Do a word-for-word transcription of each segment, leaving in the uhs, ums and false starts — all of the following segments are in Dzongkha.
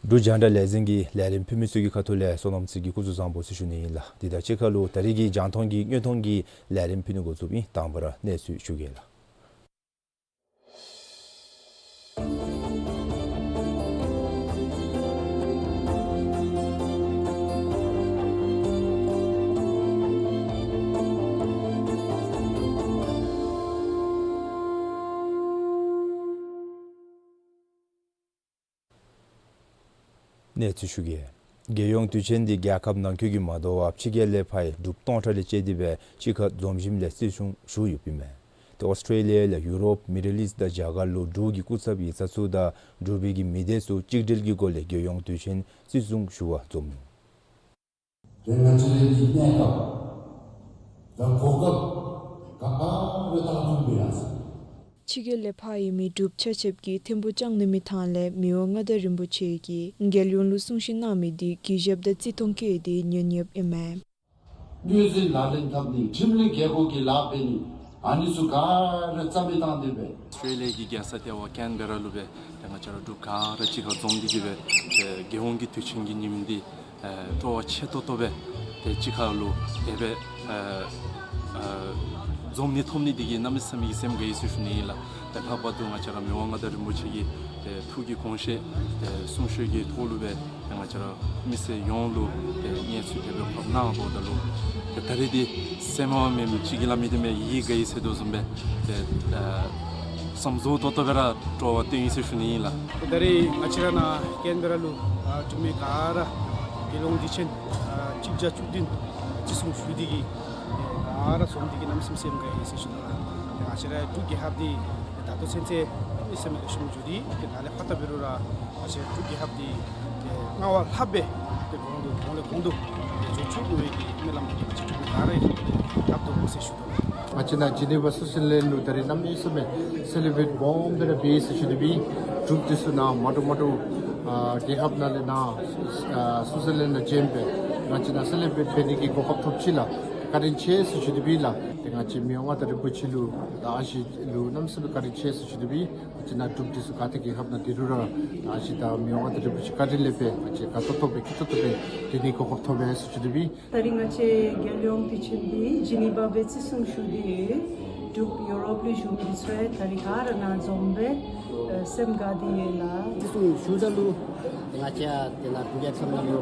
འབྲུག་རྒྱང་བསྒྲགས་ལས་འཛིན་གྱི་ལས་རིམ་ཕུལ་མི་ཚུ་གི་ཁ་ཐུག་ལས་བསོད་ནམས་ཚེ་རིང་གིས་སྐུ་གཟུགས་བཟང་པོ་ཟེར་ཞུ་ནི་ཨིན་ལགས། དེ་དང་གཅིག་ཁར་ལུ་ད་རིས་ཀྱི་རྒྱང་མཐོང་གི་དངོས་མཐོང་གི་ལས་རིམ་ཕུལ་ནི་འགོ་བཙུགསཔ་ཨིན། དང་པ་ར་གནས་ཚུལ་ཞུ་གེ་ལགས། གནས་ཚུལ་ཞུ་གེ། རྒྱལ་ཡོངས་དུས་ཆེན་འདི་རྒྱལ་ཁབ་ནང་འཁོད་ཀྱི་མ་དོ་བར་ཕྱི་རྒྱལ་ལས་ཕར་འབྲུགཔ་སྟོང་ཕྲག་ལས་བཅད་དེ་སྦེ་གཅིག་ཁར་འཛོམས་ཞིནམ་ལས་བརྩི་སྲུང་ཞུ་ཡོདཔ་ཨིན་མས། ཏེ་ཨོསི་ཊེ་ལི་ཡ་ལས་ཡུ་རོབ་མི་ཌལ་ཨིསཊ་དང་རྒྱ་གར་ལུ་འབྲུག་གི་སྐུ་ཚབ་ཡིག་ཚང་ཚུ་དང་འབྲུག་པའི་གི་མི་སྡེ་ཚུ་གཅིག་སྒྲིལ་གྱི་སྒོ་ལས་རྒྱལ་ཡོངས་དུས་ཆེན་བརྩི་སྲུང་ཞུ་བར་འཛོམས་ནུག། དེ་ང་བཅས་རའི་གནས་སྐབས་དང་གོ་སྐབས་ག་པར་ར་བཏང་ཐུབ་མི་ར་ཟེར། ཕྱི་རྒྱལ་ལས་ཕར་ཡོད་མི་འབྲུགཔ་ཆ་ཁྱབ་ཀྱིས་ཐིམ་ཕུག་བཅར་ནི་མི་ཐང་ལས་མི་དབང་མངའ་བདག་རིན་པོ་ཆེ་གིས་རྒྱལ་ཡོངས་ལུ་གསུང་བཤད་གནང་མི་འདི་གུས་ཞབས་དང་བརྩི་མཐོང་བསྐྱེད་དེ་ཉན་ཡོདཔ་ཨིན་མས། གནོད་འཚེ་ལག་ལེན་འཐབ་ནི་ཁྲིམས་ལུགས་རྒྱལ་ཁབ་ཀྱི་ལཱ་འབད་ནི་ཨ་ནི་ཚུ་ག་ར་རྩ་མེད་བཏང་སྟེ་སྦེ། ཨོསི་ཊེ་ལི་ཡ་གི་རྒྱལ་ས་ལྟེ་བ་ཀེན་བེ་ར་ལུ་སྦེ་ཏེ་ང་བཅས་ར་འབྲུགཔ་ག་ར་གཅིག་ཁར་འཛོམས་ཏེ་གིས་སྦེ་ཏེ་རྒྱལ་ཡོངས་ཀྱི་དུས་ཆེན་གྱི་ཉིནམ་འདི་ཨེ་སྤྲོ་བ་ཆེ་ཏོག་ཏོ་སྦེ་ཏེ་གཅིག་ཁར་ལུ་དེ་སྦེ་ཨེ་ཨེ་འཛོམས་ནི་ཐོབ་ནི་འདི་གིས་གནམ་མེད་ས་མེད་ཀྱི་སེམས་དགའ་ཡི་ཟེར་ཞུ་ནི་ཨིན་ལགས། ཏེ་ལྷག་པར་དུ་ང་བཅས་ར་མི་དབང་མངའ་བདག་རིན་པོ་ཆེ་གི་ཏེ་ཐུགས་ཀྱི་དགོངས་བཞེད་ཏེ་གསུང་བཤད་ཀྱི་ཐོག་ལུ་སྦེ་ཏེ་ང་བཅས་ར་མི་སེར་ཡོངས་ལུ་ཏེ་གནས་ཚུལ་དེ་སྦེ་ཕབ་གནང་དོ་ད་ལུ་ཏེ་ད་རིས་འདི་སེམས་མ་མེད་མི་ཅིག་གིས་སླབ་མི་འདི་མས་ཡིད་དགའ་ཡི་ཟེར་དོ་བཟུམ་སྦེ་ཏེ་ཨེ་བསམ་རྫོགས་ཏོག་ཏོ་སྦེ་ར་སྤྲོ་བ་སྟོན་ཡི་ཟེར་ཞུ་ནི་ཨིན་ལགས། ད་རིས་ང་བཅས་ར་ནཱ་ཀེན་བེ་ར་ལུ་ཨ་འབྲུག་མི་ག་ར་རྒྱལ་ཡོངས་དུས་ཆེན་ཨ་གཅིག་བརྒྱ་བཅུ་བདུན་བརྩི་སྲུང་ཞུ་སྟེ་གིས་ག་ར་འཛོམས་ཏེ་གིས་གནམ་མེད་ས་མེད་སེམས་དགའ་ཡི་ཟེར་ཞུ་ནི་ལགས། ང་བཅས་ར་འབྲུག་རྒྱལ་ཁབ་འདི་ད་ལྟོ་ཚུན་ཚོད་གནམ་མེད་ས་མེད་ལེགས་ཤོམ་འགྱོ་སྟེ་ཏེ་ད་ལས་ཕར་ད་འབད་རུང་ར་ང་བཅས་འབྲུག་རྒྱལ་ཁབ་འདི་ཏེ་སྔར་བ་ལྷགཔ་སྦེ་ཏེ་གོང་དུ་གོང་ལས་གོང་དུ་ཏེ་འགྱོ་བཅུག་དགོ་པའི་གི་སྨོན་ལམ་ང་བཅས་འབྲུག་མི་ག་ར་གིས་ཏེ་བཏབ་དོ་ཟེར་ཞུ་དོ། ང་བཅས་ནཱ་ཇི་ནི་ཝ་སུའི་ཛར་ལེནཌ་ལུ་ད་རིས་གནམ་མེད་ས་མེད་སེ་ལེ་བྲེཊ་སྦོམ་སྦེ་ར་འབད་ཡི་ཟེར་ཞུ་དོ་སྦེ་འབྲུགཔ་འདི་ཚུ་ནཱ་མ་འདྲཝ་མ་འདྲཝ་ཨ་རྒྱལ་ཁབ་ནང་ལས་ནཱ་ཨ་སུའི་ཛར་ལེནཌ་ནང་བྱོན་སྦེ་ང་བཅས་ནཱ་སེ་ལེ་བྲེཊ་འབད་ནི་གི་གོ་སྐབས་ཐོབ་ཅི་ལགས། བཀའ་དྲིན་ཆེ་ཟེར་ཞུ་དོ་སྦེ་ལགས། ཏེ་ང་བཅས་མི་དབང་མངའ་བདག་རིན་པོ་ཆེ་ལུ་དང་ཨ་ཞེ་ལུ་གནམ་མེད་ས་མེད་བཀའ་དྲིན་ཆེ་ཟེར་ཞུ་དོ་སྦེ་ང་བཅས་ནཱ་འབྲུགཔ་འདི་ཚུ་ག་ཏེ་རྒྱལ་ཁབ་ནང་སྡོད་རུང་ར་དང་ཨ་ཞེ་དང་མི་དབང་མངའ་བདག་རིན་པོ་ཆེ་བཀའ་དྲིན་ལས་སྦེ་ང་བཅས་དགའ་ཏོག་ཏོ་སྦེ་སྐྱིད་ཏོག་ཏོ་སྦེ་སྡོད་ནི་གོ་སྐབས་ཐོབ་པས་ཟེར་ཞུ་དོ་སྦེ། ད་རིས་ང་བཅས་རྒྱལ་ཡོངས་དུས་ཆེན་འདི་ཇི་ནི་ཝ་སྦེ་བརྩི་སྲུང་ཞུ་སྟེ་ཡོད། འབྲུགཔ་ཡུ་རོབ་ལུ་བཞུགས་མི་ཚུ་ཡང་ད་རིས་ག་ར་ནཱ་འཛོམས་སྦེ་ཨེ་སེམས་དགའ་སྟེ་ཡོད་ལགས། བརྩི་སྲུང་ཞུཝ་ད་ལུ་ང་བཅས་ཡང་ཏེ་ནཱ་འབྲུག་རྒྱལ་ཁབ་ནང་ལུ་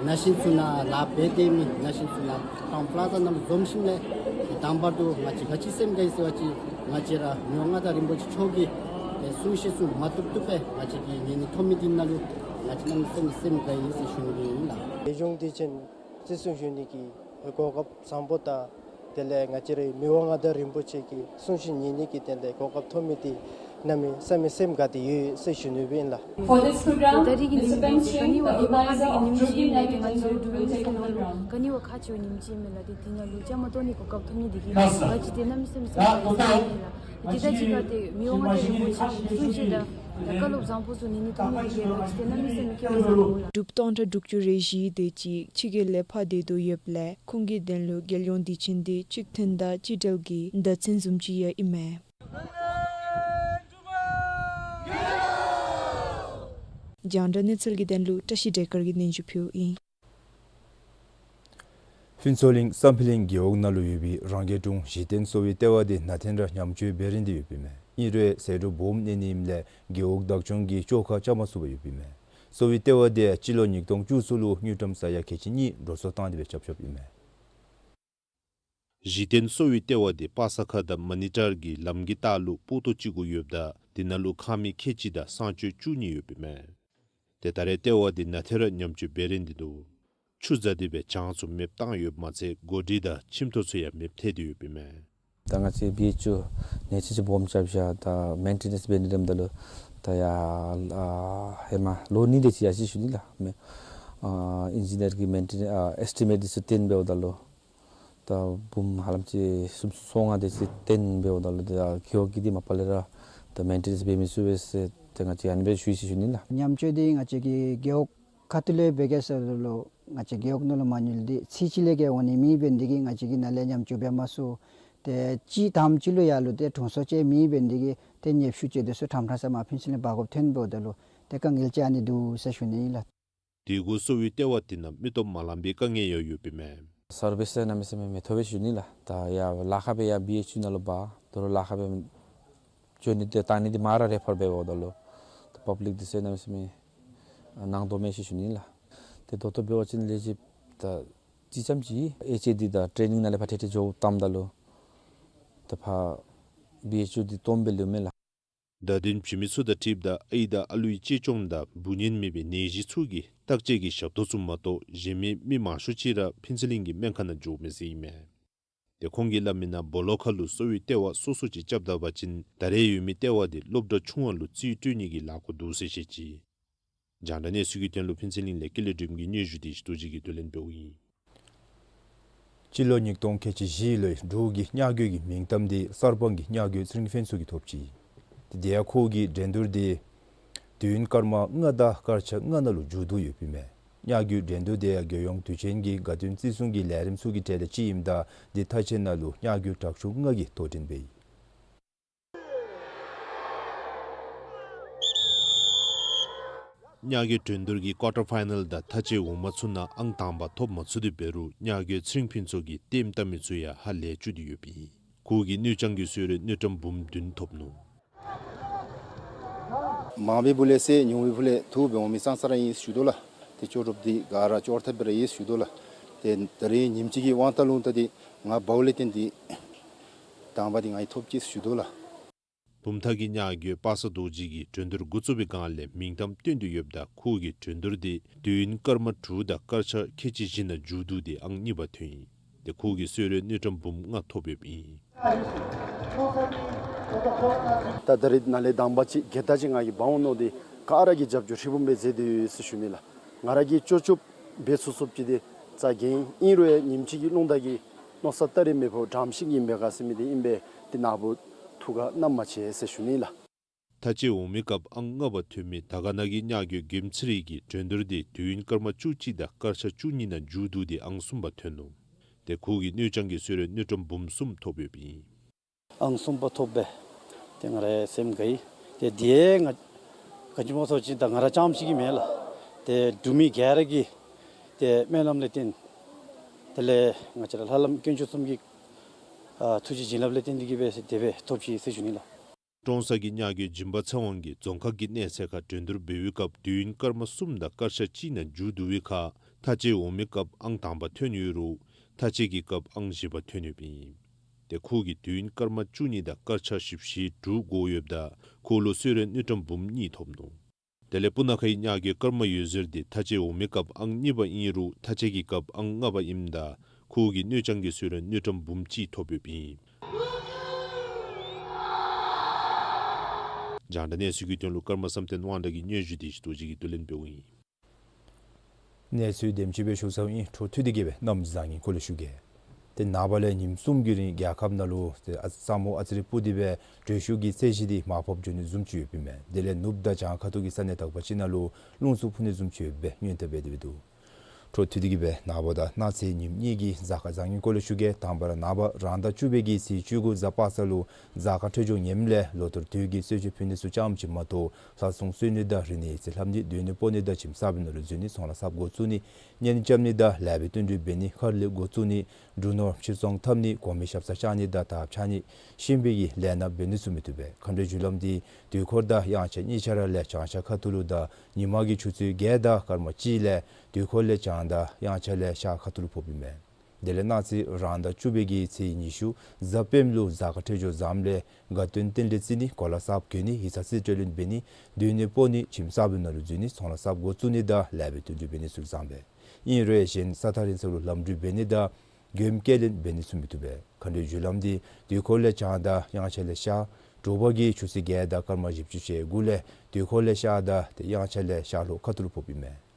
ན་གཞོན་ཚུ་ནཱ་ལཱ་འབད་སྡོད་མི་ན་གཞོན་ཚུ་ནཱ་ཊའུན་པ་ལ་ཛ་ནང་ལུ་འཛོམས་ཞིནམ་ལས་ཏེ་དང་པ་ར་ང་བཅས་ག་ཅི་སེམས་དགའ་ཡི་ཟེར་བ་ཅིན་ང་བཅས་ར་མི་དབང་མངའ་བདག་རིན་པོ་ཆེ་མཆོག་གི་ཏེ་གསུང་བཤད་ཚུ་མ་བཏུབ་བཏུབ་སྦེ་ང་བཅས་ཀྱིས་ཉན་ནི་ཐོབ་མི་འདི་ནང་ལུ་ང་བཅས་གནམ་མེད་ས་མེད་སེམས་དགའ་ཡི་ཟེར་ཞུ་ནི་ཨིན་ལགས། རྒྱལ་ཡོངས་དུས་ཆེན་བརྩི་སྲུང་ཞུ་ནི་གི་གོ་སྐབས་བཟང་པོ་དང་དེ་ལས་ང་བཅས་རའི་མི་དབང་མངའ་བདག་རིན་པོ་ཆེ་གི་གསུང་བཤད་ཉན་ནི་གི་དེ་ལས་གོ་སྐབས་ཐོབ་མི་འདི་ གནམ་མེད་ས་མེད་སེམས་དགའ་སྟེ་ཡོད་ཟེར་ཞུ་ནི་ཨིན་ལགས། For this program, Mister Peng Ching, the organizer of Jyoti Night Entertainment, will take over the ground. ག་ནི་བ་ཁག་ཆེ་བའི་ཉིནམ་ཅིག་ཨིན་མས་ལགས། ཏེ་འདི་ནང་ལུ་ཁ་ཆེ་བའི་ཉིནམ་ཅིག་ཨིན་མས་ལགས། ཏེ་འདི་ནང་ལུ་བཅའ་མར་གཏོགས་ནིའི་གོ་སྐབས་ཐོབ་ནི་འདི་གིས་ང་བཅས་ཏེ་གནམ་མེད་ས་མེད་སེམས་དགའ་སྟེ་ཡོད་ལགས། ཏེ་དེ་དང་གཅིག་ཁར་ཏེ་མི་དབང་མངའ་བདག་རིན་པོ་ཆེ་གི་གསུང་བཤད་དང་ཏེ་བཀའ་སློབ་བཟང་པོ་ཚུ་ཉན་ནི་ཐོབ་ནི་འདི་གིས་ང་བཅས་ཏེ་གནམ་མེད་ས་མེད་སྐལ་བ་བཟང་པོ་ལགས། འབྲུགཔ་སྟོང་ཕྲག་དྲུག་ཅུ་རེ་བཞི་དེ་ཅིག་ཕྱི་རྒྱལ་ལས་ཕར་སྡོད་དོ་ཡོདཔ་ལས་ཁོང་གི་དོན་ལུ་རྒྱལ་ཡོངས་དུས་ཆེན་འདི་གཅིག་མཐུན་དང་གཅིག་སྒྲིལ་གྱི་བརྡ་མཚོན་བཟུམ་ཅིག་ཡང་ཨིན་མས། རྒྱང་བསྒྲགས་གནས་ཚུལ་གྱི་དོན་ལུ་བཀྲ་ཤིས་བདེ་དཀར་གྱིས་སྙན་ཞུ་ཕུལཝ་ཨིན། ཕུན་ཚོགས་གླིང་བསམ་འཕེལ་གླིང་རྒེད་འོག་ནང་ལུ་ཡོད་པའི་རང་རྒྱལ་སྒྲུང་གཞི་རྟེན་གསོ་བའི་ལྟེ་བ་འདི་ན་ཐེངས་ར་ཉམས་བཅོས་འབད་རན་ཏེ་ཡོདཔ་ཨིན་མས། ཨིན་རུང་ཟད་འགྲོ་སྦོམ་གནས་ནི་ཨིནམ་ལས་རྒེད་འོག་བདག་སྐྱོང་གིས་བཅོ་ཁ་རྐྱབ་མ་ཚུགས་པར་ཡོདཔ་ཨིན་མས། གསོ་བའི་ལྟེ་བ་འདི་སྤྱི་ལོ་ཉིས་སྟོང་བཅུ་གསུམ་ལུ་དངུལ་ཀྲམ་ས་ཡ་ཁལ་གཅིག་གཉིས་འགྲོ་སོང་བཏང་སྟེ་སྦེ་རྐྱབ་རྐྱབ་ཨིན་མས། གཞི་རྟེན་གསོ་བའི་ལྟེ་བ་འདི་པ་ས་ཁ་དང་མ་ནི་ཊར་གྱི་ལམ་གྱི་ལྟག་ལུ་སྤོ་ཏོ་ཅིག་གུ་ཡོདཔ་ད་འདི་ནང་ལུ་ཁང་མིག་ཁལ་གཅིག་དང་གསང་སྤྱོད་བཅུ་གཉིས་ཡོདཔ་ཨིན་མས། ཏེ་ད་རེས་ལྟེ་བ་འདི་ན་ཐེངས་ར་ཉམས་བཅོས་འབད་རན་ཏེ་འདུག། ཆུ་ཟ་སྟེ་སྦེ་གྱང་ཚུ་མེདཔ་བཏང་ཡོདཔ་མ་ཚད་གོ་སྒྲིག་དང་ཁྱིམ་ཐོག་ཚུ་ཡང་མེདཔ་ཐལ་ཏེ་ཡོདཔ་ཨིན་མས། ད་ང་བཅས་བི་ཨེཆ་ཡུ་ནང་ཆེ་ཆེ་སྦོམ་རྐྱབ་བཞག། ད་མེན་ཊེ་ནེནསི་འབད་ནི་རནམ་ད་ལུ་ད་ཡར་ཨ་ཧེ་མ་ལོ་གཉིས་དེ་ཅིག་ཡར་སོ་ཞུ་ནི་ལགས། མེན་ཨ་ཨིན་ཇི་ནིར་གྱིས་མེན་ཊེ་ནེནསི་ཨ་ཨེསི་ཊི་མེཊ་འདི་ཚུ་བཏོན་འབདཝ་ད་ལུ་ད་འབུམ་ཧ་ལམ་ཅིག་སུམ་ཅུ་སོ་ལྔ་དེ་ཅིག་བཏོན་འབདཝ་ད་ལུ་ད་རྒེད་འོག་གི་འདི་མ་པ་ལས་ར་ད་མེན་ཊེ་ནེནསི་འབད་མི་ཚུགས་པས་ཟེར་ཏེ་ང་བཅས་ཨ་ནི་སྦེ་ཞུ་ཡི་ཟེར་ཞུ་ནི་ལགས། ཉམས་བཅོས་འདི་ང་བཅས་ཀྱི་རྒེད་འོག་ཁ་ཐུག་ལས་འབད་གེ་ཟེརཝ་ད་ལུ་ང་བཅས་རྒེད་འོག་ནང་ལུ་མ་ཉུལ་ཏེ་ཚེས་གཅིག་ལས་བརྒལ་འོང་ནི་མེདཔ་འབད་ནི་དེ་གིས་ང་བཅས་ཀྱིས་ནཱ་ལས་ཉམས་བཅོས་འབད་མ་ཚུགས། ཏེ་གཅིག་དང་པ་ཅིག་ལུ་ཡར་ལུ་ཏེ་དྲུང་འཚོ་ཅིག་མེདཔ་འབད་ནི་དེ་གིས་ཏེ་ཉེ་ཤུལ་ཅིག་འདི་ཚུ་ཕྲང་ཕྲང་ས་མར་ཕུན་ཚོགས་གླིང་འབག་དགོཔ་ཐོན་འབདཝ་ད་ལུ་ཏེ་དཀའ་ངལ་ཅིག་ཨ་ནི་འདུག་ཟེར་ཞུ་ནི་ཨིན་ལགས། དེ་གུ་གསོ་བའི་ལྟེ་བ་དེ་ནང་མི་སྟོབས་མ་ལངམ་པའི་དཀའ་ངལ་ཡང་ཡོདཔ་ཨིན་མས། སར་བིསི་གནམ་མེད་ས་མེད་མི་ཐོབ་པས་ཞུ་ནི་ལགས། ད་ཡར་ལཱ་ཁག་སྦེ་ཡར་བི་ཨེཆ་ཡུ་ནང་ལུ་འབག། དོ་རུང་ལཱ་ཁག་སྦེ་བྱོན་ནི་དེ་བཏང་ནི་དེ་མར་ར་རེ་ཕར་འབདཝ་ད་ལུ་ད་པབ་ལིཀ་འདི་ཚུ་གནམ་མེད་ས་མེད་ནང་དོག་མས་ཞུ་ཞུ་ནི་ལགས། ཏེ་དོ་དོ་འབད་བ་ཅིན་ལས་བྱེདཔ་ད་ཅི་ཙམ་ཅིག་ཨེཆ་ཨེ་འདི་ད་ཊེ་ནིང་ནང་ལས་ཕར་ཏེ་ཏེ་འགྱོ་བཏངམ་ད་ལུ་ད་ཕར་བི་ཨེཆ་ཡུ་འདི་སྟོངམ་སྦེ་ལུས་མས་ལགས། བརྡ་དོན་བྱིན་མི་ཚུ་དང་འཁྲིལཝ་ད་ཨའི་དང་ཨ་ལུའི་གཅེས་སྐྱོང་དང་འབུ་ངན་མེད་པའི་ནད་གཞི་ཚུ་གི་བརྟག་དཔྱད་ཀྱི་ཞབས་ཏོག་ཚུ་མ་གཏོགས་གཞན་མི་མི་མང་ཤོས་ཅིག་ར་ཕུན་ཚོགས་གླིང་གི་སྨན་ཁང་ནང་འགྱོཝ་མས་ཟེར་ཨིན་མས། ཏེ་ཁོང་གིས་སླབ་མི་ནང་སྦོ་ལོགས་ཁ་ལུ་གསོ་བའི་ལྟེ་བ་སོ་སོ་ཅིག་རྐྱབ་ད་པ་ཅིན་ད་རེས་ཡོད་མི་ལྟེ་བ་འདི་སློབ་གྲྭ་ཆུང་བ་ལུ་རྩིས་སྤྲོད་ནི་གི་ལཱ་འགོ་འདུག་ཟེར་བཤད་ཅི། རྒྱང་བསྒྲགས་གནས་ཚུལ་གྱི་དོན་ལུ་ཕུན་ཚོགས་གླིང་ལས་ཀུན་ལེགས་སྒྲོལམ་གྱི་སྙན་ཞུ་དེ་ཞིག་རྡོ་རྗེ་གིས་བསྡུ་ལེན་འབདཝ་ཨིན། སྤྱི་ལོ་ཉིས་སྟོང་ཁལ་གཅིག་བཞི་ལོའི་འབྲུག་གི་ཉ་རྒོད་ཀྱི་མིང་གཏམ་འདི་གསར་སྤང་གི་ཉ་རྒོད་ཚེ་རིང་ཕུན་ཚོགས་ཀྱིས་ཐོབ་ཅི། དེ་ཡང་ཁོ་གི་འགྲན་བསྡུར་འདི་དུས་ཡུན་སྐར་མ་ལྔ་དང་སྐར་ཆ་ལྔ་ནང་ལུ་མཇུག་བསྡུ་ཡོདཔ་ཨིན་མས། ཉ་རྒོད་འགྲན་བསྡུར་དེ་ཡང་རྒྱལ་ཡོངས་དུས་ཆེན་གྱི་དགའ་སྟོན་བརྩི་སྲུང་གི་ལས་རིམ་ཚུ་གི་གྲས་ལས་གཅིག་ཨིནམ་ད་འདི་མཐའ་ཆེན་ནང་ལུ་ཉ་རྒོད་དྲག་ཤོས་ལྔ་གིས་དོ་འགྲན་འབད་ཡི། ཉ་རྒོད་འགྲན་བསྡུར་གྱི་ཀོར་ཊར་ཕའི་ནཱལ་དང་མཐའ་བཅད་འོག་མ་ཚུ་ནང་ཨང་དང་པ་ཐོབ་མ་ཚུགས་ཏེ་འབད་རུང་ཉ་རྒོད་ཚེ་རིང་ཕུན་ཚོགས་ཀྱིས་ལྟདམོ་བལྟ་མི་ཚུ་ཡང་ཧ་ལས་བཅུག་སྟེ་ཡོདཔ་ཨིན། ཁོ་གིས་དངུལ་རྐྱང་གི་གསོལ་རས་དངུལ་ཀྲམ་འབུམ་བདུན་ཐོབ་ནུག། མང་བའི་སྦུག་ལས་ཟད་ཉུང་བའི་སྦུག་ལས་ཐུ་འབད་འོང་མི་ཙང་ཙ་ར་ཨིན་ཞུ་དོ་ལགས། ཏེ་ལྕོགས་གྲུབ་འདི་ག་ར་ལྕོགས་ཐབས་སྦེ་ར་ཨིན་ཞུ་དོ་ལགས། ཏེ་ད་རེས་ཉིནམ་གཅིག་གི་དབང་ཐང་ལུང་ཐང་འདི་ང་འབགཔ་ལས་བརྟེན་ཏེ་དང་པ་འདི་ང་གིས་ཐོབ་ཅི་ཞུ་དོ་ལགས། བུམ་ཐང་གི་ཉ་རྒོད་པ་སངས་རྡོ་རྗེ་གིས་འགྲན་བསྡུར་འགོ་བཙུགས་པའི་སྒང་ལས་མིང་གཏམ་བཏོན་ཏེ་ཡོདཔ་ད་ཁོ་གིས་འགྲན་བསྡུར་འདི་དུས་ཡུན་སྐར་མ་དྲུག་དང་སྐར་ཆ་ཁལ་གཅིག་བཞི་ནང་མཇུག་བསྡུ་སྟེ་ཨང་གཉིས་པ་ཐོན་ཡི། ཏེ་ཁོ་གིས་གསོལ་རས་དངུལ་ཀྲམ་འབུམ་ལྔ་ཐོབ་ཡོདཔ་ཨིན། ད་ད་རེས་ནཱ་ལས་དང་པ་ཅིག་གི་ད་ཅིག་ང་གིས་འབག་འོང་མནོ་སྟེ་ག་ར་གིས་རྒྱབ་སྐྱོར་ཧྲིལ་བུམ་སྦེ་མཛད་དེ་ཡོད་ཟེར་ཞུ་ནི་ལགས། ང་ར་གིས་ལྕོགས་ལྕོགས་འབད་ཚུགས་ཚུགསཔ་ཅིག་འདི་རྩ་འགེངས་ཨིན་རུང་ཡང་ཉིནམ་གཅིག་གི་ལུང་ཐང་གི་མནོ་བསམ་ལྟར་ར་མེད་པར་དྲམ་ཤིང་གི་མེ་ཁ་ཟེར་མི་འདི་ཨིན་པས། ཏེ་ནཱ་བུ་ཐུགས་ཁར་བསྣམ་མ་ཆེ་ཟེར་ཞུ་ནི་ལགས། མཐའ་བཅད་འོང་མི་སྐབས་ཨང་ལྔ་པ་ཐོན་མི་དར་དཀར་ན་གི་ཉ་རྒོད་དགེ་ཚེ་རིང་གིས་འགྲན་བསྡུར་འདི་དུས་ཡུན་སྐར་མ་བཅུ་གཅིག་དང་སྐར་ཆ་བཅུ་གཉིས་ནང་མཇུག་བསྡུ་སྟེ་ཨང་གསུམ་པ་ཐོན་ནུག། ཏེ་ཁོ་གིས་དངུལ་རྐྱང་གི་གསོལ་རས་དངུལ་ཀྲམ་འབུམ་གསུམ་ཐོབ་ཡོདཔ་ཨིན། ཨང་གསུམ་པ་ཐོབ་པས། ཏེ་ང་རའི་སེམས་དགའ་ཡི། ཏེ་དེ་ང་ག་ཅི་སྨོ་ཟེར་བ་ཅིན་ད་ང་ར་རྐྱངམ་ཅིག་གིས་མེན་ལགས། ཏེ་འབྲུག་མི་ག་ར་གི་ཏེ་སྨོན་ལམ་ལས་བརྟེན་དེ་ལས་ང་བཅས་ར་ལྷ་ལམ་དཀོན་མཆོག་གསུམ་གྱི་ཨ་ཐུགས་རྗེ་བྱིན་རླབས་ལས་བརྟེན་ཏེ་གིས་སྦེ་དེ་སྦེ་ཐོབ་ཅི་ཟེར་ཞུ་ནི་ལགས། ཀྲོང་གསར་གྱི་ཉ་རྒོད་སྦྱིན་པ་ཚེ་དབང་གིས་རྫོང་ཁག་གི་གནས་ཚད་ཁར་འགྲན་བསྡུར་འབད་བའི་སྐབས་དུས་ཡུན་སྐར་མ་གསུམ་དང་སྐར་ཆ་གཅིག་ནང་མཇུག་བསྡུ་བའི་ཁར་མཐའ་བཅད་འོང་མི་སྐབས་ཨང་དང་པ་ཐོན་ཡོད་རུང་མཐའ་བཅད་ཀྱི་སྐབས་ཨང་བཞི་པ་ཐོན་ཡོདཔ་ཨིན། ཏེ་ཁོ་གིས་དུས་ཡུན་སྐར་མ་བཅུ་གཉིས་དང་སྐར་ཆ་བཞི་བཅུ་ཞེ་དྲུག་འགོར་ཡོདཔ་ད་ཁོ་ལུ་གསོལ་རས་དངུལ་ཀྲམ་འབུམ་གཉིས་ཐོབ་ནུག། དེ་ལས་སྤུ་ན་ཁ་ཡི་ཉ་རྒོད་ཀརྨ་འོད་ཟེར་འདི་མཐའ་བཅད་འོང་མི་སྐབས་ཨང་གཉིས་པ་ཨིན་རུང་མཐའ་བཅད་ཀྱི་སྐབས་ཨང་ལྔ་པ་ཨིནམ་ད་ཁོ་གིས་དངུལ་རྐྱང་གི་གསོལ་རས་དངུལ་ཀྲམ་འབུམ་གཅིག་ཐོབ་ཡོདཔ་ཨིན། རྒྱང་བསྒྲགས་གནས་ཚུལ་གྱི་དོན་ལུ་ཀརྨ་བསམ་གཏན་དབང་གྲགས་ཀྱི་སྙན་ཞུ་དེ་ཞིག་རྡོ་རྗེ་གིས་བསྡུ་ལེན་འབདཝ་ཨིན། གནས་ཚུལ་དེམ་ཅིག་སྦེ་ཞུ་ཚརཝ་ཨིན། འཕྲོ་མཐུད་དེ་གིས་སྦེ་གནམ་བཟང་ངན་སྐོར་ལས་ཞུ་གེ། ཏེ་ནངས་པ་ལས་ཉིནམ་གསུམ་གྱི་རིང་རྒྱལ་ཁབ་ནང་ལུ་ཏེ་ཨ་ས་སྨུག་ཨ་ཙི་རེ་སྤུབས་ཏེ་སྦེ་དྲོད་ཤུགས་ཀྱི་ཚད་གཞི་དེ་མར་ཕབ་འགྱོ་ནི་བཟུམ་ཅིག་ཡོདཔ་ཨིན་མས། དེ་ལས་ནུབ་དང་བྱང་ཁ་ཐུག་གི་ས་གནས་དག་པ་ཅིག་ནང་ལུ་རླུང་འཚུབ་འཕུ་ནི་བཟུམ་ཅིག་ཡོདཔ་སྦེ་སྔོན་བརྡ་འབད་དེ་སྦེ་འདུག། འཕྲོ་མཐུད་དེ་གིས་སྦེ་ནངས་པ་དང་གནངས་ཚེ་ཉིནམ་གཉིས་ཀྱི་གཟའ་སྐར་བཟང་ངན་སྐོར་ལས་ཞུ་གེ། དང་པ་ར་ནངས་པ་རང་ཟླ་བཅུ་པའི་གི་ཚེས་བཅུ་དགུ་གཟའ་པ་སངས་ལུ་གཟའ་སྐར་འཕྲོད་སྦྱོར་ངནམ་ལས་ལོ་ཐོར་དུས་ཀྱི་གསོལ་མཆོད་ཕུལ་ནི་ཚུ་ཙམ་ཅིག་མ་གཏོགས་ལྷ་སྲུང་གསོལ་ནི་དང་རིག་གནས་ཡིག་རྩིས་ལྷབ་ནི་སྡོད་གནས་སྤོ་ནི་དང་ཁྱིམ་གསར་པའི་ནང་ལུ་འཛུལ་ནི་ཚོང་ལཱ་གསརཔ་འགོ་བཙུགས་ནི་གཉེན་རྐྱབ་ནི་དང་ལེགས་པའི་བསྟུན་གྲོས་འབད་ནི་ཁ་ལས་འགོ་བཙུགས་ནི་འབྲུ་ནོར་ཕྱིར་ཚོང་འཐབ་ནི་གོང་མའི་ཞབས་སར་བཅར་ནི་དང་དར་ཕྱར་ནི་ཤེས་ཡོན་པའི་གི་ལས་སྣ་འབད་ནི་ཚུ་མི་བཏུབ་པས། མཁའ་འགྲོའི་རྒྱུ་ལམ་དེ་དུས་འཁོར་དང་དབྱངས་འཆར་གཉིས་ཆ་ར་ལས་བྱང་ཤར་ཁ་ཐུག་ལུ་དང་ཉིན་མ་གི་ཆུ་ཚོད་བརྒྱད་དང་སྐར་མ་གཅིག་ལས་དུས་འཁོར་ལས་བྱང་དང་དབྱངས་འཆར་ལས་ཤར་ཁ་ཐུག་ལུ་ཕོགཔ་ཨིན་མས། དེ་ལས་གནངས་ཚེ་རང་ཟླ་བཅུ་པའི་གི་ཚེས་ཉི་ཤུ་གཟའ་སྤེནམ་ལུ་གཟའ་སྐར་འཕྲོད་སྦྱོར་བཟངམ་ལས་དགའ་སྟོན་རྟེན་འབྲེལ་བརྩི་ནི་གོ་ལ་གསརཔ་གྱོན་ནི་ཡིག་ཚང་རྩིས་སྤྲོད་ལེན་འབད་ནི་སྡོད་གནས་སྤོ་ནི་ཁྱིམ་གསར་པའི་ནང་ལུ་འཛུལ་ནི་ཚོང་ལཱ་གསརཔ་འགོ་བཙུགས་ནི་དང་ལེགས་པའི་བསྟུན་གྲོས་འབད་ནི་ཚུ་བཟང་པས། ཨིན་རུང་གཞན་ས་ཐག་རིང་ས་ལུ་ལམ་འགྲུལ་འབད་ནི་དང་མགྱོནམ་སྐྱེལ་ལེན་འབད་ནི་ཚུ་མི་བཏུབ་པས། མཁའ་འགྲོའི་རྒྱུ་ལམ་དེ་དུས་འཁོར་ལས་བྱང་དང་དབྱངས་འཆར་ལས་ཤར་དྲོ་པ་གི་ཆུ་ཚོད་བརྒྱད་དང་སྐར་མ་བཞི་བཅུ་ཞེ་དགུ་ལས་དུས་འཁོར་ལས་ཤར་དང་ཏེ་དབྱངས་འཆར་ལས་ཤར་ལྷོ་ཁ་ཐུག་ལུ་ཕོགཔ་ཨིན་མས།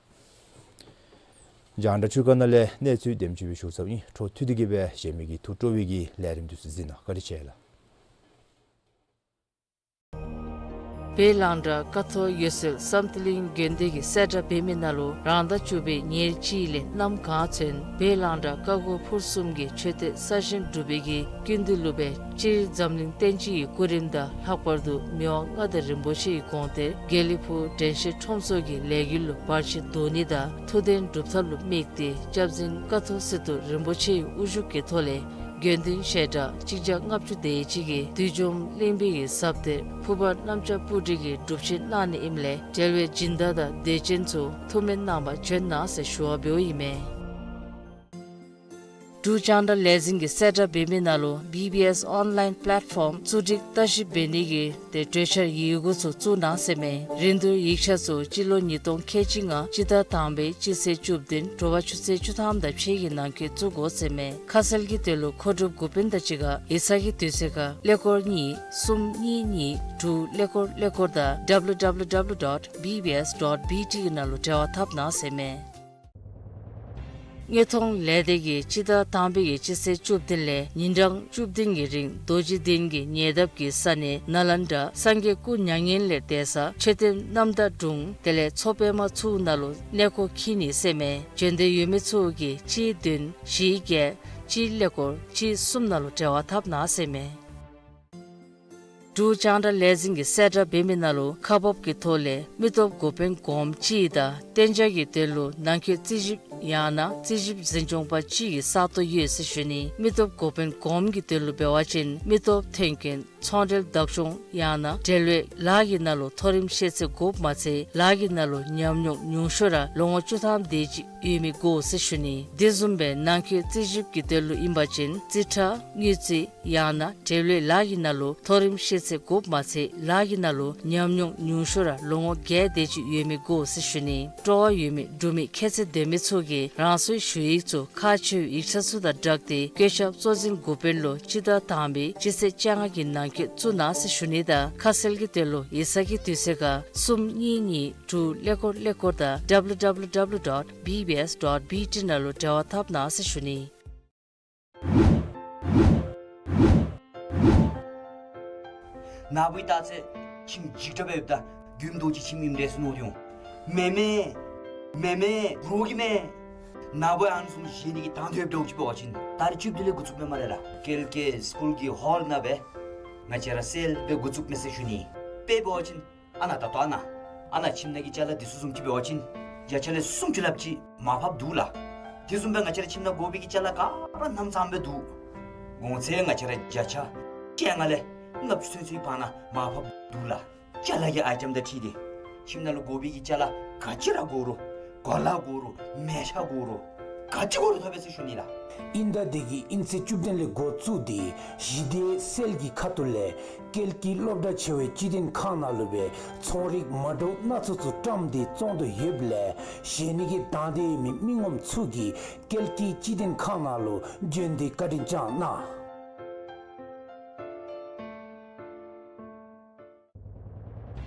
རྒྱང་བསྒྲགས་ཚུ་ག་ནང་ལས་གནས་ཚུལ་དེམ་ཅིག་སྦེ་ཞུ་ཚརཝ་ཨིན། འཕྲོ་མཐུད་དེ་གིས་སྦེ་གཞན་མི་གི་ཐུགས་སྤྲོ་བའི་གི་ལས་རིམ་དེ་ཚུ་གཟིགས་གནང་། བཀའ་དྲིན་ཆེ་ལགས། བོད་གླང་བྲག་ཀཿཐོག་འོད་གསལ་བསམ་གཏན་གླིང་དགོན་སྡེ་གིས་གསལ་བསྒྲགས་འབད་མི་ནང་ལུ་རང་ཟླ་བཅུ་པའི་ཉེར་གཅིག་ལས་གནམ་གང་ཚུན་བོད་གླང་བྲག་ཀཿགོ་ཕུར་གསུམ་གྱི་མཆོད་རྟེན་གསར་བཞེངས་གྲུབ་པའི་གི་སྐུ་མདུན་ལུ་སྦེ་སྤྱིར་འཛམ་གླིང་བསྟན་སྤྱི་གི་སྐུ་རིམ་དང་ལྷག་པར་དུ་མི་དབང་མངའ་བདག་རིན་པོ་ཆེ་གི་དགོངས་གཏེར་དགེ་ལེགས་ཕུག་དྲན་ཤེས་ཁྲོམ་ཚོགས་ཀྱི་ལས་འགུལ་ལུ་བར་ཆད་བཟློག་ནི་དང་ཐུགས་དོན་སྒྲུབ་ཐབས་ལུ་དམིགས་ཏེ་སྐྱབས་རྗེ་ཀཿཐོག་སི་ཏུ་རིན་པོ་ཆེའི་དབུ་བཞུགས་ཀྱི་ཐོག་ལས་དགེ་འདུན་ཞལ་གྲངས་གཅིག་བརྒྱ་ལྔ་བཅུ་དེ་ཅིག་གིས་བདུད་འཇོམས་གླིང་པའི་གི་ཟབ་གཏེར་ཕུར་པ་གནམ་ལྕགས་སྤུ་གྲི་གི་སྒྲུབ་ཆེན་གནང་ནི་ཨིནམ་ལས་འབྲེལ་བའི་སྦྱིན་བདག་དང་དད་ཅན་ཚུ་ཐུགས་སྨོན་གནང་བར་བྱོན་གནང་ཟེར་ཞུ་བ་འབདཝ་ཨིན་མས། འབྲུག་རྒྱང་བསྒྲགས་ལས་འཛིན་གྱིས་གསལ་བསྒྲགས་འབད་མི་ནང་ལུ་བི་བི་ཨེསི་ཨོན་ལཱའིན་པེ་ལེཊ་ཕོམ་བཙུགས་སྒྲིག་བརྟག་ཞིབ་འབད་ནི་གི་ཏེ་གྲོས་འཆར་ཡི་གུ་ཚུ་བཙུགས་གནང་ཟེར་མས། རིན་བསྡུར་ཡིག་ཆ་ཚུ་སྤྱི་ལོ་ཉིས་སྟོང་ཁལ་གཅིག་ལྔ་སྤྱི་ཟླ་དང་པའི་སྤྱི་ཚེས་བཅུ་བདུན་དྲོ་པ་ཆུ་ཚོད་བཅུ་ཐམ་དང་ཕྱེད་ཀྱི་ནང་འཁོད་བཙུགས་དགོ་ཟེར་མས། ཁ་གསལ་གྱི་དོན་ལུ་མཁོ་སྒྲུབ་འགོ་དཔོན་དང་གཅིག་ཁར་ཡིག་ཚང་གི་དུས་ཚོད་ཁར་ཀླད་ཀོར་གཉིས་གསུམ་གཉིས་གཉིས་དྲུག་ཀླད་ཀོར་ཀླད་ཀོར་དང་W W W dot B B S dot B T གི་ནང་ལུ་འབྲེལ་བ་འཐབ་གནང་ཟེར་མས། དངོས་མཐོང་ལས་སྡེ་གིས་སྤྱི་ཟླ་དང་པའི་གི་སྤྱི་ཚེས་བཅུ་བདུན་ལས་ཉིན་གྲངས་བཅུ་བདུན་གྱི་རིང་རྡོ་རྗེ་གདན་གྱི་ཉེ་འདབས་ཀྱི་ས་གནས་ནཱ་ལེནྡྲ་སངས་རྒྱས་སྐུ་མྱ་ངན་ལས་འདས་ས་མཆོད་རྟེན་རྣམ་དག་དྲུང་དེ་ལས་མཚོ་པདྨ་ཚུ་ནང་ལུ་གནས་སྐོར་འཁྱིད་ནི་ཟེར་མས། འབྱོན་འདོད་ཡོད་མི་ཚུ་གིས་གཅིག་བདུན་བཞི་བརྒྱད་གཅིག་ཀླད་ཀོར་གཅིག་གསུམ་ནང་ལུ་འབྲེལ་བ་འཐབ་གནང་ཟེར་མས། འབྲུག་རྒྱང་བསྒྲགས་ལས་འཛིན་གྱིས་གསལ་བསྒྲགས་འབད་མི་ནང་ལུ་ཁག་འབག་གི་ཐོག་ལས་མི་སྟོབས་འགོ་དཔོན་གོངམ་གཅིག་དང་གཏན་འཇགས་ཀྱི་དོན་ལུ་ནང་འཁོད་རྩིས་ཞིབ་ཡང་ན་རྩིས་ཞིབ་འཛིན་སྐྱོང་པ་གཅིག་གི་ས་སྟོང་ཡོད་ཟེར་ཞུ་ནི། མི་སྟོབས་འགོ་དཔོན་གོངམ་གྱི་དོན་ལུ་འབད་བ་ཅིན་མི་སྟོབས་མཐུན་རྐྱེན་ཚོང་འབྲེལ་བདག་སྐྱོང་ཡང་ན་འབྲེལ་བའི་ལཱ་གི་ནང་ལུ་མཐོ་རིམ་ཤེས་ཚད་དགོཔ་མ་ཚད་ལཱ་གི་ནང་ལུ་ཉམས་མྱོང་ཉུང་ཤོས་ར་ལོ་ངོ་བཅུ་ཐམ་དེ་ཅིག་ཡོད་མི་དགོ་ཟེར་ཞུ་ནི། དེ་བཟུམ་སྦེ་ནང་འཁོད་རྩིས་ཞིབ་ཀྱི་དོན་ལུ་ཨིན་པ་ཅིན་རྩིས་ཁྲ་དངུལ་རྩིས་ཡང་ན་འབྲེལ་ཡོད་ལཱ་གི་ནང་ལུ་མཐོ་རིམ་ཤེས་ཚད་དགོཔ་མ་ཚད་ལཱ་གི་ནང་ལུ་ཉམས་མྱོང་ཉུང་ཤོས་ར་ལོ་ངོ་བརྒྱད་དེ་ཅིག་ཡོད་མི་དགོ་ཟེར་ཞུ་ནི། སྤྲོ་བ་ཡོད་མི་འབྲུག་མི་ཁྱད་ཚད་ལྡན་མི་ཚུ་གིས་རང་སོའི་ཞུ་ཡིག་ཚུ་ཁག་ཆེ་བའི་ཡིག་ཆ་ཚུ་དང་སྦྲགས་ཏེ་བཀོད་ཁྱབ་གཙོ་འཛིན་འགོ་དཔོན་ལུ་སྤྱི་ཟླ་དང་པའི་སྤྱི་ཚེས་བཅོ་ལྔ་གི་ནང་འཁོད་བཙུགས་གནང་ཟེར་ཞུ་ནི་དང་ཁ་གསལ་གྱི་དོན་ལུ་ཡིག་ཚང་གི་དུས་ཚོད་ཁར་གསུམ་གཉིས་གཉིས་དྲུག་ཀླད་ཀོར་ཀླད་ཀོར་དང་W W W dot B B S dot B T ནང་ལུ་འབྲེལ་བ་འཐབ་གནང་ཟེར་ཞུ་ནི། ནཱ་བུ་ད་ཚེ་ཁྱིམ་འཇིགས་སྐྲག་སྦེ་ཡོདཔ་ད་མགྱོནམ་རྡོ་རྗེ་ཁྱིམ་ཨིནམ་འདྲས་མནོ་སྟེ་འོང་། མེན་མེན། མེན་མེན། རོགས་ཀྱིས་མེན། ནཱ་བུ་ཨ་ནི་བཟུམ་བཞེས་ནི་གི་དང་འདོད་འདྲཝ་ཅིག་འབད་བ་ཅིན་ད་རིས་བཅུ་བདུན་ལས་འགོ་བཙུགསཔ་མས་སྨ་རེ་ལགས། ཀལ་ཀེ་སི་ཀུལ་གྱི་ཧོལ་ནང་སྦེ་ང་བཅས་ར་སེལ་སྦེ་འགོ་བཙུགསཔ་མས་ཟེར་ཞུ་ནི། དཔེ་འབད་བ་ཅིན་ཨ་ནཱ་ད་ལྟོ་ཨ་ནཱ་ཨ་ནཱ་ཁྱིམ་ནང་གི་ཅ་ལ་འདི་ཚུ་བཟུམ་ཅིག་འབད་བ་ཅིན་བརྒྱ་ཆ་ལས་སུམ་ཅུ་ལྷགཔ་ཅིག་མར་ཕབ་འདུག་ལགས། དེ་བཟུམ་སྦེ་ང་བཅས་ར་ཁྱིམ་ནང་དགོ་པའི་གི་ཅ་ལ་ག་ར་རྣམ་ཚང་སྦེ་འདུག། གོང་ཚད་ང་བཅས་ར་བརྒྱ་ཆ་བཅོ་ལྔ་ལས་ལྔ་བཅུ་ཚུན་ཚོད་བར་ན་མར་ཕབ་འདུག་ལགས། ཅ་ལ་གི་ཨའི་ཊེམ་དང་འཁྲིལ་ཏེ་ཁྱིམ་ནང་ལུ་དགོ་པའི་གི་ཅ་ལ་ག་ཅི་ར་དགོ་རུང་གོ་ལ་དགོ་རུང་མལ་ཆ་དགོ་རུང་ག་ཅི་དགོ་རུང་ཐོབ་པས་ཟེར་ཞུ་ནི་ལགས། ཨིན་ཟླ་འདི་གི་ཨིན་ཚེས་བཅུ་བདུན་ལས་འགོ་བཙུགས་ཏེ་གཞི་སྡེ་སེལ་གྱི་ཁ་ཐུག་ལས་ཀལ་ཀི་སློབ་གྲྭ་ཆེ་བའི་སྤྱི་བདེན་ཁང་ནང་ལུ་སྦེ་ཚོང་རིགས་མ་འདྲཝ་སྣ་ཚོགས་ཚུ་བཀྲམ་སྟེ་བཙོང་དོ་ཡོདཔ་ལས་བཞེས་ནི་གི་དང་འདོད་ཡོད་མི་མི་ངོམ་ཚུ་གིས་ཀལ་ཀི་སྤྱི་བདེན་ཁང་ནང་ལུ་བྱོན་ཏེ་བཀའ་དྲིན་བསྐྱང་གནང་།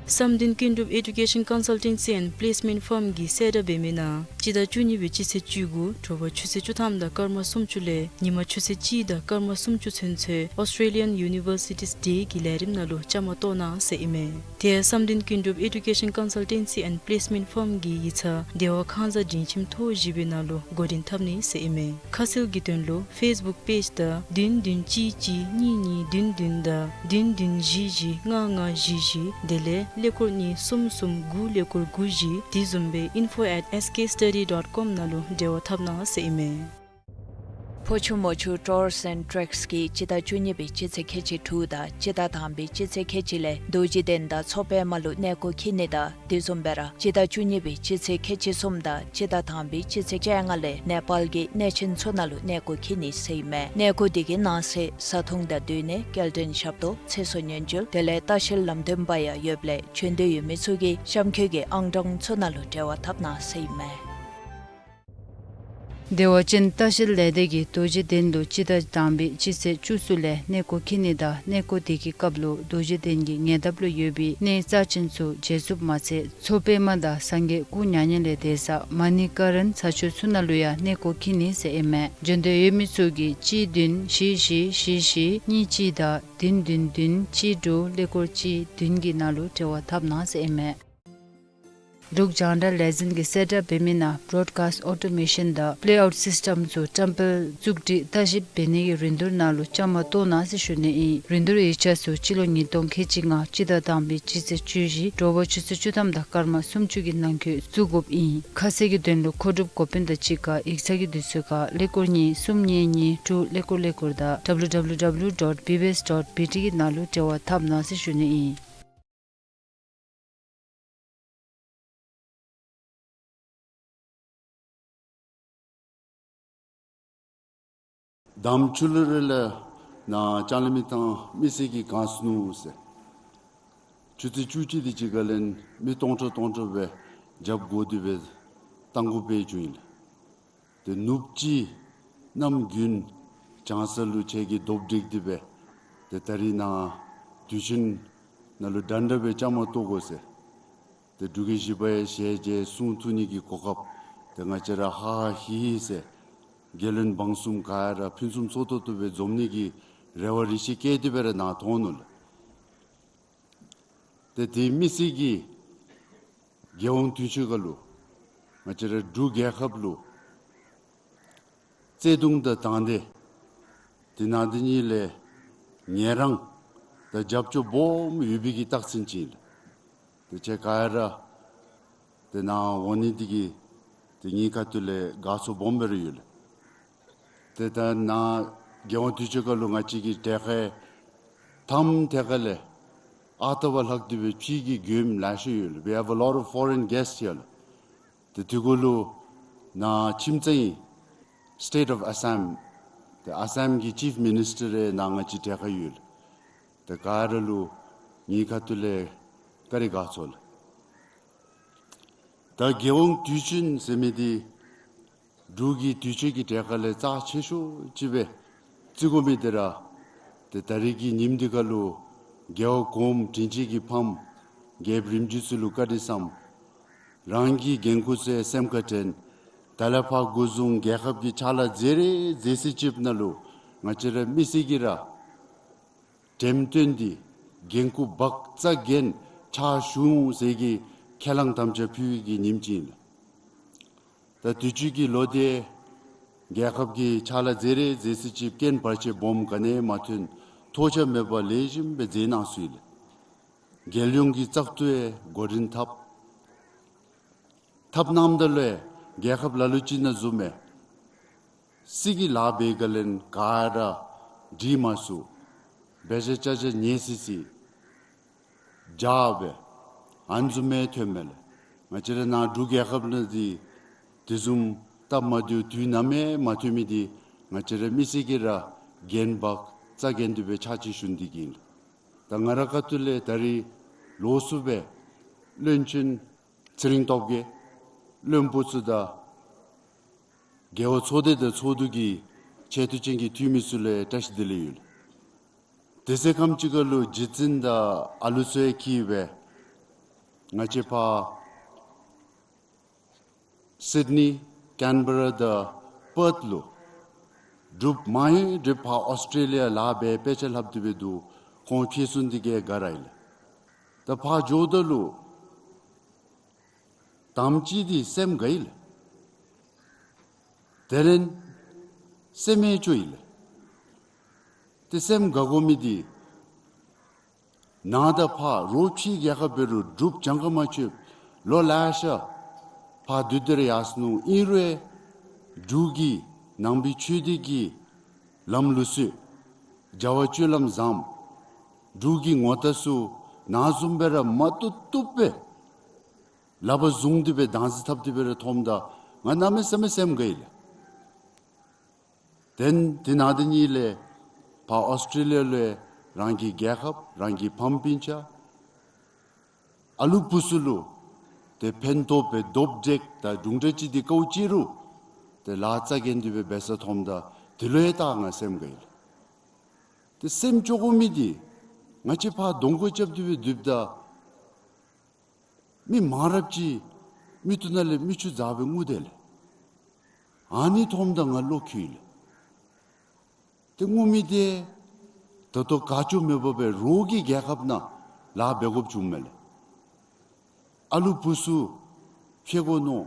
བསམ་གཏན་ཀུན་གྲུབ་Education Consultancy and Placement Firm གིས་གསལ་བསྒྲགས་འབད་མི་ནང་སྤྱི་ཟླ་བཅུ་གཉིས་པའི་སྤྱི་ཚེས་བཅུ་དགུ་དྲོ་པ་ཆུ་ཚོད་བཅུ་ཐམ་དང་སྐར་མ་སུམ་ཅུ་ལས་ཉིན་མ་ཆུ་ཚོད་གཅིག་དང་སྐར་མ་སུམ་ཅུ་ཚུན་ཚོད་Australian Universities Day གི་ལས་རིམ་ནང་ལུ་བཅའ་མར་གཏོགས་གནང་ཟེར་ཨིན་མས། དེ་ཡང་བསམ་གཏན་ཀུན་གྲུབ་Education Consultancy and Placement Firm གི་ཡིག་ཚང་བདེ་བ་ཁང་གཟའ་སྒྲིང་ཁྱིམ་ཐོག་བཞི་པའི་ནང་ལུ་འགོ་འདྲེན་འཐབ་ནི་ཟེར་ཨིན་མས། ཁ་གསལ་གྱི་དོན་ལུ་Facebook page དང་བདུན་བདུན་གཅིག་གཅིག་གཉིས་གཉིས་བདུན་བདུན་དང་བདུན་བདུན་བཞི་བཞི་ལྔ་ལྔ་བཞི་བཞི། དེ་ལས་ཀླད་ཀོར་གཉིས་གསུམ་གསུམ་དགུ་ཀླད་ཀོར་དགུ་བཞི། དེ་བཟུམ་སྦེ་info at S K study dot com ནང་ལུ་འབྲེལ་བ་འཐབ་གནང་ཟེར་ཨིན་མས། ཕོ་ཆུ་མོ་ཆུ་Tours and Treks གིས་སྤྱི་ཟླ་བཅུ་གཉིས་པའི་སྤྱི་ཚེས་ཁལ་གཅིག་དྲུག་དང་སྤྱི་ཟླ་དང་པའི་སྤྱི་ཚེས་ཁལ་གཅིག་ལས་རྡོ་རྗེ་གདན་དང་མཚོ་པདྨ་ལུ་གནས་སྐོར་འཁྱིད་ནི་དང་དེ་བཟུམ་སྦེ་ར་སྤྱི་ཟླ་བཅུ་གཉིས་པའི་སྤྱི་ཚེས་ཁལ་གཅིག་གསུམ་དང་སྤྱི་ཟླ་དང་པའི་སྤྱི་ཚེས་བཅོ་ལྔ་ལས་ནེ་པཱལ་གྱི་གནས་ཆེན་ཚུ་ནང་ལུ་གནས་སྐོར་འཁྱིད་ནི་ཟེར་ཨིན་མས། གནས་སྐོར་དེ་གི་ནང་གསེས་བཟའ་འཐུང་དང་སྡོད་གནས་སྐྱེལ་འདྲེན་ཞབས་ཏོག་ཚེ་སྲོག་ཉེན་བཅོལ་དེ་ལས་ལྟ་བཤལ་ལམ་སྟོན་པ་ཡང་ཡོདཔ་ལས་བྱོན་འདོད་ཡོད་མི་ཚུ་གིས་གཤམ་འཁོད་ཀྱི་ཨང་གྲངས་ཚུ་ནང་ལུ་འབྲེལ་བ་འཐབ་གནང་ཟེར་ཨིན་མས། བདེ་བ་ཅན་ལྟ་བཤལ་ལས་སྡེ་གིས་རྡོ་རྗེ་གདན་ལུ་སྤྱི་ཟླ་དང་པའི་སྤྱི་ཚེས་བཅུ་གསུམ་ལས་གནས་སྐོར་འཁྱིད་ནི་དང་གནས་སྐོར་དེ་གི་སྐབས་ལུ་རྡོ་རྗེ་གདན་གྱི་ཉེ་འདབས་ལུ་ཡོད་པའི་གནས་རྩ་ཆེན་ཚུ་མཇལ་ཚུགསཔ་མ་ཚད་མཚོ་པདྨ་དང་སངས་རྒྱས་སྐུ་མྱ་ངན་ལས་འདས་ས་མ་ཎི་ཀ་རན་ས་ཆ་ཚུ་ནང་ལུ་ཡང་གནས་སྐོར་འཁྱིད་ནི་ཟེར་ཨིན་མས། བྱོན་འདོད་ཡོད་མི་ཚུ་གིས་གཅིག་བདུན་བཞི་བཞི་བཞི་བཞི་གཉིས་གཅིག་དང་བདུན་བདུན་བདུན་གཅིག་དྲུག་ཀླད་ཀོར་གཅིག་བདུན་གྱི་ནང་ལུ་འབྲེལ་བ་འཐབ་གནང་ཟེར་ཨིན་མས། འབྲུག་རྒྱང་བསྒྲགས་ལས་འཛིན་གྱིས་གསལ་བསྒྲགས་འབད་མི་ནང་broadcast automation དང་playout system ཚུ་བཀྲམ་སྤེལ་བཙུགས་སྒྲིག་ལྟ་ཞིབ་འབད་ནི་གི་རིན་བསྡུར་ནང་ལུ་བཅའ་མར་གཏོགས་གནང་ཟེར་ཞུ་ནི་ཨིན། རིན་བསྡུར་ཡིག་ཆ་ཚུ་སྤྱི་ལོ་ཉིས་སྟོང་ཁལ་གཅིག་ལྔ་སྤྱི་ཟླ་དང་པའི་སྤྱི་ཚེས་བཅུ་བཞི་དྲོ་པ་ཆུ་ཚོད་བཅུ་ཐམ་དང་སྐར་མ་སུམ་ཅུ་གི་ནང་འཁོད་བཙུགས་དགོཔ་ཨིན། ཁ་གསལ་གྱི་དོན་ལུ་མཁོ་སྒྲུབ་འགོ་དཔོན་དང་གཅིག་ཁར་ཡིག་ཚང་གི་དུས་ཚོད་ཁར་ཀླད་ཀོར་གཉིས་གསུམ་གཉིས་གཉིས་དྲུག་ཀླད་ཀོར་ཀླད་ཀོར་དང་W W W dot B B S dot B T གི་ནང་ལུ་འབྲེལ་བ་འཐབ་གནང་ཟེར་ཞུ་ནི་ཨིན། དམ་ཆོས་ལུ་རེ་ལ་ནཱ་ལྕང་གླིང་མི་ཐང་མི་སེར་གྱིས་གང་ནུག་ཟེར། ཆུ་ཚོད་བཅུ་གཅིག་དེ་ཅིག་ཁར་ལས་མི་སྟོང་ཕྲག་སྟོང་ཕྲག་སྦེ་རྒྱབ་དགོ་དེ་སྦེ་གཏང་དགོཔ་སྦེ་བྱུང་ཡི་ལགས། ཏེ་ནུབ་གཅིག་གནམ་དགུན་བྱང་ས་ལུ་ཁྱེད་ཀྱིས་རྡོབ་སྒྲིག་དེ་སྦེ་ཏེ་ད་རིས་ནཱ་དུས་ཆེན་ནང་ལུ་འདྲན་འདྲ་སྦེ་བཅའ་མར་གཏོགས་དགོ་ཟེར། ཏེ་འབྲུག་རྒྱལ་བཞི་པ་ཡང་ཞལ་མཇལ་གསུང་ཐོས་ནི་གི་གོ་སྐབས་ཏེ་ང་བཅས་ར་ཧ་ཧ་ཧི་ཧི་ཟེར་རྒྱལ་བློན་འབངས་གསུམ་ག་ར་ཕུན་སུམ་ཚོགས་ཏོག་ཏོ་སྦེ་འཛོམས་ནི་གི་རེ་བ་རེ་ཆེ་བསྐྱེད་དེ་སྦེ་ར་ནཱ་ཐོན་ནུག་ལགས། ཏེ་དེ་མི་སེར་གྱིས་རྒྱལ་ཡོངས་དུས་ཆེན་ཁར་ལུ་ང་བཅས་ར་འབྲུག་རྒྱལ་ཁབ་ལུ་བརྩེ་གདུང་དང་དང་འདོད་དེ་ནང་དེ་གཉིས་ལས་ངལ་རངས་དང་རྒྱབ་སྐྱོར་སྦོམ་ཡོད་པའི་གི་རྟགས་མཚན་ཅིག་ཨིན་ལགས། ཏེ་ཁྱེད་ག་ར་ཏེ་ནཱ་འོང་ནི་དེ་གིས་ཏེ་ངེའི་ཁ་ཐུག་ལས་དགའ་ཚོར་སྦོམ་སྦེ་ར་ཡོད་ལགས། ཏེ་ད་ནཱ་རྒྱལ་ཡོངས་དུས་ཆེན་ཁར་ལུ་ང་བཅས་ཀྱི་གྲལ་ཁར་མཐའམ་ཐད་ཁ་ལས་ཨ་རྟག་བར་ལྷག་སྟེ་སྦེ་ཕྱི་གི་མགྱོནམ་ལེ་ཤ་ཡོད་ལགས། We have a lot of foreign guests here ལགས། ཏེ་དེ་གུ་ལུ་ནཱ་ཁྱིམ་ཚང་ཨིན། State of Assam ཏེ་ཨ་སམ་གྱི་ཅིཕ་མི་ནིས་ཊར་ར་ནཱ་ང་བཅས་གྲལ་ཁར་ཡོད་ལགས། ཏེ་ག་ར་ལུ་ངེའི་ཁ་ཐུག་ལས་བཀའ་དྲིན་དགའ་ཚོར་ལགས། ད་རྒྱལ་ཡོངས་དུས་ཆེན་ཟེར་མི་འདི་འབྲུག་གི་དུས་ཆེན་གྱི་གྲལ་ཁ་ལས་རྩ་ཆེ་ཤོས་ཅིག་སྦེ་བརྩི་དགོ་མི་འདི་ར་ཏེ་ད་རིས་ཀྱི་ཉིནམ་འདི་ཁར་ལུ་རྒྱལ་བ་གོངམ་དྲིན་ཅན་གྱི་ཕམ་རྒྱལཔོ་རིམ་བྱོན་ཚུ་ལུ་བཀའ་དྲིན་བསམ། རང་གི་འགན་ཁུར་ཚུ་སེམས་ཁར་དྲན། ད་ལས་ཕར་འགོ་བཟུང་རྒྱལ་ཁབ་ཀྱི་ཕྱག་ལཱ་མཛད་རེ་མཛད་ཚེ་ཅིག་ནང་ལུ་ང་བཅས་ར་མི་སེར་གྱིས་ར་འགྲེམས་སྟོན་འདི་འགན་ཁུར་བག་ཚ་གྱང་ཆགས་བྱུང་ཟེར་གྱི་ཁས་བླངས་དམ་བཅའ་ཕུལ་བའི་གི་ཉིནམ་ཅིག་ཨིན་ལགས། ད་དུས་ཅི་གི་ལོ་འདི་རྒྱལ་ཁབ་ཀྱི་ཕྱག་ལཱ་མཛད་རེ་མཛད་ཚེ་ཅིག་རྐྱེན་བར་ཆད་སྦོམ་ག་ནི་ཡང་མ་ཐོན། ཐོགས་ཆགས་མེད་པར་ལེགས་ཤོམ་སྦེ་མཛད་གནང་སོང་ཡི་ལགས། རྒྱལ་ཡོངས་ཀྱི་བཙག་འཐུ་ཡང་འགོ་འདྲེན་འཐབ་འཐབ་གནངམ་ད་ལུ་རྒྱལ་ཁབ་ལ་ལུ་ཅིག་ནང་བཟུམ་སྦེ་སྲིད་ཀྱི་ལཱ་འབད་ག་ལས་ག་ར་འགྲིག་མ་ཚུགས། འབད་བཞག་བྱ་བཞག་ཉེས་སི་སི་རྐྱབ་སྦེ་ཨ་ནི་བཟུམ་མའི་ཐོནམ་མས་ལགས། ང་བཅས་ར་ནཱ་འབྲུག་རྒྱལ་ཁབ་ནང་འདི་དེ་བཟུམ་སྟབས་མ་བདེཝ་དུས་ནམ་ཡང་མ་ཐོན་མི་འདི་ང་བཅས་ར་མི་སེར་གྱིས་ར་འགན་བག་ཚ་གྱང་དེ་སྦེ་ཆགས་ཅི་ཞུ་ནི་འདི་གིས་ཨིན་ལགས། ད་ང་རའི་ཁ་ཐུག་ལས་ད་རིས་ལོགས་སུ་སྦེ་བློན་ཆེན་ཚེ་རིང་སྟོབས་རྒྱས་བློན་པོ་ཚུ་དང་རྒེད་འོག་ཚོགས་སྡེ་དང་ཚོགས་འདུ་གི་ཆེ་བསྟོད་ཅན་གྱི་འཐུས་མི་ཚུ་ལུ་བཀྲ་ཤིས་བདེ་ལེགས་ཡོད། དེ་ཚེ་ཁམས་ཅིག་ཁར་ལུ་རྗེ་བཙུན་དང་ཨ་ལུ་ཚུ་ཡང་འཁྱིད་སྦེ་ ང་བཅས་ཕར་སིཌ་ནི་ཀེན་བེ་ར་དང་པརཐ་ལུ་འབྲུགཔ་མང་རབས་ཕར་ཨོསི་ཊྲེ་ལི་ཡ་ལཱ་འབད་དཔེ་ཆ་ལྷབ་སྟེ་སྦེ་འདུག། ཁོང་ཕྱིར་སོང་སྟེ་གིས་ག་ར་ཨིན་ལགས། ད་ཕར་འགྱོཝ་ད་ལུ་དང་པ་ཅིག་འདི་སེམས་དགའ་ཡི་ལགས། དེ་ལས་སེམས་ཡང་སྐྱོ་ཡི་ལགས། ཏེ་སེམས་དགའ་དགོ་མི་འདི་ནཱ་དང་ཕར་རོགས་ཕྱི་རྒྱལ་ཁབ་འབད་རུང་འབྲུགཔ་གྱངས་ཁ་མ་ཆོདཔ་ལོ་ལེ་ཤ་ཕར་སྡོད་དེ་ར་ཡར་སོ་ནུག། ཨིན་རུང་འབྲུག་གི་ནང་པའི་ཆོས་སྡེ་གི་ལམ་ལུགས་སྲོལ་བྱ་བ་སྤྱོད་ལམ་བཟངམ་འབྲུག་གི་ངོ་རྟགས་ཚུ་ནཱ་བཟུམ་སྦེ་ར་མ་བཏུབ་བཏུབ་སྦེ་ལག་པར་བཟུང་སྟེ་སྦེ་བདག་འཛིན་འཐབ་སྟེ་སྦེ་ར་མཐོངམ་ད་ང་གནམ་མེད་ས་མེད་སེམས་དགའ་ཡི་ལགས། དེ་དེ་ནང་དེ་གཉིས་ལས་ཕར་ཨོསི་ཊྲེ་ལི་ཡ་ལུ་རང་གི་རྒྱལ་ཁབ་རང་གི་ཕམ་སྤུན་ཆ་ཨ་ལུ་བུ་ཚུ་ལུ་ཏེ་ཕན་ཐོགས་པའི་རྡོག་བྲེག་དང་དུང་ཁྲག་ཅིག་འདི་ཀཝ་ཅིག་རུང་ཏེ་ལཱ་རྩ་འགེངས་ཏེ་སྦེ་འབད་ས་མཐོངམ་ད་དེ་ལུ་ཡང་ད་ང་སེམས་དགའ་ཡི་ལགས། ཏེ་སེམས་སྐྱོ་དགོ་མི་འདི་ང་བཅས་ཕར་གདོང་བསྐྱེད་རྐྱབ་སྟེ་སྦེ་སྡོདཔ་ད་མི་མང་རབས་ཅིག་མིག་ཏོ་ནང་ལས་མིག་ཆུ་འཛག་སྦེ་ངུ་དེས་ལགས། ཨ་ནི་མཐོངམ་ད་ང་བློ་འགྱོད་ཡི་ལགས། ཏེ་ངུ་མི་འདི་ད་ལྟོ་དགའ་སྐྱོ་མེད་པར་སྦེ་རོགས་ཀྱི་རྒྱལ་ཁབ་ནང་ལཱ་འབད་དགོཔ་བྱུངམ་མས་ལགས། ཨ་ལུ་བུ་ཚུ་ཕྱད་དགོ་མནོ།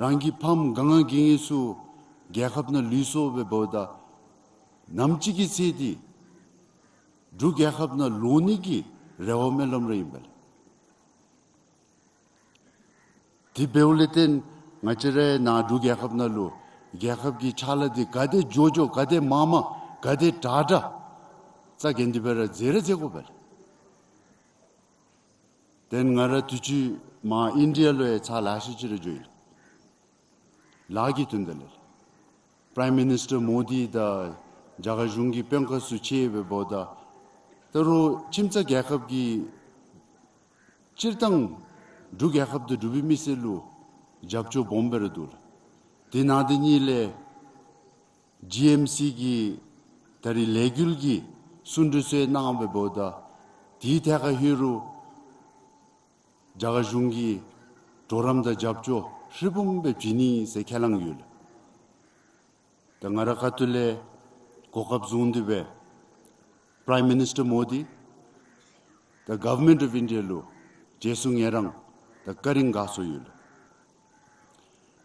རང་གི་ཕམ་ག་ང་གི་ངེ་ཚུ་རྒྱལ་ཁབ་ནང་ལུས་སོ་སྦེ་འབདཝ་ད་ནམ་ཅིག་གི་ཚེ་འདི་འབྲུག་རྒྱལ་ཁབ་ནང་ལོག་ནི་གི་རེ་བ་སྨོན་ལམ་ར་ཨིན་པས་ལགས། དེ་འབདཝ་ལས་བརྟེན་ང་བཅས་ར་ནཱ་འབྲུག་རྒྱལ་ཁབ་ནང་ལུ་རྒྱལ་ཁབ་ཀྱི་ཕྱག་ལཱ་འདི་ག་དེ་མགྱོགས་མགྱོགས་ག་དེ་མང་མང་ག་དེ་དྲག་དྲག་རྩ་འགེངས་ཏེ་སྦེ་ར་མཛད་ར་མཛད་དགོ་པས་ལགས། དེ་ང་ར་དུས་ཅི་མར་ཨིན་ཌི་ཡ་ལུ་ཡང་ཚར་ལེ་ཤ་ཅིག་ར་འགྱོ་ཡི་ལགས། ལཱ་གི་དོན་དག་ལས་ལགས། པྲའིམ་མི་ནིསི་ཊར་མོ་དི་དང་རྒྱ་གར་གཞུང་གི་དཔོན་ཁག་ཚུ་ཕྱད་སྦེ་འབདཝ་ད་ད་རུང་ཁྱིམ་ཚང་རྒྱལ་ཁབ་ཀྱི་སྤྱིར་བཏང་འབྲུག་རྒྱལ་ཁབ་དང་འབྲུག་པའི་མི་སེར་ལུ་རྒྱབ་སྐྱོར་སྦོམ་སྦེ་ར་འདུག་ལགས། དེ་ནང་དེ་གཉིས་ལས་ཇི་ཨེམ་སི་གི་ད་རེས་ལས་འགུལ་གྱི་གསུང་གྲོས་ཚུ་གནང་སྦེ་འབདཝ་ད་དེའི་ཐད་ཁར་ལྷོད་རུང་རྒྱ་གར་གཞུང་གིས་གྲོགས་རམ་དང་རྒྱབ་སྐྱོར་ཧྲིལ་བུམ་སྦེ་བྱིན་ནི་ཟེར་ཁས་ལེན་ཡོད་ལགས། ད་ང་ར་ཁ་ཐུག་ལས་གོ་སྐབས་བཟུང་སྟེ་སྦེ་པྲའིམ་མི་ནིསི་ཊར་མོ་དི་དང་གོ་ཝར་མེནཊ་ཨོཕ་ཨིན་ཌི་ཡ་ལུ་རྗེས་སུ་ཡི་རངས་དང་བཀའ་དྲིན་དགའ་ཚོར་ཡོད་ལགས།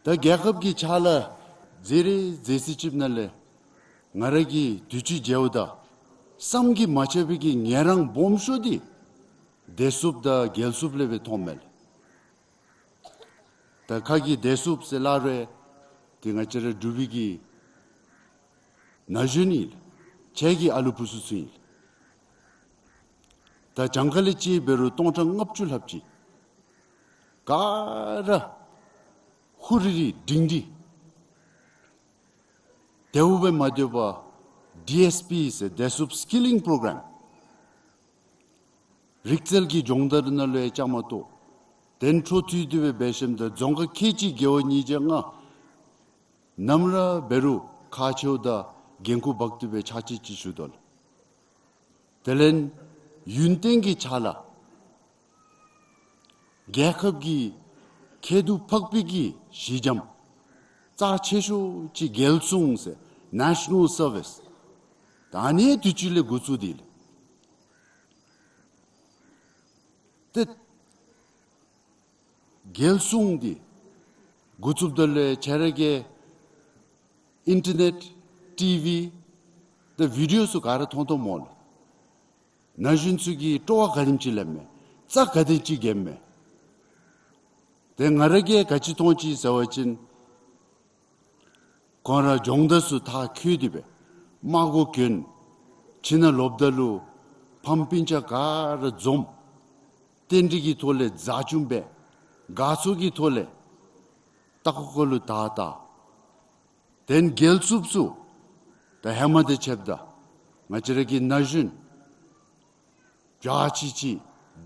ད་རྒྱལ་ཁབ་ཀྱི་ཕྱག་ལཱ་མཛད་རིགས་མཛད་ཚད་ཅིག་ནང་ལས་ང་ར་གིས་དུས་ཅི་མཇལཝ་ད་བསམ་གྱིས་མ་ཁྱབ་པའི་གི་ངལ་རངས་སྦོམ་ཤོས་འདི་བདེ་སྲུངཔ་དང་རྒྱལ་སྲུངཔ་ལས་སྦེ་མཐོངམ་མས་ལགས། ད་ཁ་གི་བདེ་སྲུངཔ་ཟེར་སླབ་རུང་འདི་ང་བཅས་ར་འབྲུག་པའི་གི་ན་གཞོན་ཨིན་ལགས། ཁྱེད་ཀྱི་ཨ་ལུ་བུ་ཚུ་ཚུ་ཨིན་ལགས། ད་གྱངས་ཁ་ལས་ཅིག་འབད་རུང་སྟོང་ཕྲག་ལྔ་བཅུ་ལྷགཔ་ཅིག་ག་ར་ཧུ་རི་རི་སྒྲིང་སྒྲི་དེ་སྦེ་མ་སྡོད་པར་ཌི་ཨེསི་པི་ཟེར་བདེ་སྲུངཔ་སི་ཀི་ལིང་པོ་རོ་གྲམ་རིག་རྩལ་གྱི་སྦྱོང་བརྡར་ནང་ལུ་ཡང་བཅའ་མར་གཏོགས། དེ་འཕྲོ་མཐུད་དེ་སྦེ་འབད་ཞིནམ་ད་རྫོང་ཁག་ཁལ་གཅིག་རྒེད་འོག་ཉིས་བརྒྱ་ལྔ་ནམ་ར་འབད་རུང་ཁག་ཆེཝ་ད་འགན་ཁུར་འབག་སྟེ་སྦེ་ཕྱག་ཕྱིད་ཅིག་ཞུ་དོ་ལགས། དེ་ལས་ཡུན་བརྟན་གྱི་ཕྱག་ལཱ་རྒྱལ་ཁབ་ཀྱི་ཁྱད་དུ་འཕགས་པའི་གི་གཞི་འགྱམ་རྩ་ཆེ་ཤོས་ཅིག་རྒྱལ་སྲུང་ཟེར་ནེ་ཤ་ནཱལ་སར་ཝིསི་ད་ཨ་ནི་དུས་ཅི་ལས་འགོ་བཙུགས་ཏེ་ལགས། ཏེ་རྒྱལ་སྲུང་འདི་འགོ་བཙུགསཔ་ད་ལུ་ཁྱེད་ར་གིས་ཨིན་ཊར་ནེཊ་ཊི་ཝི་དང་བི་ཌི་ཡོ་ཚུ་ག་ར་མཐོང་མཐོངམ་སྨོ་ལགས། ན་གཞོན་ཚུ་གིས་སྤྲོ་བ་ག་དེམ་ཅིག་ལེནམ་མས། རྩ་ག་དེམ་ཅིག་འགེངམ་མས། ཏེ་ང་ར་གིས་ག་ཅི་མཐོང་ཅི་ཟེར་བ་ཅིན་ཁོང་ར་སྦྱོང་བརྡར་ཚུ་མཐར་འཁྱོལ་ཏེ་སྦེ་མ་གོ་གྱོན། ཁྱིམ་ནང་ལོགཔ་ད་ལུ་ཕམ་སྤུན་ཆ་ག་ར་འཛོམས། རྟེན་འབྲེལ་གྱི་ཐོག་ལས་མཛའ་གཅུང་འབད། དགའ་ཚོར་གྱི་ཐོག་ལས་ལྟག་ཀོ་ཀོ་ལུ་བདའ་བདའ། དེ་ལས་རྒྱལ་སྲུངཔ་ཚུ་ད་ཧེ་མ་དང་ཕྱདཔ་ད་ང་བཅས་ར་གི་ན་གཞོན་འཇའ་ཆི་ཆི་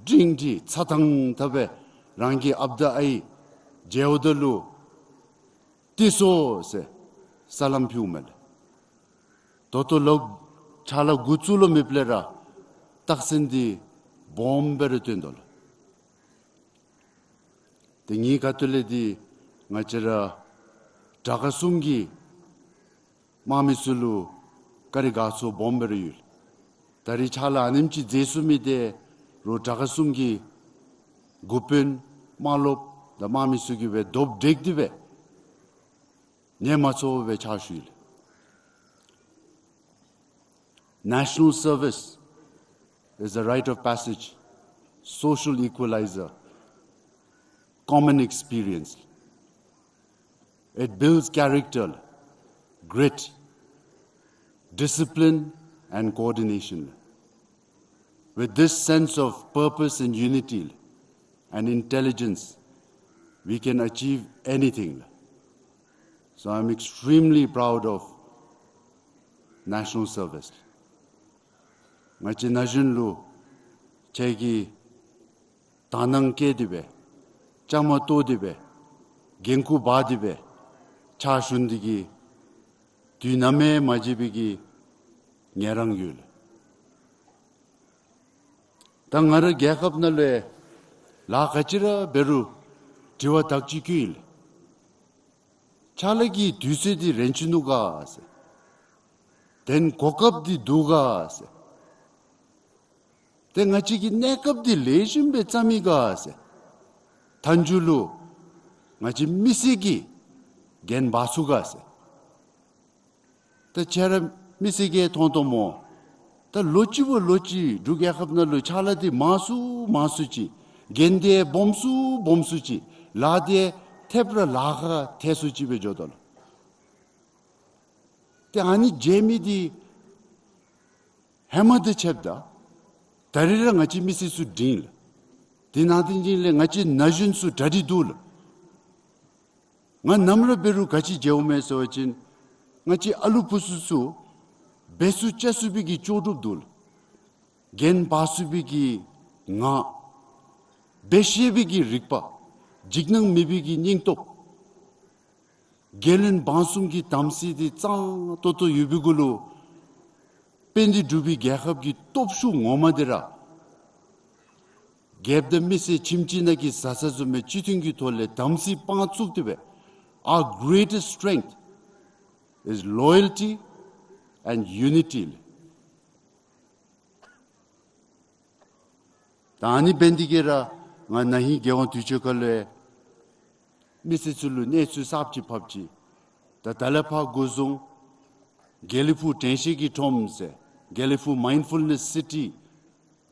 སྒྲིང་སྒྲི་ཚ་ཐང་ཐང་སྦེ་རང་གི་ཨཔ་དང་ཨའི་མཇལཝ་ད་ལུ་ཏེ་སོ་ཟེར་སར་ལམ་ཕུལཝ་མས་ལགས། ད་ལྟོ་ལོག་ཕྱག་ལཱ་འགོ་བཙུགས་ལོ་མེདཔ་ལས་ར་རྟགས་མཚན་འདི་སྦོམ་སྦེ་ར་སྟོན་དོ་ལགས། ངེའི་ཁ་ཐུག་ལས་འདི་ང་བཅས་ར་དྲག་ཁག་གསུམ་གྱི་དམག་མི་ཚུ་ལུ་བཀའ་དྲིན་དགའ་ཚོར་སྦོམ་སྦེ་ར་ཡོད། ད་རིས་ཕྱག་ལཱ་ཨ་ནེམ་ཅིག་མཛད་ཚུགས་མི་འདི་རོགས་དྲག་ཁག་གསུམ་གྱི་འགོ་དཔོན་དམག་སློབ་དང་དམག་མི་ཚུ་གིས་སྦེ་རྡོག་བསྒྲིལ་ཏེ་སྦེ་ཉམས་མ་ཚོར་བར་སྦེ་ཕྱག་ཞུ་ཡི་ལགས། National service is a rite of passage, social equalizer, common experience. It builds character, grit, discipline, and coordination. With this sense of purpose and unity and intelligence, we can achieve anything. So I'm extremely proud of national service. ང་བཅས་ན་གཞོན་ལུ་ཁྱེད་ཀྱིས་དག་སྣང་བསྐྱེད་དེ་སྦེ་བཅའ་མར་གཏོགས་ཏེ་སྦེ་འགན་ཁུར་འབག་སྟེ་སྦེ་ཕྱག་ཞུ་ནི་འདི་གིས་དུས་ནམ་ཡང་མ་བརྗེད་པའི་གི་ངལ་རངས་ཡོད་ལགས། ད་ང་རའི་རྒྱལ་ཁབ་ནང་ལུ་ལཱ་ག་ཅི་ར་འབད་རུང་དྲི་བ་དག་ཅིག་བཀོད་ཡི་ལགས། ཕྱག་ལཱ་གི་དུས་ཚོད་འདི་རན་ཅི་ནུག་ག་ཟེར། དེ་ལས་གོ་སྐབས་འདི་འདུག་ག་ཟེར། ཏེ་ང་བཅས་ཀྱི་གནས་སྐབས་འདི་ལེགས་ཤོམ་སྦེ་བརྩམས་ཡི་ག་ཟེར། མཐའ་མཇུག་ལུ་ང་བཅས་མི་སེར་གྱིས་འགན་འབག་ཚུགས་ག་ཟེར། ད་ཁྱེད་ར་མི་སེར་གྱིས་མཐོང་མཐོངམ་སྨོ། ད་ལོ་གཅིག་བ་ལོ་གཅིག་འབྲུག་རྒྱལ་ཁབ་ནང་ལུ་ཕྱག་ལཱ་འདི་མང་སུ་མང་སུ་ཅིག་འགན་འདི་སྦོམ་སུ་སྦོམ་སུ་ཅིག་ལཱ་འདི་ཐེབས་ར་ལཱ་ཁག་ཐེབས་སུ་ཅིག་སྦེ་འགྱོ་དོ་ལགས། ཏེ་ཨ་ནི་མཇལ་མི་འདི་ཧེ་མ་དང་ཕྱདཔ་ད་ད་རིས་ར་ང་བཅས་མི་སེར་ཚུ་སྒྲིང་ལགས། དེ་ནང་དེ་ཅིག་ལས་ང་བཅས་ན་གཞོན་ཚུ་གྲ་སྒྲིག་འདུག་ལགས། ང་ནམ་ར་འབད་རུང་ག་ཅི་མཇལཝ་མས་ཟེར་བ་ཅིན་ང་བཅས་ཨ་ལུ་བུ་ཚུ་ཚུ་འབད་ཚུགས་རྐྱབ་ཚུགས་པའི་གི་ལྕོགས་གྲུབ་འདུག་ལགས། འགན་འབག་ཚུགས་པའི་གི་ངག། འབད་ཤེས་པའི་གི་རིག་པ། འཇིགས་སྣང་མེད་པའི་གི་སྙིང་སྟོབས། རྒྱལ་བློན་འབངས་གསུམ་གྱི་དམ་ཚིག་འདི་གཙང་ཏོག་ཏོ་ཡོད་པའི་གུ་ལུ་དཔལ་ལྡན་འབྲུག་པའི་རྒྱལ་ཁབ་ཀྱི་སྟོབས་ཤུགས་ངོ་མ་འདི་ར་རྒྱལཔོ་དང་མི་སེར་ཁྱིམ་གཅིག་ནང་གི་བཟའ་ཚང་བཟུམ་སྦེ་སྤྱི་མཐུན་གྱི་ཐོག་ལས་དམ་ཚིག་སྤང་བཙུགས་ཏེ་སྦེ། Our greatest strength is loyalty and unity. ད་ཨ་ནི་འབད་ནི་འདི་གིས་ར་ང་ན་ཧིང་རྒྱལ་ཡོངས་དུས་ཆེན་ཁ་ལུ་མི་སེར་ཚུ་ལུ་གནས་ཚུལ་གསརཔ་ཅིག་ཕབ་ཅི། ད་ད་ལས་ཕར་འགོ་བཟུང་དགེ་ལེགས་ཕུག་དྲན་ཤེས་ཀྱི་ཁྲོམ་ཟེར་དགེ་ལེགས་ཕུག་མའིནཌ་ཕུལ་ནེསི་སི་ཊི་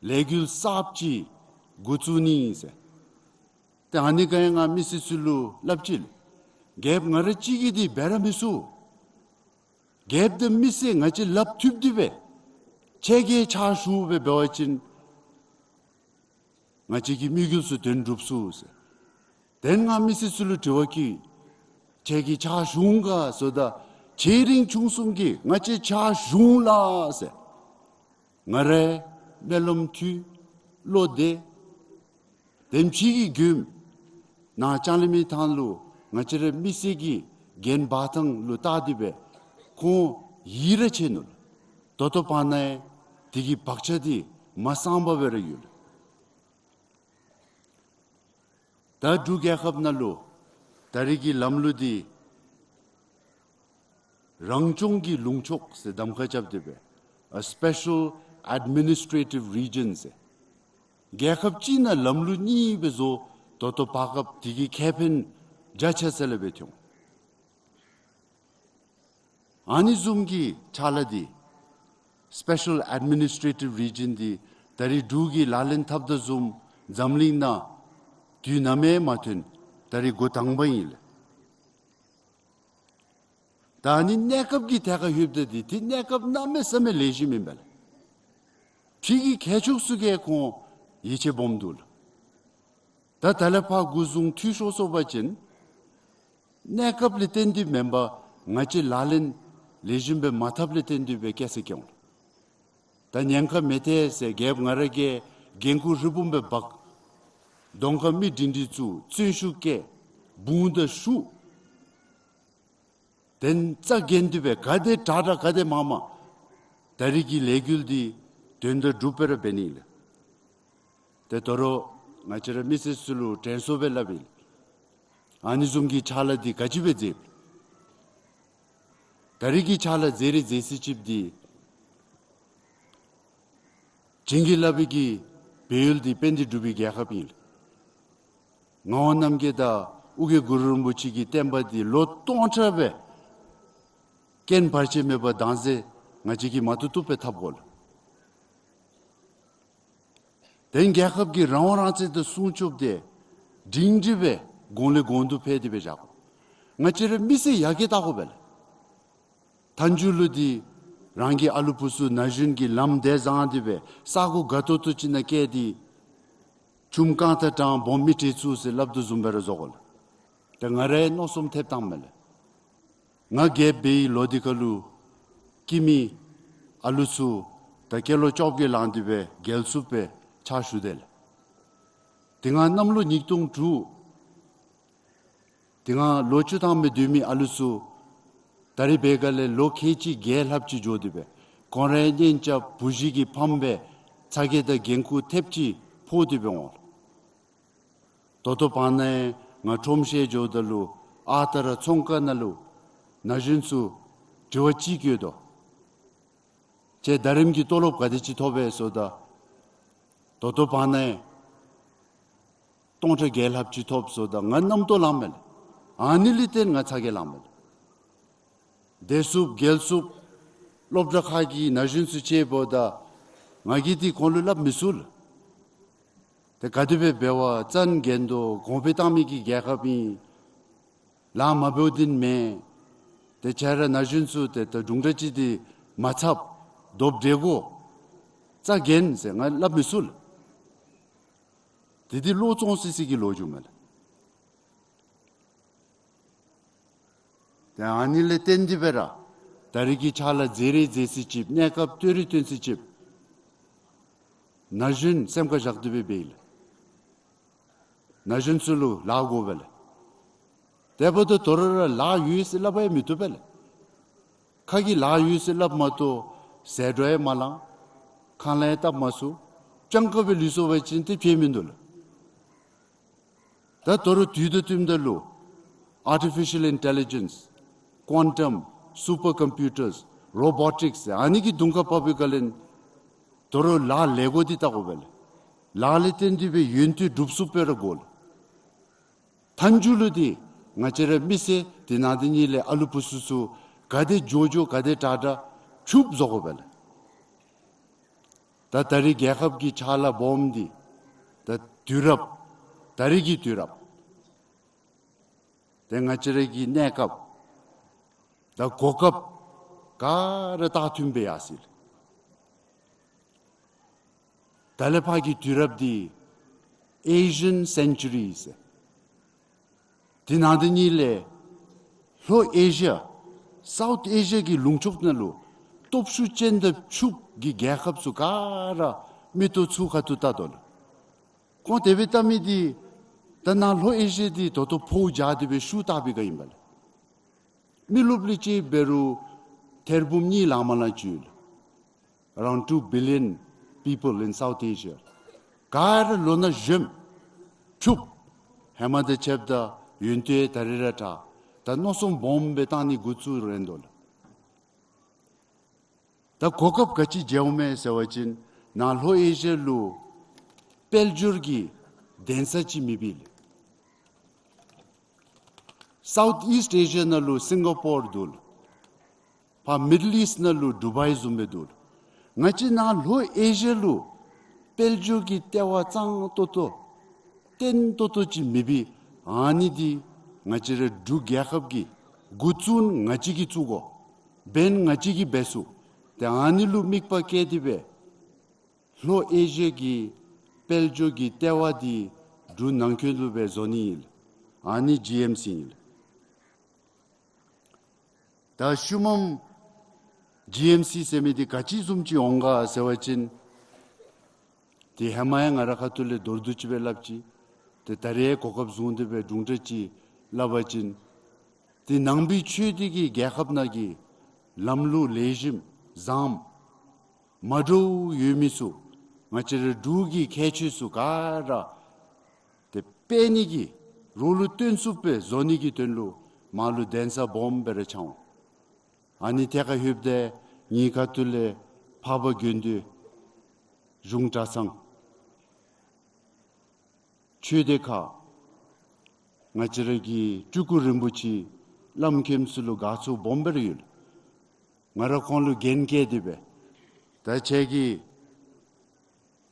ལས་འགུལ་གསརཔ་ཅིག་འགོ་བཙུགས་ནི་ཟེར། ཏེ་ཨ་ནི་ག་ཡང་ང་མི་སེར་ཚུ་ལུ་སླབ་ཅི་ལགས། རྒྱལཔོ་ང་ར་གཅིག་གིས་འདི་འབད་ར་མི་ཚུགས། རྒྱལཔོ་དང་མི་སེར་ང་བཅས་ལགཔ་མཐུད་དེ་སྦེ་ཁྱེད་ཀྱིས་ཕྱག་ཞུ་སྦེ་འབད་བ་ཅིན་ང་བཅས་ཀྱི་དམིགས་ཡུལ་ཚུ་དོན་འགྲུབ་ཚུགས་ཟེར། དེ་ལས་ང་མི་སེར་ཚུ་ལུ་དྲི་བ་བཀོད། ཁྱེད་ཀྱིས་ཕྱག་ཞུ་འོང་ག་ཟེརཝ་ད་ཁྱེད་རིགས་ཆུང་གསུམ་གྱིས་ང་བཅས་ཕྱག་ཞུ་འོང་ལགས་ཟེར། ང་རའི་སྨོན་ལམ་མཐུད་བློ་བདེ། དེམ་ཅིག་གི་དགོངསམ་ནཱ་ལྕང་གླིང་མི་ཐང་ལུ་ང་བཅས་རའི་མི་སེར་གྱི་འགན་འབག་ཐངས་ལུ་བལྟ་སྟེ་སྦེ་ཁོང་ཡིད་ར་ཆེས་ནུག། ད་ལྟོ་བར་ན་ཡང་དེ་གི་བག་ཆགས་འདི་མ་སངས་པར་སྦེ་ར་ཡོད། ད་འབྲུག་རྒྱལ་ཁབ་ནང་ལུ་ད་རིས་ཀྱི་ལམ་ལུགས་འདི་རང་སྐྱོང་གི་ལུང་ཕྱོགས་ཟེར་གདམ་ཁ་རྐྱབ་སྟེ་སྦེ་A Special Administrative Region ཟེར་རྒྱལ་ཁབ་ཅིག་ནང་ལམ་ལུགས་གཉིས་སྦེ་བཟོ། ད་ལྟོ་བར་སྐབས་དེ་གི་ཁེ་ཕན་བརྒྱ་ཆ་ས་ལས་སྦེ་ཐོན། ཨ་ནི་བཟུམ་གྱི་ཕྱག་ལཱ་འདི་Special Administrative Region འདི་ད་རིས་འབྲུག་གིས་ལག་ལེན་འཐབ་དོ་བཟུམ་འཛམ་གླིང་ནང་དུས་ནམ་ཡང་མ་ཐོན། ད་རིས་འགོ་དང་པ་ཨིན་ལགས། ད་ཨ་ནི་གནས་སྐབས་ཀྱི་ཐད་ཁར་ལྷོདཔ་ད་འདི་དེ་གནས་སྐབས་གནམ་མེད་ས་མེད་ལེགས་ཤོམ་ཨིན་པས་ལགས། ཕྱི་གི་མཁས་མཆོག་ཚུ་གིས་ཁོང་ཡིད་ཆེས་སྦོམ་འདུག་ལགས། ད་ད་ལས་ཕར་འགོ་བཟུང་འཐུས་ཤོར་སོང་པ་ཅིན་གནས་སྐབས་ལས་བརྟེན་ཏེ་མེན་པར་ང་བཅས་ལག་ལེན་ལེགས་ཤོམ་སྦེ་མ་འཐབ་ལས་བརྟེན་ཏེ་སྦེ་སྐྱེ་ས་སྐྱེ་འོང་ལགས། ད་ཉེན་ཁ་མེད་ཐལ་ཟེར་རྒྱལཔོ་ང་ར་གིས་འགན་ཁུར་ཧྲིལ་བུམ་སྦེ་འབག། གདོང་ཁར་མི་སྒྲིང་སྒྲིང་བཙུགས། བརྩོན་ཤུགས་བསྐྱེད། དཔུང་དང་ཤུགས་དེ་ནི་རྩ་འགེངས་ཏེ་སྦེ་ག་དེ་དྲག་དྲག་ག་དེ་མང་མང་ད་རིས་ཀྱི་ལས་འགུལ་འདི་དོན་དང་འགྲུབ་སྦེ་ར་འབད་ནི་ལགས། ཏེ་ད་རུང་ང་བཅས་ར་མི་སེར་ཚུ་ལུ་དྲན་གསོ་སྦེ་སླབ་ཨིན། ཨ་ནི་བཟུམ་གྱི་ཕྱག་ལཱ་འདི་ག་ཅི་སྦེ་མཛདཔ། ད་རིས་ཀྱི་ཕྱག་ལཱ་མཛད་རིགས་མཛད་ཚུལ་ཅིག་འདི་བྱིན་གྱིས་བརླབས་པའི་གི་སྦས་ཡུལ་འདི་དཔལ་ལྡན་འབྲུག་པའི་རྒྱལ་ཁབ་ཨིན། ངག་དབང་རྣམ་རྒྱལ་དང་ཨོ་རྒྱན་གུ་རུ་རིན་པོ་ཆེ་གི་བསྟན་པ་འདི་ལོ་སྟོང་ཕྲག་སྦེ་རྐྱེན་བར་ཆད་མེད་པར་དང་ཟེ་ང་བཅས་ཀྱིས་མ་བཏུབ་བཏུབ་སྦེ་འཐབ་དགོ་ལགས། དེ་རྒྱལ་ཁབ་ཀྱི་རང་དབང་རང་བཙན་དང་སྲུང་སྐྱོབ་འདི་སྒྲིང་སྒྲི་སྦེ་གོང་ལས་གོང་དུ་འཕེལ་ཏེ་སྦེ་བཞག་དགོ། ང་བཅས་ར་མི་སེར་ཡར་རྒྱས་བཏང་དགོ་པས་ལགས། མཐའ་མཇུག་ལུ་འདི་རང་གི་ཨ་ལུ་བུ་ཚུ་ན་གཞོན་གྱི་ལམ་བདེ་བཟང་སྟེ་སྦེ་ས་གོ་དགའ་ཏོག་ཏོ་ཅིག་ནང་བསྐྱལ་ཏེ་ཆུམ་རྐང་ཐང་དྲངས་སྦོམ་མི་ཁྲིད་ཚུགས་ཟེར་སླབ་དོ་བཟུམ་སྦེ་ར་བཟོ་དགོ་ལགས། ཏེ་ང་རའི་མནོ་བསམ་ཐེབས་བཏངམ་མས་ལགས། ང་རྒས་པའི་ལོ་འདི་ཁར་ལུ་སྐྱེས་མི་ཨ་ལུ་ཚུ་ད་སྐྱེས་ལོ་བཅོ་བརྒྱད་ལང་སྟེ་སྦེ་རྒས་སུ་སྦེ་ཕྱག་ཞུ་དེས་ལགས། དེ་སྔ་གནམ་ལོ་ཉིས་སྟོང་དྲུག། དེ་སྔ་ལོ་བཅུ་ཐམ་སྦེ་སྡོད་མི་ཨ་ལུ་ཚུ་ད་རིས་འབད་བ་ཅིན་ལོ་ཁལ་གཅིག་བརྒྱད་ལྷགཔ་ཅིག་འགྱོ་སྟེ་སྦེ་ཁོང་རའི་གཉེན་རྐྱབ་བུ་གཞི་གིས་ཕམ་སྦེ་ཚ་གྱང་དང་འགན་ཁུར་ཐེབས་ཅིག་ཕོག་སྟེ་སྦེ་འོང་། ད་ལྟོ་བར་ན་ང་ཁྲོམ་བཤལ་འགྱོཝ་ད་ལུ་ཨ་རྟག་ར་ཚོང་ཁང་ནང་ལུ་ན་གཞོན་ཚུ་དྲི་བ་ཅིག་བཀོད་དོ། ཁྱོད་ཟླ་རིམ་གྱི་ཏོ་ལོབ་ག་དེ་ཅིག་ཐོབ་པས་ཟེརཝ་ད་ད་ལྟོ་བར་ན་སྟོང་ཕྲག་བརྒྱད་ལྷགཔ་ཅིག་ཐོབ་ཟེརཝ་ད་ང་རྣམ་རྟོག་ལངམ་མས་ལགས། ཨ་ནི་ལས་བརྟེན་ང་ཚ་གྱང་ལངམ་མས་ལགས། བདེ་སྲུངཔ་རྒྱལ་སྲུངཔ་སློབ་གྲྭ་ཁག་གི་ན་གཞོན་ཚུ་ཅིག་འབདཝ་ད་ང་གིས་འདི་ཁོང་ལུ་སླབ་མི་ཚུགས་ལགས། ཏེ་ག་དེ་སྦེ་འབད་བ་ཙང་འགན་དོ་གོང་འཕེལ་བཏང་མི་གི་རྒྱལ་ཁབ་ཨིན། ལཱ་མ་འབདཝ་འདི་མེན། ཏེ་ཁྱོད་ར་ན་གཞོན་ཚུ་ཏེ་ད་དུང་གྲ་ཅིག་འདི་མ་འཚབ་རྡོབ་འགྲེལ་དགོ། ཙང་འགན་ཟེར་ང་སླབ་མི་ཚུགས་ལགས། དེ་འདི་བློ་བཙོང་སི་སི་གི་ལོ་རྒྱུས་མས་ལགས། ཏེ་ཨ་ནི་ལས་བརྟེན་ཏེ་སྦེ་ར་ད་རིས་ཀྱི་ཕྱག་ལཱ་མཛད་རིགས་མཛད་ཚུལ་ཅིག་གནས་སྐབས་སྟོན་རིགས་སྟོན་ཚུལ་ཅིག་ན་གཞོན་སེམས་ཁར་བཞག་སྟེ་སྦེ་འབད་ཡི་ལགས། ན་གཞོན་ཚུ་ལུ་ལཱ་དགོ་པས་ལགས། དེ་འབདཝ་ད་དོ་རུང་ར་ལཱ་ཡོད་ཟེར་སླབ་པ་ཡང་མི་བཏུབ་པས་ལགས། ཁ་གིས་ལཱ་ཡོད་ཟེར་སླབ་མ་གཏོགས་ཟད་འགྲོ་ཡང་མ་ལང་། ཁ་ལས་ཡང་བཏབ་མ་ཚུགས། སྤྱང་ཀ་སྦེ་ལུས་སོང་པ་ཅིན་ཏེ་ཕན་མིན་འདུག་ལགས། ད་དོ་རུང་དུས་དང་བསྟུནམ་ད་ལུ་artificial intelligence, quantum, supercomputers, robotics ཨ་ནི་གི་དུང་ཁ་བབས་པའི་སྒང་ལས་དོ་རུང་ལཱ་ལས་སྒོ་འདི་བལྟ་དགོ་པས་ལགས། ལཱ་ལས་བརྟེན་ཏེ་སྦེ་ཡོན་ཏན་སྒྲུབ་ཚུགསཔ་སྦེ་ར་དགོ་ལགས། མཐའ་མཇུག་ལུ་འདི་ང་བཅས་ར་མི་སེར་འདི་ནང་འདི་ནི་ལས་ཨ་ལུ་བུ་ཚུ་ཚུ་ག་དེ་འགྱོ་འགྱོ་ག་དེ་དྲག་དྲག་ཕྱུགཔ་བཟོ་དགོ་པས་ལགས། ད་ད་རིས་རྒྱལ་ཁབ་ཀྱི་ཕྱག་ལཱ་སྦོམ་འདི་ད་དུས་རབས་ད་རིས་ཀྱི་དུས་རབས་ཏེ་ང་བཅས་ར་གི་གནས་སྐབས་དང་གོ་སྐབས་ག་ར་དང་མཐུནམ་སྦེ་ཡར་སོ་ཡི་ལགས། ད་ལས་ཕར་གྱི་དུས་རབས་འདི་Asian Century ཟེར། འདི་ནང་འདི་ནི་ལས་ལྷོ་ཨེ་ཤི་ཡ་South Asia གི་ལུང་ཕྱོགས་ནང་ལུ་སྟོབས་ཤུགས་ཅན་དང་ཕྱུགཔོ་གི་རྒྱལ་ཁབ་ཚུ་ག་ར་མིག་ཏོ་ཚུར་ཁ་ཐུག་བལྟ་དོ་ལགས། ཁོང་དེ་སྦེ་བལྟ་མི་འདི་ད་ནཱ་ལྷོ་ཨེ་ཤི་ཡ་འདི་ད་ལྟོ་འཕོ་བ་རྒྱས་ཏེ་སྦེ་ཤུགས་དྲག་པའི་སྒང་ཨིན་པས་ལགས། མི་རློབས་ལས་ཅིག་འབད་རུང་ཐེར་འབུམ་གཉིས་ལང་མ་ལང་ཅིག་ཡོད་ལགས། Around two billion people in South Asia. ག་ར་ལོ་ན་གཞོནམ་ཕྱུགཔོ་ཧེ་མ་དང་ཕྱདཔ་ད་ཡོན་ཏན་ད་རེས་ར་དྲག། ད་མནོ་བསམ་སྦོམ་སྦེ་བཏང་ནི་འགོ་བཙུགས་རན་དོ་ལགས། ད་གོ་སྐབས་ག་ཅི་མཇལཝ་མས་ཟེར་བ་ཅིན་ནཱ་ལྷོ་ཨེ་ཤི་ཡ་ལུ་དཔལ་འབྱོར་གྱི་གདན་ས་ཅིག་མེད་པས་ལགས། South East Asia ནང་ལུ་སིང་ག་པོར་འདུག་ལགས། ཕར་Middle East ནང་ལུ་ཌུ་བཱའི་བཟུམ་སྦེ་འདུག་ལགས། ང་བཅས་ནཱ་ལྷོ་ཨེ་ཤི་ཡ་ལུ་དཔལ་འབྱོར་གྱི་ལྟེ་བ་གཙང་ཏོག་ཏོ་བརྟན་ཏོག་ཏོ་ཅིག་མེད་པས། ཨ་ནི་འདི་ང་བཅས་ར་འབྲུག་རྒྱལ་ཁབ་ཀྱི་འགོ་བཙུགས་ང་བཅས་ཀྱིས་བཙུགས་དགོ། འབད་ན་ང་བཅས་ཀྱིས་འབད་ཚུགས། ཏེ་ཨ་ནི་ལུ་དམིགས་པ་བསྐྱེད་དེ་སྦེ་ལྷོ་ཨེ་ཤི་ཡ་གི་དཔལ་འབྱོར་གྱི་ལྟེ་བ་འདི་འབྲུག་ནང་འཁོད་ལུ་སྦེ་བཟོ་ནི་ཨིན། ཨ་ནི་ཇི་ཨེམ་སི་ཨིན། ད་ཤུལ་མམ་ཇི་ཨེམ་སི་ཟེར་མི་འདི་ག་ཅི་བཟུམ་ཅིག་འོང་ག་ཟེར་བ་ཅིན་ཏེ་ཧེ་མ་ཡང་ང་རའི་ཁ་ཐུག་ལས་མདོར་བསྡུས་ཅིག་སྦེ་སླབ་ཅི། ཏེ་ད་རེས་གོ་སྐབས་བཟུང་སྟེ་སྦེ་སྒྲུང་ཏོ་ཅིག་སླབ་པ་ཅིན་ཏེ་ནང་པའི་ཆོས་འདི་གིས་རྒྱལ་ཁབ་ནང་གི་ལམ་ལུགས་ལེགས་ཤོམ་བཟངམ་མ་འདྲཝ་ཡོད་མི་ཚུ་ང་བཅས་རའི་འབྲུག་གི་ཁྱད་ཆོས་ཚུ་ག་ར་ཏེ་སྤེལ་ནི་གི་ རོགས་ལུ་སྟོན་ཚུགསཔ་སྦེ་བཟོ་ནི་གི་དོན་ལུ་མར་ལུ་གདན་ས་སྦོམ་སྦེ་ར་འཆང་འོང་། ཨ་ནི་ཏེ་ཁ་ལྷོདཔ་ད་ངེའི་ཁ་ཐུག་ལས་འཕགས་པ་དགེ་འདུན་གཞུང་གྲྭ་ཚང་ཆོས་སྡེ་ཁག་ང་བཅས་ར་གི་སྤྲུལ་སྐུ་རིན་པོ་ཆེ་བླམ་མཁནམ་ཚུ་ལུ་དགའ་ཚོར་སྦོམ་སྦེ་ར་ཡོད། ང་ར་ཁོང་ལུ་འགན་བཀལ་ཏེ་སྦེ་ད་ཁྱེད་ཀྱི་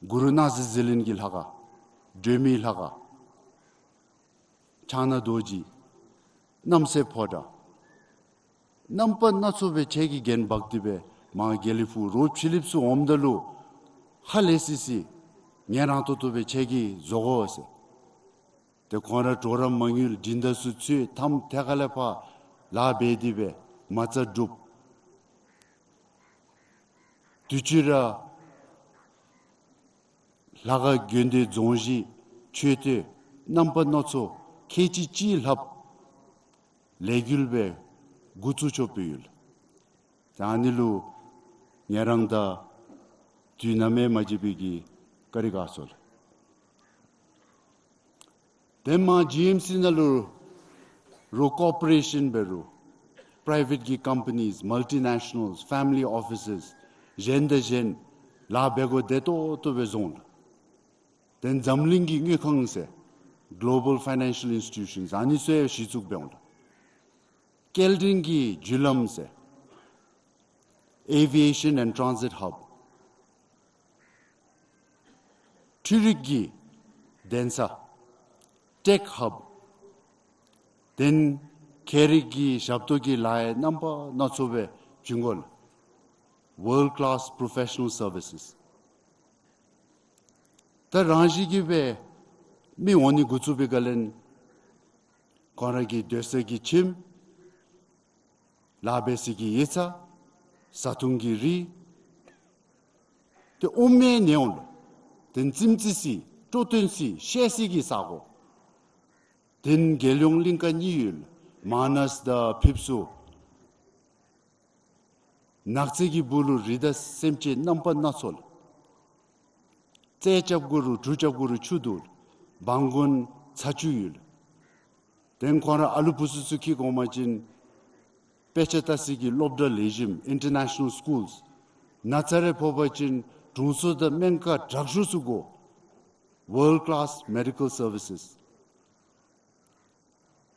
གུ་རུ་སྣང་སྲིད་ཟི་ལིང་གི་ལྷ་ཁང་སྒྲོལ་མའི་ལྷ་ཁང་ཕྱག་ན་རྡོ་རྗེ་རྣམ་སྲས་ཕོ་བྲང་རྣམ་པ་སྣ་ཚོགས་སྦེ་ཁྱེད་ཀྱི་འགན་འབག་སྟེ་སྦེ་མར་དགེ་ལེགས་ཕུག་རོགས་ཕྱི་གླིངཔ་ཚུ་འོངམ་ད་ལུ་ཧ་ལས་སི་སི་ངལ་རངས་ཏོག་ཏོ་སྦེ་ཁྱེད་ཀྱིས་བཟོ་དགོ་ཟེར། ཏེ་ཁོང་ར་གྲོགས་རམ་མ་དངུལ་འགྲན་ཟླ་ཚུ་ཚུད་ཐམ་ཏེ་ཁ་ལས་ཕར་ལཱ་འབད་དེ་སྦེ་མ་རྩ་སྒྲུབ། དུས་ཅི་ར་ལྷ་ཁང་དགོན་སྡེ་རྫོང་གཞི་མཆོད་རྟེན་རྣམ་པ་སྣ་ཚོགས་ཁལ་གཅིག་གཅིག་ལྷགཔ་ལས་འགུལ་སྦེ་འགོ་བཙུགས་ཆོགཔ་སྦེ་ཡོད། ད་ཨ་ནི་ལུ་ངལ་རངས་དང་དུས་ནམ་ཡང་མ་བརྗེད་པའི་གི་བཀའ་དྲིན་དགའ་ཚོར། དེ་མ་ཇི་ཨེམ་སི་ནང་ལུ་རོགས་ཀོར་པོ་རེ་ཤཱན་འབད་རུང་པ་རའི་ཝེཊ་ཀྱི་ཀམ་པ་ནིས་མལ་ཊི་ནེ་ཤ་ནལས་ཕེ་མི་ལི་ཨོ་ཕི་སེས་གཞན་དང་གཞན་ལཱ་འབད་དགོཔ་བདེ་ཏོག་ཏོ་སྦེ་བཟོ་འོང་། དེ་འཛམ་གླིང་གི་དངུལ་ཁང་ཟེར་གློ་བཱལ་ཕའི་ནེན་ཤཱལ་ཨིནསི་ཊི་ཊུ་ཤཱན་ཨ་ནི་ཚུ་ཡང་གཞི་བཙུགས་འབད་འོང་། སྐྱེལ་འདྲེན་གྱི་བརྒྱུད་ལམ་ཟེར་ཨེ་བི་ཨེ་ཤཱན་ཨེནཌ་ཊ་རཱན་སིཊ་ཧབ། འཕྲུལ་རིག་གི་གདན་ས་ཊེཀ་ཧབ། དེ་ལས་ཁྱད་རིག་གི་ཞབས་ཏོག་གི་ལཱ་ཡང་རྣམ་པ་སྣ་ཚོགས་སྦེ་བྱིན་དགོ་ལགས། World class professional services། ད་རང་བཞིན་གྱིས་སྦེ་མི་འོང་ནི་འགོ་བཙུགས་པའི་སྒང་ལས་ཁོང་ར་གི་སྡོད་ས་གི་ཁྱིམ་ལཱ་འབད་ས་གི་ཡིག་ཚང་བཟའ་འཐུང་གི་རིགས་དེ་དབུ་མའི་ནེའུ་ལུ་དེ་ལས་རྩེདམོ་རྩེ་ས་སྤྲོ་སྟོན་ས་བཤད་ས་གི་ས་སྒོ། དེ་ལས་རྒྱལ་ཡོངས་གླིང་ག་གཉིས་ཡོད་ལགས། མ་ནཱས་དང་ཕེབས་བསུ། ནགས་ཚལ་གྱི་སྦུག་ལུ་རི་དྭགས་སེམས་ཅན་རྣམ་པ་སྣ་ཚོགས་ལགས། རྩྭ་རྐྱབ་དགོ་རུང་གྲུ་རྐྱབ་དགོ་རུང་ཆུ་འདུག་ལགས། སྦང་དགོན་ཚ་ཆུ་ཡོད་ལགས། དེ་ལས་ཁོང་ར་ཨ་ལུ་བུ་ཚུ་ཚུ་འཁྱིད་འོང་པ་ཅིན་དཔེ་ཆ་ལྟ་ས་གི་སློབ་གྲྭ་ལེགས་ཤོམ་ཨིན་ཊར་ནེ་ཤ་ནལ་སི་ཀུལསི། ན་ཚ་རེ་ཕོག་པ་ཅིན་དྲུང་འཚོ་དང་སྨན་ཁང་དྲག་ཤོས་ཚུ་དགོ། World class medical services།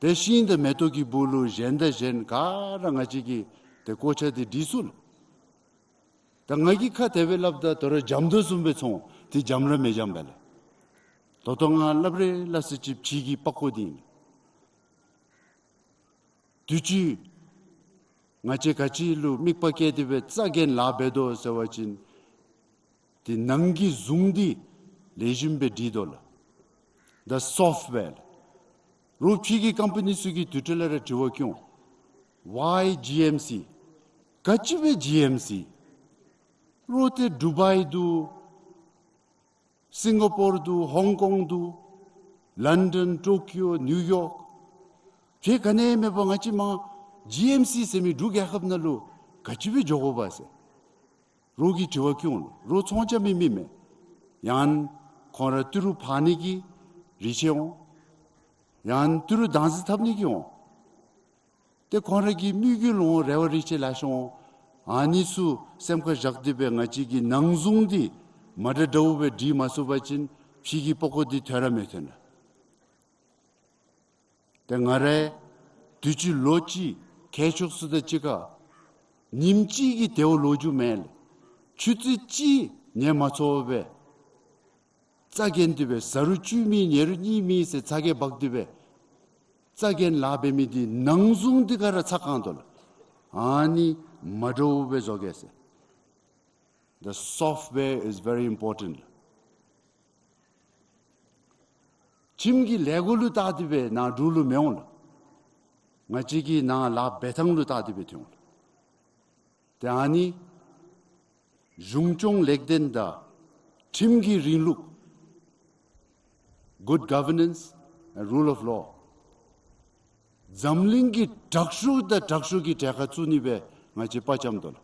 དེ་ཤིང་དང་མེ་ཏོག་གི་སྦུག་ལུ་གཞན་དང་གཞན་ག་ར་ང་བཅས་ཀྱིས་དེ་གོ་ཆ་དེ་སྒྲིག་ཚུགས་ལགས། ད་ང་གིས་ཁ་དེ་སྦེ་སླབ་ད་དོ་རུང་འཇམ་དོ་བཟུམ་སྦེ་མཐོང་། དེ་འཇམ་ར་མི་འཇམ་པས་ལགས། ད་ལྟོ་ང་སླབ་རེ་སླབ་ས་ཅིག་ཕྱི་གི་པགས་ཀོ་འདི་ཨིན། དུས་ཅི་ང་བཅས་ག་ཅི་ལུ་དམིགས་པ་བསྐྱེད་དེ་སྦེ་རྩ་འགེངས་ལཱ་འབད་དོ་ཟེར་བ་ཅིན་དེ་ནང་གི་བཟུང་འདི་ལེགས་ཤོམ་སྦེ་སྒྲིག་དོ་ལགས། ད་སོཕཊ་ཝེར་ལགས། རོགས་ཕྱི་གི་ཀམ་པ་ནི་ཚུ་གིས་དུས་ཐོག་ལས་ར་དྲི་བ་བཀོད་འོང་། Why G M C། ག་ཅི་སྦེ་ཇི་ཨེམ་སི། རོགས་ཏེ་ཌུ་བཱའི་འདུག། སིང་ག་པོར་འདུག། ཧོང་ཀོང་འདུག། ལཱན་ཌཱན་ཊོ་ཀིའོ་ནིའུ་ཡོརཀ། ཁྱེད་ག་ནི་མེད་པར་ང་བཅས་མར་ཇི་ཨེམ་སི་ཟེར་མི་འབྲུག་རྒྱལ་ཁབ་ནང་ལུ་ག་ཅི་སྦེ་འགྱོ་དགོཔ་ཟེར། རོགས་ཀྱིས་དྲི་བ་བཀོད་འོང་། རོགས་ཚོང་རྐྱབ་མི་མི་མས། ཡང་ཁོང་ར་ཏི་རུ་ཕར་ནི་གི་རེ་ཆེ་འོང་། ཡང་ཏི་རུ་དང་འཛིན་འཐབ་ནི་གི་འོང་། ཏེ་ཁོང་ར་གི་མི་གི་ལོང་རེ་བ་རེ་ཆེ་ལེ་ཤ་འོང་། ཨ་ནི་ཚུ་སེམས་ཁར་བཞག་སྟེ་སྦེ་ང་བཅས་ཀྱིས་ནང་བཟུང་འདི་མ་འདྲཝ་འདྲཝ་སྦེ་སྒྲིག་མ་ཚུགས་པ་ཅིན་ཕྱི་གི་པགས་ཀོ་འདི་ཐོན་ར་མི་ཐོན་ལགས། ཏེ་ང་ར་དུས་ཅི་ལོ་གཅིག་མཁས་མཆོག་ཚུ་དང་གཅིག་ཁར་ཉིནམ་གཅིག་གི་དེ་བ་ལོ་རྒྱུས་མེན་ལགས། ཆུ་ཚོད་གཅིག་ཉལ་མ་ཚུགས་པར་རྩ་འགེངས་ཏེ་སྦེ་བཟའ་རུང་བཅུད་མེད་ཉལ་རུང་གཉིད་མེད་ཟེར་ཚ་གྱང་འབག་སྟེ་སྦེ་རྩ་འགེངས་ལཱ་འབད་མི་འདི་ནང་བཟུང་འདི་ག་ར་ཚ་གང་དོ་ལགས། ཨ་ནི་མ་འདྲཝ་སྦེ་བཟོ་གེ་ཟེར། The software is very important. ཁྱིམ་གྱི་ལས་སྒོ་ལུ་བལྟ་སྟེ་སྦེ་ནཱ་འབྲུག་ལུ་མི་འོང་ལགས། ང་བཅས་ཀྱི་ནཱ་ལཱ་འབད་ཐངས་ལུ་བལྟ་སྟེ་སྦེ་ཐོན་འོང་ལགས། ཏེ་ཨ་ནི་གཞུང་སྐྱོང་ལེགས་ལྡན་དང་ཁྲིམས་ཀྱི་རིང་ལུགས། Good governance and rule of law. འཛམ་གླིང་གི་དྲག་ཤོས་དང་དྲག་ཤོས་ཀྱི་གྲལ་ཁར་བཙུགས་ནི་སྦེ་ང་བཅས་དཔའ་བཅམ་དོ་ལགས།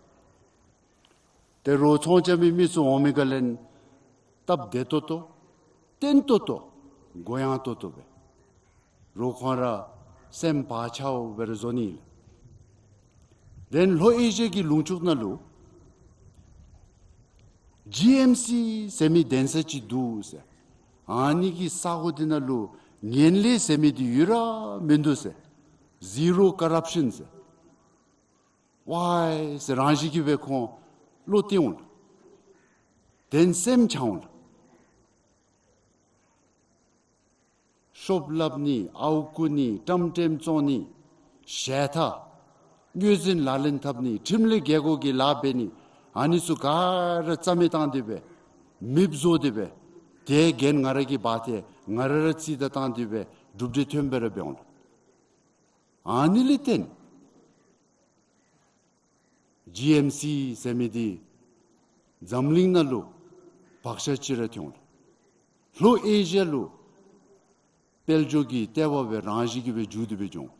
ཏེ་རོགས་ཚོང་རྐྱབ་མི་མི་ཚུ་འོང་མི་ག་ལས་སྟབས་བདེ་ཏོག་ཏོ་བརྟན་ཏོག་ཏོ་གུ་ཡངས་ཏོག་ཏོ་སྦེ་ རོགས་ཁོང་ར་སེམས་བག་ཆགས་འབད་རུང་བཟོ་ནི་ལགས། དེ་ལྷོ་ཨེ་ཤི་ཡ་གི་ལུང་ཕྱོགས་ནང་ལུ་ཇི་ཨེམ་སི་ཟེར་མི་གདན་ས་ཅིག་འདུག་ཟེར། ཨ་ནི་གི་ས་གོ་དེ་ནང་ལུ་ངན་ལྷད་ཟེར་མི་དེ་ཡོད་ར་མིན་འདུག་ཟེར། ཟི་རོ་ཀོ་རབ་ཤཱན་ཟེར། ཝའི་ཟེར་རང་བཞིན་གྱིས་སྦེ་ཁོང་བློ་གཏད་འོང་ལགས། དེ་སེམས་འཆང་འོང་ལགས། ཤོབ་སླབ་ནི་ཨརཝ་རྐུ་ནི་ཊམ་ཊམ་བཙོང་ནི་ཞལ་ཐ་དངོས་འཛིན་ལག་ལེན་འཐབ་ནི་ཁྲིམས་ལས་འགལ་གོ་གི་ལཱ་འབད་ནི་ཨ་ནི་ཚུ་ག་ར་རྩ་མེད་བཏང་སྟེ་སྦེ་མེདཔ་བཟོ་སྟེ་སྦེ་དེ་འགན་ང་ར་གིས་འབག་སྟེ་ང་ར་ར་རྩིས་བདའ་བཏང་སྟེ་སྦེ་གྲུབ་འབྲས་ཐོན་སྦེ་ར་འབད་འོང་ལགས། ཨ་ནི་ལས་བརྟེན་ཇི་ཨེམ་སི་ཟེར་མི་འདི་འཛམ་གླིང་ནང་ལུ་བག་ཆགས་ཅིག་ར་ཐོན་འོང་ལགས། ལྷོ་ཨེ་ཤི་ཡ་ལུ་དཔལ་འབྱོར་གྱི་ལྟེ་བ་སྦེ་རང་བཞིན་གྱིས་སྦེ་འགྱུར་ཏེ་སྦེ་འགྱོ་འོང་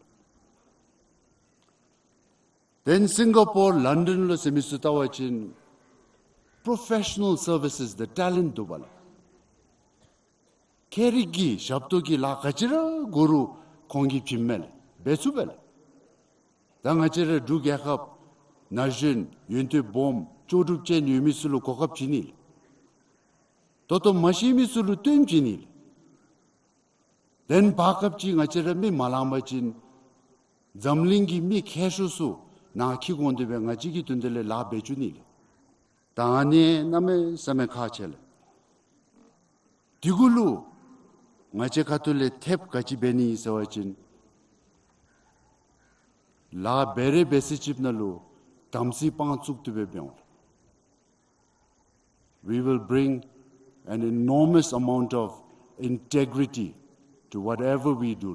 ལགས། དེ་སིང་ག་པོར་ལཱན་ཌཱན་ལུ་ཟེར་མི་ཚུ་བལྟ་བ་ཅིན་པྲོ་ཕེ་ཤ་ནཱལ་སར་བི་སེས་དང་ཊེ་ལེནཊ་འདུག་པ་ལགས། ཁྱད་རིག་གི་ཞབས་ཏོག་གི་ལཱ་ག་ཅི་ར་དགོ་རུང་ཁོང་གིས་བྱིནམ་མས་ལགས། འབད་ཚུགས་པས་ལགས། ད་ང་བཅས་ར་འབྲུག་རྒྱལ་ཁབ་ན་གཞོན་ཡོན་ཏན་སྦོམ་ལྕོགས་གྲུབ་ཅན་ཡོད་མི་ཚུ་ལུ་གོ་སྐབས་བྱིན་ནི་ལགས། ད་ལྟོ་མ་ཤེས་མི་ཚུ་ལུ་སྟོན་བྱིན་ནི་ལགས། དེ་བར་སྐབས་ཅིག་ང་བཅས་ར་མི་མ་ལང་པ་ཅིན་འཛམ་གླིང་གི་མི་མཁས་ཤོས་ཚུ་ནཱ་འཁྱིད་འོང་སྟེ་སྦེ་ང་བཅས་ཀྱི་དོན་དེ་ལས་ལཱ་འབད་བཅུག་ནི་ལགས། ད་ཨ་ནི་གནམ་མེད་ས་མེད་ཁག་ཆེ་ལགས། དེ་གུ་ལུ་ང་བཅས་ཁ་ཐུག་ལས་ཐེབས་ག་ཅི་འབད་ནི་ཟེར་བ་ཅིན་ལཱ་འབད་རེ་འབད་ས་ཅིག་ནང་ལུ་དམ་ཚིག་དཔང་བཙུགས་ཏེ་སྦེ་འབད་འོང་ལགས། We will bring an enormous amount of integrity to whatever we do.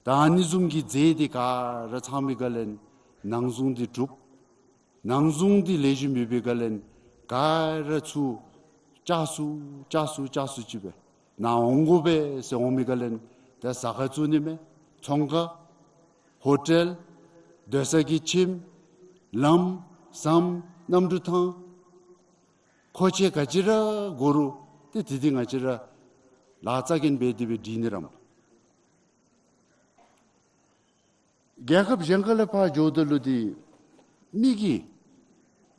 ད་ཨ་ནི་བཟུམ་གྱི་རྫས་འདི་ག་ར་ཚང་བའི་སྒང་ལས་ནང་གཟུངས་འདི་གྲུབ། ནང་གཟུངས་འདི་ལེགས་ཤོམ་ཡོད་པའི་སྒང་ལས་ག་ར་ཚུར་བཅའ་སུ་བཅའ་སུ་བཅའ་སུ་ཅིག་སྦེ་ནཱ་འོང་དགོ་པས་ཟེར་འོང་མི་སྒང་ལས་ད་ཟ་ཁང་བཙུགས་ནི་མས། ཚོང་ཁང་ཧོ་ཊེལ་སྡོད་ས་གི་ཁྱིམ་ལམ་ཟམ་གནམ་གྲུ་ཐང་མཁོ་ཆས་ག་ཅི་ར་དགོ་རུང་ཏེ་དེ་འདི་ང་བཅས་ར་ལཱ་རྩ་འགེངས་འབད་དེ་སྦེ་སྒྲིག་ནི་ར་མས། རྒྱལ་ཁབ་གཞན་ཁ་ལས་ཕར་འགྱོཝ་ད་ལུ་འདི་མི་གི་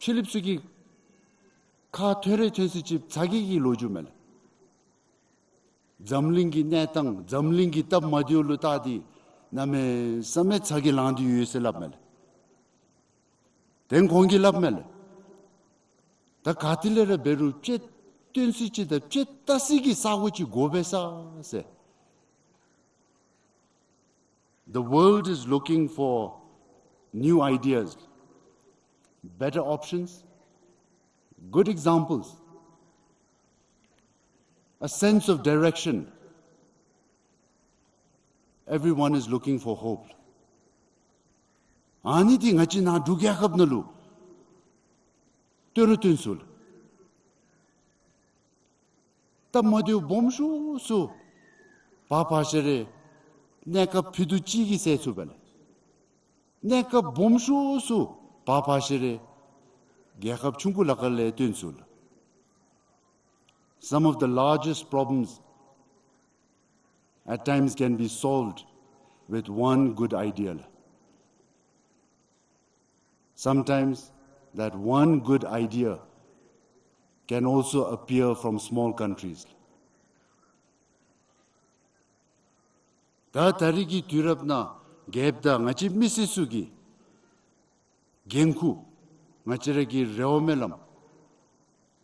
ཕྱི་གླིངཔ་ཚུ་གི་ཁ་ཐོན་རེ་ཐོན་ས་ཅིག་ཚ་གྱང་གི་ལོ་རྒྱུས་མས་ལགས། འཛམ་གླིང་གི་གནས་སྟངས་འཛམ་གླིང་གི་སྟབས་མ་བདེཝ་ལུ་བལྟ་སྟེ་གནམ་མེད་ས་མེད་ཚ་གྱང་ལང་སྟེ་ཡོད་ཟེར་སླབ་མས་ལགས། དེ་ཁོང་གིས་སླབ་མས་ལགས། ད་ག་ཏེ་ལས་ར་འབད་རུང་དཔྱད་སྟོན་ས་ཅིག་དང་དཔྱད་བལྟ་ས་གི་ས་གོ་ཅིག་དགོ་པས་ས་ཟེར། The world is looking for new ideas, better options, good examples, a sense of direction. Everyone is looking for hope. ཨ་ནི་འདི་ང་བཅས་ནཱ་འབྲུག་རྒྱལ་ཁབ་ནང་ལུ་སྟོན་རུང་སྟོན་ཚུགས་ལགས། སྟབས་མ་བདེཝ་སྦོམ་ཤོས་ཚུ་འབག་འབག་ཞིནམ་ལས་གནས་སྐབས་ཕུད་རྡོག་གཅིག་གིས་སེལ་ཚུགས་པས་ལགས། གནས་སྐབས་སྦོམ་ཤོས་ཚུ་འབག་འབག་ཞིནམ་ལས་རྒྱལ་ཁབ་ཆུང་ཀུ་ལ་ཁ་ལས་སྟོན་ཚུགས་ལགས། Some of the largest problems at times can be solved with one good idea. Sometimes that one good idea can also appear from small countries. ད་ད་རིས་ཀྱི་དུས་རབས་ནང་རྒྱལཔོ་དང་ང་བཅས་མི་སེར་ཚུ་གི་འགན་ཁུར་ང་བཅས་ར་གི་རེ་བ་སྨོན་ལམ་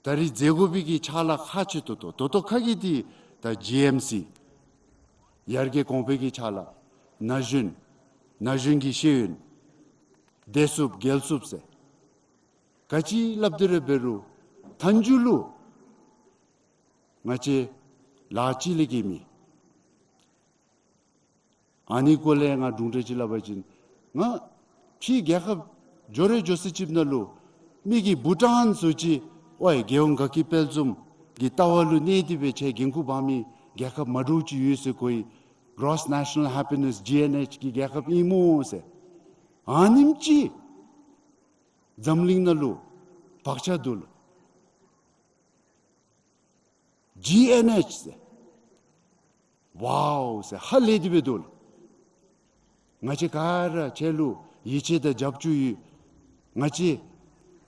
ད་རིས་མཛད་དགོ་པའི་གི་ཕྱག་ལཱ་ཁག་ཆེ་ཏོག་ཏོ་ཏོག་ཏོ་ཁག་གི་འདི་ད་ཇི་ཨེམ་སི་ཡར་རྒྱས་གོང་འཕེལ་གྱི་ཕྱག་ལཱ་ན་གཞོན་ན་གཞོན་གྱི་ཤེས་ཡོན་བདེ་སྲུངཔ་རྒྱལ་སྲུངཔ་ཟེར་ག་ཅི་སླབ་སྟེ་ར་འབད་རུང་མཐའ་མཇུག་ལུ་ང་བཅས་ལཱ་གཅིག་ལས་གི་མེད། ཨ་ནི་སྐོར་ལས་ང་དྲུང་འཕྲུལ་ཅིག་སླབ་པ་ཅིན་ང་ཕྱི་རྒྱལ་ཁབ་འགྱོ་རེ་འགྱོ་ས་ཅིག་ནང་ལུ་མི་གིས་བྷུ་ཊཱན་ཟེར་ཅི་ཝའི་རྒྱལ་ཡོངས་དགའ་སྐྱིད་དཔལ་འཛོམས་ཀྱི་ལྟ་བ་ལུ་གནས་ཏེ་སྦེ་ཁྱེད་འགན་ཁུར་འབག་མི་རྒྱལ་ཁབ་མ་འདྲཝ་ཅིག་ཡོད་ཟེར་གོ་ཡི། Gross National Happiness G N H གི་རྒྱལ་ཁབ་ཨིན་སྨོ་ཟེར། ཨ་ནེམ་ཅིག་འཛམ་གླིང་ནང་ལུ་བག་ཆགས་འདུག་ལགས། ཇི་ཨེན་ཨེཆ་ཟེར། ཝའོ་ཟེར་ཧ་ལས་ཏེ་སྦེ་འདུག་ལགས། ང་བཅས་ག་ར་ཁྱེད་ལུ་ཡིད་ཆེས་དང་རྒྱབ་སྐྱོར་ཡོད། ང་བཅས་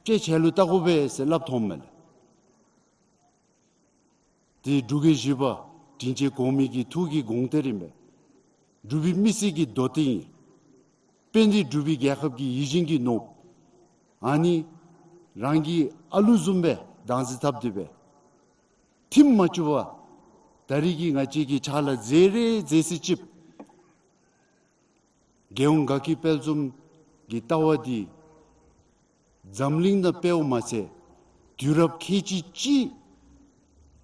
ཁྱེད་ཁྱེད་ལུ་བལྟ་དགོ་པས་ཟེར་སླབ་འཐོནམ་མས་ལགས། དེ་འབྲུག་རྒྱལ་བཞི་པ་དྲིན་ཅན་གོང་མའི་གི་ཐུགས་ཀྱི་དགོངས་གཏེར་ཨིན་པས། འབྲུག་པའི་མི་སེར་གྱི་དོ་ཏིང་ཨིན། དཔལ་ལྡན་འབྲུག་པའི་རྒྱལ་ཁབ་ཀྱི་ཡིད་བཞིན་གྱི་ནོར་བུ། ཨ་ནི་རང་གི་ཨ་ལུ་བཟུམ་སྦེ་བདག་འཛིན་འཐབ་སྟེ་སྦེ་ཐིམ་མ་བཅུག་པར་ད་རིས་ཀྱི་ང་བཅས་ཀྱི་ཕྱག་ལཱ་མཛད་རེ་མཛད་ས་ཅིག་རྒྱལ་ཡོངས་དགའ་སྐྱིད་དཔལ་འཛོམས་ཀྱི་ལྟ་བ་འདི་འཛམ་གླིང་ནང་སྤེལཝ་མ་ཚད་དུས་རབས་ཁལ་གཅིག་གཅིག་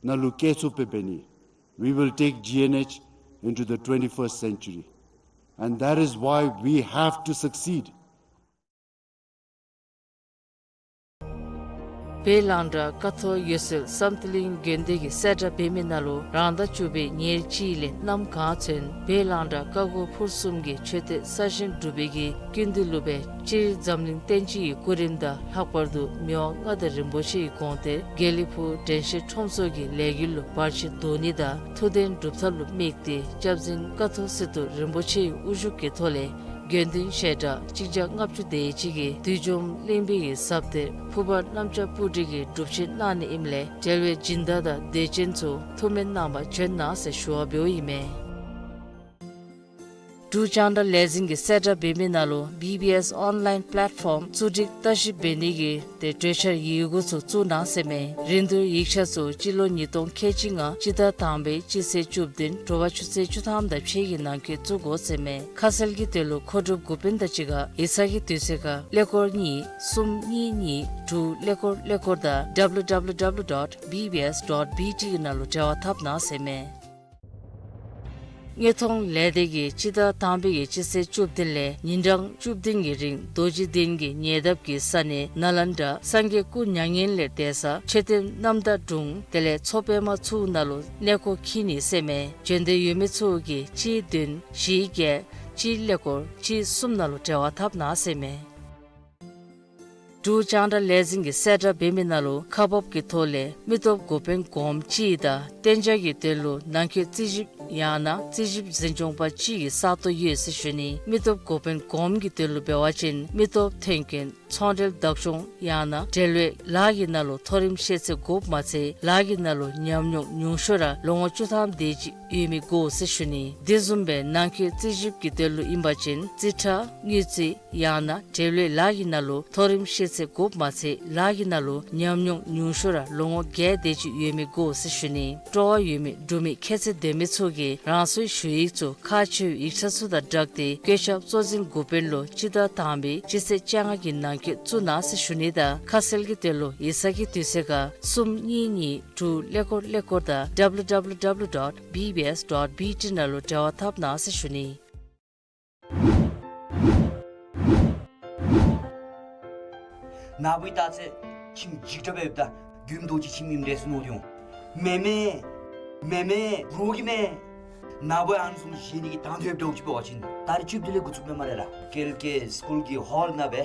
ནང་ལུ་བཀལ་ཚུགསཔ་སྦེ་འབད་ནི། We will take G N H into the twenty-first century, and that is why we have to succeed. བོད་ལང་གྲྭ་ཀ་ཐོག་ཡོད་སའི་བསམ་གཏན་གླིང་དགོན་སྡེ་གི་གསལ་བསྒྲགས་འབད་མི་ནང་ལུ་རང་ཟླ་བཅུ་པའི་ཉེར་གཅིག་ལས་གནམ་གང་ཚུན་བོད་ལང་གྲྭ་ཀ་དགུ་ཕུར་གསུམ་གྱི་མཆོད་རྟེན་གསར་བཞེངས་གྲུབ་པའི་གི་སྐུ་མདུན་ལུ་སྦེ་སྤྱིར་འཛམ་གླིང་བསྟན་སྤྱི་གི་སྐུ་རིམ་དང་ལྷག་པར་དུ་མི་དབང་མངའ་བདག་རིན་པོ་ཆེའི་དགོངས་གཏེར་དགེ་ལེགས་ཕུག་དྲན་ཤེས་ཁྲོམ་ཚོགས་ཀྱི་ལས་འགུལ་ལུ་བར་ཆད་བཟློག་ནི་དང་ཐུགས་དོན་སྒྲུབ་ཐབས་ལུ་དམིགས་ཏེ་སྐྱབས་རྗེ་ཀ་ཐོག་སི་ཏུ་རིན་པོ་ཆེའི་དབུ་བཞུགས་ཀྱི་ཐོག་ལས་དགེ་འདུན་ཞལ་གྲངས་གཅིག་བརྒྱ་ལྔ་བཅུ་དེ་གཅིག་གིས་བདུད་འཇོམས་གླིང་པའི་གི་ཟབ་གཏེར་ཕུར་པ་གནམ་ལྕགས་སྤུ་གྲི་གི་སྒྲུབ་ཆེན་གནང་ནི་ཨིནམ་ལས་འབྲེལ་བའི་སྦྱིན་བདག་དང་དད་ཅན་ཚུ་ཐུགས་སྨོན་གནང་བར་བྱོན་གནང་ཟེར་ཞུ་བ་འབདཝ་ཨིན་མས། འབྲུག་རྒྱང་བསྒྲགས་ལས་འཛིན་གྱི་གསལ་བསྒྲགས་འབད་མི་ནང་ལུ་བི་བི་ཨེསི་ཨོན་ལཱའིན་པེ་ལེཊ་ཕོམ་བཙུགས་སྒྲིག་བརྟག་ཞིབ་འབད་ནི་གི་ཏེ་གྲོས་འཆར་ཡི་གུ་ཚུ་བཙུགས་གནང་ཟེར་མས། རིན་བསྡུར་ཡིག་ཆ་ཚུ་སྤྱི་ལོ་ཉིས་སྟོང་ཁལ་གཅིག་ལྔ་སྤྱི་ཟླ་དང་པའི་སྤྱི་ཚེས་བཅུ་བདུན་དྲོ་པ་ཆུ་ཚོད་བཅུ་ཐམ་དང་ཕྱེད་ཀྱི་ནང་འཁོད་བཙུགས་དགོ་ཟེར་མས། ཁ་གསལ་གྱི་དོན་ལུ་མཁོ་སྒྲུབ་འགོ་དཔོན་དང་གཅིག་ཁར་ཡིག་ཚང་གི་དུས་ཚོད་ཁར་ཀླད་ཀོར་གཉིས་གསུམ་གཉིས་གཉིས་དྲུག་ཀླད་ཀོར་ཀླད་ཀོར་དང་W W W dot B B S dot B T གི་ནང་ལུ་འབྲེལ་བ་འཐབ་གནང་ཟེར་མས། དངོས་མཐོང་ལས་སྡེ་གིས་སྤྱི་ཟླ་དང་པའི་གི་སྤྱི་ཚེས་བཅུ་བདུན་ལས་ཉིན་གྲངས་བཅུ་བདུན་གྱི་རིང་རྡོ་རྗེ་གདན་གྱི་ཉེ་འདབས་ཀྱི་ས་གནས་ནཱ་ལེནྡྲ་སངས་རྒྱས་སྐུ་མྱ་ངན་ལས་འདས་ས་མཆོད་རྟེན་རྣམ་དག་དྲུང་དེ་ལས་མཚོ་པདྨ་ཚུ་ནང་ལུ་གནས་སྐོར་འཁྱིད་ནི་ཟེར་མས། བྱོན་འདོད་ཡོད་མི་ཚུ་གིས་གཅིག་བདུན་བཞི་བརྒྱད་གཅིག་ཀླད་ཀོར་གཅིག་གསུམ་ནང་ལུ་འབྲེལ་བ་འཐབ་གནང་ཟེར་མས། འབྲུག་རྒྱང་བསྒྲགས་ལས་འཛིན་གྱི་གསལ་བསྒྲགས་འབད་མི་ནང་ལུ་ཁག་འབག་གི་ཐོག་ལས་མི་སྟོབས་འགོ་དཔོན་གོངམ་གཅིག་དང་གཏན་འཇགས་ཀྱི་དོན་ལུ་ནང་འཁོད་རྩིས་ཞིབ་ཡང་ན་རྩིས་ཞིབ་འཛིན་སྐྱོང་པ་གཅིག་གི་ས་སྟོང་ཡོད་ཟེར་ཞུ་ནི། མི་སྟོབས་འགོ་དཔོན་གོངམ་གྱི་དོན་ལུ་འབད་བ་ཅིན་མི་སྟོབས་ཐོན་སྐྱེད་ཚོང་འབྲེལ་བདག་སྐྱོང་ཡང་ན་འབྲེལ་ཡོད་ལཱ་གི་ནང་ལུ་མཐོ་རིམ་ཤེས་ཚད་དགོཔ་མ་ཚད་ལཱ་གི་ནང་ལུ་ཉམས་མྱོང་ཉུང་ཤོས་ར་ལོ་ངོ་བཅུ་ཐམ་དེ་ཅིག་ཡོད་མི་དགོ་ཟེར་ཞུ་ནི། དེ་བཟུམ་སྦེ་ནང་འཁོད་རྩིས་ཞིབ་ཀྱི་དོན་ལུ་ཨིན་པ་ཅིན་རྩིས་ཁྲ་དངུལ་རྩིས་ཡང་ན་འབྲེལ་ཡོད་ལཱ་གི་ནང་ལུ་མཐོ་རིམ་ཤེས་ཚད་དགོཔ་མ་ཚད་ལཱ་གི་ནང་ལུ་ཉམས་མྱོང་ཉུང་ཤོས་ར་ལོ་ངོ་བརྒྱད་དེ་ཅིག་ཡོད་མི་དགོ་ཟེར་ཞུ་ནི། སྤྲོ་བ་ཡོད་མི་འབྲུག་མི་ཁྱད་ཚད་ལྡན་མི་ཚུ་གིས་རང་སོའི་ཞུ་ཡིག་ཚུ་ཁག་ཆེ་བའི་ཡིག་ཆ་ཚུ་དང་སྦྲགས་ཏེ་བཀོད་ཁྱབ་གཙོ་འཛིན་འགོ་དཔོན་ལུ་སྤྱི་ཟླ་དང་པའི་སྤྱི་ཚེས་བཅོ་ལྔ་གི་ནང་འཁོད་བཙུགས་གནང་ཟེར་ཞུ་ནི་དང་ཁ་གསལ་གྱི་དོན་ལུ་ཡིག་ཚང་གི་དུས་ཚོད་ཁར་གསུམ་གཉིས་གཉིས་དྲུག་ཀླད་ཀོར་ཀླད་ཀོར་དང་W W W dot B B S dot B T ནང་ལུ་འབྲེལ་བ་འཐབ་གནང་ཟེར་ཞུ་ནི། ན་བུ་ད་ཚེ་ཁྱིམ་འཇིགས་དྲགས་སྦེ་ཡོདཔ་ད་རྒྱུན་དུ་ཅིག་ཁྱིམ་ཨིནམ་འདྲས་སུ་མནོ་སྟེ་འོང་། མེན་མེན། མེན་མེན། རོགས་ཀྱིས་མེན། ན་བུ་ཨ་ནི་བཟུམ་བཞེས་ནི་གི་དང་འདོད་འདྲཝ་ཅིག་འབད་བ་ཅིན་ད་རིས་བཅུ་བདུན་ལས་འགོ་བཙུགསཔ་མས་སྨ་རེ་ལགས། ཀེལ་ཀེ་སི་ཀུལ་གྱི་ཧོལ་ནང་སྦེ་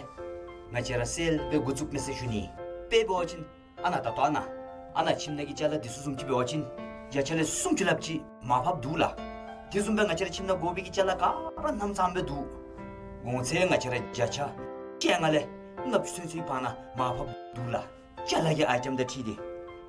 ང་བཅས་ར་སེལ་སྦེ་འགོ་བཙུགསཔ་མས་ཟེར་ཞུ་ནི། དཔེ་འབད་བ་ཅིན་ཨ་ནཱ་ད་ལྟོ་ཨ་ནཱ་ཨ་ནཱ་ཁྱིམ་ནང་གི་ཅ་ལ་འདི་ཚུ་བཟུམ་ཅིག་འབད་བ་ཅིན་བརྒྱ་ཆ་ལས་སུམ་ཅུ་ལྷགཔ་ཅིག་མར་ཕབ་འདུག་ལགས། དེ་བཟུམ་སྦེ་ང་བཅས་ར་ཁྱིམ་ནང་དགོ་པའི་གི་ཅ་ལ་ག་ར་རྣམ་ཚང་སྦེ་འདུག། གོང་ཚད་ང་བཅས་ར་བརྒྱ་ཆ་བཅོ་ལྔ་ལས་ལྔ་བཅུ་ཚུན་ཚོད་ཀྱི་བར་ན་མར་ཕབ་འདུག་ལགས། ཅ་ལ་གི་ཨའི་ཊེམ་དང་འཁྲིལ་ཏེ་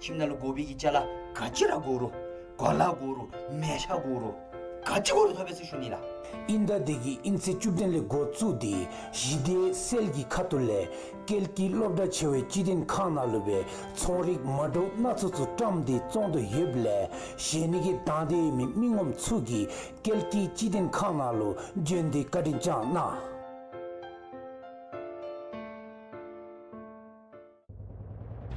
ཁྱིམ་ནང་ལུ་དགོ་པའི་གི་ཅ་ལ་ག་ཅི་ར་དགོ་རུང་གོ་ལ་དགོ་རུང་མལ་ཆ་དགོ་རུང་ག་ཅི་དགོ་རུང་ཐོབ་པས་ཟེར་ཞུ་ནི་ལགས། ཨིན་ཟླ་འདི་གི་དབྱིན་ཚེས་བཅུ་བདུན་ལས་འགོ་བཙུགས་ཏེ་གཞི་སྡེ་སེལ་གྱི་ཁ་ཐུག་ལས་ཀེལ་ཀི་སློབ་གྲྭ་ཆེ་བའི་སྤྱི་དོན་ཁང་ནང་ལུ་སྦེ་ཚོང་རིགས་མ་འདྲཝ་སྣ་ཚོགས་ཚུ་བཀྲམ་སྟེ་བཙོང་དོ་ཡོདཔ་ལས་བཞེས་ནི་གི་དང་འདོད་ཡོད་མི་མི་ངོམ་ཚུ་གིས་ཀེལ་ཀི་སྤྱི་དོན་ཁང་ནང་ལུ་བྱོན་ཏེ་བཀའ་དྲིན་བསྐྱང་གནང་།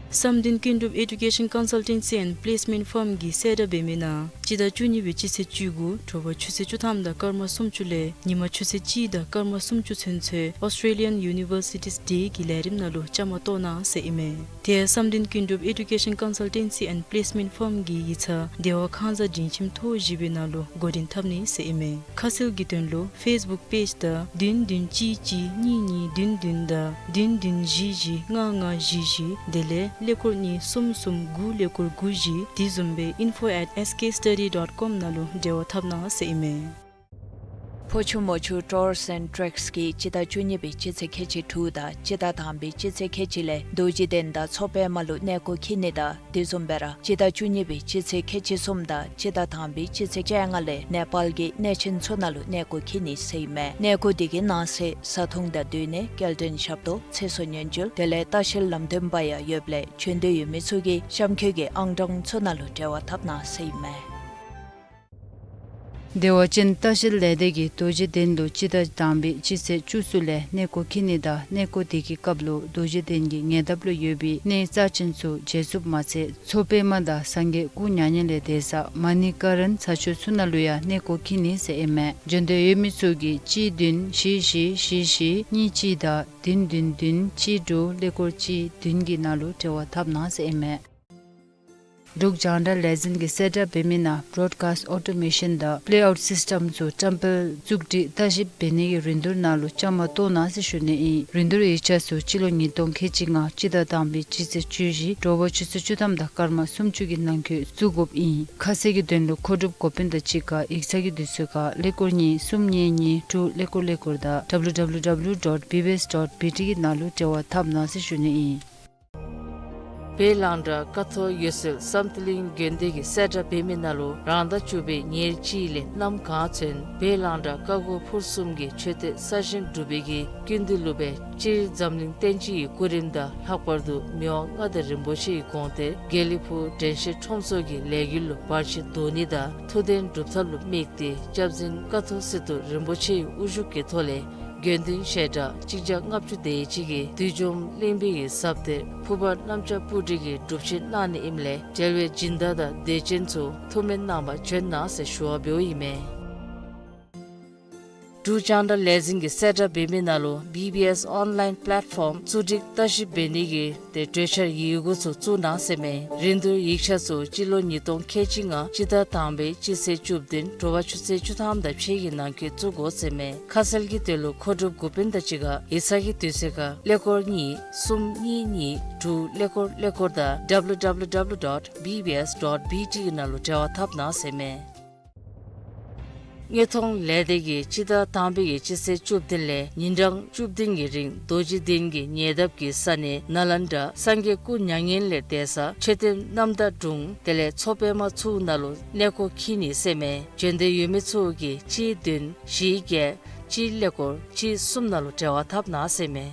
བསམ་གཏན་ཀུན་གྲུབ་Education Consultancy and Placement Firm གི་གསལ་བསྒྲགས་འབད་མི་ནང་སྤྱི་ཟླ་བཅུ་གཉིས་པའི་སྤྱི་ཚེས་བཅུ་དགུ་དྲོ་པ་ཆུ་ཚོད་བཅུ་ཐམ་དང་སྐར་མ་སུམ་ཅུ་ལས་ཉིན་མ་ཆུ་ཚོད་གཅིག་དང་སྐར་མ་སུམ་ཅུ་ཚུན་ཚོད་Australian Universities Day གི་ལས་རིམ་ནང་ལུ་བཅའ་མར་གཏོགས་གནང་ཟེར་ཨིན་མས། དེ་ཡང་བསམ་གཏན་ཀུན་གྲུབ་Education Consultancy and Placement Firm གི་ཡིག་ཚང་བདེ་བ་ཁང་གཟའ་སྒྲིང་ཁྱིམ་ཐོག་བཞི་པའི་ནང་ལུ་འགོ་འདྲེན་འཐབ་ནི་ཟེར་ཨིན་མས། ཁ་གསལ་གྱི་དོན་ལུ་Facebook page དང་བདུན་བདུན་གཅིག་གཅིག་གཉིས་གཉིས་བདུན་བདུན་དང་བདུན་བདུན་བཞི་བཞི་ལྔ་ལྔ་བཞི་བཞི་དེ་ལས་ཀླད་ཀོར་གཉིས་གསུམ་གསུམ་དགུ་ཀླད་ཀོར་དགུ་བཞི་དེ་བཟུམ་སྦེ་info at S K studies dot com ཌི་ཌོཊ་ཀོམ་ནང་ལུ་འབྲེལ་བ་འཐབ་གནང་ཟེར་ཨིན་མས། ཕོ་ཆུ་མོ་ཆུ་ཊུརསི་ཨེནཌ་ཊྲེཀསི་གིས་སྤྱི་ཟླ་བཅུ་གཉིས་པའི་སྤྱི་ཚེས་ཁལ་གཅིག་དྲུག་དང་སྤྱི་ཟླ་དང་པའི་སྤྱི་ཚེས་ཁལ་གཅིག་ལས་རྡོ་རྗེ་གདན་དང་མཚོ་པདྨ་ལུ་གནས་སྐོར་འཁྱིད་ནི་དང་དེ་བཟུམ་སྦེ་ར་སྤྱི་ཟླ་བཅུ་གཉིས་པའི་སྤྱི་ཚེས་ཁལ་གཅིག་གསུམ་དང་སྤྱི་ཟླ་དང་པའི་སྤྱི་ཚེས་བཅོ་ལྔ་ལས་ནེ་པཱལ་གྱི་གནས་ཆེན་ཚུ་ནང་ལུ་གནས་སྐོར་འཁྱིད་ནི་ཟེར་ཨིན་མས། གནས་སྐོར་དེ་གི་ནང་གསེས་བཟའ་འཐུང་དང་སྡོད་གནས་སྐྱེལ་འདྲེན་ཞབས་ཏོག་ཚེ་སྲོག་ཉེན་བཅོལ་དེ་ལས་ལྟ་བཤལ་ལམ་སྟོན་པ་ཡང་ཡོདཔ་ལས་བྱོན་འདོད་ཡོད་མི་ཚུ་གིས་གཤམ་འཁོད་ཀྱི་ཨང་གྲངས་ཚུ་ནང་ལུ་འབྲེལ་བ་འཐབ་གནང་ཟེར་ཨིན་མས། བདེ་བ་ཅན་ལྟ་བཤལ་ལས་སྡེ་གིས་རྡོ་རྗེ་གདན་ལུ་སྤྱི་ཟླ་དང་པའི་སྤྱི་ཚེས་བཅུ་གསུམ་ལས་གནས་སྐོར་འཁྱིད་ནི་དང་གནས་སྐོར་དེ་གི་སྐབས་ལུ་རྡོ་རྗེ་གདན་གྱི་ཉེ་འདབས་ལུ་ཡོད་པའི་གནས་རྩ་ཆེན་ཚུ་མཇལ་ཚུགསཔ་མ་ཚད་མཚོ་པདྨ་དང་སངས་རྒྱས་སྐུ་མྱ་ངན་ལས་འདས་ས་མ་ཎི་ཀ་རན་ས་ཆ་ཚུ་ནང་ལུ་ཡང་གནས་སྐོར་འཁྱིད་ནི་ཟེར་ཨིན་མས། བྱོན་འདོད་ཡོད་མི་ཚུ་གིས་གཅིག་བདུན་བཞི་བཞི་བཞི་བཞི་གཉིས་གཅིག་དང་བདུན་བདུན་བདུན་གཅིག་དྲུག་ཀླད་ཀོར་གཅིག་བདུན་གྱི་ནང་ལུ་འབྲེལ་བ་འཐབ་གནང་ཟེར་ཨིན་མས། འབྲུག་རྒྱང་བསྒྲགས་ལས་འཛིན་གྱིས་གསལ་བསྒྲགས་འབད་མི་ནང་བོརོཌ་ཀཱསིཊ་ཨོ་ཊོ་མེ་ཤཱན་དང་པེ་ལེ་ཨའུཊ་སིསི་ཊེམ་ཚུ་བཀྲམ་སྤེལ་བཙུགས་སྒྲིག་བརྟག་ཞིབ་འབད་ནི་གི་རིན་བསྡུར་ནང་ལུ་བཅའ་མར་གཏོགས་གནང་ཟེར་ཞུ་ནི་ཨིན། རིན་བསྡུར་ཡིག་ཆ་ཚུ་སྤྱི་ལོ་ཉིས་སྟོང་ཁལ་གཅིག་ལྔ་སྤྱི་ཟླ་དང་པའི་སྤྱི་ཚེས་བཅུ་བཞི་དྲོ་པ་ཆུ་ཚོད་བཅུ་ཐམ་དང་སྐར་མ་སུམ་ཅུ་གི་ནང་འཁོད་བཙུགས་དགོཔ་ཨིན། ཁ་གསལ་གྱི་དོན་ལུ་མཁོ་སྒྲུབ་འགོ་དཔོན་དང་གཅིག་ཁར་ཡིག་ཚང་གི་དུས་ཚོད་ཁར་ཀླད་ཀོར་གཉིས་གསུམ་གཉིས་གཉིས་དྲུག་ཀླད་ཀོར་ཀླད་ཀོར་དང་W W W dot B B S dot B T གི་ནང་ལུ་འབྲེལ་བ་འཐབ་གནང་ཟེར་ཞུ་ནི་ཨིན། བོད་རླངས་འཕྲུལ་ཀ་ཐོག་ཡོད་སའི་བསམ་གཏན་གླིང་དགོན་སྡེ་གིས་གསལ་བསྒྲགས་འབད་མི་ནང་ལུ་རང་ཟླ་བཅུ་པའི་ཉེར་གཅིག་ལས་གནམ་གང་ཚུན་བོད་རླངས་འཕྲུལ་ཀ་སྒོ་ཕུར་གསུམ་གྱི་མཆོད་རྟེན་གསར་བཞེངས་གྲུབ་པའི་གི་སྐུ་མདུན་ལུ་སྦེ་སྤྱིར་འཛམ་གླིང་བསྟན་སྤྱི་གི་སྐུ་རིམ་དང་ལྷག་པར་དུ་མི་དབང་མངའ་བདག་རིན་པོ་ཆེའི་དགོངས་གཏེར་དགེ་ལེགས་ཕུག་དྲན་ཤེས་ཁྲོམ་ཚོགས་ཀྱི་ལས་འགུལ་ལུ་བར་ཆད་བཟློག་ནི་དང་ཐུགས་གཏན་སྒྲུབ་ཐབས་ལུ་དམིགས་ཏེ་སྐྱབས་རྗེ་ཀ་ཐོག་སི་ཏུ་རིན་པོ་ཆེའི་དབུ་བཞུགས་ཀྱི་ཐོག་ལས་དགེ་འདུན་ཞལ་གྲངས་གཅིག་བརྒྱ་ལྔ་བཅུ་དེ་ཅིག་གིས་བདུད་འཇོམས་གླིང་པའི་གི་ཟབ་གཏེར་ཕུར་པ་གནམ་ལྕགས་སྤུ་གྲི་གི་སྒྲུབ་ཆེན་གནང་ནི་ཨིནམ་ལས་འབྲེལ་བའི་སྦྱིན་བདག་དང་དད་ཅན་ཚུ་ཐུགས་སྨོན་གནང་བར་བྱོན་གནང་ཟེར་ཞུ་བ་འབདཝ་ཨིན་མས། འབྲུག་རྒྱང་བསྒྲགས་ལས་འཛིན་གྱིས་གསལ་བསྒྲགས་འབད་མི་ནང་ལུ་B B S online platform བཙུགས་སྒྲིག་བརྟག་ཞིབ་འབད་ནི་གི་ཏེ་གྲོས་འཆར་ཡི་གུ་ཚུ་བཙུགས་གནང་ཟེར་མས། རིན་བསྡུར་ཡིག་ཆ་ཚུ་སྤྱི་ལོ་ཉིས་སྟོང་ཁལ་གཅིག་ལྔ་སྤྱི་ཟླ་དང་པའི་སྤྱི་ཚེས་བཅུ་བདུན་དྲོ་པ་ཆུ་ཚོད་བཅུ་ཐམ་དང་ཕྱེད་ཀྱི་ནང་འཁོད་བཙུགས་དགོ་ཟེར་མས། ཁ་གསལ་གྱི་དོན་ལུ་མཁོ་སྒྲུབ་འགོ་དཔོན་དང་གཅིག་ཁར་ཡིག་ཚང་གི་དུས་ཚོད་ཁར་ཀླད་ཀོར་གཉིས་གསུམ་གཉིས་གཉིས་དྲུག་ཀླད་ཀོར་ཀླད་ཀོར་དང་W W W dot B B S dot B T གི་ནང་ལུ་འབྲེལ་བ་འཐབ་གནང་ཟེར་མས། དངོས་མཐོང་ལས་སྡེ་གིས་སྤྱི་ཟླ་དང་པའི་གི་སྤྱི་ཚེས་བཅུ་བདུན་ལས་ཉིན་གྲངས་བཅུ་བདུན་གྱི་རིང་རྡོ་རྗེ་གདན་གྱི་ཉེ་འདབས་ཀྱི་ས་གནས་ནཱ་ལནྡཱ་སངས་རྒྱས་སྐུ་མྱ་ངན་ལས་འདས་ས་མཆོད་རྟེན་རྣམ་དག་སྒྲུང་དེ་ལས་མཚོ་པདྨ་ཚུ་ནང་ལུ་གནས་སྐོར་འཁྱིད་ནི་ཟེར་མས། བྱོན་འདོད་ཡོད་མི་ཚུ་གིས་གཅིག་བདུན་བཞི་བརྒྱད་གཅིག་ཀླད་ཀོར་གཅིག་གསུམ་ནང་ལུ་འབྲེལ་བ་འཐབ་གནང་ཟེར་མས།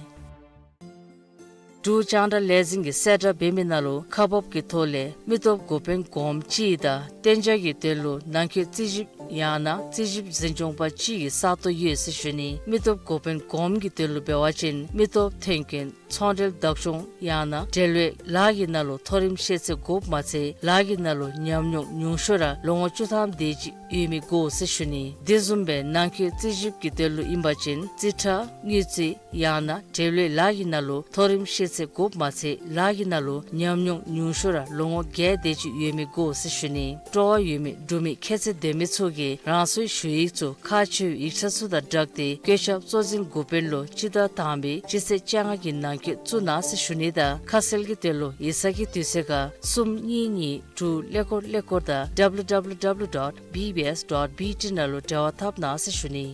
འབྲུག་རྒྱང་བསྒྲགས་ལས་འཛིན་གྱིས་གསལ་བསྒྲགས་འབད་མི་ནང་ལུ་ཁག་འབག་གི་ཐོག་ལས་མི་སྟོབས་འགོ་དཔོན་གོངམ་གཅིག་དང་གཏན་འཇགས་ཀྱི་དོན་ལུ་ནང་འཁོད་རྩིས་ཞིབ་ཡང་ན་རྩིས་ཞིབ་འཛིན་སྐྱོང་པ་གཅིག་གི་ས་སྟོང་ཡོད་ཟེར་ཞུ་ནི། མི་སྟོབས་འགོ་དཔོན་གོངམ་གྱི་དོན་ལུ་འབད་བ་ཅིན་མི་སྟོབས་ཐོན་སྐྱེད་ཚོང་འབྲེལ་བདག་སྐྱོང་ཡང་ན་འབྲེལ་བའི་ལཱ་གི་ནང་ལུ་མཐོ་རིམ་ཤེས་ཚད་དགོཔ་མ་ཚད་ལཱ་གི་ནང་ལུ་ཉམས་མྱོང་ཉུང་ཤོས་ར་ལོ་ངོ་བཅུ་ཐམ་དེ་ཅིག་ཡོད་མི་དགོ་ཟེར་ཞུ་ནི། དེ་བཟུམ་སྦེ་ནང་འཁོད་རྩིས་ཞིབ་ཀྱི་དོན་ལུ་ཨིན་པ་ཅིན་རྩིས་ཁྲ་དངུལ་རྩིས་ཡང་ན་འབྲེལ་བའི་ལཱ་གི་ནང་ལུ་མཐོ་རིམ་ཤེས་ཚད་དགོཔ་མ་ཚད་ལཱ་གི་ནང་ལུ་ཉམས་མྱོང་ཉུང་ཤོས་ར་ལོ་ངོ་བརྒྱད་དེ་ཅིག་ཡོད་མི་དགོ་ཟེར་ཞུ་ནི། སྤྲོ་བ་ཡོད་མི་འབྲུག་མི་ཁྱད་ཚད་ལྡན་མི་ཚུ་གིས་རང་སོའི་ཞུ་ཡིག་ཚུ་ཁག་ཆེ་བའི་ཡིག་ཆ་ཚུ་དང་སྦྲགས་ཏེ་བཀོད་ཁྱབ་གཙོ་འཛིན་འགོ་དཔོན་ལུ་སྤྱི་ཟླ་དང་པའི་སྤྱི་ཚེས་བཅོ་ལྔ་གི་ནང་འཁོད་བཙུགས་གནང་ཟེར་ཞུ་ནི་དང་ཁ་གསལ་གྱི་དོན་ལུ་ཡིག་ཚང་གི་དུས་ཚོད་ཁར་གསུམ་གཉིས་གཉིས་དྲུག་ཀླད་ཀོར་ཀླད་ཀོར་དང་W W W dot B B S dot B T ནང་ལུ་འབྲེལ་བ་འཐབ་གནང་ཟེར་ཞུ་ནི།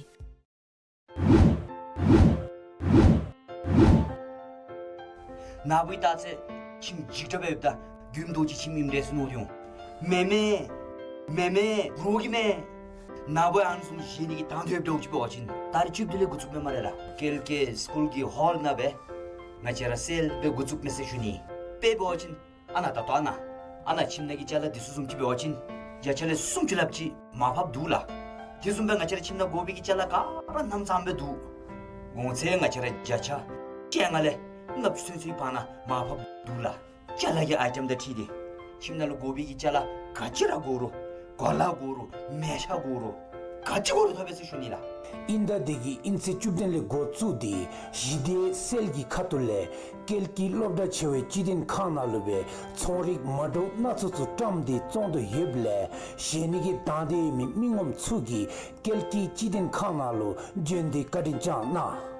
ནཱ་བུ་ད་ཚེ་ཁྱིམ་འཇིགས་སྐྲག་སྦེ་ཡོདཔ་ད་མགོནམ་རྡོ་རྗེ་ཁྱིམ་ཨིནམ་འདྲས་སུ་མནོ་སྟེ་འོང་། མེན་མེན། མེན་མེན། རོགས་ཀྱིས་མེན། ནཱ་བུ་ཨ་ནི་བཟུམ་བཞེས་ནི་གི་དང་འདོད་འདྲཝ་ཅིག་འབད་བ་ཅིན་ད་རིས་བཅུ་བདུན་ལས་འགོ་བཙུགས་མས་སྨ་རེ་ལགས། ཀེལ་ཀེ་སི་ཀུལ་གྱི་ཧོལ་ནང་སྦེ་ང་བཅས་ར་སེལ་སྦེ་འགོ་བཙུགས་མས་ཟེར་ཞུ་ནི། དཔེ་འབད་བ་ཅིན་ཨ་ནཱ་ད་ལྟོ་ཨ་ནཱ་ཨ་ནཱ་ཁྱིམ་ནང་གི་ཅ་ལ་འདི་ཚུ་བཟུམ་ཅིག་འབད་བ་ཅིན་བརྒྱ་ཆ་ལས་སུམ་ཅུ་ལྷགཔ་ཅིག་མར་ཕབ་འདུག་ལགས། དེ་བཟུམ་སྦེ་ང་བཅས་ར་ཁྱིམ་ནང་དགོ་པའི་གི་ཅ་ལ་ག་ར་གནམ་མེད་ས་མེད་འདུག། གོང་ཚད་ང་བཅས་ར་བརྒྱ་ཆ་བཅོ་ལྔ་ལས་ལྔ་བཅུ་ཚུན་ཚོད་བར་ན་མར་ཕབ་འདུག་ལགས། ཅ་ལ་གི་ཨའི་ཊེམ་དང་འཁྲིལ་ཏེ་ཁྱིམ་ནང་ལུ་དགོ་པའི་གི་ཅ་ལ་ག་ཅི་ར་དགོ་རུང་གོ་ལ་དགོ་རུང་མལ་ཆ་དགོ་རུང་ག་ཅི་དགོ་རུང་ཐོབ་པས་ཟེར་ཞུ་ནི་ལགས། ཨིན་ཟླ་འདི་གི་ཨིན་ཚེས་བཅུ་བདུན་ལས་འགོ་བཙུགས་ཏེ་གཞི་སྡེ་སེལ་གྱི་ཁ་ཐུག་ལས་ཀེལ་ཀི་སློབ་གྲྭ་ཆེ་བའི་སྤྱི་དོན་ཁང་ནང་ལུ་སྦེ་ཚོང་རིགས་མ་འདྲཝ་སྣ་ཚོགས་ཚུ་བཀྲམ་སྟེ་བཙོང་དོ་ཡོདཔ་ལས་བཞེས་ནི་གི་དང་འདོད་ཡོད་མི་མི་ངོམ་ཚུ་གིས་ཀེལ་ཀི་སྤྱི་དོན་ཁང་ནང་ལུ་བྱོན་ཏེ་བཀའ་དྲིན་བསྐྱང་གནང་།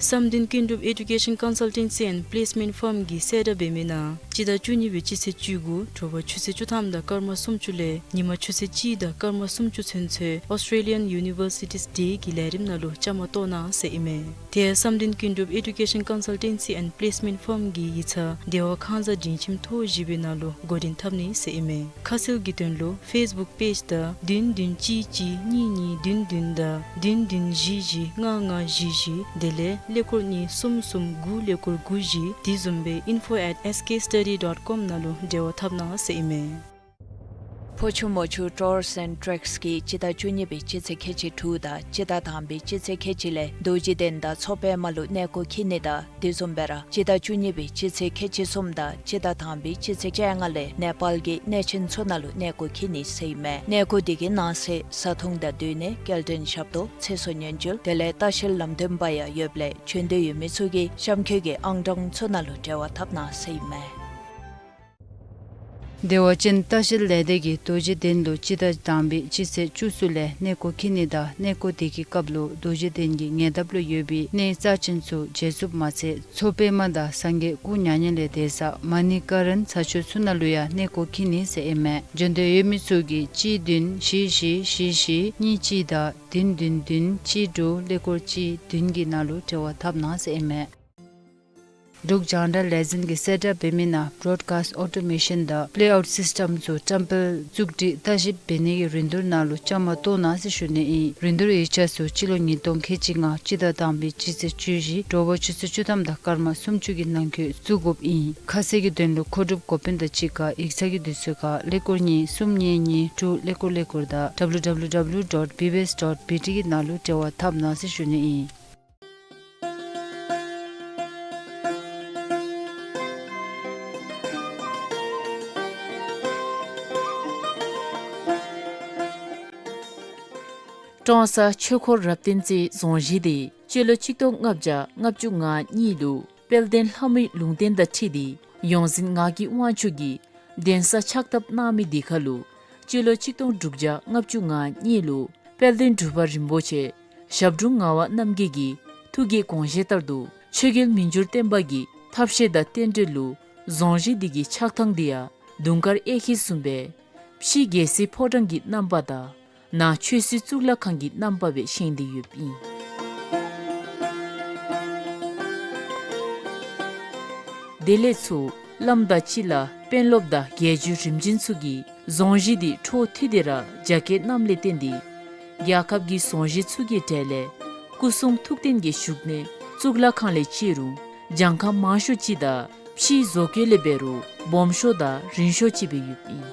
བསམ་གཏན་ཀུན་གྲུབ་Education Consultancy and Placement Firm གིས་གསལ་བསྒྲགས་འབད་མི་ནང་སྤྱི་ཟླ་བཅུ་གཉིས་པའི་སྤྱི་ཚེས་བཅུ་དགུ་དྲོ་པ་ཆུ་ཚོད་བཅུ་ཐམ་དང་སྐར་མ་སུམ་ཅུ་ལས་ཉིན་མ་ཆུ་ཚོད་གཅིག་དང་སྐར་མ་སུམ་ཅུ་ཚུན་ཚོད་Australian Universities Day གི་ལས་རིམ་ནང་ལུ་བཅའ་མར་གཏོགས་གནང་ཟེར་ཨིན་མས། དེ་ཡང་བསམ་གཏན་ཀུན་གྲུབ་Education Consultancy and Placement Firm གི་ཡིག་ཚང་བདེ་བ་ཁང་གཟའ་སྒྲིང་ཁྱིམ་ཐོག་བཞི་པའི་ནང་ལུ་འགོ་འདྲེན་འཐབ་ནི་ཟེར་ཨིན་མས། ཁ་གསལ་གྱི་དོན་ལུ་Facebook page དང་བདུན་བདུན་གཅིག་གཅིག་གཉིས་གཉིས་བདུན་བདུན་དང་བདུན་བདུན་བཞི་བཞི་ལྔ་ལྔ་བཞི་བཞི། དེ་ལས་ཀླད་ཀོར་གཉིས་གསུམ་གསུམ་དགུ་ཀླད་ཀོར་དགུ་བཞི། དེ་བཟུམ་སྦེ་info at S K study dot com ནང་ལུ་འབྲེལ་བ་འཐབ་གནང་ཟེར་ཨིན་མས། ཕོ་ཆུ་མོ་ཆུ་Tours and Treks གིས་སྤྱི་ཟླ་བཅུ་གཉིས་པའི་སྤྱི་ཚེས་ཁལ་གཅིག་དྲུག་དང་སྤྱི་ཟླ་དང་པའི་སྤྱི་ཚེས་ཁལ་གཅིག་ལས་རྡོ་རྗེ་གདན་དང་མཚོ་པདྨ་ལུ་གནས་སྐོར་འཁྱིད་ནི་དང་དེ་བཟུམ་སྦེ་ར་སྤྱི་ཟླ་བཅུ་གཉིས་པའི་སྤྱི་ཚེས་ཁལ་གཅིག་གསུམ་དང་སྤྱི་ཟླ་དང་པའི་སྤྱི་ཚེས་བཅོ་ལྔ་ལས་ནེ་པཱལ་གྱི་གནས་ཆེན་ཚུ་ནང་ལུ་གནས་སྐོར་འཁྱིད་ནི་ཟེར་ཨིན་མས། གནས་སྐོར་དེ་གི་ནང་གསེས་བཟའ་འཐུང་དང་སྡོད་གནས་སྐྱེལ་འདྲེན་ཞབས་ཏོག་ཚེ་སྲོག་ཉེན་བཅོལ་དེ་ལས་ལྟ་བཤལ་ལམ་སྟོན་པ་ཡང་ཡོདཔ་ལས་བྱོན་འདོད་ཡོད་མི་ཚུ་གིས་གཤམ་འཁོད་ཀྱི་ཨང་གྲངས་ཚུ་ནང་ལུ་འབྲེལ་བ་འཐབ་གནང་ཟེར་ཨིན་མས། བདེ་བ་ཅན་ལྟ་བཤལ་ལས་སྡེ་གིས་རྡོ་རྗེ་གདན་ལུ་སྤྱི་ཟླ་དང་པའི་སྤྱི་ཚེས་བཅུ་གསུམ་ལས་གནས་སྐོར་འཁྱིད་ནི་དང་གནས་སྐོར་དེ་གི་སྐབས་ལུ་རྡོ་རྗེ་གདན་གྱི་ཉེ་འདབས་ལུ་ཡོད་པའི་གནས་རྩ་ཆེན་ཚུ་མཇལ་ཚུགསཔ་མ་ཚད་མཚོ་པདྨ་དང་སངས་རྒྱས་སྐུ་མྱ་ངན་ལས་འདས་ས་མ་ཎི་ཀ་རན་ས་ཆ་ཚུ་ནང་ལུ་ཡང་གནས་སྐོར་འཁྱིད་ནི་ཟེར་ཨིན་མས། བྱོན་འདོད་ཡོད་མི་ཚུ་གིས་གཅིག་བདུན་བཞི་བཞི་བཞི་བཞི་གཉིས་གཅིག་དང་བདུན་བདུན་བདུན་གཅིག་དྲུག་ཀླད་ཀོར་གཅིག་བདུན་གྱི་ནང་ལུ་འབྲེལ་བ་འཐབ་གནང་ཟེར་ཨིན་མས། འབྲུག་རྒྱང་བསྒྲགས་ལས་འཛིན་གྱིས་གསལ་བསྒྲགས་འབད་མི་ནང་broadcast automation དང་playout system ཚུ་བཀྲམ་སྤེལ་བཙུགས་སྒྲིག་ལྟ་ཞིབ་འབད་ནི་གི་རིན་བསྡུར་ནང་ལུ་བཅའ་མར་གཏོགས་གནང་ཟེར་ཞུ་ནི་ཨིན། རིན་བསྡུར་ཡིག་ཆ་ཚུ་སྤྱི་ལོ་ཉིས་སྟོང་ཁལ་གཅིག་ལྔ་སྤྱི་ཟླ་དང་པའི་སྤྱི་ཚེས་བཅུ་བཞི་དྲོ་པ་ཆུ་ཚོད་བཅུ་ཐམ་དང་སྐར་མ་སུམ་ཅུ་གི་ནང་འཁོད་བཙུགས་དགོཔ་ཨིན། ཁ་གསལ་གྱི་དོན་ལུ་མཁོ་སྒྲུབ་འགོ་དཔོན་དང་གཅིག་ཁར་ཡིག་ཚང་གི་དུས་ཚོད་ཁར་ཀླད་ཀོར་གཉིས་གསུམ་གཉིས་གཉིས་དྲུག་ཀླད་ཀོར་ཀླད་ཀོར་དང་W W W dot B B S dot B T གི་ནང་ལུ་འབྲེལ་བ་འཐབ་གནང་ཟེར་ཞུ་ནི་ཨིན། ཀྲོང་གསར་ཆོས་འཁོར་རབ་བརྟན་རྩེའི་རྫོང་གཞིས་དེ་སྤྱི་ལོ་ཆིག་སྟོང་ལྔ་བརྒྱ་ལྔ་བཅུ་ང་གཉིས་ལུ་དཔལ་ལྡན་ལྷ་མོའི་ལུང་བསྟན་དང་འཁྲིལ་ཏེ་ཡོངས་འཛིན་ངག་གི་དབང་ཕྱུག་གིས་གདན་ས་ཕྱག་བཏབ་གནང་མི་དེ་ཁར་ལུ་སྤྱི་ལོ་ཆིག་སྟོང་དྲུག་བརྒྱ་ལྔ་བཅུ་ང་གཉིས་ལུ་དཔལ་ལྡན་འབྲུག་པ་རིན་པོ་ཆེ་ཞབས་དྲུང་ངག་དབང་རྣམ་རྒྱལ་གྱི་ཐུགས་ཀྱི་དགོངས་བཞེད་ལྟར་དུ་ཆོས་རྒྱལ་མི་འགྱུར་བརྟན་པ་གི་ཐབས་ཤེས་དང་རྟེན་འབྲེལ་ལུ་རྫོང་གཞིས་དེ་གི་ཆགས་ཐངས་དེ་ཡང་དུང་དཀར་གཡས་འཁྱིལ་བཟུམ་སྦེ་ཕྱི་རྒྱལ་སྲིད་ཕོ་བྲང་གི་རྣམ་པ་དང་ནང་ཆོས་སྲིད་གཙུག་ལག་ཁང་གི་རྣམ་པ་སྦེ་བཞེངས་ཏེ་ཡོདཔ་ཨིན། དེ་ལས་ཚུར་བླམ་དང་གཅིག་ལ་དཔོན་སློབ་དང་རྒྱལ་བརྒྱུད་རིམ་བྱོན་ཚུ་གིས་རྫོང་གཞིས་དེ་འཕྲོ་མཐུད་དེ་ར་རྒྱ་བསྐྱེད་གནངམ་ལས་བརྟེན་ཏེ་རྒྱལ་ཁབ་ཀྱི་རྫོང་གཞིས་ཚུ་གི་གྲས་ལས་སྐུ་གསུང་ཐུགས་རྟེན་གྱི་བཞུགས་གནས་གཙུག་ལག་ཁང་ལས་བརྩི་རུང་གྱངས་ཁ་མང་ཤོས་ཅིག་དང་ཕྱིའི་བཟོ་བཀོད་ལས་འབད་རུང་སྦོམ་ཤོས་དང་རིང་ཤོས་ཅིག་སྦེ་ཡོདཔ་ཨིན།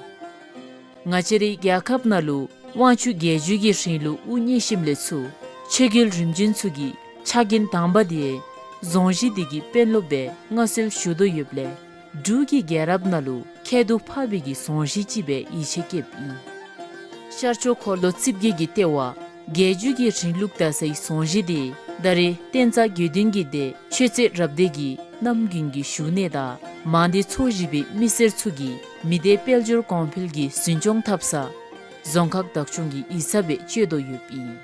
ང་བཅས་རའི་རྒྱལ་ཁབ་ནང་ལུ་དབང་ཕྱུག་རྒྱལ་བརྒྱུད་ཀྱི་རིང་ལུགས་དབུ་བརྙེས་ཞིནམ་ལས་ཚུར་ཆོས་རྒྱལ་རིམ་བྱོན་ཚུ་གི་ཕྱག་འགན་དང་པ་དེ་རྫོང་གཞིས་དེ་གི་དཔོན་སློབ་སྦེ་མངའ་གསོལ་ཞུ་དོ་ཡོདཔ་ལས་འབྲུག་གི་རྒྱལ་རབས་ནང་ལུ་ཁྱད་དུ་འཕགས་པའི་གི་རྫོང་གཞིས་ཅིག་སྦེ་ཡིད་ཆེས་བསྐྱེདཔ་ཨིན། ཤར་ཕྱོགས་འཁོར་ལོ་རྩིབས་བརྒྱད་ཀྱི་ལྟེ་བ་རྒྱལ་བརྒྱུད་ཀྱི་རིང་ལུགས་དར་སའི་རྫོང་གཞིས་དེ་ད་རེས་བསྟན་རྩ་དགེ་འདུན་གྱི་སྡེ་ཆོས་རྩེ་རབ་སྡེ་གི་རྣམ་རྒྱུན་གྱི་བཞུགས་གནས་དང་མང་སྡེ་ཚོ་བཞི་པའི་མི་སེར་ཚུ་གིས་མི་སྡེ་དཔལ་འབྱོར་གོང་འཕེལ་གྱི་འཛིན་སྐྱོང་འཐབ་ས་རྫོང་ཁག་བདག་སྐྱོང་གི་ཡིག་ཚང་སྦེ་སྤྱོད་དོ་ཡོདཔ་ཨིན།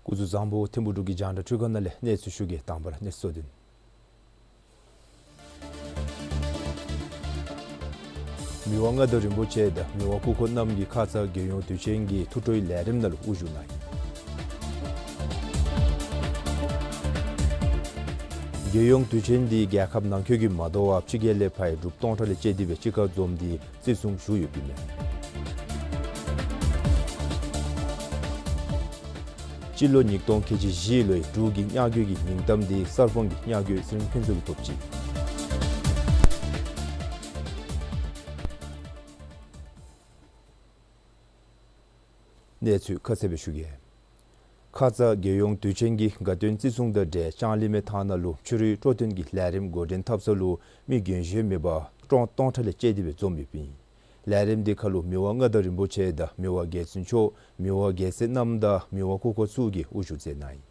སྐུ་གཟུགས་བཟང་པོ། ཐིམ་ཕུ་འབྲུག་གི་རྒྱང་བསྒྲགས་འཕྲུལ་ཁང་ནང་ལས་གནས་ཚུལ་ཞུ་གེ། དང་པ་ར་གནས་ཚུལ་གཙོ་དོན། མི་དབང་མངའ་བདག་རིན་པོ་ཆེ་དང་མི་དབང་སྐུ་འཁོར་རྣམ་གཉིས་ཁ་ཙ་རྒྱལ་ཡོངས་དུས་ཆེན་གྱི་ཐུགས་སྤྲོའི་ལས་རིམ་ནང་ལུ་དབུ་བཞུགས་གནང་ཡི། རྒྱལ་ཡོངས་དུས་ཆེན་འདི་རྒྱལ་ཁབ་ནང་འཁོད་ཀྱི་མ་དོ་བར་ཕྱི་རྒྱལ་ལས་ཕར་འབྲུགཔ་སྟོང་ཕྲག་ལས་བཅད་དེ་སྦེ་གཅིག་ཁར་འཛོམས་ཏེ་བརྩི་སྲུང་ཞུ་ཡོདཔ་ཨིན་མས། སྤྱི་ལོ་ཉིས་སྟོང་ཁལ་གཅིག་བཞི་ལོའི་འབྲུག་གི་བརྙ་བརྒྱུད་ཀྱི་མིང་གཏམ་འདི་གསར་སྤང་གི་བརྙ་བརྒྱུད་ཚེ་རིང་ཕུན་ཚོགས་ཀྱིས་ཐོབ་ཅི། གནས་ཚུལ་ཁ་གསལ་སྦེ་ཞུ་གེ། ཁ་ཙ་རྒྱལ་ཡོངས་དུས་ཆེན་གྱི་དགའ་སྟོན་བརྩི་སྲུང་དང་འབྲེལ་ལྕང་གླིང་མའི་ཐང་ན་ལུ་ཕྱི་རུའི་སྤྲོ་སྟོན་གྱི་ལས་རིམ་འགོ་འདྲེན་འཐབ་ས་ལུ་མི་རྒན་གཞོན་མེད་པར་སྟོང་སྟོང་ཕྲག་ལས་བཅད་དེ་སྦེ་འཛོམས་ཡོདཔ་ཨིན། ལས་རིམ་འདི་ཁར་ལུ་མི་དབང་མངའ་བདག་རིན་པོ་ཆེ་དང་མི་དབང་རྒྱལ་བཙུན་མཆོག་མི་དབང་རྒྱལ་སྲས་རྣམ་དང་མི་དབང་སྐུ་འཁོར་ཚུ་གིས་དབུ་བཞུགས་མཛད་གནང་ཡི།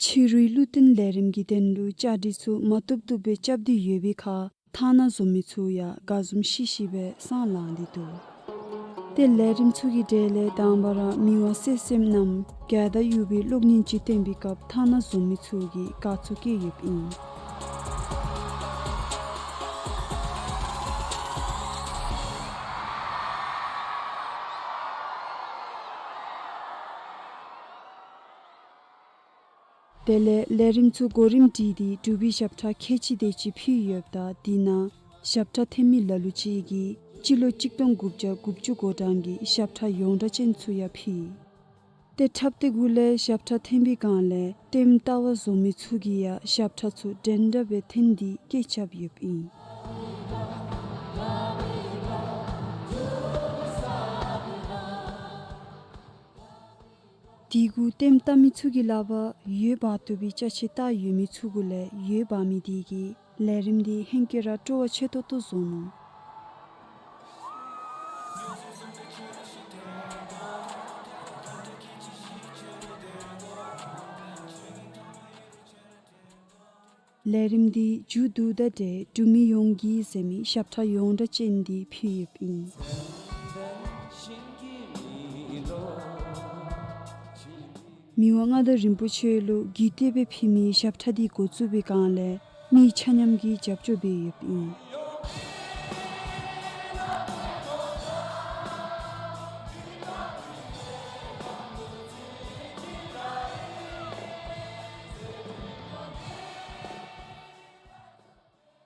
ཕྱི་རུའི་བློ་བརྟན་ལས་རིམ་གྱི་དོན་ལུ་བཅའ་སྒྲིག་ཚུ་མ་བཏུབ་བཏུབ་སྦེ་རྐྱབ་སྟེ་ཡོད་པའི་ཁར་ཐང་ན་འཛོམས་མི་ཚུ་ཡང་དགའ་འཛུམ་ཤིག་ཤིག་སྦེ་སང་ལངས་ཏེ་འདུག། ཏེ་ལས་རིམ་ཚུ་གི་གྲས་ལས་དང་པ་ར་མི་དབང་གསེར་སྐྱེམས་རྣམ་རྒྱལ་དར་དབྱུག་པའི་གློག་བརྙན་ཅིག་སྟོན་པའི་སྐབས་ཐང་ན་འཛོམས་མི་ཚུ་གིས་དགའ་ཚོར་བསྐྱེད་ཡོདཔ་ཨིན། དེ་ལས་ལས་རིམ་ཚུ་གོ་རིམ་སྒྲིག་སྟེ་འབྲུག་པའི་ཞབས་ཁྲ་ཁལ་གཅིག་དེ་ཅིག་ཕུལ་ཡོདཔ་ད་དེ་ནང་ཞབས་ཁྲ་འཐེན་མི་ལ་ལུ་ཅིག་གིས་སྤྱི་ལོ་གཅིག་སྟོང་དགུ་བརྒྱ་དགུ་བཅུ་གོ་གྲངས་ཀྱི་ཞབས་ཁྲ་ཡོངས་གྲགས་ཅན་ཚུ་ཡང་ཕུལ། ཏེ་འཁྲབ་སྟེ་གུ་ལས་ཞབས་ཁྲ་འཐེན་པའི་སྒང་ལས་ལྟདམོ་ལྟ་བར་འཛོམས་མི་ཚུ་གིས་ཡང་ཞབས་ཁྲ་ཚུ་འགྲན་ཟླ་སྦེ་འཐེན་ཏེ་སྐད་རྐྱབ་ཡོདཔ་ཨིན། དེ་གུ་ལྟདམོ་ལྟ་མི་ཚུ་གི་ལག་པར་འོད་འབར་བཏུབ་པའི་ཅ་ཆས་བཏགས་ཡོད་མི་ཚུ་གུ་ལས་འོད་འབར་མི་དེ་གིས་ལས་རིམ་འདི་ཧེང་སྐལ་ར་སྤྲོ་བ་ཆེ་ཏོག་ཏོ་བཟོ་ནུག། ལས་རིམ་འདི་མཇུག་བསྡུཝ་ད་ཏེ་འབྲུག་མི་ཡོངས་ཀྱིས་མཛེས་མའི་ཞབས་ཁྲ་ཡོངས་གྲགས་ཅན་འདི་ཕུལ་ཡོདཔ་ཨིན། མི་དབང་མངའ་བདག་རིན་པོ་ཆེ་ལུ་གུས་བཏུད་སྦེ་ཕུལ་མི་ཞབས་ཁྲ་འདི་འགོ་བཙུགས་པའི་སྒང་ལས་མི་ཆ་མཉམ་གྱིས་རྒྱབ་སྐྱོར་འབད་ཡོདཔ་ཨིན།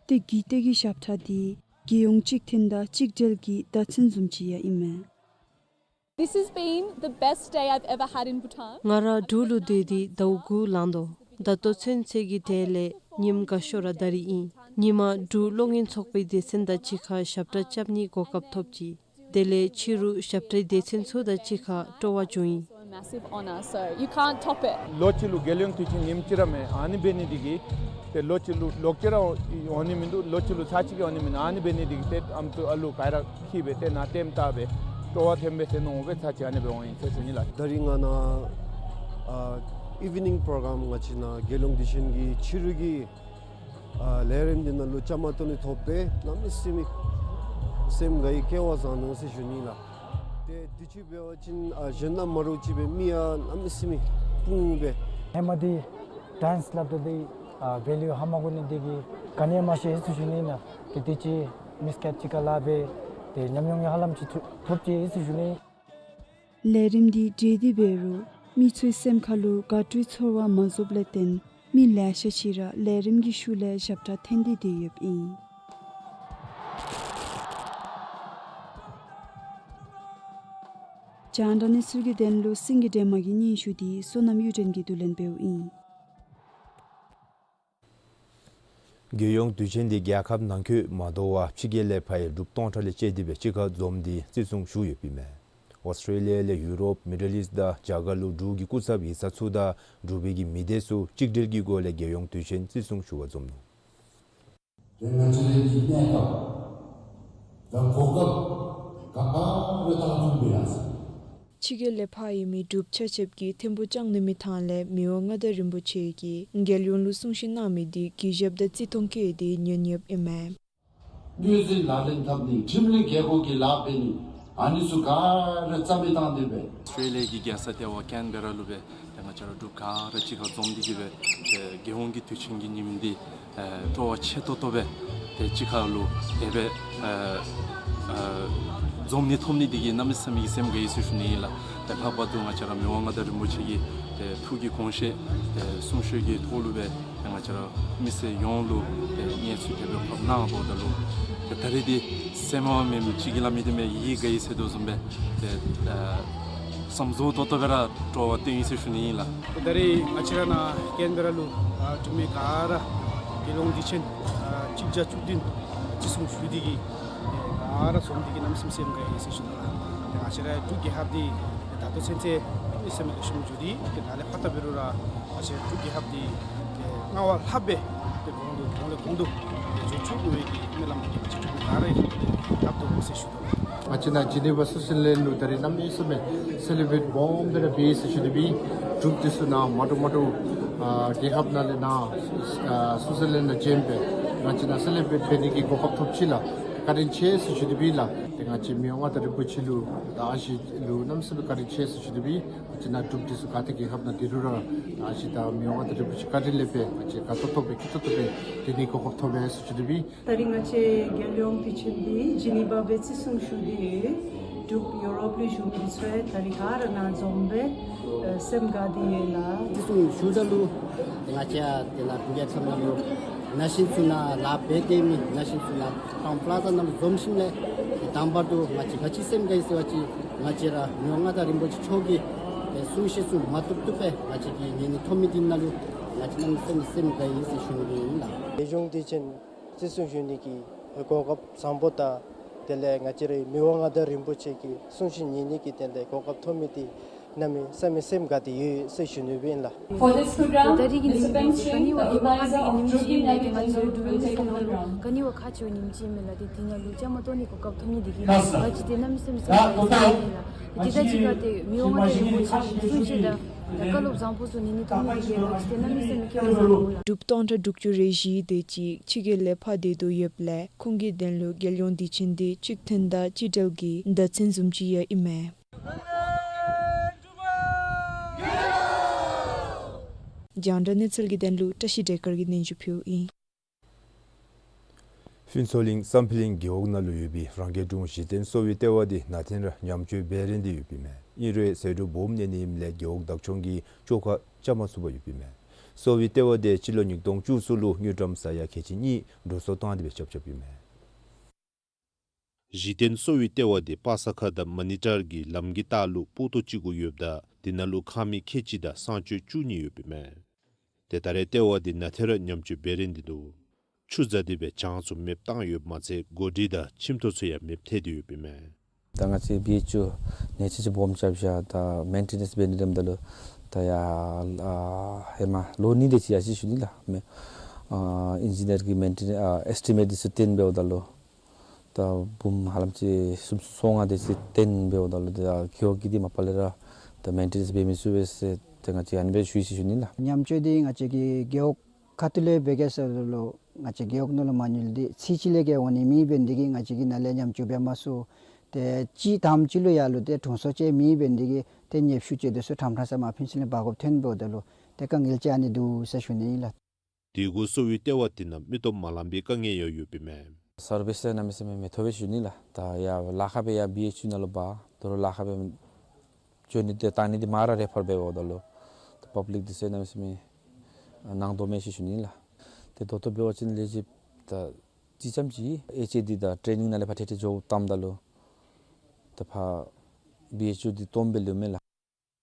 ཏེ་གུས་བཏུད་ཀྱི་ཞབས་ཁྲ་འདི་རྒྱལ་ཡོངས་གཅིག་མཐུན་དང་གཅིག་སྒྲིལ་གྱི་བརྡ་མཚོན་བཟུམ་ཅིག་ཡང་ཨིན་མས། This has been the best day I've ever had in Bhutan. ང་ར་འབྲུག་ལུ་སྡོད་དེ་ཟླཝ་དགུ་ལང་དོ། ད་ལྟོ་ཚུན་ཚོད་ཀྱི་གྲས་ལས་ཉིནམ་དགའ་ཤོས་ར་ད་རིས་ཨིན། ཉིན་མ་འབྲུག་གློག་བརྙན་ཚོགས་པའི་སྡེ་ཚན་དང་གཅིག་ཁར་ཞབས་ཁྲ་རྐྱབ་ནིའི་གོ་སྐབས་ཐོབ་ཅི། དེ་ལས་ཕྱི་རུ་ཞབས་ཁྲའི་སྡེ་ཚན་ཚུ་དང་གཅིག་ཁར་སྤྲོ་བ་བྱུང་ཡི། So a massive honour, so you can't top it. ལོ་གཅིག་ལུ་རྒྱལ་ཡོངས་དུས་ཆེན་ཉིནམ་གཅིག་ར་མེན། ཨ་ནི་འབད་ནི་འདི་གིས་ཏེ་ལོ་གཅིག་ལུ་ལོག་སྐྱེལ་ར་འོང་ནི་མིན་འདུག། ལོ་གཅིག་ལུ་ཚར་གཅིག་གི་འོང་ནི་མིན་འདུག། ཨ་ནི་འབད་ནི་འདི་གིས་ཏེ་ཨམ་སྲུ་ཨ་ལུ་ག་ར་འཁྱིད་སྦེ་ཏེ་ནཱ་ལྟདམོ་བལྟ་སྦེ་སྤྲོ་བ་ཐོན་སྦེ་ཟེར་མནོ་སྦེ་ཚར་གཅིག་ཨ་ནི་སྦེ་འོང་ཡི་ཟེར་ཞུ་ནི་ལགས། ད་རིས་ང་ནཱ་ཨ་evening program ང་བཅས་ནཱ་རྒྱལ་ཡོངས་དུས་ཆེན་གྱི་ཕྱི་རུ་གི་ཨ་ལས་རིམ་འདི་ནང་ལུ་བཅའ་མར་གཏོགས་ནི་ཐོབ་སྦེ་གནམ་མེད་ས་མེད་སེམས་དགའ་ཡི་སྐལ་བ་བཟང་ནུག་ཟེར་ཞུ་ནི་ལགས། ཏེ་དུས་ཅི་འབད་བ་ཅིན་ཨ་གཞན་དང་མ་འདྲཝ་ཅིག་སྦེ་མི་ཡང་གནམ་མེད་ས་མེད་སྤུངས་སྦེ། ཧེ་མ་འདི་ཌེནསི་སླབ་ད་འདི་ཨ་བེ་ལུ་ཧ་མ་གོ་ནི་འདི་གིས་ག་ནི་ཡང་མ་ཤེས་ཟེར་ཞུ་ནི་ཨིན། ཏེ་དུས་ཅི་མི་སྐད་ཅིག་ཁར་ལཱ་འབད་དེ་ཉམས་མྱོང་ཡང་ཧ་ལམ་ཅིག་ཐོབ་ཅི་ཟེར་ཞུ་ནི། ལས་རིམ་འདི་གྲོལ་ཏེ་འབད་རུང་མི་ཚུའི་སེམས་ཁར་ལུ་དགའ་སྤྲོའི་ཚོར་བ་མ་རྫོགསཔ་ལས་བརྟེན་མི་ལེ་ཤ་ཅིག་ར་ལས་རིམ་གྱི་ཤུལ་ལས་ཞབས་ཁྲ་འཐེན་ཏེ་སྡོད་ཡོདཔ་ཨིན། རྒྱང་བསྒྲགས་གནས་ཚུལ་གྱི་དོན་ལུ་སེང་གེ་སྒྲོལ་མ་གི་སྙན་ཞུ་འདི་བསོད་ནམས་གཡུ་སྒྲོན་གྱིས་བསྡུ་ལེན་འབདཝ་ཨིན། རྒྱལ་ཡོངས་དུས་ཆེན་འདི་རྒྱལ་ཁབ་ནང་འཁོད་མ་དོ་བར་ཕྱི་རྒྱལ་ལས་ཕར་འབྲུགཔ་སྟོང་ཕྲག་ལས་བཅད་དེ་སྦེ་གཅིག་ཁར་འཛོམས་ཏེ་བརྩི་སྲུང་ཞུ་ཡོདཔ་ཨིན་མས། ཨོསི་ཊྲེ་ལི་ཡ་ལས་ཡུ་རོབ་མི་ཌལ་ཨིསཊ་དང་རྒྱ་གར་ལུ་འབྲུག་གི་སྐུ་ཚབ་ཡིག་ཚང་ཚུ་དང་འབྲུག་པའི་གི་མི་སྡེ་ཚུ་གཅིག་སྒྲིལ་གྱི་སྒོ་ལས་རྒྱལ་ཡོངས་དུས་ཆེན་བརྩི་སྲུང་ཞུ་བར་འཛོམས་ནུག། དེ་ང་བཅས་རའི་གནས་སྐབས་དང་གོ་སྐབས་ག་ར་བཏང་ཐུབ་པས་ཡ། ཕྱི་རྒྱལ་ལས་ཕར་ཡོད་མི་འབྲུགཔ་ཆ་ཁྱབ་ཀྱིས་ཐིམ་ཕུག་ལྕང་གླིང་མའི་ཐང་ལས་མི་དབང་མངའ་བདག་རིན་པོ་ཆེ་གིས་རྒྱལ་ཡོངས་ལུ་གསུང་བཤད་གནང་མི་འདི་གུས་ཞབས་དང་བརྩི་མཐོང་བསྐྱེད་དེ་ཉན་ཡོདཔ་ཨིན་མས། དངུལ་རྩིས་ལག་ལེན་འཐབ་ནི་ཁྲིམས་ལུགས་རྒྱལ་སྒོ་གི་ལཱ་འབད་ནི་ཨ་ནི་ཚུ་ག་ར་རྩ་མེད་བཏང་སྟེ་སྦེ། ཨོསི་ཊྲེ་ལི་ཡ་གི་རྒྱལ་ས་ལྟེ་བ་ཀེན་བེ་ར་ལུ་སྦེ་ཏེ་ང་བཅས་ར་འབྲུགཔ་ག་ར་གཅིག་ཁར་འཛོམས་ཏེ་གི་སྦེ་ཏེ་རྒྱལ་ཡོངས་ཀྱི་དུས་ཆེན་གྱི་ཉིནམ་འདི་ཨེ་སྤྲོ་བ་ཆེ་ཏོག་ཏོ་སྦེ་ཏེ་གཅིག་ཁར་ལུ་དེ་སྦེ་ཨེ་ཨེ་ འཛོམས་ནི་ཐོབ་ནི་འདི་གིས་གནམ་མེད་ས་མེད་ཀྱི་སེམས་དགའ་ཡི་ཟེར་ཞུ་ནི་ཨིན་ལགས། ཏེ་ལྷག་པར་དུ་ང་བཅས་ར་མི་དབང་མངའ་བདག་རིན་པོ་ཆེ་གི་ཏེ་ཐུགས་ཀྱི་དགོངས་བཞེད་ཏེ་གསུང་བཤད་ཀྱི་ཐོག་ལུ་སྦེ་ཏེ་ང་བཅས་ར་མི་སེར་ཡོངས་ལུ་ཏེ་གནས་ཚུལ་དེ་སྦེ་ཕབ་གནང་འབདཝ་ད་ལུ་ཏེ་ད་རེས་འདི་སེམས་མ་མེད་ཅིག་གིས་སླབ་མི་འདི་མེན་ཡིད་དགའ་ཡི་ཟེར་དོ་བཟུམ་སྦེ་ཏེ་ཨ་བསམ་རྫོགས་ཏོག་ཏོ་སྦེ་ར་སྤྲོ་བ་བཏོན་ཡི་ཟེར་ཞུ་ནི་ཨིན་ལགས། ད་རེས་ང་བཅས་ར་ནཱ་ཀེན་བེ་ར་ལུ་ཨ་འབྲུག་མི་ག་ར་རྒྱལ་ཡོངས་དུས་ཆེན་ཨ་གཅིག་བརྒྱ་བཅུ་བདུན་བརྩི་སྲུང་ཞུ་ནི་འདི་གིས་ཨེ་ག་ར་འཛོམས་ནི་འདི་གིས་གནམ་མེད་ས་མེད་སེམས་དགའ་ཡི་ཟེར་ཞུ་ནི་ལགས། ཏེ་ང་བཅས་ར་འབྲུག་རྒྱལ་ཁབ་འདི་ད་ལྟོ་ཚུན་ཚོད་གནམ་མེད་ས་མེད་ལེགས་ཤོམ་འགྱོ་སྟེ་ཏེ་ད་ལས་ཕར་ད་འབད་རུང་ར་ང་བཅས་འབྲུག་རྒྱལ་ཁབ་འདི་ཏེ་སྔར་བ་ལྷག་སྦེ་ཏེ་གོང་དུ་གོང་ལས་གོང་དུ་ཏེ་འགྱོ་ཚུགས་པའི་གི་སྨོན་ལམ་འདི་ང་བཅས་འབྲུག་མི་ག་ར་གིས་ཏེ་བཏབ་དོ་ཟེར་ཞུ་དོ། ང་བཅས་ནཱ་ཇི་ནི་ཝ་སུའི་ཛར་ལེནཌ་ལུ་ད་རེས་གནམ་མེད་ས་མེད་སེ་ལེ་བྲེཊ་སྦོམ་སྦེ་ར་འབད་ཡི་ཟེར་ཞུ་ནི་སྦེ་འབྲུགཔ་འདི་ཚུ་ནཱ་མ་འདྲཝ་མ་འདྲཝ་ཨ་རྒྱལ་ཁབ་ནང་ལས་ནཱ་ཨ་སུའི་ཛར་ལེནཌ་ནང་བྱོན་སྦེ་ང་བཅས་ནཱ་སེ་ལེ་བྲེཊ་འབད་ནི་གི་གོ་སྐབས་ཐོབ་ཅི་ལགས། བཀའ་དྲིན་ཆེ་ཟེར་ཞུ་ནི་སྦེ་ལགས། ཏེ་ང་བཅས་མི་དབང་མངའ་བདག་རིན་པོ་ཆེ་ལུ་ད་ཨ་ཞེ་ལུ་གནམ་མེད་ས་མེད་བཀའ་དྲིན་ཆེ་ཟེར་ཞུ་ནི་སྦེ་ང་བཅས་ནཱ་འབྲུགཔ་འདི་ཚུ་ག་ཏེ་རྒྱལ་ཁབ་ནང་འདི་རུང་ར་ད་ཨ་ཞེ་ད་མི་དབང་མངའ་བདག་རིན་པོ་ཆེ་བཀའ་དྲིན་ལས་སྦེ་ང་བཅས་དགའ་ཏོག་ཏོ་སྦེ་སྐྱིད་ཏོག་ཏོ་སྦེ་སྡོད་ནི་གོ་སྐབས་ཐོབ་པས་ཟེར་ཞུ་ནི་སྦེ། ད་རིས་ང་བཅས་རྒྱལ་ཡོངས་དུས་ཆེན་འདི་ཇི་ནི་ཝ་སྦེ་བརྩི་སྲུང་ཞུ་སྟེ་ཡོད། འབྲུགཔ་ཡུ་རོབ་ལུ་བཞུགས་མི་ཚུ་ཡང་ད་རིས་ག་ར་ནཱ་འཛོམས་སྦེ་ཨེ་སེམས་དགའ་སྟེ་ཡོད་ལགས། བརྩི་སྲུང་ཞུཝ་ད་ལུ་ང་བཅས་ཡང་ཏེ་ནཱ་འབྲུག་རྒྱལ་ཁབ་ནང་ལུ་ན་གཞོན་ཚུ་ནཱ་ལཱ་འབད་སྡོད་མི་ན་གཞོན་ཚུ་ནཱ་ཀྲའུན་པ་ལ་ཛ་ནང་ལུ་འཛོམས་ཞིནམ་ལས་ཏེ་དང་པ་ར་ང་བཅས་ག་ཅི་སེམས་དགའ་ཡི་ཟེར་བ་ཅིན་ང་བཅས་ར་མི་དབང་མངའ་བདག་རིན་པོ་ཆེ་མཆོག་གི་ཏེ་གསུང་བཤད་ཚུ་མ་བཏུབ་བཏུབ་སྦེ་ང་བཅས་ཀྱིས་ཉན་ནི་ཐོབ་མི་འདི་ནང་ལུ་ང་བཅས་གནམ་མེད་ས་མེད་སེམས་དགའ་ཡི་ཟེར་ཞུ་ནི་ཨིན་ལགས། རྒྱལ་ཡོངས་དུས་ཆེན་བརྩི་སྲུང་ཞུ་ནི་གི་གོ་སྐབས་བཟང་པོ་དང་དེ་ལས་ང་བཅས་རའི་མི་དབང་མངའ་བདག་རིན་པོ་ཆེ་གི་གསུང་བཤད་ཉན་ནི་གི་དེ་ལས་གོ་སྐབས་ཐོབ་མི་འདི་གནམ་མེད་ས་མེད་སེམས་དགའ་སྟེ་ཡོད་ཟེར་ཞུ་ནི་སྦེ་ཨིན་ལགས། For this program, ད་རིས་ཀྱི་Mister ཉིནམ་འདི་Peng ཁ་ནི་བ་ཨིན་མས་ལགས། ཏེ་ང་བཅས་འབྲུག་མི་ནང་ལུ་ཁ་ནི་བ་ཁག་ཆེ་བའི་ཉིནམ་ཅིག་ཨིན་མས་ལགས། ཏེ་འདི་ནང་ལུ་བཅའ་མར་གཏོགས་ནི་གོ་སྐབས་ཐོབ་ནི་འདི་གིས་ང་བཅས་ཏེ་གནམ་མེད་ས་མེད་སེམས་དགའ་ཡི་ཟེར་ཞུ་ནི་ལགས། ཏེ་ད་ཅི་ག་ཏེ་མི་དབང་མངའ་བདག་རིན་པོ་ཆེ་གི་གསུང་བཤད་དང་ད་བཀའ་སློབ་བཟང་པོ་ཚུ་ཉན་ནི་ཐོབ་ནི་འདི་གིས་ང་བཅས་ཏེ་གནམ་མེད་ས་མེད་སྐལ་བ་བཟང་པོ་ལགས། འབྲུགཔ་སྟོང་ཕྲག་དྲུག་ཅུ་རེ་བཞི་དེ་ཅིག་ཕྱི་རྒྱལ་ལས་ཕར་སྡོད་དོ་ཡོདཔ་ལས་ཁོང་གི་དོན་ལུ་རྒྱལ་ཡོངས་དུས་ཆེན་འདི་གཅིག་མཐུན་དང་གཅིག་སྒྲིལ་གྱི་མདའ་ཚན་བཟུམ་ཅིག་ཡང་ཨིན་མས། རྒྱང་བསྒྲགས་གནས་ཚུལ་གྱི་དོན་ལུ་བཀྲ་ཤིས་བདེ་སྐར་གྱིས་སྙན་ཞུ་ཕུལཝ་ཨིན། ཕུན་ཚོགས་གླིང་བསམ་འཕེལ་གླིང་རྒེད་འོག་ནང་ལུ་ཡོད་པའི་རང་སྐྱིད་གྲོང་གཞི་རྟེན་གསོ་བའི་ལྟེ་བ་འདི་ནང་ཐོན་ར་ཉམས་བཅོས་འབད་རན་ཏེ་ཡོདཔ་ཨིན་མས། ཨིན་རུང་ཟད་འགྲོ་སྦོམ་གནས་ནི་ཨིནམ་ལས་རྒེད་འོག་བདག་སྐྱོང་གིས་བཅོ་ཁ་རྐྱབ་མ་ཚུགས་པར་ཡོདཔ་ཨིན་མས། གསོ་བའི་ལྟེ་བ་འདི་སྤྱི་ལོ་ཉིས་སྟོང་བཅུ་གསུམ་ལུ་དངུལ་ཀྲམ་ས་ཡ་ཁལ་གཅིག་གཉིས་འགྲོ་སོང་བཏང་སྟེ་སྦེ་རྐྱབ་རྐྱབ་ཨིན་མས། གཞི་རྟེན་གསོ་བའི་ལྟེ་བ་འདི་པ་ས་ཁ་དང་མ་ནི་ཊར་གྱི་ལམ་གྱི་ལྟག་ལུ་སྤོ་ཏོ་ཅིག་གུ་ཡོདཔ་ད་དེ་ནང་ལུ་ཁང་མིག་ཁལ་གཅིག་དང་གསང་སྤྱོད་བཅུ་གཉིས་ཡོདཔ་ཨིན་མས། ཏེ་ད་རེས་ལྟེ་བ་འདི་ནང་ཐོན་ར་ཉམས་བཅོས་འབད་རན་ཏེ་འདུག། ཆུ་ཟག་སྟེ་སྦེ་གྱང་ཚུ་མེདཔ་བཏང་ཡོདཔ་མ་ཚད་གོ་སྒྲིག་དང་ཁྱིམ་ཐོག་ཚུ་ཡང་མེདཔ་ཐལ་ཏེ་ཡོདཔ་ཨིན་མས། ད་ང་བཅས་བི་ཨེཆ་ཡུ་ནང་ཅིག་ཅིག་སྦོམ་རྐྱབ་བཞག། ད་མེན་ཊེ་ནེནསི་འབད་ནི་དེམ་ད་ལུ་ད་ཡར་ཨ་ཧེ་མ་ལོ་གཉིས་དེ་ཅིག་ཡར་ཅིག་ཞུ་ནི་ལགས། མེན་ཨ་ཨིན་ཇི་ནིར་གྱིས་མེན་ཊེ་ནེནསི་ཨ་ཨེས་ཊི་མེཊ་འདི་ཚུ་བཏོན་འབདཝ་ད་ལུ་ད་འབུམ་ཧ་ལམ་ཅིག་སུམ་ཅུ་སོ་ལྔ་དེ་ཅིག་བཏོན་འབདཝ་ད་ལུ་ད་རྒེད་འོག་གི་འདི་མ་པ་ལས་ར་ད་མེན་ཊེ་ནེནསི་འབད་མི་ཚུགས་པས་ཟེར་ཏེ་ང་བཅས་ཨ་ནི་སྦེ་ཞུ་ཡི་ཟེར་ཞུ་ནི་ལགས། ཉམས་བཅོས་འདི་ང་བཅས་ཀྱི་རྒེད་འོག་ཁ་ཐུག་ལས་འབད་གེ་ཟེརཝ་ད་ལུ་ང་བཅས་རྒེད་འོག་ནང་ལུ་མ་དངུལ་འདི་ཚད་ཅིག་ལས་བརྒལ་འོང་ནི་མེད་འབད་ནི་དེ་གིས་ང་བཅས་ཀྱིས་ནཱ་ལས་ཉམས་བཅོས་འབད་མ་ཚུགས། ཏེ་སྤྱི་དང་པ་ཅིག་ལུ་ཡར་ལུ་ཏེ་དྲུང་འཚོ་ཅིག་མེད་འབད་ནི་དེ་གིས་ཏེ་ཉེ་ཤུལ་ཅིག་འདི་ཚུ་ཁྲམ་ཁྲ་ས་མར་ཕུན་ཚོགས་གླིང་འབག་དགོཔ་ཐོན་འབདཝ་ད་ལུ་ཏེ་དཀའ་ངལ་ཅིག་ཨ་ནི་འདུག་ཟེར་ཞུ་ནི་ཨིན་ལགས། དེ་གུ་གསོ་བའི་ལྟེ་བ་དེ་ནང་མིག་ཏོ་མ་ལང་པའི་དཀའ་ངལ་ཡང་ཡོདཔ་ཨིན་མས། སར་བིསི་གནམ་མེད་ས་མེད་མི་ཐོབ་པས་ཞུ་ནི་ལགས། ད་ཡར་ལཱ་ཁག་སྦེ་ཡར་བི་ཨེཆ་ཡུ་ནང་ལུ་འབག། དོ་རུང་ལཱ་ཁག་སྦེ་བཅོ་ནི་དེ་བཏང་ནི་དེ་མར་ར་རེ་ཕར་འབདཝ་ད་ལུ་ད་པབ་ལིཀ་འདི་ཚུ་གནམ་མེད་ས་མེད་ཨ་ནང་དོག་མས་ཟེར་ཞུ་ནི་ལགས། ཏེ་དོ་དོ་འབད་བ་ཅིན་ལས་བྱེདཔ་ད་ཅི་ཙམ་ཅིག་ཨེཆ་ཨེ་ཌི་དང་ཊེ་ནིང་ནང་ལས་ཕར་ཏེ་ཏེ་འགྱོ་བཏངམ་ད་ལུ་ད་ཕར་བི་ཨེཆ་ཡུ་འདི་སྟོངམ་སྦེ་ལུས་མས་ལགས།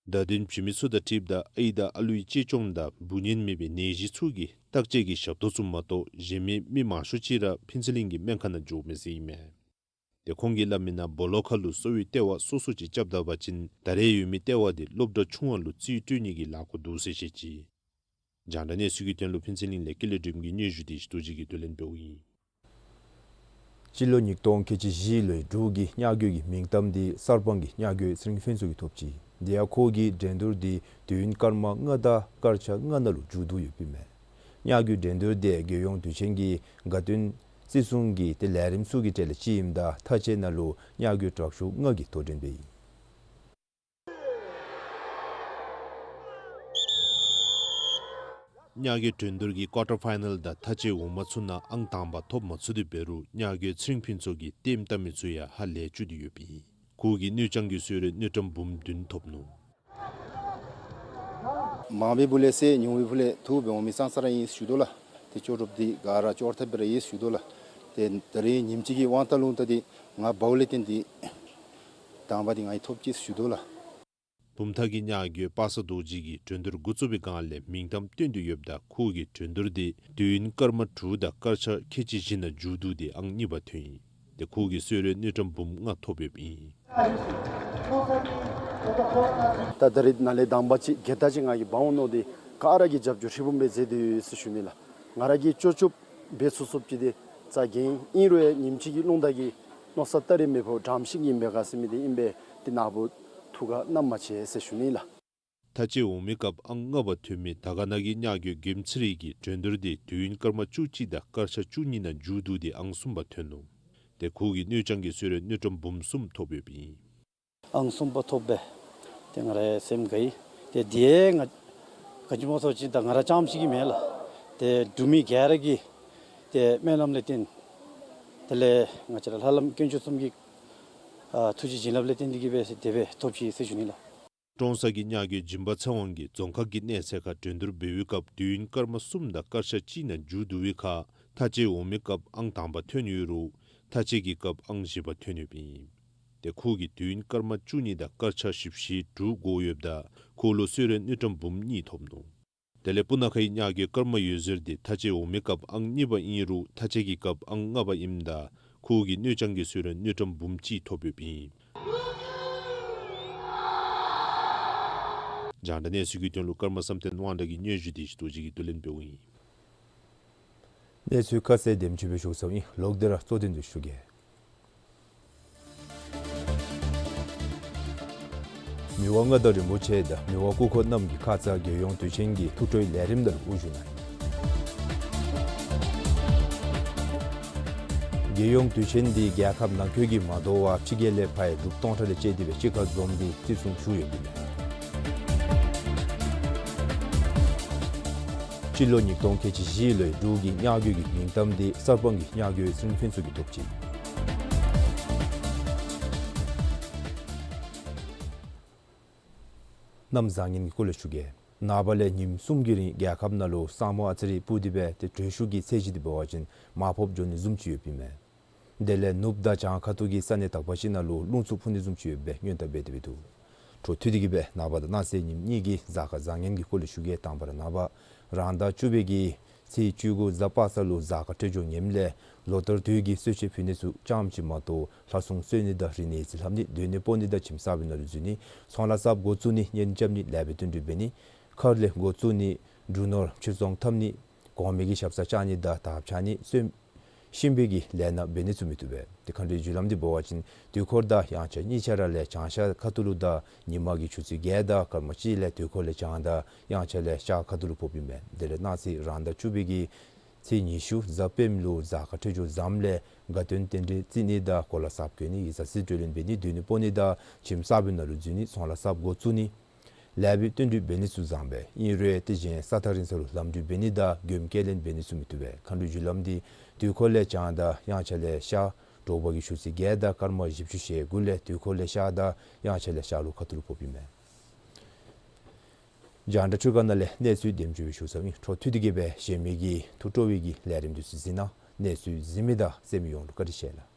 བརྡ་དོན་བྱིན་མི་ཚུ་དང་འཁྲིལཝ་ད་ཨའི་དང་ཨ་ལུའི་གཅེས་སྐྱོང་དང་འབུ་གཉན་མེད་པའི་ནད་གཞི་ཚུ་གི་བརྟག་དཔྱད་ཀྱི་ཞབས་ཏོག་ཚུ་མ་གཏོགས་གཞན་མི་མི་མང་ཤོས་ཅིག་ར་ཕུན་ཚོགས་གླིང་གི་སྨན་ཁང་ནང་འགྱོཝ་མས་ཟེར་ཨིན་མས། ཏེ་ཁོང་གིས་སླབ་མིའི་ནང་སྦོ་ལོགས་ཁ་ལུ་གསོ་བའི་ལྟེ་བ་སོ་སོ་ཅིག་རྐྱབ་ད་པ་ཅིན་ད་རེས་ཡོད་མི་ལྟེ་བ་འདི་སློབ་གྲྭ་ཆུང་བ་ལུ་རྩིས་སྤྲོད་ནི་གི་ལཱ་འགོ་འདུག་ཟེར་བཤད་ཅི། རྒྱང་བསྒྲགས་གནས་ཚུལ་གྱི་དོན་ལུ་ཕུན་ཚོགས་གླིང་ལས་ཀུན་ལེགས་སྒྲོལམ་གྱི་སྙན་ཞུ་འདི་ཞུ་དོ་ཅིག་གིས་བསྡུ་ལེན་འབདཝ་ཨིན། སྤྱི་ལོ་ཉིས་སྟོང་ཁལ་གཅིག་བཞི་ལོའི་འབྲུག་གི་ཉ་རྒོད་ཀྱི་མིང་གཏམ་འདི་གསར་སྤང་གི་ཉ་རྒོད་ཚེ་རིང་ཕུན་ཚོགས་ཀྱིས་ཐོབ་ཅི། དེ་ཡང་ཁོ་གི་འགྲན་བསྡུར་འདི་དུས་ཡུན་སྐར་མ་ལྔ་དང་སྐར་ཆ་ལྔ་ནང་ལུ་མཇུག་བསྡུ་ཡོདཔ་ཨིན་མས། ཉ་རྒོད་འགྲན་བསྡུར་འདི་རྒྱལ་ཡོངས་དུས་ཆེན་གྱི་དགའ་སྟོན་བརྩི་སྲུང་གི་ཏེ་ལས་རིམ་ཚུ་གི་གྲས་ལས་གཅིག་ཨིནམ་ད་མཐའ་དཔྱད་ནང་ལུ་ཉ་རྒོད་དྲག་ཤོས་ལྔ་གིས་དོ་འགྲན་འབད་ཡི། ཉ་རྒོད་འགྲན་བསྡུར་གྱི་ཀོར་ཊར་ཕའི་ནཱལ་དང་མཐའ་དཔྱད་འོག་མ་ཚུ་ནང་ཨང་དང་པ་ཐོབ་མ་ཚུགས་ཏེ་འབད་རུང་ཉ་རྒོད་ཚེ་རིང་ཕུན་ཚོགས་ཀྱིས་ལྟདམོ་བལྟ་མི་ཚུ་ཡང་ཧ་ལས་བཅུག་སྟེ་ཡོདཔ་ཨིན། ཁོ་གི་སྣོད་ལྕང་གི་གསོལ་རས་དངུལ་ཀྲམ་འབུམ་བདུན་ཐོབ་ནུག། མང་པའི་སྦུག་ལས་སེར་ཉུང་བའི་སྦུག་ལས་ཐུ་འབད་འོང་མི་ཙང་ཙ་ར་ཨིན་ཞུ་དོ་ལགས། ཏེ་ལྕོགས་གྲུབ་འདི་ག་ར་ཅོག་འཐདཔ་སྦེ་ར་ཨིན་ཞུ་དོ་ལགས། ཏེ་ད་རིས་ཉིནམ་གཅིག་གི་དབང་ཐང་ལུང་བསྟན་འདི་ང་འབདཝ་ལས་བརྟེན་ཏེ་དང་པ་འདི་ང་གིས་ཐོབ་ཅི་ཞུ་དོ་ལགས། བུམ་ཐང་གི་ཉ་རྒོད་པ་སངས་རྡོ་རྗེ་གིས་འགྲན་བསྡུར་འགོ་བཙུགས་པའི་སྒང་ལས་མིང་གཏམ་བཏོན་ཏེ་ཡོདཔ་ད་ཁོ་གིས་འགྲན་བསྡུར་འདི་དུས་ཡུན་སྐར་མ་དྲུག་དང་སྐར་ཆ་ཁལ་གཅིག་བཞི་ནང་མཇུག་བསྡུ་སྟེ་ཨང་གཉིས་པ་ཐོན་ཡི། ཏེ་ཁོ་གིས་གསོལ་རས་དངུལ་ཀྲམ་འབུམ་ལྔ་ཐོབ་ཡོདཔ་ཨིན། ད་ད་རིས་ནཱ་ལས་དང་པ་ཅིག་གི་ད་ཅིག་ང་གིས་འབག་འོང་མནོ་སྟེ་ག་ར་གིས་རྒྱབ་སྐྱོར་ཧྲིལ་བུམ་སྦེ་མཛད་དེ་ཡོད་ཟེར་ཞུ་ནི་ལགས། ང་ར་གིས་ཅོག་ཅོག་འབད་ཚུགས་ཚུགསཔ་ཅིག་འདི་རྩ་འགེངས་ཨིན་རུང་ཡང་ཉིནམ་གཅིག་གི་རླུང་རྟ་གི་མནོ་བསམ་སྟ་རེ་མེད་པར་དྲམ་ཤིང་གི་མེ་ཁ་ཟེར་མི་འདི་ཨིན་པས། ཏེ་ནཱ་བུ་ཐུགས་ཁར་བསྣམ་མ་ཆེ་ཟེར་ཞུ་ནི་ལགས། མཐའ་དཔྱད་འོག་མའི་སྐབས་ཨང་ལྔ་པ་ཐོན་མི་དར་དཀར་ན་གི་ཉ་རྒོད་རྒྱལམོ་ཚེ་རིང་གིས་འགྲན་བསྡུར་འདི་དུས་ཡུན་སྐར་མ་བཅུ་གཅིག་དང་སྐར་ཆ་བཅུ་གཉིས་ནང་མཇུག་བསྡུ་སྟེ་ཨང་གསུམ་པ་ཐོན་ནུག། ཏེ་ཁོ་གིས་སྣོད་ལྕང་གི་གསོལ་རས་དངུལ་ཀྲམ་འབུམ་གསུམ་ཐོབ་ཡོདཔ་ཨིན། ཨང་གསུམ་པ་ཐོབ་པས། ཏེ་ང་རའི་སེམས་དགའ་ཡི། ཏེ་དེ་ང་ག་ཅི་སྨོ་ཟེར་བ་ཅིན་ད་ང་ར་རྐྱངམ་ཅིག་གིས་མེན་ལགས། ཏེ་འབྲུག་མི་ག་ར་གི་ཏེ་སྨོན་ལམ་ལས་བརྟེན་དེ་ལས་ང་བཅས་ར་ལྷ་ལམ་དཀོན་མཆོག་གསུམ་གྱི་ཨ་ཐུགས་རྗེ་བྱིན་རླབས་ལས་བརྟེན་ཏེ་གིས་སྦེ་དེ་སྦེ་ཐོབ་ཅི་ཟེར་ཞུ་ནི་ལགས། ཀྲོང་གསར་གྱི་ཉ་རྒོད་སྦྱིན་པ་ཚེ་དབང་གིས་རྫོང་ཁག་གི་གནས་ཚད་ཁར་འགྲན་བསྡུར་འབད་བའི་སྐབས་དུས་ཡུན་སྐར་མ་གསུམ་དང་སྐར་ཆ་གཅིག་ནང་མཇུག་བསྡུ་བའི་ཁར་མཐའ་དཔྱད་འོག་མའི་སྐབས་ཨང་དང་པ་ཐོན་ཡོད་རུང་མཐའ་དཔྱད་ཀྱི་སྐབས་ཨང་བཞི་པ་ཐོན་ཡོདཔ་ཨིན། ཏེ་ཁོ་གིས་དུས་ཡུན་སྐར་མ་བཅུ་གཉིས་དང་སྐར་ཆ་བཞི་བཅུ་ཞེ་དྲུག་འགོར་ཡོདཔ་ད་ཁོ་ལུ་གསོལ་རས་དངུལ་ཀྲམ་འབུམ་གཉིས་ཐོབ་ནུག། དེ་ལས་སྤུ་ན་ཁ་གི་ཉ་རྒོད་ཀརྨ་འོད་ཟེར་འདི་མཐའ་དཔྱད་འོག་མའི་སྐབས་ཨང་གཉིས་པ་ཨིན་རུང་མཐའ་དཔྱད་ཀྱི་སྐབས་ཨང་ལྔ་པ་ཨིནམ་ད་ཁོ་གིས་སྣོད་ལྕང་གི་གསོལ་རས་དངུལ་ཀྲམ་འབུམ་གཅིག་ཐོབ་ཡོདཔ་ཨིན། རྒྱང་བསྒྲགས་གནས་ཚུལ་གྱི་དོན་ལུ་ཀརྨ་བསམ་གཏན་དབང་གྲགས་ཀྱི་སྙན་ཞུ་དེ་ཞིག་རྡོ་རྗེ་གིས་བསྡུ་ལེན་འབདཝ་ཨིན། གནས་ཚུལ་ཁ་གསལ་དེམ་ཅིག་སྦེ་ཞུ་ཚརཝ་ཨིན། ལོག་སྟེ་ར་གཙོ་དོན་དེ་ཞུ་གེ། མི་དབང་མངའ་བདག་རིན་པོ་ཆེ་དང་མི་དབང་སྐུ་འཁོར་རྣམས་ཀྱིས་ཁ་ཙ་རྒྱལ་ཡོངས་དུས་ཆེན་གྱི་ཐུགས་སྤྲོའི་ལས་རིམ་ནང་ལུ་དབུ་བཞུགས་གནང་ཡི། རྒྱལ་ཡོངས་དུས་ཆེན་འདི་རྒྱལ་ཁབ་ནང་འཁོད་ཀྱི་མ་དོ་བར་ཕྱི་རྒྱལ་ལས་ཕར་ཡང་འབྲུག་སྟོང་ཕྲག་ལས་བཅད་དེ་སྦེ་གཅིག་ཁར་འཛོམས་ཏེ་བརྩི་སྲུང་ཞུ་ཡོདཔ་ཨིན་མས། སྤྱི་ལོ་ཉིས་སྟོང་ཁལ་གཅིག་བཞི་ལོའི་འབྲུག་གི་ཉ་རྒོད་ཀྱི་མིང་གཏམ་འདི་གསར་སྤང་གི་ཉ་རྒོད་ཚེ་རིང་ཕུན་ཚོགས་ཀྱིས་ཐོབ་ཅི། གནམ་བཟང་ངན་གྱི་སྐོར་ལས་ཞུ་གེ། ནངས་པ་ལས་ཉིནམ་གསུམ་གྱི་རིང་རྒྱལ་ཁབ་ནང་ལུ་ས་སྨུག་ཨ་ཙི་རེ་སྤུབས་ཏེ་སྦེ་ཏེ་དྲོད་ཤུགས་ཀྱི་ཚད་གཞི་འདི་འབད་བ་ཅིན་མར་ཕབ་འགྱོ་ནི་བཟུམ་ཅིག་ཡོདཔ་ཨིན་མས། དེ་ལས་ནུབ་དང་བྱང་ཁ་ཐུག་གི་ས་གནས་དག་པ་ཅིག་ནང་ལུ་རླུང་འཚུབ་འཕུ་ནི་བཟུམ་ཅིག་ཡོད་པའི་སྔོན་བརྡ་འབད་དེ་སྦེ་འདུག། འཕྲོ་མཐུད་དེ་གིས་སྦེ་ནངས་པ་དང་གནངས་ཚེ་ཉིནམ་གཉིས་ཀྱི་གཟའ་སྐར་བཟང་ངན་གྱི་སྐོར་ལས་ཞུ་གེ། དང་པ་ར་ནངས་པ་རང་ཟླ་བཅུ་པའི་གི་ཚེས་བཅུ་དགུ་གཟའ་པ་སངས་ལུ་གཟའ་སྐར་འཕྲོད་སྦྱོར་ངནམ་ལས་ལོ་ལྟར་དུས་ཀྱི་གསོལ་མཆོད་ཕུལ་ནི་ཚུ་རྐྱངམ་ཅིག་མ་གཏོགས་ལྷ་སྲུང་གསོལ་ནི་དང་རིག་གནས་ཡིག་རྩིས་ལྷབ་ནི་སྡོད་གནས་སྤོ་ནི་དང་ཁྱིམ་གསར་པའི་ནང་ལུ་འཛུལ་ནི་ཚོང་ལཱ་གསརཔ་འགོ་བཙུགས་ནི་གཉེན་རྐྱབ་ནི་ལེགས་པའི་བསྟུན་གྲོས་འབད་ནི་མཁར་ལས་འགོ་བཙུགས་ནི་འབྲུ་ནོར་ཕྱིར་ཚོང་འཐབ་ནི་གོང་མའི་གི་ཞབས་སར་བཅར་ནི་དང་དར་འཕྱར་ནི་གསོན་གཤིན་པོའི་གི་ལས་སྣ་འབད་ནི་ཚུ་མི་བཏུབ་པས། ཏེ་མཁའ་འགྲོའི་རྒྱུ་ལམ་འདི་འབད་བ་ཅིན་དུས་འཁོར་དང་དབྱངས་འཆར་གཉིས་ཆ་ར་ལས་བྱང་ཤར་ཁ་ཐུག་ལུ་དང་ཉིན་མ་གི་ཆུ་ཚོད་བརྒྱད་དང་སྐར་མ་གཅིག་ལས་དུས་འཁོར་ལས་བྱང་དང་དབྱངས་འཆར་ལས་ཤར་ཁ་ཐུག་ལུ་ཕོགཔ་ཨིན་མས། དེ་ལས་གནངས་ཚེ་རང་ཟླ་བཅུ་པའི་གི་ཚེས་ཉི་ཤུ་གཟའ་སྤེནམ་ལུ་གཟའ་སྐར་འཕྲོད་སྦྱོར་བཟངམ་ལས་དགའ་སྟོན་རྟེན་འབྲེལ་བརྩི་ནི་དང་གོ་ལ་གསརཔ་གྱོན་ནི་ཡིག་ཚང་རྩིས་སྤྲོད་ལེན་འབད་ནི་སྡོད་གནས་སྤོ་ནི་དང་ཁྱིམ་གསར་པའི་ནང་ལུ་འཛུལ་ནི་ཚོང་ལཱ་གསརཔ་འགོ་བཙུགས་ནི་ལེགས་པའི་བསྟུན་གྲོས་འབད་ནི་ཚུ་བཟང་པས། ཨིན་རུང་དེ་བཞིན་ས་ཐག་རིང་ས་ལུ་ལམ་འགྲུལ་འབད་ནི་དང་མགྱོནམ་སྐྱེལ་ལེན་འབད་ནི་ཚུ་མི་བཏུབ་པས། མཁའ་འགྲོའི་རྒྱུ་ལམ་འདི་དུས་འཁོར་ལས་བྱང་དང་དབྱངས་འཆར་ལས་ཤར་དྲོ་པ་གི་ཆུ་ཚོད་བརྒྱད་དང་སྐར་མ་བཞི་བཅུ་ཞེ་དགུ་ལས་དུས་འཁོར་ལས་ཤར་དང་དབྱངས་འཆར་ལས་ཤར་ལུ་ཁ་ཐུག་ལུ་ཕོགཔ་ཨིན་མས། རྒྱང་བསྒྲགས་འཕྲུལ་ཁང་ནང་ལས་གནས་ཚུལ་དེམ་ཅིག་སྦེ་ཞུ་ཚརཝ་ཨིན། འཕྲོ་མཐུད་དེ་གིས་སྦེ་གཞན་མི་གི་ཐུགས་སྤྲོ་བའི་གི་ལས་རིམ་འདི་ཚུ་གཟིགས་གནང་། གནས་ཚུལ་གཟིགས་མི་དང་གསན་མི་ཡོངས་ལུ་བཀའ་དྲིན་ཆེ་ལགས།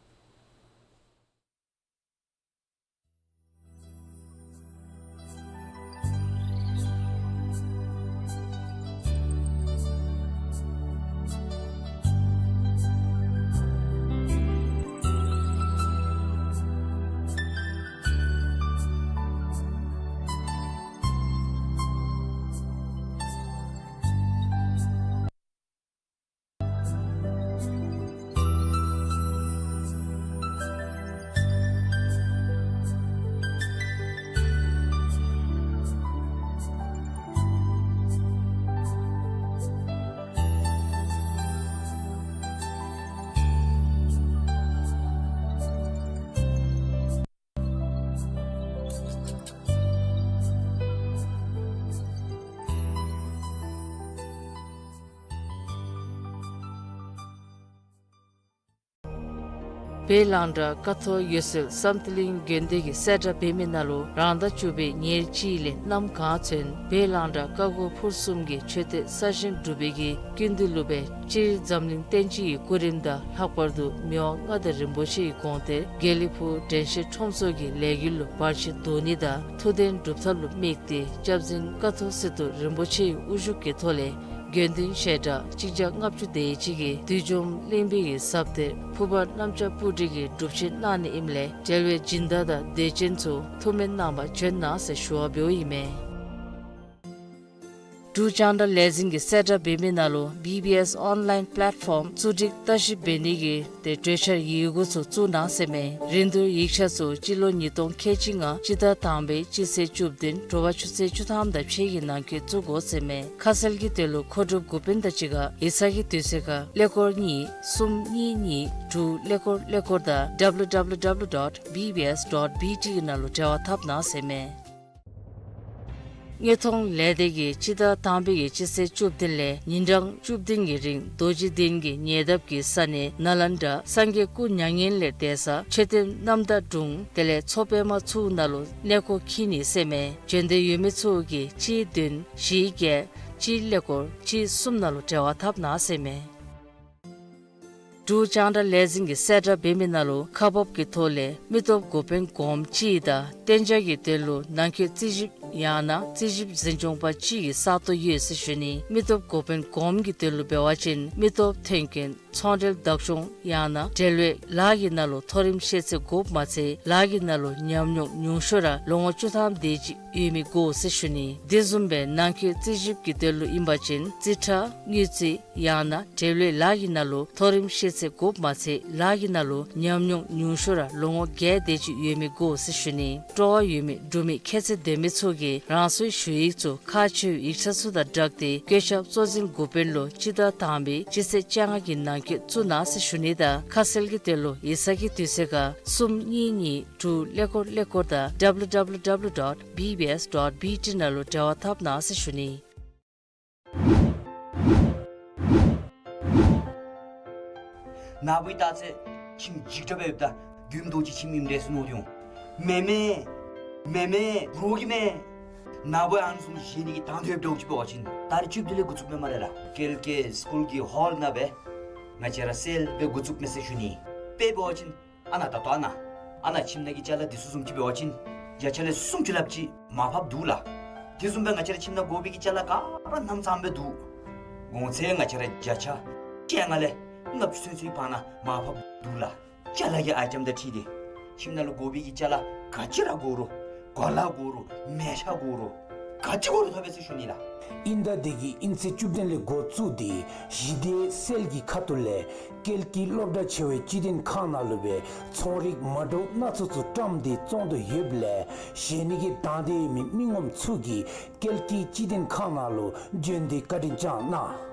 བོད་གླང་བྲག་ཀ་ཐོག་ཡོད་སའི་བསམ་གཏན་གླིང་དགོན་སྡེ་གི་གསལ་བསྒྲགས་འབད་མི་ནང་ལུ་རང་ཟླ་བཅུ་པའི་ཉེར་གཅིག་ལས་གནམ་གང་ཚུན་བོད་གླང་བྲག་ཀ་སྒོ་ཕུར་གསུམ་གྱི་མཆོད་རྟེན་གསར་བཞེངས་གྲུབ་པའི་གི་ཀུན་འདུས་སློབ་དཔོན་སྤྱིར་འཛམ་གླིང་བསྟན་སྤྱི་གི་སྐུ་རིམ་དང་ལྷག་པར་དུ་མི་དབང་མངའ་བདག་རིན་པོ་ཆེ་གི་དགོངས་གཏེར་དགེ་ལེགས་ཕུག་དྲན་ཤེས་ཁྲོམ་ཚོགས་ཀྱི་ལས་འགུལ་ལུ་བར་ཆད་བཟློག་ནི་དང་ཐུགས་དོན་སྒྲུབ་ཐབས་ལུ་དམིགས་ཏེ་སྐྱབས་རྗེ་ཀ་ཐོག་སི་ཏུ་རིན་པོ་ཆེ་གི་དབུ་བཞུགས་ཀྱི་ཐོག་ལས་དགེ་འདུན་ཞལ་གྲངས་གཅིག་བརྒྱ་ལྔ་བཅུ་དེ་ཅིག་གིས་བདུད་འཇོམས་གླིང་པའི་གི་ཟབ་གཏེར་ཕུར་པ་གནམ་ལྕགས་སྤུ་གྲི་གི་སྒྲུབ་ཆེན་གནང་ནི་ཨིནམ་ལས་འབྲེལ་བའི་སྦྱིན་བདག་དང་དད་ཅན་ཚུ་ཐུགས་སྨོན་གནང་བར་བྱོན་གནང་ཟེར་ཞུ་བ་འབདཝ་ཨིན་མས། འབྲུག་རྒྱང་བསྒྲགས་ལས་འཛིན་གྱི་གསལ་བསྒྲགས་འབད་མི་ནང་ལུ་བི་བི་ཨེསི་ཨོན་ལཱའིན་པེ་ལེཊ་ཕོརམ་བཙུགས་སྒྲིག་བརྟག་ཞིབ་འབད་ནི་གི་ཏེ་གྲོས་འཆར་ཡི་གུ་ཚུ་བཙུགས་གནང་ཟེར་མས། རིན་བསྡུར་ཡིག་ཆ་ཚུ་སྤྱི་ལོ་ཉིས་སྟོང་ཁལ་གཅིག་ལྔ་སྤྱི་ཟླ་དང་པའི་སྤྱི་ཚེས་བཅུ་བདུན་དྲོ་པ་ཆུ་ཚོད་བཅུ་ཐམ་དང་ཕྱེད་ཀྱི་ནང་འཁོད་བཙུགས་དགོ་ཟེར་མས། ཁ་གསལ་གྱི་དོན་ལུ་མཁོ་སྒྲུབ་འགོ་དཔོན་དང་གཅིག་ཁར་ཡིག་ཚང་གི་དུས་ཚོད་ཁར་ཀླད་ཀོར་གཉིས་གསུམ་གཉིས་གཉིས་དྲུག་ཀླད་ཀོར་ཀླད་ཀོར་དང་W W W dot B B S dot B T གི་ནང་ལུ་འབྲེལ་བ་འཐབ་གནང་ཟེར་མས། དངོས་མཐོང་ལས་སྡེ་གིས་སྤྱི་ཟླ་དང་པའི་གི་སྤྱི་ཚེས་བཅུ་བདུན་ལས་ཉིན་གྲངས་བཅུ་བདུན་གྱི་རིང་རྡོ་རྗེ་གདན་གྱི་ཉེ་འདབས་ཀྱི་ས་གནས་ནཱ་ལེནྡྲ་སངས་རྒྱས་སྐུ་མྱ་ངན་ལས་འདས་ས་མཆོད་རྟེན་རྣམ་དག་དྲུང་དེ་ལས་མཚོ་པདྨ་ཚུ་ནང་ལུ་གནས་སྐོར་འཁྱིད་ནི་ཟེར་མས། བྱོན་འདོད་ཡོད་མི་ཚུ་གིས་གཅིག་བདུན་བཞི་བརྒྱད་གཅིག་ཀླད་ཀོར་གཅིག་གསུམ་ནང་ལུ་འབྲེལ་བ་འཐབ་གནང་ཟེར་མས། འབྲུག་རྒྱང་བསྒྲགས་ལས་འཛིན་གྱི་གསལ་བསྒྲགས་འབད་མི་ནང་ལུ་ཁག་འབག་གི་ཐོག་ལས་མི་སྟོབས་འགོ་དཔོན་གོངམ་གཅིག་དང་གཏན་འཇགས་ཀྱི་དོན་ལུ་ནང་འཁོད་རྩིས་ཞིབ་ཡང་ན་རྩིས་ཞིབ་འཛིན་སྐྱོང་པ་གཅིག་གི་ས་སྟོང་ཡོད་ཟེར་ཞུ་ནི། མི་སྟོབས་འགོ་དཔོན་གོངམ་གྱི་དོན་ལུ་འབད་བ་ཅིན་མི་སྟོབས་ཐོན་སྐྱེད་ཚོང་འབྲེལ་བདག་སྐྱོང་ཡང་ན་འབྲེལ་བའི་ལཱ་གི་ནང་ལུ་མཐོ་རིམ་ཤེས་ཚད་དགོཔ་མ་ཚད་ལཱ་གི་ནང་ལུ་ཉམས་མྱོང་ཉུང་ཤོས་ར་ལོ་ངོ་བཅུ་ཐམ་དེ་ཅིག་ཡོད་མི་དགོ་ཟེར་ཞུ་ནི། དེ་བཟུམ་སྦེ་ནང་འཁོད་རྩིས་ཞིབ་ཀྱི་དོན་ལུ་ཨིན་པ་ཅིན་རྩིས་ཁྲ་དངུལ་རྩིས་ཡང་ན་འབྲེལ་ཡོད་ལཱ་གི་ནང་ལུ་མཐོ་རིམ་ཤེས་ཚད་དགོཔ་མ་ཚད་ལཱ་གི་ནང་ལུ་ཉམས་མྱོང་ཉུང་ཤོས་ར་ལོ་ངོ་བརྒྱད་དེ་ཅིག་ཡོད་མི་དགོ་ཟེར་ཞུ་ནི། སྤྲོ་བ་ཡོད་མི་འབྲུག་མི་ཁྱད་ཚད་ལྡན་མི་ཚུ་གིས་རང་སོའི་ཞུ་ཡིག་ཚུ་ཁག་ཆེ་བའི་ཡིག་ཆ་ཚུ་དང་སྦྲགས་ཏེ་བཀོད་ཁྱབ་གཙོ་འཛིན་འགོ་དཔོན་ལུ་སྤྱི་ཟླ་དང་པའི་སྤྱི་ཚེས་བཅོ་ལྔ་གི་ནང་འཁོད་བཙུགས་གནང་ཟེར་ཞུ་ནི་དང་ཁ་གསལ་གྱི་དོན་ལུ་ཡིག་ཚང་གི་དུས་ཚོད་ཁར་གསུམ་གཉིས་གཉིས་དྲུག་ཀླད་ཀོར་ཀླད་ཀོར་དང་W W W dot B B S dot B T ནང་ལུ་འབྲེལ་བ་འཐབ་གནང་ཟེར་ཞུ་ནི། ནཱ་བུ་ད་ཚེ་ཁྱིམ་འཇིགས་སྐྲག་སྦེ་ཡོདཔ་ད་མགྱོནམ་རྡོ་རྗེ་ཁྱིམ་ཨིནམ་འདྲས་སོང་ནུག་ཡོང་། མེན་མེན། མེན་མེན། རོགས་ཀྱིས་མེན། ནཱ་བུ་ཨ་ནི་བཟུམ་བཞེས་ནི་གི་དང་འདོད་འདྲཝ་ཅིག་འབད་བ་ཅིན་ད་རེས་བཅུ་བདུན་ལས་འགོ་བཙུགསཔ་མས་སྨ་རེ་ལགས། ཀལ་ཀེ་སི་ཀུལ་གྱི་ཧོལ་ནང་སྦེ་ང་བཅས་ར་སེལ་སྦེ་འགོ་བཙུགསཔ་མས་ཟེར་ཞུ་ནི། དཔེ་འབད་བ་ཅིན་ཨ་ནཱ་ད་ལྟོ་ཨ་ནཱ་ཨ་ནཱ་ཁྱིམ་ནང་གི་ཅ་ལ་འདི་ཚུ་བཟུམ་ཅིག་འབད་བ་ཅིན་བརྒྱ་ཆ་ལས་སུམ་ཅུ་ལྷགཔ་ཅིག་མར་ཕབ་འདུག་ལགས། དེ་བཟུམ་སྦེ་ང་བཅས་ར་ཁྱིམ་ནང་དགོ་པའི་གི་ཅ་ལ་ག་ར་གནམ་ཚང་སྦེ་འདུག། གོང་ཚད་ང་བཅས་ར་བརྒྱ་ཆ་བཅོ་ལྔ་ལས་ལྔ་བཅུ་ཚུན་ཚོད་བར་ན་མར་ཕབ་འདུག་ལགས། ཅ་ལ་གི་ཨའི་ཊེམ་དང་འཁྲིལ་ཏེ་ཁྱིམ་ནང་ལུ་དགོ་པའི་གི་ཅ་ལ་ག་ཅི་ར་དགོ་རུང་གོ་ལ་དགོ་རུང་མལ་ཆ་དགོ་རུང་ག་ཅི་དགོ་རུང་ཐོབ་པས་ཟེར་ཞུ་ནི་ལགས། ཨིན་ད་དེ་གིས་ཨིན་ཚེས་བཅུ་བདུན་ལས་འགོ་བཙུགས་ཏེ་གཞི་སྡེ་སེལ་གྱི་ཁ་ཐུག་ལས་ཀལ་ཀི་སློབ་གྲྭ་ཆེ་བའི་སྤྱི་བདེན་ཁང་ནང་ལུ་སྦེ་ཚོང་རིགས་མ་འདྲཝ་སྣ་ཚོགས་ཚུ་བཀྲམ་སྟེ་བཙོང་དོ་ཡོདཔ་ལས་བཞེས་ནི་གི་དང་འདོད་ཡོད་མི་མི་ངོམ་ཚུ་གིས་ཀལ་ཀི་སྤྱི་བདེན་ཁང་ནང་ལུ་བྱོན་ཏེ་བཀའ་དྲིན་བསྐྱང་གནང་།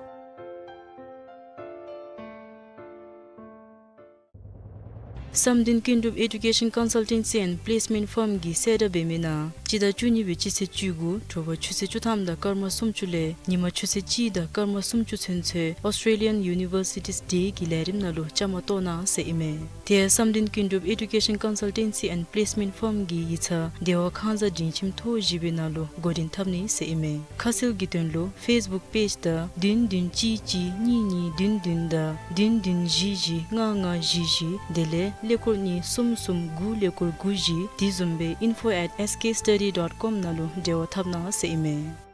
བསམ་གཏན་ཀུན་གྲུབ་Education Consultancy and Placement Firm གི་གསལ་བསྒྲགས་འབད་མི་ནང་སྤྱི་ཟླ་བཅུ་གཉིས་པའི་སྤྱི་ཚེས་བཅུ་དགུ་དྲོ་པ་ཆུ་ཚོད་བཅུ་ཐམ་དང་སྐར་མ་སུམ་ཅུ་ལས་ཉིན་མ་ཆུ་ཚོད་གཅིག་དང་སྐར་མ་སུམ་ཅུ་ཚུན་ཚོད་Australian Universities Day གི་ལས་རིམ་ནང་ལུ་བཅའ་མར་གཏོགས་གནང་ཟེར་ཨིན་མས། དེ་ཡང་བསམ་གཏན་ཀུན་གྲུབ་Education Consultancy and Placement Firm གི་ཡིག་ཚང་བདེ་བ་ཁང་གཟའ་སྒྲིང་ཁྱིམ་ཐོག་བཞི་པའི་ནང་ལུ་འགོ་འདྲེན་འཐབ་ནི་ཟེར་ཨིན་མས། ཁ་གསལ་གྱི་དོན་ལུ་Facebook page དང་བདུན་བདུན་གཅིག་གཅིག་གཉིས་གཉིས་བདུན་བདུན་དང་བདུན་བདུན་བཞི་བཞི་ལྔ་ལྔ་བཞི་བཞི་དེ་ལས་ཀླད་ཀོར་གཉིས་གསུམ་གསུམ་དགུ་ཀླད་ཀོར་དགུ་བཞི་དེ་བཟུམ་སྦེ་info at S K study dot com ནང་ལུ་འབྲེལ་བ་འཐབ་གནང་ཟེར་ཨིན་མས།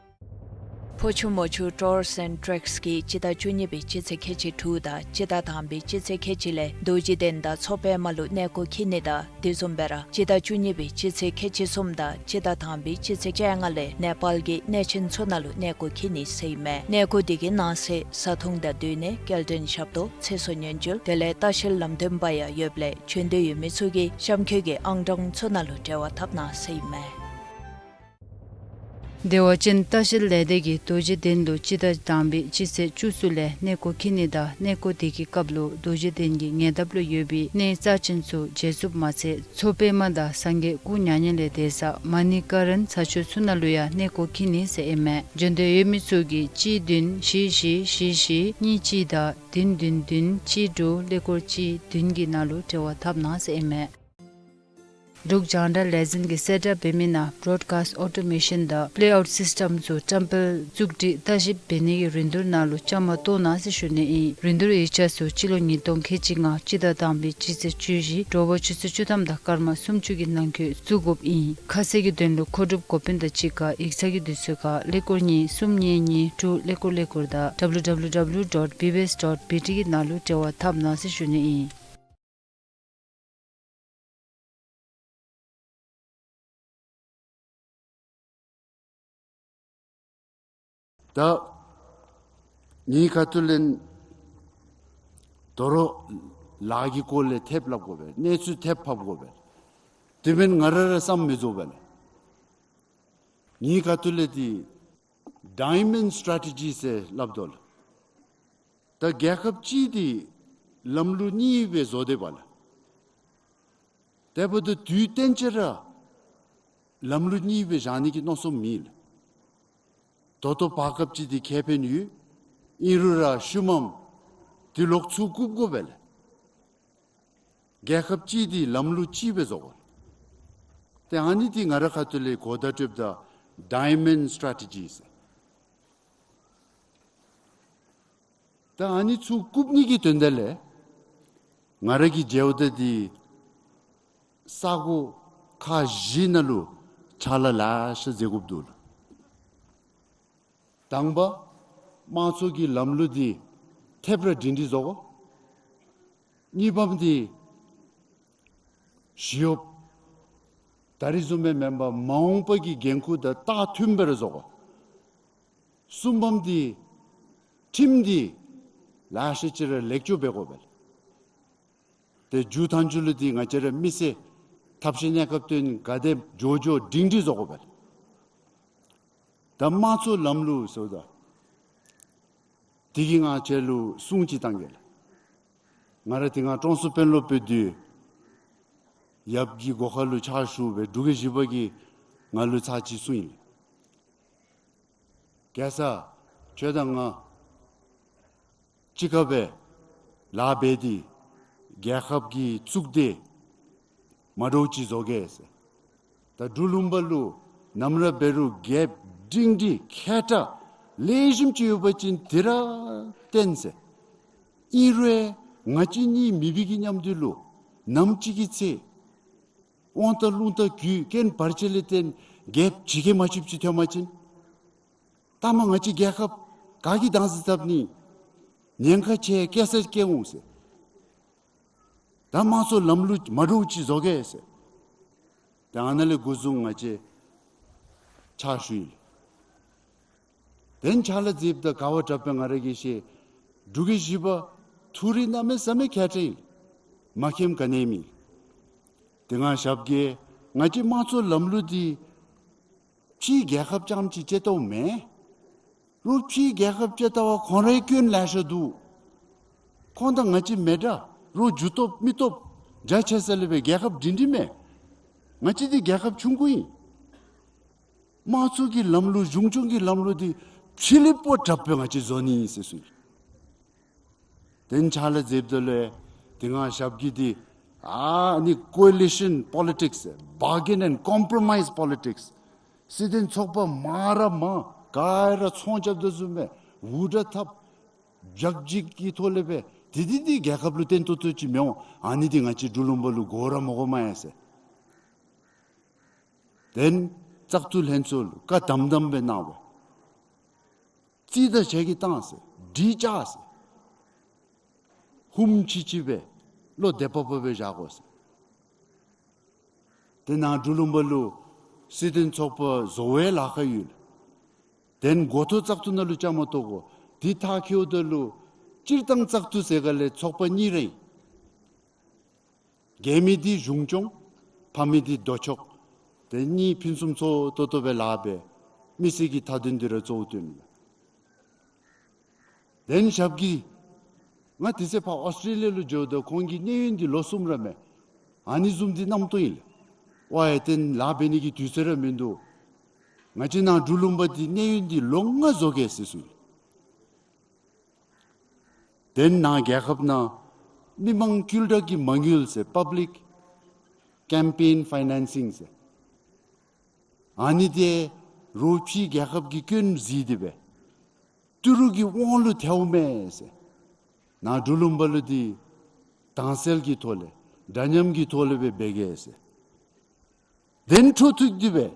ཕོ་ཆུ་མོ་ཆུ་Tours and Treks གིས་སྤྱི་ཟླ་བཅུ་གཉིས་པའི་སྤྱི་ཚེས་ཁལ་གཅིག་དྲུག་དང་སྤྱི་ཟླ་དང་པའི་སྤྱི་ཚེས་ཁལ་གཅིག་ལས་རྡོ་རྗེ་གདན་དང་མཚོ་པདྨ་ལུ་གནས་སྐོར་འཁྱིད་ནི་དང་དེ་བཟུམ་སྦེ་ར་སྤྱི་ཟླ་བཅུ་གཉིས་པའི་སྤྱི་ཚེས་ཁལ་གཅིག་གསུམ་དང་སྤྱི་ཟླ་དང་པའི་སྤྱི་ཚེས་བཅོ་ལྔ་ལས་ནེ་པཱལ་གྱི་གནས་ཆེན་ཚུ་ནང་ལུ་གནས་སྐོར་འཁྱིད་ནི་ཟེར་ཨིན་མས། གནས་སྐོར་དེ་གི་ནང་གསེས་བཟའ་འཐུང་དང་སྡོད་གནས་སྐྱེལ་འདྲེན་ཞབས་ཏོག་ཚེ་སྲོག་ཉེན་བཅོལ་དེ་ལས་ལྟ་བཤལ་ལམ་སྟོན་པ་ཡང་ཡོདཔ་ལས་བྱོན་འདོད་ཡོད་མི་ཚུ་གིས་གཤམ་འཁོད་ཀྱི་ཨང་གྲངས་ཚུ་ནང་ལུ་འབྲེལ་བ་འཐབ་གནང་ཟེར་ཨིན་མས། བདེ་བ་ཅན་ལྟ་བཤལ་ལས་སྡེ་གིས་རྡོ་རྗེ་གདན་ལུ་སྤྱི་ཟླ་དང་པའི་སྤྱི་ཚེས་བཅུ་གསུམ་ལས་གནས་སྐོར་འཁྱིད་ནི་དང་གནས་སྐོར་དེ་གི་སྐབས་ལུ་རྡོ་རྗེ་གདན་གྱི་ཉེ་འདབས་ལུ་ཡོད་པའི་གནས་རྩ་ཅན་ཚུ་མཇལ་ཚུགསཔ་མ་ཚད་མཚོ་པདྨ་དང་སངས་རྒྱས་སྐུ་མྱ་ངན་ལས་འདས་ས་མ་ཎི་ཀ་རན་ས་ཆ་ཚུ་ནང་ལུ་ཡང་གནས་སྐོར་འཁྱིད་ནི་ཟེར་ཨིན་མས། འབྱོན་འདོད་ཡོད་མི་ཚུ་གིས་གཅིག་བདུན་བཞི་བཞི་བཞི་བཞི་གཉིས་གཅིག་དང་བདུན་བདུན་བདུན་གཅིག་དྲུག་ཀླད་ཀོར་གཅིག་བདུན་གྱི་ནང་ལུ་འབྲེལ་བ་འཐབ་གནང་ཟེར་ཨིན་མས། འབྲུག་རྒྱང་བསྒྲགས་ལས་འཛིན་གྱིས་གསལ་བསྒྲགས་འབད་མི་ནང་བོརོཌ་ཀཱསཊ་ཨོ་ཊོ་མེ་ཤཱན་དང་པེ་ལེ་ཨའུཊ་སིསི་ཊེམ་ཚུ་བཀྲམ་སྤེལ་བཙུགས་སྒྲིག་ལྟ་ཞིབ་འབད་ནི་གི་རིན་བསྡུར་ནང་ལུ་བཅའ་མར་གཏོགས་གནང་ཟེར་ཞུ་ནི་ཨིན། རིན་བསྡུར་ཡིག་ཆ་ཚུ་སྤྱི་ལོ་ཉིས་སྟོང་ཁལ་གཅིག་ལྔ་སྤྱི་ཟླ་དང་པའི་སྤྱི་ཚེས་བཅུ་བཞི་དྲོ་པ་ཆུ་ཚོད་བཅུ་ཐམ་དང་སྐར་མ་སུམ་ཅུ་གི་ནང་འཁོད་བཙུགས་དགོཔ་ཨིན། ཁ་གསལ་གྱི་དོན་ལུ་མཁོ་སྒྲུབ་འགོ་དཔོན་དང་གཅིག་ཁར་ཡིག་ཚང་གི་དུས་ཚོད་ཁར་ཀླད་ཀོར་གཉིས་གསུམ་གཉིས་གཉིས་དྲུག་ཀླད་ཀོར་ཀླད་ཀོར་དང་ཌབ་ལུ་ཌབ་ལུ་ཌབ་ལུ་ཌོཊ་བི་བི་ཨེསི་ཌོཊ་བི་ཊི་གི་ནང་ལུ་འབྲེལ་བ་འཐབ་གནང་ཟེར་ཞུ་ནི་ཨིན། ད་ངེའི་ཁ་ཐུག་ལས་དོ་རུང་ལཱ་གི་སྐོར་ལས་ཐེབས་སླབ་དགོ་པས། གནས་ཚུལ་ཐེབས་ཕབ་དགོ་པས། དེ་མེན་ང་ར་ར་བསམ་མི་རྫོགས་པས་ལགས། ངེའི་ཁ་ཐུག་ལས་འདི་ཌའི་མཱོནཌ་སི་ཊེ་རེ་ཊི་ཇི་ཟེར་སླབ་དོ་ལགས། ད་རྒྱལ་ཁབ་གཅིག་འདི་ལམ་ལུགས་གཉིས་སྦེ་བཟོ་སྡོདཔ་ལགས། དེ་འབདཝ་ད་དུས་གཏན་གཅིག་ར་ལམ་ལུགས་གཉིས་སྦེ་བཞག་ནི་གི་མནོ་བསམ་མེད་ལགས། ད་ལྟོ་བར་སྐབས་ཅིག་འདི་ཁེ་ཕན་ཡོད། ཨིན་རུང་ར་ཤུལ་མམ་འདི་ལོག་ཚུར་བཀུག་དགོ་པས་ལགས། རྒྱལ་ཁབ་གཅིག་འདི་ལམ་ལུགས་གཅིག་སྦེ་བཟོ་དགོ། ཏེ་ཨ་ནི་འདི་ང་རའི་ཁ་ཐུག་ལས་གོ་བརྡ་སྤྲོདཔ་ད་ཌའི་མཱོནཌ་སི་ཊེ་རེ་ཊི་ཇི་ཟེར། ད་ཨ་ནི་ཚུར་བཀུག་ནི་གི་དོན་དག་ལས་ང་ར་གིས་མཇལཝ་ད་འདི་ས་གོ་ཁག་བཞི་ནང་ལུ་ཕྱག་ལཱ་ལེ་ཤ་མཛད་དགོཔ་འདུག་ལགས། དང་པ་དམངས་གཙོ་གི་ལམ་ལུགས་འདི་ཐེབས་ར་སྒྲིང་སྒྲིང་བཟོ་དགོ། གཉིས་པམ་འདི་ཞི་གཡོགཔ་ད་རིས་བཟུམ་སྦེ་མེན་པར་མ་འོངས་པ་གི་འགན་ཁུར་དང་ལྟ་མཐུནམ་སྦེ་ར་བཟོ་དགོ། གསུམ་པམ་འདི་ཁྲིམས་འདི་ལེ་ཤ་ཅིག་ར་ལེགས་བཅོས་འབད་དགོ་པས། ཏེ་མཇུག་མཐའ་མཇུག་ལུ་འདི་ང་བཅས་ར་མི་སེར་ཐབས་ཤེས་གནས་སྐབས་དོན་ག་དེ་མགྱོགས་མགྱོགས་སྒྲིང་སྒྲིང་བཟོ་དགོ་པས། ད་དམངས་གཙོ་ལམ་ལུགས་ཟེརཝ་ད་དེ་གིས་ང་བཅས་ལུ་སྲུང་ཅིག་བཏང་གེ་ལགས། ང་ར་དེ་སྒང་ཀྲོང་གསར་དཔོན་སློབ་འབད་དུས་ཡབ་ཀྱི་སྒོ་ཁ་ལུ་ཕྱག་ཞུ་སྦེ་འབྲུག་རྒྱལ་བཞི་པ་གིས་ང་ལུ་ཚར་གཅིག་གསུངས་ཡི། རྒྱལ་ས་ཁྱོད་དང་ང་གཅིག་ཁར་སྦེ་ལཱ་འབད་དེ་རྒྱལ་ཁབ་ཀྱི་གཙུག་སྡེ་མ་འདྲཝ་ཅིག་བཟོ་གེ་ཟེར། ད་འབྲུག་ལུང་པ་ལུ་ནམ་ར་འབད་རུང་རྒྱལཔོ་སྒྲིང་སྒྲིང་མཁས་དྲགས་ལེགས་ཤོམ་ཅིག་ཡོད་པ་ཅིན་དེ་ར་བརྟེན་ཟེར། ཨིན་རུང་ང་བཅས་གཉིས་མེད་པའི་གི་མཉམ་དུ་ལུ་ནམ་ཅིག་གི་ཚེ་དབང་ཐང་རླུང་རྟ་རྒུད་རྐྱེན་བར་ཆད་ལས་བརྟེན་རྒྱལཔོ་ཇི་སྐད་མ་ཆུབ་ཅིག་ཐོན་པ་ཅིན་ད་མ་ང་བཅས་རྒྱལ་ཁབ་ག་གིས་བདག་འཛིན་འཐབ་ནི། ཉེན་ཁ་ཆེ་སྐྱེ་ས་སྐྱེ་འོང་ཟེར། ད་དམངས་གཙོ་ལམ་ལུགས་མ་འདྲཝ་ཅིག་བཟོ་གེ་ཟེར། ད་ཨ་ནཱ་ལས་འགོ་བཟུང་ང་བཅས་ཕྱག་ཞུ་ཡི། དེ་ཕྱག་ལཱ་མཛདཔ་ད་ག་བ་དྲགཔ་སྦེ་ང་ར་གིས་ཤེས། འབྲུག་རྒྱལ་བཞི་པ་ཐུགས་རིག་གནམ་མེད་ས་མེད་མཁས་དྲགས་ཨིན། མ་མཁསཔ་ག་ནི་ཡང་མེད། དེ་སྒང་ཞབས་ཀྱིས་ང་བཅས་དམངས་གཙོ་ལམ་ལུགས་འདི་ཕྱིའི་རྒྱལ་ཁབ་རྐྱངམ་ཅིག་དཔྱད་བལྟཝ་མེན། རོགས་ཕྱིའི་རྒྱལ་ཁབ་དཔྱད་བལྟ་བ་ཁོང་རའི་སྐྱོན་ལེ་ཤ་འདུག། ཁོང་དང་ང་བཅས་མི་འདྲ། རོགས་རྒྱུ་སྟོབས་མི་སྟོབས་རྒྱ་ཆེ་ས་ལས་སྦེ་རྒྱལ་ཁབ་སྒྲིང་སྒྲིང་མས། ང་བཅས་འདི་རྒྱལ་ཁབ་ཆུང་ཀུ་ཨིན། དམངས་གཙོ་གི་ལམ་ལུགས་གཞུང་སྐྱོང་གི་ལམ་ལུགས་འདི་ཕྱི་ལས་པོ་དྲགཔ་སྦེ་ང་བཅས་བཟོ་ནི་ཨིན་ཟེར་གསུངས་ཡི། དེ་ཕྱག་ལཱ་མཛདཔ་ད་ལུ་དེ་སྒང་ཞབས་ཀྱིས་འདི་ཨ་ནི་ཀོ་ལི་ཤཱན་པོ་ལི་ཊིཀསི་བར་གེན་ཨེནཌ་ཀོམ་པོརོ་མའིསི་པོ་ལི་ཊིཀསི་སྲིད་དོན་ཚོགས་པ་མང་ར་མང་ག་ར་ཚོང་རྐྱབ་དོ་བཟུམ་སྦེ་འུར་སྒྲ་འཐབ་རྒྱབ་འཇིགས་ཀྱི་ཐོག་ལས་སྦེ་དེ་འདི་འདི་རྒྱལ་ཁབ་ལུ་བརྟན་ཏོག་ཏོ་ཅིག་མི་འོང་། ཨ་ནི་འདི་ང་བཅས་འབྲུག་ལུང་པ་ལུ་དགོ་ར་མི་དགོ་མས་ཡ་ཟེར། དེ་བཙག་འཐུ་ལྷན་ཚོགས་ལུ་བཀའ་དམ་དམ་སྦེ་གནང་བས། རྩིས་དང་ཞལ་གྱིས་བཏང་ཟེར། སྒྲིག་བཅག་ཟེར། ཧུམ་ཆི་ཆི་སྦེ་བློ་བདེ་པོ་པོ་སྦེ་བཞག་དགོ་ཟེར། དེ་ནང་འབྲུག་ལུང་པ་ལུ་སྲིད་དོན་ཚོགས་པ་བཟོ་བའི་ལཱ་ཁག་ཡོད། དེ་འགོ་ཐོག་བཙག་འཐུ་ནང་ལུ་བཅའ་མར་གཏོགས་དགོ། དེ་མཐར་འཁྱོལཝ་ད་ལུ་སྤྱིར་བཏང་བཙག་འཐུ་ཟེར་ག་ལས་ཚོགས་པ་གཉིས་ར་ཨིན། རྒྱལ་མི་འདི་གཞུང་སྐྱོང་། ཕམ་མི་འདི་ལྡོག་ཕྱོགས། དེ་གཉིས་ཕུན་སུམ་ཚོགས་ཏོག་ཏོ་སྦེ་ལཱ་འབད། མི་སེར་གྱི་མཐའ་དོན་འདི་ར་གཙོ་བོ་བཏོན་ཡི། དེ་ནང་ཞབས་ཀྱིས་ང་དེ་ཚེ་ཕར་ཨོསི་ཊྲེ་ལི་ཡ་ལུ་འགྱོཝ་ད་ཁོང་གི་གནས་ཡུན་འདི་ལོ་གསུམ་ར་མས། ཨ་ནི་བཟུམ་འདི་རྣམ་རྟོག་ཨིན་ལགས། ཝའི་དེ་ལཱ་འབད་ནི་གི་དུས་ཚོད་ར་མིན་འདུག། ང་བཅས་ནཱ་འབྲུག་ལུང་པ་འདི་གནས་ཡུན་འདི་ལོ་ལྔ་བཟོ་གེ་ཟེར་གསུངས་ཡི། དེ་ནང་རྒྱལ་ཁབ་ནང་མི་མང་བསྐུལ་དྲག་གི་མ་དངུལ་ཟེར་པབ་ལིཀ་ཀེམ་པེན་ཕའི་ནེན་སིང་ཟེར། ཨ་ནི་འདི་རོགས་ཕྱི་རྒྱལ་ཁབ་ཀྱིས་སྐྱོན་བཟོ་སྟེ་སྦེ་ཏི་རུ་གི་དབང་ལུ་ཐལཝ་མས་ཟེར། ནཱ་འབྲུག་ལུང་པ་ལུ་འདི་དྭངས་གསལ་གྱི་ཐོག་ལས་འདྲ་མཉམ་གྱི་ཐོག་ལས་སྦེ་འབད་གེ་ཟེར། དེ་ནང་འཕྲོ་མཐུད་དེ་སྦེ་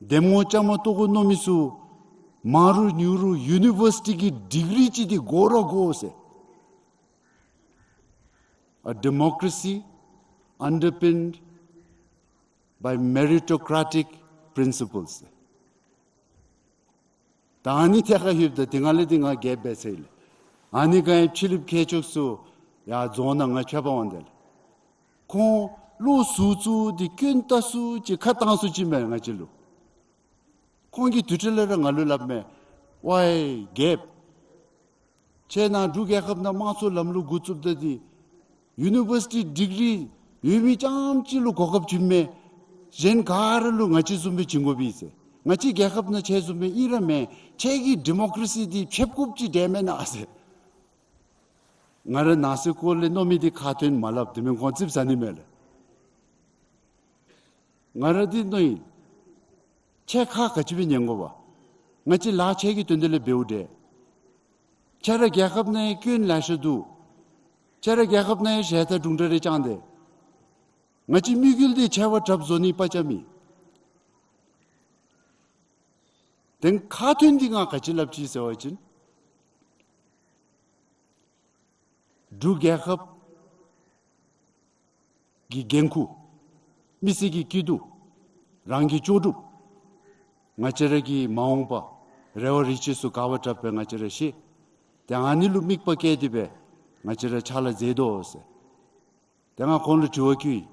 འདེམས་ངོ་བཅའ་མར་གཏོགས་དགོ་མནོ་མི་ཚུ་མང་རུང་ཉུང་རུང་ཡུ་ནི་བར་སི་ཊི་གི་ཌིག་རི་ཅིག་འདི་དགོ་ར་དགོ་ཟེར། A democracy underpinned by meritocratic principles. ད་ཨ་ནི་ཐད་ཁར་ལྷོདཔ་ད་དེ་སྒང་ལས་འདི་ང་རྒྱལཔོ་འབད་ཚར་ཡི་ལགས། ཨ་ནི་སྒང་ཕྱི་གླིངཔ་མཁས་མཆོག་ཚུ་ཡར་རྫོང་ནང་ང་ཕྱད་པར་འོང་དེས་ལགས། ཁོང་བློ་གཟུ་བཟུང་སྟེ་སྐྱོན་བཏགས་སུ་ཅིག་ཁ་བཏང་སུ་ཅིག་མས་ང་བཅས་ལུ། ཁོང་གིས་དེ་འཕྲོ་ལས་ར་ང་ལུ་སླབ་མས། ཝའི་རྒྱལཔོ། ཁྱེད་ནཱ་འབྲུག་རྒྱལ་ཁབ་ནང་དམངས་གཙོའི་ལམ་ལུགས་འགོ་བཙུགསཔ་ད་འདི་ཡུ་ནི་བར་སི་ཊི་ཌིག་རི་ཡོད་མི་རྐྱངམ་ཅིག་ལུ་གོ་སྐབས་བྱིན་མས། གཞན་ག་ར་ལུ་ང་བཅས་བཟུམ་སྦེ་བྱིན་དགོ་པས་ཟེར། ང་བཅས་རྒྱལ་ཁབ་ནང་ཁྱེད་བཟུམ་སྦེ་ཨིན་ར་མེན། ཁྱེད་ཀྱི་ཌི་མོ་ཀ་རེ་སི་འདི་ཕྱེད་སྐུདཔ་ཅིག་འདྲས་མེན་ན་ཟེར། ང་ར་ནང་སེམས་ཁོག་ལས་མནོ་མི་འདི་ཁ་ཐོན་མ་སླབ། དེ་མེན་ཁོང་ཙིགཔ་ཟ་ནི་མས་ལགས། ང་ར་འདི་མནོ་ཡི། ཁྱེད་ཁ་ག་ཅི་སྦེ་ཉན་དགོ་པས། ང་བཅས་ལཱ་ཁྱེད་ཀྱི་དོན་དག་ལས་འབདཝ་འདྲས། ཁྱེད་ར་རྒྱལ་ཁབ་ནང་ཡང་སྐྱོན་ལེ་ཤ་འདུག། ཁྱེད་ར་རྒྱལ་ཁབ་ནང་ཡང་ཞལ་ཏ་དྲུང་འདྲ་རེ་བཅངས་ཏེ། ང་བཅས་དམིགས་ཡུལ་འདི་ཁྱེད་བ་དྲགཔ་བཟོ་ནི་པ་ཅ་མེད། དེ་ཁ་ཐོན་འདི་ང་ག་ཅི་སླབ་ཅི་ཟེར་བ་ཅིན། འབྲུག་རྒྱལ་ཁབ་ཀྱི་འགན་ཁུར། མི་སེར་གྱི་སྐྱིད་སྡུག། རང་གི་ལྕོགས་གྲུབ། ང་བཅས་ར་གི་མ་འོངས་པ་རེ་བ་རེ་ཆེ་ཚུ་ག་བ་དྲགཔ་སྦེ་ང་བཅས་ར་ཤེས། ཏེ་ཨ་ནི་ལུ་དམིགས་པ་བསྐྱེད་དེ་སྦེ་ང་བཅས་ར་ཕྱག་ལཱ་མཛད་དོ་ཟེར། ཏེ་ང་ཁོང་ལུ་དྲི་བ་བཀོད་ཡི།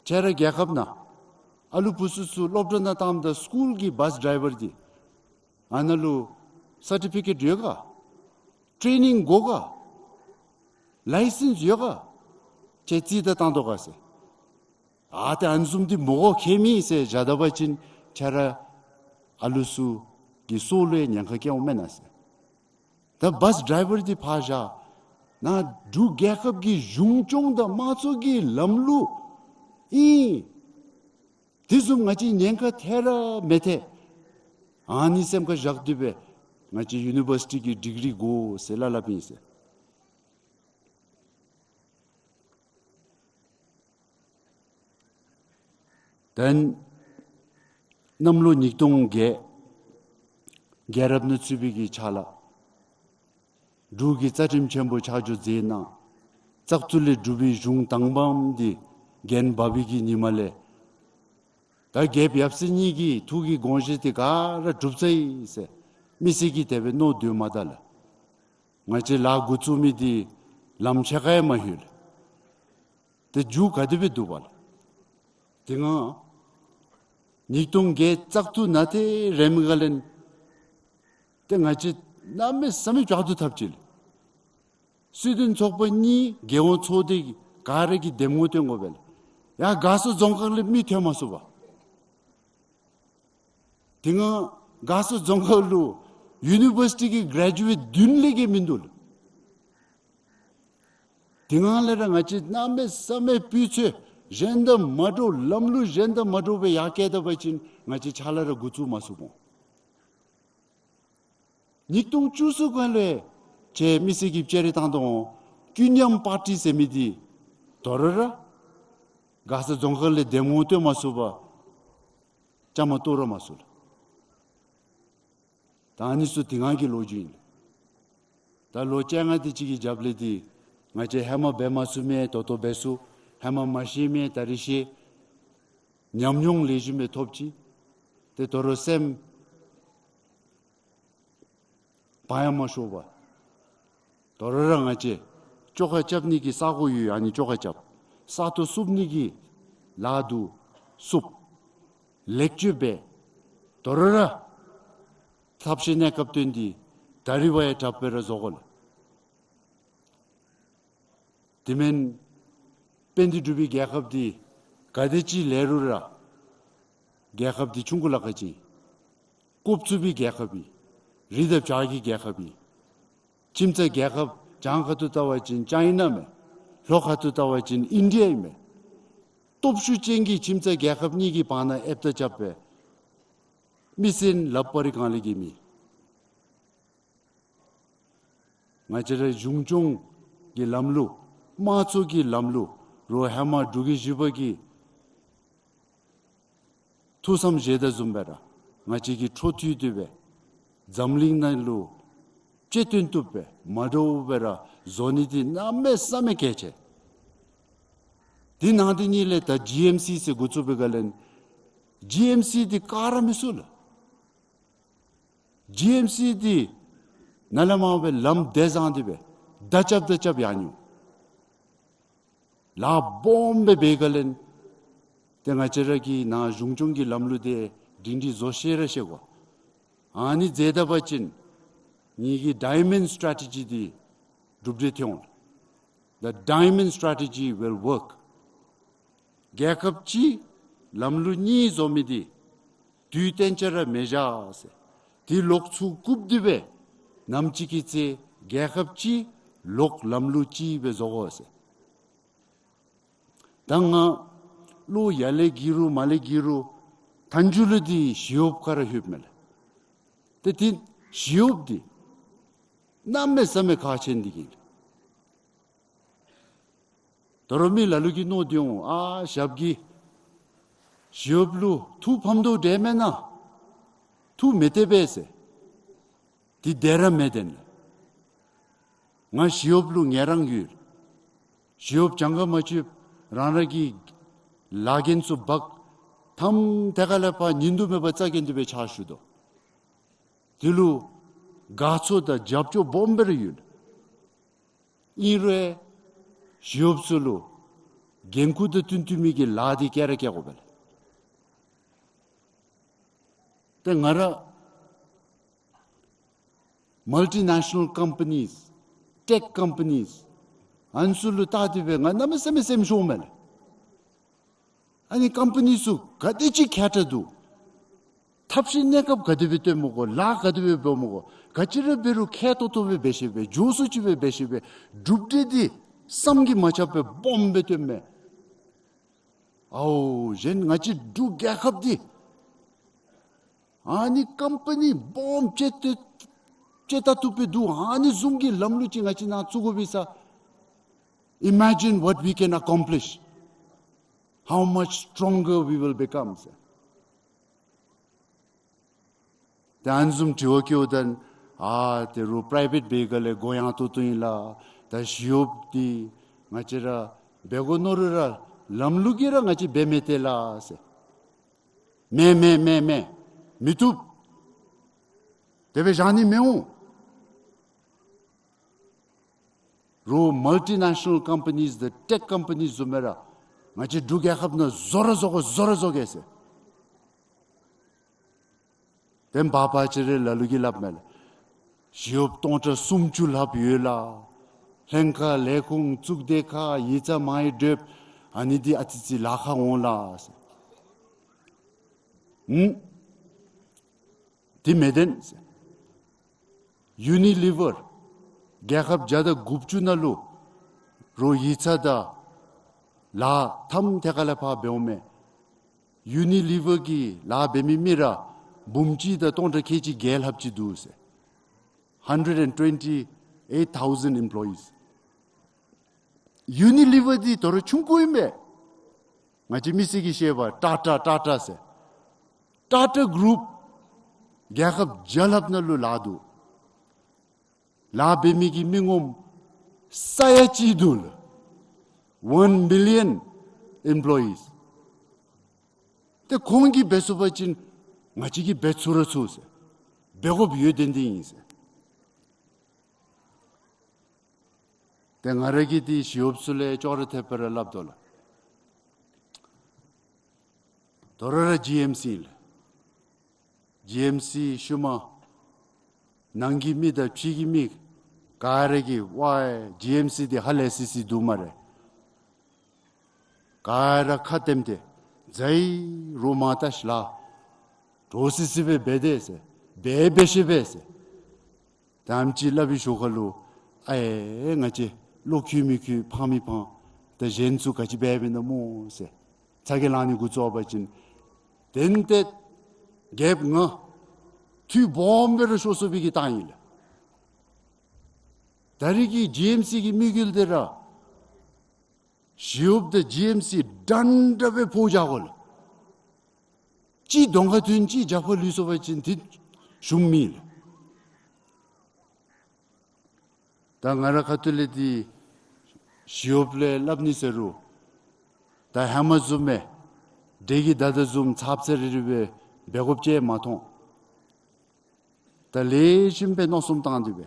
ཁྱེད་ར་རྒྱལ་ཁབ་ནང་ཨ་ལུ་བུ་ཚུ་ཚུ་སློབ་གྲྭ་ནང་བཏངམ་ད་སི་ཀུལ་གྱི་བཱས་ཌའི་ཝར་འདི་ཨ་ནཱ་ལུ་སར་ཊི་ཕི་ཀེཊ་ཡོད་ག། ཊེ་ནིང་དགོ་ག། ལའི་སེནསི་ཡོད་ག། ཁྱེད་རྩིས་ད་བཏང་དོ་ག་ཟེར། ཨ་ཏེ་ཨ་ནི་བཟུམ་འདི་མི་དགོ་ཁྱད་མེད་ཟེར་བཞག་ད་པ་ཅིན་ཁྱེད་ར་ཨ་ལུ་ཚུ་གི་སྲོག་ལུ་ཡང་ཉེན་ཁ་བཀལ་འོང་མེན་ན་ཟེར། ད་བཱས་ཌའི་ཝར་འདི་ཕར་བཞག། ནཱ་འབྲུག་རྒྱལ་ཁབ་ཀྱི་གཞུང་སྐྱོང་དང་དམངས་གཙོ་གི་ལམ་ལུགས་ཨིན། དེ་བཟུམ་ང་བཅས་ཉེན་ཁ་ཐལ་ར་མི་ཐལ། ཨ་ནི་སེམས་ཁར་བཞག་སྟེ་སྦེ་ང་བཅས་ཡུ་ནི་བར་སི་ཊི་གི་ཌིག་རི་དགོ་ཟེར་སླབ་སླབ་ཨིན་ཟེར། དེ་ནང་གནམ་ལོ་ཉིས་སྟོང་བརྒྱད་རྒྱལ་རབས་ནང་ཚུད་པའི་གི་ཆ་ལ་འབྲུག་གི་རྩ་ཁྲིམས་ཆེན་པོ་ཆ་འཇོག་མཛད་གནང་། བཙག་འཐུ་ལས་གྲུབ་པའི་གཞུང་དང་པམ་འདི་འགན་འབག་པའི་གི་ཉིནམ་ལས་ད་རྒྱལཔོ་ཡབ་སྲས་གཉིས་ཀྱི་ཐུགས་ཀྱི་དགོངས་བཞེད་འདི་ག་ར་གྲུབ་ཚར་ཡི་ཟེར་མི་སེར་གྱིས་དེ་སྦེ་མནོ་སྡོད་མ་ད་ལགས། ང་བཅས་ལཱ་འགོ་བཙུགས་མི་འདི་ལམ་ཕྱེད་ཀ་ཡང་མ་ལྷོད་ལགས། ཏེ་མཇུག་ག་དེ་སྦེ་བསྡུ་བ་ལགས། དེ་སྒང་ཉིས་སྟོང་བརྒྱད་བཙག་འཐུ་ནང་ཏེ་རནམ་ལས་ཏེ་ང་བཅས་གནམ་མེད་ས་མེད་བྱག་ཏུ་ཐབས་ཅིག་ལགས། སྲིད་དོན་ཚོགས་པ་གཉིས་རྒྱལ་ཡོངས་ཚོགས་སྡེ་ག་ར་གིས་འདེམས་ངོ་བཏོན་དགོ་པས་ལགས། ཡར་མགར་ས་རྫོང་ཁག་ལས་མི་ཐོན་མ་ཚུགས་པས། དེ་སྒང་མགར་ས་རྫོང་ཁག་ལུ་ཡུ་ནི་བར་སི་ཊི་གི་གྲེ་ཇུ་ཨེཊ་བདུན་ལས་བརྒལ་མིན་འདུག་ལགས། དེ་སྒང་ལས་ར་ང་བཅས་གནམ་མེད་ས་མེད་སྤུས་ཚད་གཞན་དང་མ་འདྲཝ་ལམ་ལུགས་གཞན་དང་མ་འདྲཝ་སྦེ་ཡར་བསྐྱལ་ད་པ་ཅིན་ང་བཅས་ཕྱག་ལཱ་ར་འགོ་བཙུགས་མ་ཚུགས་འོང་། ཉིས་སྟོང་བཅུ་གསུམ་སྒང་ལས་ཁྱེད་མི་སེར་གྱིས་བཅར་རེ་བཏང་དོ་འོང་། ཀུན་མཉམ་པར་ཊི་ཟེར་མི་འདི་དོ་རུང་ར་མགར་ས་རྫོང་ཁག་ལས་འདེམས་ངོ་བཏོན་མ་ཚུགས་པར་བཅའ་མར་གཏོགས་ར་མ་ཚུགས་ལགས། ད་ཨ་ནི་ཚུ་དེ་སྒང་གི་ལོ་རྒྱུས་ཨིན། ད་ལོ་བཅོ་ལྔ་དེ་ཅིག་གི་རྒྱབ་ལས་འདི་ང་བཅས་ཧེ་མ་འབད་མ་ཚུགས་མི་ད་ལྟོ་འབད་ཚུགས། ཧེ་མ་མ་ཤེས་མི་ད་རིས་ཤེས། ཉམས་མྱོང་ལེགས་ཤོམ་སྦེ་ཐོབ་ཅི། ཏེ་དོ་རུང་སེམས་བག་ཡངས་མ་ཤོར་བར་དོ་རུང་ར་ང་བཅས་བཅོ་ཁ་རྐྱབ་ནི་གི་ས་གོ་ཡོད། ཨ་ནི་བཅོ་ཁ་རྐྱབ། ས་སྟོང་བསུབ་ནི་གི་ལཱ་འདུག་བསུབ། ལེགས་བཅོས་འབད། དོ་རུང་ར་ཐབས་ཤེས་གནས་སྐབས་བཏོན་ཏེ་ད་རིས་བ་ཡང་དྲགཔ་སྦེ་ར་བཟོ་དགོ་ལགས། དེ་མེན་དཔལ་ལྡན་འབྲུག་པའི་རྒྱལ་ཁབ་འདི་ག་དེ་ཅིག་ལེགས་རུང་ར་རྒྱལ་ཁབ་འདི་ཆུང་ཀུ་ལ་ཁ་ཅིག་ཨིན། ཀོབ་ཚུགས་པའི་རྒྱལ་ཁབ་ཨིན། རི་དང་བྱག་གི་རྒྱལ་ཁབ་ཨིན། ཁྱིམ་ཚང་རྒྱལ་ཁབ་བྱང་ཁ་ཐུག་བལྟ་བ་ཅིན་ཅའི་ན་མས། ལྷོ་ཁ་ཐུག་བལྟ་བ་ཅིན་ཨིན་ཌི་ཡ་ཨིན་མས། སྟོབས་ཤུགས་ཅན་གྱི་ཁྱིམ་ཚང་རྒྱལ་ཁབ་གཉིས་ཀྱི་བར་ན་ཨེབ་ཏ་རྐྱབ་སྦེ་མི་སེར་ལགཔ་རི་གང་ལས་གི་མི། ང་བཅས་ར་གཞུང་སྐྱོང་གི་ལམ་ལུགས་དམངས་གཙོ་གི་ལམ་ལུགས་རོགས་ཧེ་མ་འབྲུག་རྒྱལ་བཞི་པ་གི་ཐུགས་བསམ་བཞེས་དོ་བཟུམ་སྦེ་ར་ང་བཅས་ཀྱིས་འཕྲོ་མཐུད་དེ་སྦེ་འཛམ་གླིང་ནང་ལུ་ཅིག་སྟོན་བཏུབ་སྦེ་མ་འདྲཝ་སྦེ་ར་བཟོ་ནི་འདི་གནམ་མེད་ས་མེད་གལ་ཆེ། དེ་ནང་དེ་ཉིད་ལས་ད་ཇི་ཨེམ་སི་ཟེར་འགོ་བཙུགས་པའི་སྒང་ལས་ཇི་ཨེམ་སི་འདི་ག་ར་མི་ཚུགས་ལགས། ཇི་ཨེམ་སི་འདི་ནཱ་ལས་མར་སྦེ་ལམ་བདེ་བཟང་འདི་སྦེ་མདའ་རྐྱབ་མདའ་རྐྱབ་ཡར་འགྱོ། ལཱ་སྦོམ་སྦེ་འབད་སྒང་ལས་ཏེ་ང་བཅས་ར་གིས་ནཱ་གཞུང་སྐྱོང་གི་ལམ་ལུགས་འདི་སྒྲིང་སྒྲི་བཟོ་ཤེས་ར་ཤེས་དགོ། ཨ་ནི་མཛད་ད་པ་ཅིན་ངེ་གི་ཌའི་མཱོནཌ་སི་ཊེ་ཊི་ཇི་འདི་གྲུབ་འབྲས་ཐོན་འོང་། The diamond strategy will work. རྒྱལ་ཁབ་གཅིག་ལམ་ལུགས་གཉིས་བཟོ་མི་འདི་དུས་གཏན་ཆ་ར་མི་བཞག་ཟེར། དེ་ལོག་ཚུར་བཀུག་སྟེ་སྦེ་ནམ་ཅིག་གི་ཚེ་རྒྱལ་ཁབ་གཅིག་ལོག་ལམ་ལུགས་གཅིག་སྦེ་བཟོ་དགོ་ཟེར། ད་ང་བློ་ཡར་ལས་བསྒྱིར་རུང་མར་ལས་བསྒྱིར་རུང་མཐའ་མཇུག་ལུ་འདི་ཞི་གཡོགཔ་ཁར་ལྷོདཔ་མས་ལགས། ཏེ་དེ་ཞི་གཡོགཔ་འདི་གནམ་མེད་ས་མེད་ཁག་ཆེ་ནི་འདི་གིས་ལགས། དོ་རུང་མི་ལ་ལུ་གིས་མནོ་སྟེ་འོང་། ཨ་ཞབས་ཀྱིས་ཞི་གཡོགཔ་ལུ་ཐུགས་ཕམ་དོ་འདྲས་མེན་ན། ཐུགས་མི་བདེ་པས་ཟེར། དེ་བདེ་ར་མི་བདེན་ལགས། ང་ཞི་གཡོགཔ་ལུ་ངལ་རངས་ཡོད། ཞི་གཡོགཔ་གྱངས་ཁ་མ་ཆོདཔ་རང་རང་གི་ལཱ་འགན་ཚུ་འབག་ཐམ་ཐད་ཀར་ལས་ཕར་ཉིན་དུ་མེད་པར་རྩ་འགེངས་ཏེ་སྦེ་ཕྱག་ཞུ་དོ། དེ་ལུ་དགའ་ཚོར་དང་རྒྱབ་སྐྱོར་སྦོམ་སྦེ་ར་ཡོད། ཨིན་རུང་ཞི་གཡོགཔ་ཚུ་ལུ་འགན་ཁུར་དང་བསྟུན་བསྟུན་མི་གི་ལཱ་འདི་བཀལ་ར་བཀལ་དགོ་པས་ལགས། ཏེ་ང་ར་མལ་ཊི་ནེ་ཤ་ནཱལ་ཀམ་པ་ནིས་ཊེག་ཀམ་པ་ནིས་ཨ་ནི་ཚུ་ལུ་བལྟ་སྟེ་སྦེ་ང་གནམ་མེད་ས་མེད་སེམས་ཤོརཝ་མས་ལགས། ཨ་ནི་ཀམ་པ་ནི་ཚུ་ག་དེ་ཅིག་མཁས་དྲགས་འདུག། ཐབས་ཤེས་གནས་སྐབས་ག་དེ་སྦེ་སྟོནམ་དགོ། ལཱ་ག་དེ་སྦེ་འབདཝ་དགོ། ག་ཅི་ར་འབད་རུང་ཁེ་ཏོག་ཏོ་སྦེ་འབད་ཤེས་པས། མགྱོགས་སུ་ཅིག་སྦེ་འབད་ཤེས་པས། གྲུབ་འབྲས་འདི་བསམ་གྱིས་མ་ཁྱབ་པའི་སྦོམ་སྦེ་སྟོནམ་མས། ཨའོ་གཞན་ང་བཅས་འབྲུག་རྒྱལ་ཁབ་འདི་ཨ་ནི་ཀམ་པ་ནི་སྦོམ་ཅིག་ཏེ་ཅིག་ད་བཏུབ་སྦེ་འདུག། ཨ་ནི་བཟུམ་གྱི་ལམ་ལུགས་ཅིག་ང་བཅས་ནཱ་བཙུགས་དགོ་པས་ཟེར། Imagine what we can accomplish, how much stronger we will become ཟེར། ཏེ་ཨ་ནི་བཟུམ་དྲི་བ་བཀོདཔ་ད་ཨ་དེ་རུང་པ་རའི་བེཊ་འབད་སྒང་ལས་གོ་ཡངས་ཏོག་ཏོ་ཨིན་ལགས། ད་ཞི་གཡོགཔ་འདི་ང་བཅས་ར་འབད་དགོ་མནོ་རུང་ར་ལམ་ལུགས་ཀྱིས་ར་ང་བཅས་འབད་མི་སྟེར་ལགས་ཟེར། མེན་མེན་མེན་མེན། མི་བཏུབ། དེ་སྦེ་བཞག་ནི་མི་འོང་། རོགས་མལ་ཊི་ནེ་ཤ་ནཱལ་ཀམ་པ་ནིས་དང་ཊེག་ཀམ་པ་ནིས་བཟུམ་སྦེ་ར་ང་བཅས་འབྲུག་རྒྱལ་ཁབ་ནང་བཟོ་ར་བཟོ་དགོ་བཟོ་ར་བཟོ་དགོ་ཟེར། དེ་འབདཝ་ད་ང་བཅས་ར་ལ་ལུ་གིས་སླབ་མས་ལགས། ཞི་གཡོགཔ་སྟོང་ཕྲག་སུམ་ཅུ་ལྷགཔ་ཡོད་ལགས། ལྷན་ཁག་ལས་ཁུངས་གཙུག་སྡེ་ཁག་ཡིག་ཚང་མང་ཡང་སྒྲུབ། ཨ་ནི་འདི་ཨ་ཙི་ཙི་ལཱ་ཁག་འོང་ལགས་ཟེར། ཨུམ། དེ་མི་བདེན་ཟེར། ཡུ་ནི་ལི་ཝར་རྒྱལ་ཁབ་བརྒྱ་དང་དགུ་བཅུ་ནང་ལུ་རོགས་ཡིག་ཚང་དང་ལཱ་ཐམ་ཐད་ཀར་ལས་ཕར་འབདཝ་མས། ཡུ་ནི་ལི་ཝར་གྱི་ལཱ་འབད་མི་མི་ར་འབུམ་གཅིག་དང་སྟོང་ཕྲག་ཁལ་གཅིག་བརྒྱད་ལྷགཔ་ཅིག་འདུག་ཟེར། Hundred and twenty eight thousand employees. ཡུ་ནི་ལི་ཝར་འདི་དོ་རུང་ཆུང་ཀུ་ཨིན་པས། ང་བཅས་མི་སེར་གྱིས་ཤེས་པ་ཊ་ཊ་ཊ་ཊ་ཟེར། ཊ་ཊ་གུ་རུབ་རྒྱལ་ཁབ་བརྒྱ་ལྷགཔ་ནང་ལུ་ལཱ་འདུག། ལཱ་འབད་མི་གི་མི་ངོམ་ས་ཡ་གཅིག་འདུག་ལགས། One million employees. ཏེ་ཁོང་གིས་འབད་ཚུགས་པ་ཅིན་ང་བཅས་ཀྱིས་འབད་ཚུགས་ར་ཚུགས་ཟེར། འབད་དགོཔ་ཡོད་དེ་འདི་ཨིན་ཟེར། ཏེ་ང་ར་གིས་འདི་ཞི་གཡོགཔ་ཚུ་ལུ་ཅོག་ར་འཐདཔ་སྦེ་ར་སླབ་དོ་ལགས། དོ་རུང་ར་ཇི་ཨེམ་སི་ཨིན་ལགས། ཇི་ཨེམ་སི་ཤུལ་མ་ནང་གི་མི་དང་ཕྱི་གི་མི་ག་ར་གིས་ཝའི་ཇི་ཨེམ་སི་འདི་ཧ་ལས་སི་སི་འདུག་སྨ་རེ། ག་ར་ཁ་བསྟནམ་སྟེ་ཛའི་རོགས་མ་ལྟ་ཤིག་ལགས། འདྲོག་སི་སི་སྦེ་འབད་དེས་ཟེར། འབད་འབད་ཤེས་པས་ཟེར། ད་ཨམ་ཅིག་སླབ་པའི་ཞོར་ཁ་ལུ་ཨའེ་ང་བཅས་བློ་འཁྱུད་མི་འཁྱུད་ཕངས་མི་ཕངས། ད་གཞན་ཚུ་ག་ཅི་འབད་འབདཝ་ཨིན་ན་སྨོ་ཟེར་ཚ་གྱང་ལང་ནི་འགོ་བཙུགས་པ་ཅིན་དེན་ཏེ་རྒྱལཔོ་ང་འཐུས་སྦོམ་སྦེ་ར་ཤོར་སོང་བའི་གི་རྟགས་ཨིན་ལགས། ད་རིས་ཀྱི་ཇི་ཨེམ་སི་གི་དམིགས་ཡུལ་འདི་ར་ཞི་གཡོགཔ་དང་ཇི་ཨེམ་སི་འདྲན་འདྲ་སྦེ་ཕོག་བཞག་དགོ་ལགས། གཅིག་གདོང་ཁར་ཐོན་གཅིག་རྒྱབ་ཁར་ལུས་སོང་པ་ཅིན་འདི་གཞུང་མེད་ལགས། ད་ང་ར་ཁ་ཐུག་ལས་འདི་ཞི་གཡོགཔ་ལས་སླབ་ནི་ཟེར་རུང་ད་ཧེ་མ་བཟུམ་སྦེ་འདྲེ་གི་མདའ་དང་བཟུམ་ཚབ་ཚ་རི་རི་སྦེ་འབད་དགོཔ་ཅིག་མ་མཐོང་། ད་ལེགས་ཤོམ་སྦེ་མནོ་བསམ་བཏང་སྟེ་སྦེ་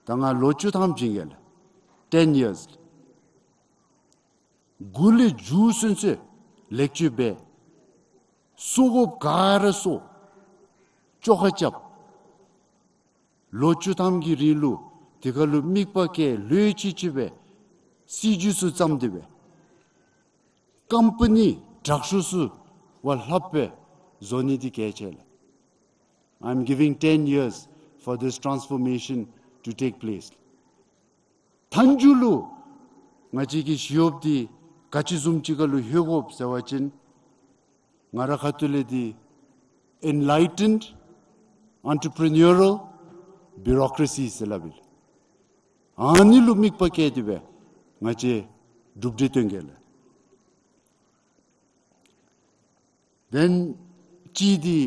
ད་ང་ལོ་བཅུ་ཐམ་བྱིན་གེ་ལགས། ten years། དགུ་ལས་མཇུག་ཚུན་ཚོད་ལེགས་བཅོས་འབད། གསོ་དགོཔ་ག་ར་གསོ། བཅོ་ཁ་རྐྱབ། ལོ་བཅུ་ཐམ་གྱི་རིང་ལུ་དེ་ཁར་ལུ་དམིགས་པ་བསྐྱེད་ལྷོད་ཅིག་ཅིག་སྦེ་སྲིད་བྱུས་ཚུ་བརྩམས་ཏེ་སྦེ་ཀམ་པ་ནི་དྲག་ཤོས་ཚུ་བ་ལྷགཔ་སྦེ་བཟོ་ནི་འདི་གལ་ཆེ་ལགས། I'm giving ten years for this transformation to take place. མཐའ་མཇུག་ལུ་ང་བཅས་ཀྱི་ཞི་གཡོགཔ་འདི་ག་ཅི་བཟུམ་ཅིག་ཁར་ལུ་ལྷོད་དགོཔ་ཟེར་བ་ཅིན་ང་ར་ཁ་ཐུག་ལས་འདི་enlightened entrepreneurial bureaucracy ཟེར་སླབ་ཨིན་ལགས། ཨ་ནི་ལུ་དམིགས་པ་བསྐྱེད་དེ་སྦེ་ང་བཅས་གྲུབ་འབྲས་སྟོན་གེ་ལགས། དེན་གཅིག་འདི་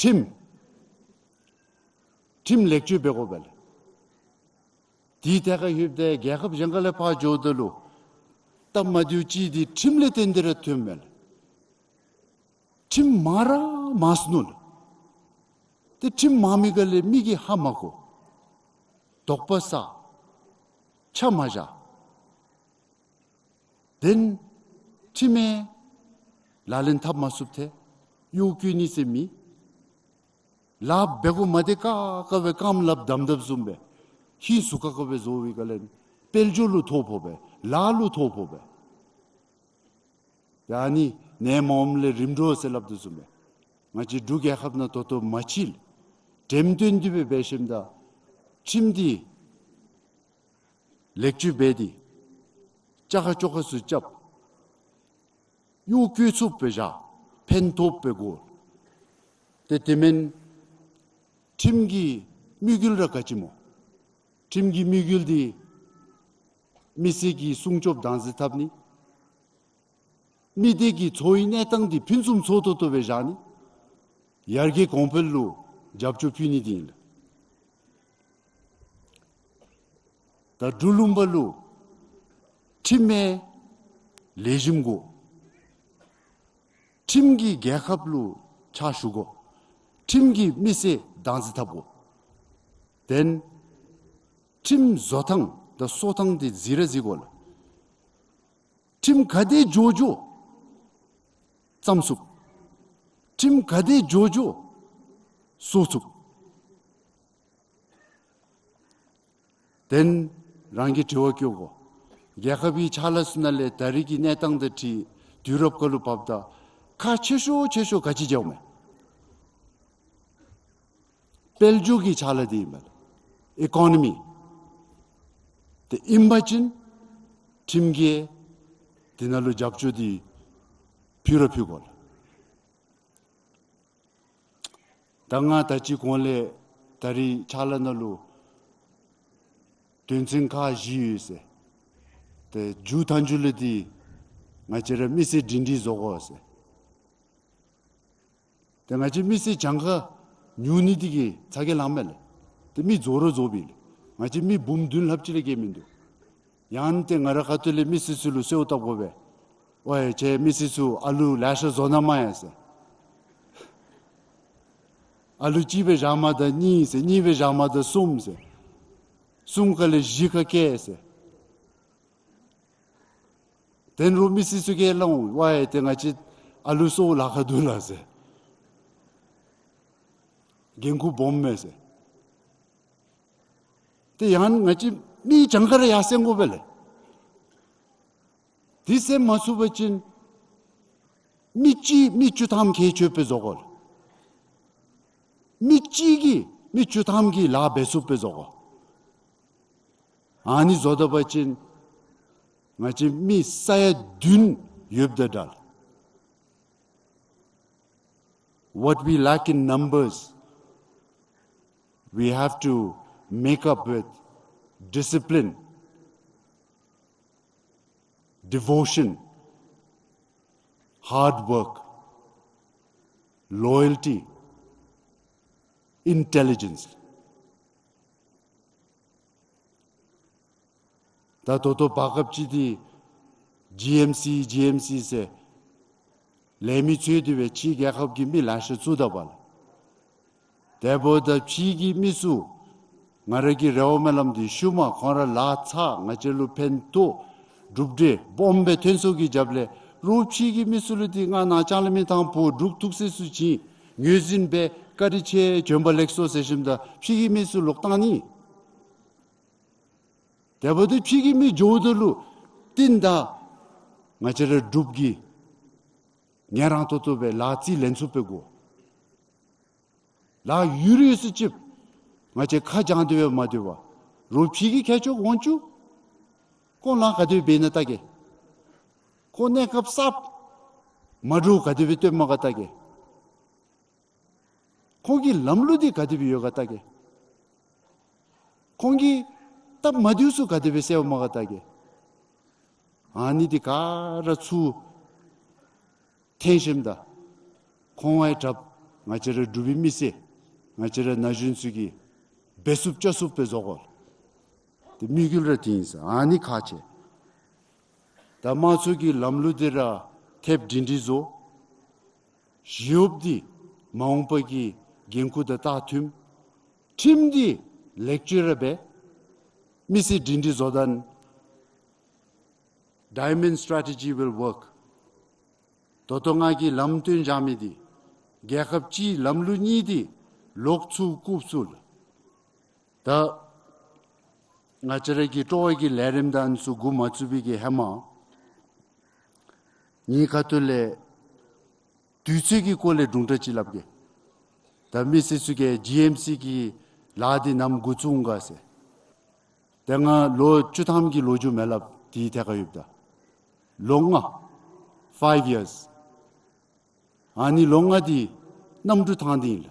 ཁྲིམས་ཁྲིམས་ལེགས་བཅོས་འབད་དགོ་པས་ལགས། དེ་ཐད་ཁར་ལྷོདཔ་ད་རྒྱལ་ཁབ་གཞན་ཁ་ལས་ཕར་འགྱོཝ་ད་ལུ་སྟབས་མ་བདེཝ་ཅིག་འདི་ཁྲིམས་ལས་བརྟེན་ཏེ་ར་ཐོནམ་མས་ལགས། ཁྲིམས་མང་ར་མངམ་ནུག་ལགས། ཏེ་ཁྲིམས་མང་མི་ག་ལས་མི་གིས་ཧ་མ་གོ། དོགས་པ་ཟ། ཆ་མ་བཞག། དེན་ཁྲིམས་མེད་ལག་ལེན་འཐབ་མ་ཚུགསཔ་ཐལ། གཡོག་བཀོལ་ནི་ཟེར་མེད། ལཱ་འབད་དགོ་མ་བདེ་ཁག་ཁ་སྦེ་རྐངམ་ལགཔ་བསྡམ་བསྡམ་བཟུམ་སྦེ་ཧིང་སུ་ཁ་ཁ་སྦེ་བཟོ་བའི་ག་ལས་དཔལ་འབྱོར་ལུ་ཐོ་ཕོག་པས། ལཱ་ལུ་ཐོ་ཕོག་པས། ཡ་ནི་ནད་མ་འོངམ་ལས་རིམ་གྲོ་ཟེར་སླབ་དོ་བཟུམ་སྦེ་ང་བཅས་འབྲུག་རྒྱལ་ཁབ་ནང་ད་ལྟོ་མ་ཕྱི་ལགས། འགྲེམས་སྟོན་འདི་སྦེ་འབད་ཞིནམ་ད་ཁྲིམས་འདི་ལེགས་བཅོས་འབད་དེ་བཅའ་ཁ་བཅོ་ཁ་ཚུ་རྐྱབ། གཡོག་བཀོལ་ཚུགསཔ་སྦེ་བཞག། ཕན་ཐོགསཔ་སྦེ་དགོ། ཏེ་དེ་མེན་ཁྲིམས་ཀྱི་དམིགས་ཡུལ་ར་ག་ཅི་སྨོ། ཁྲིམས་ཀྱི་དམིགས་ཡུལ་འདི་མི་སེར་གྱི་སྲུང་སྐྱོབ་བདག་འཛིན་འཐབ་ནི། མི་སྡེ་གི་འཚོ་བའི་གནས་སྟངས་འདི་ཕུན་སུམ་ཚོགས་ཏོག་ཏོ་སྦེ་བཞག་ནི། ཡར་རྒྱས་གོང་འཕེལ་ལུ་རྒྱབ་སྐྱོར་ཕུལ་ནི་འདི་ཨིན་ལགས། ད་འབྲུག་ལུང་པ་ལུ་ཁྲིམས་མེད་ལེགས་ཤོམ་དགོ། ཁྲིམས་ཀྱིས་རྒྱལ་ཁབ་ལུ་ཕྱག་ཞུ་དགོ། ཁྲིམས་ཀྱིས་མི་སེར་བདག་འཛིན་འཐབ་དགོ། དེན་ཁྲིམས་བཟོ་ཐངས་དང་གསོ་ཐངས་འདི་གཟིགས་ར་གཟིགས་དགོ་ལགས། ཁྲིམས་ག་དེ་མགྱོགས་མགྱོགས་བརྩམ་ཚུགས། ཁྲིམས་ག་དེ་མགྱོགས་མགྱོགས་བཟོ་ཚུགས། དེན་རང་གིས་དྲི་བ་བཀོད་དགོ། རྒྱལ་ཁབ་ཀྱི་ཕྱག་ལཱ་ཚུ་ནང་ལས་ད་རིས་ཀྱི་གནས་སྟངས་དང་འཁྲིལ་དུས་རབས་ཁར་ལུ་བབ་ད་ཁག་ཆེ་ཤོས་ཆེ་ཤོས་ག་ཅི་འགྱོཝ་མས། དཔལ་འབྱོར་གྱི་ཕྱག་ལཱ་འདི་ཨིན་པས་ལགས། ཨི་ཀོ་ནོ་མི། ཏེ་ཨིན་པ་ཅིན་ཁྲིམས་ཀྱིས་དེ་ནང་ལུ་རྒྱབ་སྐྱོར་འདི་ཕུལ་ར་ཕུལ་དགོ་ལགས། ད་ང་ད་ཅི་གོང་ལས་ད་རིས་ཕྱག་ལཱ་ནང་ལུ་དོན་ཚན་ཁག་བཞི་ཡོད་ཟེར། ཏེ་མཇུག་མཐའ་མཇུག་ལས་འདི་ང་བཅས་ར་མི་སེར་སྒྲིང་སྒྲིང་བཟོ་དགོ་ཟེར། ཏེ་ང་བཅས་མི་སེར་གྱངས་ཁ་ཉུང་ནི་འདི་གིས་ཚ་གྱང་ལང་མས་ལགས། ཏེ་མི་རྫོགས་ར་རྫོགས་པས་ལགས། ང་བཅས་མི་འབུམ་བདུན་ལྷགཔ་ཅིག་ལས་བརྒལ་མིན་འདུག། ཡང་ཏེ་ང་ར་ཁ་ཐུག་ལས་མི་སེར་ཚུ་ལུ་གསོལཝ་བཏབ་དགོ་པས། ཝའེ་ཁྱེད་མི་སེར་ཚུ་ཨ་ལུ་ལེ་ཤ་བཟོ་གནང་མ་ཡ་ཟེར། ཨ་ལུ་གཅིག་སྦེ་བཞག་མ་ད་གཉིས་ཟེར། གཉིས་སྦེ་བཞག་མ་ད་གསུམ་ཟེར། གསུམ་ཁ་ལས་བཞི་ཁ་བཀལ་ཟེར། དེ་རུང་མི་སེར་ཚུ་གིས་སླབ་འོང་། ཝའེ་ཏེ་ང་བཅས་ཨ་ལུ་གསོཝ་ལཱ་ཁག་འདུག་ལགས་ཟེར། འགན་ཁུར་སྦོམ་མས་ཟེར། ཏེ་ཡང་ང་བཅས་མི་གྱངས་ཁ་ར་ཡར་སེང་དགོ་པས་ལགས། དེ་སེང་མ་ཚུགས་པ་ཅིན་མི་གཅིག་མི་བཅུ་ཐམ་ཁེ་ཆོད་པའི་བཟོ་དགོ་ལགས། མི་གཅིག་གིས་མི་བཅུ་ཐམ་གྱི་ལཱ་འབད་ཚུགས་པའི་བཟོ་དགོ། ཨ་ནི་བཟོ་ད་པ་ཅིན་ང་བཅས་མི་ས་ཡ་བདུན་ཡོདཔ་དང་འདྲ་ལགས། What we lack in numbers, we have to make up with discipline, devotion, hard work, loyalty, intelligence. ད་ད་ལྟོ་བར་སྐབས་ཅིག་འདི་ཇི་ཨེམ་སི་ཇི་ཨེམ་སི་ཟེར་ལས་མི་འཚོལ་ཏེ་སྦེ་ཕྱིའི་རྒྱལ་ཁབ་ཀྱི་མི་ལེ་ཤ་བཙུགས་ད་པ་ལགས། དེ་འབདཝ་ད་ཕྱིའི་གི་མི་ཚུ་ང་ར་གི་རེ་བ་སྨོན་ལམ་འདི་ཤུལ་མ་ཁོང་ར་ལཱ་ཚ་ང་བཅས་ལུ་ཕན་ཐོགས་གྲུབ་འབྲས་སྦོམ་སྦེ་ཐོན་ས་གི་རྒྱབ་ལས་རོགས་ཕྱིའི་གི་མི་ཚུ་ལུ་འདི་ང་ནཱ་ལྕང་གླིང་མི་ཐང་ཕུ་འབྲུག་ཐུགས་སྲས་ཚུ་བྱིན་ངོས་འཛིན་འབད་བཀའ་དྲིན་ཆེ་བྱོན་པ་ལེགས་སོ་ཟེར་ཞིནམ་ད་ཕྱིའི་གི་མི་ཚུ་ལོག་བཏང་ནི། དེ་འབདཝ་ད་ཕྱིའི་གི་མི་འགྱོཝ་ད་ལུ་བརྟེན་ད་ང་བཅས་ར་འབྲུག་གི་ངལ་རངས་ཏོག་ཏོ་སྦེ་ལཱ་རྩིས་ལེན་ཚུགས་པའི་སྒོ་ལཱ་ཡུན་རིང་སུ་ཅིག་ང་བཅས་ཁ་བྱང་སྟེ་སྦེ་མ་སྡོད་པར་རོགས་ཕྱིའི་གི་མཁས་མཆོག་འོང་བཅུག། ཁོང་ལཱ་ག་དེ་འབད་ནི་བལྟ་གེ། ཁོང་གནས་སྐབས་གསརཔ་མ་འདྲཝ་ག་དེ་སྦེ་སྟོནམ་ག་བལྟ་གེ། ཁོང་གི་ལམ་ལུགས་འདི་ག་དེ་སྦེ་ཡོད་ག་བལྟ་གེ། ཁོང་གིས་སྟབས་མ་བདེཝ་ཚུ་ག་དེ་སྦེ་སེལཝ་མས་ག་བལྟ་གེ། ཨ་ནི་འདི་ག་ར་ཚུར་འཐེན་ཞིནམ་ད་ཁོང་ཨའི་དྲགཔ་ང་བཅས་ར་འབྲུག་པའི་མི་སེར་ང་བཅས་ར་ན་གཞོན་ཚུ་གིས་འབད་ཚུགསཔ་བཅའ་ཚུགསཔ་སྦེ་བཟོ་དགོ། ཏེ་དམིགས་ཡུལ་ར་དེ་ཨིན་ཟེར། ཨ་ནི་ཁག་ཆེ། ད་དམངས་གཙོ་གི་ལམ་ལུགས་འདི་ར་ཐེབས་སྒྲིང་སྒྲིང་བཟོ། ཞི་གཡོགཔ་འདི་མ་འོངས་པ་གི་འགན་ཁུར་དང་ལྟ་མཐུན། ཁྲིམས་འདི་ལེགས་བཅོས་ར་འབད། མི་སེར་སྒྲིང་སྒྲིང་བཟོ་ད་ནི། Diamond strategy will work. ད་ལྟོ་ང་གིས་ལམ་སྟོན་བཞག་མི་འདི་རྒྱལ་ཁབ་གཅིག་ལམ་ལུགས་གཉིས་འདི་ལོག་ཚུགས་བཀུག་ཚུགས་ལགས། ད་ང་བཅས་ར་གི་སྤྲོ་བ་གི་ལས་རིམ་དང་ཚུ་འགོ་མ་བཙུགས་པའི་གི་ཧེ་མ་ངེའི་ཁ་ཐུག་ལས་དུས་ཚོད་ཀྱི་སྐོར་ལས་སྒྲུང་གྲ་ཅིག་སླབ་གེ། ད་མི་སེར་ཚུ་གིས་ཇི་ཨེམ་སི་གི་ལཱ་འདི་ནམ་འགོ་བཙུགས་འོང་ག་ཟེར། ཏེ་ང་ལོ་བཅུ་ཐམ་གྱི་ལོ་རྒྱུས་མི་སླབ། དེའི་ཐད་ཁར་ཡོདཔ་ད་ལོ་ལྔ། five years. ཨ་ནི་ལོ་ལྔ་འདི་གནམ་གྲུ་ཐང་འདི་ཨིན་ལགས།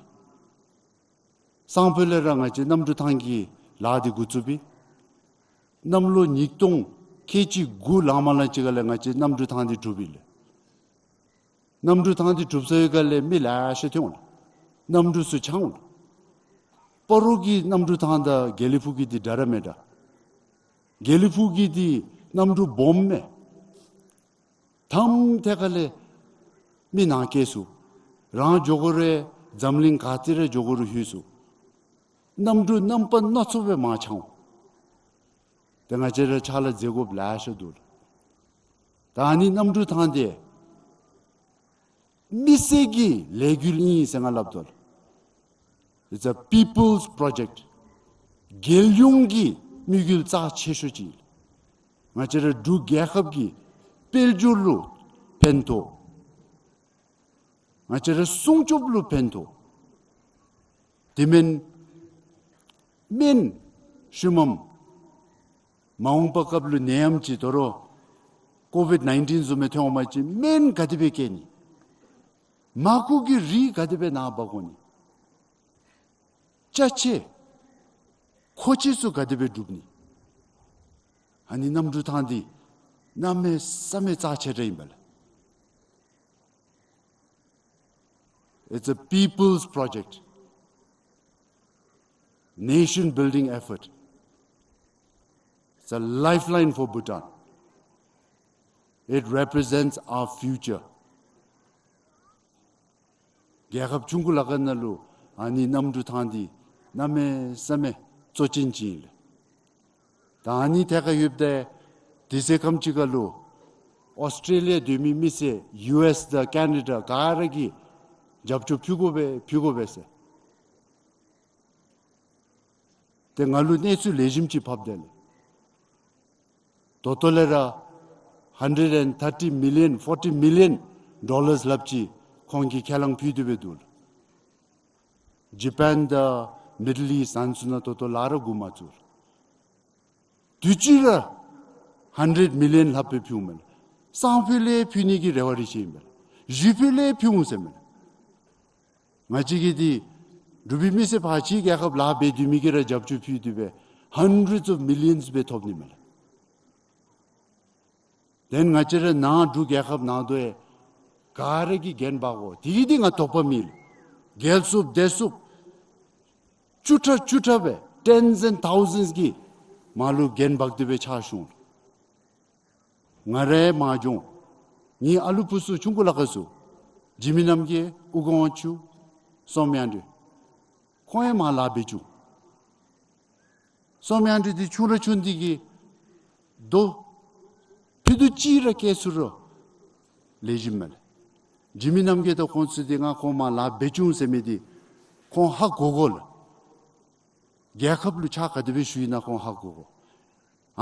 སང་ཕོད་ལས་ར་ང་བཅས་གནམ་གྲུ་ཐང་གི་ལཱ་འདི་འགོ་བཙུགས་པས། གནམ་ལོ་ཉིས་སྟོང་ཁལ་གཅིག་དགུ་ལང་མ་ལང་ཅིག་ཁར་ལས་ང་བཅས་གནམ་གྲུ་ཐང་འདི་གྲུབ་ཨིན་ལགས། གནམ་གྲུ་ཐང་འདི་གྲུབ་ཚར་བའི་ཁར་ལས་མི་ལེ་ཤ་ཐོན་འོང་ལགས། གནམ་གྲུ་ཚུ་ཆག་འོང་ལགས། སྤ་རོ་གི་གནམ་གྲུ་ཐང་དང་དགེ་ལེགས་ཕུག་གི་འདི་འདྲ་ར་མི་འདྲ། དགེ་ལེགས་ཕུག་གི་འདི་གནམ་གྲུ་སྦོམ་མས། ཐམ་ཐད་ཁར་ལས་མི་ནང་སྐྱེལ་ཚུགས། རང་འགྱོ་དགོ་རུང་འཛམ་གླིང་ག་ཏེ་ར་འགྱོ་དགོ་རུང་ལྷོད་ཚུགས། གནམ་གྲུ་རྣམ་པ་སྣ་ཚོགས་སྦེ་མར་ཆག་འོང་། ཏེ་ང་བཅས་ར་ཕྱག་ལཱ་མཛད་དགོཔ་ལེ་ཤ་འདུག་ལགས། ད་ཨ་ནི་གནམ་གྲུ་ཐང་འདི་མི་སེར་གྱི་ལས་འགུལ་ཨིན་ཟེར་ང་སླབ་དོ་ལགས། It's a people's project. རྒྱལ་ཡོངས་ཀྱི་དམིགས་ཡུལ་རྩ་ཆེ་ཤོས་ཅིག་ཨིན། ང་བཅས་ར་འབྲུག་རྒྱལ་ཁབ་ཀྱི་དཔལ་འབྱོར་ལུ་ཕན་ཐོགས། ང་བཅས་ར་སྲུང་སྐྱོབ་ལུ་ཕན་ཐོགས། དེ་མེན་སྨན་ཤུལ་མམ་མ་འོངས་པ་སྐབས་ལུ་ནད་ཡམས་ཅིག་དོ་རུང་ཀོ་བིཌ་ནའིན་ཊིན་བཟུམ་མའི་ཐོན་འོང་པ་ཅིན་སྨན་ག་དེ་སྦེ་བཀལ་ནི། མར་ཁུ་གི་རིགས་ག་དེ་སྦེ་ནཱ་འབག་འོང་ནི། ཅ་ཆས་མཁོ་ཆས་ཚུ་ག་དེ་སྦེ་སྒྲུབ་ནི། ཨ་ནི་གནམ་གྲུ་ཐང་འདི་གནམ་མེད་ས་མེད་རྩ་ཆེ་དྲགས་ཨིན་པས་ལགས། It's a people's project, nation building effort. It's a lifeline for Bhutan. It represents our future. རྒྱལ་ཁབ་ཆུང་ཀུ་ལ་ཁ་ནང་ལུ་ཨ་ནི་གནམ་གྲུ་ཐང་འདི་གནམ་མེད་ས་མེད་གཙོ་ཅན་ཅིག་ཨིན་ལགས། ད་ཨ་ནི་ཐད་ཁར་ཡོདཔ་ད་དུས་ཚོད་ཁམ་ཅིག་ཁར་ལུ་ཨོསི་ཊེ་ལི་ཡ་སྡོད་མི་མི་སེར་ཡུ་ཨེསི་དང་ཀེ་ན་ཌ་ག་ར་གིས་རྒྱབ་སྐྱོར་ཕུལ་དགོ་པས་ཕུལ་དགོ་པས་ཟེར། ཏེ་ང་ལུ་གནས་ཚུལ་ལེགས་ཤོམ་ཅིག་ཕབ་སྟེ་ལགས། ད་ལྟོ་ལས་ར་hundred and thirty million, forty million dollars ལྷགཔ་ཅིག་ཁོང་གིས་ཁས་བླངས་ཕུལ་ཏེ་སྦེ་འདུག་ལགས། ཇ་པཱན་དང་མིཌལ་ཨིསཊ་ཨ་ནི་ཚུ་ནང་ད་ལྟོ་ལཱ་ར་འགོ་མ་བཙུགས་ལགས། དུས་ཅི་ར་hundred million ལྷགཔ་སྦེ་ཕུལཝ་མས་ལགས། སང་ཕོད་ལས་ཕུལ་ནི་གི་རེ་བ་རེ་བྱེད་ཨིན་པས་ལགས། གཞེས་ཕོད་ལས་ཕུལ་འོང་ཟེར་མས་ལགས། ང་བཅས་ཀྱིས་འདི་འབྲུག་པའི་མི་སེར་ཕར་ཕྱི་རྒྱལ་ཁབ་ལཱ་འབད་སྡོད་མི་གིས་ར་རྒྱབ་སྐྱོར་ཕུལ་ཏེ་སྦེ་hundreds of millions སྦེ་ཐོབ་ནི་མས་ལགས། དེ་ང་བཅས་ར་ནང་འབྲུག་རྒྱལ་ཁབ་ནང་དོ་ཡང་ག་ར་གིས་འགན་འབག་དགོ། དེ་གིས་འདི་ང་དོགས་པ་མེད་ལགས། རྒྱལ་སུ་སྡེ་སུ་བཅུ་ཕྲག་བཅུ་ཕྲག་སྦེ་tens and thousands གིས་མར་ལུ་འགན་འབག་སྟེ་སྦེ་ཕྱག་ཞུ་འོང་། ང་ར་མར་འགྱོ་འོང་། ངེའི་ཨ་ལུ་བུ་ཚུ་ཆུང་ཀུ་ལ་ཁ་ཚུ་འཇིགས་མེད་རྣམ་རྒྱལ་དབུ་དགོངས་ཆུ་བསོད་དམན་ཨ་འདི་ཁོང་ཡང་མར་ལཱ་འབད་བཅུག། བསོད་དམན་ཨ་འདི་འདི་ཆུང་ར་ཆུང་འདི་གིས་དོ་ཕི་དུ་ཅིག་ར་སྐྱེལ་ཚུགས་རུང་ལེགས་ཤོམ་མས་ལགས། འཇིགས་མེད་རྣམ་རྒྱལ་དང་ཁོང་ཚུ་འདི་ང་ཁོང་མར་ལཱ་འབད་བཅུག་ཟེར་མི་འདི་ཁོང་ཧ་གོ་དགོ་ལགས། རྒྱལ་ཁབ་ལུ་ཕྱག་ག་དེ་སྦེ་ཞུ་ཡི་ན་ཁོང་ཧ་གོ་དགོ།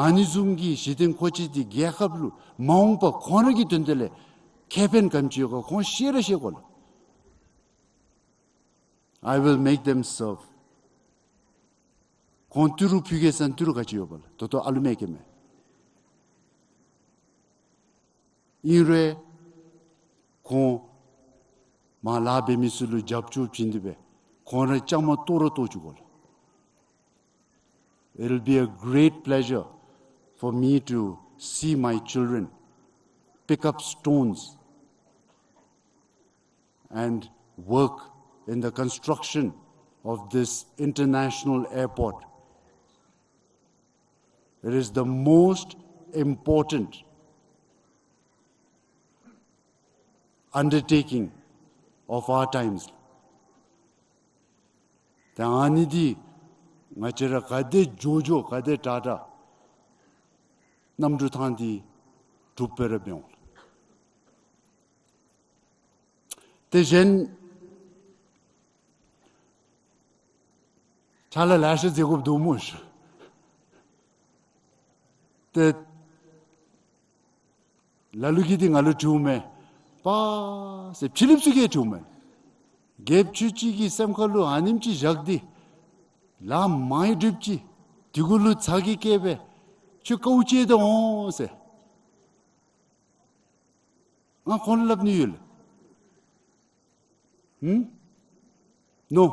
ཨ་ནི་བཟུམ་གྱི་གཞི་རྟེན་མཁོ་ཆས་འདི་རྒྱལ་ཁབ་ལུ་མ་འོངས་པ་ཁོང་ར་གི་དོན་དག་ལས་ཁེ་ཕན་ག་དེམ་ཅིག་ཡོད་ག་ཁོང་ཤེས་ར་ཤེས་དགོ་ལགས། I will make them serve. ཁོང་ཏི་རུ་ཕུལ་གེ་ཟེར་ན་ཏི་རུ་ག་ཅི་ཡོད་པ་ལགས། ད་ལྟོ་ཨ་ལུ་མེད་ཀྱི་མས། ཨིན་རུང་ཁོང་མར་ལཱ་འབད་མི་ཚུ་ལུ་རྒྱབ་སྐྱོར་བྱིན་ཏེ་སྦེ་ཁོང་ར་བཅའ་མར་གཏོགས་ར་གཏོགས་བཅུག་དགོ་ལགས། It'll be a great pleasure for me to see my children pick up stones and work in the construction of this international airport. It is the most important undertaking of our times. ཏེ་ཨ་ནི་འདི་ང་བཅས་ར་ག་དེ་མགྱོགས་མགྱོགས་ག་དེ་དྲག་དྲག་གནམ་གྲུ་ཐང་འདི་གྲུབ་སྦེ་ར་འབད་འོང་། ཏེ་གཞན་ཕྱག་ལཱ་ལེ་ཤ་མཛད་དགོཔ་འདུག་སྨོ་ཤིག། ཏེ་ལ་ལུ་གིས་འདི་ང་ལུ་དྲིཝ་མས། པ་ཟེར་ཕྱི་གླིངཔ་ཚུ་གིས་དྲིཝ་མས། རྒྱལཔོ་ཁྱོད་ཅིག་གི་སེམས་ཁ་ལུ་ཨ་ནེམ་ཅིག་བཞག་སྟེ་ལཱ་མང་སྒྲུབ་ཅི། དེ་གུ་ལུ་ཚ་གྱང་སྐྱེས་སྦེ་ཁྱོད་དཀའཝ་སྤྱད་དེ་འོང་ཟེར། ང་ཁོང་ལུ་སླབ་ནི་ཡོད་ལགས། ཧུམ། No.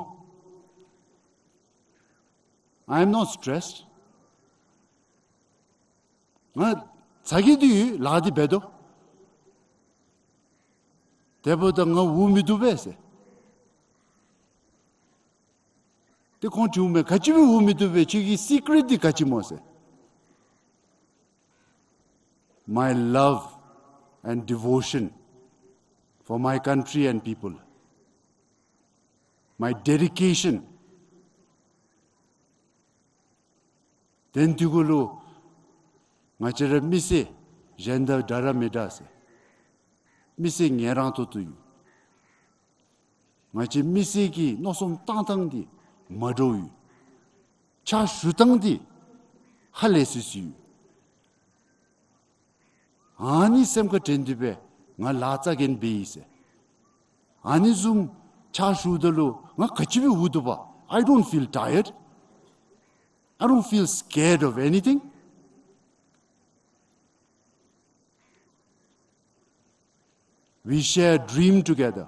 I am not stressed. ང་ཚ་གྱང་འདི་ཡོད། ལཱ་འདི་འབད་དོ། དེ་འབདཝ་ད་ང་འུ་མི་སྡུག་པས་ཟེར། ཏེ་ཁོང་དྲིཝ་མས། ག་ཅི་སྦེ་འུ་མི་སྡུག་པས། ཁྱོད་ཀྱི་སི་ཀྲེཊ་འདི་ག་ཅི་སྨོ་ཟེར། My love and devotion for my country and people. My dedication. དེ་འདི་གུ་ལུ་ང་བཅས་ར་མི་སེར་གཞན་དང་འདྲ་ར་མི་འདྲ་ཟེར། མི་སེར་ངལ་རངས་ཏོག་ཏོ་ཡོད། ང་བཅས་མི་སེར་གྱི་མནོ་བསམ་བཏང་ཐངས་འདི་མ་འདྲཝ་ཡོད། ཕྱག་ཞུ་ཐངས་འདི་ཧ་ལས་སི་སི་ཡོད། ཨ་ནི་སེམས་ཁར་དྲན་ཏེ་སྦེ་ང་ལཱ་རྩ་འགེངས་འབད་ཡི་ཟེར། ཨ་ནི་བཟུམ་ཕྱག་ཞུཝ་ད་ལུ་ང་ག་ཅི་སྦེ་འུ་སྡུག་པ། I don't feel tired. I don't feel scared of anything. We share a dream together,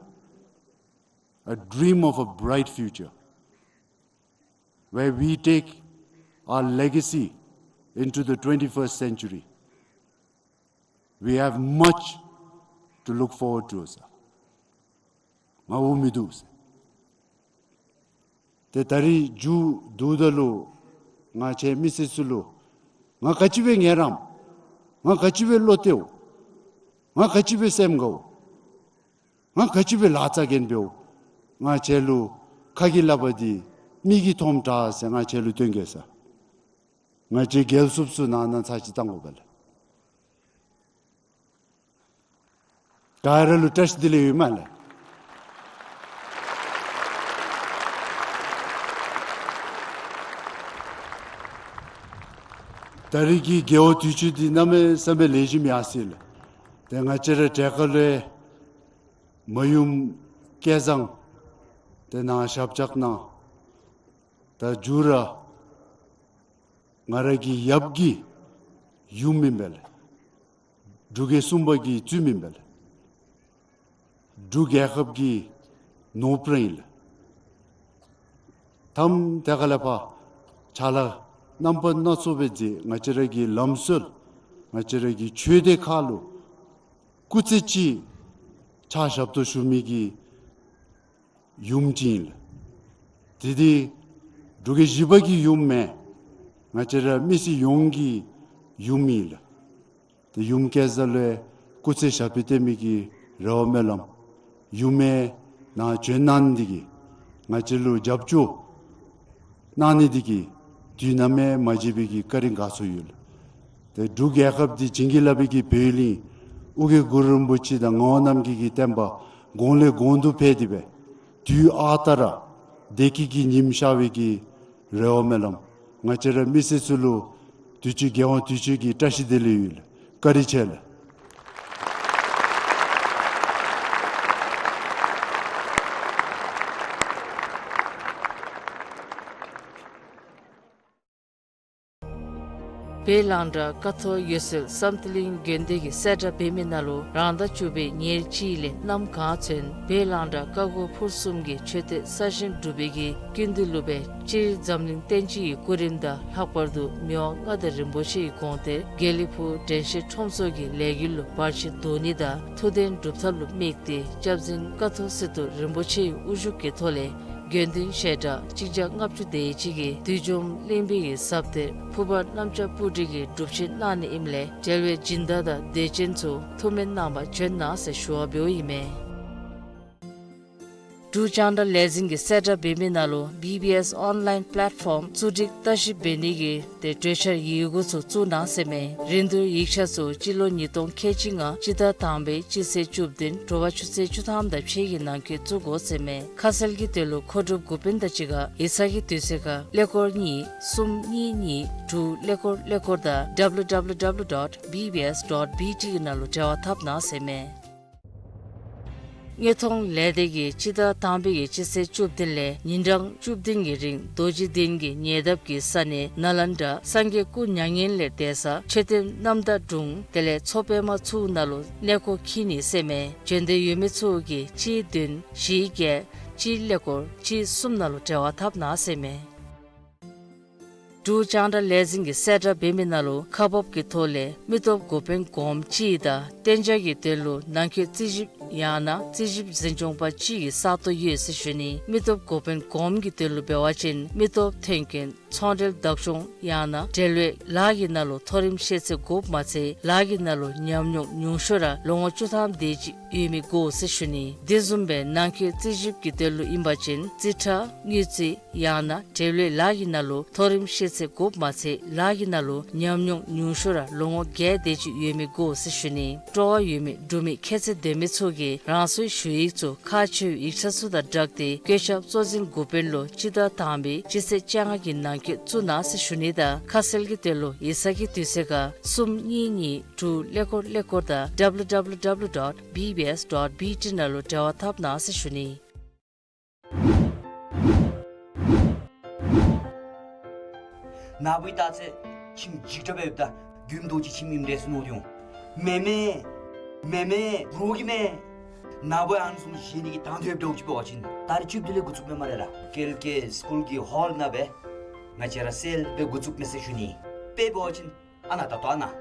a dream of a bright future, where we take our legacy into the twenty-first century. We have much to look forward to, sir. ང་འུ་མི་སྡུག་ཟེར། ཏེ་ད་རིས་མཇུག་བསྡུཝ་ད་ལུ་ང་བཅས་མི་སེར་ཚུ་ལུ་ང་ག་ཅི་སྦེ་ངལ་རངསམ། ང་ག་ཅི་སྦེ་བློ་གཏད་འོང་། ང་ག་ཅི་སྦེ་སེམས་དགའ་འོང་། ང་ག་ཅི་སྦེ་ལཱ་རྩ་འགེངས་འབདཝ་ང་བཅས་ལུ་ཁ་གིས་སླབ་པ་འདི་མིག་གིས་མཐོངམ་དྲག་ཟེར་ང་བཅས་ལུ་སྟོན་གེ་ས། ང་བཅས་རྒྱལ་སྲུངཔ་ཚུ་ནང་ན་ཚར་ཅིག་བཏང་དགོ་པས་ལགས། ག་ར་ལུ་བཀྲ་ཤིས་བདེ་ལེགས་ཡོད་མས་ལགས། ད་རིས་ཀྱི་རྒྱལ་བ་དུས་ཆེན་འདི་གནམ་མེད་ས་མེད་ལེགས་ཤོམ་ཡར་སོ་ཡི་ལགས། ཏེ་ང་བཅས་ར་གྲལ་ཁར་ལུ་མ་ཡུམ་སྐལ་བཟང་ཏེ་ནཱ་ཞབས་བཅགས་གནང་། ད་མཇུག་ར་ང་ར་གི་ཡབ་ཀྱི་ཡུམ་ཨིན་པས་ལགས། འབྲུག་རྒྱལ་གསུམ་པ་གི་བཙུནམོ་ཨིན་པས་ལགས། འབྲུག་རྒྱལ་ཁབ་ཀྱི་ནོར་བུ་ར་ཨིན་ལགས། ད་མ་ཐད་ཁ་ལས་ཕར་ཕྱག་ལཱ་རྣམ་པ་སྣ་ཚོགས་སྦེ་མཛད། ང་བཅས་ར་གི་ལམ་སྲོལ་ང་བཅས་ར་གི་ཆོས་སྡེ་ཁར་ལུ་སྐུ་ཚེ་གཅིག་ཕྱག་ཞབས་ཏོག་ཞུ་མི་གི་ཡུམ་ཅིག་ཨིན་ལགས། ཏེ་འདི་འབྲུག་རྒྱལ་བཞི་པ་གི་ཡུམ་མེན། ང་བཅས་ར་མི་སེར་ཡོངས་ཀྱི་ཡུམ་ཨིན་ལགས། ཏེ་ཡུམ་སྐལ་བཟང་ལུ་སྐུ་ཚེ་ཞབས་པད་བརྟན་མི་གི་རེ་བ་སྨོན་ལམ། ཡུམ་ནཱ་བྱོན་གནང་ནི་འདི་གིས་ང་བཅས་ལུ་རྒྱབ་སྐྱོར་གནང་ནི་འདི་གིས་དུས་ནམ་ཡང་མ་བརྗེད་པའི་གི་བཀའ་དྲིན་དགའ་ཚོར་ཡོད་ལགས། ཏེ་འབྲུག་རྒྱལ་ཁབ་འདི་བྱིན་གྱིས་བརླབས་པའི་གི་བོད་གླིང་ཨོ་རྒྱན་གུ་རུ་རིན་པོ་ཆེ་དང་ངག་དབང་རྣམ་རྒྱལ་གྱི་བསྟན་པ་གོང་ལས་གོང་དུ་འཕེལ་ཏེ་སྦེ་དུས་ཨ་རྟག་ར་བདེ་སྐྱིད་ཀྱི་ཉིམ་ཤར་བའི་གི་རེ་བ་སྨོན་ལམ། ང་བཅས་ར་མི་སེར་ཚུ་ལུ་དུས་ཅི་རྒྱལ་དབང་དུས་ཅི་གི་བཀྲ་ཤིས་བདེ་ལེགས་ཡོད་ལགས། བཀའ་དྲིན་ཆེ་ལགས། བོད་གླང་བྲག་ཀཿཐོག་འོད་གསལ་བསམ་གཏན་གླིང་དགོན་སྡེ་གི་གསལ་བསྒྲགས་འབད་མི་ནང་ལུ་རང་ཟླ་བཅུ་པའི་ཉེར་གཅིག་ལས་གནམ་གང་ཚུན་བོད་གླང་བྲག་ཀ་ཁོ་ཕུར་གསུམ་གྱི་མཆོད་རྟེན་གསར་བཞེངས་གྲུབ་པའི་གི་སྐུ་མདུན་ལུ་སྦེ་སྤྱིར་འཛམ་གླིང་བསྟན་སྤྱི་གི་སྐུ་རིམ་དང་ལྷག་པར་དུ་མི་དབང་མངའ་བདག་རིན་པོ་ཆེའི་དགོངས་གཏེར་དགེ་ལེགས་ཕུག་དྲན་ཤེས་ཁྲོམ་ཚོགས་ཀྱི་ལས་འགུལ་ལུ་བར་ཆད་བཟློག་ནི་དང་ཐུགས་དོན་སྒྲུབ་ཐབས་ལུ་དམིགས་ཏེ་སྐྱབས་རྗེ་ཀཿཐོག་སི་ཏུ་རིན་པོ་ཆེའི་དབུ་བཞུགས་ཀྱི་ཐོག་ལས་དགེ་འདུན་ཞལ་གྲངས་གཅིག་བརྒྱ་ལྔ་བཅུ་དེ་ཅིག་གིས་བདུད་འཇོམས་གླིང་པའི་གི་ཟབ་གཏེར་ཕུར་པ་གནམ་ལྕགས་སྤུ་གྲི་གི་སྒྲུབ་ཆེན་གནང་ནི་ཨིནམ་ལས་འབྲེལ་བའི་སྦྱིན་བདག་དང་དད་ཅན་ཚུ་ཐུགས་སྨོན་གནང་བར་བྱོན་གནང་ཟེར་ཞུ་བ་འབདཝ་ཨིན་མས། འབྲུག་རྒྱང་བསྒྲགས་ལས་འཛིན་གྱི་གསལ་བསྒྲགས་འབད་མི་ནང་ལུ་བི་བི་ཨེསི་ཨོན་ལཱའིན་པ་ལེཊ་ཕོམ་བཙུགས་སྒྲིག་བརྟག་ཞིབ་འབད་ནི་གི་ཏེ་གྲོས་འཆར་ཡི་གུ་ཚུ་བཙུགས་གནང་ཟེར་མས། རིན་བསྡུར་ཡིག་ཆ་ཚུ་སྤྱི་ལོ་ཉིས་སྟོང་ཁལ་གཅིག་ལྔ་སྤྱི་ཟླ་དང་པའི་སྤྱི་ཚེས་བཅུ་བདུན་དྲོ་པ་ཆུ་ཚོད་བཅུ་ཐམ་དང་ཕྱེད་ཀྱི་ནང་འཁོད་བཙུགས་དགོ་ཟེར་མས། ཁ་གསལ་གྱི་དོན་ལུ་མཁོ་སྒྲུབ་འགོ་དཔོན་དང་གཅིག་ཁར་ཡིག་ཚང་གི་དུས་ཚོད་ཁར་ཀླད་ཀོར་གཉིས་གསུམ་གཉིས་གཉིས་དྲུག་ཀླད་ཀོར་ཀླད་ཀོར་དང་W W W dot B B S dot B T གི་ནང་ལུ་འབྲེལ་བ་འཐབ་གནང་ཟེར་མས། དངོས་མཐོང་ལས་སྡེ་གིས་སྤྱི་ཟླ་དང་པའི་གི་སྤྱི་ཚེས་བཅུ་བདུན་ལས་ཉིན་གྲངས་བཅུ་བདུན་གྱི་རིང་རྡོ་རྗེ་གདན་གྱི་ཉེ་འདབས་ཀྱི་ས་གནས་ནཱ་ལེནྡྲ་སངས་རྒྱས་སྐུ་མྱ་ངན་ལས་འདས་ས་མཆོད་རྟེན་རྣམ་དག་དྲུང་དེ་ལས་མཚོ་པདྨ་ཚུ་ནང་ལུ་གནས་སྐོར་འཁྱིད་ནི་ཟེར་མས། འབྱོན་འདོད་ཡོད་མི་ཚུ་གིས་གཅིག་བདུན་བཞི་བརྒྱད་གཅིག་ཀླད་ཀོར་གཅིག་གསུམ་ནང་ལུ་འབྲེལ་བ་འཐབ་གནང་ཟེར་མས། འབྲུག་རྒྱང་བསྒྲགས་ལས་འཛིན་གྱི་གསལ་བསྒྲགས་འབད་མི་ནང་ལུ་ཁག་འབག་གི་ཐོག་ལས་མི་སྟོབས་འགོ་དཔོན་གོངམ་གཅིག་དང་གཏན་འཇགས་ཀྱི་དོན་ལུ་ནང་འཁོད་རྩིས་ཞིབ་ཡང་ན་རྩིས་ཞིབ་འཛིན་སྐྱོང་པ་གཅིག་གི་ས་སྟོང་ཡོད་ཟེར་ཞུ་ནི། མི་སྟོབས་འགོ་དཔོན་གོངམ་གྱི་དོན་ལུ་འབད་བ་ཅིན་མི་སྟོབས་མཐུན་རྐྱེན་ཚོང་འབྲེལ་བདག་སྐྱོང་ཡང་ན་འབྲེལ་བའི་ལཱ་གི་ནང་ལུ་མཐོ་རིམ་ཤེས་ཚད་དགོཔ་མ་ཚད་ལཱ་གི་ནང་ལུ་ཉམས་མྱོང་ཉུང་ཤོས་ར་ལོ་ངོ་བཅུ་ཐམ་དེ་ཅིག་ཡོད་མི་དགོ་ཟེར་ཞུ་ནི། དེ་བཟུམ་སྦེ་ནང་འཁོད་རྩིས་ཞིབ་ཀྱི་དོན་ལུ་ཨིན་པ་ཅིན་རྩིས་ཁྲ་དངུལ་རྩིས་ཡང་ན་འབྲེལ་ཡོད་ལཱ་གི་ནང་ལུ་མཐོ་རིམ་ཤེས་ཚད་དགོཔ་མ་ཚད་ལཱ་གི་ནང་ལུ་ཉམས་མྱོང་ཉུང་ཤོས་ར་ལོ་ངོ་བརྒྱད་དེ་ཅིག་ཡོད་མི་དགོ་ཟེར་ཞུ་ནི། སྤྲོ་བ་ཡོད་མི་འབྲུག་མི་ཁྱད་ཚད་ལྡན་མི་ཚུ་གིས་རང་སོའི་ཞུ་ཡིག་ཚུ་ཁག་ཆེ་བའི་ཡིག་ཆ་ཚུ་དང་སྦྲགས་ཏེ་བཀོད་ཁྱབ་གཙོ་འཛིན་འགོ་དཔོན་ལུ་སྤྱི་ཟླ་དང་པའི་སྤྱི་ཚེས་བཅོ་ལྔ་གི་ནང་འཁོད་བཙུགས་གནང་ཟེར་ཞུ་ནི་དང་ཁ་གསལ་གྱི་དོན་ལུ་ཡིག་ཚང་གི་དུས་ཚོད་ཁར་གསུམ་གཉིས་གཉིས་དྲུག་ཀླད་ཀོར་ཀླད་ཀོར་དང་W W W dot B B S dot B T ནང་ལུ་འབྲེལ་བ་འཐབ་གནང་ཟེར་ཞུ་ནི། ནཱ་བུ་ད་ཚེ་ཁྱིམ་འཇིགས་སྐྲག་སྦེ་ཡོདཔ་ད་དགུན་རྡོ་རྗེ་ཁྱིམ་ཨིནམ་འདྲས་སུ་མནོ་སྟེ་འོང་། མེན་མེན། མེན་མེན། རོགས་ཀྱིས་མེན། ནཱ་བུ་ཨ་ནི་བཟུམ་བཞེས་ནི་གི་དང་འདོད་འདོད་ཅིག་འབད་བ་ཅིན་ད་རིས་བཅུ་བདུན་ལས་འགོ་བཙུགསཔ་མས་སྨ་རེ་ལགས། ཀལ་ཀེ་སི་ཀུལ་གྱི་ཧོལ་ནང་སྦེ་ང་བཅས་ར་སེལ་སྦེ་འགོ་བཙུགསཔ་མས་ཟེར་ཞུ་ནི། དཔེ་འབད་བ་ཅིན་ཨ་ནཱ་ད་ལྟོ་ཨ་ནཱ་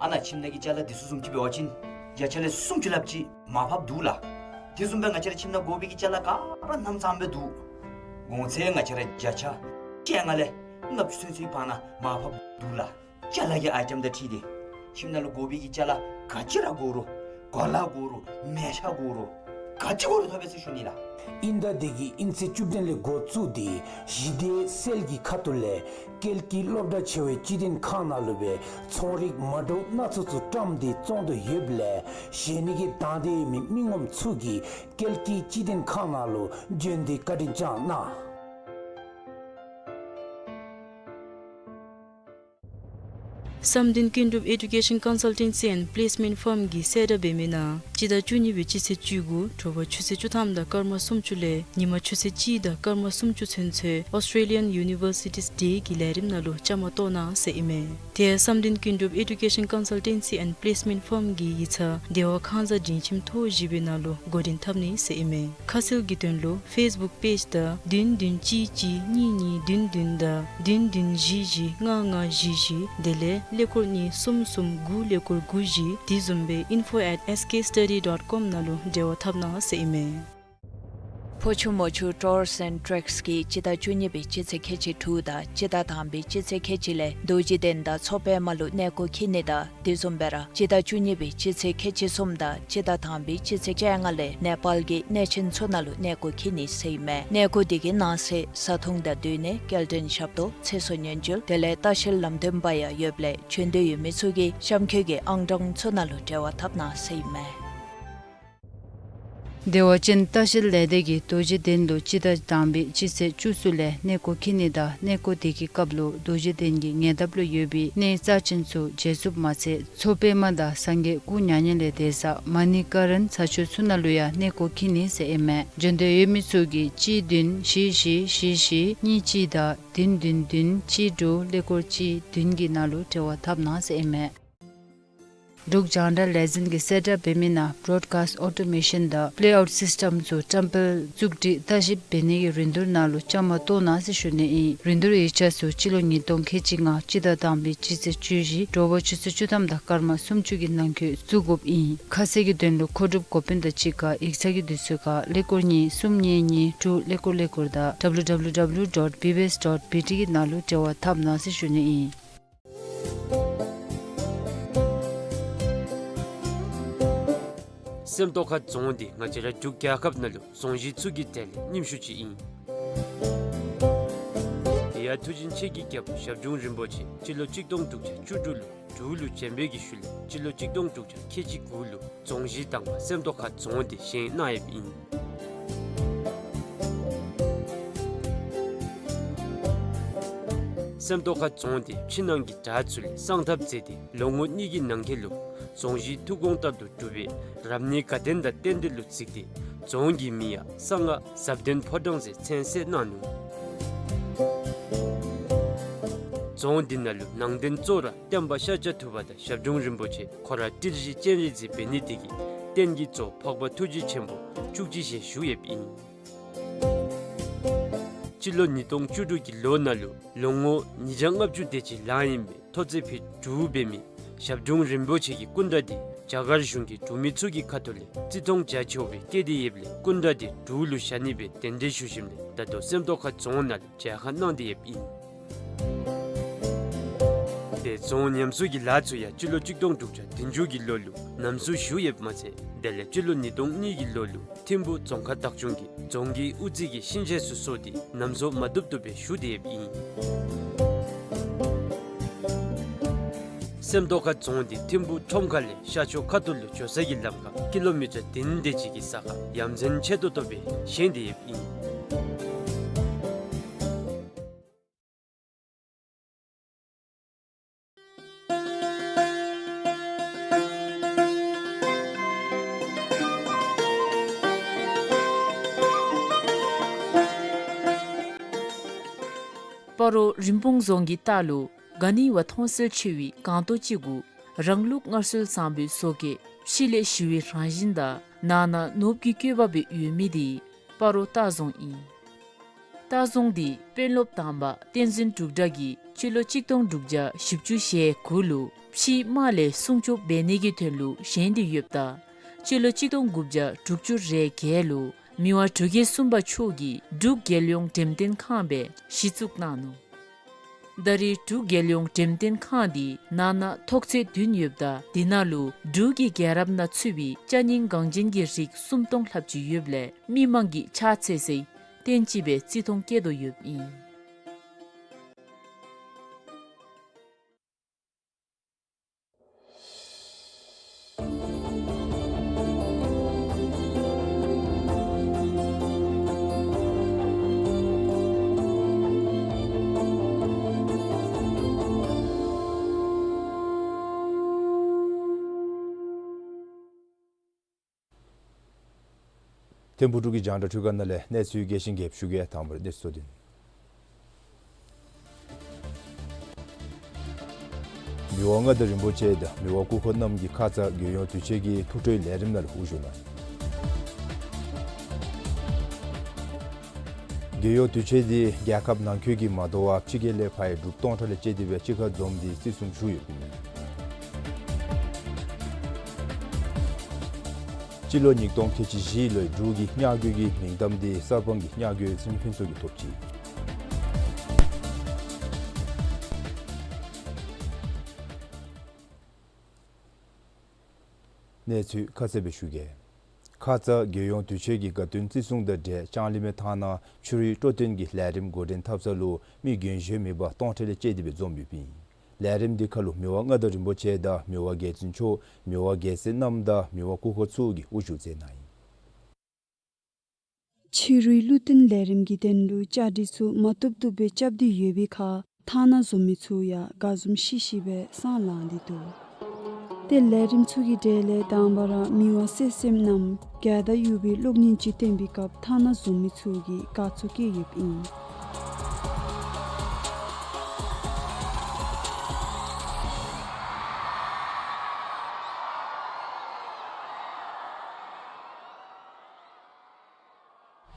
ཨ་ནཱ་ཁྱིམ་ནང་གི་ཅ་ལ་འདི་ཚུ་བཟུམ་ཅིག་འབད་བ་ཅིན་བརྒྱ་ཆ་ལས་སུམ་ཅུ་ལྷགཔ་ཅིག་མར་ཕབ་འདུག་ལགས། དེ་བཟུམ་སྦེ་ང་བཅས་ར་ཁྱིམ་ནང་དགོ་པའི་གི་ཅ་ལ་ག་ར་རྣམ་ཚང་སྦེ་འདུག། གོང་ཚད་ང་བཅས་ར་བརྒྱ་ཆ་བཅོ་ལྔ་ལས་ལྔ་བཅུ་ཚུན་ཚོད་བར་ན་མར་ཕབ་འདུག་ལགས། ཅ་ལ་གི་ཨའི་ཊེམ་དང་འཁྲིལ་ཏེ་ཁྱིམ་ནང་ལུ་དགོ་པའི་གི་ཅ་ལ་ག་ཅི་ར་དགོ་རུང་གོ་ལ་དགོ་རུང་མལ་ཆ་དགོ་རུང་ག་ཅི་དགོ་རུང་ཐོབ་པས་ཟེར་ཞུ་ནི་ལགས། ཨིན་ད་འདི་གིས་ཨིན་ཚེས་བཅུ་བདུན་ལས་འགོ་བཙུགས་ཏེ་གཞི་སྡེ་སེལ་གྱི་ཁ་ཐུག་ལས་ཀལ་ཀི་སློབ་གྲྭ་ཆེ་བའི་སྤྱི་དོན་ཁང་ནང་ལུ་སྦེ་ཚོང་རིགས་མ་འདྲཝ་སྣ་ཚོགས་ཚུ་བཀྲམ་སྟེ་བཙོང་དོ་ཡོདཔ་ལས་བཞེས་ནི་གི་དང་འདོད་ཡོད་མི་མི་ངོམ་ཚུ་གིས་ཀལ་ཀི་སྤྱི་དོན་ཁང་ནང་ལུ་བྱོན་ཏེ་བཀའ་དྲིན་བསྐྱང་གནང་། བསམ་གཏན་ཀུན་གྲུབ་Education Consultancy and Placement Firm གིས་གསལ་བསྒྲགས་འབད་མི་ནང་སྤྱི་ཟླ་བཅུ་གཉིས་པའི་སྤྱི་ཚེས་བཅུ་དགུ་དྲོ་པ་ཆུ་ཚོད་བཅུ་ཐམ་དང་སྐར་མ་སུམ་ཅུ་ལས་ཉིན་མ་ཆུ་ཚོད་གཅིག་དང་སྐར་མ་སུམ་ཅུ་ཚུན་ཚོད་Australian Universities Day གི་ལས་རིམ་ནང་ལུ་བཅའ་མར་གཏོགས་གནང་ཟེར་ཨིན་མས། དེ་ཡང་བསམ་གཏན་ཀུན་གྲུབ་Education Consultancy and Placement Firm གི་ཡིག་ཚང་བདེ་བ་ཁང་གཟའ་སྒྲིང་ཁྱིམ་ཐོག་བཞི་པའི་ནང་ལུ་འགོ་འདྲེན་འཐབ་ནི་ཟེར་ཨིན་མས། ཁ་གསལ་གྱི་དོན་ལུ་Facebook page དང་བདུན་བདུན་གཅིག་གཅིག་གཉིས་གཉིས་བདུན་བདུན་དང་བདུན་བདུན་བཞི་བཞི་ལྔ་ལྔ་བཞི་བཞི་དེ་ལས་ཀླད་ཀོར་གཉིས་གསུམ་གསུམ་དགུ་ཀླད་ཀོར་དགུ་བཞི་དེ་བཟུམ་སྦེ་info at S K study dot com ནང་ལུ་འབྲེལ་བ་འཐབ་གནང་ཟེར་ཨིན་མས། ཕོ་ཆུ་མོ་ཆུ་Tours and Treks གིས་སྤྱི་ཟླ་བཅུ་གཉིས་པའི་སྤྱི་ཚེས་ཁལ་གཅིག་དྲུག་དང་སྤྱི་ཟླ་དང་པའི་སྤྱི་ཚེས་ཁལ་གཅིག་ལས་རྡོ་རྗེ་གདན་དང་མཚོ་པདྨ་ལུ་གནས་སྐོར་འཁྱིད་ནི་དང་དེ་བཟུམ་སྦེ་ར་སྤྱི་ཟླ་བཅུ་གཉིས་པའི་སྤྱི་ཚེས་ཁལ་གཅིག་གསུམ་དང་སྤྱི་ཟླ་དང་པའི་སྤྱི་ཚེས་བཅོ་ལྔ་ལས་ནེ་པཱལ་གྱི་གནས་ཆེན་ཚུ་ནང་ལུ་གནས་སྐོར་འཁྱིད་ནི་ཟེར་ཨིན་མས། གནས་སྐོར་དེ་གི་ནང་གསེས་བཟའ་འཐུང་དང་སྡོད་གནས་སྐྱེལ་འདྲེན་ཞབས་ཏོག་ཚེ་སྲོག་ཉེན་བཅོལ་དེ་ལས་ལྟ་བཤལ་ལམ་སྟོན་པ་ཡང་ཡོདཔ་ལས་བྱོན་འདོད་ཡོད་མི་ཚུ་གིས་གཤམ་འཁོད་ཀྱི་ཨང་གྲངས་ཚུ་ནང་ལུ་འབྲེལ་བ་འཐབ་གནང་ཟེར་ཨིན་མས། བདེ་བ་ཅན་ལྟ་བཤལ་ལས་སྡེ་གིས་རྡོ་རྗེ་གདན་ལུ་སྤྱི་ཟླ་དང་པའི་སྤྱི་ཚེས་བཅུ་གསུམ་ལས་གནས་སྐོར་འཁྱིད་ནི་དང་གནས་སྐོར་དེ་གི་སྐབས་ལུ་རྡོ་རྗེ་གདན་གྱི་ཉེ་འདབས་ལུ་ཡོད་པའི་གནས་རྩ་ཆེན་ཚུ་མཇལ་ཚུགསཔ་མ་ཚད་མཚོ་པདྨ་དང་སངས་རྒྱས་སྐུ་མྱ་ངན་ལས་འདས་ས་མ་ཎི་ཀ་རན་ས་ཆ་ཚུ་ནང་ལུ་ཡང་གནས་སྐོར་འཁྱིད་ནི་ཟེར་ཨིན་མས། བྱོན་འདོད་ཡོད་མི་ཚུ་གིས་གཅིག་བདུན་བཞི་བཞི་བཞི་བཞི་གཉིས་གཅིག་དང་བདུན་བདུན་བདུན་གཅིག་དྲུག་ཀླད་ཀོར་གཅིག་བདུན་གྱི་ནང་ལུ་འབྲེལ་བ་འཐབ་གནང་ཟེར་ཨིན་མས། འབྲུག་རྒྱང་བསྒྲགས་ལས་འཛིན་གྱིས་གསལ་བསྒྲགས་འབད་མི་ནང་broadcast automation དང་playout system ཚུ་བཀྲམ་སྤེལ་བཙུགས་སྒྲིག་ལྟ་ཞིབ་འབད་ནི་གི་རིན་བསྡུར་ནང་ལུ་བཅའ་མར་གཏོགས་གནང་ཟེར་ཞུ་ནི་ཨིན། རིན་བསྡུར་ཡིག་ཆ་ཚུ་སྤྱི་ལོ་ཉིས་སྟོང་ཁལ་གཅིག་ལྔ་སྤྱི་ཟླ་དང་པའི་སྤྱི་ཚེས་བཅུ་བཞི་དྲོ་པ་ཆུ་ཚོད་བཅུ་ཐམ་དང་སྐར་མ་སུམ་ཅུ་གི་ནང་འཁོད་བཙུགས་དགོཔ་ཨིན། ཁ་གསལ་གྱི་དོན་ལུ་མཁོ་སྒྲུབ་འགོ་དཔོན་དང་གཅིག་ཁར་ཡིག་ཚང་གི་དུས་ཚོད་ཁར་ཀླད་ཀོར་གཉིས་གསུམ་གཉིས་གཉིས་དྲུག་ཀླད་ཀོར་ཀླད་ཀོར་དང་W W W dot B B S dot B T གི་ནང་ལུ་འབྲེལ་བ་འཐབ་གནང་ཟེར་ཞུ་ནི་ཨིན། སེམས་རྟོགས་ཁ་རྫོང་འདི་ང་བཅས་ར་འབྲུག་རྒྱལ་ཁབ་ནང་ལུ་རྫོང་གཞི་ཚུ་གི་གྲས་ལས་རྙིངམ་ཤོས་ཅིག་ཨིན། དེ་ཡང་མཐུ་ཆེན་ཆེ་གི་རྒྱལ་པོ་ཞབས་དྲུང་རིན་པོ་ཆེ་སྤྱི་ལོ་གཅིག་སྟོང་དྲུག་བརྒྱ་བཅུ་དྲུག་ལུ་འབྲུག་ལུ་བྱོན་པའི་གི་ཤུལ་ལས་སྤྱི་ལོ་གཅིག་སྟོང་དྲུག་བརྒྱ་ཁལ་གཅིག་དགུ་ལུ་རྫོང་གཞི་དང་པ་སེམས་རྟོགས་ཁ་རྫོང་འདི་བཞེངས་གནང་ཡོདཔ་ཨིན། སེམས་རྟོགས་ཁ་རྫོང་འདི་ཕྱི་ནང་གི་བྲག་ཚུ་ལས་གསང་ཐབས་མཛད་དེ་ལོ་ངོ་གཉིས་ཀྱི་ནང་འཁོད་ལུ་རྫོང་གཞི་ཐུགས་དགོངས་ལྟར་དུ་གྲུབ་པའི་རབ་གནས་དགའ་ལྡན་དང་རྟེན་འབྲེལ་ལུ་གཟིགས་ཏེ་རྫོང་གི་མིང་ཡང་གསང་སྔགས་ཟབ་ལྡན་ཕོ་བྲང་ཟེར་མཚན་གསོལ་གནང་ནུག། རྫོང་འདི་ནང་ལུ་ནང་རྟེན་གཙོ་བོ་ར་སྟོན་པ་ཤཱཀྱ་ཐུབ་པ་དང་ཞབས་དྲུང་རིན་པོ་ཆེ་ཁོ་ར་ཏི་རུ་ཅན་སྤྱན་རས་གཟིགས་འབད་ནི་དེ་གིས་རྟེན་གྱི་གཙོ་འཕགས་པ་ཐུགས་རྗེ་ཆེན་པོ་བཅུ་གཅིག་ཞལ་བཞུགས་ཡོདཔ་ཨིན། སྤྱི་ལོ་ཉིས་སྟོང་བཅུ་དྲུག་གི་ལོ་ནང་ལུ་ལོ་ངོ་ཉིས་བརྒྱ་ལྔ་བཅུ་དེ་ཅིག་ལང་ཡི་ཨིན་པའི་ཐོག་ཚད་ཕུད་དྲུག་འབད་མི་ཞབས་དྲུང་རིན་པོ་ཆེ་གི་སྐུ་འདྲ་འདི་རྒྱ་གར་གཞུང་གིས་འབྲུག་མི་ཚུ་གི་ཁ་ཐུག་ལས་བརྩི་མཐོང་རྒྱ་ཆེ་བའི་བསྐྱེད་དེ་ཡོདཔ་ལས་སྐུ་འདྲ་འདི་འབྲུག་ལུ་བཞག་ནི་སྦེ་གདན་འདྲེན་ཞུ་ཞིནམ་ལས་ད་ལྟོ་སེམས་རྟོགས་ཁ་རྫོང་ནང་ལུ་མཇལ་ཁ་གནང་སྟེ་ཡོདཔ་ཨིན། དེ་རྫོང་ཉམས་གསོ་གི་ལཱ་ཚུ་ཡང་སྤྱི་ལོ་གཅིག་སྟོང་དྲུག་བརྒྱ་བདུན་ཅུ་གི་ལོ་ལུ་ཉམས་གསོ་ཞུ་ཡོདཔ་མ་ཚད་དེ་ལས་སྤྱི་ལོ་ཉིས་སྟོང་གཉིས་ཀྱི་ལོ་ལུ་ཐིམ་ཕུ་རྫོང་ཁག་བདག་སྐྱོང་གིས་རྫོང་གི་དབུ་རྩེ་གི་ཤིང་ཆས་ཚུ་བཟོ་སྟེ་ཉམས་གསོ་མ་བཏུབ་བཏུབ་སྦེ་ཞུ་སྟེ་ཡོདཔ་ཨིན། སེམས་རྟོགས་ཁ་རྫོང་འདི་ཐིམ་ཕུ་ཁྲོམ་ཁ་ལས་ཤར་ཕྱོགས་ཁ་ཐུག་ལུ་འགྱོ་ས་གི་ལམ་ཁར་ཀི་ལོ་མི་ཊར་བདུན་དེ་ཅིག་གི་ས་ཁར་ཡ་མཚན་ཆེ་ཏོག་ཏོ་སྦེ་བཞེངས་ཏེ་ཡོདཔ་ཨིན། སྤ་རོ་རིན་སྤུངས་རྫོང་གི་ལྟག་ལུ་ག་ནི་བ་མཐོང་གསལ་ཆེ་བའི་སྒང་ཏོག་ཅིག་གུ་རང་ལུགས་སྔར་སྲོལ་བཟང་པོའི་བཟོ་བཀོད་ཕྱི་ལས་ཞི་བའི་རང་བཞིན་དང་ནང་ན་ནོར་བུ་གི་བཀོད་པ་སྦེ་ཡོད་མི་དེ་སྤ་རོ་ལྟ་རྫོང་ཨིན། ལྟ་རྫོང་འདི་དཔོན་སློབ་དང་པ་བསྟན་འཛིན་འབྲུག་སྒྲ་གིས་སྤྱི་ལོ་གཅིག་སྟོང་དྲུག་བརྒྱ་བཞི་བཅུ་ཞེ་དགུ་ལུ་ཕྱིའི་དམག་ལས་སྲུང་སྐྱོབ་འབད་ནི་གི་དོན་ལུ་བཞེངས་ཏེ་ཡོདཔ་ད་སྤྱི་ལོ་གཅིག་སྟོང་དགུ་བརྒྱ་དྲུག་ཅུ་རེ་བརྒྱད་ལུ་མི་དབང་འབྲུག་རྒྱལ་གསུམ་པ་མཆོག་གིས་འབྲུག་རྒྱལ་ཡོངས་འགྲེམས་སྟོན་ཁང་སྦེ་གཞི་བཙུགས་གནང་ནུག། ད་རེས་འབྲུག་རྒྱལ་ཡོངས་འགྲེམས་སྟོན་ཁང་འདི་ནང་ན་ཐོག་ཚད་བདུན་ཡོདཔ་ད་དེ་ནང་ལུ་འབྲུག་གི་རྒྱལ་རབས་ནང་ཚུད་པའི་ཅ་རྙིང་འགངས་ཅན་གྱི་རིགས་སུམ་སྟོང་ལྷགཔ་ཅིག་ཡོདཔ་ལས་མི་མང་གིས་ཕྱག་འཚལ་སའི་རྟེན་ཅིག་སྦེ་བརྩི་མཐོང་བསྐྱེད་དོ་ཡོདཔ་ཨིན། ཐིམ་ཕུག་འབྲུག་གི་རྒྱང་བསྒྲགས་འཕྲུལ་ཁང་ནང་ལས་གནས་ཚུལ་རྒྱས་ཤིང་རྒྱསཔ་ཞུ་གེ། དང་པ་ར་གནས་ཚུལ་གཙོ་དོན། མི་དབང་མངའ་བདག་རིན་པོ་ཆེ་དང་མི་དབང་སྐུ་འཁོར་རྣམས་ཀྱིས་ཁ་ཙ་རྒྱལ་ཡོངས་དུས་ཆེན་གྱི་ཐུགས་སྤྲོའི་ལས་རིམ་ནང་ལུ་དབུ་བཞུགས་གནང་ཡི། རྒྱལ་ཡོངས་དུས་ཆེན་འདི་རྒྱལ་ཁབ་ནང་འཁོད་ཀྱི་མ་དོ་བར་ཕྱི་རྒྱལ་ལས་ཕར་ཡང་འབྲུགཔ་སྟོང་ཕྲག་ལས་བཅད་དེ་སྦེ་གཅིག་ཁར་འཛོམས་ཏེ་བརྩི་སྲུང་ཞུ་ཡོདཔ་ཨིན། སྤྱི་ལོ་ཉིས་སྟོང་ཁལ་གཅིག་བཞི་ལོའི་འབྲུག་གི་ཉ་རྒོད་ཀྱི་མིང་གཏམ་འདི་གསར་སྤང་གི་ཉ་རྒོད་འཛིན་ཕུན་ཚོགས་ཀྱིས་ཐོབ་ཅི། གནས་ཚུལ་ཁ་གསལ་སྦེ་ཞུ་གེ། ཁ་ཙ་རྒྱལ་ཡོངས་དུས་ཆེན་གྱི་དགའ་སྟོན་བརྩི་སྲུང་དང་འབྲེལ་ལྕང་གླིང་མའི་ཐང་ནང་ཕྱི་རུའི་སྤྲོ་སྟོན་གྱི་ལས་རིམ་འགོ་འདྲེན་འཐབ་ས་ལུ་མི་རྒན་གཞོན་མི་འབག་སྟོང་ཕྲག་ལས་བཅད་དེ་སྦེ་འཛོམས་ཡོདཔ་ཨིན། ལས་རིམ་འདི་ཁར་ལུ་མི་དབང་མངའ་བདག་རིན་པོ་ཆེ་དང་མི་དབང་རྒྱལ་བཙུན་མཆོག་མི་དབང་རྒྱལ་མཚན་རྣམ་དང་མི་དབང་སྐུ་འཁོར་ཚུ་གིས་དབུ་བཞུགས་མཛད་གནང་ཡི། ཕྱི་རུའི་གླུ་སྟོན་ལས་རིམ་གྱི་དོན་ལུ་བཅའ་སྒྲིག་ཚུ་མ་བཏུབ་བཏུབ་སྦེ་རྐྱབ་སྟེ་ཡོད་པའི་ཁར་ཐང་ནང་འཛོམས་མི་ཚུ་ཡང་དགའ་འཛུམ་ཤིག་ཤིག་སྦེ་སང་ལངས་ཏེ་འདུག། ཏེ་ལས་རིམ་ཚུ་གི་གྲས་ལས་དང་པ་ར་མི་དབང་སྲས་གསུམ་རྣམས་རྒྱལ་དར་གཡུག་པའི་གློག་བརྙན་ཅིག་སྟོན་པའི་སྐབས་ཐང་ནང་འཛོམས་མི་ཚུ་གིས་དགའ་ཚོར་བསྐྱེད་ཡོདཔ་ཨིན།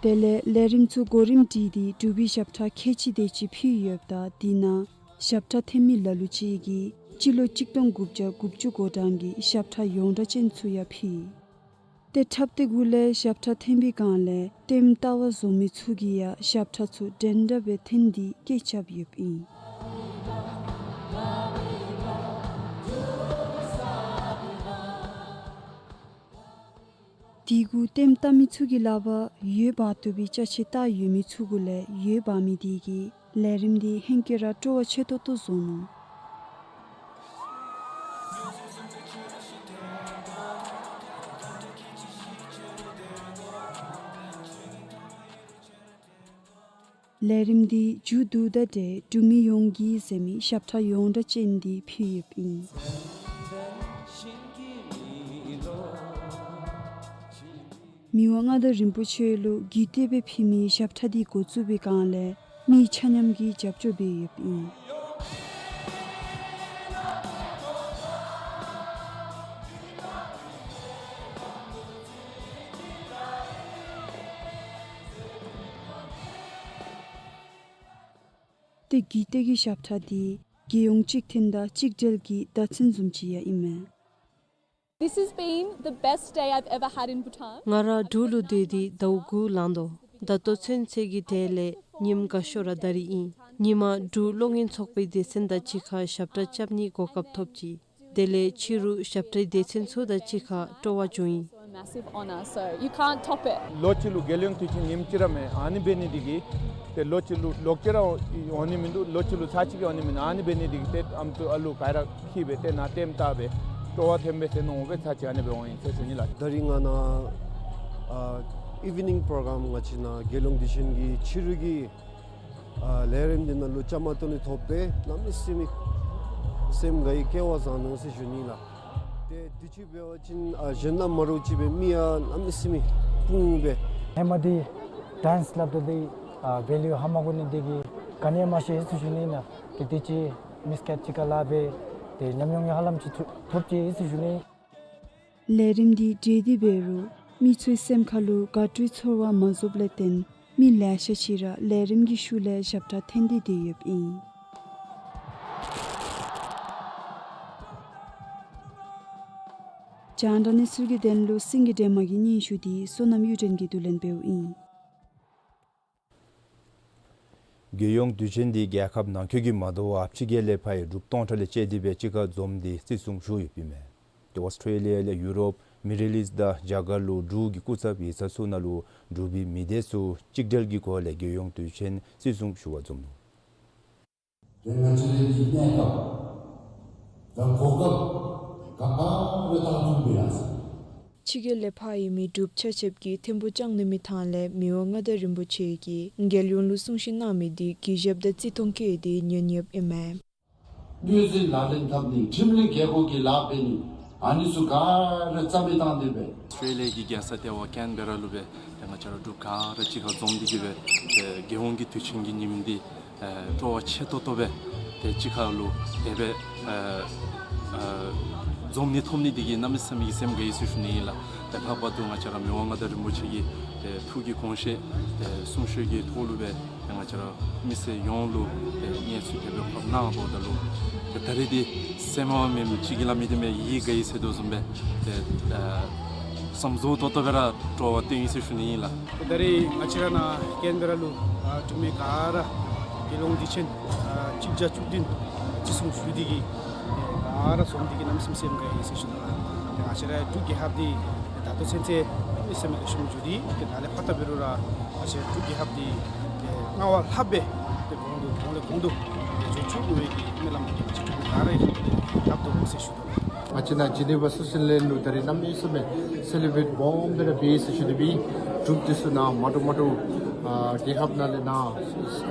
དེ་ལས་ལས་རིམ་ཚུ་གོ་རིམ་སྒྲིག་སྟེ་འབྲུག་པའི་ཞབས་ཁྲ་ཁལ་གཅིག་དེ་ཅིག་ཕུལ་ཡོདཔ་ད་དེ་ནང་ཞབས་ཁྲ་འཐེན་མི་ལ་ལུ་ཅིག་གིས་སྤྱི་ལོ་གཅིག་སྟོང་དགུ་བརྒྱ་དགུ་བཅུ་གོ་གྲངས་ཀྱི་ཞབས་ཁྲ་ཡོངས་གྲགས་ཅན་ཚུ་ཡང་ཕུལ། ཏེ་འཁྲབ་སྟེ་གུ་ལས་ཞབས་ཁྲ་འཐེན་པའི་སྒང་ལས་ལྟདམོ་ལྟ་བར་འཛོམས་མི་ཚུ་གིས་ཡང་ཞབས་ཁྲ་ཚུ་འགྲན་ཟླ་སྦེ་འཐེན་ཏེ་སྐད་རྐྱབ་ཡོདཔ་ཨིན། དེ་གུ་ལྟདམོ་ལྟ་མི་ཚུ་གི་ལག་པར་འོད་འབར་བཏུབ་པའི་ཅ་ཆས་བཏགས་ཡོད་མི་ཚུ་གུ་ལས་འོད་འབར་མི་དེ་གིས་ལས་རིམ་འདི་ཧེང་སྐལ་ར་སྤྲོ་བ་ཆེ་ཏོག་ཏོ་བཟོ་ནུག། ལས་རིམ་འདི་མཇུག་བསྡུཝ་ད་ཏེ་འབྲུག་མི་ཡོངས་ཀྱི་ཟེར་མི་ཞབས་ཁྲ་ཡོངས་གྲགས་ཅན་འདི་ཕུལ་ཡོདཔ་ཨིན། མི་དབང་མངའ་བདག་རིན་པོ་ཆེ་ལུ་གུས་བཏུད་སྦེ་ཕུལ་མི་ཞབས་ཁྲ་འདི་འགོ་བཙུགས་པའི་སྒང་ལས་མི་ཆ་མཉམ་གྱིས་རྒྱབ་སྐྱོར་འབད་ཡོདཔ་ཨིན། ཏེ་གུས་བཏུད་ཀྱི་ཞབས་ཁྲ་འདི་རྒྱལ་ཡོངས་གཅིག་མཐུན་དང་གཅིག་སྒྲིལ་གྱི་བརྡ་མཚོན་བཟུམ་ཅིག་ཡང་ཨིན་མས། This has been the best day I've ever had in Bhutan. ང་ར་འབྲུག་ལུ་སྡོད་དེ་ཟླཝ་དགུ་ལང་དོ། ད་ལྟོ་ཚུན་ཚོད་ཀྱི་གྲས་ལས་ཉིནམ་དགའ་ཤོས་ར་ད་རིས་ཨིན། ཉིན་མ་འབྲུག་གློག་བརྙན་ཚོགས་པའི་སྡེ་ཚན་དང་གཅིག་ཁར་ཞབས་ཁྲ་རྐྱབ་ནིའི་གོ་སྐབས་ཐོབ་ཅི། དེ་ལས་ཕྱི་རུ་ཞབས་ཁྲའི་སྡེ་ཚན་ཚུ་དང་གཅིག་ཁར་སྤྲོ་བ་བྱུང་ཡི། A massive honor, so you can't top it. ལོ་གཅིག་ལུ་རྒྱལ་ཡོངས་དུས་ཆེན་ཉིནམ་གཅིག་ར་མེན། ཨ་ནི་འབད་ནི་འདི་གིས་ཏེ་ལོ་གཅིག་ལུ་ལོག་སྐྱེལ་ར་འོང་ནི་མིན་འདུག། ལོ་གཅིག་ལུ་ཚར་གཅིག་འོང་ནི་མིན་འདུག། ཨ་ནི་འབད་ནི་འདི་གིས་ཏེ་ཨམ་སྲུ་ཨ་ལུ་ག་ར་འཁྱིད་སྦེ་ཏེ་ནཱ་ལྟདམོ་བལྟ་སྦེ་སྤྲོ་བ་ཐོན་སྦེ་ཟེར་མནོ་སྦེ་ཚར་གཅིག་ཨ་ནི་སྦེ་འོང་ཡི་ཟེར་ཞུ་ནི་ལགས། ད་རིས་ང་ནཱ་ཨ་ཨི་ཝི་ནིང་པོ་རོ་གརམ་ང་བཅས་ནཱ་རྒྱལ་ཡོངས་དུས་ཆེན་གྱི་ཕྱི་རུ་གི་ཨ་ལས་རིམ་འདི་ནང་ལུ་བཅའ་མར་གཏོགས་ནི་ཐོབ་སྦེ་གནམ་མེད་ས་མེད་སེམས་དགའ་ཡི། སྐལ་བ་བཟང་ནུག་ཟེར་ཞུ་ནི་ལགས། ཏེ་དུས་ཅི་འབད་བ་ཅིན་ཨ་གཞན་དང་མ་འདྲཝ་ཅིག་སྦེ་མི་ཡང་གནམ་མེད་ས་མེད་སྤུངས་སྦེ། ཧེ་མ་འདི་ཌེནསི་སླབ་ད་འདི་ཨ་ཝེ་ལུ་ཧ་མ་གོ་ནི་འདི་གིས་ག་ནི་ཡང་མ་ཤེས་ཟེར་ཞུ་ནི་ཨིན། ཏེ་དུས་ཅི་མི་སི་ཀེཊ་ཅིག་ཁར་ལཱ་འབད་དེ་ཉམས་མྱོང་ཡང་ཧ་ལམ་ཅིག་ཐོབ་ཅི་ཟེར་ཞུ་ནི། ལས་རིམ་འདི་གྲོལ་ཏེ་འབད་རུང་མི་ཚུའི་སེམས་ཁ་ལུ་དགའ་སྤྲོའི་ཚོར་བ་མ་རྫོགསཔ་ལས་བརྟེན་མི་ལེ་ཤ་ཅིག་ར་ལས་རིམ་གྱི་ཤུལ་ལས་ཞབས་ཁྲ་འཐེན་ཏེ་སྡོད་ཡོདཔ་ཨིན། རྒྱང་བསྒྲགས་གནས་ཚུལ་གྱི་དོན་ལུ་སེང་གེ་སྒྲོལ་མ་གི་སྙན་ཞུ་འདི་བསོད་ནམས་གཡུ་སྒྲོན་གྱིས་བསྡུ་ལེན་འབདཝ་ཨིན། རྒྱལ་ཡོངས་དུས་ཆེན་འདི་རྒྱལ་ཁབ་ནང་འཁོད་ཀྱི་མ་དོ་བར་ཕྱི་རྒྱལ་ལས་ཕར་ཡང་འབྲུགཔ་སྟོང་ཕྲག་ལས་བཅད་དེ་སྦེ་གཅིག་ཁར་འཛོམས་ཏེ་བརྩི་སྲུང་ཞུ་ཡོདཔ་ཨིན་མས། ཏེ་ཨོསི་ཊེ་ལི་ཡ་ལས་ཡུ་རོབ་མི་ཌལ་ཨིསཊ་དང་རྒྱ་གར་ལུ་འབྲུག་གི་སྐུ་ཚབ་ཡིག་ཚང་ཚུ་ནང་ལུ་འབྲུག་པའི་མི་སྡེ་ཚུ་གཅིག་སྒྲིལ་གྱི་སྒོ་ལས་རྒྱལ་ཡོངས་དུས་ཆེན་བརྩི་སྲུང་ཞུ་བར་འཛོམས་ནུག། དེ་ང་བཅས་རའི་གནས་སྐབས་དང་གོ་སྐབས་ག་པ་ར་བཏང་ཚུགས་པས་ཡ་ཟེར། ཕྱི་རྒྱལ་ལས་ཕར་ཡོད་མི་འབྲུགཔ་ཆ་ཁྱབ་ཀྱིས་ཐིམ་ཕུག་ལྕང་གླིང་མའི་ཐང་ལས་མི་དབང་མངའ་བདག་རིན་པོ་ཆེ་གིས་རྒྱལ་ཡོངས་ལུ་གསུང་བཤད་གནང་མི་འདི་གུས་ཞབས་དང་བརྩི་མཐོང་བསྐྱེད་དེ་ཉན་ཡོདཔ་ཨིན་མས། དངོས་འཛིན་ལག་ལེན་འཐབ་ནི་ཁྲིམས་ལུགས་རྒྱལ་སྒོ་གི་ལཱ་འབད་ནི་ ཨ་ནི་ཚུ་ག་ར་རྩ་མེད་བཏང་སྟེ་སྦེ། ཨོསི་ཊྲེ་ལི་ཡ་གི་རྒྱལ་ས་ལྟེ་བ་ཀེན་བེ་ར་ལུ་སྦེ་ཏེ་ང་བཅས་ར་འབྲུག་ག་ར་གཅིག་ཁར་འཛོམས་ཏེ་གིས་སྦེ་ཏེ་རྒྱལ་ཡོངས་ཀྱི་དུས་ཆེན་གྱི་ཉིནམ་འདི་ཨེ་སྤྲོ་བ་ཆེ་ཏོག་ཏོ་སྦེ་ཏེ་གཅིག་ཁར་ལུ་དེ་སྦེ་ཨེ་ཨེ་འཛོམས་ནི་ཐོབ་ནི་འདི་གིས་གནམ་མེད་ས་མེད་ཀྱི་སེམས་དགའ་ཡི་ཟེར་ཞུ་ནི་ཨིན་ལགས། ཏེ་ལྷག་པར་དུ་ང་བཅས་ར་མི་དབང་མངའ་བདག་རིན་པོ་ཆེ་གི་ཏེ་ཐུགས་ཀྱི་དགོངས་བཞེད་ཏེ་གསུང་བཤད་ཀྱི་ཐོག་ལུ་སྦེ་ཏེ་ང་བཅས་ར་མི་སེར་ཡོངས་ལུ་ཏེ་གནས་ཚུལ་དེ་སྦེ་ཕབ་གནང་འབདཝ་ད་ལུ་ཏེ་ད་རེས་འདི་སེམས་མ་མེད་མི་ཅིག་གིས་སླབ་མི་འདི་མས། ཡིད་དགའ་ཡི་ཟེར་དོ་བཟུམ་སྦེ་ཏེ་ཨ་བསམ་རྫོགས་ཏོག་ཏོ་སྦེ་ར་སྤྲོ་བ་སྟོན་ཡི་ཟེར་ཞུ་ནི་ཨིན་ལགས། ད་རེས་ང་བཅས་ར་ནཱ་ཀེན་བེ་ར་ལུ་ཨ་འབྲུག་མི་ག་ར་རྒྱལ་ཡོངས་དུས་ཆེན་ཨ་གཅིག་བརྒྱ་བཅུ་བདུན་བརྩི་སྲུང་ཞུ་སྟེ་གིས་ཨེ་ག་ར་འཛོམས་ཏེ་གིས་གནམ་མེད་ས་མེད་སེམས་དགའ་ཡི་ཟེར་ཞུ་ནི་ལགས། ཏེ་ང་བཅས་ར་འབྲུག་རྒྱལ་ཁབ་འདི་ད་ལྟོ་ཚུན་ཚོད་གནམ་མེད་ས་མེད་ལེགས་ཤོམ་འགྱོ་སྟེ་ཏེ་ད་ལས་ཕར་ད་འབད་རུང་ར་ང་བཅས་འབྲུག་རྒྱལ་ཁབ་འདི་ཏེ་སྔར་བ་ལྷག་སྦེ་ཏེ་གོང་དུ་གོང་ལས་གོང་དུ་ཏེ་འགྱོ་བཅུག་དགོ་པའི་གི་སྨོན་ལམ་ང་བཅས་འབྲུག་མི་ག་ར་ཡང་ཏེ་བཏབ་དོ་ཟེར་ཞུ་དོ། ང་བཅས་ནཱ་ཇི་ནི་ཝ་སུའི་ཛར་ལེནཌ་ལུ་ད་རེས་གནམ་མེད་ས་མེད་སེ་ལེ་བྲེཊ་སྦོམ་སྦེ་ར་འབད་ཡི་ཟེར་ཞུ་དོ་སྦེ། འབྲུགཔ་འདི་ཚུ་ནཱ་མ་འདྲཝ་མ་འདྲཝ་ཨ་རྒྱལ་ཁབ་ནང་ལས་ནཱ་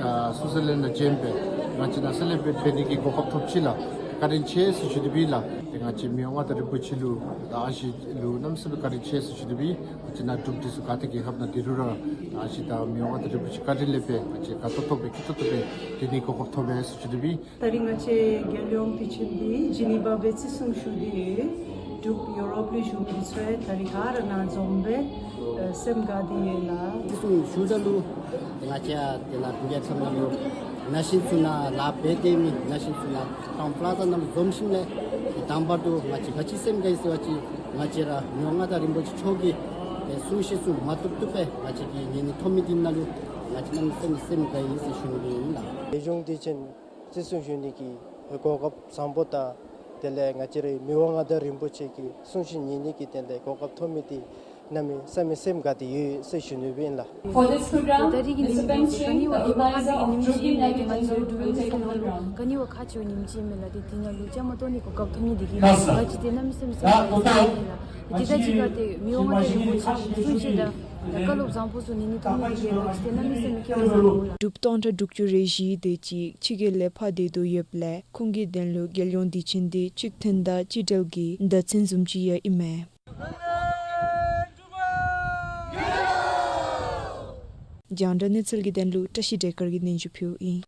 ཨ་སུའི་ཛར་ལེནཌ་ནང་བྱོན་སྦེ་ང་བཅས་ནཱ་སེ་ལེ་བྲེཊ་འབད་ནི་གི་གོ་སྐབས་ཐོབ་ཅི་ལགས། བཀའ་དྲིན་ཆེ་ཟེར་ཞུ་དོ་སྦེ་ལགས། ཏེ་ང་བཅས་མི་དབང་མངའ་བདག་རིན་པོ་ཆེ་ལུ་ད་ཨ་ཞེ་ལུ་གནམ་མེད་ས་མེད་བཀའ་དྲིན་ཆེ་ཟེར་ཞུ་དོ་སྦེ། ང་བཅས་ནཱ་འབྲུགཔ་འདི་ཚུ་ག་ཏེ་རྒྱལ་ཁབ་ནང་སྡོད་རུང་ར་ད་ཨ་ཞེ་ད་མི་དབང་མངའ་བདག་རིན་པོ་ཆེ་བཀའ་དྲིན་ལས་སྦེ་ང་བཅས་དགའ་ཏོག་ཏོ་སྦེ་སྐྱིད་ཏོག་ཏོ་སྦེ་སྡོད་ནི་གོ་སྐབས་ཐོབ་པས་ཟེར་ཞུ་དོ་སྦེ། ད་རིས་ང་བཅས་རྒྱལ་ཡོངས་དུས་ཆེན་འདི་ཇི་ནི་ཝ་སྦེ་བརྩི་སྲུང་ཞུ་སྟེ་ཡོད། འབྲུག་ཡུ་རོབ་ལུ་བཞུགས་མི་ཚུ་ཡང་ད་རིས་ག་ར་ནཱ་འཛོམས་སྦེ་ཨེ་སེམས་དགའ་སྟེ་ཡོད་ལགས། བརྩི་སྲུང་ཞུཝ་ད་ལུ་ཏེ་ང་བཅས་ཏེ་ནཱ་འབྲུག་རྒྱལ་ཁབ་ནང་ལུ་ན་གཞོན་ཚུ་ནཱ་ལཱ་འབད་སྡོད་མི་ན་གཞོན་ཚུ་ནཱ་ཀྲའུན་པ་ལ་ཛ་ནང་འཛོམས་ཞིནམ་ལས་ཏེ་དང་པ་ར་ང་བཅས་ག་ཅི་སེམས་དགའ་ཡི་ཟེར་བ་ཅིན་ང་བཅས་ར་མི་དབང་མངའ་བདག་རིན་པོ་ཆེ་མཆོག་གི་ཏེ་གསུང་བཤད་ཚུ་མ་བཏུབ་བཏུབ་སྦེ་ང་བཅས་ཀྱིས་ཉན་ནི་ཐོབ་མི་འདི་ནང་ལུ་ང་བཅས་གནམ་མེད་ས་མེད་སེམས་དགའ་ཡི་ཟེར་ཞུ་ནི་ཨིན་ལགས། རྒྱལ་ཡོངས་དུས་ཆེན་བརྩི་སྲུང་ཞུ་ནི་གི་གོ་སྐབས་བཟང་པོ་དང་དེ་ལས་ང་བཅས་རའི་མི་དབང་མངའ་བདག་རིན་པོ་ཆེ་གི་གསུང་བཤད་ཉན་ནི་གི་དེ་ལས་གོ་སྐབས་ཐོབ་མི་འདི་གནམ་མེད་ས་མེད་སེམས་དགའ་སྟེ་ཡོད་ཟེར་ཞུ་ནི་ཨིན་ལགས། For this program, Mister Peng Ching, the organizer of Drugi National Youth Development Forum. ག་ནི་བ་ཁག་ཆེ་བའི་ཉིནམ་ཅིག་ཨིན་མས་ལགས། ཏེ་འདི་ནང་ལུ་བཅའ་མར་གཏོགས་ནི་གོ་སྐབས་ཐོབ་ནི་འདི་གིས་ང་བཅས་ཏེ་གནམ་མེད་ས་མེད་སེམས་དགའ་ཡི་ལགས། ཏེ་དེ་དང་གཅིག་ཁར་ཏེ་མི་དབང་མངའ་བདག་རིན་པོ་ཆེ་གི་གསུང་བཤད་དང་བཀའ་སློབ་བཟང་པོ་ཚུ་ཉན་ནི་ཐོབ་ནི་འདི་གིས་ང་བཅས་ཏེ་གནམ་མེད་ས་མེད་སྐལ་བ་བཟང་པོ་ལགས། འབྲུགཔ་སྟོང་ཕྲག་དྲུག་ཅུ་རེ་བཞི་དེ་ཅིག་ཕྱི་རྒྱལ་ལས་ཕར་སྡོད་དོ་ཡོདཔ་ལས་ཁོང་གི་དོན་ལུ་རྒྱལ་ཡོངས་དུས་ཆེན་འདི་གཅིག་མཐུན་དང་གཅིག་སྒྲིལ་གྱི་བརྡ་མཚོན་བཟུམ་ཅིག་ཡང་ཨིན་མས། རྒྱང་བསྒྲགས་གནས་ཚུལ་གྱི་དོན་ལུ་བཀྲ་ཤིས་བདེ་དཀར་གྱིས་སྙན་ཞུ་ཕུལཝ་ཨིན།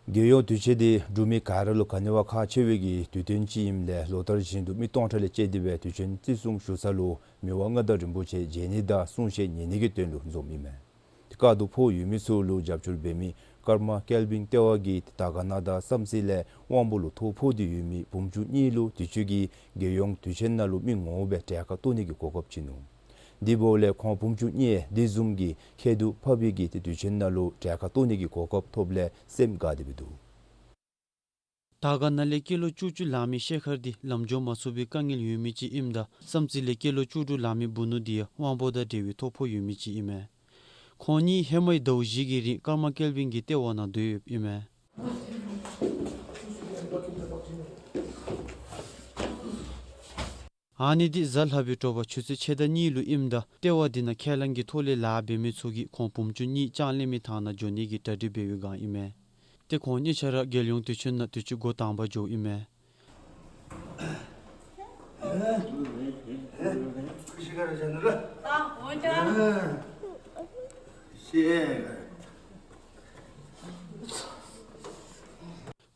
རྒྱལ་ཡོངས་དུས་ཆེན་འདི་འབྲུག་མི་ག་ར་ལུ་ག་ནི་བ་ཁག་ཆེ་བའི་གི་དུས་སྟོན་ཅིག་ཨིནམ་ལས་ལོ་ལྟར་བཞིན་དུ་མི་སྟོང་ཕྲག་ལས་བཅད་དེ་སྦེ་དུས་ཆེན་བརྩི་སྲུང་ཞུ་ས་ལུ་མི་དབང་མངའ་བདག་རིན་པོ་ཆེ་མཇལ་ནི་དང་གསུང་བཤད་ཉན་ནི་གི་དོན་ལུ་འཛོམས་ཨིན་མས། ཏེ་བཀག་སྡོམ་ཕོག་ཡོད་མི་ཚུ་ལུ་རྒྱབ་སྐྱོར་འབད་མི་ཀརྨ་སྐལ་བཟང་ལྟེ་བ་གིས་ཏེ་དར་དཀར་ན་དང་བསམ་རྩེ་ལས་དབང་པོ་ལུ་ཐོ་ཕོག་སྟེ་ཡོད་མི་བུམོ་ཆུང་གཉིས་ལུ་དུས་ཅི་གི་རྒྱལ་ཡོངས་དུས་ཆེན་ནང་ལུ་མི་ངོ་མ་སྦེ་གྲལ་ཁར་གཏོགས་ནི་གི་གོ་སྐབས་བྱིན་ནུག། དེ་འབདཝ་ལས་ཁོང་བུམོ་ཆུང་གཉིས་དེ་བཟུམ་གྱི་ཁྱད་དུ་འཕགས་པའི་གི་ཏེ་དུས་ཆེན་ནང་ལུ་གྲལ་ཁར་གཏོགས་ནི་གི་གོ་སྐབས་ཐོབ་ལས་སེམས་དགའ་སྟེ་སྦེ་འདུག། དར་དཀར་ན་ལས་སྐྱེས་ལོ་བཅུ་གཅིག་ལང་མི་ཤེས་མཁར་འདི་ལམ་འགྱོ་མ་ཚུགས་པའི་དཀའ་ངལ་ཡོད་མི་ཅིག་ཨིནམ་ད་བསམ་རྩེ་ལས་སྐྱེས་ལོ་བཅུ་དྲུག་ལང་མི་བུ་ནུ་འདི་ཡང་དབང་པོ་དང་འབྲེལ་བའི་ཐོ་ཕོག་ཡོད་མི་ཅིག་ཨིན་མས། ཁོང་གཉིས་ཧེ་མའི་ཟླཝ་བཞི་གི་རིང་ཀརྨ་སྐལ་བཟང་གི་ལྟེ་བ་ནང་སྡོད་ཡོདཔ་ཨིན་མས། ཨ་ནི་འདི་གཟའ་ལྷག་པའི་དྲོ་པ་ཆུ་ཚོད་ཕྱེད་དང་གཉིས་ལུ་ཨིནམ་ད་ལྟེ་བ་འདི་ནང་ཁས་བླངས་ཀྱི་ཐོག་ལས་ལཱ་འབད་མི་ཚུ་གིས་ཁོང་བུམོ་ཆུང་གཉིས་ལྕང་གླིང་མི་ཐང་ནང་འགྱོ་ནི་གི་གྲ་སྒྲིག་འབད་བའི་སྒང་ཨིན་མས། ཏེ་ཁོང་གཉིས་ཆ་ར་རྒྱལ་ཡོངས་དུས་ཆེན་ནང་དུས་ཅི་འགོ་དང་པ་འགྱོཝ་ཨིན་མས།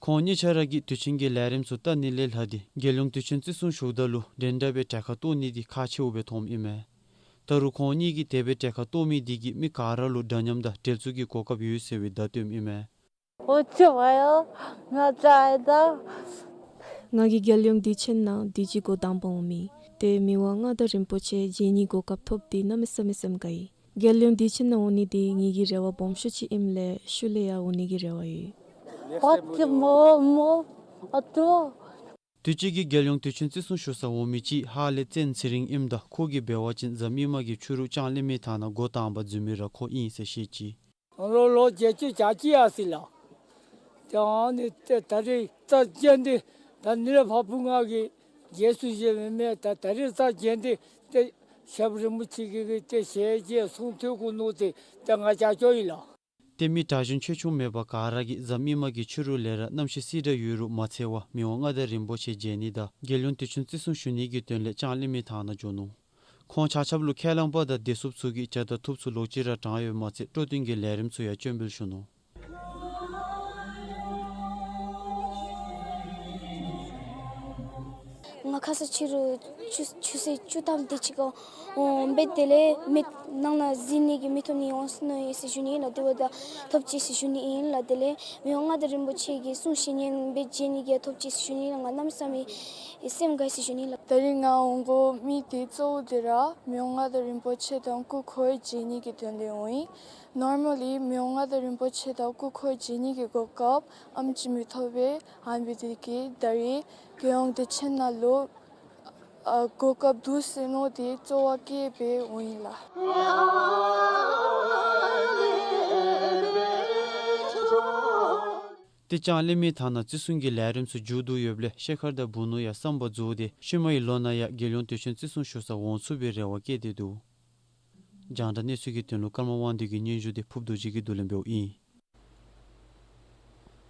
ཁོང་གཉིས་ཆ་ར་གིས་དུས་ཆེན་གྱི་ལས་རིམ་ཚུ་བལྟ་ནི་ལས་ལྷག་སྟེ་རྒྱལ་ཡོངས་དུས་ཆེན་བརྩི་སྲུང་ཞུཝ་ད་ལུ་དེ་འདྲ་སྦེ་གྲལ་ཁར་གཏོགས་ནི་འདི་ཁག་ཆེཝ་སྦེ་མཐོངམ་ཨིན་མས། ད་རུང་ཁོང་གཉིས་ཀྱིས་དེ་སྦེ་གྲལ་ཁར་གཏོགས་མི་འདི་གིས་མི་ག་ར་ལུ་འདྲ་མཉམ་དང་འབྲེལ་འཚུབ་ཀྱི་གོ་སྐབས་ཡོད་ཟེར་བའི་བརྡ་སྟོནམ་ཨིན་མས། ཨོ་ཙི་བ་ཡ་ང་ཙ་ཨེ་ད། ང་གིས་རྒྱལ་ཡོངས་དུས་ཆེན་ནང་དུས་ཅི་འགོ་དང་པ་འོང་མི་ཏེ་མི་དབང་མངའ་བདག་རིན་པོ་ཆེ་མཇལ་ནི་གོ་སྐབས་ཐོབ་སྟེ་གནམ་མེད་ས་མེད་སེམས་དགའ་ཡི། རྒྱལ་ཡོངས་དུས་ཆེན་ནང་འོང་ནི་འདི་ངེ་གི་རེ་བ་སྦོམ་ཤོས་ཅིག་ཨིནམ་ལས་ཤུལ་ལས་ཡང་འོང་ནི་གི་རེ་བ་ཡོད། ཨོ་ཙི་མོ་མོ་ཨ་ཏོ། དུས་ཅི་གི་རྒྱལ་ཡོངས་དུས་ཆེན་བརྩི་སྲུང་ཞུ་ས་འོང་མི་ཅིག་ཧ་ལས་བཙན་ཚེ་རིང་ཨིནམ་ད་ཁོ་གིས་འབད་བ་ཅིན་གཟའ་མིག་དམར་གྱི་ཕྱི་རུ་ལྕང་གླིང་མི་ཐང་ནང་འགོ་དང་པ་འཛུལ་མི་ར་ཁོ་ཨིན་ཟེར་བཤད་ཅི། ལོ་ལོ་བརྒྱད་ཅུ་གྱ་གཅིག་ཡར་སོ་ཡི་ལགས། ཏེ་ཨ་ནི་ཏེ་ད་རིས་རྩ་བརྒྱན་ཏེ་ད་ནི་ལས་ཕར་བུ་ང་གིས་རྗེས་སུ་བཞེས་མི་མེད། ད་ད་རིས་རྩ་བརྒྱན་ཏེ་ཏེ་ཞབས་རིན་པོ་ཆེ་གི་གི་ཏེ་ཞལ་མཇལ་གསུང་ཐོས་གུ་ནུ་ཏེ་ཏེ་ང་ཅག་སྐྱོ་ཡི་ལགས། ཏེ་མི་དྲག་ཞན་ཆེ་ཆུང་མེད་པར་ག་ར་གིས་གཟའ་མིག་དམར་གྱི་ཕྱི་རུ་ལས་ར་གནམ་གཤིས་སིལ་དྲགས་ཡོད་རུང་མ་འཚེར་བར་མི་དབང་མངའ་བདག་རིན་པོ་ཆེ་མཇལ་ནི་དང་རྒྱལ་ཡོངས་དུས་ཆེན་བརྩི་སྲུང་ཞུ་ནི་གི་དོན་ལས་ལྕང་གླིང་མི་ཐང་ནང་འབྱོན་ནུག། ཁོང་ཆ་ཁྱབ་ལུ་ཁས་བླངས་པ་དང་བདེ་སྲུངཔ་ཚུ་གིས་ཇ་དང་ཐུགཔ་ཚུ་ལོག་ཅི་ར་དྲངས་ཡོདཔ་མ་ཚད་སྤྲོ་སྟོན་གྱི་ལས་རིམ་ཚུ་ཡང་སྤྱན་འབུལ་ཞུ་ནུག། ང་ཁ་ས་ཕྱི་རུ་ཆུ་ཆུ་ཚོད་བཅུ་ཐམ་དེ་ཅིག་ག་འོང་སྦེ་དེ་ལས་མི་ནང་ན་གཟིགས་ནི་གི་མི་ཐོབ་ནི་འོང་སོ་ནུག་ཟེར་ཞུ་ནི་ལགས། དེ་འབདཝ་ད་ཐོབ་ཅི་ཟེར་ཞུ་ནི་ཨིན་ལགས། དེ་ལས་མི་དབང་མངའ་བདག་རིན་པོ་ཆེ་གི་གསུང་བཤད་ཉན་སྦེ་མཇལ་ནི་གི་ཐོབ་ཅི་ཟེར་ཞུ་ནི་ལགས། ང་གནམ་མེད་ས་མེད་སེམས་དགའ་ཟེར་ཞུ་ནི་ལགས། ད་རིས་ང་འོང་དགོ་མི་དེ་གཙོ་བོ་དེ་ར་མི་དབང་མངའ་བདག་རིན་པོ་ཆེ་དང་སྐུ་འཁོར་མཇལ་ནི་གི་དོན་ལས་འོང་ཡི། Normally མི་དབང་མངའ་བདག་རིན་པོ་ཆེ་དང་སྐུ་འཁོར་མཇལ་ནི་གི་གོ་སྐབས་ཨམ་ཅིག་མི་ཐོབ་པས། ཨ་ནི་འབད་དེ་གིས་ད་རིས་རྒྱལ་ཡོངས་དུས་ཆེན་ནང་ལུ་ཨ་གོ་སྐབས་འདུག་ཟེར་མནོ་སྟེ་གཙོ་བོ་བསྐྱེད་སྦེ་འོང་ཡི་ལགས། ཏེ་ལྕང་གླིང་མི་ཐང་ནང་བརྩི་སྲུང་གི་ལས་རིམ་ཚུ་མཇུག་བསྡུ་ཡོདཔ་ལས་ཤེལ་དཀར་དང་བུ་ནོར་ཡང་བསམ་པ་རྫོགས་ཏེ་ཤུལ་མའི་ལོ་ནང་ཡང་རྒྱལ་ཡོངས་དུས་ཆེན་བརྩི་སྲུང་ཞུ་སར་འོང་ཚུགས་པའི་རེ་བ་བསྐྱེད་དེ་འདུག། རྒྱང་བསྒྲགས་གནས་ཚུལ་གྱི་དོན་ལུ་ཀརྨ་དབང་འདུས་ཀྱི་སྙན་ཞུ་དེ་ཕུརཔ་རྡོ་རྗེ་གིས་བསྡུ་ལེན་འབདཝ་ཨིན།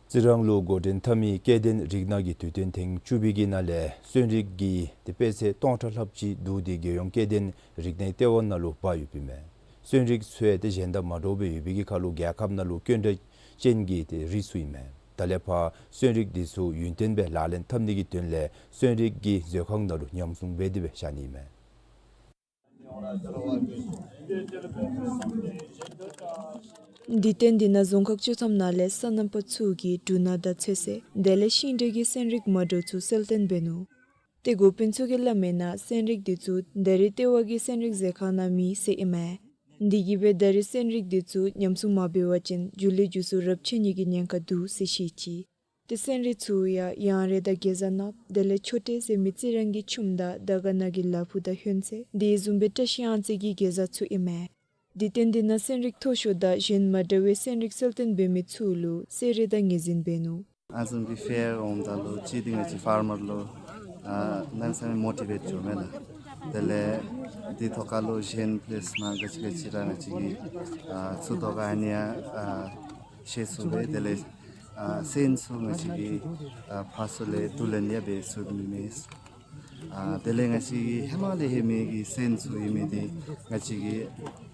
རྩི་རང་ལུ་འགོ་འདྲེན་འཐབ་མི་སྐྱེ་ལྡན་རིགས་སྣ་གི་དུས་སྟོན་ཐེངས་བཅུ་པའི་གི་ནང་ལས་སོན་རིགས་ཀྱི་ཏེ་དཔེ་ཚད་སྟོང་ཕྲག་ལྷགཔ་ཅིག་བསྡུ་སྟེ་རྒྱལ་ཡོངས་སྐྱེ་ལྡན་རིགས་སྣའི་ལྟེ་བ་ནང་ལུ་འབག་ཡོདཔ་ཨིན་མས། སོན་རིགས་ཚུ་ཡང་ཏེ་གཞན་དང་མ་འདྲཝ་སྦེ་ཡོད་པའི་གི་ཁར་ལུ་རྒྱལ་ཁབ་ནང་ལུ་དཀོན་དྲགས་ཅན་གྱི་ཏེ་རིགས་ཚུ་ཨིན་མས། ད་ལས་ཕར་སོན་རིགས་འདི་ཚུ་ཡུན་བརྟན་སྦེ་ལག་ལེན་འཐབ་ནི་གི་དོན་ལས་སོན་རིགས་ཀྱི་མཛོད་ཁང་ནང་ལུ་ཉམས་སྲུང་འབད་དེ་སྦེ་བཞག་ནི་ཨིན་མས། དུས་སྟོན་འདི་ནང་རྫོང་ཁག་བཅུ་ཐམ་ནང་ལས་སོ་ནམ་པ་ཚུ་གིས་འབྲུ་སྣ་དང་ཚོད་བསྲེ་དེ་ལས་ཤིང་འབྲས་ཀྱི་སོན་རིགས་མ་འདྲཝ་ཚུ་གསལ་སྟོན་འབད་ནུག། ཏེ་འགོ་དཔོན་ཚུ་གིས་སླབ་མིའི་ནང་སོན་རིགས་འདི་ཚུ་ད་རིས་ལྟེ་བ་གི་སོན་རིགས་མཛོད་ཁང་ནང་མེད་ཟེར་ཨིན་མས། དེ་གིས་སྦེ་ད་རིས་སོན་རིགས་འདི་ཚུ་ཉམས་སྲུང་མ་འབད་བ་ཅིན་མཇུག་ལས་མཇུག་སུ་རབས་ཆད་ནི་གི་ཉེན་ཁ་འདུག་ཟེར་བཤད་ཅི། ཏེ་སོན་རིགས་ཚུ་ཡང་གཡང་རེ་དང་གེ་ཛ་ནགཔོ་དེ་ལས་ཆོ་འབྲས་ཟེར་མི་རྩི་རང་གི་ཆུམ་དང་དར་དཀར་ནང་གི་ལ་ཕུག་དང་ཧོན་ཚོད་དེ་བཟུམ་སྦེ་བཀྲ་ཤིས་ཨང་རྩིས་ཀྱི་གེ་ཛ་ཚུ་ཨིན་མས། དུས་སྟོན་འདི་ནང་སོན་རིགས་མཐོ་ཤོས་དང་གཞན་མ་འདྲ་བའི་སོན་རིགས་གསལ་སྟོན་འབད་མི་ཚུ་ལུ་གསོལ་རས་དང་ངོས་འཛིན་འབད་ནུག། ཨ་ནི་བཟུམ་གྱི་ཕེར་འོངམ་ད་ལུ་གཅིག་འདི་ང་བཅས་ཕར་མར་ལུ་ཨ་གནམ་མེད་ས་མེད་མོ་ཊི་ཝེཊ་འགྱོཝ་མས་ལགས། དེ་ལས་དེ་ཐོག་ཁར་ལུ་གཞན་པེ་ལེསི་ནང་ག་ཅི་ག་ཅི་ར་ང་བཅས་ཀྱིས་ཨ་ཚུ་ཐོག་ཁར་ཨ་ནི་ཡང་ཨ་ཤེས་ཚུགས་པས། དེ་ལས་ཨ་སོན་ཚུ་ང་བཅས་ཀྱིས་ཨ་ཕར་ཚུར་ལས་བསྡུ་ལེན་ཡང་འབད་ཚུགས་མི་མས། ཨ་དེ་ལས་ང་བཅས་ཀྱི་ཧེ་མ་ལས་ཡོད་མི་གི་སོན་ཚུ་ཡོད་མི་འདི་ང་བཅས་ཀྱིས་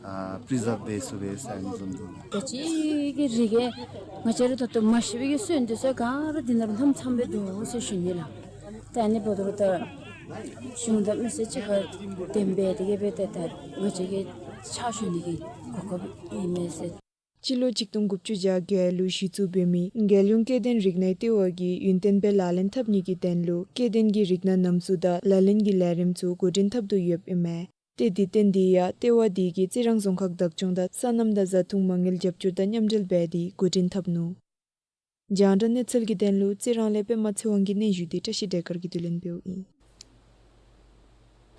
ཨ་པི་རི་ཛརབ་འབད་ཚུགས་པས་ཟེར་ཨ་ནི་བཟུམ་འདུག་ལགས། ད་ཅི་གི་རིགས་ཀྱི་ང་བཅས་ར་ད་ལྟོ་མ་ཤེས་པའི་གི་སོན་འདི་ཚུ་ག་ར་འདི་ནང་ལུ་མཐའམ་ཚངམ་སྦེ་འདུག་ཟེར་ཞུ་ནི་ལགས། ད་ཨ་ནི་འབདཝ་ད་ད་གཞུང་དང་མི་སེར་གཅིག་ཁར་བདེན་པའི་དེ་གིས་སྦེ་ད་ད་ང་བཅས་ཀྱིས་ཕྱག་ཞུ་ནི་གི་གོ་སྐབས་ཨིན་མས་ཟེར། སྤྱི་ལོ་གཅིག་སྟོང་དགུ་བཅུ་གྱ་བརྒྱད་ལུ་གཞི་བཙུགས་འབད་མི་རྒྱལ་ཡོངས་སྐྱེ་ལྡན་རིགས་སྣའི་ལྟེ་བ་གིས་ཡུན་བརྟན་སྦེ་ལག་ལེན་འཐབ་ནི་གི་དོན་ལུ་སྐྱེ་ལྡན་གྱི་རིགས་སྣ་རྣམས་སུ་དང་ལག་ལེན་གྱི་ལས་རིམ་ཚུ་འགོ་འདྲེན་འཐབ་དོ་ཡོདཔ་ཨིན་མས། ཏེ་དུས་སྟོན་འདི་ཡང་ལྟེ་བ་འདི་གིས་རྩི་རང་རྫོང་ཁག་བདག་སྐྱོང་དང་སོ་ནམ་དང་བཟའ་འཐུང་མ་དངུལ་རྒྱབ་སྐྱོར་དང་མཉམ་འབྲེལ་འབད་དེ་འགོ་འདྲེན་འཐབ་ནུག། རྒྱང་བསྒྲགས་གནས་ཚུལ་གྱི་དོན་ལུ་རྩི་རང་ལས་པདྨ་ཚེ་དབང་གི་སྙན་ཞུ་དེ་བཀྲ་ཤིས་བདེ་དཀར་གྱིས་བསྡུ་ལེན་འབདཝ་ཨིན།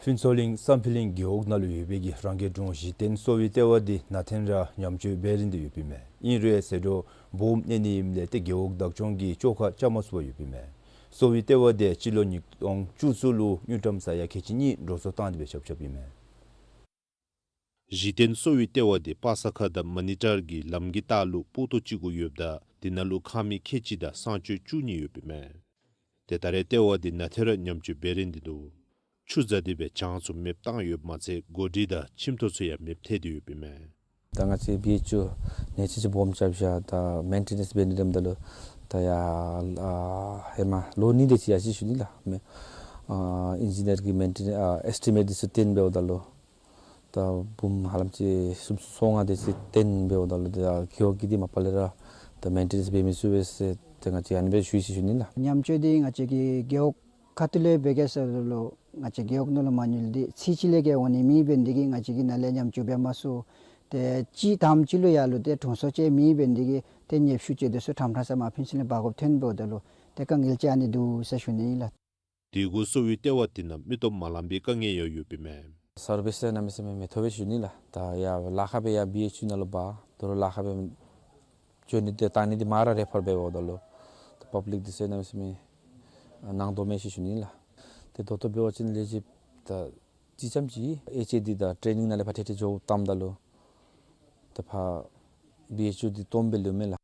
ཕུན་ཚོགས་གླིང་བསམ་འཕེལ་གླིང་རྒེད་འོག་ནང་ལུ་ཡོད་པའི་གི་རང་སྐྱིད་གྲོང་གཞི་རྟེན་གསོ་བའི་ལྟེ་བ་འདི་ནང་ཐོན་ར་ཉམས་བཅོས་འབད་རིན་འདི་ཡོདཔ་ཨིན་མས། ཨིན་རུང་ཟད་འགྲོ་སྦོམ་གནས་ནི་ཨིནམ་ལས་ཏེ་རྒེད་འོག་བདག་སྐྱོང་གིས་བཅོ་ཁ་རྐྱབ་མ་ཚུགས་པར་ཡོདཔ་ཨིན་མས། གསོ་བའི་ལྟེ་བ་འདི་སྤྱི་ལོ་ཉིས་སྟོང་བཅུ་གསུམ་ལུ་དངུལ་ཀྲམ་ས་ཡ་ཁལ་གཅིག་གཉིས་འགྲོ་སོང་བཏང་སྟེ་སྦེ་རྐྱབ་རྐྱབ་ཨིན་མས། གཞི་རྟེན་གསོ་བའི་ལྟེ་བ་འདི་པ་ས་ཁ་དང་མ་ཎི་བྲག་གི་ལམ་གྱི་ལྟག་ལུ་སྤོ་ཏོ་ཅིག་གུ་ཡོདཔ་ད་འདི་ནང་ལུ་ཁང་མིག་ཁལ་གཅིག་དང་གསང་སྤྱོད་བཅུ་གཉིས་ཡོདཔ་ཨིན་མས། ཏེ་ད་རེས་ལྟེ་བ་འདི་ནང་ཐོན་ར་ཉམས་བཅོས་འབད་རིན་འདི་འདུག། ཆུ་ཟག་སྟེ་སྦེ་གྱང་ཚུ་མེདཔ་བཏང་ཡོདཔ་མ་ཚད་གོ་སྒྲིག་དང་ཁྱིམ་ཐོག་ཚུ་ཡང་མེདཔ་ཐལ་ཏེ་ཡོདཔ་ཨིན་མས། ད་ང་བཅས་བི་ཨེཆ་ཡུ་ནད་ཅི་ཅིག་སྦོམ་རྐྱབ་བཞག། ད་མེན་ཊེ་ནེནསི་འབད་ནི་འདྲཝ་ད་ལུ་ད་ཡར་ཨ་ཧེ་མ་ལོ་གཉིས་དེ་ཅིག་ཡར་ཅིག་ཞུ་ནི་ལགས། མེན་ཨ་ཨིན་ཇི་ནིར་གྱིས་མེན་ཊེ་ནེནསི་ཨ་ཨེསི་ཊི་མེཊ་འདི་ཚུ་བཏོན་འབདཝ་ད་ལུ་ད་འབུམ་ཧ་ལམ་ཅིག་སུམ་ཅུ་སོ་ལྔ་དེ་ཅིག་བཏོན་འབདཝ་ད་ལུ་ད་རྒེད་འོག་གིས་འདི་མ་པ་ལས་ར་ད་མེན་ཊེ་ནེནསི་འབད་མི་ཚུགས་པས་ཟེར་ཏེ་ང་བཅས་ཨ་ནི་སྦེ་ཞུ་ཡི་ཟེར་ཞུ་ནི་ལགས། ཉམས་བཅོས་འདི་ང་བཅས་ཀྱི་རྒེད་འོག་ཁ་ཐུག་ལས་འབད་གེ་ཟེརཝ་ད་ལུ་ང་བཅས་རྒེད་འོག་ནང་ལུ་མ་དངུལ་འདི་ཚིག་གཅིག་ལས་བརྒལ་འོང་ནི་མེད་འབད་ནི་དེ་གིས་ང་བཅས་ཀྱིས་ནཱ་ལས་ཉམས་བཅོས་འབད་མ་ཚུགས། ཏེ་སྤྱི་དང་པ་སྤྱི་ལོ་ཡར་ལུ་ཏེ་དྲུང་འཚོ་ཅིག་མེད་འབད་ནི་དེ་གིས་ཏེ་ཉེབ་ཤུགས་ཅིག་དེ་ཚུ་ཕྲང་ཕྲང་ས་མར་ཕུན་ཚོགས་གླིང་འབག་དགོཔ་ཐོན་འབདཝ་ད་ལུ་ཏེ་དཀའ་ངལ་ཅིག་ཨ་ནི་འདུག་ཟེར་ཞུ་ནི་ཨིན་ལགས། དེ་གུ་གསོ་བའི་ལྟེ་བ་འདི་ནང་མི་སྟོབས་མ་ལང་པའི་དཀའ་ངལ་ཡང་ཡོདཔ་ཨིན་མས། སར་བིསི་ཟེར་གནམ་མེད་ས་མེད་མི་ཐོབ་པས་ཞུ་ནི་ལགས། ད་ཡར་ལཱ་ཁག་སྦེ་ཡར་བི་ཨེཆ་ཡུ་ནང་ལུ་འབག། དོ་རུང་ལཱ་ཁག་སྦེ་བཅོ་ནི་དེ་བཏང་ནི་འདི་མར་ར་རེ་ཕར་འབདཝ་ད་ལུ་ད་པབ་ལིཀ་འདི་ཚུ་གནམ་མེད་ས་མེད་ཨ་ནང་དོག་མས་ཟེར་ཞུ་ནི་ལགས། ཏེ་ད་ལྟོ་འབད་བ་ཅིན་ལས་བྱེདཔ་ད་གཅིག་ཙམ་ཅིག་ཨེཆ་ཨེ་ཌི་དང་ཊེ་ནིང་ནང་ལས་ཕར་ཏེ་ཏེ་འགྱོ་བཏངམ་ད་ལུ་ད་ཕར་ བི་ཨེཆ་ཡུ་འདི་སྟོངམ་སྦེ་ལུས་མས་ལགས།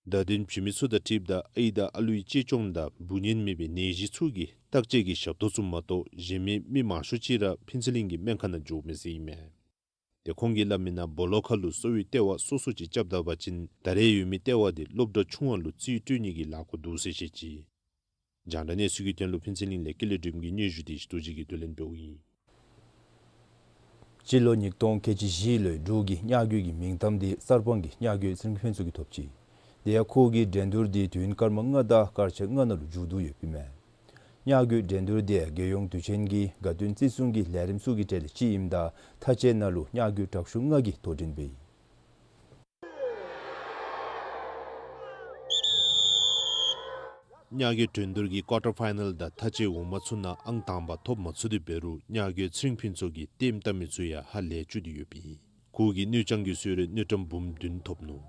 བརྡ་དོན་བྱིན་མི་ཚུ་དང་འཁྲིལཝ་ད་ཨའི་དང་ཨ་ལུའི་གཅེས་སྐྱོང་དང་འབུ་ཉལ་མེད་པའི་ནད་གཞི་ཚུ་གི་བརྟག་དཔྱད་ཀྱི་ཞབས་ཏོག་ཚུ་མ་གཏོགས་གཞན་མི་མི་མང་ཤོས་ཅིག་ར་ཕུན་ཚོགས་གླིང་གི་སྨན་ཁང་ནང་འགྱོཝ་མས་ཟེར་ཨིན་མས། ཏེ་ཁོང་གིས་སླབ་མིའི་ནང་སྦོ་ལོགས་ཁ་ལུ་གསོ་བའི་ལྟེ་བ་སོ་སོ་ཅིག་རྐྱབ་ད་པ་ཅིན་ད་རེས་ཡོད་མི་ལྟེ་བ་འདི་སློབ་གྲྭ་ཆུང་བ་ལུ་རྩིས་སྤྲོད་ནི་གི་ལཱ་འགོ་འདུག་ཟེར་བཤད་ཅི། རྒྱང་བསྒྲགས་གནས་ཚུལ་གྱི་དོན་ལུ་ཕུན་ཚོགས་གླིང་ལས་ཀུན་ལེགས་སྒྲོལམ་གྱི་སྙན་ཞུ་དེ་ཞུ་དོ་ཅིག་གིས་བསྡུ་ལེན་འབདཝ་ཨིན། སྤྱི་ལོ་ཉིས་སྟོང་ཁལ་གཅིག་བཞི་ལོའི་འབྲུག་གི་སྨྱ་རྒོད་ཀྱི་མིང་གཏམ་འདི་གསར་སྤང་གི་སྨྱ་རྒོད་ཚེ་རིང་ཕུན་ཚོགས་ཀྱིས་ཐོབ་ཅི། དེ་ཡང་ཁོ་གི་འགྲན་བསྡུར་འདི་དུས་ཡུན་སྐར་མ་ལྔ་དང་སྐར་ཆ་ལྔ་ནང་ལུ་མཇུག་བསྡུ་ཡོདཔ་ཨིན་མས། སྨྱ་རྒོད་འགྲན་བསྡུར་འདི་རྒྱལ་ཡོངས་དུས་ཆེན་གྱི་དགའ་སྟོན་བརྩི་སྲུང་གི་ལས་རིམ་ཚུ་གི་གྲས་ལས་གཅིག་ཨིནམ་ད་མཐའ་དཔྱད་ནང་ལུ་སྨྱ་རྒོད་དྲག་ཤོས་ལྔ་གིས་དོ་འགྲན་འབད་ཡི། སྨྱ་རྒོད་འགྲན་བསྡུར་གྱི་ཀོར་ཊར་ཕའི་ནཱལ་དང་མཐའ་དཔྱད་འོག་མ་ཚུ་ནང་ཨང་དང་པ་ཐོབ་མ་ཚུགས་ཏེ་འབད་རུང་སྨྱ་རྒོད་ཚེ་རིང་ཕུན་ཚོགས་ཀྱིས་ལྟདམོ་བལྟ་མི་ཚུ་ཡང་ཧ་ལས་བཅུག་སྟེ་ཡོདཔ་ཨིན། ཁོ་གིས་སྣོད་ལྕང་གི་གསོལ་རས་དངུལ་ཀྲམ་འབུམ་བདུན་ཐོབ་ནུག།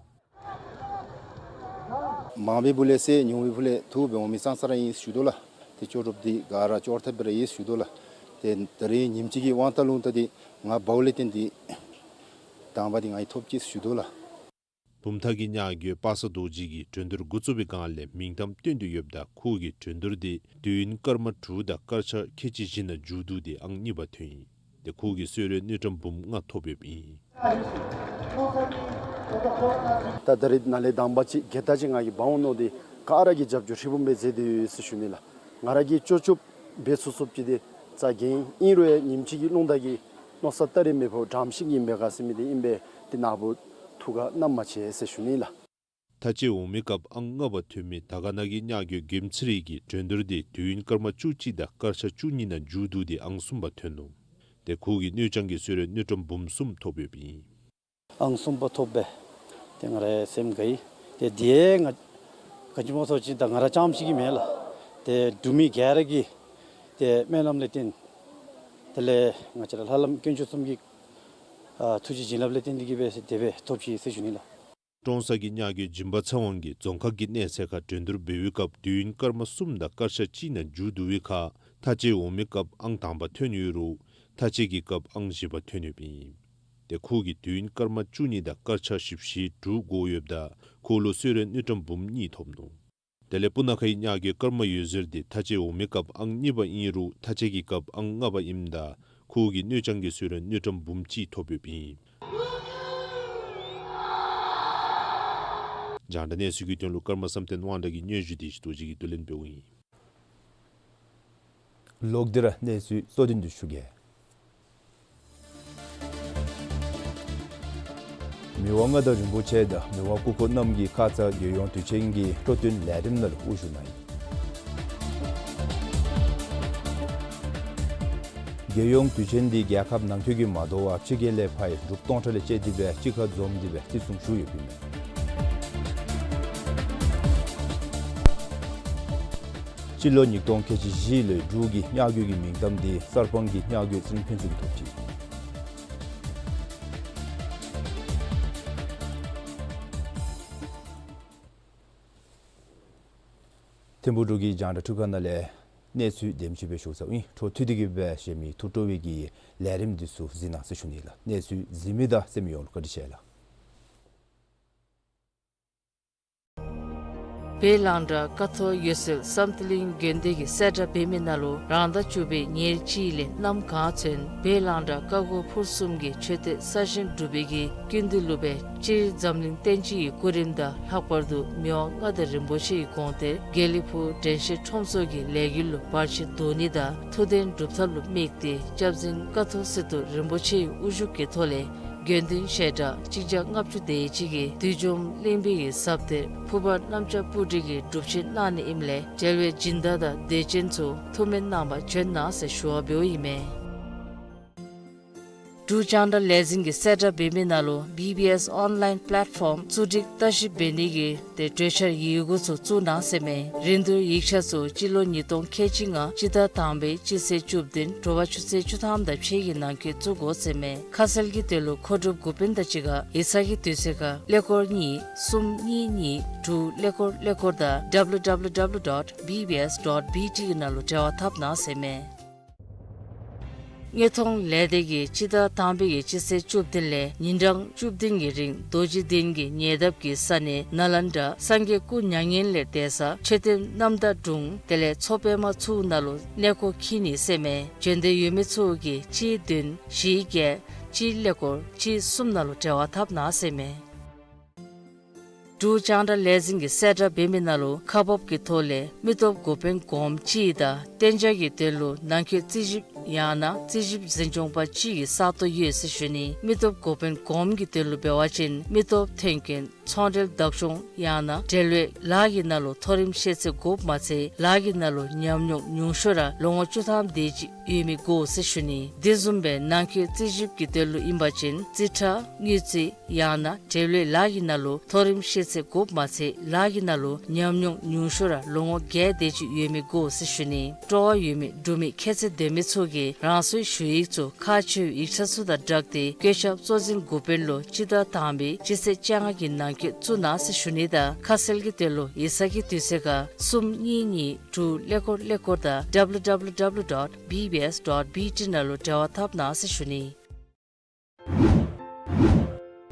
མང་པའི་སྦུག་ལས་གསེར་ཉུང་བའི་སྦུག་ལས་དུག་སྦེ་འོང་མི་ཙང་ཙ་ར་ཨིན་ཞུ་དོ་ལགས། ཏེ་ལྕོགས་གྲུབ་འདི་ག་ར་ལྕོགས་ཐབས་སྦེ་ར་ཨིན་ཞུ་དོ་ལགས། ཏེ་ད་རིས་ཉིནམ་གཅིག་གི་དབང་ཐང་ལུང་ཐང་འདི་ང་འབདཝ་ལས་བརྟེན་ཏེ་དང་པ་འདི་ང་གིས་ཐོབ་ཅི་ཞུ་དོ་ལགས། བུམ་ཐང་གི་སྨྱ་རྒོད་པ་སངས་རྡོ་རྗེ་གིས་འགྲན་བསྡུར་འགོ་བཙུགས་པའི་སྒང་ལས་མིང་གཏམ་བཏོན་ཏེ་ཡོདཔ་ད་ཁོ་གི་འགྲན་བསྡུར་འདི་དུས་ཡུན་སྐར་མ་དྲུག་དང་སྐར་ཆ་ཁལ་གཅིག་བཞི་ནང་མཇུག་བསྡུ་སྟེ་ཨང་གཉིས་པ་ཐོན་ཡི། ཏེ་ཁོ་གིས་གསོལ་རས་དངུལ་ཀྲམ་འབུམ་ལྔ་ཐོབ་ཡོདཔ་ཨིན། ད་ད་རིས་ནཱ་ལས་དང་པ་ཅིག་གི་ད་ཅིག་ང་གིས་འབག་འོང་མནོ་སྟེ་ག་ར་གིས་རྒྱབ་སྐྱོར་ཧྲིལ་བུམ་སྦེ་མཛད་དེ་ཡོད་ཟེར་ཞུ་ནི་ལགས། ང་ར་གིས་ལྕོགས་ལྕོགས་འབད་ཚུགས་ཚུགསཔ་ཅིག་འདི་རྩ་འགེངས་ཨིན་རུང་ཡང་ཉིནམ་གཅིག་གི་རླུང་རྟ་གི་མནོ་བསམ་ལྟར་ར་མེད་པར་དྲངམ་ཤིག་ཨིན་པས་ག་ཟེར་མི་འདི་ཨིན་པས། ཏེ་ནཱ་བུ་ཐུགས་ཁར་བསྣམ་མ་ཆེ་ཟེར་ཞུ་ནི་ལགས། མཐའ་དཔྱད་འོག་མའི་སྐབས་ཨང་ལྔ་པ་ཐོན་མི་དར་དཀར་ན་གི་སྨྱ་རྒོད་དགེམ་ཚེ་རིང་གིས་འགྲན་བསྡུར་འདི་དུས་ཡུན་སྐར་མ་བཅུ་གཅིག་དང་སྐར་ཆ་བཅུ་གཉིས་ནང་མཇུག་བསྡུ་སྟེ་ཨང་གསུམ་པ་ཐོན་ནུག། ཏེ་ཁོ་གིས་སྣོད་ལྕང་གི་གསོལ་རས་དངུལ་ཀྲམ་འབུམ་གསུམ་ཐོབ་ཡོདཔ་ཨིན། ཨང་གསུམ་པ་ཐོབ་པས། ཏེ་ང་རའི་སེམས་དགའ་ཡི། ཏེ་དེ་ང་ག་ཅི་སྨོ་ཟེར་བ་ཅིན་ད་ང་ར་རྐྱངམ་ཅིག་གིས་མེན་ལགས། ཏེ་འབྲུག་མི་ག་ར་གི་ཏེ་སྨོན་ལམ་ལས་བརྟེན་དེ་ལས་ང་བཅས་ར་ལྷ་ལམ་དཀོན་མཆོག་གསུམ་གྱི་ཨ་ཐུགས་རྗེ་བྱིན་རླབས་ལས་བརྟེན་ཏེ་གིས་སྦེ་དེ་སྦེ་ཐོབ་ཅི་ཟེར་ཞུ་ནི་ལགས། ཀྲོང་གསར་གྱི་སྨྱ་རྒོད་སྦྱིན་པ་ཚེ་དབང་གིས་རྫོང་ཁག་གི་གནས་ཚད་ཁར་འགྲན་བསྡུར་འབད་བའི་སྐབས་དུས་ཡུན་སྐར་མ་གསུམ་དང་སྐར་ཆ་གཅིག་ནང་མཇུག་བསྡུ་བའི་ཁར་མཐའ་དཔྱད་འོག་མའི་སྐབས་ཨང་དང་པ་ཐོན་ཡོད་རུང་མཐའ་དཔྱད་ཀྱི་སྐབས་ཨང་བཞི་པ་ཐོན་ཡོདཔ་ཨིན། ཏེ་ཁོ་གིས་དུས་ཡུན་སྐར་མ་བཅུ་གཉིས་དང་སྐར་ཆ་བཞི་བཅུ་ཞེ་དྲུག་བགོ་ཡོདཔ་ད་ཁོ་ལུ་གསོལ་རས་དངུལ་ཀྲམ་འབུམ་གཉིས་ཐོབ་ནུག། དེ་ལས་སྤུ་ན་ཁའི་སྨྱ་རྒོད་ཀརྨ་འོད་ཟེར་འདི་མཐའ་དཔྱད་འོག་མའི་སྐབས་ཨང་གཉིས་པ་ཨིན་རུང་མཐའ་དཔྱད་ཀྱི་སྐབས་ཨང་ལྔ་པ་ཨིནམ་ད་ཁོ་གིས་སྣོད་ལྕང་གི་གསོལ་རས་དངུལ་ཀྲམ་འབུམ་གཅིག་ཐོབ་ཡོདཔ་ཨིན། རྒྱང་བསྒྲགས་གནས་ཚུལ་གྱི་དོན་ལུ་ཀརྨ་བསམ་གཏན་དབང་གྲགས་ཀྱི་སྙན་ཞུ་དེ་ཞུ་དོ་ཅིག་གིས་བསྡུ་ལེན་འབདཝ་ཨིན། ལོག་སྟེ་ར་གནས་ཚུལ་གཙོ་དོན་དུ་ཞུ་གེ། མི་དབང་མངའ་བདག་རིན་པོ་ཆེ་དང་མི་དབང་སྐུ་འཁོར་རྣམ་གཉིས་ཁ་ཙ་རྒྱལ་ཡོངས་དུས་ཆེན་གྱི་སྤྲོ་སྟོན་ལས་རིམ་ནང་ལུ་དབུ་བཞུགས་གནང་ཡི། རྒྱལ་ཡོངས་དུས་ཆེན་འདི་རྒྱལ་ཁབ་ནང་འཁོད་ཀྱི་མ་དོ་བར་ཕྱི་རྒྱལ་ལས་ཕར་འབྲུག་སྟོང་ཕྲག་ལས་བཅད་དེ་སྦེ་གཅིག་ཁར་འཛོམས་ཏེ་སྦེ་བརྩི་སྲུང་ཞུ་ཡོདཔ་ཨིན་མས། སྤྱི་ལོ་ཉིས་སྟོང་ཁལ་གཅིག་བཞི་ལོའི་འབྲུག་གི་སྨྱ་རྒོད་ཀྱི་མིང་གཏམ་འདི་གསར་སྤང་གི་སྨྱ་རྒོད་ཚེ་རིང་ཕུན་ཚོགས་ཀྱིས་ཐོབ་ཅི། ཐིམ་ཕུག་འབྲུག་གི་རྒྱང་བསྒྲགས་ཁྲུས་ཁང་ནང་ལས་གནས་ཚུལ་དེམ་ཅིག་སྦེ་ཞུ་ཚརཝ་ཨིན། འཕྲོ་མཐུད་དེ་གིས་སྦེ་གཞན་མི་ཐུགས་སྤྲོ་བའི་གི་ལས་རིམ་འདི་ཚུ་གཟིགས་གནང་ཟེར་ཞུ་ནི་ལགས། གནས་ཚུལ་གཟིགས་མི་དང་གསན་མི་ཡོངས་ལུ་བཀའ་དྲིན་ཆེ་ལགས། བོད་རླངས་འཕྲུལ་ཀ་ཐོག་ཡོད་སའི་བསམ་གཏན་གླིང་དགོན་སྡེ་གིས་གསལ་བསྒྲགས་འབད་མི་ནང་ལུ་རང་ཟླ་བཅུ་པའི་ཉེར་གཅིག་ལས་གནམ་གང་ཚུན་བོད་རླངས་འཕྲུལ་ཀ་གོ་ཕུར་གསུམ་གྱི་མཆོད་རྟེན་གསར་བཞེངས་གྲུབ་པའི་གི་སྐུ་མདུན་ལུ་སྦེ་སྤྱིར་འཛམ་གླིང་བསྟན་སྤྱི་གི་སྐུ་རིམ་དང་ལྷག་པར་དུ་མི་དབང་མངའ་བདག་རིན་པོ་ཆེ་གི་དགོངས་གཏེར་དགེ་ལེགས་ཕུག་དྲན་ཤེས་ཁྲོམ་ཚོགས་ཀྱི་ལས་འགུལ་ལུ་བར་ཆད་བཟློག་ནི་དང་ཐུགས་དོན་སྒྲུབ་ཐབས་ལུ་དམིགས་ཏེ་སྐྱབས་རྗེ་ཀ་ཐོག་སི་ཏུ་རིན་པོ་ཆེ་གི་དབུ་བཞུགས་ཀྱི་ཐོག་ལས་དགེ་འདུན་ཞལ་གྲངས་གཅིག་བརྒྱ་ལྔ་བཅུ་དེ་ཅིག་གིས་བདུད་འཇོམས་གླིང་པའི་གི་ཟབ་གཏེར་ཕུར་པ་གནམ་ལྕགས་སྤུ་གྲི་གི་སྒྲུབ་མཆོད་གནང་ནི་ཨིནམ་ལས་འབྲེལ་བའི་སྦྱིན་བདག་དང་དད་ཅན་ཚུ་ཐུགས་སྨོན་གནང་བར་བྱོན་གནང་ཟེར་ཞུ་བ་འབདཝ་ཨིན་མས། འབྲུག་རྒྱང་བསྒྲགས་ལས་འཛིན་གྱིས་གསལ་བསྒྲགས་འབད་མི་ནང་ལུ་བི་བི་ཨེསི་ཨོན་ལའིན་པ་ལེཊ་ཕོརམ་བཙུགས་སྒྲིག་བརྟག་ཞིབ་འབད་ནི་གི་ཏེ་གྲོས་འཆར་ཡི་གུ་ཚུ་བཙུགས་གནང་ཟེར་མས། རིན་བསྡུར་ཡིག་ཆ་ཚུ་སྤྱི་ལོ་ཉིས་སྟོང་ཁལ་གཅིག་ལྔ་སྤྱི་ཟླ་དང་པའི་སྤྱི་ཚེས་བཅུ་བདུན་དྲོ་པ་ཆུ་ཚོད་བཅུ་ཐམ་དང་ཕྱེད་ཀྱི་ནང་འཁོད་བཙུགས་དགོ་ཟེར་མས། ཁ་གསལ་གྱི་དོན་ལུ་མཁོ་སྒྲུབ་འགོ་དཔོན་དང་གཅིག་ཁར་ཡིག་ཚང་གི་དུས་ཚོད་ཁར་ཀླད་ཀོར་གཉིས་གསུམ་གཉིས་གཉིས་དྲུག་ཀླད་ཀོར་ཀླད་ཀོར་དང་W W W dot B B S dot B T གི་ནང་ལུ་འབྲེལ་བ་འཐབ་གནང་ཟེར་མས། དངོས་མཐོང་ལས་སྡེ་གིས་སྤྱི་ཟླ་དང་པའི་གི་སྤྱི་ཚེས་བཅུ་བདུན་ལས་ཉིན་གྲངས་བཅུ་བདུན་གྱི་རིང་རྡོ་རྗེ་གདན་གྱི་ཉེ་འདབས་ཀྱི་ས་གནས་ནཱ་ལེནྡྲ་སངས་རྒྱས་སྐུ་མྱ་ངན་ལས་འདས་ས་མཆོད་རྟེན་རྣམ་དག་སྒྲུང་དེ་ལས་མཚོ་པདྨ་ཚུ་ནང་ལུ་གནས་སྐོར་འཁྱིད་ནི་ཟེར་མས། འབྱོན་འདོད་ཡོད་མི་ཚུ་གིས་གཅིག་བདུན་བཞི་བརྒྱད་གཅིག་ཀླད་ཀོར་གཅིག་གསུམ་ནང་ལུ་འབྲེལ་བ་འཐབ་གནང་ཟེར་མས། འབྲུག་རྒྱང་བསྒྲགས་ལས་འཛིན་གྱིས་གསལ་བསྒྲགས་འབད་མི་ནང་ལུ་ཁག་འབག་གི་ཐོག་ལས་མི་སྟོབས་འགོ་དཔོན་གོངམ་གཅིག་དང་གཏན་འཇགས་ཀྱི་དོན་ལུ་ནང་འཁོད་རྩིས་ཞིབ་ཡང་ན་རྩིས་ཞིབ་འཛིན་སྐྱོང་པ་གཅིག་གི་ས་སྟོང་ཡོད་ཟེར་ཞུ་ནི། མི་སྟོབས་འགོ་དཔོན་གོངམ་གྱི་དོན་ལུ་འབད་བ་ཅིན་མི་སྟོབས་ཐོན་སྐྱེད་ཚོང་འབྲེལ་བདག་སྐྱོང་ཡང་ན་འབྲེལ་ཡོད་ལཱ་གི་ནང་ལུ་མཐོ་རིམ་ཤེས་ཚད་དགོཔ་མ་ཚད་ལཱ་གི་ནང་ལུ་ཉམས་མྱོང་ཉུང་ཤོས་ར་ལོ་ངོ་བཅུ་ཐམ་དེ་ཅིག་ཡོད་མི་དགོ་ཟེར་ཞུ་ནི། དེ་བཟུམ་སྦེ་ནང་འཁོད་རྩིས་ཞིབ་ཀྱི་དོན་ལུ་ཨིན་པ་ཅིན་རྩིས་ཁྲ་དངུལ་རྩིས་ཡང་ན་འབྲེལ་ཡོད་ལཱ་གི་ནང་ལུ་མཐོ་རིམ་ཤེས་ཚད་དགོཔ་མ་ཚད་ལཱ་གི་ནང་ལུ་ཉམས་མྱོང་ཉུང་ཤོས་ར་ལོ་ངོ་བརྒྱད་དེ་ཅིག་ཡོད་མི་དགོ་ཟེར་ཞུ་ནི། སྤྲོ་བ་ཡོད་མི་འབྲུག་མི་ཁྱད་ཚད་ལྡན་མི་ཚུ་གིས་རང་སོའི་ཞུ་ཡིག་ཚུ་ཁག་ཆེ་བའི་ཡིག་ཆ་ཚུ་དང་སྦྲགས་ཏེ་བཀོད་ཁྱབ་གཙོ་འཛིན་འགོ་དཔོན་ལུ་སྤྱི་ཟླ་དང་པའི་སྤྱི་ཚེས་བཅོ་ལྔ་གི་ནང་འཁོད་བཙུགས་གནང་ཟེར་ཞུ་ནི་དང་ཁ་གསལ་གྱི་དོན་ལུ་ཡིག་ཚང་གི་དུས་ཚོད་ཁར་གསུམ་གཉིས་གཉིས་དྲུག་ཀླད་ཀོར་ཀླད་ཀོར་དང་W W W dot B B S dot B T ནང་ལུ་འབྲེལ་བ་འཐབ་གནང་ཟེར་ཞུ་ནི།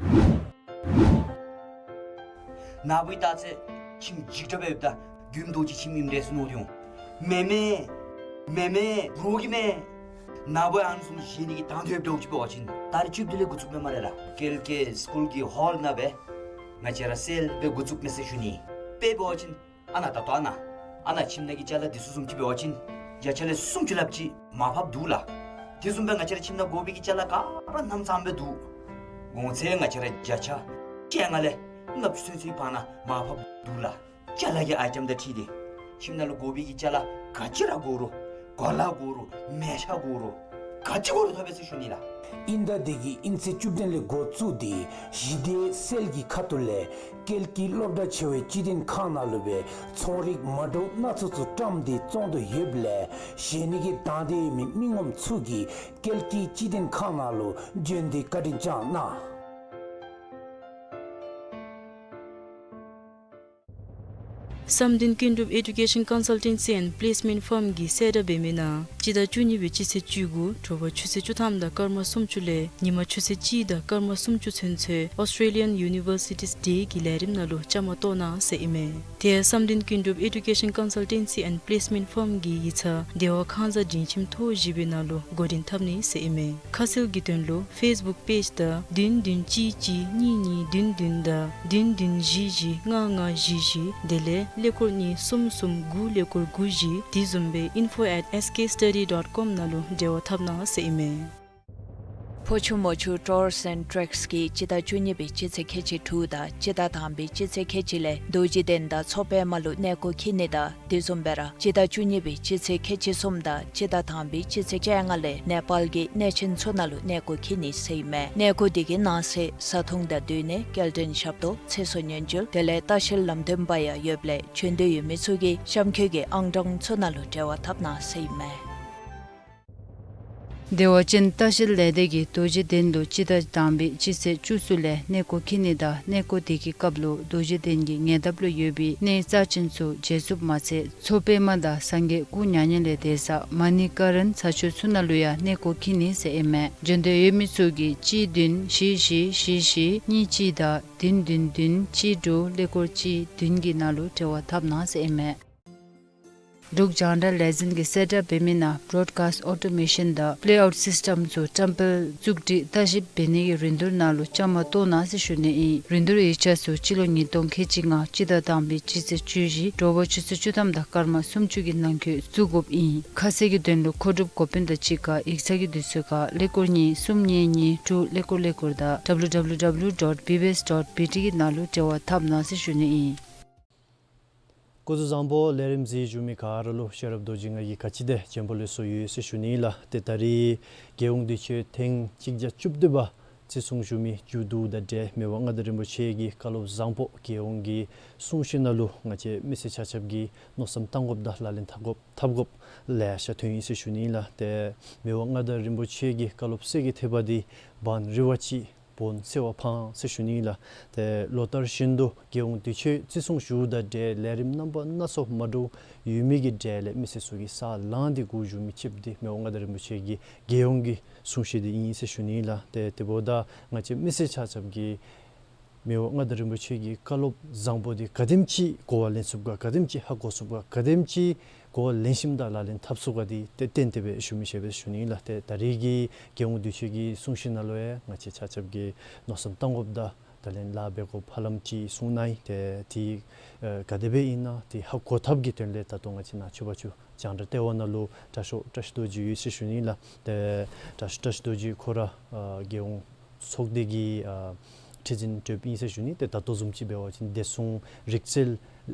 ནཱ་བུ་ད་ཚེ་ཁྱིམ་འཇིགས་སྐྲག་སྦེ་ཡོདཔ་ད་མགྱོནམ་རྡོ་རྗེ་ཁྱིམ་ཨིནམ་འདྲས་སུ་མནོ་སྟེ་འོང་། མེན་མེན། མེན་མེན། རོགས་ཀྱི་མེན། ནཱ་བུ་ཨ་ནི་བཟུམ་བཞེས་ནི་གི་དང་འདོད་འདྲཝ་ཅིག་འབད་བ་ཅིན་ད་རིས་བཅུ་བདུན་ལས་འགོ་བཙུགསཔ་མས་སྨ་རེ་ལགས། ཀལ་ཀེ་སི་ཀུལ་གྱི་ཧོལ་ནང་སྦེ་ང་བཅས་ར་སེལ་སྦེ་འགོ་བཙུགསཔ་མས་ཟེར་ཞུ་ནི། དཔེ་འབད་བ་ཅིན་ཨ་ནཱ་ད་ལྟོ་ཨ་ནཱ་ཨ་ནཱ་ཁྱིམ་ནང་གི་ཅ་ལ་འདི་ཚུ་བཟུམ་ཅིག་འབད་བ་ཅིན་བརྒྱ་ཆ་ལས་སུམ་ཅུ་ལྷགཔ་ཅིག་མར་ཕབ་འདུག་ལགས། དེ་བཟུམ་སྦེ་ང་བཅས་ར་ཁྱིམ་ནང་དགོ་པའི་གི་ཅ་ལ་ག་ར་སྣུམ་ཙམ་སྦེ་འདུག། གོང་ཚད་ང་བཅས་ར་བརྒྱ་ཆ་བཅོ་ལྔ་ལས་ལྔ་བཅུ་ཚུན་ཚོད་བར་ན་མར་ཕབ་འདུག་ལགས། ཅ་ལ་གི་ཨའི་ཊེམ་དང་འཁྲིལ་ཏེ་ཁྱིམ་ནང་ལུ་དགོ་པའི་གི་ཅ་ལ་ག་ཅི་ར་དགོ་རུང་གོ་ལ་དགོ་རུང་མལ་ཆ་དགོ་རུང་ག་ཅི་དགོ་རུང་ཐོབ་པས་ཟེར་ཞུ་ནི་ལགས། དབྱིན་ཟླ་འདི་གི་དབྱིན་ཚེས་བཅུ་བདུན་ལས་འགོ་བཙུགས་ཏེ་ཞི་བདེ་སེལ་གྱི་ཁ་ཐུག་ལས་ཀལ་ཀི་སློབ་གྲྭ་ཆེ་བའི་སྤྱི་དོན་ཁང་ནང་ལུ་སྦེ་ཚོང་རིག་མ་འདྲཝ་སྣ་ཚོགས་ཚུ་བཀྲམ་སྟེ་བཙོང་དོ་ཡོདཔ་ལས་བཞེས་ནི་གི་དང་འདོད་ཡོད་མི་མི་ངོམ་ཚུ་གིས་ཀལ་ཀི་སྤྱི་དོན་ཁང་ནང་ལུ་བྱོན་ཏེ་བཀའ་དྲིན་བསྐྱང་གནང་། བསམ་གཏན་ཀུན་གྲུབ་Education Consultancy and Placement Firm གིས་གསལ་བསྒྲགས་འབད་མི་ནང་སྤྱི་ཟླ་བཅུ་གཉིས་པའི་སྤྱི་ཚེས་བཅུ་དགུ་དྲོ་པ་ཆུ་ཚོད་བཅུ་ཐམ་དང་སྐར་མ་སུམ་ཅུ་ལས་ཉིན་མ་ཆུ་ཚོད་གཅིག་དང་སྐར་མ་སུམ་ཅུ་ཚུན་ཚོད་Australian Universities Day གི་ལས་རིམ་ནང་ལུ་བཅའ་མར་གཏོགས་གནང་ཟེར་ཨིན་མས། དེ་ཡང་བསམ་གཏན་ཀུན་གྲུབ་Education Consultancy and Placement Firm གི་ཡིག་ཚང་བདེ་བ་ཁང་བཟང་སྒྲིང་ཁྱིམ་ཐོག་བཞི་པའི་ནང་ལུ་འགོ་འདྲེན་འཐབ་ནི་ཟེར་ཨིན་མས། ཁ་གསལ་གྱི་དོན་ལུ་Facebook page དང་བདུན་བདུན་གཅིག་གཅིག་གཉིས་གཉིས་བདུན་བདུན་དང་བདུན་བདུན་བཞི་བཞི་ལྔ་ལྔ་བཞི་བཞི་དེ་ལས་ཀླད་ཀོར་གཉིས་གསུམ་གསུམ་དགུ་ཀླད་ཀོར་དགུ་བཞི་དེ་བཟུམ་སྦེ་info at S K study dot com ནང་ལུ་འབྲེལ་བ་འཐབ་གནང་ཟེར་ཨིན་མས། ཕོ་ཆུ་མོ་ཆུ་Tours and Treks གིས་སྤྱི་ཟླ་བཅུ་གཉིས་པའི་སྤྱི་ཚེས་ཁལ་གཅིག་དྲུག་དང་སྤྱི་ཟླ་དང་པའི་སྤྱི་ཚེས་ཁལ་གཅིག་ལས་རྡོ་རྗེ་གདན་དང་མཚོ་པདྨ་ལུ་གནས་སྐོར་འཁྱིད་ནི་དང་དེ་བཟུམ་སྦེ་ར་སྤྱི་ཟླ་བཅུ་གཉིས་པའི་སྤྱི་ཚེས་ཁལ་གཅིག་གསུམ་དང་སྤྱི་ཟླ་དང་པའི་སྤྱི་ཚེས་བཅོ་ལྔ་ལས་ནེ་པཱལ་གྱི་གནས་ཆེན་ཚུ་ནང་ལུ་གནས་སྐོར་འཁྱིད་ནི་ཟེར་ཨིན་མས། གནས་སྐོར་འདི་གི་ནང་གསེས་བཟའ་འཐུང་དང་སྡོད་གནས་སྐྱེལ་འདྲེན་ཞབས་ཏོག་ཚེ་སྲོག་ཉེན་བཅོལ་དེ་ལས་ལྟ་བཤལ་ལམ་སྟོན་པ་ཡང་ཡོདཔ་ལས་བྱོན་འདོད་ཡོད་མི་ཚུ་གིས་གཤམ་འཁོད་ཀྱི་ཨང་གྲངས་ཚུ་ནང་ལུ་འབྲེལ་བ་འཐབ་གནང་ཟེར་ཨིན་མས། བདེ་བ་ཅན་ལྟ་བཤལ་ལས་སྡེ་གིས་རྡོ་རྗེ་གདན་ལུ་སྤྱི་ཟླ་དང་པའི་སྤྱི་ཚེས་བཅུ་གསུམ་ལས་གནས་སྐོར་འཁྱིད་ནི་དང་གནས་སྐོར་དེ་གི་སྐབས་ལུ་རྡོ་རྗེ་གདན་གྱི་ཉེ་འདབས་ལུ་ཡོད་པའི་གནས་རྩ་ཅན་ཚུ་མཇལ་ཚུགསཔ་མ་ཚད་མཚོ་པདྨ་དང་སངས་རྒྱས་སྐུ་མྱ་ངན་ལས་འདས་ས་མ་ཎི་ཀ་རན་ས་ཆ་ཚུ་ནང་ལུ་ཡང་གནས་སྐོར་འཁྱིད་ནི་ཟེར་ཨིན་མས། བྱོན་འདོད་ཡོད་མི་ཚུ་གིས་གཅིག་བདུན་བཞི་བཞི་བཞི་བཞི་གཉིས་གཅིག་དང་བདུན་བདུན་བདུན་གཅིག་དྲུག་ཀླད་ཀོར་གཅིག་བདུན་གྱི་ནང་ལུ་འབྲེལ་བ་འཐབ་གནང་ཟེར་ཨིན་མས། འབྲུག་རྒྱང་བསྒྲགས་ལས་འཛིན་གྱིས་གསལ་བསྒྲགས་འབད་མི་ནང་Broadcast Automation དང་Playout System ཚུ་བཀྲམ་སྤེལ་བཙུགས་སྒྲིག་བརྟག་ཞིབ་འབད་ནི་གི་རིན་བསྡུར་ནང་ལུ་བཅའ་མར་གཏོགས་གནང་ཟེར་ཞུ་ནི་ཨིན། རིན་བསྡུར་ཡིག་ཆ་ཚུ་སྤྱི་ལོ་ཉིས་སྟོང་ཁལ་གཅིག་ལྔ་སྤྱི་ཟླ་དང་པའི་སྤྱི་ཚེས་བཅུ་བཞི་དྲོ་པ་ཆུ་ཚོད་བཅུ་ཐམ་དང་སྐར་མ་སུམ་ཅུ་གི་ནང་འཁོད་བཙུགས་དགོཔ་ཨིན། ཁ་གསལ་གྱི་དོན་ལུ་མཁོ་སྒྲུབ་འགོ་དཔོན་དང་གཅིག་ཁར་ཡིག་ཚང་གི་དུས་ཚོད་ཁར་ཀླད་ཀོར་གཉིས་གསུམ་གཉིས་གཉིས་དྲུག་ཀླད་ཀོར་ཀླད་ཀོར་དང་W W W dot B B S dot B T གི་ནང་ལུ་འབྲེལ་བ་འཐབ་གནང་ཟེར་ཞུ་ནི་ཨིན། སྐུ་གཟུགས་བཟང་པོ། ལས་རིམ་གཟིགས་བཞུགས་མི་ག་ར་ལུ་ཤེས་རབ་རྡོ་རྗེ་ང་གིས་ག་ཅི་དེ་བྱོན་པ་ལེགས་སོ་ཡོད་ཟེར་ཞུ་ནི་ལགས། ཏེ་ད་རིས་རྒྱལ་ཡོངས་དུས་ཆེན་ཐེངས་གཅིག་བརྒྱ་བཅུ་བདུན་པ་བརྩི་སྲུང་ཞུ་མི་མཇུག་བསྡུ་དང་འབྲེལ་མི་དབང་མངའ་བདག་རིན་པོ་ཆེ་གི་བཀའ་སློབ་བཟང་པོ་རྒྱལ་ཡོངས་ཀྱི་གསུང་བཤད་ནང་ལུ་ང་བཅས་མི་སེར་ཆ་ཁྱབ་ཀྱིས་མནོ་བསམ་བཏང་དགོཔ་དང་ལག་ལེན་འཐབ་དགོཔ་འཐབ་དགོཔ་ལེ་ཤ་ཐོན་ཡི་ཟེར་ཞུ་ནི་ལགས། ཏེ་མི་དབང་མངའ་བདག་རིན་པོ་ཆེ་གི་བཀའ་སློབ་གསེར་གྱི་ཐེབས་པ་འདི་བང་རི་བ་ཅིག་འོང་ཟེར་བ་ཕངས་ཟེར་ཞུ་ནི་ལགས། ཏེ་ལོ་ལྟར་བཞིན་དུ་རྒྱལ་ཡོངས་དུས་ཆེན་བརྩི་སྲུང་ཞུཝ་དང་འབྲེལ་ལས་རིམ་རྣམ་པ་སྣ་ཚོགས་མ་འདྲཝ་ཡོད་མི་གི་གྲས་ལས་མི་སེར་ཚུ་གིས་ས་ལངས་ཏེ་སྒུག་བཞུགས་མི་གཅིག་འདི་མི་དབང་མངའ་བདག་རིན་པོ་ཆེ་གི་རྒྱལ་ཡོངས་ཀྱི་གསུང་བཤད་འདི་ཨིན་ཟེར་ཞུ་ནི་ལགས། ཏེ་དེ་འབདཝ་ད་ང་བཅས་མི་སེར་ཆ་ཁྱབ་ཀྱིས་མི་དབང་མངའ་བདག་རིན་པོ་ཆེ་གི་བཀའ་སློབ་བཟང་པོ་འདི་ག་དེམ་ཅིག་གོ་བ་ལེན་ཚུགས་ག་ག་དེམ་ཅིག་ཧ་གོ་ཚུགས་ག་ག་དེམ་ཅིག་གོ་བ་ལེན་ཞིནམ་ད་ལག་ལེན་འཐབ་ཚུགས་ག་འདི་ཏེ་ཏན་ཏན་སྦེ་ཞུ་མི་ཤེས་པས་ཞུ་ནི་ལགས། ཏེ་ད་རེས་ཀྱི་རྒྱལ་ཡོངས་དུས་ཆེན་གྱི་གསུང་བཤད་ནང་ལུ་ཡང་ང་བཅས་ཆ་ཁྱབ་ཀྱིས་མནོ་བསམ་བཏང་དགོཔ་དང་ད་ལན་ལཱ་འབད་དགོཔ་ཧ་ལམ་ཅིག་གསུངས་གནང་ཡི། ཏེ་དེ་ཨེ་ག་དེ་སྦེ་ཨིན་ན་དེ་ཧ་གོ་ཐབས་ཀྱི་དོན་ལས་ད་ལྟོ་ང་བཅས་ནཱ་ཆོས་པ་ཚུ་རྒྱང་བསྒྲགས་ལྟེ་བ་ནང་ལུ་དྲག་ཤོས་བཀྲ་ཤིས་རྡོ་རྗེ་ཡོད་ཟེར་ཞུ་ནི་ལགས། ཏེ་དྲག་ཤོས་བཀྲ་ཤིས་རྡོ་རྗེ་ཁོ་ར་ཨ་རྒྱལ་ཡོངས་ཚོགས་སྡེ་གི་ཨ་ཁྲི་འཛིན་གྲོསཔ་ཨིན་ཟེར་ཞུ་ནི། ཏེ་ད་ལྟོ་བཟུམ་ཅིག་འབད་བ་ཅིན་བདེ་སྲུང་རིག་རྩལ་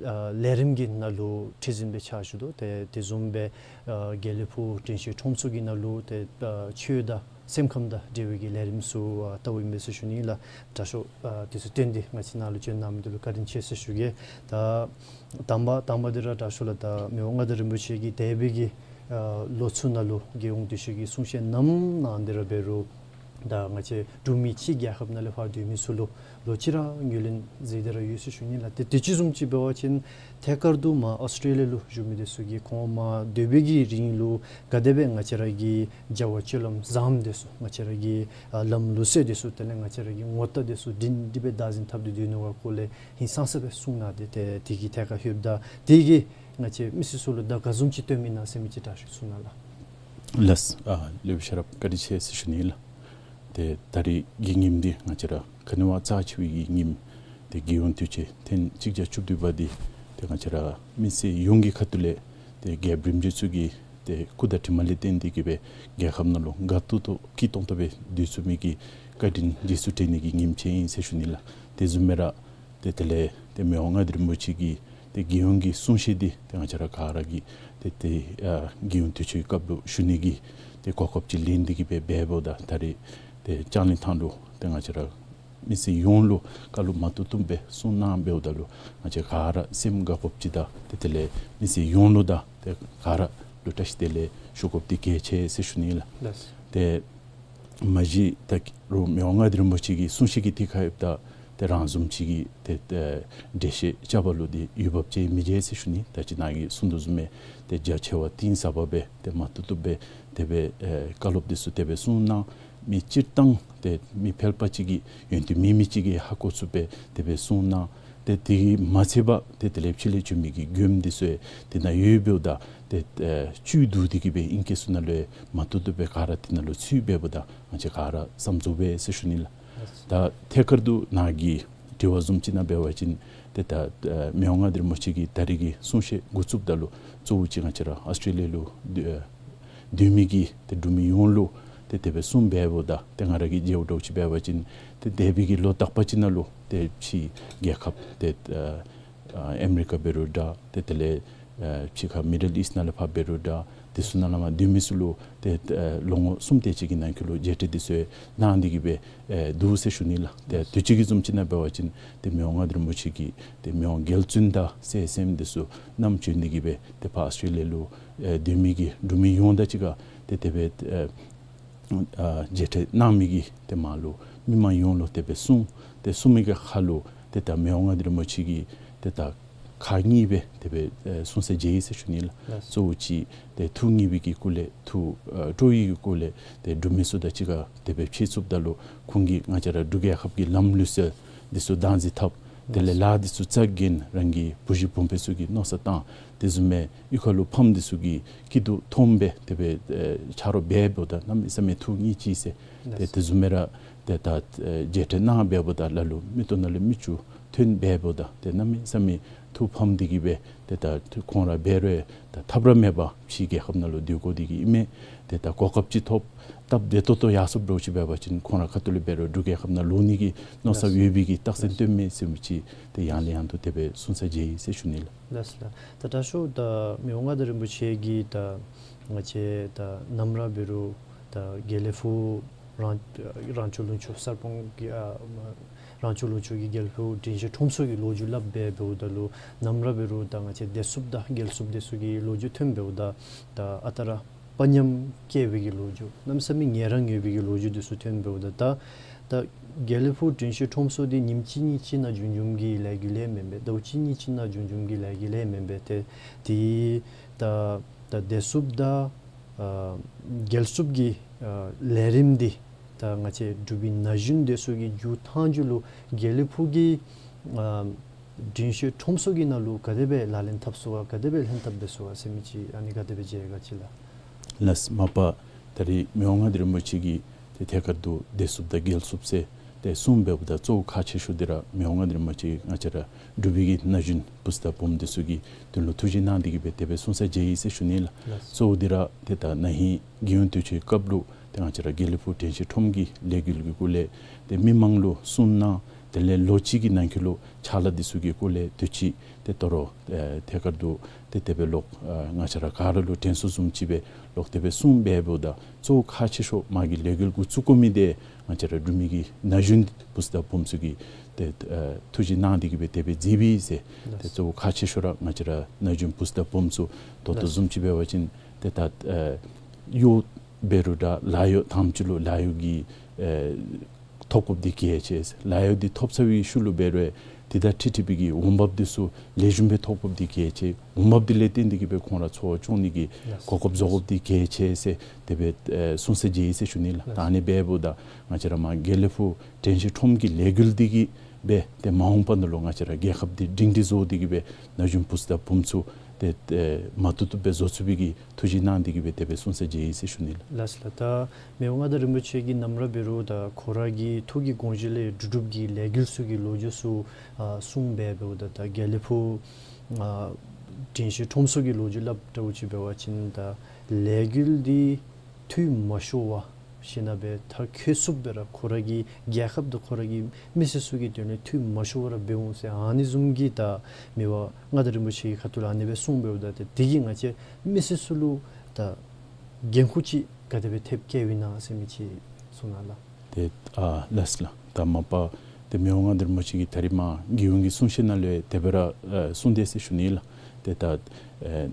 ཨ་ལས་རིམ་གྱི་ནང་ལུ་ཁྲི་འཛིན་སྦེ་ཕྱག་ཞུ་དོ། ཏེ་དེ་བཟུམ་སྦེ་ཨ་དགེ་ལེགས་ཕུག་དྲན་ཤེས་ཁྲོམ་ཚོགས་ཀྱི་ནང་ལུ་ཏེ་ཨ་ཆོས་དང་སེམས་ཁམས་དང་འབྲེལ་བའི་གི་ལས་རིམ་ཚུ་ཨ་ལྟ་བ་ཨིན་པས་ཟེར་ཞུ་ནི་ལགས། དྲག་ཤོས་ཨ་དུས་ཚོད་བཏོན་ཏེ་ང་བཅས་ནཱ་ལུ་བྱོན་གནང་མི་འདི་ལུ་བཀའ་དྲིན་ཆེ་ཟེར་ཞུ་གེ། ད་དང་པ་དང་པ་འདི་ར་དྲག་ཤོས་ལགས། ད་མི་དབང་མངའ་བདག་རིན་པོ་ཆེ་གིས་འདས་པའི་གི་ཨ་ལོ་ཚུ་ནང་ལུ་རྒྱལ་ཡོངས་དུས་ཆེན་གྱི་གསུང་བཤད་ནམ་གནང་སྟེ་ར་འབད་རུང་ད་ང་བཅས་འབྲུག་མི་ཕྱི་རྒྱལ་ཁབ་ནང་ལས་ཕར་སྡོད་མི་ཚུ་ལུ་ལོག་ཅི་ར་ངོས་ལེན་མཛད་དེ་ར་ཡོད་ཟེར་ཞུ་ནི་ལགས། ཏེ་དུས་ཅི་བཟུམ་ཅིག་འབད་བ་ཅིན་ཐད་ཀར་དུ་མར་ཨཱོས་ཊེ་ལི་ཡ་ལུ་བཞུགས་མི་འདི་ཚུ་གིས་ཁོང་མར་སྡོད་པའི་གི་རིང་ལུ་ག་དེ་སྦེ་ང་བཅས་ར་གི་བྱ་བ་སྤྱོད་ལམ་བཟངམ་འདི་ཚུ་ང་བཅས་ར་གི་ཨ་ལམ་ལུགས་སྲོལ་འདི་ཚུ་དེ་ལས་ང་བཅས་ར་གི་ངོ་རྟགས་འདི་ཚུ་སྒྲིང་སྒྲི་སྦེ་བདག་འཛིན་འཐབ་སྟེ་སྡོད་ནི་གི་སྐོར་ལས་ཧིང་སངས་ས་སྦེ་གསུངས་གནང་སྟེ་ཏེ་དེ་གི་ཐད་ཁར་ལྷོདཔ་ད་དེ་གིས་ང་བཅས་མི་སེར་ཚུ་ལུ་ད་ག་བཟུམ་ཅིག་སྟོན་མི་ཨིན་ན་ཟེར་མི་ཅིག་དྲག་ཤོས་གསུང་གནང་ལགས། ལགས། ཨ་སློབ་དཔོན་ཤེས་རབ་བཀའ་དྲིན་ཆེ་ཟེར་ཞུ་ནི་ལགས། ཏེ་ད་རེས་ཀྱི་ཉིནམ་འདི་ང་བཅས་ར་ག་ནི་བ་རྩ་ཆེ་བའི་གི་ཉིནམ་ཏེ་རྒྱལ་ཡོངས་དུས་ཆེན་ཐེངས་གཅིག་བརྒྱ་བཅུ་བདུན་པ་འདི་ཏེ་ང་བཅས་ར་མི་སེར་ཡོངས་ཀྱི་ཁ་ཐུག་ལས་ཏེ་རྒྱལཔོ་རིན་པོ་ཆེ་ཚུ་གི་ཏེ་སྐུ་དང་གྲིབ་མ་ལས་བརྟེན་ཏེ་གིས་སྦེ་རྒྱལ་ཁབ་ནང་ལུ་དགའ་ཏོག་ཏོ་སྐྱིད་ཏོང་ཏོ་སྦེ་སྡོད་ཚུགས་མི་གི་བཀའ་དྲིན་རྗེས་སུ་དྲན་ནི་གི་ཉིནམ་ཅིག་ཨིན་ཟེར་ཞུ་ནི་ལགས། དེ་བཟུམ་སྦེ་ར་ཏེ་དེ་ལས་ཏེ་མི་དབང་མངའ་བདག་རིན་པོ་ཆེ་གི་ཏེ་རྒྱལ་ཡོངས་ཀྱི་གསུང་བཤད་འདི་ཏེ་ང་བཅས་ར་ག་ར་གིས་ཏེ་ཏེ་ཨ་རྒྱལ་ཡོངས་དུས་ཆེན་སྐབས་ལུ་ཞུ་ནི་གི་ཏེ་གོ་སྐབས་ཅིག་ལེན་ཏེ་གིས་སྦེ་འབདཝ་ད་ད་རེས་ཏེ་ལྕང་གླིང་ཐང་ལུ་ཏེ་ང་བཅས་ར་མི་སེར་ཡོངས་ལུ་བཀའ་སློབ་མ་ཐུབ་ཐུབ་སྦེ་གསུང་གནང་འབདཝ་ད་ལུ་ང་བཅས་ག་ར་སེམས་དགའ་དགོཔ་ཅིག་དང་ཏེ་དེ་ལས་མི་སེར་ཡོངས་ལུ་དང་ཏེ་ག་ར་ལུ་བཀྲ་ཤིས་བདེ་ལེགས་ཞུ་དགོཔ་འདི་གལ་ཆེ་ཟེར་ཞུ་ནི་ལགས། ལགས། ཏེ་མ་གཞི་ད་རུང་མི་དབང་མངའ་བདག་རིན་པོ་ཆེ་གི་གསུང་བཤད་ཀྱི་ཐད་ཁར་ཡོདཔ་ད་ཏེ་རང་བཟུམ་ཅིག་གིས་ཏེ་ཏེ་འགྲེལ་བཤད་རྐྱབ་པ་ལུ་འདི་འོས་འབབ་ཅིག་མི་མཇལ་ཟེར་ཞུ་ནི། ད་ཅི་ནཱ་གིས་གསུངས་དོ་བཟུམ་སྦེ་ཏེ་རྒྱ་ཆེ་བ་གཏིང་ཟབ་པ་སྦེ་ཏེ་མ་ཐུབ་ཐུབ་སྦེ་དེ་སྦེ་ཨེ་བཀའ་སློབ་འདི་ཚུ་དེ་སྦེ་གསུངས་གནང་། མི་སྤྱིར་བཏང་ཏེ་མི་ཕལ་པ་ཅིག་གིས་ཡོན་ཏན་མེད་མི་ཅིག་གིས་ཧ་གོ་ཚུགསཔ་སྦེ་དེ་སྦེ་གསུངས་གནང་། ཏེ་དེ་གིས་མ་ཚད་པར་ཏེ་དེ་ལས་ཕྱི་ལས་བྱོན་མི་གི་མགྱོནམ་འདི་ཚུ་ཡང་དེ་ནང་ཡོད་འབདཝ་ད་ཏེ་ཨེ་བཅུད་བསྡུ་སྟེ་གིས་སྦེ་ཨིང་སྐད་ཚུ་ནང་ལུ་ཡང་མ་ཐུབ་ཐུབ་སྦེ་ག་ར་དེ་ནང་ལུ་ཚུད་འབདཝ་ད་ང་བཅས་ག་ར་བསམ་རྫོགས་པས་ཟེར་ཞུ་ནི་ལགས། ད་ཐད་ཀར་དུ་ནཱ་གི་དྲི་བ་བཟུམ་ཅིག་ནང་འབད་བ་ཅིན་ཏེ་ད་ཨེ་མི་དབང་མངའ་བདག་རིན་པོ་ཆེ་གིས་ད་རེས་ཀྱི་གསུང་བཤད་འགོ་བཙུགསཔ་ད་ལུ་གཙོ་བོ་ཅིག་ང་བཅས་ར་ཨཱོས་ཊེ་ལི་ཡ་ལུ་ཨེ་སྡོད་མི་གི་ཏེ་འབྲུག་མི་ཡོངས་ལུ་ཏེ་དེ་སྦེ་གསུངས་འབདཝ་ད་ཏེ་ང་ར་གིས་མཇལཝ་འདྲཝ་ཅིག་འབད་བ་ཅིན་ཏེ་འདས་པའི་གི་ལོ་དག་པ་ཅིག་ནང་ལུ་ཏེ་ཕྱི་རྒྱལ་ཁབ་ཏེ་ཨ་ཨ་མེ་རི་ཀ་འབད་རུང་འདྲ་ཏེ་དེ་ལས་ཨ་ཕྱི་ཁ་མི་ཌལ་ཨིསཊ་ནང་ལས་ཕར་འབད་རུང་འདྲ་དེ་ཚུ་ནང་ལས་མར་སྡོད་མི་ཚུ་ལུ་ཏེ་ཨ་ལོ་ངོ་གསུམ་དེ་ཅིག་གི་ནང་འཁོད་ལུ་མཇལ་འཕྲད་དེ་ཚུ་གནང་སྟེ་གིས་སྦེ་ཨེ་འདུག་ཟེར་ཞུ་ནི་ལགས། ཏེ་དུས་ཅི་གི་བཟུམ་ཅིག་ནང་འབད་བ་ཅིན་ཏེ་མི་དབང་མངའ་བདག་རིན་པོ་ཆེ་གིས་ཏེ་མི་དབང་རྒྱལ་བཙུན་དང་སྲས་སྲསམོ་དེ་ཚུ་བསྣམས་བྱོན་ཏེ་གིས་སྦེ་ཏེ་ཕར་ཨཱོས་ཊེ་ལི་ཡ་ལུ་ཨེ་སྡོད་མི་གི་འབྲུག་མི་ཡོངས་དང་གཅིག་ཁར་ཏེ་དེ་སྦེ་ཨེ་ཨ་མཇལ་འཕྲད་གནང་མི་གི་ཏེ་མར་ལུ་མི་མང་ཡོངས་ལུ་དེ་སྦེ་གསུངས། ཏེ་གསུངས་མི་གི་ཁར་ལུ་ཏེ་ད་མི་དབང་མངའ་བདག་རིན་པོ་ཆེ་གིས་ཏེ་ད་ཁག་གཉིས་སྦེ་དེ་སྦེ་ཨེ་གསུང་ས་མཇལ་ཡི་ཟེར་ཞུ་ནི་ལགས། ལགས། གཙོ་བོ་ཅིག་ཏེ་ཐུགས་མཉེས་པའི་གི་སྐོར་ལས་ཐུགས་ཨ་སྤྲོ་བའི་གི་སྐོར་ལས་ཏེ་འབྲུག་མི་ཚུ་དང་གཅིག་ཁར་དེ་སྦེ་ཕྱད་ཚུགསཔ་ད་ལུ་ཁོང་གིས་ང་བཅས་ར་འབྲུག་རྒྱལ་ཁབ་ཀྱི་ལམ་ལུགས་སྲོལ་འདི་ཚུ་བདག་འཛིན་འཐབ། དེ་ལས་ལཱ་འདི་ཚུ་རྩ་འགེངས། རང་གི་བུ་གཞི་བུམ་པ་ཚུ་གི་མནོ་བསམ་བཏང་། དེ་བཟུམ་སྦེ་གཡུས་ཁ་ལུ་ཕམ་འདི་ཚུ་གི་སྐྱིད་སྡུག་མཐོངམ་སྦེ་དེ་སྦེ་ཨེ་ཆ་རོགས་འབད་འབདཝ་ད་གནམ་མེད་ས་མེད་ཐུགས་མཉེས་ཅི་ཟེར། ཏེ་དེ་བཟུམ་སྦེ་ར་ཏེ་ད་ཨེ་མཇལ་འཕྲད་གནང་འབདཝ་ད་ལ་ལུ་མིག་ཏོ་ནང་ལས་མིག་ཆུ་ཐོན་འབདཝ་ད་ཏེ་གནམ་མེད་ས་མེད་ཐུགས་ཕམ་སྟེ་གིས་སྦེ་ཏེ་ད་ཁོང་ར་འབད་རུང་ད་ཐབས་ར་མེད་པར་ཕྱི་རྒྱལ་ཁབ་ནང་ལུ་སྡོད་དགོ་སྟེ་གིས་ཨིན་མས། ཏེ་ད་གོ་སྐབས་ཅིག་ཐོབ་སྟབས་བདེ་ཏོག་ཏོ་ཡར་སོངམ་འདྲཝ་ཅིག་འབད་བ་ཅིན་ཁོང་ར་ཁ་ཐུག་ལས་འབད་རུང་འབྲུག་རྒྱལ་ཁབ་ནང་ལོག་ནི་གི་མནོ་བསམ་ཡོད་པའི་གི་རྟགས་མཚན་སྟོན་མས་ཟེར་མི་ཅིག་ཏེ་ཡང་ལས་ཡང་དུ་དེ་སྦེ་གསུང་ས་མཇལ་ཡི་ཟེར་ཞུ་ནི་ལགས། ལགས་ལགས། ད་དྲག་ཤོས་ད་མི་དབང་མངའ་བདག་རིན་པོ་ཆེ་གིས་ད་ང་བཅས་ད་ནམ་ར་འབད་རུང་ད་དགེ་ལེགས་ཕུག་རང་རང་སྐྱོང་ལུང་ཕྱོགས་གསར་སྤང་གི་ཨ་རང་སྐྱོང་ལུང་ཕྱོགས་ཀྱི་དགེ་ལེགས་ཕུག་དྲན་ཤེས་ཁྲོམ་ཚོགས་ཀྱི་ལོ་རྒྱུས་སླབ་སྦེ་འབདཝ་ད་ལུ་ནམ་ར་འབད་རུང་ད་ང་བཅས་བདེ་སྲུངཔ་དང་རྒྱལ་སྲུངཔ་དེ་ཚུ་གི་ལོ་རྒྱུས་ཐོན་འབདཝ་ད་ད་ཨ་རྟག་ར་ དཔའ་ཉམས་སྐྱེ་བའི་གི་ལོ་རྒྱུས། གནམ་མེད་ས་མེད་ངལ་རངས་ཡོད་པའི་གི་ལོ་རྒྱུས་འདི་ཚུ་ཐོན་འབདཝ་ད་ད་ད་དགེ་ལེགས་ཕུག་དྲན་ཤེས་ཁྲོམ་ཚོགས་འདི་ཉིནམ་གཅིག་གཉིས་ཅིག་ནང་བྱུང་བྱུངམ་གི་ལས་འགུལ་ལས་མེན་པས། ཟླཝ་གཅིག་གཉིས་ཅིག་ནང་བྱུང་བྱུངམ་གི་ལས་འགུལ་ལས་མེན་པས། ཏེ་དེ་ད་ད་བདེ་སྲུངཔ་དང་ཨ་འགལ་སྲུངཔ་གི་ཨ་ལས་རིམ་འདི་ད་ང་བཅས་འབྲུག་པའི་ན་གཞོན་འདི་ཚུ་གིས་མཇུག་མཐའ་མཇུག་ལུ་དགེ་ལེགས་ཕུག་གི་ཨ་དྲན་ཤེས་ཁྲོམ་ཚོགས་ཀྱི་ནང་ལུ་ག་དེ་སྦེ་ལག་ལེན་འཐབ་ཚུགས་ག་ག་དེ་སྦེ་ལྷན་ཐབས་འབད་ཚུགས་ག་ཟེར་མི་ཅིག་ཨ་ནི་ག་དེ་སྦེ་མཇལ་ག་ཅིག་ལགས། ལགས། མ་པ་ད་རེས་མི་དབང་མངའ་བདག་རིན་པོ་ཆེ་གིས་ཏེ་ཐད་ཀར་དུ་བདེ་སྲུངཔ་དང་འགལ་སྲུངཔ་ཟེར་ཏེ་གསུངས་འབདཝ་ད་གཙོ་བོ་ཁག་ཆེ་ཤོས་འདི་ར་མི་དབང་མངའ་བདག་རིན་པོ་ཆེ་ང་བཅས་ར་འབྲུག་པའི་གི་ན་གཞོན་བུཚ་དང་བུམོ་འདི་ཚུ་གི་དོན་ལུ་ཐུགས་བཞེད་གནང་སྟེ་གི་སྦེ་དེ་སྦེ་གསུང་ས་མཇལ་ཡི་ཟེར་ཞུ་ནི་ལགས། ལགས། གཙོ་བོ་འདི་ར་ཏེ་ད་ན་ཧིང་རྒྱལ་ཡོངས་དུས་ཆེན་སྐབས་ལུ་ཏེ་ང་བཅས་ར་དགེ་ལེགས་ཕུག་དྲན་ཤེས་ཁྲོམ་གྱི་ལས་འགུལ་གྱི་སྐོར་ལས་ཏེ་མི་མང་ལུ་གསུང་གནང་། དེ་ལས་ལོ་གཅིག་གི་ནང་འཁོད་ལུ་ཕྱག་ལཱ་འདི་ཚུ་གི་སྐོར་ལས་དུས་ཅི་ཏེ་དོ་རུང་ཨེ་ཐད་ཀར་དུ་ཏེ་དེ་སྦེ་ལོག་ཨ་ང་བཅས་ར་ག་ར་ལུ་དྲན་གསོ་བཟུམ་ཅིག་སྦེ་ལོག་དེ་སྦེ་གསུངས་འབདཝ་ད་གཙོ་བོ་ཁག་ཆེ་ཤོས་མ་གི་ལས་འགུལ་འགོ་བཙུགས་དགོ་མི་འདི་ང་བཅས་ར་འབྲུག་མི་གི་ན་གཞོན་བུཚ་དང་བུམོ་ཚུ་གིས་ཏེ་ཨ་ཐུགས་བཞེད་གནང་སྟེ་གི་སྦེ་དེ་སྦེ་མཛད་པས་ཟེར། ཏེ་གཙོ་བོ་ཁག་ཆེ་ཤོས་ར་ང་བཅས་ར་ན་གཞོན་བུཚ་དང་བུམོ་ཚུ་ད་ལྟོ་བཟུམ་ཅིག་འབད་བ་ཅིན་ཏེ་ད་ཨ་གཡོག་འབད་རུང་ད་ལཱ་གཡོག་དང་པ་ཅིག་ལུ་ལཱ་གཡོག་གི་ཨེ་ཐོབ་དགོཔ་འདི་གལ་ཆེ། ལཱ་གཡོག་འདི་ཐོབ་ཚར་བའི་ཤུལ་ལུ་འབད་རུང་ཏེ་ད་ཁྲིག་ཁྲི་པའི་གི་འོང་འབབ་འདི་ཚུ་ལེགས་ཤོམ་སྦེ་ཐོབ་དགོཔ་འདི་གལ་ཆེ། འོང་འབབ་འདི་ལས་བརྟེན་ཏེ་གི་སྦེ་ཁོང་ར་འཚོ་བ་སྐྱོང་ནི་གི་གོ་སྐབས་བཟོ་དགོཔ་འདི་གལ་ཆེ་ཟེར་དེ་སྦེ་ཨེ་གསུང་ས་མཇལ་ཡི་ཟེར་ཞུ་ནི་ལགས། ད་ཨ་ནི་འབདཝ་ད་ང་བཅས་ར་མ་དགེ་ལེགས་ཕུག་དྲན་ཤེས་ཁྲོམ་གྱི་ལས་འགུལ་འདི་གིས་སྦེ་ཏེ་མ་འོངས་པ་ནང་ལུ་ང་བཅས་ར་རྒྱལ་ཁབ་འདི་སྒྲིང་སྒྲི་བཟོ་སྟེ་གི་སྦེ་ན་གཞོན་བུཚ་དང་བུམོ་ཚུ་ཏེ་ཨེ་མ་ཐུབ་ཐུབ་སྦེ་བཟོ་ཚུགས་པའི་གི་ཐུགས་བཞེད་གནང་སྟེ་གི་སྦེ་དེ་སྦེ་གསུང་ས་མཇལ་ཡི་ཟེར་ཞུ་ནི་ལགས། ལགས་ལགས། ད་མི་དབང་མངའ་བདག་རིན་པོ་ཆེ་གིས་ནམ་ར་འབད་རུང་ད་ཁོ་ར་གི་ཐུགས་ཀྱི་དགོངས་བཞེད་ལས་འབྲུག་འབྲུགཔ་གི་ལས་འགུལ་ཚུ་གི་ལོ་རྒྱུས་ཚུ་ཨ་གསུངས་འབད་འབདཝ་ད་ད་དགེ་ལེགས་ཕུག་ཨ་དྲན་ཤེས་ཁྲོམ་ཚོགས་ཀྱི་ལོ་རྒྱུས་སླབ་འདྲཝ་ཅིག་འབད་བ་ཅིན་ད་ལས་འགུལ་འདི་འཐུས་མ་ཤོར་བ་ཞིན་ན་སྦེ་མཐར་འཁྱོལ་ཚུགསཔ་སྦེ་ར་ཁོ་ར་གི་རྒྱལ་ཁབ་དང་ཁོ་ར་གི་མི་སེར་ཚུ་གི་དོན་ལས་འཐུས་མ་ཤོར་བར་འབད་འོང་ཟེར་ཨ་ནི་བཟུམ་གྱི་ད་མི་དབང་མངའ་བདག་རིན་པོ་ཆེ་གི་ཁ་ཐུག་ལས་ཨ་ནི་སྦེ་གསུངས་འབདཝ་ད་ཏེ་དེ་གིས་ང་བཅས་མི་སེར་ཚུ་ལུ་ད་འགན་ཁུར་ཅིག་ག་དེ་སྦེ་ཐེབས་བཀལཝ་ཨིན་ན་ཟེར་མི་ཅིག་གསུང་གནང་ལགས། ཏེ་ཨ་ལགས་ལགས། ད་མ་པ་ཏེ་མི་དབང་མངའ་བདག་རིན་པོ་ཆེ་གིས་ད་རིས་མ་རྒྱལ་ཡོངས་ཀྱི་གསུང་བཤད་ནང་ལུ་དེ་སྦེ་ར་ཨེ་གསུངས་དེས་ཟེར་ཞུ་ནི་ལགས། ཏེ་ད་ཨེ་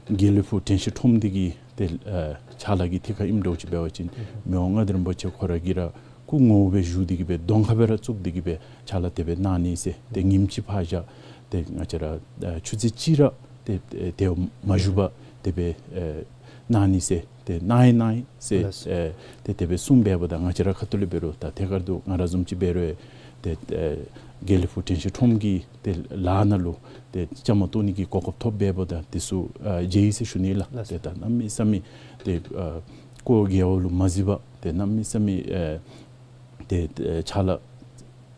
དགེ་ལེགས་ཕུག་དྲན་ཤེས་ཁྲོམ་འདི་གིས་ཏེ་ཨེ་ཕྱག་ལཱ་གི་ཐད་ཁར་ཨིནམ་འདྲཝ་ཅིག་འབད་བ་ཅིན་མི་དབང་མངའ་བདག་རིན་པོ་ཆེ་ཁོ་ར་གིས་ར་སྐུ་ངོ་བོ་སྦེ་བཞུགས་ཏེ་གི་སྦེ་གདོང་ཁ་སྦེ་ར་བཙུགས་ཏེ་གི་སྦེ་ཕྱག་ལཱ་དེ་སྦེ་གནང་ནི་ཟེར། ཏེ་ཉིནམ་གཅིག་ཕར་བཞག་ཏེ་ང་བཅས་ར་ཨེ་ཆུ་ཚོད་གཅིག་ར་ཏེ་ཨེ་དེ་མ་བཞུགས་པར་དེ་སྦེ་ཨེ་གནང་ནི་ཟེར། ཏེ་གནང་ཡི་གནང་ཡི་ཟེར། ལགས། ཨེ་ཏེ་དེ་སྦེ་གསུངས་འབདཝ་ད་ང་བཅས་ར་ཁ་ཐུག་ལས་འབད་རུང་ད་ཐད་ཀར་དུ་ང་ར་བཟུམ་ཅིག་འབད་རུང་ཏེ་ཨེ་དགེ་ལེགས་ཕུག་དྲན་ཤེས་ཁྲོམ་གྱི་ཏེ་ལཱ་ནང་ལུ་ཏེ་བཅའ་མར་གཏོགས་ནི་གི་གོ་སྐབས་ཐོབ་འབདཝ་ད་དེ་ཚུ་ཨ་མཇལ་ཡི་ཟེར་ཞུ་ནི་ལགས། ལགས། ཏེ་ད་གནམ་མེད་ས་མེད་ཏེ་ཨ་སྐུ་རྒྱལ་བ་ལུ་མ་གཟིགས་པར་ཏེ་གནམ་མེད་ས་མེད་ཨེ་ཏེ་ཨེ་ཕྱག་ལཱ་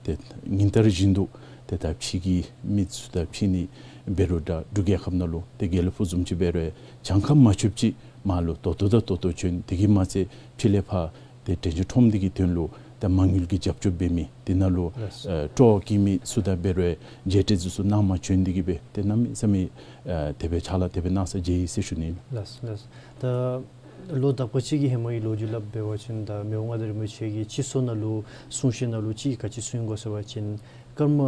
ཏེ་ཉིན་ལྟར་བཞིན་དུ་ཏེ་ད་ཕྱི་གི་མི་ཚུ་དང་ཕྱད་ནི་འབད་རུང་ད་འབྲུག་རྒྱལ་ཁབ་ནང་ལུ་ཏེ་དགེ་ལེགས་ཕུག་བཟུམ་ཅིག་འབད་རུང་གྱངས་ཁ་མ་ཆོདཔ་ཅིག་མར་ལུ་ད་ལྟོ་དང་ད་ལྟོ་བྱོན། དེ་གིས་མ་ཚད་ཕྱི་ལས་ཕར་ཏེ་དྲན་ཤེས་ཁྲོམ་འདི་གི་དོན་ལུ་ད་མ་དངུལ་གྱི་རྒྱབ་སྐྱོར་འབད་མི་དེ་ནང་ལུ་ལགས། ཨེ་སྤྲོ་བ་བསྐྱེད་མི་ཚུ་དང་འབད་རུང་མཇལ་འཕྲད་ཚུ་གནང་མ་བྱོན་ཏེ་གི་སྦེ་ཏེ་གནམ་མེད་ས་མེད་ཨེ་དེ་སྦེ་ཕྱག་ལཱ་དེ་སྦེ་གནང་ས་མཇལ་ཡི་ཟེར་ཞུ་ནི། ལགས་ལགས། ད་ལོ་དག་པ་ཅིག་གི་ཧེ་མ་གི་ལོ་རྒྱུས་སླབ་འབད་བ་ཅིན་ད་མི་དབང་མངའ་བདག་རིན་པོ་ཆེ་གིས་སྤྱི་ཚོགས་ནང་ལུ་གསུང་བཤད་ནང་ལུ་ཅིག་ག་ཅི་གསུངས་ཡི་གོ་ཟེར་བ་ཅིན་ཀརྨ་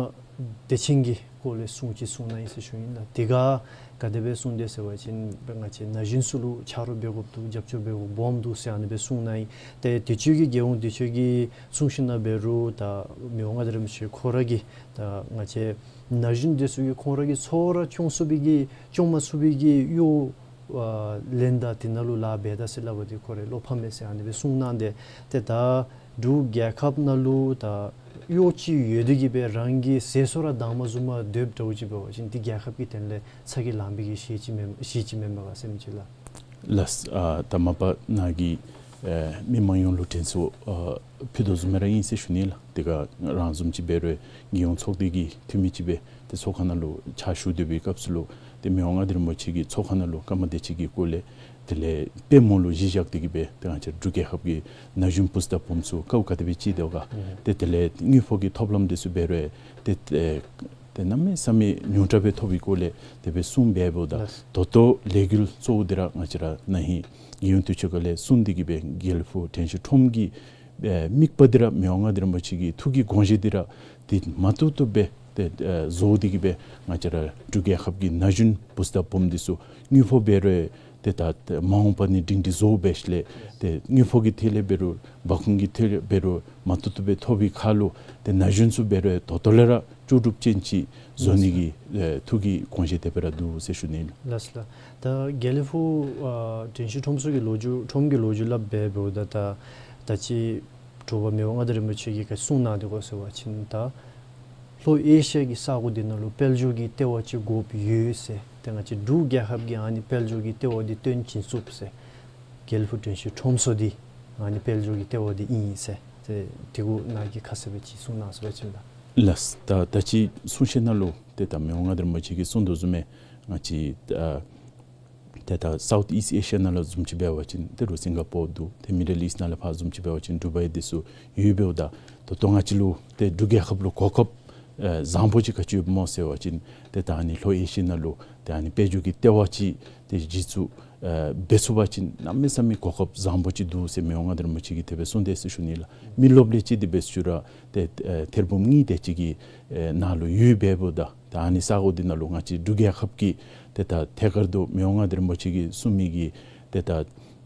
བདེ་ཆེན་གྱི་སྐོར་ལས་གསུང་ཅིག་གསུངས་གནང་ཡི་ཟེར་ཞུ་ཡི་ལགས། དེ་ཁར་ག་དེ་སྦེ་གསུངས་དེས་ཟེར་བ་ཅིན་ང་བཅས་ན་གཞོན་ཚུ་ལུ་ཆ་རོགས་འབད་དགོཔ་འདུག། རྒྱབ་སྐྱོར་འབད་དགོཔ་སྦོམ་འདུག་ཟེར་ཨ་ནི་སྦེ་གསུངས་གནང་ཡི། ཏེ་དུས་ཅི་གི་རྒྱལ་ཡོངས་དུས་ཅི་གི་གསུང་བཤད་ནང་འབད་རུང་ད་མི་དབང་མངའ་བདག་རིན་པོ་ཆེ་ཁོ་ར་གིས་ད་ང་བཅས་ན་གཞོན་འདི་ཚུ་གིས་ཁོང་ར་གི་འཚོ་བ་ར་སྐྱོང་ཚུགས་པའི་གི་སྐྱོང་མ་ཚུགས་པའི་གི་གཡོག་ཨ་ལེན་ད་དེ་ནང་ལུ་ལཱ་འབད་ད་ཟེར་སླབ་པ་དེ་ཁོ་རའི་བློ་ཕམ་མས་ཟེར་ཨ་ནི་སྦེ་གསུངས་གནང་སྟེ། ཏེ་ད་འབྲུག་རྒྱལ་ཁབ་ནང་ལུ་ད་གཡོག་ཅིག་ཡོད་དེ་གི་སྦེ་རང་གི་ཟས་སོ་ར་དྭངས་མ་བཟུམ་མ་སྡོདཔ་འདྲཝ་ཅིག་འབད་བ་ཅིན་དེ་རྒྱལ་ཁབ་ཀྱི་དོན་ལས་ཚ་གྱང་ལང་པའི་གི་གཞི་ཅིག་མེན་གཞི་ཅིག་མེན་པ་ག་ཟེར་མི་ཅིག་ལགས། ལགས། ཨ་ད་མ་པ་ནཱ་གིས་ཨེ་མི་མང་ཡོངས་ལུ་དྲན་གསོ་ཨ་ཕུལ་དོ་བཟུམ་སྦེ་ར་ཨིན་ཟེར་ཞུ་ནི་ལགས། དེ་ཁར་རང་བཟུམ་ཅིག་འབད་རུང་རྒྱལ་ཡོངས་ཚོགས་སྡེ་གི་འཐུས་མི་ཅིག་སྦེ་ཏེ་ཚོགས་ཁང་ནང་ལུ་ཕྱག་ཞུ་སྡོད་པའི་སྐབས་སུ་ལུ་ཏེ་མི་དབང་མངའ་བདག་རིན་པོ་ཆེ་གིས་ཚོགས་ཁང་ནང་ལུ་ཀརྨ་བདེ་ཆེན་གྱི་སྐོར་ལས་དེ་ལས་དཔལ་མོ་ལུ་གཞི་བཞག་སྟེ་གི་སྦེ་ཏེ་ང་བཅས་འབྲུག་རྒྱལ་ཁབ་ཀྱི་ན་གཞོན་བུཚ་དང་བུམོ་ཚུ་དཀའཝ་ག་དེ་སྦེ་སྤྱད་དོ་ག། ཨུམ། ཏེ་དེ་ལས་དངུལ་ཕོགས་ཀྱི་ཐོབ་ལམ་འདི་ཚུ་འབད་རུང་ཏེ་ཏེ་ཏེ་གནམ་མེད་ས་མེད་ཉུང་དྲགས་སྦེ་ཐོབ་པའི་སྐོར་ལས་དེ་སྦེ་གསུངས་འབདཝ་ད་ལགས། ད་ལྟོ་ལས་འགུལ་གཙོ་བོ་འདི་ར་ང་བཅས་ར་ན་ཧིང་རྒྱལ་ཡོངས་དུས་ཆེན་ཁ་ལས་གསུངས་ཏེ་གི་སྦེ་དགེ་ལེགས་ཕུག་དྲན་ཤེས་ཁྲོམ་གྱི་ཨེ་དམིགས་པ་འདི་ར་མི་དབང་མངའ་བདག་རིན་པོ་ཆེ་གི་ཐུགས་ཀྱི་དགོངས་བཞེད་འདི་ར་འདི་མ་ཐུབ་ཐུབ་སྦེ་ཏེ་ཨེ་བཟོ་སྟེ་གི་སྦེ་ང་བཅས་ར་འབྲུག་རྒྱལ་ཁབ་ཀྱི་ན་གཞོན་བུཚ་དང་བུམོ་འདི་ཚུ་དངུལ་ཕོགས་འབད་རུང་ ཏེ་ད་ཏེ་མ་འོངས་པ་ནི་སྒྲིང་སྒྲི་བཟོ་འབད་ཞིནམ་ལས་ཏེ་དངུལ་ཕོགས་ཀྱི་ཐད་ལས་འབད་རུང་འབབ་ཁུངས་ཀྱི་ཐད་ལས་འབད་རུང་མ་ཐུབ་ཐུབ་སྦེ་ཐོབ་པའི་ཁར་ལུ་ཏེ་ན་གཞོན་ཚུ་འབད་རུང་ད་ལྟོ་ལས་ར་ལྕོགས་གྲུབ་ཅན་ཅིག་བཟོ་ནི་གི་ཨེ་ཐུགས་ཀྱི་དགོངས་བཞེད་དེ་སྦེ་ར་འདུག་ཟེར་ཞུ་ནི་ལགས། ལགས་ལགས། ད་དགེ་ལེགས་ཕུག་ཨ་དྲན་ཤེས་ཁྲོམ་ཚོགས་ཀྱི་ལོ་རྒྱུས་ཁྲོམ་གྱི་ལོ་རྒྱུས་སླབ་སྦེ་འབདཝ་ད་ད་ད་ཅི་དྲོ་པ་མི་དབང་མངའ་བདག་རིན་པོ་ཆེ་གིས་ག་ཅི་གསུངས་གནང་དེ་གོ་ཟེར་བ་ཅིན་ད་ལྷོ་ཨེ་ཤི་ཡ་གི་ས་གོ་འདི་ནང་ལུ་དཔལ་འབྱོར་གྱི་ལྟེ་བ་ཅིག་དགོཔ་ཡོད་ཟེར། ཏེ་ང་བཅས་འབྲུག་རྒྱལ་ཁབ་ཀྱིས་ཨ་ནི་དཔལ་འབྱོར་གྱི་ལྟེ་བ་འདི་བཏོན་བྱིན་ཚུགས་ཟེར། དགེ་ལེགས་ཕུག་དྲན་ཤེས་ཁྲོམ་ཚོགས་འདི་ཨ་ནི་དཔལ་འབྱོར་གྱི་ལྟེ་བ་འདི་ཨིན་ཟེར། ཏེ་དེ་གུ་ནཱ་གིས་ཁ་གསལ་སྦེ་ཅིག་གསུངས་གནང་ཟེར་བ་ཅིན་ད། ལགས། ད་ད་ཅི་གསུང་བཤད་ནང་ལུ་ཏེ་ད་མི་དབང་མངའ་བདག་རིན་པོ་ཆེ་གིས་གསུང་དོ་བཟུམ་སྦེ་ང་བཅས་ཨ་ཏེ་ད་སའུཐ་ཨིསཊ་ཨེ་ཤི་ཡ་ནང་ལུ་བཟུམ་ཅིག་འབད་བ་ཅིན་ཏེ་རུང་སིང་ག་པོར་འདུག། ཏེ་མི་ཌལ་ཨིསཊ་ནང་ལུ་ཕར་བཟུམ་ཅིག་འབད་བ་ཅིན་ཌུ་བཱའི་འདི་ཚུ་ཡོདཔ་འབདཝ་ད་ད་ལྟོ་ང་བཅས་ལུ་ཏེ་འབྲུག་རྒྱལ་ཁབ་ལུ་གོ་སྐབས་ཨེ་བཟང་པོ་ཅིག་ག་ཅི་ཡོདཔ་སྨོ་ཟེར་བ་ཅིན་ཏེ་ད་ཨ་ནི་ལྷོ་ཨེ་ཤི་ཡ་ནང་ལུ་ཏེ་ཨ་ནི་དཔལ་འབྱོར་གྱི་ལྟེ་བ་ཅིག་ཏེ་གཞི་བཙུགས་ཨེ་འབད་ཚུགས་པ་ཅིན་གནམ་མེད་ས་མེད་གོ་སྐབས་བཟང་པོ་ཅིག་འདུག་ཟེར་མི་དབང་མངའ་བདག་རིན་པོ་ཆེ་གིས་དེ་སྦེ་གསུངས་དེས་ཟེར་ཞུ་ནི་ལགས། མི་རློབས་ལས་ཅིག་དེ་སྦེ་ཞུ་ར་ཏེ་ཨེ་ཐེར་འབུམ་གཉིས་དེ་ཅིག་གི་ཨེ་ནང་ལུ་ཡོདཔ་འབདཝ་ད་ད་ཨ་ནི་ས་གོ་འདི་ནང་ལུ་ང་བཅས་འབྲུག་རྒྱལ་ཁབ་ཀྱི་ཏེ་ད་ཐད་ཀར་དུ་མི་དབང་མངའ་བདག་རིན་པོ་ཆེ་གིས་གསུང་མི་གི་ཏེ་ད་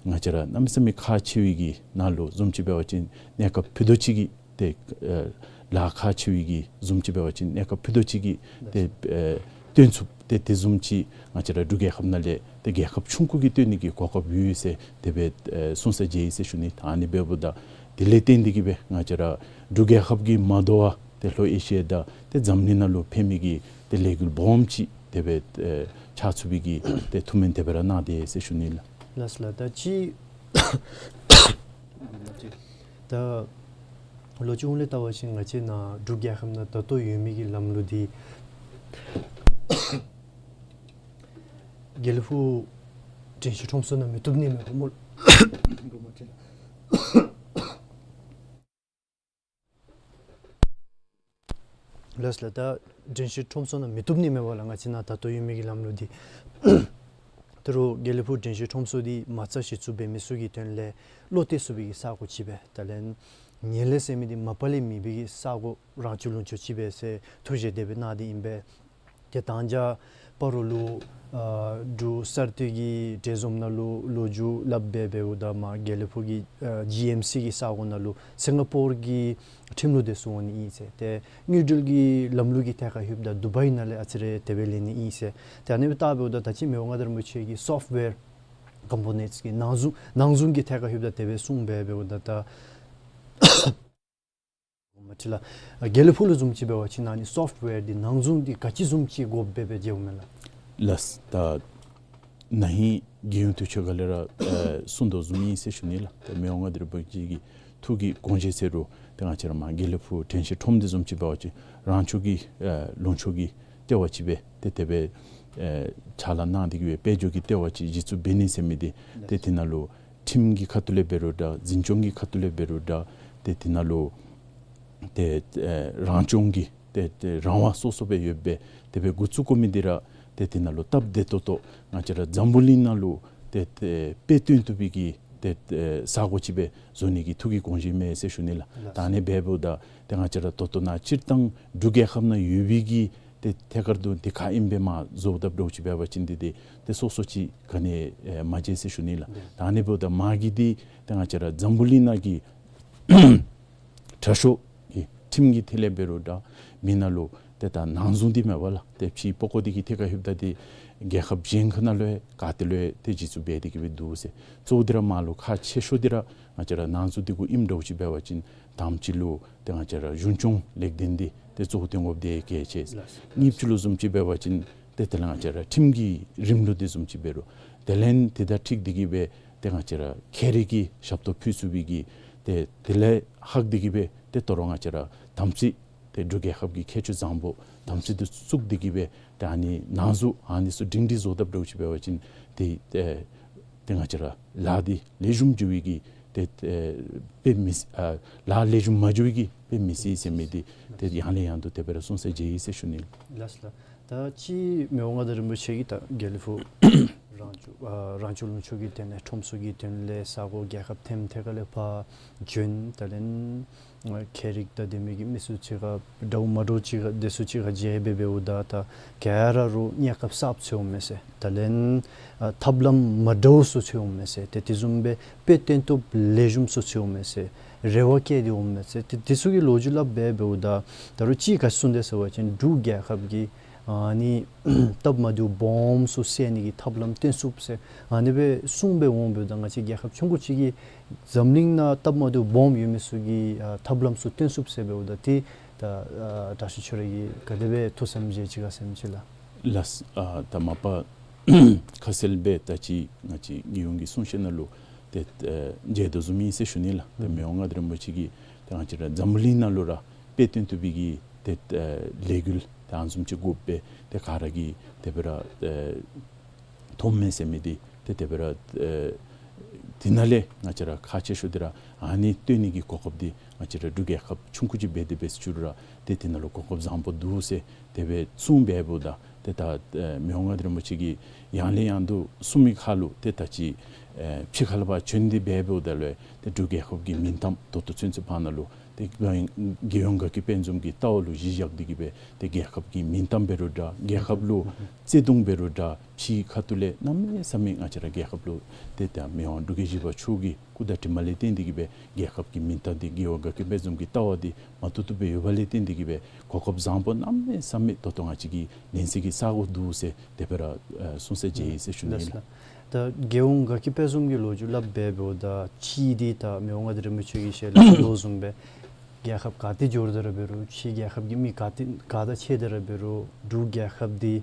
ང་བཅས་ར་གནམ་མེད་ས་མེད་ཁག་ཆེ་བའི་གི་ནང་ལུ་བཟུམ་ཅིག་འབད་བ་ཅིན་གནས་སྐབས་ཕུད་རྡོག་ཅིག་གི་ཏེ་ཨེ་ལཱ་ཁག་ཆེ་བའི་གི་བཟུམ་ཅིག་འབད་བ་ཅིན་གནས་སྐབས་ཕུད་རྡོག་ཅིག་གི་ཏེ་ཨེ་བཏོན་ཚུགསཔ་ཏེ་དེ་བཟུམ་ཅིག་ང་བཅས་ར་འབྲུག་རྒྱལ་ཁབ་ནང་ལས་ཏེ་རྒྱལ་ཁབ་ཆུང་ཀུ་གིས་བཏོན་ནི་གི་གོ་སྐབས་ཡོད་ཟེར་དེ་སྦེ་ཨེ་གསུངས་ས་མཇལ་ཡི་ཟེར་ཞུ་ནི། ད་ཨ་ནི་འབདཝ་ད་དེ་ལས་བརྟེན་ཏེ་གིས་སྦེ་ང་བཅས་ར་འབྲུག་རྒྱལ་ཁབ་ཀྱིས་མ་དོ་བར་ཏེ་ལྷོ་ཨེ་ཤི་ཡ་དང་ཏེ་འཛམ་གླིང་ནང་ལུ་ཕན་མི་གི་ཏེ་ལས་འགུལ་སྦོམ་ཅིག་དེ་སྦེ་ཨེ་ཆགས་ཚུགས་པའི་གི་ཏེ་ཐུགས་སྨོན་དེ་སྦེ་ར་གནང་དེས་ཟེར་ཞུ་ནི་ལགས། ལགས་ལགས། ད་ཅི་ད་ལོ་རྒྱུས་ལས་བལྟ་བ་ཅིན་ང་བཅས་ནཱ་འབྲུག་རྒྱལ་ཁབ་ནང་ད་ལྟོ་ཡོད་མི་གི་ལམ་ལུགས་འདི་དགེ་ལེགས་ཕུག་དྲན་ཤེས་ཁྲོམ་ཚོགས་ནང་མི་བཏུབ་ནི་མས་གོ་སྨོ། ལགས་ལགས། ད་དྲན་ཤེས་ཁྲོམ་ཚོགས་ནང་མི་བཏུབ་ནི་མས་གོ་ལགས། ང་བཅས་ནཱ་ད་ལྟོ་ཡོད་མི་གི་ལམ་ལུགས་འདི། ད་རུང་དགེ་ལེགས་ཕུག་དྲན་ཤེས་ཁྲོམ་ཚོགས་འདི་མ་རྩ་གཞི་བཙུགས་འབད་མི་ཚུ་གི་དོན་ལས་བློ་གཏད་ཚུགས་པའི་གི་ས་གོ་ཅིག་སྦེ་ད་ལན་ངན་ལྷད་ཟེར་མི་འདི་མ་པ་ལས་མེད་པའི་གི་ས་གོ་རང་བྱུང་ལུང་ཕྱོགས་ཅིག་སྦེ་ཟེར་ཐུགས་བཞེད་དེ་སྦེ་གནང་སྟེ་ཨིན་པས། ཏེ་ད་ལྟོ་སྤ་རོ་ལུ་ཨ་འབྲུག་གསར་གཏོད་ཀྱི་གྲལ་འཛོམས་ནང་ལུ་ལོ་རྒྱུས་སླབ་སྦེ་འབདཝ་ད་མར་དགེ་ལེགས་ཕུག་གི་ཨ་ཇི་ཨེམ་སི་གི་ས་གོ་ནང་ལུ་སིང་ག་པོར་གྱི་ཁྲིམས་ལུགས་འདི་ཚུ་འོང་ནི་ཨིན་ཟེར། ཏེ་དངུལ་འབྲེལ་གྱི་ལམ་ལུགས་ཀྱི་ཐད་ཁར་ལྷོདཔ་ད་དུ་བཱའི་ནང་ལས་ཨ་ཙི་རེ་དེ་སྦེ་ལེན་ནི་ཨིན་ཟེར། ཏེ་ཨ་ནི་སྦེ་བལྟ་འབདཝ་ད་ད་ཅི་མི་དབང་མངའ་བདག་རིན་པོ་ཆེ་གིས་སོཕཊ་ཝེར་ཀམ་པོ་ནེནཊསི་གི་ནང་གཟུངས་ནང་གཟུངས་ཀྱི་ཐད་ཁར་ལྷོདཔ་ད་དེ་སྦེ་གསུངས་སྦེ་འབདཝ་ད་ད་མ་ཏི་ལགས། དགེ་ལེགས་ཕུག་ལུ་བཟུམ་ཅིག་འབད་བ་ཅིན་ཨ་ནི་སོཕཊ་ཝེར་འདི་ནང་གཟུངས་འདི་ག་ཅི་བཟུམ་ཅིག་དགོཔ་སྦེ་སྦེ་མཇལཝ་མས་ལགས། ལགས། ད་ན་ཧིང་རྒྱལ་ཡོངས་དུས་ཆེན་ཁ་ལས་ར་ཨེ་གསུང་དོ་བཟུམ་ཨིན་ཟེར་ཞུ་ནི་ལགས། ད་མི་དབང་མངའ་བདག་རིན་པོ་ཆེ་གི་ཐུགས་ཀྱི་དགོངས་བཞེད་ཟེར་རུང་ད་ང་བཅས་ར་མར་དགེ་ལེགས་ཕུག་དྲན་ཤེས་ཁྲོམ་འདི་བཟུམ་ཅིག་འབད་བ་ཅིན་རང་ཕྱོགས་ཀྱི་ཨེ་ལུང་ཕྱོགས་ཀྱི་ལྟེ་བ་ཅིག་སྦེ་ཏེ་དེ་སྦེ་ཨེ་ཕྱག་ལཱ་གནང་སྟེ་གིས་སྦེ་དཔལ་འབྱོར་གྱི་ལྟེ་བ་ཅིག་གཞི་བཙུགས་འབད་ནི་ཟེར་མི་འདི་ཏེ་དེ་ནང་ལུ་ཁྲིམས་ཀྱི་ཁ་ཐུག་ལས་འབད་རུང་འདྲ་འཛིན་སྐྱོང་གི་ཁ་ཐུག་ལས་འབད་རུང་འདྲ་ཏེ་དེ་ནང་ལུ་ཏེ་ཨེ་རང་སྐྱོང་གི་ཏེ་ཏེ་རང་དབང་སོ་སོ་སྦེ་ཡོདཔ་སྦེ་དེ་སྦེ་འགོ་བཙུགས་དགོ་མི་འདི་ར་ཏེ་དེ་ནང་ལུ་སྟབས་བདེ་ཏོག་ཏོ་ང་བཅས་ར་འཛམ་བུ་གླིང་ནང་ལུ་ཏེ་ཏེ་དཔེ་སྟོན་བཏུབ་པའི་གི་ཏེ་ཏེ་ས་གོ་ཅིག་སྦེ་བཟོ་ནི་གི་ཐུགས་ཀྱི་དགོངས་བཞེད་མས་ཟེར་ཞུ་ནི་ལགས། ལགས། ད་ཨ་ནི་སྦེ་འབདཝ་ད་ཏེ་ང་བཅས་ར་ད་ལྟོ་ནཱ་སྤྱིར་བཏང་འབྲུག་རྒྱལ་ཁབ་ནང་ཡོད་པའི་གི་ཏེ་ཐད་ཀར་དུ་འདི་ཁ་ཨིནམ་སྦེ་མར་བཟོ་དཔ་འདྲཝ་ཅིག་འབད་བ་ཅིན་འདི་ཏེ་ཏེ་སོ་སོ་ཅིག་ག་ནི་ཨེ་མ་མཇལ་ཟེར་ཞུ་ནི་ལགས། ལགས། ད་ཨ་ནི་འབདཝ་ད་མ་གི་འདི་ཏེ་ང་བཅས་ར་འཛམ་བུ་གླིང་ནང་གི་དྲག་ཤོས་ཀྱི་ཁྲིམས་ཀྱི་ཐད་ལས་འབད་རུང་འདྲ་མི་ནང་ལུ་ཏེ་ད་ནང་གཟུངས་འདི་མེད་པ་ལགས། ཏེ་ཕྱི་པགས་ཀོ་འདི་གི་ཐད་ཁར་ལྷོདཔ་ད་ཏེ་རྒྱལ་ཁབ་གཞན་ཁ་ནང་ལུ་ཡང་ག་ཏེ་ལུ་ཡང་ཏེ་གཞི་བཙུགས་འབད་དེ་གིས་སྦེ་འདུག་ཟེར། གཙོ་བོ་འདི་ར་མར་ལུ་ཁག་ཆེ་ཤོས་འདི་ར་ང་བཅས་ར་ནང་གཟུངས་འདི་གུ་ཨིནམ་འདྲཝ་ཅིག་འབད་བ་ཅིན་དང་པ་ཅིག་ལུ་ཏེ་ང་བཅས་ར་གཞུང་སྐྱོང་ལེགས་ལྡན་འདི་ཏེ་གཙོ་བོ་བཏོན་དགོཔ་འདི་གལ་ཆེ། ལགས། གཉིས་པ་ཅིག་ལུ་བཟུམ་ཅིག་འབད་བ་ཅིན་ཏེ་དེ་ལས་ང་བཅས་ར་ཁྲིམས་ཀྱི་རིམ་ལུགས་འདི་བཟུམ་ཅིག་འབད་རུང་དེ་ལས་དེ་དང་འཁྲིལ་ཏེ་གིས་སྦེ་ཏེ་ང་བཅས་ར་ཁེ་རེ་གི་ཞབས་ཏོག་ཕུལ་ཚུགས་པའི་གི་ཏེ་དེ་ལས་ལྷག་སྟེ་གིས་སྦེ་ཏེ་ད་རུང་ང་བཅས་ར་དམ་ཚིག་ཏེ་འབྲུག་རྒྱལ་ཁབ་ཀྱི་ཁྱད་ཆོས་བཟང་པོ་དམ་ཚིག་འདི་བཙུགས་ཏེ་གིས་སྦེ་ཏེ་ཨ་ནི་ནང་གཟུངས་ཨ་ནི་ཚུ་སྒྲིང་སྒྲི་བཟོ་དཔ་འདྲཝ་ཅིག་འབད་བ་ཅིན་ཏེ་ཨེ་ཏེ་ང་བཅས་ར་ལཱ་འདི་ལེགས་ཤོམ་འགྱོ་བའི་གི་ཏེ་ཨེ་དཔེ་མི་སྲིད་ཨ་ལཱ་ལེགས་ཤོམ་མ་འགྱོ་བའི་གི་དཔེ་མི་སྲིད་ཟེར་མི་འདི་ཏེ་ཡང་ལས་ཡང་དུ་དེ་སྦེ་ར་གསུང་ས་མཇལ་ཡི་ཟེར་ཞུ་ནི། ལགས་ལགས། ད་ཅི་མི་དབང་མངའ་བདག་རིན་པོ་ཆེ་གིས་ད་དགེ་ལེགས་ཕུག་ རང་བྱུང་ཨ་རང་བྱུང་ལུང་ཕྱོགས་ཀྱི་དོན་ལས་ཁྲོམ་སོགས་ཀྱི་དོན་ལས་ས་གོ་རྒྱལ་ཁབ་ཐེམ་ཐད་ཀ་ལས་ཕར་བྱོན། ད་ལན་ཨ་མཁས་རིག་དང་ལྡན་མི་གི་མི་སུ་ཅིག་ག་འདྲཝ་མ་འདྲཝ་ཅིག་ག་དེ་ཚུ་ཅིག་ག་མཇལ་སྦེ་འབདཝ་ད་ད་ག་ར་རུ་གནས་སྐབས་གསརཔ་ཚུ་འོང་མས་ཟེར། ད་ལན་ཨ་ཐབས་ལམ་མ་འདྲཝ་ཚུ་ཚུ་འོང་མས་ཟེར། ཏེ་དེ་བཟུམ་སྦེ་དཔེ་སྟོན་ཐུབ་ལེགས་ཤོམ་ཚུ་ཚུ་འོང་མས་ཟེར། རེ་བ་བསྐྱེད་དེ་འོང་མས་ཟེར། ཏེ་དེ་ཚུ་གི་ལོ་རྒྱུས་སླབ་སྦེ་འབདཝ་ད་ད་རུང་ཅིག་ག་ཅི་གསུངས་དེས་ཟེར་བ་ཅིན་འབྲུག་རྒྱལ་ཁབ་ཀྱི་ཨ་ནི་སྟབས་མ་བདེཝ་སྦོམ་ཚུ་སེལ་ནི་གི་ཐབས་ལམ་སྟོན་ཚུགས་ཟེར་ཨ་ནི་སྦེ་གསུངས་སྦེ་འོང་འབདཝ་ད་ང་བཅས་རྒྱལ་ཁབ་ཆུང་ཀུ་ཅིག་གིས་འཛམ་གླིང་ནང་སྟབས་མ་བདེཝ་སྦོམ་ཡོད་མི་ཚུ་གི་ཨ་ཐབས་ལམ་ཚུ་སྟོན་ཚུགས་ཟེར་འབདཝ་ད་ཏེ་ད་ཨ་དྲག་ཤོས་ཁྱོད་ར་གིས་ག་དེ་སྦེ་ཐུགས་བསམ་བཞེས་ཅི་ག་ཟེར་མི་ཅིག་ལགས། ལགས། ཨ་ད་མ་པ་ཁ་གསལ་སྦེ་ད་ཅི་ང་བཅས་རྒྱལ་ཡོངས་ཀྱི་གསུང་བཤད་ནང་ལུ་ཏེ་ཨ་མཇལ་དོ་བཟུམ་ཨིན་ཟེར་ཞུ་ནི་ལགས། ཏེ་མི་དབང་མངའ་བདག་རིན་པོ་ཆེ་གིས་ཏེ་ང་བཅས་ར་འཛམ་བུ་གླིང་ནང་ལུ་ར་དཔེ་སྟོན་ཐུབ་པའི་གི་ཏེ་ཨ་ལས་འགུལ་ཏེ་ཨ་ནི་བཟུམ་ཅིག་དགོཔ་སྦེ་ཏེ་ག་ར་གིས་དེ་སྦེ་ར་ཨ་མཐོངམ་མས་ཟེར་མི་འདི་ཏེ་དེ་སྦེ་ར་ཨ་དེ་ནང་ལས་ང་བཅས་ར་ཁག་ཆེ་ཤོས་འདི་ར་ཨ་ནི་སྟོན་ནི་གི་གོ་སྐབས་འདི་ང་བཅས་ར་འབྲུག་རྒྱལ་ཁབ་ཆུང་ཀུ་ཅིག་འབད་དེ་འབད་ཞུ་རུང་ར་ཏེ་དེ་ནང་ལུ་གོ་སྐབས་བཟང་པོ་འདུག་ཟེར་དེ་སྦེ་གསུངས་སྦེ་འབདཝ་ད་ཏེ་ད་ཨ་མི་དབང་མངའ་བདག་རིན་པོ་ཆེ་གིས་ཡང་ལས་ཡང་དུ་གསུངས་མི་ཁར་ལུ་ཏེ་ད་ཅི་ཨ་ཕྱི་ཁ་ལས་ཕར་བྱོན་ཏེ་འབད་འབདཝ་ད་ལུ་ཏེ་འབྲུག་རྒྱལ་ཁབ་ཀྱི་མིང་གཏམ་ད་ལྟོ་ཚུན་ཚོད་བར་ན་ལུ་ཏེ་རྒྱལ་ཡོངས་དགའ་སྐྱིད་དཔལ་འཛོམས་ཀྱི་ལྟ་བ་ལུ་གཞི་བཞག་སྟེ་གི་སྦེ་ཏེ་རྒྱལ་ཁབ་ཀྱི་མིང་གཏམ་འབད་རུང་འདྲ་རྒྱལ་ཁབ་ལུ་བརྩེ་གདུང་འབད་རུང་འདྲ་ཕྱིའི་ཁ་ཐུག་ལས་གནམ་མེད་ས་མེད་ང་བཅས་ར་རྒྱལ་ཁབ་ལུ་ཏེ་ད་མི་དབང་འབྲུག་རྒྱལ་བཞི་པ་མཆོག་གི་སྐུ་དྲིན་ལས་བརྟེན་ཏེ་གི་སྦེ་རྒྱལ་ཁབ་ཀྱི་མིང་གཏམ་འདི་རྒྱལ་ཡོངས་དགའ་སྐྱིད་དཔལ་འཛོམས་ཀྱི་ལྟ་བ་འདི་མ་ཐུབ་ཐུབ་སྦེ་ཡོདཔ་ལས་བརྟེན་ཏེ་གི་སྦེ་གོ་སྐབས་བཟང་པོ་གནམ་མེད་ས་མེད་ད་ལྟོ་ང་བཅས་ཀྱི་ལེན་སའི་གི་ས་གོ་འདུག་ཟེར་དེ་སྦེ་ར་ཨ་གསུངས་ས་མཇལ་ཡི་ཟེར་ཞུ་ནི་ལགས། ལགས་སོ། ད་རྒྱལ་ཡོངས་དགའ་སྐྱིད་དཔལ་འཛོམས་ཀྱི་ལོ་རྒྱུས་སླབ་སྦེ་འབདཝ་ད་ཕྱི་འདི་ད་མི་དབང་མངའ་བདག་རིན་པོ་ཆེ་གིས་ཞལ་ལག་ལོ་བཟུམ་སྦེ་རྒྱལ་ཁབ་ག་ཏེ་འགྱོ་དོ་ར་འབད་རུང་ཕྱི་རྒྱལ་ཁབ་ཀྱི་མི་ག་ཏེ་ག་དང་ཕྱད་དེ་ར་འབད་རུང་འབྲུག་རྒྱལ་ཁབ་འདི་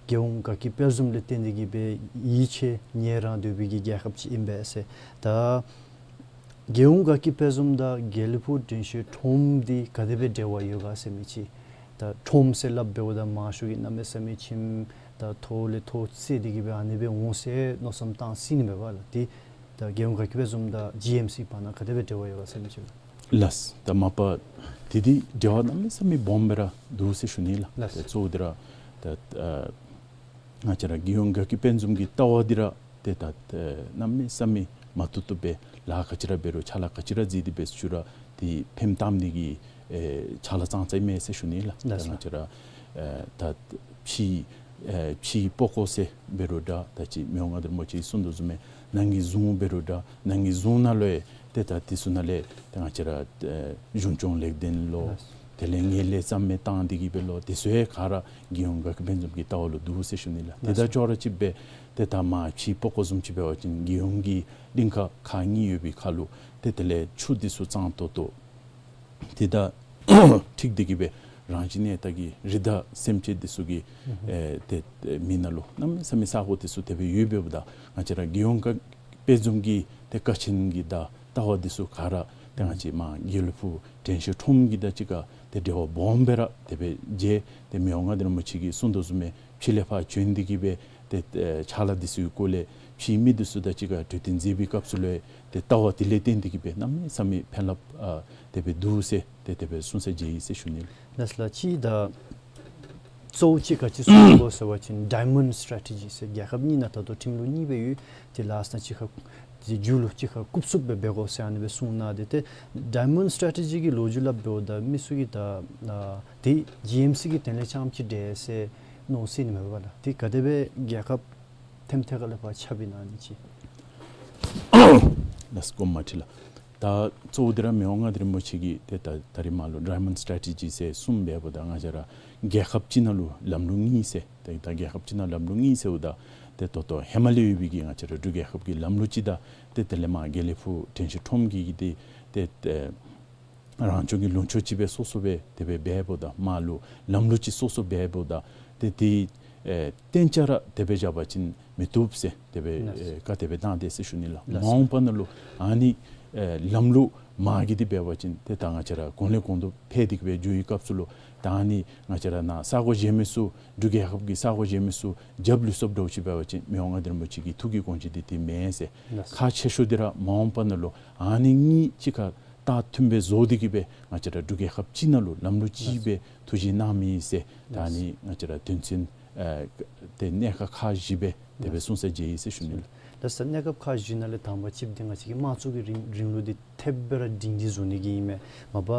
རྒྱལ་ཡོངས་དགའ་སྐྱིད་དཔལ་འཛོམས་ལས་བརྟེན་ཏེ་གི་སྦེ་ཡིད་ཆེས་ཉེ་རང་སྡོད་པའི་གི་རྒྱལ་ཁབ་ཅིག་ཨིན་པས་ཟེར། ད་རྒྱལ་ཡོངས་དགའ་སྐྱིད་དཔལ་འཛོམས་དང་དགེ་ལེགས་ཕུག་དྲན་ཤེས་ཁྲོམ་འདི་ག་དེ་སྦེ་འབྲེལ་བ་ཡོད་ག་ཟེར་མི་ཅིག། ད་ཁྲོམ་ཟེར་སླབ་འབདཝ་ད་མང་ཤོས་ཀྱིས་གནམ་མེད་ས་མེད་ཁྱིམ་ད་ཐོག་ལས་ཐོག་རྩེ་སྟེ་གི་སྦེ་ཨ་ནི་སྦེ་འོང་ཟེར་མནོ་བསམ་བཏང་སྲིད་ནི་མས་པ་ལགས། ཏེ་ད་རྒྱལ་ཡོངས་དགའ་སྐྱིད་དཔལ་འཛོམས་དང་ཇི་ཨེམ་སི་བར་ན་ག་དེ་སྦེ་འབྲེལ་བ་ཡོད་ག་ཟེར་མི་ཅིག་ལགས། ལགས། ད་མ་པ་དེ་འདི་འབྲེལ་བ་གནམ་མེད་ས་མེད་སྦོམ་སྦེ་ར་འདུག་ཟེར་ཞུ་ནི་ལགས། ལགས། ད་གཙོ་བོ་འདི་ར་ད་ཨ་ང་བཅས་ར་རྒྱལ་ཡོངས་དགའ་སྐྱིད་དཔལ་འཛོམས་ཀྱི་ལྟ་བ་འདི་ར་ཏེ་ད་ཨེ་གནམ་མེད་ས་མེད་མ་ཐུབ་ཐུབ་སྦེ་ལཱ་ག་ཅི་ར་འབད་རུང་ཕྱག་ལཱ་ག་ཅི་ར་མཛད་དེ་འབད་ཞུ་རུང་ཏེ་ཕེམ་བཏང་ནི་གི་ཨེ་ཕྱག་ལཱ་ཙང་ཙ་ཨིན་མས་ཟེར་ཞུ་ནི་ལགས། ལགས་སོ། ད་ང་བཅས་ར་ཨེ་ད་ཕྱི་ཨེ་ཕྱི་པགས་ཀོ་ཟེར་འབད་རུང་འདྲ་ད་ཅི་མི་དབང་མངའ་བདག་རིན་པོ་ཆེ་གིས་གསུངས་དོ་བཟུམ་སྦེ་ནང་གི་གཟུངས་འབད་རུང་འདྲ་ནང་གི་གཟུངས་ནང་ལུ་ཡང་ཏེ་ད་དེ་ཚུ་ནང་ལས་ཏེ་ང་བཅས་ར་ཨེ་གཞུང་སྐྱོང་ལེགས་ལྡན་ལོ། ལགས། དེ་ལས་ངན་ལྷད་རྩ་མེད་བཏང་སྟེ་གི་སྦེ་ལོ། དེ་ཚུ་ཡང་ག་ར་རྒྱལ་ཡོངས་དགའ་སྐྱིད་དཔལ་འཛོམས་ཀྱི་ལྟ་བ་ལུ་འདུག་ཟེར་ཞུ་ནི་ལགས། དེ་དང་ཅོག་ར་གཅིག་སྦེ་ཏེ་ད་མར་ཕྱི་པགས་ཀོ་བཟུམ་ཅིག་འབད་བ་ཅིན་རྒྱལ་ཡོངས་ཀྱི་གླིང་ཁ་ཁག་གཉིས་ཡོད་པའི་ཁར་ལུ་ཏེ་དེ་ལས་ཆུ་འདི་ཚུ་གཙང་ཏོག་ཏོ་ཏེ་ད་འཁྲིགས་ཏེ་གི་སྦེ་རང་བཞིན་གནས་སྟངས་ཀྱིས་རི་དྭགས་སེམས་ཅན་འདི་ཚུ་གི་ཨེ་ཏེ་ཨེ་མི་ནང་ལུ་གནམ་མེད་ས་མེད་ས་གོ་འདི་ཚུ་དེ་སྦེ་ཡོདཔ་འབདཝ་ད་ང་བཅས་ར་རྒྱལ་ཡོངས་དགའ་དཔལ་འཛོམས་ཀྱི་ཏེ་དཀའ་ཆེན་གྱི་ད་ལྟ་བ་འདི་ཚུ་ག་ར་ཏེ་ང་བཅས་མར་དགེ་ལེགས་ཕུག་དྲན་ཤེས་ཁྲོམ་གྱི་དང་གཅིག་ཁར་ཏེ་འབྲེལ་བ་སྦོམ་སྦེ་ར་དེ་སྦེ་མཇལ། ཏེ་མི་དབང་མངའ་བདག་རིན་པོ་ཆེ་གིས་གསུངས་དོ་བཟུམ་སྦེ་ཕྱི་ལས་ཕར་བྱོན་ཏེ་གི་སྦེ་ཏེ་ཨེ་ཕྱག་ལཱ་འདི་ཚུ་གི་སྐོར་ལས་ཕྱིའི་མི་འདི་ཚུ་དང་གཅིག་ཁར་གྲོས་བསྟུན་མཛད་པའི་སྐབས་སུ་ལུ་ཏེ་ལྟ་བ་དེ་ལས་བརྟེན་ཏེ་གི་སྦེ་གནམ་མེད་ས་མེད་ཕན་རླབས་ཨ་དེ་སྦེ་འདུག་ཟེར་ཏེ་དེ་སྦེ་གསུངས་ས་མཇལ་ཡི་ཟེར་ཞུ་ནི་ལགས། ལགས་སོ་ལགས། ཅིག་ད་གཙོ་བོ་ཅིག་ག་ཅི་གསུང་དགོ་ཟེར་བ་ཅིན་ཌའི་མཱོནཌ་སི་ཊེ་རེ་ཊི་ཇི་ཟེར་རྒྱལ་ཁབ་གཉིས་ནང་ད་ལྟོ་ཁྲིམས་ལུགས་གཉིས་སྦེ་ཡོད། ཏེ་ལཱསི་ནང་གཅིག་ཁར་ཏེ་མཇུག་ལུ་གཅིག་ཁར་རྐུབ་བཙུགས་སྦེ་འབད་དགོ་ཟེར་ཨ་ནི་སྦེ་གསུངས་གནང་སྟེ་ཏེ་ཌའི་མཱོནཌ་སི་ཊེ་རེ་ཊི་ཇི་གི་ལོ་རྒྱུས་སླབ་འབདཝ་ད་མི་ཚུ་གིས་ད་ཨ་ཏེ་ཇི་ཨེམ་སི་གི་དོན་ལས་རྐྱངམ་ཅིག་འདྲས་ཟེར་མནོ་སྲིད་ནི་མས་པ་ལགས། ཏེ་ག་དེ་སྦེ་རྒྱལ་ཁབ་ཐེམ་ཐད་ཁ་ལས་ཕར་ཁྱབ་ཨིན་ན་ཨ་ནི་ཅིག། ལགས་སོ་དགོངསམ་མ་ཁྲེལ་ལགས། ད་གཙོ་བོ་འདི་ར་མི་དབང་མངའ་བདག་རིན་པོ་ཆེ་གིས་ཏེ་ད་ད་རིས་མར་ལུ་ཌའི་མཱོནཌ་སི་ཊེ་རེ་ཊི་ཇི་ཟེར་གསུངས་འབདཝ་ད་ང་བཅས་ར་རྒྱལ་ཁབ་གཅིག་ནང་ལུ་ལམ་ལུགས་གཉིས་ཟེར་ཏེ་ད་རྒྱལ་ཁབ་གཅིག་ནང་ལམ་ལུགས་གཉིས་ཟེརཝ་ད་ཏེ་ད་ལྟོ་ཧེ་མ་ལས་ཡོད་པའི་གི་ང་བཅས་ར་འབྲུག་རྒྱལ་ཁབ་ཀྱི་ལམ་ལུགས་ཅིག་དང་ཏེ་དེ་ལས་མར་དགེ་ལེགས་ཕུག་དྲན་ཤེས་ཁྲོམ་གྱི་གི་ཏེ་ཏེ་ཏེ་རང་སྐྱོང་གི་ལུང་ཕྱོགས་ཅིག་སྦེ་སོ་སོ་སྦེ་དེ་སྦེ་འབདཝ་ད་མར་ལུ་ལམ་ལུགས་ཅིག་སོ་སོ་འབདཝ་ད་ཏེ་དེ་ཨེ་གཏན་འཇགས་ར་དེ་སྦེ་བཞག་པ་ཅིན་མི་བཏུབ་ཟེར་དེ་སྦེ་ལགས། ཨེ་བཀའ་དེ་སྦེ་བཏང་སྟེ་ཟེར་ཞུ་ནི་ལགས། ལགས། མ་འོངས་པ་ནང་ལུ་ཨ་ནི་ཨེ་ལམ་ལུགས་མ་གི་དེ་འབད་བ་ཅིན་ཏེ་ད་ང་བཅས་ར་གོང་ལས་གོང་དུ་འཕེལ་ཏེ་གི་སྦེ་འགྱོ་བའི་སྐབས་སུ་ལུ་ད་ཨ་ནི་ང་བཅས་ར་ནཱ་ས་གོ་གཞན་མི་ཚུ་འབྲུག་རྒྱལ་ཁབ་ཀྱི་ས་གོ་གཞན་མི་ཚུ་རྒྱབ་ལུས་སོཔ་འདྲཝ་ཅིག་འབད་བ་ཅིན་མི་དབང་མངའ་བདག་རིན་པོ་ཆེ་གི་ཐུགས་ཀྱི་དགོངས་བཞེད་འདི་དེ་མེན་ཟེར། ལགས། ཁག་ཆེ་ཤོས་འདི་ར་མ་འོངས་པ་ནང་ལུ་ཨ་ནི་གཉིས་གཅིག་ཁར་ད་མཐུནམ་སྦེ་བཟོ་སྟེ་གི་སྦེ་ང་བཅས་ར་འབྲུག་རྒྱལ་ཁབ་གཅིག་ནང་ལུ་ལམ་ལུགས་གཅིག་སྦེ་ཐུགས་བཞེད་གནང་མི་ཟེར། ད་ཨ་ནི་ང་བཅས་ར་དོན་ཚན་ཨེ་ཏེ་གནད་ཁག་ཁག་བཞི་སྦེ་ དེ་སྦེ་གསུངས་ས་མཇལ་ཡི་ཟེར་ཞུ་ནི་ལགས། ད་ས་གནས་སྐབས་ཁག་བཞི་ནང་ལས་དང་པ་ཅིག་འདི་ང་བཅས་ཀྱི་དམངས་གཙོ་གི་རིང་རིང་ལུགས་འདི་ཐེབས་སྦེ་ར་སྒྲིང་སྒྲི་བཟོ་ནི་གི་ཨིན་མས། མ་པ་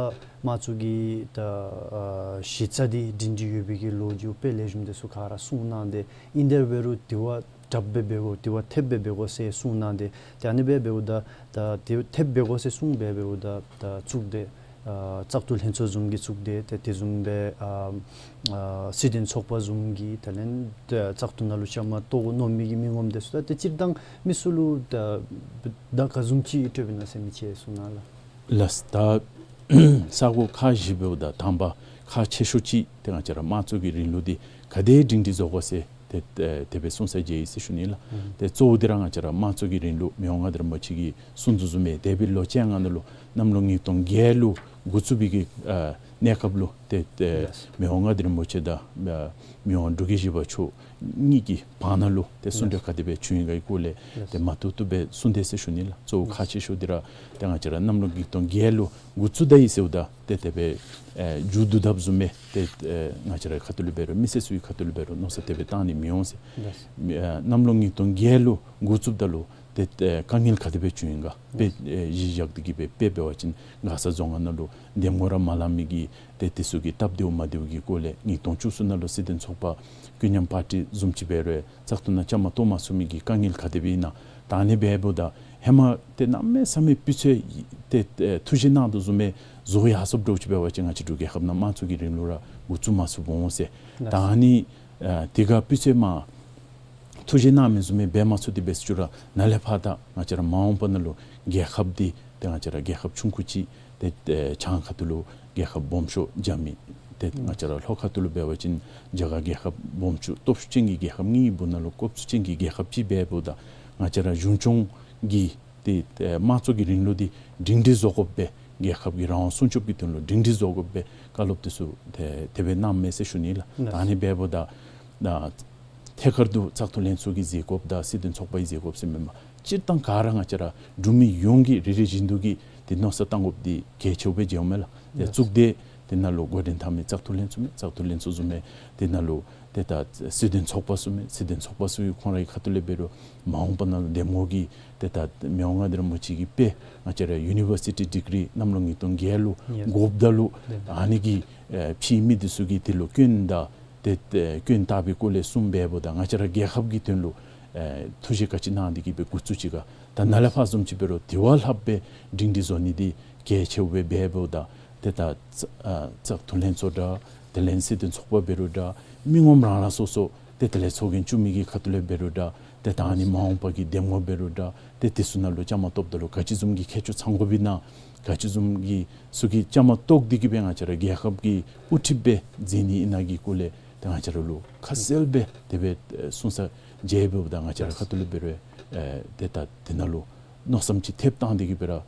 དམངས་གཙོ་གི་ད་ཨ་གཞི་རྩ་འདི་སྒྲིང་སྒྲི་ཡོད་པའི་གི་ལོ་རྒྱུས་དཔེ་ལེགས་ཤོམ་འདི་ཚུ་ག་ར་གསུངས་གནང་སྟེ་ཨིན། དེ་འབད་རུང་དེ་བ་དྲགཔ་སྦེ་འབད་དགོ། དེ་བ་ཐེབས་སྦེ་འབད་དགོ་ཟེར་གསུངས་གནང་སྟེ། ཏེ་ཨ་ནི་སྦེ་འབདཝ་ད་ད་དེ་ཐེབས་འབད་དགོ་ཟེར་གསུངས་སྦེ་འབདཝ་ད་ད་བཙུགས་ཏེ་ཨ་བཙག་འཐུ་ལྷན་ཚོགས་བཟུམ་གྱི་བཙུགས་ཏེ་ཏེ་དེ་བཟུམ་སྦེ་ཨ་ཨ་སྲིད་དོན་ཚོགས་པ་བཟུམ་གྱི་དེ་ལས་ཏེ་བཙག་འཐུ་ནང་ལུ་བཅའ་མར་གཏོགས་དགོ་མནོ་མི་གི་མི་ངོམ་དེ་ཚུ་ད་ཏེ་སྤྱིར་བཏང་མི་ཚུ་ལུ་ད་ད་ག་བཟུམ་ཅིག་སྤྲོདཔ་ཨིན་ན་ཟེར་མི་ཅིག་གསུངས་གནང་ལགས། ལགས། ད་ས་གོ་ཁག་བཞི་འབདཝ་ད་དང་པ་ཁག་ཆེ་ཤོས་ཅིག་ཏེ་ང་བཅས་ར་དམངས་གཙོ་གི་རིང་ལུགས་འདི་ག་དེ་སྒྲིང་སྒྲི་བཟོ་དགོ་ཟེར་ཏེ་ཏེ་དེ་སྦེ་གསུངས་ས་མཇལ་ཡི་ཟེར་ཞུ་ནི་ལགས། ཨུམ། ཏེ་གཙོ་བོ་འདི་ར་ང་བཅས་ར་དམངས་གཙོ་གི་རིང་ལུགས་མི་དབང་མངའ་བདག་རིན་པོ་ཆེ་གིས་གསུངས་དོ་བཟུམ་སྦེ་འདས་པའི་ལོ་བཅོ་ལྔ་ནང་ལུ་གནམ་ལོ་ཉིས་སྟོང་བརྒྱད་ལུ་འགོ་བཙུགས་པའི་གི་ཨ་གནས་སྐབས་ལུ་ཏེ་ཏེ་ལགས། མི་དབང་མངའ་བདག་རིན་པོ་ཆེ་དང་ཨ་མི་དབང་འབྲུག་རྒྱལ་བཞི་པ་མཆོག་གཉིས་ཀྱི་བར་ན་ལུ་ཏེ་གསུང་གྲོས་ག་དེ་སྦེ་བྱུང་ཡི་ག་གི་སྐོར་ལས་ལགས། ཏེ་མ་ཐུག་ཐུག་སྦེ་གསུངས་དེས་ཟེར་ཞུ་ནི་ལགས། གཙོ་བོ་ཁག་ཆེ་ཤོས་འདི་ར་ཏེ་ང་བཅས་ར་གནམ་ལོ་ཉིས་སྟོང་བརྒྱད་ལུ་འགོ་བཙུགས་ད་ཡི་ཟེརཝ་ད་ཏེ་དེ་སྦེ་ཨེ་མཇུག་བསྡུ་དཔ་བཟུམ་སྦེ་ཏེ་ཨེ་ང་བཅས་ར་ཁ་ཐུག་ལས་འབད་རུང་མི་སེར་ཚུ་གི་ཁ་ཐུག་ལས་འབད་རུང་མནོ་བསམ་དེ་སྦེ་བཏང་ནི་མི་འོང་ཟེར། ལགས། མི་ཨེ་གནམ་ལོ་ཉིས་སྟོང་བརྒྱད་ལུ་འགོ་བཙུགསཔ་ད་ལུ་ཏེ་ཨེ་དཀའ་ངལ་ག་དེ་སྦེ་བྱུང་ཡི་ག་དཔེ་ཨེ་གཞི་བཞག་སྟེ་གི་སྦེ་དཔེ་འབད་བ་ཅིན་མགར་ས་རྫོང་ཁག་ནང་ལུ་འདེམས་ངོ་ར་མ་ལང་མི་གི་ཏེ་དེ་ཚུ་གི་སྟབས་བདེཝ་མ་བདེཝ་གི་སྐོར་ལས་ཉིས་སྟོང་བཅུ་གསུམ་ནང་ལུ་སྲིད་དོན་ཚོགས་པ་ཀུན་མཉམ་པར་ཊི་བཟུམ་ཅིག་འབད་རུང་བཙག་འཐུ་ནང་བཅའ་མར་གཏོགས་མ་ཚུགས་མི་གི་དཀའ་ངལ་ག་དེ་སྦེ་ཨིན་ན། ད་ཨ་ནི་འབདཝ་ད་ཧེ་མ་ཏེ་གནམ་མེད་ས་མེད་སྤུས་ཚད་ཏེ་ཨེ་ཐུགས་བཞེད་གནང་དོ་བཟུམ་སྦེ་བཟོ་ཡར་སོཔ་འདྲཝ་ཅིག་འབད་བ་ཅིན་ང་བཅས་འབྲུག་རྒྱལ་ཁབ་ནང་དམངས་གཙོ་གི་རིང་ལུགས་ར་འགོ་བཙུགས་མ་ཚུགསཔ་འོང་ཟེར། ད་ཨ་ནི་ཨེ་དེ་ག་སྤུས་ཚད་མར་ཐུགས་བཞེད་གནང་མི་བཟུམ་སྦེ་འབད་མ་ཚུགས་ཏེ་འབད་ཟེར་ཞུ་རུང་ནཱ་ལས་ཕར་ད་ང་བཅས་ར་མ་འོངས་པ་ནང་ལུ་རྒྱལ་ཁབ་འདི་ཏེ་ང་བཅས་ར་རྒྱལ་ཁབ་ཆུང་ཀུ་ཅིག་ཏེ་ཨེ་བྱང་ཁ་ཐུག་ལུ་རྒྱལ་ཁབ་སྦོམ་ཤོས་རྒྱ་མི། ཏེ་ང་བཅས་ར་ལྷོ་ཁ་ཐུག་ལུ་འབད་བ་ཅིན་རྒྱ་གར་རྒྱལ་ཁབ་སྦོམ་ཤོས་སྟོབས་ཤུགས་ཅན་གྱི་རྒྱལ་ཁབ་གཉིས་ཀྱི་སྦུག་ནང་ལུ་སྐོབ་ཚུགས་ཅན་གྱི་རྒྱལ་ཁབ་ཅིག་འབདཝ་ད་ང་བཅས་ར་གཞུང་སྐྱོང་གི་ཏེ་ཨེ་དམངས་གཙོ་གི་རིང་ལུགས་འདི་སྒྲིང་སྒྲི་བཟོ་དགོཔ་སྦེ་རྒྱལ་ཁབ་ཀྱི་རང་དབང་སྲུང་སྐྱོབ་ཀྱི་དོན་ལུ་སྒྲིང་སྒྲི་བཟོ་དགོཔ་སྦེ་བཀའ་སློབ་དེ་ཚུ་ཏེ་དེ་སྦེ་གནངམ་མས་ཟེར་ཞུ་ནི་ལགས། ད་ཨ་ནི་འབདཝ་ད་ད་ཐད་ཀར་དུ་བཙག་འཐུ་ལྷན་ཚོགས་ཀྱིས་གཟིགས་དགོཔ་དང་སྲིད་དོན་ཚོགས་པ་གིས་གཟིགས་དགོཔ་ཟེར་མེན་པར་སྤྱིར་བཏང་ག་ར་ང་བཅས་ར་འབྲུག་མི་ཡོངས་ཀྱིས་རེ་རེ་བཞིན་དུ་གིས་ཏེ་མནོ་བསམ་བཏང་དགོཔ་འདི་གལ་ཆེཝ་སྦེ་མཇལཝ་མས་ལགས། ཏེ་ལགས། བཙུགས་ཏེ་དེ་ནང་ལུ་འགོ་འདྲེན་འཐབ་མི་བཙག་འཐུ་ལྷན་ཚོགས་མས། བཙག་འཐུ་ལྷན་ཚོགས་བཟུམ་མས། དེ་ནང་ལུ་ཏེ་ད་སྲིད་དོན་ཚོགས་པ་ཚུ་མས། སྲིད་དོན་ཚོགས་པ་ཚུ་ཁོང་རའི་ཁ་ཐུག་ལས་འབད་རུང་མ་འོངས་པ་ནང་ལུ་འདེམས་ངོ་གི་ཏེ་ད་མི་དབང་མངའ་བདག་རིན་པོ་ཆེ་གི་དཔེ་ང་བཅས་ར་ཡུ་ནི་བར་སི་ཊི་ཌི་གི་རི་གནམ་ལོ་ཉིས་སྟོང་བརྒྱད་ལུ་ཡེས། དགོཔ་ད་ལུ་ལགས། ཨ་ནི་གི་ཨེ་ཕྱིའི་མི་འདི་ཚུ་གིས་དེ་ལུ་སྐྱོན་དང་ཏེ་ཏེ་སྐྱོན་བཏགས་པའི་སྐོར་ལས་གསུངས་འབདཝ་ད་ང་བཅས་ར་རྒྱལ་ཁབ་ཀྱི་དོན་ལུ་ཨེ་ཐུགས་བཞེད་ག་ཅི་གནང་སྟེ་གི་སྦེ་འགོ་བཙུགས་ཅི་ག། ད་ནཱ་ལས་ཕར་བཟུམ་ཅིག་འབད་རུང་དེ་བ་ལྷགཔ་སྦེ་སྒྲིང་སྒྲི་བཟོ་ནི་འདི་གལ་ཆེཝ་སྦེ་འབདཝ་ད་ཏེ་ད་བཙག་ཨ་བཙག་འཐུ་ལྷན་ཚོགས་འདྲ་དེ་ལས་སྲིད་དོན་ཚོགས་པ་འབད་རུང་འདྲ་མི་ངོམ་རང་རང་སོ་སོ་ཏེ་དེ་ལས་ཚོགས་རྒྱན་བཙུགས་མི་གི་ཁ་ཐུག་ལས་འབད་རུང་འདྲ་ཏེ་ད་ཨ་ནི་མ་འོངས་པ་གི་འདེམས་ངོ་འབད་རུང་འདྲ་ཏེ་དེ་ཚུ་ནང་ལུ་བཅའ་མར་གཏོགསཔ་ད་ལུ་ག་ཅི་བཟུམ་གྱི་མཁས་མཆོག་ཚང་དགོཔ་ཨིན་ན་ག་ཅི་བཟུམ་གྱི་ཚུ་གིས་བཅའ་མར་གཏོགས་ཏེ་གི་སྦེ་ང་བཅས་ར་རྒྱལ་ཁབ་ཀྱི་དབུ་ཁྲིདཔ་སྦེ་མཛད་ནི་ཨིན་ན་གི་སྐོར་ལས་ཏེ་ང་བཅས་ར་ལུ་ཁ་གསལ་སྦེ་དེ་སྦེ་ཨེ་གསུངས་ས་མཇལཝ་ད་ང་བཅས་ར་ཁ་ཐུག་ལས་འབད་རུང་ཨེ་ཏེ་ད་དེ་ནང་ལུ་མནོ་བསམ་ཅིག་ཐེབས་བཏང་སྟེ་གི་སྦེ་ར་ཨེ་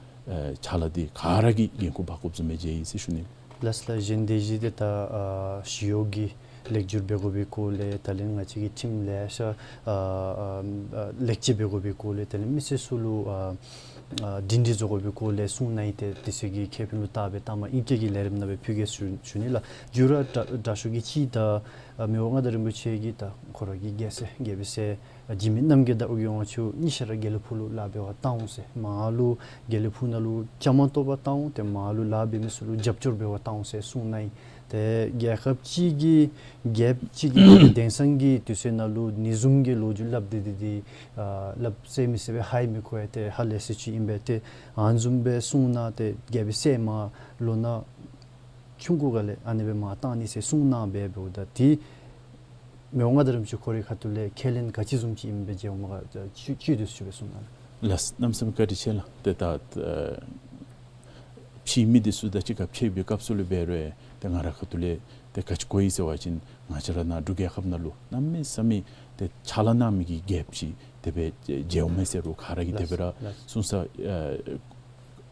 ཕྱག་ལཱ་འདི་ག་ར་གིས་འགན་ཁུར་འབག་དགོཔ་བཟུམ་སྦེ་མཇལ་ཡི་ཟེར་ཞུ་ནི། ལགས་ལགས། གཞན་དེ་བཞིན་ཏེ་ད་ཨ་ཞི་གཡོག་གི་ལེགས་བསྒྱུར་འབད་དགོ་པའི་སྐོར་ལས་དེ་ལས་ང་བཅས་ཀྱི་ཁྲིམས་ལེ་ཤ་ཨ་ཨ་ལེགས་བཅོས་འབད་དགོ་པའི་སྐོར་ལས་དེ་ལས་མི་སེར་ཚུ་ལུ་ཨ་ཨ་སྒྲིང་སྒྲི་བཟོ་དགོ་པའི་སྐོར་ལས་གསུངས་གནང་ཡི། ཏེ་དེ་ཚུ་གི་ཁེ་ཕན་ལུ་བལྟ་སྦེ་ལྟ་མ་ཨིང་སྐད་ཀྱི་ལས་རིམ་ནང་སྦེ་ཕུལ་གེ་ཟེར་ཞུ་ནི་ལགས། མཇུག་ར་དྲ་དྲག་ཤོས་ཀྱི་ཅིག་ད་ཨ་མི་དབང་མངའ་བདག་རིན་པོ་ཆེ་གིས་ད་ཁོ་ར་གི་རྒྱལ་སྲས་རྒྱལ་པོའི་སྲས་འཇིགས་མེད་རྣམ་རྒྱལ་དང་ཨོ་རྒྱན་དབང་ཕྱུག་གཉིས་ཆ་ར་དགེ་ལེགས་ཕུག་ལུ་ལཱ་འབད་བར་བཏང་འོང་ཟེར། མར་ལུ་དགེ་ལེགས་ཕུག་ནང་ལུ་བཅའ་མར་གཏོགས་པར་བཏང་འོང་། ཏེ་མར་ལུ་ལཱ་འབད་མི་ཚུ་ལུ་རྒྱབ་སྐྱོར་འབད་བར་བཏང་འོང་ཟེར་གསུངས་གནང་ཡི། ཏེ་རྒྱལ་ཁབ་ཅིག་གི་རྒྱལཔོ་ཅིག་གི་དེང་སང་གི་དུས་ཚོད་ནང་ལུ་ཨ་ནི་བཟུམ་གྱི་ལོ་རྒྱུས་སླབ་སྟེ་འདི་འདི་ཨ་སླབ་ཟེར་མི་ཟེར་སྦེ་ཧ་ཡང་མི་གོ་ཡ། ཏེ་ཧ་ལས་ས་ཅིག་ཨིན་པས། ཏེ་ཨ་ནི་བཟུམ་སྦེ་གསུངས་གནང་སྟེ་རྒྱལ་པོའི་སྲས་མར་ལོ་ན་ཆུང་ཀུ་ག་ལས་ཨ་ནི་སྦེ་མར་བཏང་ནི་ཟེར་གསུངས་གནང་སྦེ་འབདཝ་ད་ཏེ་མི་དབང་མངའ་བདག་རིན་པོ་ཆེ་ཁོ་རའི་ཁ་ཐུག་ལས་ཁས་ལེན་ག་ཅི་བཟུམ་ཅིག་ཨིན་པས་མཇལཝ་མས་ག་ཅིག་ཅིག་དེ་ཚུ་སྦེ་གསུངས་གནང་། ལགས། གནམ་མེད་ས་མེད་བཀའ་དྲིན་ཆེ་ལགས། ཏེ་ད་ཨ་ཕྱིའི་མི་འདི་ཚུ་དང་གཅིག་ཁར་ཕྱད་པའི་སྐབས་སུ་ལུ་འབད་རུང་ཏེ་ང་རའི་ཁ་ཐུག་ལས་ཏེ་ག་ཅི་གོ་ཡི་ཟེར་བ་ཅིན་ང་བཅས་ར་ནཱ་འབྲུག་རྒྱལ་ཁབ་ནང་ལུ་གནམ་མེད་ས་མེད་ཏེ་ཕྱག་ལཱ་གནང་མི་གི་རྒྱལཔོ་ཅིག་དེ་སྦེ་མཇལཝ་མས་ཟེར་རུང་ག་ར་གིས་དེ་སྦེ་ར་ལགས་ལགས། གསུངས་ས་ཨ་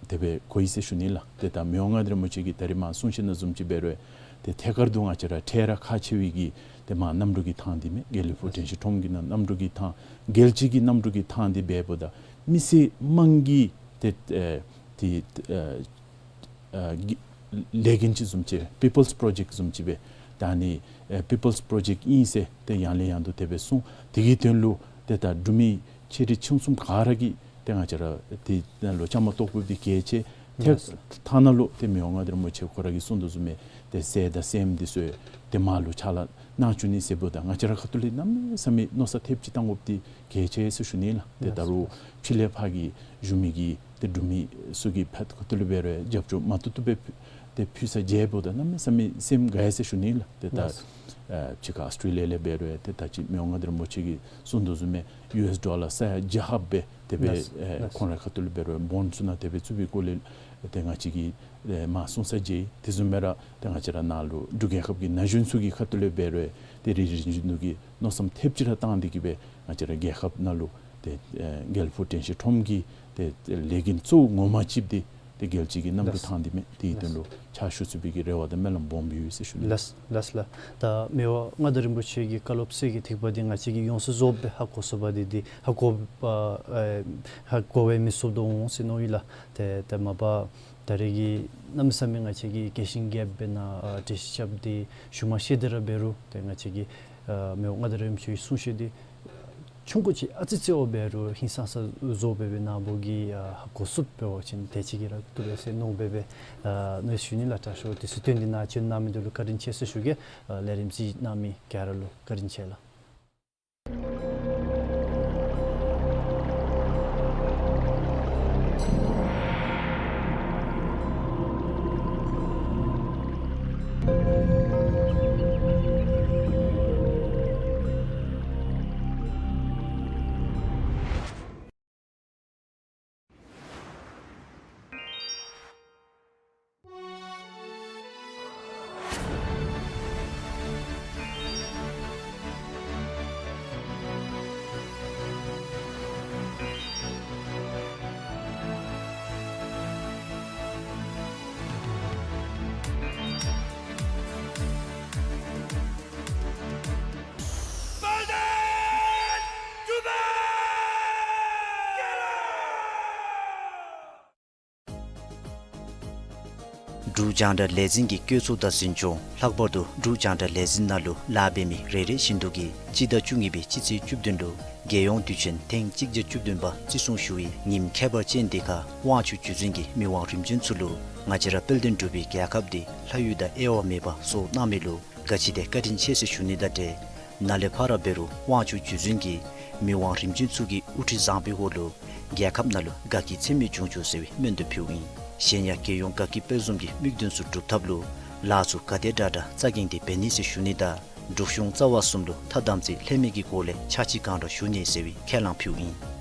དེ་སྦེ་གོ་ཡི་ཟེར་ཞུ་ནི་ལགས། ཏེ་ད་མི་དབང་མངའ་བདག་རིན་པོ་ཆེ་གིས་ད་རིས་མར་གསུང་བཤད་ནང་བཟུམ་ཅིག་འབད་རུང་ཏེ་ཐད་ཀར་དུ་ང་བཅས་ར་འཕྲལ་ར་ཁག་ཆེ་བའི་གི་ཏེ་མར་གནམ་གྲུ་གི་ཐང་འདི་མས། དགེ་ལེགས་ཕུག་དྲན་ཤེས་ཁྲོམ་གྱི་ནང་གནམ་གྲུ་གི་ཐང་རྒྱལ་སྤྱི་གི་གནམ་གྲུ་གི་ཐང་འདི་འབདཝ་ད་མི་སེར་དམངས་ཀྱི་ཏེ་ཨེ་ཏེ་ཨེ་ཨ་གི་ལས་འགན་ཅིག་བཟུམ་ཅིག་པི་པཱལསི་པྲོ་ཇེཀཊ་བཟུམ་ཅིག་སྦེ་ད་ཨ་ནི་ཨེ་པི་པཱལསི་པྲོ་ཇེཀཊ་ཨིན་ཟེར་ཏེ་ཡང་ལས་ཡང་དུ་དེ་སྦེ་གསུངས། དེ་གི་དོན་ལུ་ ཏེ་ད་འབྲུག་མི་ཆེ་འབྲིང་ཆུང་གསུམ་ག་ར་གིས་ཏེ་ང་བཅས་ར་ཏེ་ནང་ལུ་བཅའ་མར་གཏོགས་དགོཔ་འདི་གལ་ཆེ། ཏེ་ཐ་ན་ལུ་ཏེ་མི་དབང་མངའ་བདག་རིན་པོ་ཆེ་ཁོ་ར་གིས་གསུངས་དོ་བཟུམ་སྦེ་ཏེ་ཟས་དང་སྲནམ་འདི་ཚུ་ཏེ་མར་ལུ་ཕྱག་ལཱ་གནང་བཅུག་ནི་ཟེརཝ་ད་ང་བཅས་ར་ཁ་ཐུག་ལས་གནམ་མེད་ས་མེད་མནོ་བསམ་ཐེབས་ཅིག་བཏང་དགོཔ་འདི་གལ་ཆེ་ཟེར་ཞུ་ནི་ལགས། ཏེ་ད་རུང་ཕྱི་ལས་ཕར་གྱི་བཞུགས་མི་གི་ཏེ་འབྲུག་མི་ཚུ་གིས་ཕར་ཁ་ཐུག་ལས་འབད་རུང་ཡང་རྒྱབ་སྐྱོར་མ་ཏོག་ཏོ་སྦེ་ཏེ་ཕུལ་ས་མཇལཝ་ད་གནམ་མེད་ས་མེད་སེམས་དགའ་ཡི་ཟེར་ཞུ་ནི་ལགས། ཏེ་ད་ཕྱི་ཁ་ཨཱོས་ཊྲེ་ལི་ཡ་ལས་འབད་རུང་ཡང་ཏེ་ད་ཅི་མི་དབང་མངའ་བདག་རིན་པོ་ཆེ་གིས་གསུངས་དོ་བཟུམ་སྦེ་ཡུ་ཨེསི་ཌོ་ལར་ས་ཡ་བརྒྱ་ལྷགཔ་སྦེ་དེ་སྦེ་ཁོང་ར་ཁ་ཐུག་ལས་འབད་རུང་བོནཌ་ཚུ་ནང་དེ་སྦེ་བཙུགས་པའི་སྐོར་ལས་ཏེ་ང་བཅས་ཀྱིས་མར་གསུང་ས་མཇལ་ཡི། དེ་བཟུམ་སྦེ་ར་ཏེ་ང་བཅས་ར་ནཱ་ལུ་འབྲུག་རྒྱལ་ཁབ་ཀྱི་ན་གཞོན་ཚུ་གི་ཁ་ཐུག་ལས་འབད་རུང་ཡང་ཏེ་རིག་རིག་གཞུང་གི་མནོ་བསམ་ཐེབས་ཅིག་ར་བཏང་སྟེ་གིས་སྦེ་ང་བཅས་ར་རྒྱལ་ཁབ་ནང་ལུ་ཏེ་ཨེ་རྒྱལ་ཕུག་དྲན་ཤེས་ཁྲོམ་གྱི་ཏེ་ལས་འགན་གཙོ་བོ་ངོ་མ་ཅིག་འདི་ཏེ་རྒྱལ་སྤྱི་གི་གནམ་གྲུ་ཐང་འདི་མས། དེའི་དོན་ལུ་ཕྱག་ཞུ་ཚུགས་པའི་གི་རེ་བ་དང་སྨོན་ལམ་སྦོམ་ཡོད་ཟེར་ཞུ་ནི། ལགས་ལགས་ལགས། ད་མི་དབང་མངའ་བདག་རིན་པོ་ཆེ་གི་བཀའ་སློབ་གསེར་གྱི་ཐིགས་པ་འདི་ང་བཅས་ཀྱིས་ཡོངས་སུ་རྫོགསཔ་སྦེ་ཧ་གོ་ཚུགས་པ་འདི་འདི་ཧ་གོ་ཨ་ཧ་གོ་བའི་མི་སུ་དོ་འོང་ཟེར་མནོ་ཡི་ལགས། ཏེ་ཏེ་མ་པ་ད་རེས་ཀྱི་གནམ་མེད་ས་མེད་ང་བཅས་ཀྱི་རྒྱས་ཤིང་རྒྱསཔ་སྦེ་ནཱ་ཨ་འགྲེལ་བཤད་རྐྱབ་སྟེ་ཞུ་མ་ཤེས་ཏེ་ར་འབད་རུང་ཏེ་ང་བཅས་ཀྱི་ཨ་མི་དབང་མངའ་བདག་རིན་པོ་ཆེའི་གསུང་བཤད་འདི་ཆུང་ཀུ་ཅིག་ཨ་ཙི་ཅིག་འབད་རུང་ཧིང་སངས་ས་བཟོ་སྦེ་སྦེ་ནཱ་བུ་གིས་ཨ་ཧ་གོ་ཚུགསཔ་འབད་བ་ཅིན་དེ་ཅིག་གིས་ར་བཏུབ་པས་ཟེར་མནོ་སྦེ་སྦེ་ཨ་མནོ་ཞུ་ནི་ལགས། དྲག་ཤོས་དུས་ཚོད་བཏོན་ཏེ་ནཱ་བྱོན་གནང་མི་འདི་ལུ་བཀའ་དྲིན་ཆེ་ཟེར་ཞུ་གེ། ཨ་ལས་རིམ་གཟིགས་གནང་མི་ག་ར་ལུ་བཀའ་དྲིན་ཆེ་ལགས། འབྲུག་རྒྱང་བསྒྲགས་ལས་འཛིན་གྱི་བཀོད་ཚོགས་དང་འཛིན་སྐྱོང་ལྷག་པར་དུ་འབྲུག་རྒྱང་བསྒྲགས་ལས་འཛིན་ནང་ལུ་ལཱ་འབད་མི་རེ་རེ་བཞིན་དུ་གིས་སྤྱི་ཟླ་བཅུ་གཉིས་པའི་སྤྱི་ཚེས་བཅུ་བདུན་ལུ་རྒྱལ་ཡོངས་དུས་ཆེན་ཐེངས་གཅིག་བརྒྱ་བཅུ་བདུན་པ་བརྩི་སྲུང་ཞུ་བའི་ཉིནམ་ཁྱད་པར་ཅན་འདི་ཁར་དབང་ཕྱུག་བརྒྱུད་འཛིན་གྱིས་མི་དབང་རིམ་བྱོན་ཚུ་ལུ་ང་བཅས་ར་དཔལ་ལྡན་འབྲུག་པའི་རྒྱལ་ཁབ་འདི་ལྷ་ཡུལ་དང་དབྱེ་བ་མེད་པར་བཟོ་གནང་མི་ལུ་ག་ཅི་དེ་བཀའ་དྲིན་ཆེ་ཟེར་ཞུ་ནི་དང་འབྲེལ་ནཱ་ལས་ཕར་འབད་རུང་དབང་ཕྱུག་བརྒྱུད་འཛིན་གྱིས་མི་དབང་རིམ་བྱོན་ཚུ་གི་དབུ་ཁྲིད་བཟང་པོའི་འོག་ལུ་རྒྱལ་ཁབ་ནང་ལུ་དགའ་སྐྱིད་ཚད་མེད་འབྱུང་བཅུག་ཟེར་བའི་སྨོན་འདུན་ཕུལཝ་ཨིན། གཞན་ཡང་རྒྱལ་ཡོངས་དགའ་སྐྱིད་དཔལ་འཛོམས་ཀྱི་དམིགས་དོན་ཚུ་སྒྲུབ་ཐབས་ལུ་ལཱ་ཚུ་ག་དེ་དྲག་དྲག་རྩ་འགེངས་ཏེ་འབད་ནི་ཟེར་ཞུ་ནི་དང་འབྲུག་གཞུང་རྩ་བ་གསུམ་ལུ་ཐ་དམ་ཚིག་ལྷད་མེད་ཀྱི་སྒོ་ལས་ཕྱག་ཕྱི་གང་དྲག་ཞུ་ནི་ཟེར་བའི་ཁས་བླངས་ཕུལཝ་ཨིན།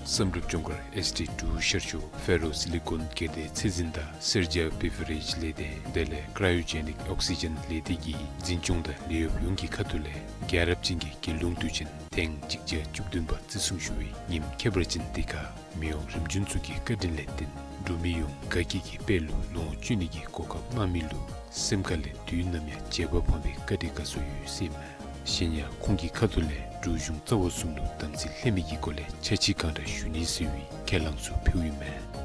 བསམ་གྲུབ་ལྗོངས་མཁར་ཨེསི་ཊི་འབྲུག་ཤར་ཕྱོགས་ཕེ་རོ་སི་ལི་ཀོན་སྒེར་སྡེ་ཚད་འཛིན་དང་གསེར་སྦྱར་བེ་བི་རེཇ་ལས་སྡེ་དེ་ལས་ཀྲ་ཡོ་ཇེ་ནིག་ཨོག་སི་ཇེན་ལས་སྡེ་གི་འཛིན་སྐྱོང་དང་ལས་གཡོགཔ་ཡོངས་ཀྱི་ཁ་ཐུག་ལས་རྒྱལ་རབས་ཅན་གྱི་རྒྱལ་ཡོངས་དུས་ཆེན་ཐེངས་གཅིག་བརྒྱ་བཅུ་བདུན་པ་བརྩི་སྲུང་ཞུ་བའི་ཉིནམ་ཁྱད་པར་ཅན་འདི་ཁར་མི་དབང་རིམ་བྱོན་ཚུ་གི་བཀའ་དྲིན་ལས་བརྟེན་འབྲུག་མི་ཡོངས་དགའ་སྐྱིད་ཀྱི་དཔལ་ལུ་ལོངས་སྤྱོད་ནི་གི་གོ་སྐབས་གནང་མི་ལུ་སེམས་ཁ་ལས་དུས་ནམ་ཡང་བརྗེད་པ་སྤངས་པའི་བཀའ་དྲིན་དགའ་ཚོར་ཡོད་ཟེར་ཨིན་མས། གཞན་ཡང་ཁོང་གི་ཁ་ཐུག་ལས་འབྲུག་གཞུང་རྩ་བ་གསུམ་ལུ་དམ་ཚིག་ལྷད་མེད་ཀྱི་སྒོ་ལས་ཕྱག་ཕྱི་གང་དྲག་ཞུ་ནི་ཟེར་བའི་ཁས་བླངས་ཚུ་ཕུལཝ་ཨིན་མས།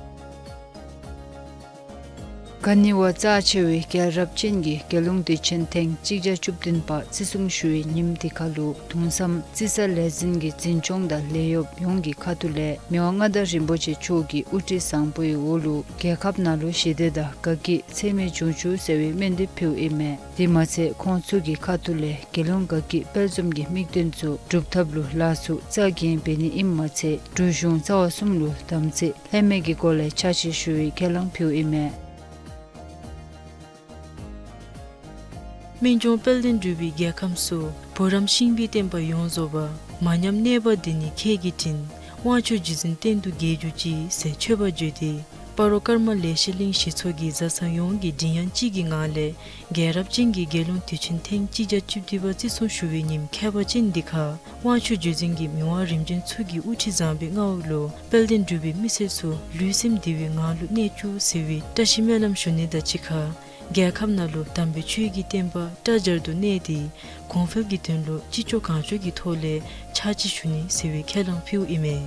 ག་ནི་བ་རྩ་ཆེ་བའི་རྒྱལ་རབས་ཅན་གྱི་རྒྱལ་ཡོངས་དུས་ཆེན་ཐེངས་གཅིག་བརྒྱ་བཅུ་བདུན་པ་བརྩི་སྲུང་ཞུ་བའི་ཉིནམ་འདི་ཁར་ལུ་དུང་བསམ་རྩིས་གསར་ལས་འཛིན་གྱི་འཛིན་སྐྱོང་དང་ལས་གཡོགཔ་ཡོངས་ཀྱི་ཁ་ཐུག་ལས་མི་དབང་མངའ་བདག་རིན་པོ་ཆེ་མཆོག་གི་དབུ་ཁྲིད་བཟང་པོའི་འོག་ལུ་རྒྱལ་ཁབ་ནང་ལུ་ཞི་བདེ་དང་དགའ་སྐྱིད་ཚད་མེད་འབྱུང་བཅུག་ཟེར་བའི་སྨོན་འདུན་ཕུལཝ་ཨིན་མས། དེ་མ་ཚད་ཁོང་ཚུ་གི་ཁ་ཐུག་ལས་རྒྱལ་ཡོངས་དགའ་སྐྱིད་དཔལ་འཛོམས་ཀྱི་དམིགས་དོན་ཚུ་སྒྲུབ་ཐབས་ལུ་ལཱ་ཚུ་རྩ་འགེངས་འབད་ནི་ཨིནམ་མ་ཚད་འབྲུག་གཞུང་རྩ་བ་གསུམ་ལུ་དམ་ཚིག་ལྷད་མེད་ཀྱི་སྒོ་ལས་ཕྱག་ཕྱི་ཞུ་བའི་ཁས་བླངས་ཕུལཝ་ཨིན་མས། སྨན་ལྗོངས་དཔལ་ལྡན་འབྲུག་པའི་རྒྱལ་ཁམས་སུ། བུ་རམ་ཤིང་བུའི་བསྟན་པ་ཡོངས་རྫོགས་པ། མ་ཉམས་གནས་པ་འདི་ནི་ཁྱེད་ཀྱི་དྲིན། དབང་ཕྱུག་རྗེ་བཙུན་གཏན་དུ་རྒྱས་གྱུར་ཅིག་ཟེར་མཆོད་པ་བརྗོད་དེ། སྤ་རོ་ཀརྨ་ལེགས་བཤད་གླིང་གཞི་ཚོགས་ཀྱི་བཟའ་ཚང་ཡོངས་ཀྱིས་མགྲིན་དབྱངས་གཅིག་གི་ངང་ལས་རྒྱལ་རབས་ཅན་གྱི་རྒྱལ་ཡོངས་དུས་ཆེན་ཐེངས་གཅིག་བརྒྱ་བཅུ་བདུན་པ་བརྩི་སྲུང་ཞུ་བའི་ཉིནམ་ཁྱད་པར་ཅན་འདི་ཁར་དབང་ཕྱུག་རྗེ་བཙུན་གྱིས་མི་དབང་རིམ་བྱོན་ཚུ་གི་དབུ་ཁྲིད་བཟང་པོའི་མངའ་འོག་ལུ་དཔལ་ལྡན་འབྲུག་པའི་མི་སེར་ཚུ་ལུས་སེམས་བདེ་བའི་ངང་ལུ་གནས་བཅུག་ཟེར་བའི་བཀྲ་ཤིས་སྨོན་ལམ་ཞུ་ནི་དང་གཅིག་ཁར་རྒྱལ་ཁབ་ནང་ལུ་དམ་པའི་ཆོས་ཀྱི་བསྟན་པ་སྒྲ་སྦྱར་དུ་གནས་ཏེ་གོང་འཕེལ་གྱི་དོན་ལུ་ཅི་ལྕོགས་གང་ལྕོགས་ཀྱི་ཐོག་ལས་ཕྱག་ཕྱི་ཞུ་ནི་ཟེར་བའི་ཁས་བླངས་ཕུལཝ་ཨིན་མས།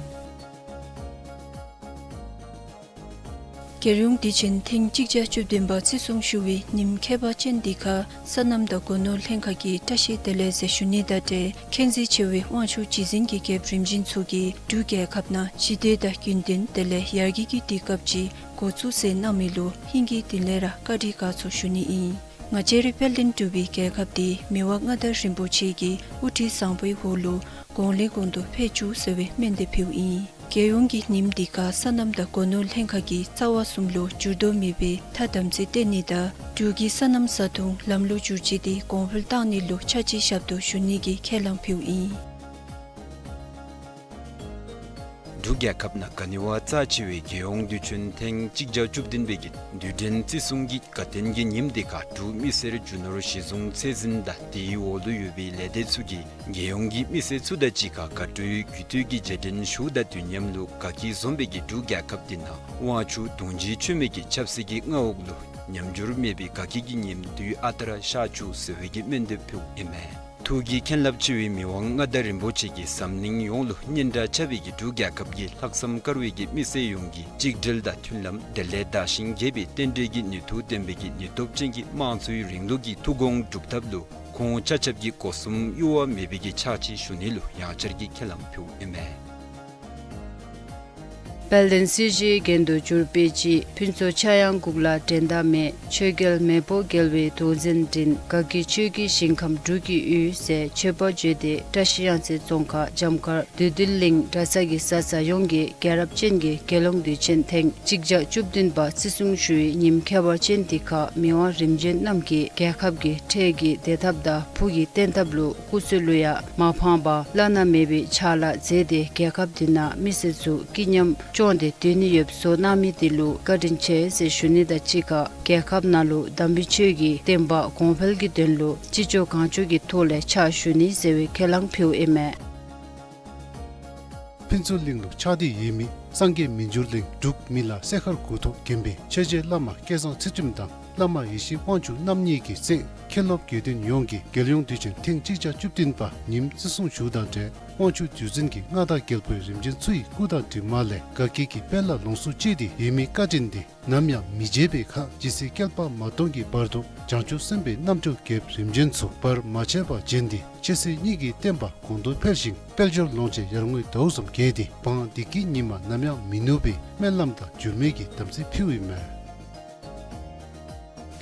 རྒྱལ་ཡོངས་དུས་ཆེན་ཐེངས་གཅིག་བརྒྱ་བཅུ་བདུན་པ་བརྩི་སྲུང་ཞུ་བའི་ཉིནམ་ཁྱད་པར་ཅན་འདི་ཁར་སོ་ནམ་དང་སྒོ་ནོར་ལྷན་ཁག་གིས་བཀྲ་ཤིས་བདེ་ལེགས་ཟེར་ཞུ་ནི་དང་འབྲེལ་མཁྱེན་བརྩེ་ཆེ་བའི་དབང་ཕྱུག་རྗེ་བཙུན་གྱི་རྒྱལཔོ་རིམ་བྱོན་ཚུ་གིས་འབྲུག་རྒྱལ་ཁབ་ནང་ཞི་བདེ་དང་ཀུན་ལྡན་བདེ་ལེགས་ཡར་རྒྱས་ཀྱི་དུས་སྐབས་ཅིག་འགོ་བཙུགས་ཟེར་གནང་མི་ལུ་ཧིང་གི་དིལ་ལེ་ར་བཀའ་དྲིན་དགའ་ཚོར་ཞུ་ནི་ཨིན། ང་བཅས་རའི་དཔལ་ལྡན་འབྲུག་པའི་རྒྱལ་ཁབ་འདི་མི་དབང་མངའ་བདག་རིན་པོ་ཆེ་གི་དབུ་ཁྲིད་བཟང་པོའི་འོག་ལུ་གོང་ལས་གོང་དུ་འཕེལ་བཅུག་ཟེར་བའི་སྨོན་འདེབས་ཕུལཝ་ཨིན། རྒྱལ་ཡོངས་ཀྱི་ཉིནམ་འདི་ཁར་སོ་ནམ་དང་སྒོ་ནོར་ལྷན་ཁག་གིས་རྩ་བ་གསུམ་ལུ་འགྱུར་ལྡོག་མེད་པའི་ཐ་དམ་ཚིག་བསྟེན་ནི་དང་འབྲུག་གི་སོ་ནམ་བཟའ་བཏུང་ལམ་ལུགས་བསྒྱུར་བཅོས་འདི་གོང་འཕེལ་བཏང་ནི་ལུ་ཕྱག་ཕྱིད་ཞབས་ཏོག་ཞུ་ནི་གི་ཁས་བླངས་ཕུལཝ་ཨིན། འབྲུག་རྒྱལ་ཁབ་ནང་ག་ནི་བ་རྩ་ཆེ་བའི་རྒྱལ་ཡོངས་དུས་ཆེན་ཐེངས་གཅིག་བརྒྱ་བཅུ་བདུན་པའི་གི་དུས་དྲན་བརྩི་སྲུང་གི་དགའ་སྟོན་གྱི་ཉིནམ་འདི་ཁར་འབྲུག་མི་སེར་རྒྱུ་ནོར་གཞི་བཟུང་ཚད་འཛིན་དང་དེའི་འོག་ལུ་ཡོད་པའི་ལས་སྡེ་ཚུ་གིས་རྒྱལ་ཡོངས་ཀྱི་མི་སེར་ཚུ་དང་གཅིག་ཁར་དགའ་སྤྲོའི་གུས་བཏུད་ཀྱི་རྗེས་དྲན་ཞུཝ་དང་དུས་མཉམ་ལུ་དགའ་སྐྱིད་འཛོམས་པའི་གི་འབྲུག་རྒྱལ་ཁབ་འདི་ནང་དབང་ཕྱུག་གདུང་རྒྱུད་ཆོས་མེད་ཀྱི་ཆབ་སྲིད་ཀྱི་མངའ་འོག་ལུ་ཉམས་འགྱུར་མེད་པའི་དགའ་སྐྱིད་ཀྱི་ཉིནམ་དུས་ཨ་རྟག་ར་ཤར་བཅུག་ཟེར་བའི་གི་སྨོན་འདེབས་ཕུལཝ་ཨིན་མས། ཐུགས་ཀྱི་མཁྱེན་རླབས་ཆེ་བའི་མི་དབང་མངའ་བདག་རིན་པོ་ཆེ་གིས་འཛམ་གླིང་ཡོངས་ལུ་སྙན་གྲགས་ཁྱབ་པའི་གི་འབྲུག་རྒྱལ་ཁབ་ཀྱི་ལྷག་བསམ་དཀར་བའི་གི་མི་སེར་ཡོངས་ཀྱི་གཅིག་སྒྲིལ་དང་མཐུན་ལམ་བདེ་ལེགས་དར་ཞིང་རྒྱས་པའི་རྟེན་འབྲེལ་གྱི་ནུས་མཐུ་ལྡན་པའི་གི་ནུས་སྟོབས་ཅན་གྱི་དམངས་གཙོའི་རིང་ལུགས་ཀྱི་ཐུགས་དགོངས་སྒྲུབ་ཐབས་ལུ་ཁོང་ཆ་ཁྱབ་ཀྱིས་སྒོ་གསུམ་གཡོ་བ་མེད་པའི་གི་ཕྱག་ཕྱིད་ཞུ་ནི་ལུ་ཡང་བསྐྱར་གྱི་ཁས་བླངས་ཕུལཝ་ཨིན་མས། དཔལ་ལྡན་སྲིད་བཞིའི་རྒྱན་དུ་གྱུར་པའི་སྤྱི་ཕུན་ཚོགས་ཕྱྭ་གཡང་འགུགས་ལ་འགྲན་ཟླ་མེད། ཆོས་རྒྱལ་མེས་པོ་རྒྱལ་བའི་གདུང་འཛིན་འདྲེན། དགའ་སྐྱིད་ཆོས་ཀྱི་ཞིང་ཁམས་འབྲུག་གི་ཡུལ་ཟེར་མཆོད་པ་བརྗོད་དེ་བཀྲ་ཤིས་གཡང་རྩེ་རྫོང་ཁག་འཇམ་དཀར་བདུད་འདུལ་གླིང་གྲྭ་ཚང་གི་བཟའ་ཚང་ཡོངས་ཀྱིས་རྒྱལ་རབས་ཅན་གྱི་རྒྱལ་ཡོངས་དུས་ཆེན་ཐེངས་གཅིག་བརྒྱ་བཅུ་བདུན་པ་བརྩི་སྲུང་ཞུ་བའི་ཉིནམ་ཁྱད་པར་ཅན་འདི་ཁར་མི་དབང་རིམ་བྱོན་རྣམས་ཀྱིས་རྒྱལ་ཁབ་ཀྱི་འཕྲལ་གྱི་བདེ་ཐབས་དང་ཕུགས་ཀྱི་བརྟན་ཐབས་ལུ་སྐུ་ཚེ་ལུ་ཡང་མ་ཕངས་པར་བླ་ན་མེད་པའི་ཕྱག་ལཱ་མཛད་དེ་རྒྱལ་ཁབ་འདི་ནང་མི་སེར་ཚུ་སྐྱིད་ཉམས་སྐྱོང་སྟེ་སྡོད་ནི་ཡོདཔ་བཟོ་གནང་མི་དེ་ལུ་བཀའ་དྲིན་ཆེ་ཟེར་ཞུ་ནི་དང་གཅིག་ཁར་རྒྱལ་ཁབ་ནང་ལུ་དམ་པའི་ཆོས་ཀྱི་བསྟན་པ་གོང་འཕེལ་གྱི་དོན་ལུ་ཅི་ལྕོགས་གང་ལྕོགས་ཀྱི་ཐོག་ལས་ཕྱག་ཞུ་ནི་ཟེར་བའི་ཁས་བླངས་ཕུལཝ་ཨིན་མས། ཕུན་ཚོགས་གླིང་ལུ་ཆགས་ཏེ་ཡོད་མི་སངས་རྒྱས་མི་འགྱུར་གླིང་འབྲུག་མི་ལ་གསས་མཁར་དགུ་ཐོག་དགོན་པའི་ཆོས་རྗེ་བླ་མ་སྐལ་བཟང་ཚུལ་ཁྲིམས་དང་བླ་མ་ཡེ་ཤེས་དབང་ཕྱུག་རྣམ་གཉིས་ཀྱི་སྲས་མཁན་སློབ་དགེ་འདུན་ཡོངས་ཀྱིས་རྒྱལ་ཡོངས་དུས་ཆེན་ཐེངས་གཅིག་བརྒྱ་བཅུ་བདུན་པ་ཉིནམ་བརྩི་སྲུང་ཞུཝ་དང་འབྲེལ་དབང་ཕྱུག་རྗེ་བཙུན་གྱི་མངའ་བདག་རྒྱལ་པོ་རིམ་བྱོན་ཚུ་ཡི་སྐུ་དང་གྲིབ་མ་ལས་དགའ་སྐྱིད་ཀྱི་དཔལ་ལ་ལོངས་སུ་སྤྱད་དེ་ཡོད་མིའི་བཀའ་དྲིན་འདི་ནམ་ཡང་མི་བརྗེད་པའི་ཁར་ཇི་སྲིད་བསྐལ་པ་མ་སྟོངས་ཀྱི་བར་དུ་བྱང་ཆུབ་སེམས་དཔའི་རྣམ་དཔྱོད་རྒྱལཔོ་རིམ་བྱོན་ཚུ་བར་མ་ཆད་པར་བརྒྱན་ཏེ་ཆོས་སྲིད་གཉིས་ཀྱི་བསྟན་པ་གོང་དུ་འཕེལ་ཞིང་དཔལ་འབྱོར་ལོངས་སྤྱོད་ཡར་ངོའི་ཟླཝ་བཟུམ་རྒྱས་ཏེ་འབངས་བདེ་སྐྱིད་ཉི་མ་ནམ་ཡང་མི་ནུབ་པའི་སྨོན་ལམ་དང་འགྱུར་མེད་ཀྱི་དམ་ཚིག་ཕུལཝ་ཨིན་མས།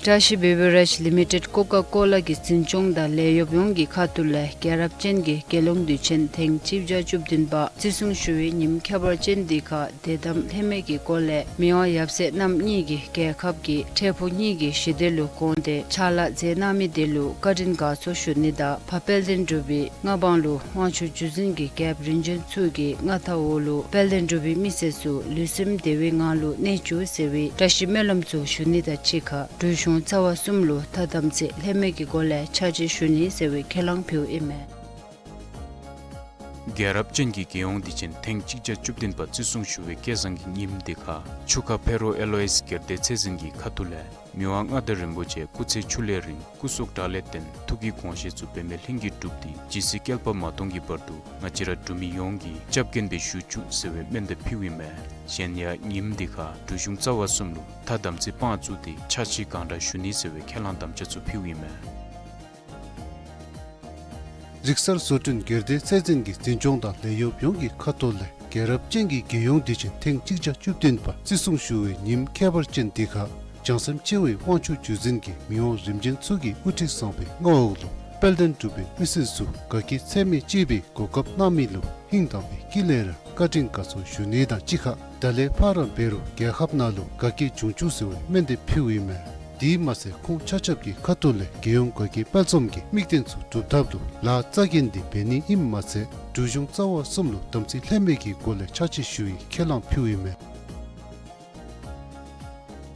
བཀྲ་ཤིས་བེ་བི་རེཇ་ལི་མི་ཊེཌ་ཀོ་ཀ་ཀོ་ལ་གི་འཛིན་སྐྱོང་དང་ལས་གཡོགཔ་ཡོངས་ཀྱི་ཁ་ཐུག་ལས་རྒྱལ་རབས་ཅན་གྱི་རྒྱལ་ཡོངས་དུས་ཆེན་ཐེངས་གཅིག་བརྒྱ་བཅུ་བདུན་པ་བརྩི་སྲུང་ཞུ་བའི་ཉིནམ་ཁྱད་པར་ཅན་འདི་ཁར་དད་དམ་ལྷད་མེད་ཀྱི་སྒོ་ལས་མི་དབང་ཡབ་སྲས་རྣམ་གཉིས་ཀྱིས་རྒྱལ་ཁབ་ཀྱི་འཕྲལ་ཕུགས་གཉིས་ཀྱི་ཞི་བདེ་ལུ་དགོངས་ཏེ་ཕྱག་ལཱ་མཛད་གནང་མི་དེ་ལུ་བཀའ་དྲིན་དགའ་ཚོར་ཞུ་ནི་དང་ཕར་དཔལ་ལྡན་འབྲུག་པའི་མངའ་འབངས་ལུ་དབང་ཕྱུག་རྗེ་བཙུན་གྱི་རྒྱལཔོ་རིམ་བྱོན་ཚུ་གི་མངའ་ཐང་འོག་ལུ་དཔལ་ལྡན་འབྲུག་པའི་མི་སེར་ཚུ་ལུས་སེམས་བདེ་བའི་ངང་ལུ་གནས་བཅུག་ཟེར་བའི་བཀྲ་ཤིས་སྨོན་ལམ་ཚུ་ཞུ་ནི་དང་གཅིག་ཁར་འབྲུག་གཞུང་རྩ་བ་གསུམ་ལུ་ཐ་དམ་ཚིག་ལྷད་མེད་ཀྱི་སྒོ་ལས་ཕྱག་ཕྱིད་ཞུ་ནི་ཟེར་བའི་ཁས་བླངས་ཕུལཝ་ཨིན་མས། རྒྱལ་རབས་ཅན་གྱི་རྒྱལ་ཡོངས་དུས་ཆེན་ཐེངས་གཅིག་བརྒྱ་བཅུ་བདུན་པ་བརྩི་སྲུང་ཞུ་བའི་སྐལ་བཟང་གི་ཉིནམ་འདི་ཁར་ཆུ་ཁ་ཕེ་རོ་ཨེ་ལོ་ཨིས་སྒེར་སྡེ་ཚད་འཛིན་གྱི་ཁ་ཐུག་ལས་མི་དབང་མངའ་བདག་རིན་པོ་ཆེ་སྐུ་ཚེ་ཁྱུར་ལས་རིང་སྐུ་གཟུགས་དྲག་ལས་བརྟན་ཐུགས་ཀྱི་དགོངས་བཞེད་ཚུ་འབད་མེད་ལྷུན་གྱིས་གྲུབ་སྟེ་ཇི་སྲིད་བསྐལ་པ་མ་སྟོངས་ཀྱི་བར་དུ་ང་བཅས་ར་འབྲུག་མི་ཡོངས་ཀྱི་སྐྱབས་མགོན་སྦེ་བཞུགས་བཅུག་ཟེར་བའི་སྨོན་འདེབས་ཕུལཝ་ཨིན་མས། གཞན་ཡང་ཉིནམ་འདི་ཁར་འབྲུག་གཞུང་རྩ་བ་གསུམ་ལུ་ཐ་དམ་ཚིག་དཔང་བཙུགས་ཏེ་ཕྱག་ཕྱིད་གང་དྲག་ཞུ་ནི་ཟེར་བའི་ཁས་བླངས་དམ་བཅའ་ཚུ་ཕུལཝ་ཨིན་མས། རིག་གསར་བཟོ་སྐྲུན་སྒེར་སྡེ་ཚད་འཛིན་གྱི་འཛིན་སྐྱོང་དང་ལས་གཡོགཔ་ཡོངས་ཀྱི་ཁ་ཐུག་ལས་རྒྱལ་རབས་ཅན་གྱི་རྒྱལ་ཡོངས་དུས་ཆེན་ཐེངས་གཅིག་བརྒྱ་བཅུ་བདུན་པ་བརྩི་སྲུང་ཞུ་བའི་ཉིནམ་ཁྱད་པར་ཅན་འདི་ཁར་བྱང་སེམས་ཆེ་བའི་དབང་ཕྱུག་རྗེ་བཙུན་གྱིས་མི་དབང་རིམ་བྱོན་ཚུ་གི་དབུ་ཁྲིད་བཟང་པོའི་མངའ་འོག་ལུ་དཔལ་ལྡན་འབྲུག་པའི་མི་སེར་ཚུ་དགའ་སྐྱིད་ཚད་མེད་སྐྱེད་པའི་གོ་སྐབས་གནང་མི་ལུ་ཧིང་དྭངས་པའི་དཀྱིལ་ལས་ར་བཀའ་དྲིན་དགའ་ཚོར་ཞུ་ནི་དང་གཅིག་ཁར་ད་ལས་ཕར་འབད་རུང་རྒྱལ་ཁབ་ནང་ལུ་དགའ་སྐྱིད་འབྱུང་བཅུག་ཟེར་བའི་སྨོན་འདེབས་ཕུལཝ་ཨིན་མས། དེ་མ་ཚད་ཁོང་ཆ་ཁྱབ་ཀྱི་ཁ་ཐུག་ལས་རྒྱལ་ཡོངས་དགའ་སྐྱིད་དཔལ་འཛོམས་ཀྱི་དམིགས་རྟེན་ཚུ་སྒྲུབ་ཐབས་ལུ་ལཱ་རྩ་འགེངས་ཏེ་འབད་ནི་ཨིནམ་མ་ཚད་འབྲུག་གཞུང་རྩ་བ་གསུམ་ལུ་དམ་ཚིག་ལྷད་མེད་ཀྱི་སྒོ་ལས་ཕྱག་ཕྱིད་ཞུ་བའི་ཁས་བླངས་ཕུལཝ་ཨིན་མས།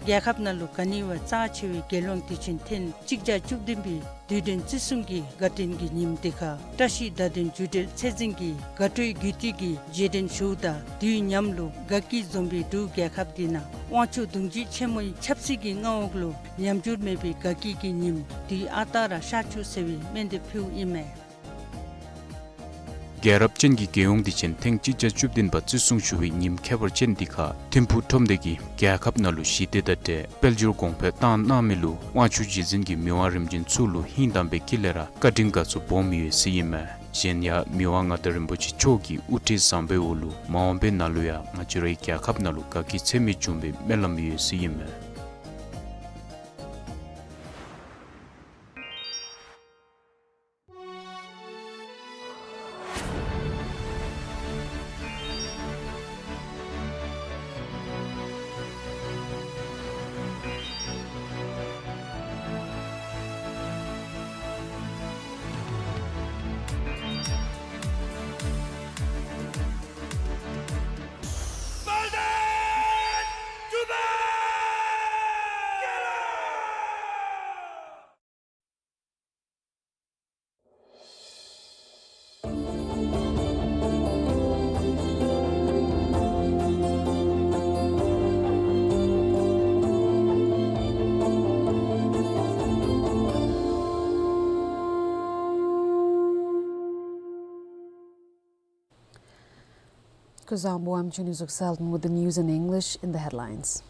རྒྱལ་ཁབ་ནང་ལུ་ག་ནི་བ་རྩ་ཆེ་བའི་རྒྱལ་ཡོངས་དུས་ཆེན་ཐེངས་གཅིག་བརྒྱ་བཅུ་བདུན་པའི་དུས་དྲན་བརྩི་སྲུང་གི་དགའ་སྟོན་གྱི་ཉིནམ་འདི་ཁར་བཀྲ་ཤིས་བརྡ་དོན་བརྒྱུད་འབྲེལ་ཚད་འཛིན་གྱིས་དགའ་སྤྲོའི་དགོད་བྲོ་གི་རྗེས་དྲན་ཞུཝ་ད་དུས་མཉམ་ལུ་དགའ་སྐྱིད་འཛོམས་པའི་འབྲུག་རྒྱལ་ཁབ་འདི་ནང་དབང་ཕྱུག་གདུང་རྒྱུད་ཆེན་མོའི་ཆབ་སྲིད་ཀྱི་མངའ་འོག་ལུ་ཉམས་འགྱུར་མེད་པའི་དགའ་སྐྱིད་ཀྱི་ཉིནམ་དུས་ཨ་རྟག་ར་ཤར་བཅུག་ཟེར་བའི་སྨོན་འདེབས་ཕུལཝ་ཨིན་མས། རྒྱལ་རབས་ཅན་གྱི་རྒྱལ་ཡོངས་དུས་ཆེན་ཐེངས་གཅིག་བརྒྱ་བཅུ་བདུན་པ་བརྩི་སྲུང་ཞུ་བའི་ཉིནམ་ཁྱད་པར་ཅན་འདི་ཁར་ཐིམ་ཕུག་ཁྲོམ་སྡེ་གིས་རྒྱལ་ཁབ་ནང་ལུ་ཞི་བདེ་དང་འབྲེལ་དཔལ་འབྱོར་གོང་འཕེལ་བཏང་གནང་མི་ལུ་དབང་ཕྱུག་རྗེ་བཙུན་གྱིས་མི་དབང་རིམ་བྱོན་ཚུ་ལུ་ཧིང་དམ་པའི་དཀྱིལ་ལས་ར་བཀའ་དྲིན་དགའ་ཚོར་སྦོམ་ཡོད་ཟེར་ཨིན་མས། གཞན་ཡང་མི་དབང་མངའ་བདག་རིན་པོ་ཆེ་མཆོག་གི་དབུ་ཁྲིད་བཟང་པོའི་འོག་ལུ་མ་འོངས་པའི་ནང་ལུ་ཡང་ང་བཅས་རའི་རྒྱལ་ཁབ་ནང་ལུ་དགའ་སྐྱིད་ཚད་མེད་འབྱུང་བའི་སྨོན་ལམ་ཡོད་ཟེར་ཨིན་མས། Kuzuzangpo, I'm Chunizuk Selden with the news in English. In the headlines.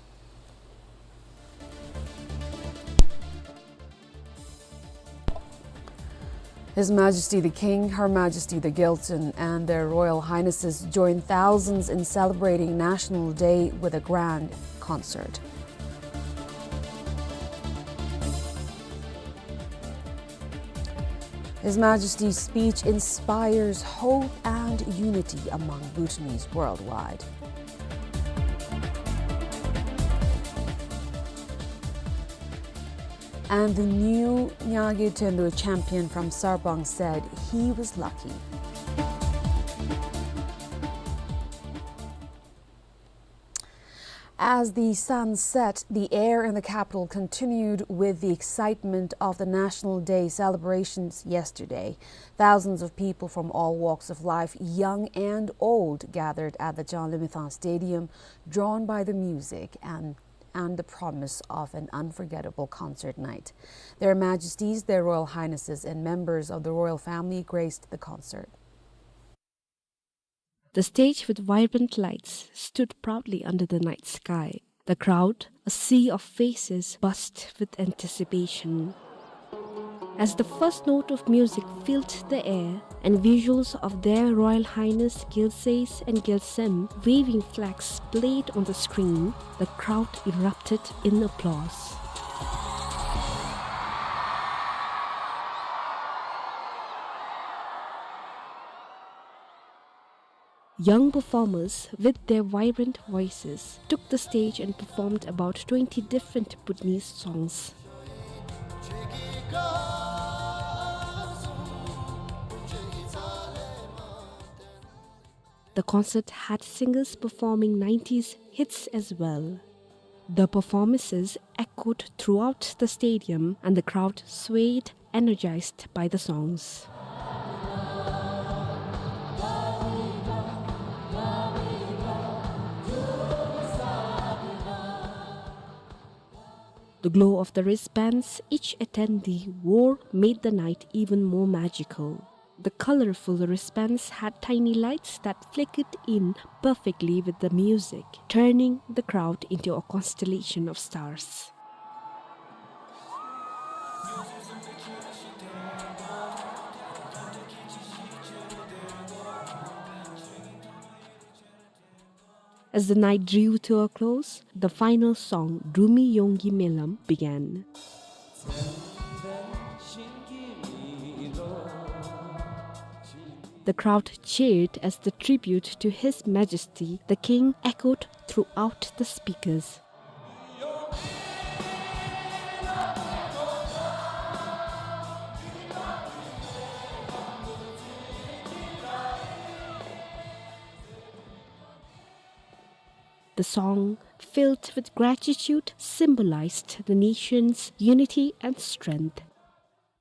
His Majesty the King, Her Majesty the Gyaltsuen, and Their Royal Highnesses join thousands in celebrating National Day with a grand concert. His Majesty's speech inspires hope and unity among Bhutanese worldwide. And the new Nyage Tendo champion from Sarpang said he was lucky. As the sun set, the air in the capital continued with the excitement of the National Day celebrations yesterday. Thousands of people from all walks of life, young and old, gathered at the Zhanglamithang Stadium, drawn by the music and, and the promise of an unforgettable concert night. Their Majesties, Their Royal Highnesses, and members of the royal family graced the concert. The stage with vibrant lights stood proudly under the night sky. The crowd, a sea of faces, buzzed with anticipation. As the first note of music filled the air and visuals of Their Royal Highness Gyaltsais and Gyaltsem waving flags played on the screen, the crowd erupted in applause. Young performers, with their vibrant voices, took the stage and performed about twenty different Bhutanese songs. The concert had singers performing nineties hits as well. The performances echoed throughout the stadium and the crowd swayed, energized by the songs. The glow of the wristbands each attendee wore made the night even more magical. The colorful wristbands had tiny lights that flickered in perfectly with the music, turning the crowd into a constellation of stars. As the night drew to a close, the final song, Drumi Yonggi Melam, began. The crowd cheered as the tribute to His Majesty the King echoed throughout the speakers. The song, filled with gratitude, symbolized the nation's unity and strength.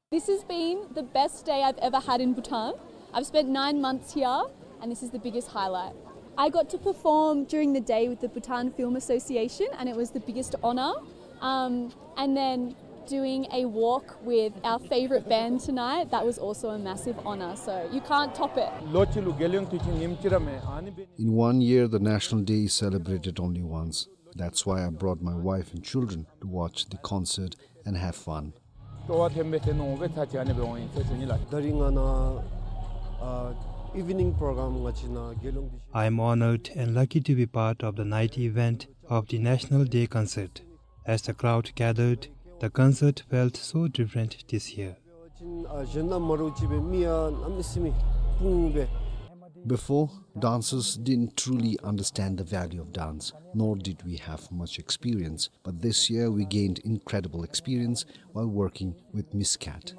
This has been the best day I've ever had in Bhutan. I've spent nine months here, and this is the biggest highlight. I got to perform during the day with the Bhutan Film Association, and it was the biggest honor. Um, and then Doing a walk with our favorite band tonight, that was also a massive honor, so you can't top it. ལོ་གཅིག་ལུ་རྒྱལ་ཡོངས་དུས་ཆེན་ཉིནམ་གཅིག་ར་མེན། ཨ་ནི་འབད་ནི། In one year, the National Day is celebrated only once. That's why I brought my wife and children to watch the concert and have fun. སྤྲོ་བ་ལྡན་པའི་ཚེ་ནོ་འབད་ཚར་ཅིག་ཨ་ནི་འབད་འོང་ཡི་ཟེར་ཞུ་ནི་ལགས། ད་རིས་ང་ནཱ་ཨ་evening program ང་བཅས་ནཱ་རྒྱལ་ཡོངས་དུས་ཆེན། I am honored and lucky to be part of the night event of the National Day concert. As the crowd gathered, the concert felt so different this year. ཨ་གཞན་ནཱ་མ་འདྲཝ་ཅིག་སྦེ་མི་ཡང་གནམ་མེད་ས་མེད་སྤུངས་སྦེ། Before, dancers didn't truly understand the value of dance, nor did we have much experience. But this year, we gained incredible experience while working with Miss Cat.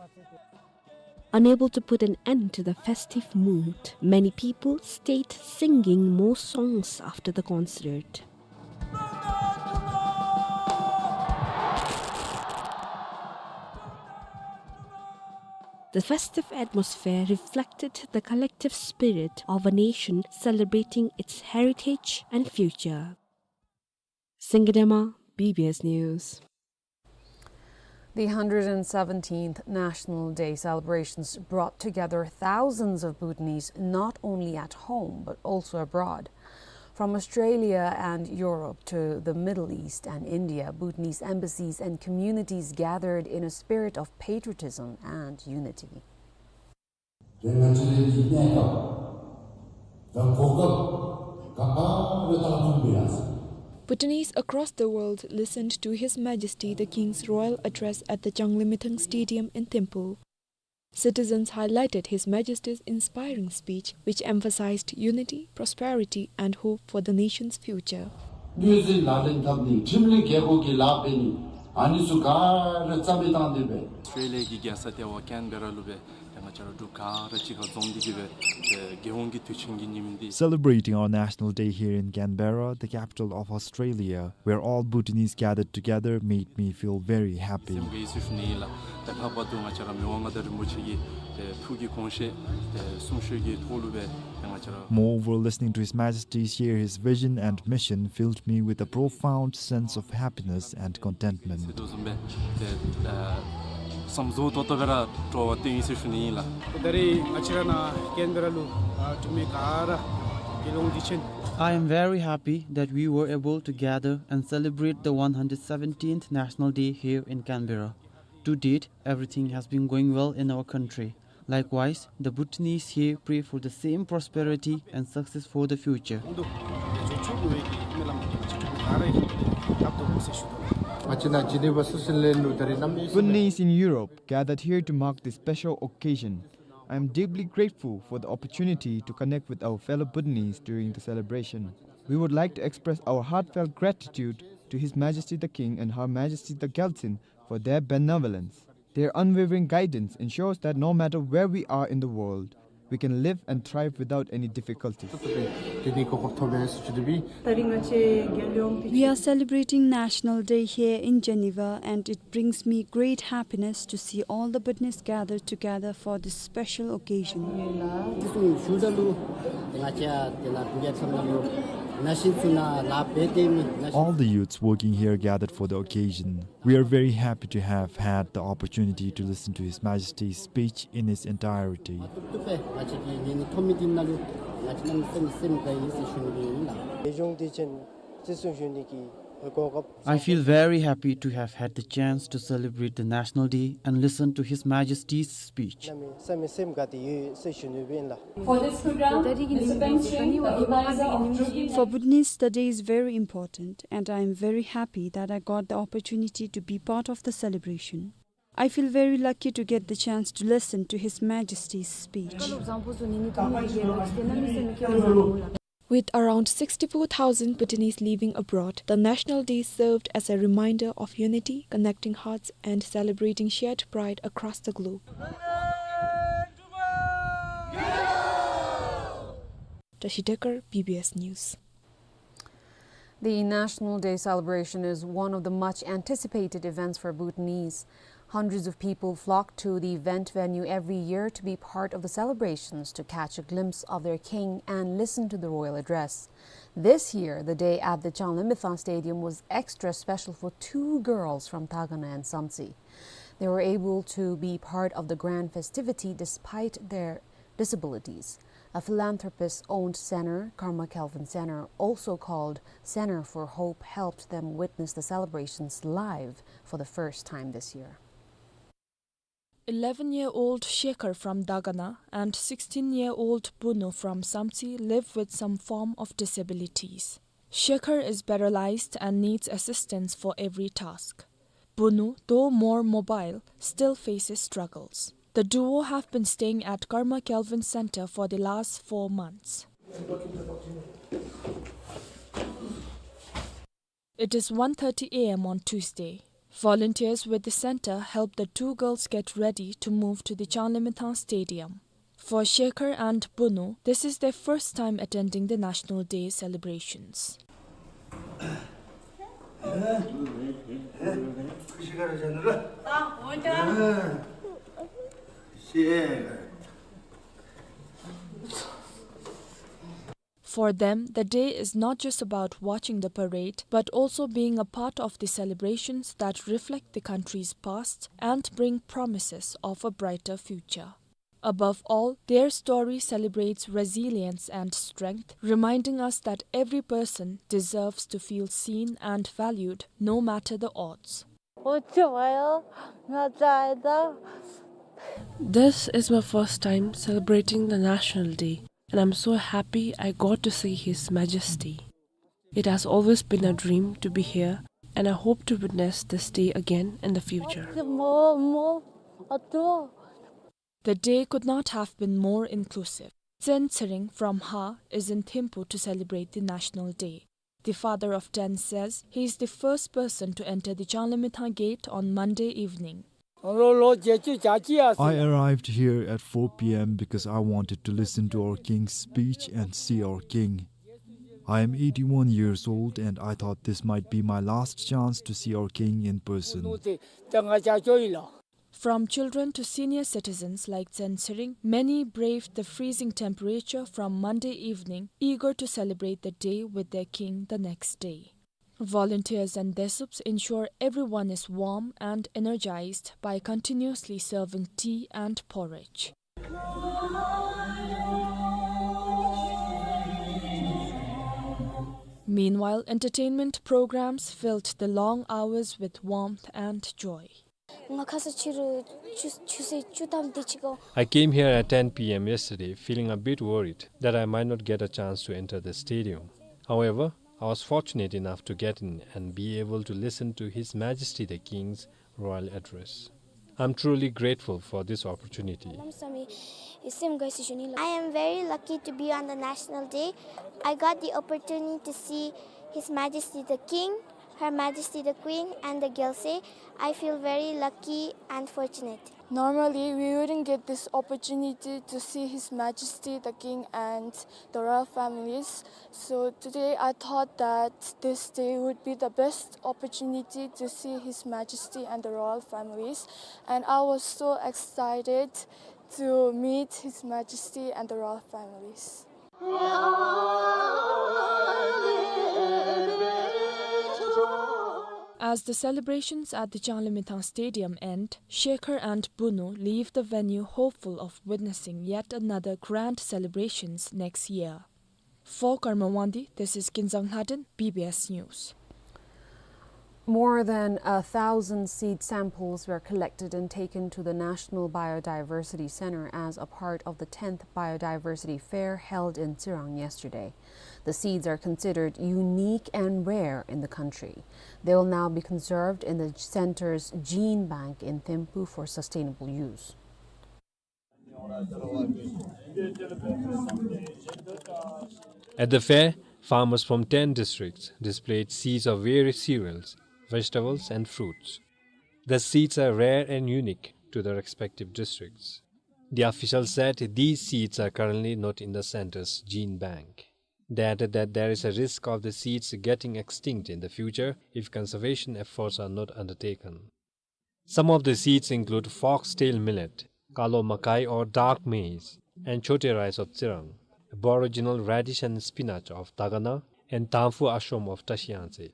Unable to put an end to the festive mood, many people stayed singing more songs after the concert. The festive atmosphere reflected the collective spirit of a nation celebrating its heritage and future. Singye Dema, B B S News. The hundred and seventeenth National Day celebrations brought together thousands of Bhutanese not only at home but also abroad. From Australia and Europe to the Middle East and India, Bhutanese embassies and communities gathered in a spirit of patriotism and unity. དེ་ང་བཅས་རའི་གནས་སྐབས་དང་གོ་སྐབས་ག་པར་བཏང་ཚུགས་པས་ལགས། Bhutanese across the world listened to His Majesty the King's royal address at the Changlimithang Stadium in Thimphu. Citizens highlighted His Majesty's inspiring speech, which emphasized unity, prosperity, and hope for the nation's future. དངོས་གཞི་ལག་ལེན་འཐབ་ནི་ཁྲིམས་ལུགས་རྒྱལ་ཁབ་ཀྱི་ལཱ་འབད་ནི་ཨ་ནི་ཚུ་ག་ར་རྩ་མེད་བཏང་སྟེ་སྦེ། ཨོསི་ཊྲེ་ལི་ཡ་གི་རྒྱལ་ས་ལྟེ་བ་ཀེན་བེ་ར་ལུ་སྦེ་ཏེ་ང་བཅས་ར་འབྲུག་ག་ར་གཅིག་ཁར་འཛོམས་ཏེ་གི་སྦེ་ཏེ་རྒྱལ་ཡོངས་ཀྱི་དུས་ཆེན་གྱི་ཉིནམ་འདི། Celebrating our National Day here in Canberra, the capital of Australia, where all Bhutanese gathered together, made me feel very happy. སེམས་དགའ་ཡི་ཟེར་ཞུ་ནི་ཨིན་ལགས། ཏེ་ལྷག་པར་དུ་ང་བཅས་ར་མི་དབང་མངའ་བདག་རིན་པོ་ཆེ་གི་ཏེ་ཐུགས་ཀྱི་དགོངས་བཞེད་ཏེ་གསུང་བཤད་ཀྱི་ཐོག་ལུ་སྦེ་ཏེ་ང་བཅས་ར། Moreover, listening to His Majesty share his vision and mission filled me with a profound sense of happiness and contentment. ཟེར་དོ་བཟུམ་སྦེ་ཏེ་ཨ་བསམ་བཟོ་ཏོག་ཏོ་སྦེ་ར་སྤྲོ་བ་སྟོན་ཡི་ཟེར་ཞུ་ནི་ཨིན་ལགས། ད་རིས་ང་བཅས་ར་ནཱ་ཀེན་བེ་ར་ལུ་ཨ་འབྲུག་མི་ག་ར་རྒྱལ་ཡོངས་དུས་ཆེན། I am very happy that we were able to gather and celebrate the one hundred seventeenth National Day here in Canberra. To date, everything has been going well in our country. Likewise, the Bhutanese here pray for the same prosperity and success for the future. Bhutanese in Europe gathered here to mark this special occasion. I am deeply grateful for the opportunity to connect with our fellow Bhutanese during the celebration. We would like to express our heartfelt gratitude to His Majesty the King and Her Majesty the Gyaltsuen for their benevolence. Their unwavering guidance ensures that no matter where we are in the world, we can live and thrive without any difficulties. We are celebrating National Day here in Geneva, and it brings me great happiness to see all the Bhutanese gathered together for this special occasion. All the youths working here gathered for the occasion. We are very happy to have had the opportunity to listen to His Majesty's speech in its entirety. I feel very happy to have had the chance to celebrate the National Day and listen to His Majesty's speech. For this program, Mister Peng Sing, the organizer of Druk Imlek. For Bhutanese, the day is very important, and I am very happy that I got the opportunity to be part of the celebration. I feel very lucky to get the chance to listen to His Majesty's speech. With around sixty-four thousand Bhutanese living abroad, the National Day served as a reminder of unity, connecting hearts, and celebrating shared pride across the globe. Tashi Dekar, B B S News. The National Day celebration is one of the much anticipated events for Bhutanese. Hundreds of people flock to the event venue every year to be part of the celebrations, to catch a glimpse of their king and listen to the royal address. This year, the day at the Changlimithang Stadium was extra special for two girls from Dagana and Samtse. They were able to be part of the grand festivity despite their disabilities. A philanthropist-owned center, Karma Kelvin Center, also called Center for Hope, helped them witness the celebrations live for the first time this year. Eleven-year-old Shekhar from Dagana and sixteen-year-old Bunu from Samtse live with some form of disabilities. Shekhar is paralyzed and needs assistance for every task. Bunu, though more mobile, still faces struggles. The duo have been staying at Karma Kelvin Center for the last four months. It is one thirty A M on Tuesday. Volunteers with the center help the two girls get ready to move to the Changlimithang Stadium. For Shekhar and Bunu, this is their first time attending the National Day celebrations. For them, the day is not just about watching the parade, but also being a part of the celebrations that reflect the country's past and bring promises of a brighter future. Above all, their story celebrates resilience and strength, reminding us that every person deserves to feel seen and valued, no matter the odds. This is my first time celebrating the National Day, and I'm so happy I got to see His Majesty. It has always been a dream to be here, and I hope to witness this day again in the future. The day could not have been more inclusive. Tsen Tshering from Ha is in Thimphu to celebrate the National Day. The father of ten says he is the first person to enter the Changlimithang gate on Monday evening. I arrived here at four P M because I wanted to listen to our king's speech and see our king. I am eighty-one years old and I thought this might be my last chance to see our king in person. From children to senior citizens like Tsen Tshering, many braved the freezing temperature from Monday evening, eager to celebrate the day with their king the next day. Volunteers and Desups ensure everyone is warm and energized by continuously serving tea and porridge. Meanwhile, entertainment programs filled the long hours with warmth and joy. ང་ཁ་སང་ཕྱི་རུ་ཆུ་ཆུ་ཚོད་བཅུ་ཐམ་དེ་ཅིག་གོ། I came here at ten P M yesterday, feeling a bit worried that I might not get a chance to enter the stadium. However, I was fortunate enough to get in and be able to listen to His Majesty the King's royal address. I'm truly grateful for this opportunity. I am very lucky to be on the National Day. I got the opportunity to see His Majesty the King, Her Majesty the Queen, and the Gyalse. I feel very lucky and fortunate. Normally, we wouldn't get this opportunity to see His Majesty the King and the royal families. So today I thought that this day would be the best opportunity to see His Majesty and the royal families. And I was so excited to meet His Majesty and the royal families. As the celebrations at the Changlimithang Stadium end, Shekhar and Bunu leave the venue hopeful of witnessing yet another grand celebrations next year. For Karma Wangdi, this is Kinzang Lhaden, B B S News. More than a thousand seed samples were collected and taken to the National Biodiversity Center as a part of the tenth Biodiversity Fair held in Tsirang yesterday. The seeds are considered unique and rare in the country. They will now be conserved in the center's gene bank in Thimphu for sustainable use. At the fair, farmers from ten districts displayed seeds of various cereals, vegetables, and fruits. The seeds are rare and unique to their respective districts. The official said these seeds are currently not in the center's gene bank. They added that there is a risk of the seeds getting extinct in the future if conservation efforts are not undertaken. Some of the seeds include foxtail millet, kalo makai or dark maize, and chote rice of Tsirang, aboriginal radish and spinach of Dagana, and Damphu Ashram of Tashi Yangtse.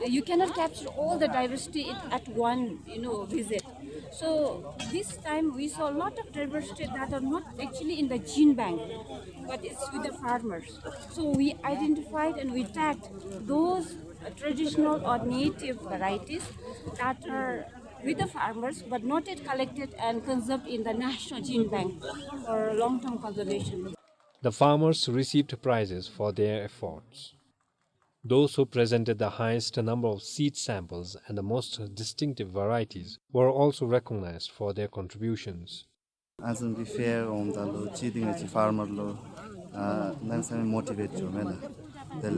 You cannot capture all the diversity in, at one, you know, visit. So this time we saw a lot of diversity that are not actually in the gene bank, but it's with the farmers. So we identified and we tagged those, uh, traditional or native varieties that are with the farmers, but not yet collected and conserved in the National Gene Bank for long-term conservation. The farmers received prizes for their efforts. Those who presented the highest number of seed samples and the most distinctive varieties were also recognized for their contributions. ཨ་ནི་བཟུམ་གྱི་ཕེར་འོངམ་ད་ལུ་གཅིག་འདི་ང་བཅས་ཕར་མར་ལུ་ཨ་གནམ་མེད་ས་མེད་མོ་ཊི་ཝེཊ་འགྱོཝ་མས་ལགས། དེ་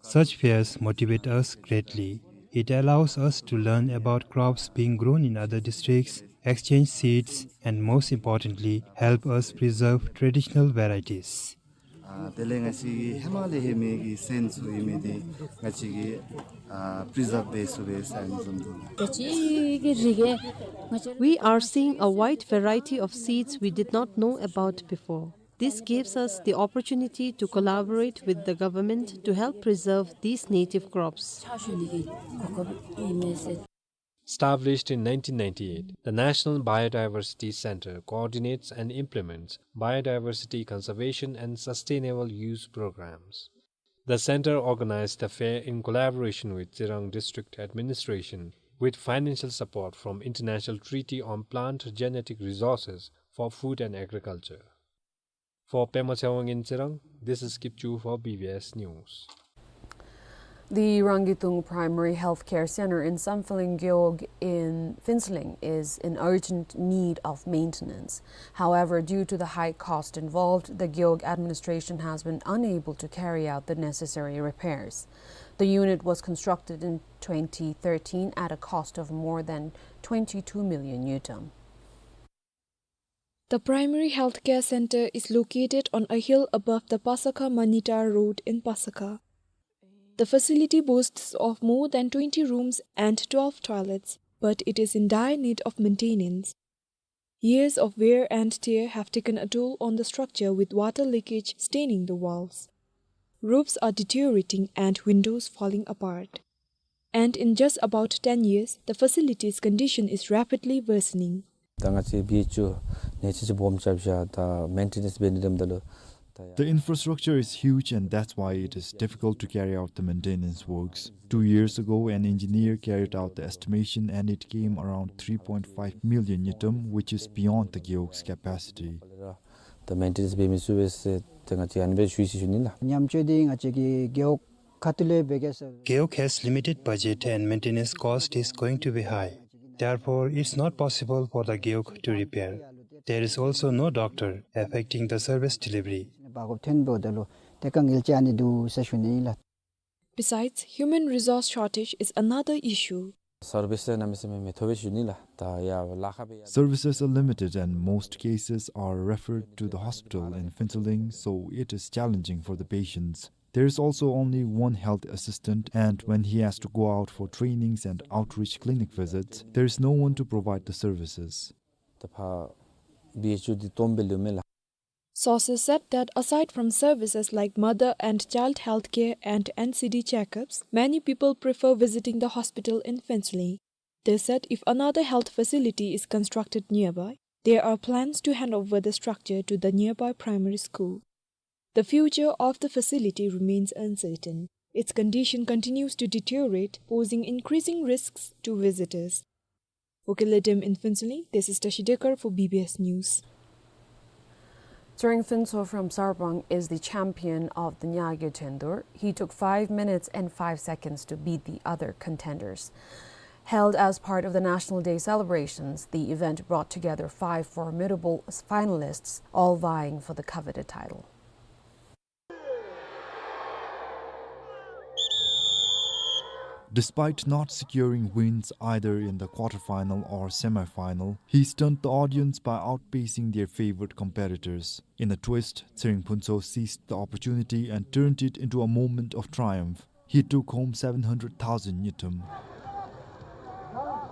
ལས་Such fairs motivate us greatly. It allows us to learn about crops being grown in other districts, exchange seeds, and most importantly, help us preserve traditional varieties. ཨ་དེ་ལས་ང་བཅས་ཀྱི་ཧེ་མ་ལས་ཡོད་མི་གི་སེམས་ཚུ་ཡོད་མི་འདི་ང་བཅས་ཀྱིས་ཨ་པི་རི་ཛརབ་འབད་ཚུགས་པས་ཟེར་ཨ་ནི་བཟུམ་འདུག་ལགས། We are seeing a wide variety of seeds we did not know about before. This gives us the opportunity to collaborate with the government to help preserve these native crops. Established in nineteen ninety-eight, the National Biodiversity Center coordinates and implements biodiversity conservation and sustainable use programs. The center organized the fair in collaboration with Tsirang District Administration, with financial support from International Treaty on Plant Genetic Resources for Food and Agriculture. For Pema Tshewang in Tsirang, this is Kipchu for B B S News. The Rangitung Primary Health Care Center in Samphaling Gewog in Phuentsholing is in urgent need of maintenance. However, due to the high cost involved, the Gewog administration has been unable to carry out the necessary repairs. The unit was constructed in twenty thirteen at a cost of more than twenty-two million ngultrum. The primary healthcare center is located on a hill above the Pasakha Manitar Road in Pasakha. The facility boasts of more than twenty rooms and twelve toilets, but it is in dire need of maintenance. Years of wear and tear have taken a toll on the structure, with water leakage staining the walls. Roofs are deteriorating and windows falling apart. And in just about ten years, the facility's condition is rapidly worsening. ད་ང་བཅས་བི་ཨེཆ་ཡུ་ནང་ཅིག་སྦོམ་རྐྱབ་བཞག་ད་མེན་ཊེ་ནེནསི་འབད་ནི་འདྲཝ་ད་ལུ་ད་ཡ། The infrastructure is huge, and that's why it is difficult to carry out the maintenance works. Two years ago, an engineer carried out the estimation and it came around three point five million ngultrum, which is beyond the Gewog's capacity. ད་མེན་ཊེ་ནེནསི་འབད་མི་ཚུགས་པས་ཟེར་ཏེ་ང་བཅས་ཨ་ནི་སྦེ་ཞུ་ཡི་ཟེར་ཞུ་ནི་ལགས། ཉམས་བཅོས་འདི་ང་བཅས་ཀྱི་རྒེད་འོག་ཁ་ཐུག་ལས་འབད་གེ་ཟེར། Gewog has limited budget and maintenance cost is going to be high. Therefore, it's not possible for the Gewog to repair. There is also no doctor, affecting the service delivery. འབད་དགོཔ་ཐོན་འབདཝ་ད་ལུ་དེ་ག་ངལ་རྩོལ་ཨ་ནི་འདུག་ཟེར་ཞུ་ནི་ཨིན་ལགས། Besides, human resource shortage is another issue. སར་བིསི་གནམ་མེད་ས་མེད་མི་ཐོབ་པས་ཞུ་ནི་ལགས། ད་ཡ་ལཱ་ཁག་སྦེ་ཡ། Services are limited and most cases are referred to the hospital in Phuentsholing, so it is challenging for the patients. There is also only one health assistant, and when he has to go out for trainings and outreach clinic visits, there is no one to provide the services. ད་ཕར་བི་ཨེཆ་ཡུ་འདི་སྟོངམ་སྦེ་ལུས་མས་ལགས། Sources said that aside from services like mother and child health care and N C D checkups, many people prefer visiting the hospital in Phuentsholing. They said if another health facility is constructed nearby, there are plans to hand over the structure to the nearby primary school. The future of the facility remains uncertain. Its condition continues to deteriorate, posing increasing risks to visitors. For Killer Dem in Phuentsholing, this is Tashi Dekar for B B S News. Tshering Phuntsho from Sarpang is the champion of the Nyagyo Chendur. He took five minutes and five seconds to beat the other contenders. Held as part of the National Day celebrations, the event brought together five formidable finalists, all vying for the coveted title. Despite not securing wins either in the quarter-final or semi-final, he stunned the audience by outpacing their favorite competitors. In a twist, Tshering Phuntsho seized the opportunity and turned it into a moment of triumph. He took home seven hundred thousand ngultrum.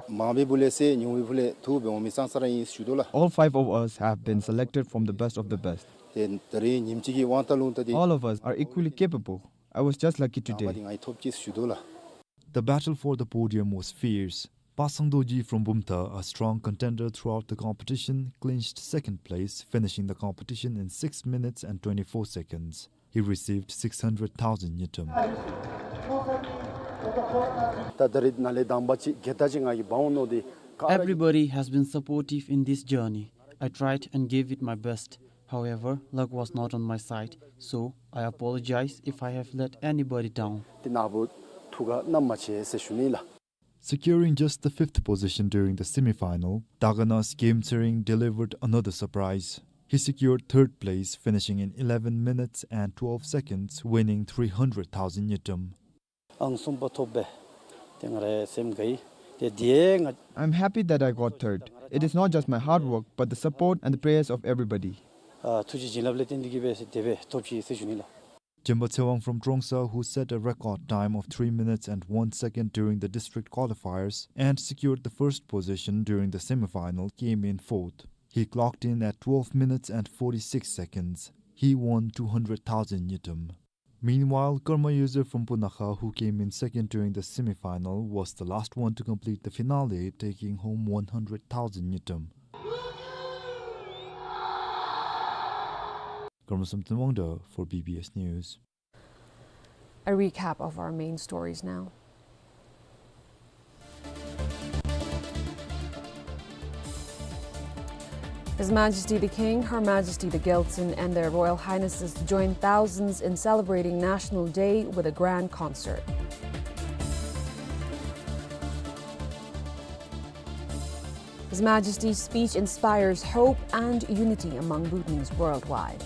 མང་པའི་སྦུག་ལས་སེར་ཉུང་བའི་སྦུག་ལས་ཐུ་འབད་འོང་མི་ཙང་ཙ་ར་ཨིན་ཞུ་དོ་ལགས། All five of us have been selected from the best of the best. ཏེ་ད་རིས་ཉིནམ་གཅིག་གི་དབང་ཐང་ལུ་ད་ཏེ། All of us are equally capable. I was just lucky today. ད་ང་ཐོབ་ཅི་ཞུ་དོ་ལགས། The battle for the podium was fierce. Pa Sangdorji from Bumthang, a strong contender throughout the competition, clinched second place, finishing the competition in six minutes and twenty-four seconds. He received six hundred thousand ngultrum. ད་ད་རིས་ནཱ་ལས་དང་པ་ཅིག་གེ་ད་ཅིག་ང་གིས་འབག་འོང་མནོ་སྟེ། Everybody has been supportive in this journey. I tried and gave it my best. However, luck was not on my side, so I apologize if I have let anybody down. ཏེ་ནཱ་བུ་ཐུགས་ཁར་བསྣམ་མ་ཆེ་ཟེར་ཞུ་ནི་ལགས། Securing just the fifth position during the semi-final, Daganak's Game Tshering delivered another surprise. He secured third place, finishing in eleven minutes and twelve seconds, winning three hundred thousand ngultrum. ཨང་གསུམ་པ་ཐོབ་པས། ཏེ་ང་རའི་སེམས་དགའ་ཡི། ཏེ་དེ་ང་I'm happy that I got third. It is not just my hard work, but the support and the prayers of everybody. ཨ་ཐུགས་རྗེ་བྱིན་རླབས་ལས་བརྟེན་ཏེ་གིས་སྦེ་དེ་སྦེ་ཐོབ་ཅི་ཟེར་ཞུ་ནི་ལགས། Jemba Tsewang from Trongsa, who set a record time of three minutes and one second during the district qualifiers and secured the first position during the semi-final, came in fourth. He clocked in at twelve minutes and forty-six seconds. He won two hundred thousand ngultrum. Meanwhile, Karma User from Punakha, who came in second during the semi-final, was the last one to complete the finale, taking home one hundred thousand ngultrum. Karma Samten Wangda for B B S News. A recap of our main stories now. His Majesty the King, Her Majesty the Gyaltsuen, and Their Royal Highnesses join thousands in celebrating National Day with a grand concert. His Majesty's speech inspires hope and unity among Bhutanese worldwide.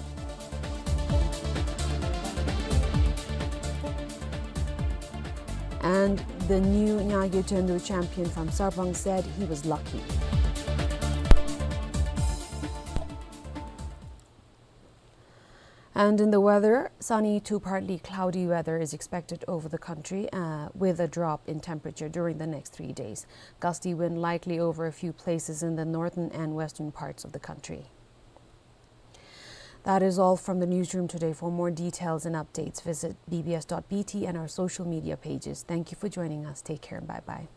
And the new Nyage Tendo champion from Sarpang said he was lucky. And in the weather, sunny to partly cloudy weather is expected over the country, uh, with a drop in temperature during the next three days. Gusty wind likely over a few places in the northern and western parts of the country. That is all from the newsroom today. For more details and updates, visit B B S dot B T and our social media pages. Thank you for joining us. Take care and bye-bye.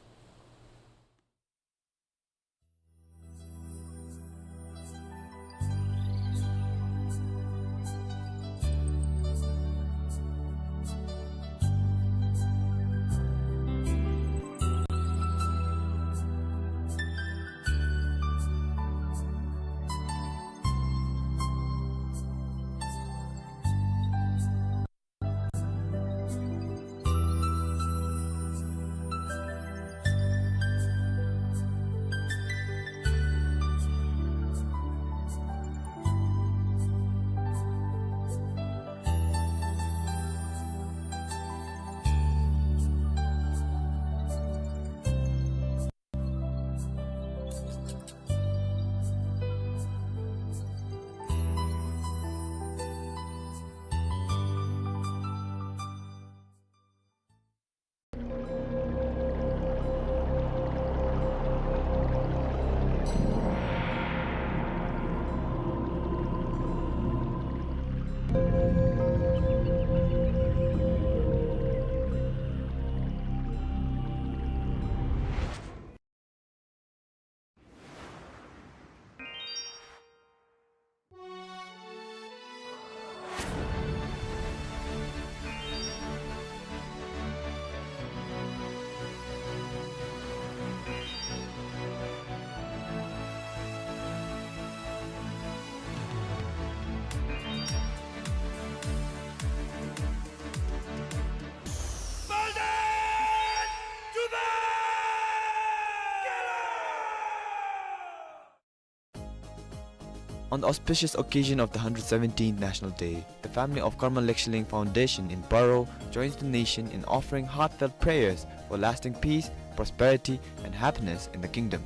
On the auspicious occasion of the hundred seventeenth National Day, the family of Karma Lekshaling Foundation in Paro joins the nation in offering heartfelt prayers for lasting peace, prosperity, and happiness in the kingdom.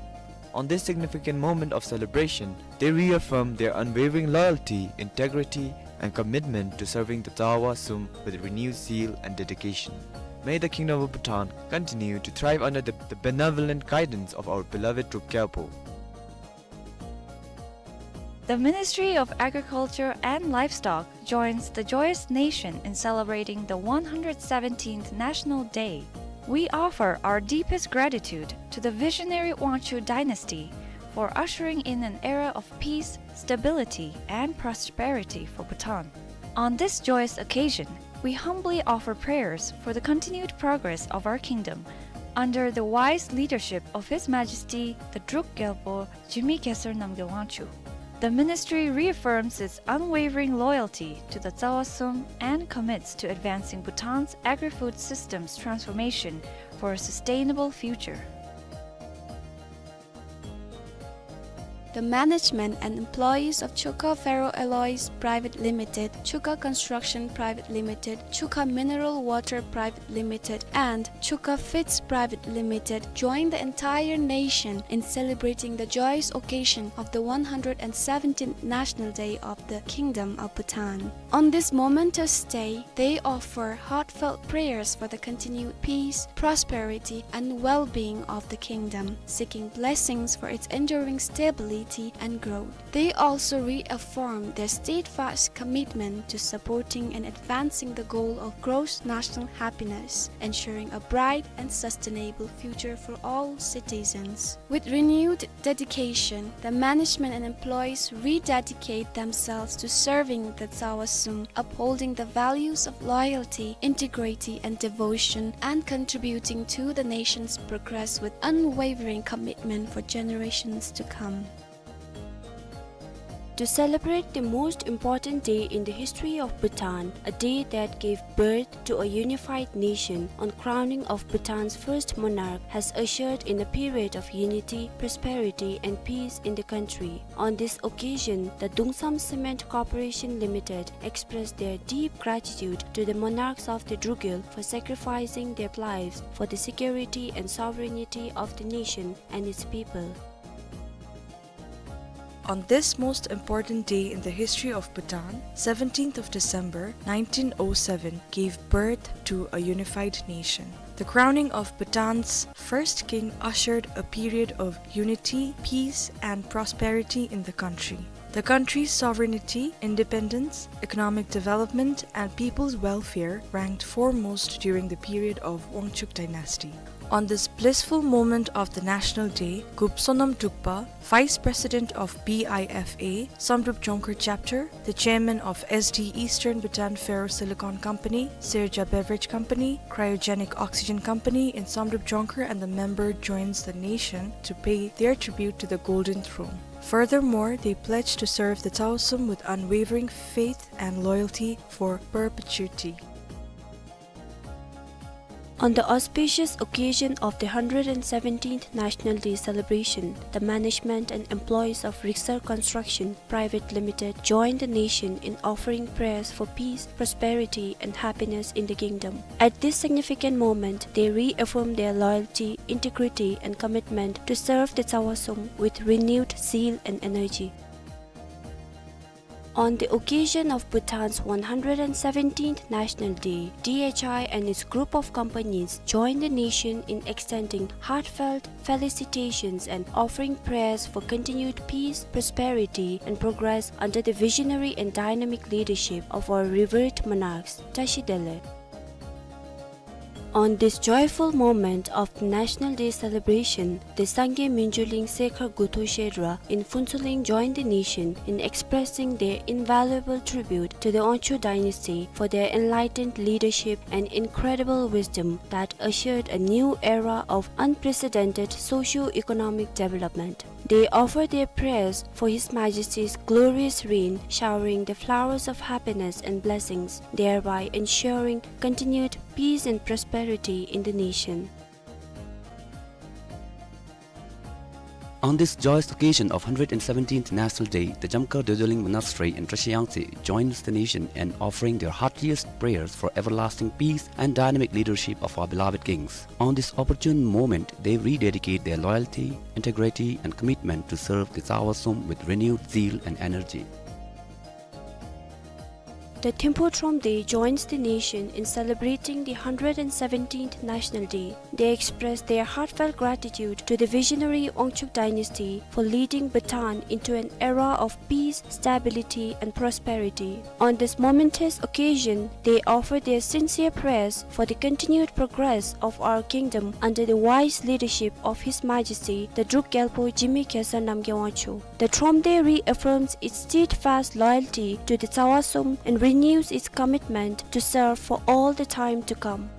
On this significant moment of celebration, they reaffirm their unwavering loyalty, integrity, and commitment to serving the Tsawa Sum with renewed zeal and dedication. May the Kingdom of Bhutan continue to thrive under the, the benevolent guidance of our beloved Druk Gyalpo. The Ministry of Agriculture and Livestock joins the joyous nation in celebrating the one hundred seventeenth National Day. We offer our deepest gratitude to the visionary Wangchuck dynasty for ushering in an era of peace, stability, and prosperity for Bhutan. On this joyous occasion, we humbly offer prayers for the continued progress of our kingdom under the wise leadership of His Majesty the Druk Gyalpo Jigme Khesar Namgyel Wangchuck. The ministry reaffirms its unwavering loyalty to the Tsawa Sum and commits to advancing Bhutan's agri-food system's transformation for a sustainable future. The management and employees of Chukha Ferro Alloys Private Limited, Chukha Construction Private Limited, Chukha Mineral Water Private Limited, and Chukha Feeds Private Limited join the entire nation in celebrating the joyous occasion of the one hundred seventeenth National Day of the Kingdom of Bhutan. On this momentous day, they offer heartfelt prayers for the continued peace, prosperity, and well-being of the kingdom, seeking blessings for its enduring stability and growth. They also reaffirm their steadfast commitment to supporting and advancing the goal of gross national happiness, ensuring a bright and sustainable future for all citizens. With renewed dedication, the management and employees rededicate themselves to serving the Tsawa Sum, upholding the values of loyalty, integrity, and devotion, and contributing to the nation's progress with unwavering commitment for generations to come. To celebrate the most important day in the history of Bhutan, a day that gave birth to a unified nation, on crowning of Bhutan's first monarch has ushered in a period of unity, prosperity, and peace in the country. On this occasion, the Dungsam Cement Corporation Limited expressed their deep gratitude to the monarchs of the Druk Gyalpo for sacrificing their lives for the security and sovereignty of the nation and its people. On this most important day in the history of Bhutan, seventeenth of December nineteen oh seven gave birth to a unified nation. The crowning of Bhutan's first king ushered a period of unity, peace, and prosperity in the country. The country's sovereignty, independence, economic development, and people's welfare ranked foremost during the period of Wangchuck dynasty. On this blissful moment of the National Day, Gup Sonam Drukpa, Vice President of B I F A, Samdrup Jongkhar Chapter, the Chairman of S D Eastern Bhutan Ferrosilicon Company, Serja Beverage Company, Cryogenic Oxygen Company in Samdrup Jongkhar, and the member joins the nation to pay their tribute to the Golden Throne. Furthermore, they pledge to serve the Tsawa Sum with unwavering faith and loyalty for perpetuity. On the auspicious occasion of the hundred and seventeenth National Day celebration, the management and employees of Riksar Construction Private Limited joined the nation in offering prayers for peace, prosperity, and happiness in the kingdom. At this significant moment, they reaffirmed their loyalty, integrity, and commitment to serve the Tsawa Sum with renewed zeal and energy. On the occasion of Bhutan's one hundred and seventeenth National Day, D H I and its group of companies joined the nation in extending heartfelt felicitations and offering prayers for continued peace, prosperity, and progress under the visionary and dynamic leadership of our revered monarchs. Tashi Delek. On this joyful moment of the National Day celebration, the Sangay Minjuling Sekhar Guthu Shedra in Phuentsholing joined the nation in expressing their invaluable tribute to the Wangchuck dynasty for their enlightened leadership and incredible wisdom that ushered a new era of unprecedented socio-economic development. They offer their prayers for His Majesty's glorious reign, showering the flowers of happiness and blessings, thereby ensuring continued peace and prosperity in the nation. On this joyous occasion of hundred and seventeenth National Day, the Jamkhar Dorjilung Monastery in Trashiang Tse joins the nation in offering their heartiest prayers for everlasting peace and dynamic leadership of our beloved kings. On this opportune moment, they rededicate their loyalty, integrity, and commitment to serve the Tsawa Sum with renewed zeal and energy. The Thimphu Thromde joins the nation in celebrating the hundred and seventeenth National Day. They express their heartfelt gratitude to the visionary Wangchuck dynasty for leading Bhutan into an era of peace, stability, and prosperity. On this momentous occasion, they offer their sincere prayers for the continued progress of our kingdom under the wise leadership of His Majesty the Druk Gyalpo Jigme Khesar Namgyal Wangchuck. The Thromde reaffirms its steadfast loyalty to the Tsawasum and renews its commitment to serve for all the time to come.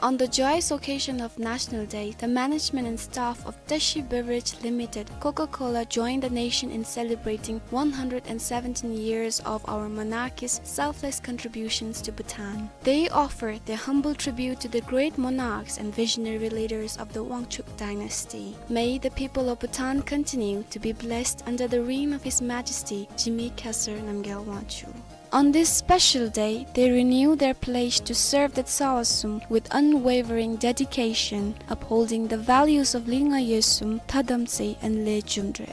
On the joyous occasion of National Day, the management and staff of Tashi Beverage Limited, Coca-Cola, join the nation in celebrating one hundred and seventeen years of our monarchy's selfless contributions to Bhutan. They offer their humble tribute to the great monarchs and visionary leaders of the Wangchuck dynasty. May the people of Bhutan continue to be blessed under the reign of His Majesty Jigme Khesar Namgyal Wangchuck. On this special day, they renew their pledge to serve the Tsawasum with unwavering dedication, upholding the values of Lingga Yesum, Thadamtse, and Le Jumdre.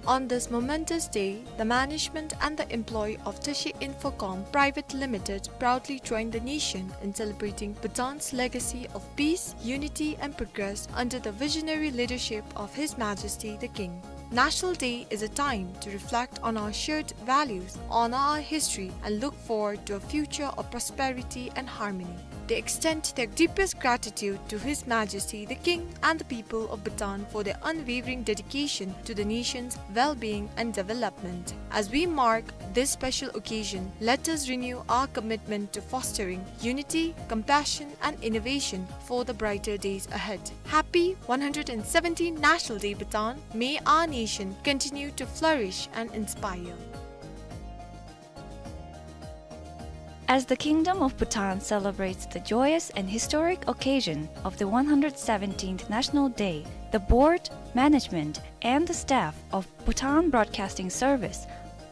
On this momentous day, the management and the employee of Tashi Infocom Private Limited proudly join the nation in celebrating Bhutan's legacy of peace, unity, and progress under the visionary leadership of His Majesty the King. National Day is a time to reflect on our shared values, honor our history, and look forward to a future of prosperity and harmony. They extend their deepest gratitude to His Majesty the King and the people of Bhutan for their unwavering dedication to the nation's well-being and development. As we mark this special occasion, let us renew our commitment to fostering unity, compassion, and innovation for the brighter days ahead. Happy one hundred and seventeen National Day, Bhutan! May our nation continue to flourish and inspire. As the Kingdom of Bhutan celebrates the joyous and historic occasion of the one hundred seventeenth National Day, the board, management, and the staff of Bhutan Broadcasting Service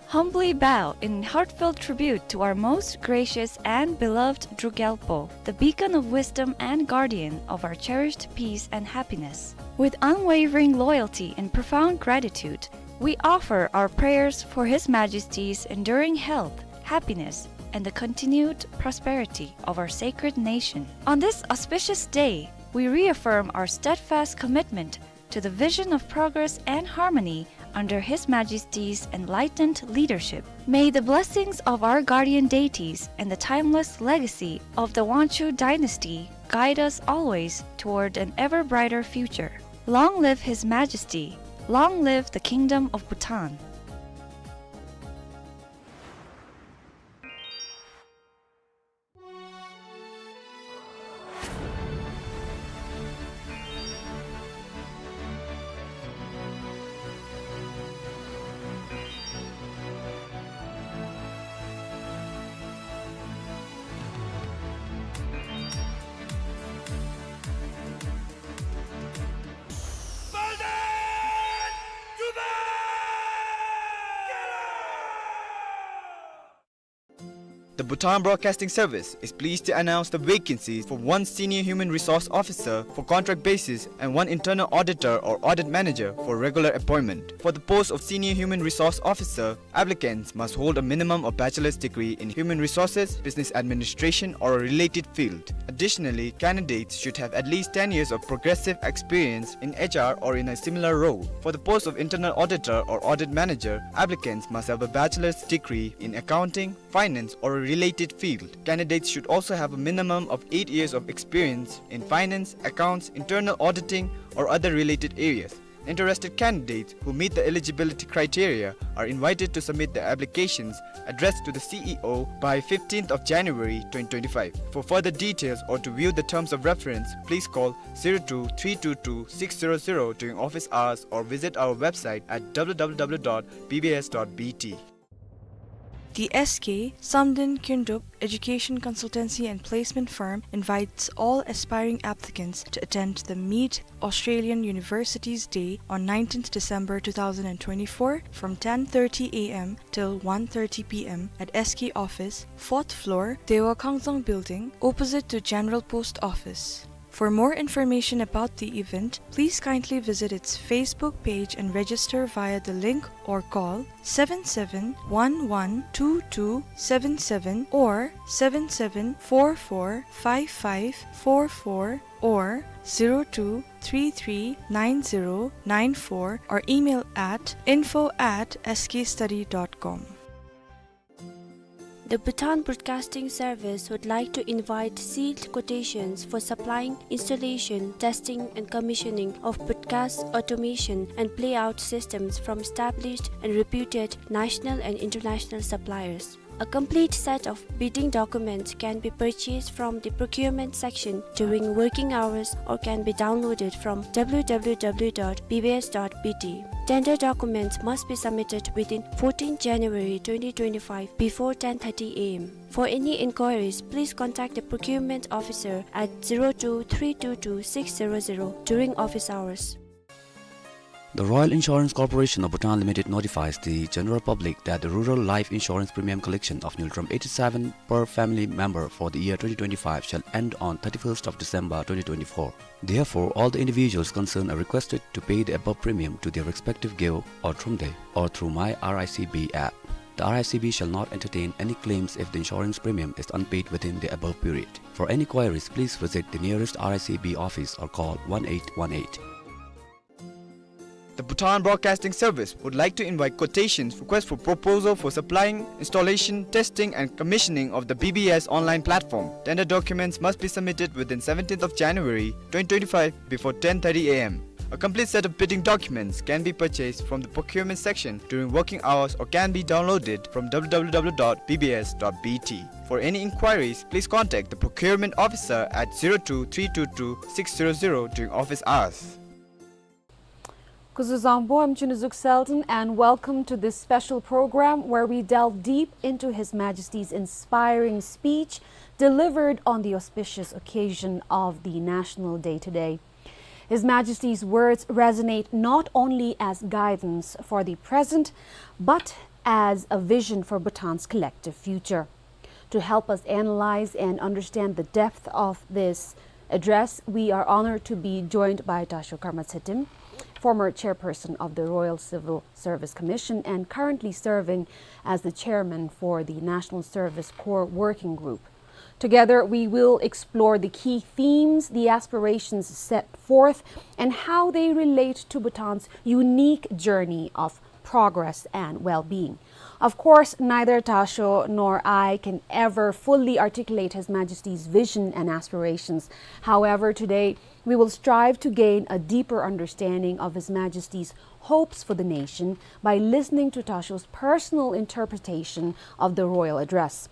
humbly bow in heartfelt tribute to our most gracious and beloved Druk Gyalpo, the beacon of wisdom and guardian of our cherished peace and happiness. With unwavering loyalty and profound gratitude, we offer our prayers for His Majesty's enduring health, happiness, and the continued prosperity of our sacred nation. On this auspicious day, we reaffirm our steadfast commitment to the vision of progress and harmony under His Majesty's enlightened leadership. May the blessings of our guardian deities and the timeless legacy of the Wangchuck dynasty guide us always toward an ever brighter future. Long live His Majesty! Long live the Kingdom of Bhutan! The Bhutan Broadcasting Service is pleased to announce the vacancies for one Senior Human Resource Officer for contract basis and one Internal Auditor or Audit Manager for regular appointment. For the post of Senior Human Resource Officer, applicants must hold a minimum of bachelor's degree in Human Resources, Business Administration, or a related field. Additionally, candidates should have at least ten years of progressive experience in H R or in a similar role. For the post of Internal Auditor or Audit Manager, applicants must have a bachelor's degree in accounting, finance, or a related field. Candidates should also have a minimum of eight years of experience in finance, accounts, internal auditing, or other related areas. Interested candidates who meet the eligibility criteria are invited to submit their applications addressed to the C E O by fifteenth of January twenty twenty-five. For further details or to view the terms of reference, please call zero two three two two six zero zero during office hours or visit our website at W W W dot B B S dot B T. The S K Samden Kyndrup Education Consultancy and Placement Firm invites all aspiring applicants to attend the Meet Australian Universities Day on nineteenth December two thousand and twenty-four from ten thirty A M till one thirty P M at S K office, fourth floor, Dewa Kangzang Building, opposite to General Post Office. For more information about the event, please kindly visit its Facebook page and register via the link or call seven seven one one two two seven seven or seven seven four four five five four four or zero two three three nine zero nine four or email at info at skstudy dot com. The Bhutan Broadcasting Service would like to invite sealed quotations for supplying, installation, testing, and commissioning of broadcast automation and playout systems from established and reputed national and international suppliers. A complete set of bidding documents can be purchased from the procurement section during working hours or can be downloaded from W W W dot B B S dot B T. Tender documents must be submitted within fourteenth January twenty twenty-five before ten thirty A M. For any inquiries, please contact the procurement officer at zero two three two two six zero zero during office hours. The Royal Insurance Corporation of Bhutan Limited notifies the general public that the rural life insurance premium collection of ngultrum eighty-seven per family member for the year twenty twenty-five shall end on thirty-first of December twenty twenty-four. Therefore, all the individuals concerned are requested to pay the above premium to their respective Gyeo or Thromde or through My R I C B app. The R I C B shall not entertain any claims if the insurance premium is unpaid within the above period. For any queries, please visit the nearest R I C B office or call one eight one eight. The Bhutan Broadcasting Service would like to invite quotations, request for proposal for supplying, installation, testing and commissioning of the B B S online platform. Tender documents must be submitted within seventeenth of January twenty twenty-five before ten thirty A M. A complete set of bidding documents can be purchased from the procurement section during working hours or can be downloaded from W W W dot B B S dot B T. For any inquiries, please contact the procurement officer at zero two three two two six zero zero during office hours. Kuzuzangpo, I'm Chunuzuk Selton, and welcome to this special program where we delve deep into His Majesty's inspiring speech delivered on the auspicious occasion of the National Day today. His Majesty's words resonate not only as guidance for the present, but as a vision for Bhutan's collective future. To help us analyze and understand the depth of this address, we are honored to be joined by Tasho Karma Tsetem, former chairperson of the Royal Civil Service Commission and currently serving as the chairman for the National Service Corps Working Group. Together, we will explore the key themes, the aspirations set forth, and how they relate to Bhutan's unique journey of progress and well-being. Of course, neither Tasho nor I can ever fully articulate His Majesty's vision and aspirations. However, today, we will strive to gain a deeper understanding of His Majesty's hopes for the nation by listening to Tasho's personal interpretation of the royal address.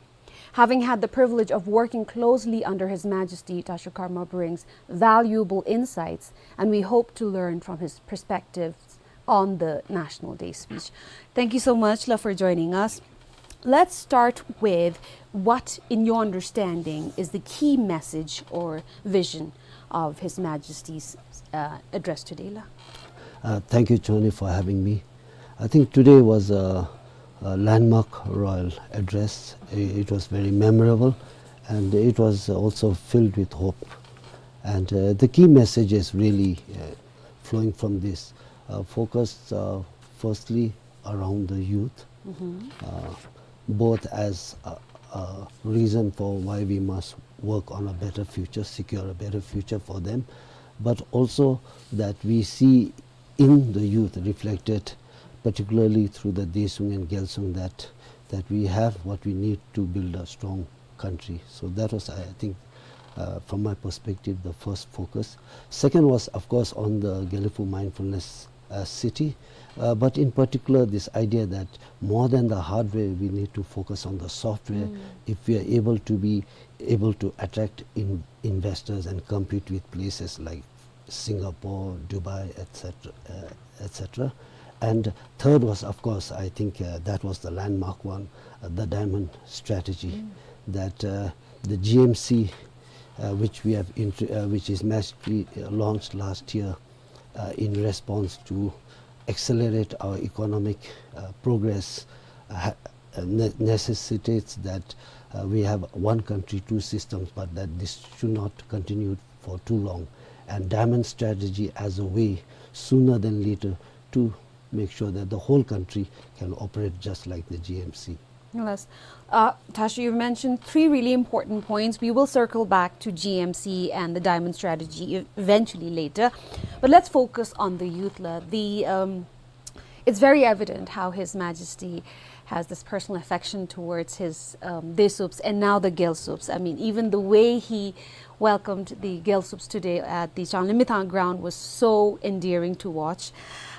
Having had the privilege of working closely under His Majesty, Tasho Karma brings valuable insights, and we hope to learn from his perspectives on the National Day speech. Thank you so much, la, for joining us. Let's start with what, in your understanding, is the key message or vision of His Majesty's, uh, address today, la. Uh, thank you, Tony, for having me. I think today was a, a landmark royal address. I-, it was very memorable, and it was also filled with hope. And, uh, the key message is really, uh, flowing from this, uh, focused, uh, firstly around the youth, uh, both as a, a reason for why we must work on a better future, secure a better future for them, but also that we see in the youth reflected, particularly through the Daesung and Gyalsung, that, that we have what we need to build a strong country. So that was, I think, uh, from my perspective, the first focus. Second was, of course, on the Gelephu Mindfulness, uh, City, uh, but in particular, this idea that more than the hardware, we need to focus on the software. If we are able to be able to attract in-, investors and compete with places like Singapore, Dubai, et cetera, uh, et cetera. And third was, of course, I think, uh, that was the landmark one, uh, the diamond strategy, that, uh, the G M C, uh, which we have int-, uh, which is mass-, we, uh, launched last year, uh, in response to accelerate our economic, uh, progress, uh, ha-, uh, ne-, necessitates that, uh, we have one country, two systems, but that this should not continue for too long, and diamond strategy as a way, sooner than later, to make sure that the whole country can operate just like the G M C. Yes. Uh, Tashi, you've mentioned three really important points. We will circle back to G M C and the diamond strategy e-, eventually later. But let's focus on the youth la. The, um, it's very evident how His Majesty has this personal affection towards his, um, Desuups and now the Gyalsuups. I mean, even the way he welcomed the Gyalsuups today at the Changlimithang ground was so endearing to watch.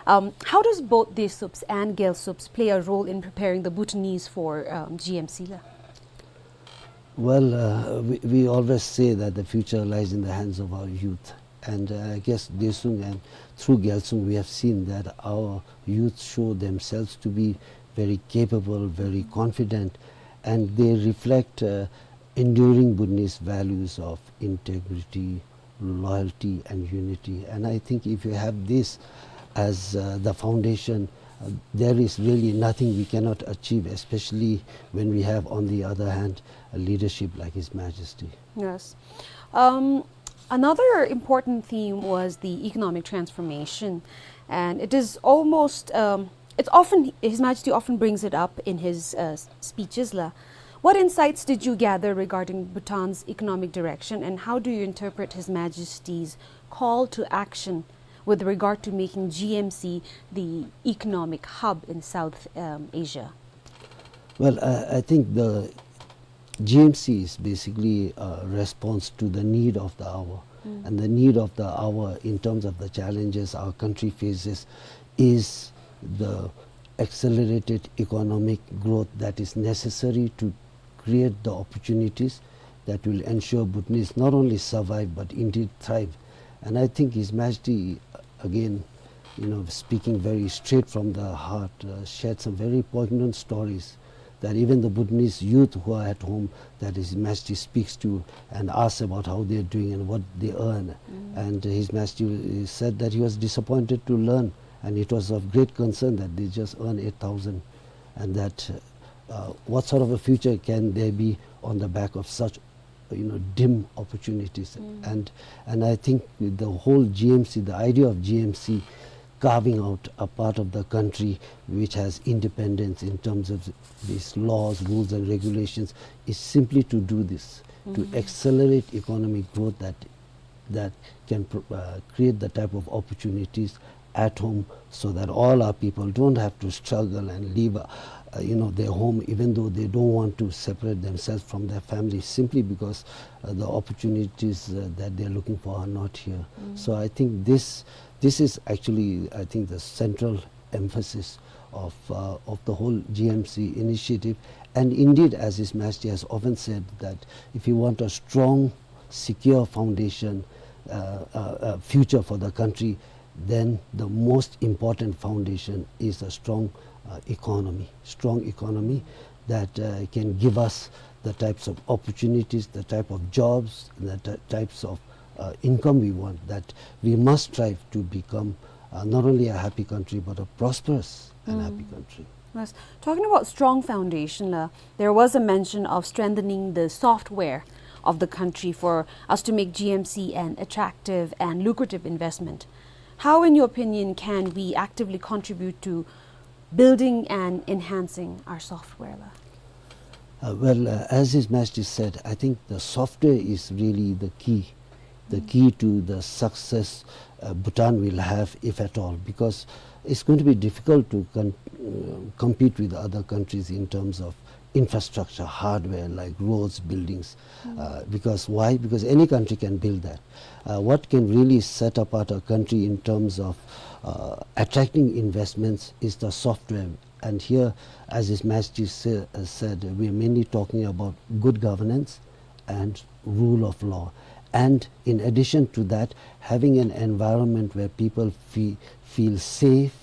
Um, how does both Desuups and Gyalsuups play a role in preparing the Bhutanese for, um, G M C la? Well, uh, we, we always say that the future lies in the hands of our youth. And, uh, I guess Desuung and through Gyalsuung, we have seen that our youth show themselves to be very capable, very confident, and they reflect, uh, enduring Bhutanese values of integrity, loyalty, and unity. And I think if you have this as, uh, the foundation, uh, there is really nothing we cannot achieve, especially when we have, on the other hand, a leadership like His Majesty. Yes. Um, another important theme was the economic transformation. And it is almost, um, it's often, His Majesty often brings it up in his, uh, s-, speeches la. What insights did you gather regarding Bhutan's economic direction, and how do you interpret His Majesty's call to action with regard to making G M C the economic hub in South, um, Asia? Well, I, I think the G M C is basically a response to the need of the hour. Mm. And the need of the hour in terms of the challenges our country faces is the accelerated economic growth that is necessary to create the opportunities that will ensure Bhutanese not only survive but indeed thrive. And I think His Majesty, again, you know, speaking very straight from the heart, uh, shared some very poignant stories that even the Bhutanese youth who are at home, that His Majesty speaks to and asks about how they are doing and what they earn. Mm. And His Majesty, uh, said that he was disappointed to learn, and it was of great concern that they just earn eight thousand, and that, uh, what sort of a future can there be on the back of such, you know, dim opportunities. Mm. And, and I think the whole G M C, the idea of G M C carving out a part of the country which has independence in terms of these laws, rules, and regulations is simply to do this, to, mm, accelerate economic growth that, that can pro-, uh, create the type of opportunities at home, so that all our people don't have to struggle and leave, uh, you know, their home, even though they don't want to separate themselves from their family, simply because, uh, the opportunities, uh, that they're looking for are not here. Mm. So I think this, this is actually, I think, the central emphasis of, uh, of the whole G M C initiative. And indeed, as His Majesty has often said, that if you want a strong, secure foundation, uh, uh, uh, future for the country, then the most important foundation is a strong, uh, economy, strong economy that, uh, can give us the types of opportunities, the type of jobs, the ty-, types of, uh, income we want, that we must strive to become, uh, not only a happy country, but a prosperous and, mm, happy country. Yes. Talking about strong foundation la, there was a mention of strengthening the software of the country for us to make G M C an attractive and lucrative investment. How, in your opinion, can we actively contribute to building and enhancing our software la? Uh, well, uh, as His Majesty said, I think the software is really the key, the, mm, key to the success, uh, Bhutan will have, if at all, because it's going to be difficult to con-, uh, compete with other countries in terms of infrastructure, hardware like roads, buildings. Mm. Uh, because why? Because any country can build that. Uh, what can really set apart a country in terms of, uh, attracting investments is the software. And here, as His Majesty sa-, uh, said, we are mainly talking about good governance and rule of law. And in addition to that, having an environment where people fe-, feel safe,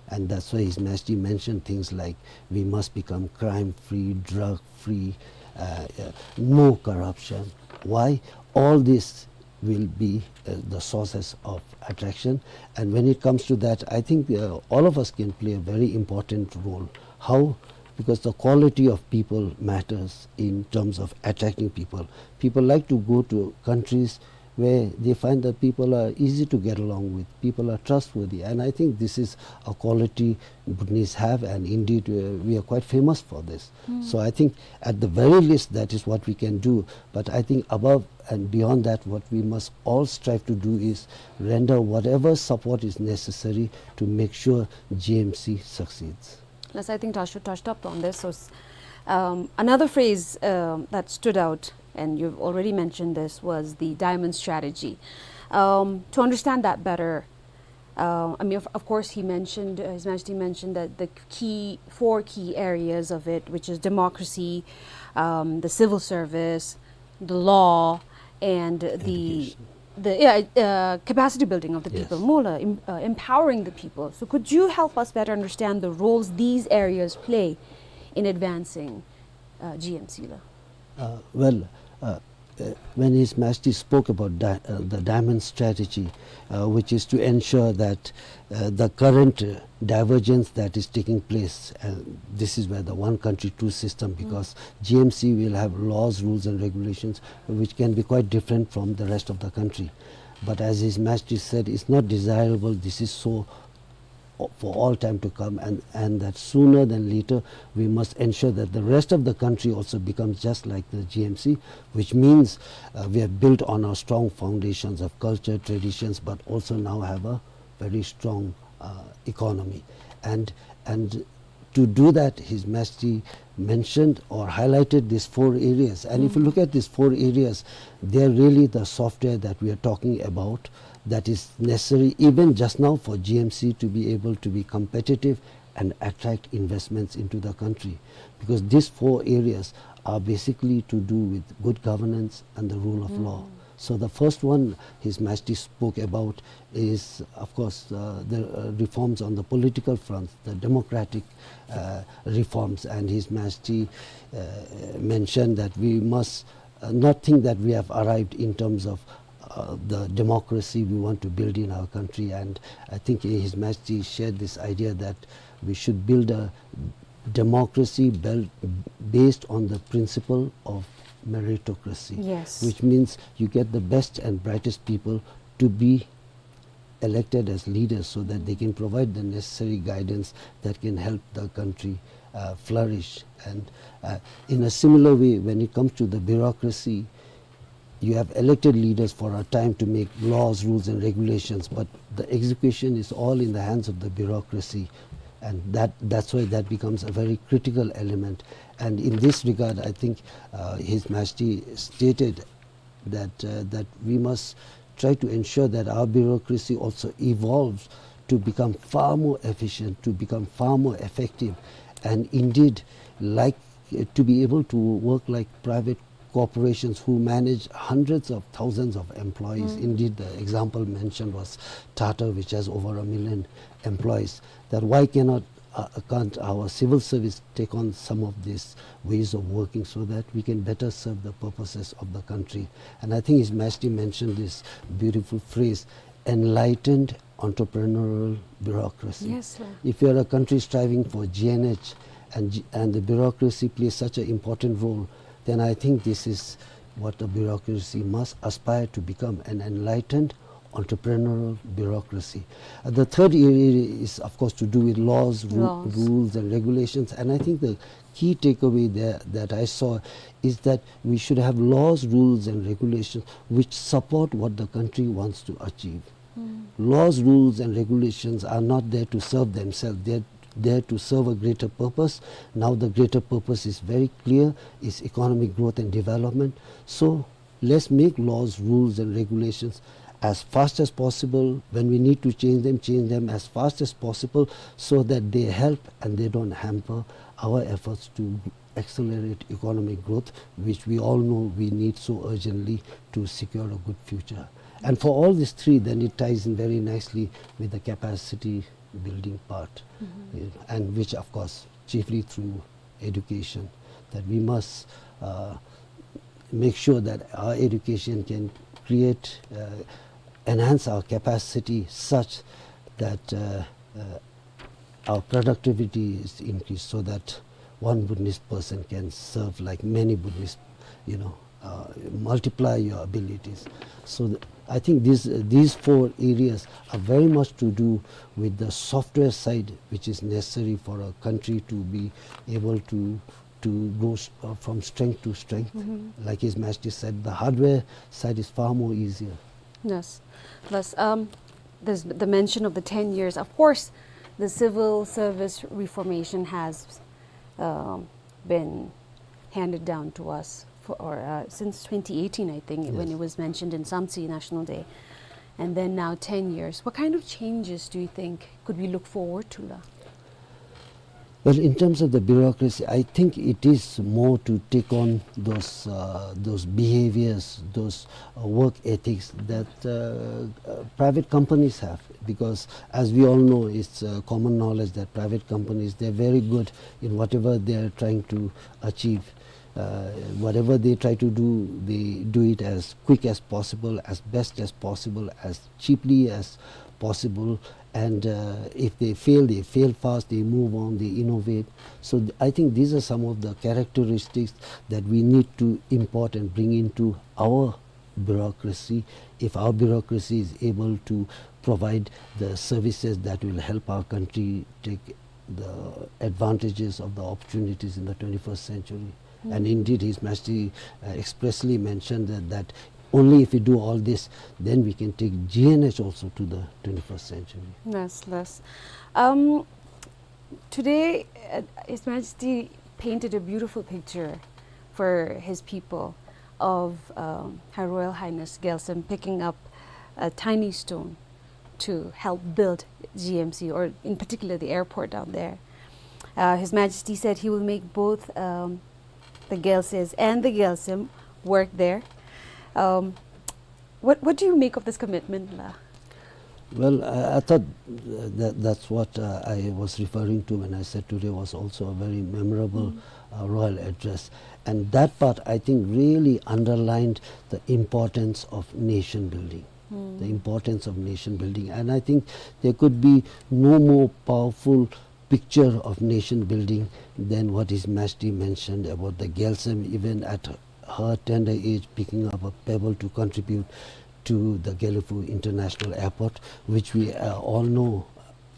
and that's why His Majesty mentioned things like we must become crime-free, drug-free, uh, uh, no corruption. Why? All this will be, uh, the sources of attraction. And when it comes to that, I think, uh, all of us can play a very important role. How? Because the quality of people matters in terms of attracting people. People like to go to countries where they find that people are easy to get along with, people are trustworthy, and I think this is a quality Bhutanese have, and indeed, uh, we are quite famous for this. So I think at the very least, that is what we can do. But I think above and beyond that, what we must all strive to do is render whatever support is necessary to make sure G M C succeeds. Yes, I think Tashu touched up on this. So, s- um, another phrase, um, that stood out, and you've already mentioned this, was the diamond strategy. Um, to understand that better, uh, I mean, of, of course, he mentioned, uh, His Majesty mentioned that the key, four key areas of it, which is democracy, um, the civil service, the law, and the, education, the, yeah, uh, capacity building of the people, yes, moreover, em- uh, empowering the people. So could you help us better understand the roles these areas play in advancing, uh, G M C la? Uh, well, uh, uh, when His Majesty spoke about di- uh, the diamond strategy, uh, which is to ensure that uh, the current uh, divergence that is taking place, and this is where the one country, two system, because G M C will have laws, rules, and regulations which can be quite different from the rest of the country. But as His Majesty said, it's not desirable. This is so o- for all time to come, and, and that sooner than later we must ensure that the rest of the country also becomes just like the G M C, which means uh, we have built on our strong foundations of culture, traditions, but also now have a very strong uh, economy. And, and to do that, His Majesty mentioned or highlighted these four areas. And if you look at these four areas, they're really the software that we are talking about that is necessary even just now for G M C to be able to be competitive and attract investments into the country. Because these four areas are basically to do with good governance and the rule of law. So the first one His Majesty spoke about is, of course, uh, the uh, reforms on the political front, the democratic uh, reforms, and His Majesty uh, mentioned that we must uh, not think that we have arrived in terms of uh, the democracy we want to build in our country. And I think His Majesty shared this idea that we should build a democracy built based on the principle of meritocracy, yes, which means you get the best and brightest people to be elected as leaders so that they can provide the necessary guidance that can help the country uh, flourish. And uh, in a similar way, when it comes to the bureaucracy, you have elected leaders for a time to make laws, rules, and regulations, but the execution is all in the hands of the bureaucracy. And that, that's why that becomes a very critical element. And in this regard, I think uh, His Majesty stated that, uh, that we must try to ensure that our bureaucracy also evolves to become far more efficient, to become far more effective, and indeed, like, uh, to be able to work like private corporations who manage hundreds of thousands of employees. Indeed, the example mentioned was Tata, which has over a million employees. That why cannot uh, can't our civil service take on some of these ways of working so that we can better serve the purposes of the country? And I think His Majesty mentioned this beautiful phrase, enlightened entrepreneurial bureaucracy. Yes, sir. If you are a country striving for G N H and, G- and the bureaucracy plays such an important role, then I think this is what the bureaucracy must aspire to become, an enlightened entrepreneurial bureaucracy. Uh, the third area is, of course, to do with laws, ru- Laws. rules, and regulations. And I think the key takeaway there that I saw is that we should have laws, rules, and regulations which support what the country wants to achieve. Laws, rules, and regulations are not there to serve themselves. They're there to serve a greater purpose. Now the greater purpose is very clear, is economic growth and development. So let's make laws, rules, and regulations as fast as possible. When we need to change them, change them as fast as possible so that they help and they don't hamper our efforts to accelerate economic growth, which we all know we need so urgently to secure a good future. And for all these three, then it ties in very nicely with the capacity building part, uh, and which, of course, chiefly through education, that we must uh, make sure that our education can create, uh, enhance our capacity such that uh, uh, our productivity is increased so that one Bhutanese person can serve like many Bhutanese, you know, uh, multiply your abilities. So th- I think these, these four areas are very much to do with the software side, which is necessary for a country to be able to, to go s- uh, from strength to strength. Like His Majesty said, the hardware side is far more easier. Yes. Plus, um, there's the mention of the ten years. Of course, the civil service reformation has um, been handed down to us for, or, uh, since twenty eighteen, I think, when it was mentioned in Samtse National Day. And then now ten years. What kind of changes do you think could we look forward to, la? Well, in terms of the bureaucracy, I think it is more to take on those, uh, those behaviors, those, uh, work ethics that, uh, uh, private companies have. Because, as we all know, it's, uh, common knowledge that private companies, they're very good in whatever they're trying to achieve. Uh, whatever they try to do, they do it as quick as possible, as best as possible, as cheaply as possible. And, uh, if they fail, they fail fast, they move on, they innovate. So th- I think these are some of the characteristics that we need to import and bring into our bureaucracy. If our bureaucracy is able to provide the services that will help our country take the advantages of the opportunities in the twenty-first century. And indeed, His Majesty, uh, expressly mentioned that, that only if we do all this, then we can take G N H also to the twenty-first century. Yes, yes. Um, today, uh, His Majesty painted a beautiful picture for his people of, um, Her Royal Highness Gyaltsem picking up a tiny stone to help build G M C, or in particular the airport down there. Uh, His Majesty said he will make both, um, the Gyaltsese and the Gyaltsem work there. Um, what, what do you make of this commitment, la? Well, I, I thought, uh, that, that's what, uh, I was referring to when I said today was also a very memorable, uh, royal address. And that part, I think, really underlined the importance of nation building. The importance of nation building. And I think there could be no more powerful picture of nation building than what His Majesty mentioned about the Gyaltsem, even at her tender age, picking up a pebble to contribute to the Gelephu International Airport, which we, uh, all know,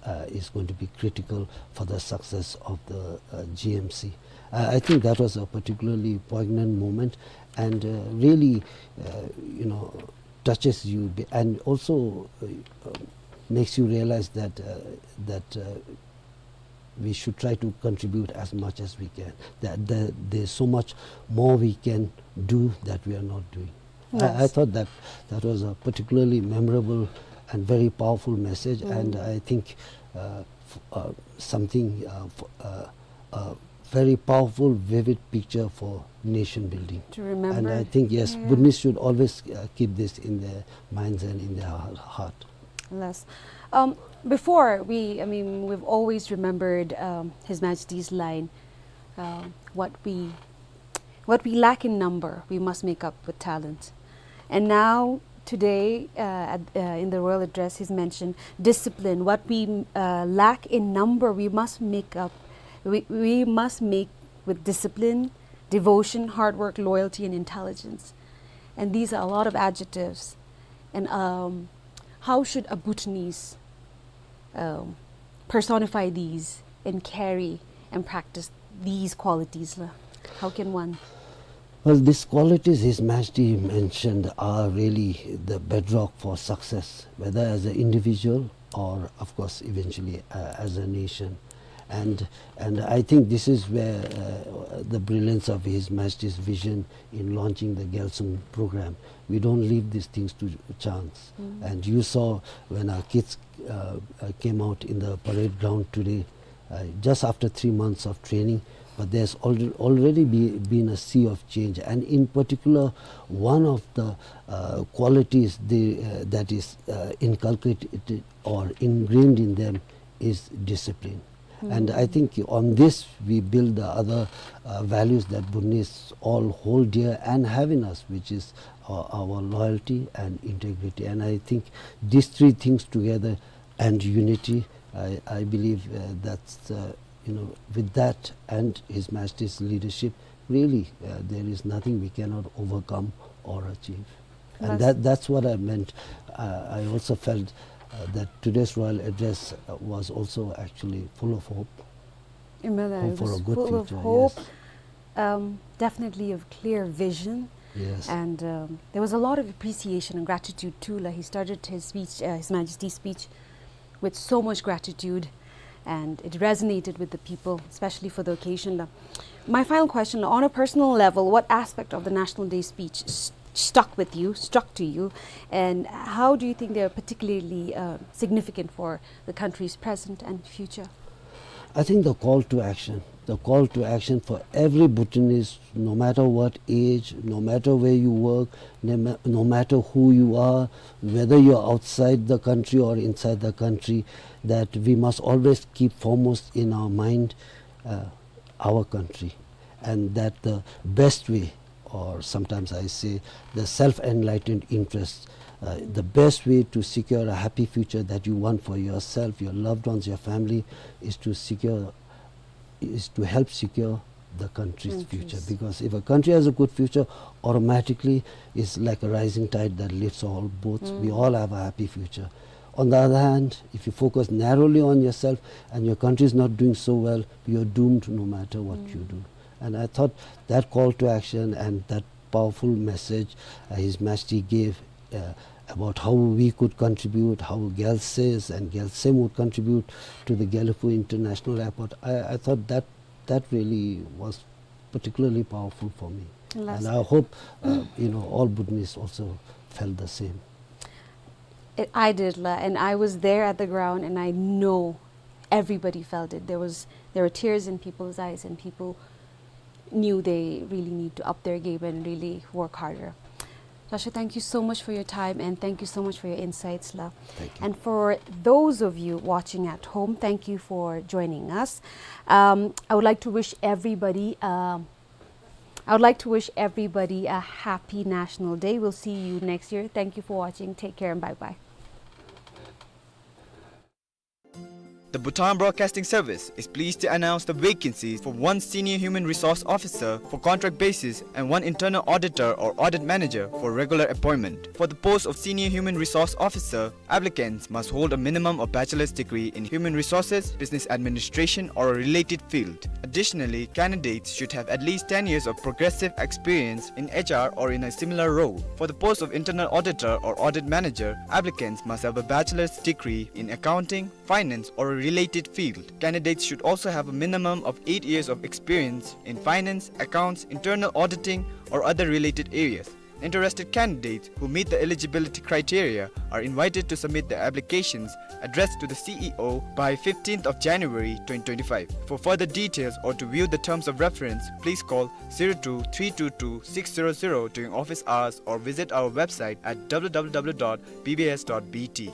uh, is going to be critical for the success of the, uh, G M C. I, I think that was a particularly poignant moment, and, uh, really, uh, you know, touches you, be- and also, uh, uh, makes you realize that, uh, that, uh, we should try to contribute as much as we can. That, that there's so much more we can do that we are not doing. I, I thought that that was a particularly memorable and very powerful message, and I think, uh, f- uh, something, uh, f- uh, a very powerful, vivid picture for nation building. To remember. And I think, yes, Bhutanese should always, uh, keep this in their minds and in their heart. Yes. Um, before, we, I mean, we've always remembered, um, His Majesty's line, uh, what we, what we lack in number, we must make up with talent. And now, today, uh, at, uh, in the royal address, he's mentioned discipline. What we, uh, lack in number, we must make up. We, we must make with discipline, devotion, hard work, loyalty, and intelligence. And these are a lot of adjectives. And, um, how should a Bhutanese, um, personify these and carry and practice these qualities, la? How can one? Well, these qualities His Majesty mentioned are really the bedrock for success, whether as an individual or, of course, eventually, uh, as a nation. And, and I think this is where, uh, the brilliance of His Majesty's vision in launching the Gyaltsum program. We don't leave these things to chance. And you saw when our kids, uh, uh, came out in the parade ground today, uh, just after three months of training, but there's alre- already be- been a sea of change. And in particular, one of the, uh, qualities they, uh, that is, uh, inculcated or ingrained in them is discipline. And I think on this we build the other, uh, values that Bhutanese all hold dear and have in us, which is, uh, our loyalty and integrity. And I think these three things together and unity, I, I believe, uh, that's, uh, you know, with that and His Majesty's leadership, Really, uh, there is nothing we cannot overcome or achieve. And that, that's what I meant. Uh, I also felt, uh, that today's royal address, uh, was also actually full of hope. Hope for a good future, yes. Um, definitely a clear vision. Yes. And, um, there was a lot of appreciation and gratitude too. Like, he started his speech, uh, His Majesty's speech, with so much gratitude, and it resonated with the people, especially for the occasion. My final question, on a personal level, what aspect of the National Day speech s-, stuck with you, struck to you, and how do you think they're particularly, uh, significant for the country's present and future? I think the call to action, the call to action for every Bhutanese, no matter what age, no matter where you work, no ma-, no matter who you are, whether you're outside the country or inside the country, that we must always keep foremost in our mind, uh, our country, and that the best way, or sometimes I say, the self-enlightened interest, uh, the best way to secure a happy future that you want for yourself, your loved ones, your family, is to secure, is to help secure the country's future. Because if a country has a good future, automatically it's like a rising tide that lifts all boats. We all have a happy future. On the other hand, if you focus narrowly on yourself and your country is not doing so well, you're doomed no matter what you do. And I thought that call to action and that powerful message, uh, His Majesty gave, uh, about how we could contribute, how Gyaltse's and Gyaltsem would contribute to the Gelephu International Airport. I, I thought that that really was particularly powerful for me. And I hope, uh, you know, all Bhutanese also felt the same. It, I did, la, and I was there at the ground, and I know everybody felt it. There was, there were tears in people's eyes, and people knew they really need to up their game and really work harder. Tuasho, thank you so much for your time, and thank you so much for your insights, la. Thank you. And for those of you watching at home, thank you for joining us. Um, I would like to wish everybody, um, I would like to wish everybody a happy National Day. We'll see you next year. Thank you for watching. Take care and bye-bye. The Bhutan Broadcasting Service is pleased to announce the vacancies for one Senior Human Resource Officer for contract basis and one Internal Auditor or Audit Manager for regular appointment. For the post of Senior Human Resource Officer, applicants must hold a minimum of bachelor's degree in human resources, business administration, or a related field. Additionally, candidates should have at least ten years of progressive experience in H R or in a similar role. For the post of Internal Auditor or Audit Manager, applicants must have a bachelor's degree in accounting, finance, or a related field. Candidates should also have a minimum of eight years of experience in finance, accounts, internal auditing, or other related areas. Interested candidates who meet the eligibility criteria are invited to submit their applications addressed to the C E O by fifteenth of January twenty twenty-five. For further details or to view the terms of reference, please call zero two three two two six zero zero during office hours or visit our website at W W W dot B B S dot B T.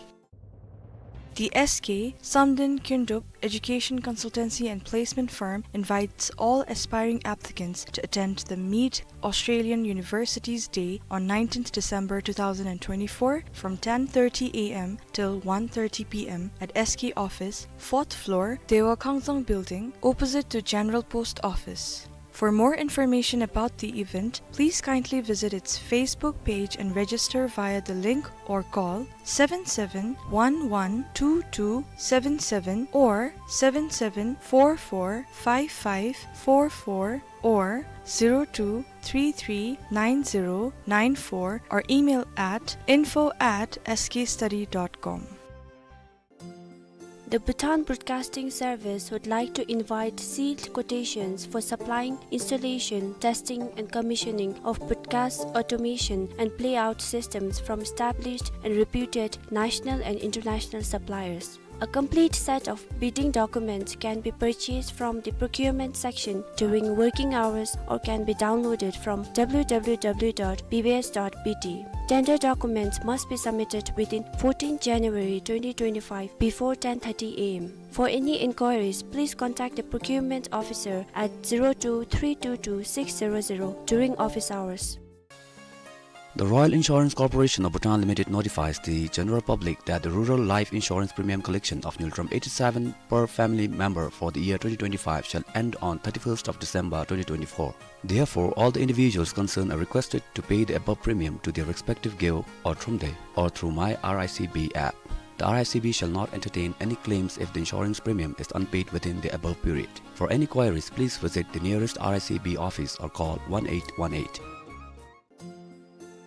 The S K Samden Kyndrup Education Consultancy and Placement Firm invites all aspiring applicants to attend the Meet Australian Universities Day on nineteenth December two thousand and twenty-four from ten thirty A M till one thirty P M at S K office, fourth floor, Dewa Kangzang Building, opposite to General Post Office. For more information about the event, please kindly visit its Facebook page and register via the link or call seven seven one one two two seven seven or seven seven four four five five four four or zero two three three nine zero nine four or email at info at S K study dot com. The Bhutan Broadcasting Service would like to invite sealed quotations for supplying, installation, testing and commissioning of broadcast automation and playout systems from established and reputed national and international suppliers. A complete set of bidding documents can be purchased from the procurement section during working hours or can be downloaded from W W W dot B B S dot B T. Tender documents must be submitted within fourteenth January twenty twenty-five before ten thirty A M. For any inquiries, please contact the procurement officer at zero two three two two six zero zero during office hours. The Royal Insurance Corporation of Bhutan Limited notifies the general public that the rural life insurance premium collection of Ngultrum eighty-seven per family member for the year twenty twenty-five shall end on thirty-first of December twenty twenty-four. Therefore, all the individuals concerned are requested to pay the above premium to their respective Geo or Thromde or through My R I C B app. The R I C B shall not entertain any claims if the insurance premium is unpaid within the above period. For any queries, please visit the nearest R I C B office or call one eight one eight.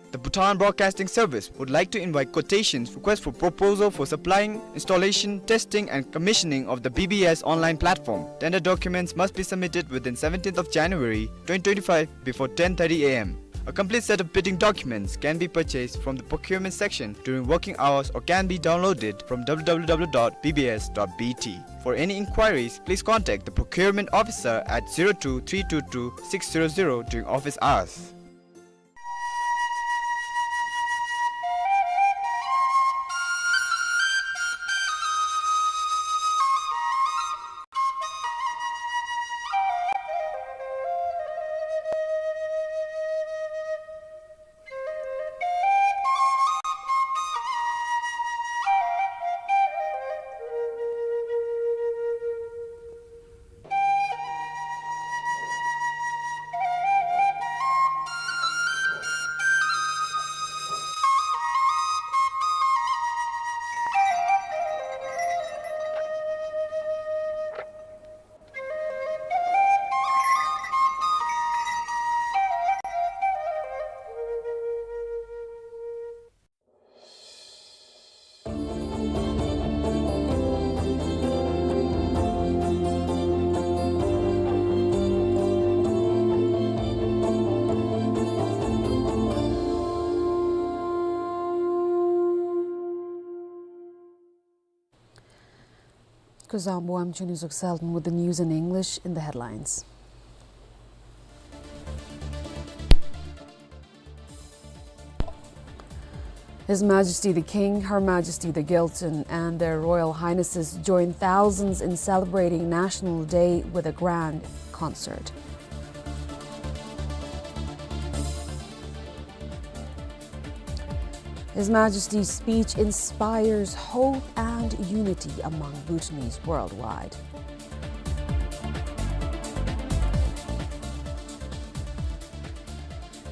The Bhutan Broadcasting Service would like to invite quotations, request for proposal for supplying, installation, testing, and commissioning of the B B S online platform. Tender documents must be submitted within seventeenth of January twenty twenty-five before ten thirty A M. A complete set of bidding documents can be purchased from the procurement section during working hours or can be downloaded from W W W dot B B S dot B T. For any inquiries, please contact the procurement officer at zero two three two two six zero zero during office hours. Kuzuzangpo, I'm Chunizuk Selden with the news in English in the headlines. His Majesty the King, Her Majesty the Gyaltsuen, and Their Royal Highnesses join thousands in celebrating National Day with a grand concert. His Majesty's speech inspires hope and unity among Bhutanese worldwide.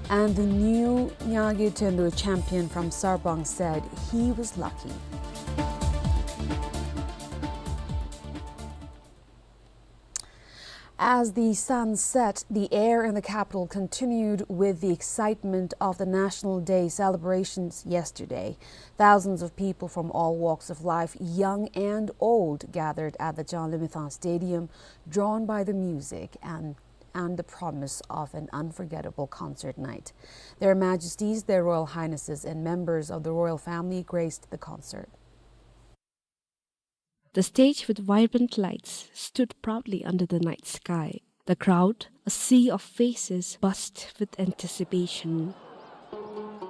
And the new Nyage Tendo champion from Sarpang said he was lucky. As the sun set, the air in the capital continued with the excitement of the National Day celebrations yesterday. Thousands of people from all walks of life, young and old, gathered at the Zhanglamithang Stadium, drawn by the music and, and the promise of an unforgettable concert night. Their Majesties, Their Royal Highnesses, and members of the royal family graced the concert. The stage with vibrant lights stood proudly under the night sky. The crowd, a sea of faces, buzzed with anticipation.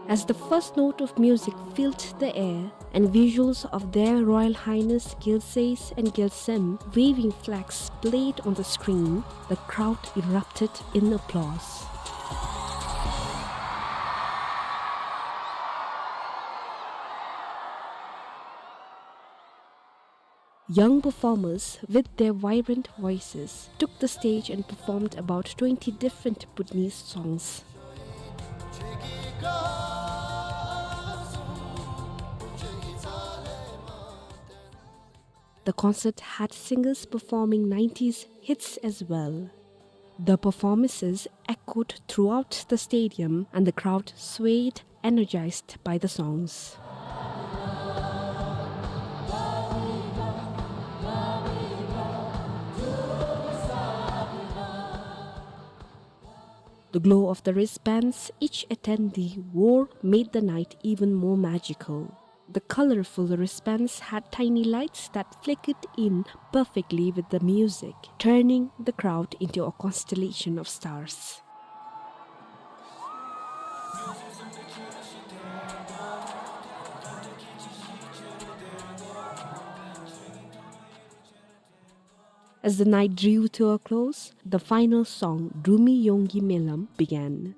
As the first note of music filled the air and visuals of Their Royal Highness Gyaltse's and Gyaltsem waving flags played on the screen, the crowd erupted in applause. Young performers, with their vibrant voices, took the stage and performed about twenty different Bhutanese songs. The concert had singers performing nineties hits as well. The performances echoed throughout the stadium, and the crowd swayed, energized by the songs. The glow of the wristbands each attendee wore made the night even more magical. The colorful wristbands had tiny lights that flickered in perfectly with the music, turning the crowd into a constellation of stars. As the night drew to a close, the final song, Drumi Yonggi Melam, began.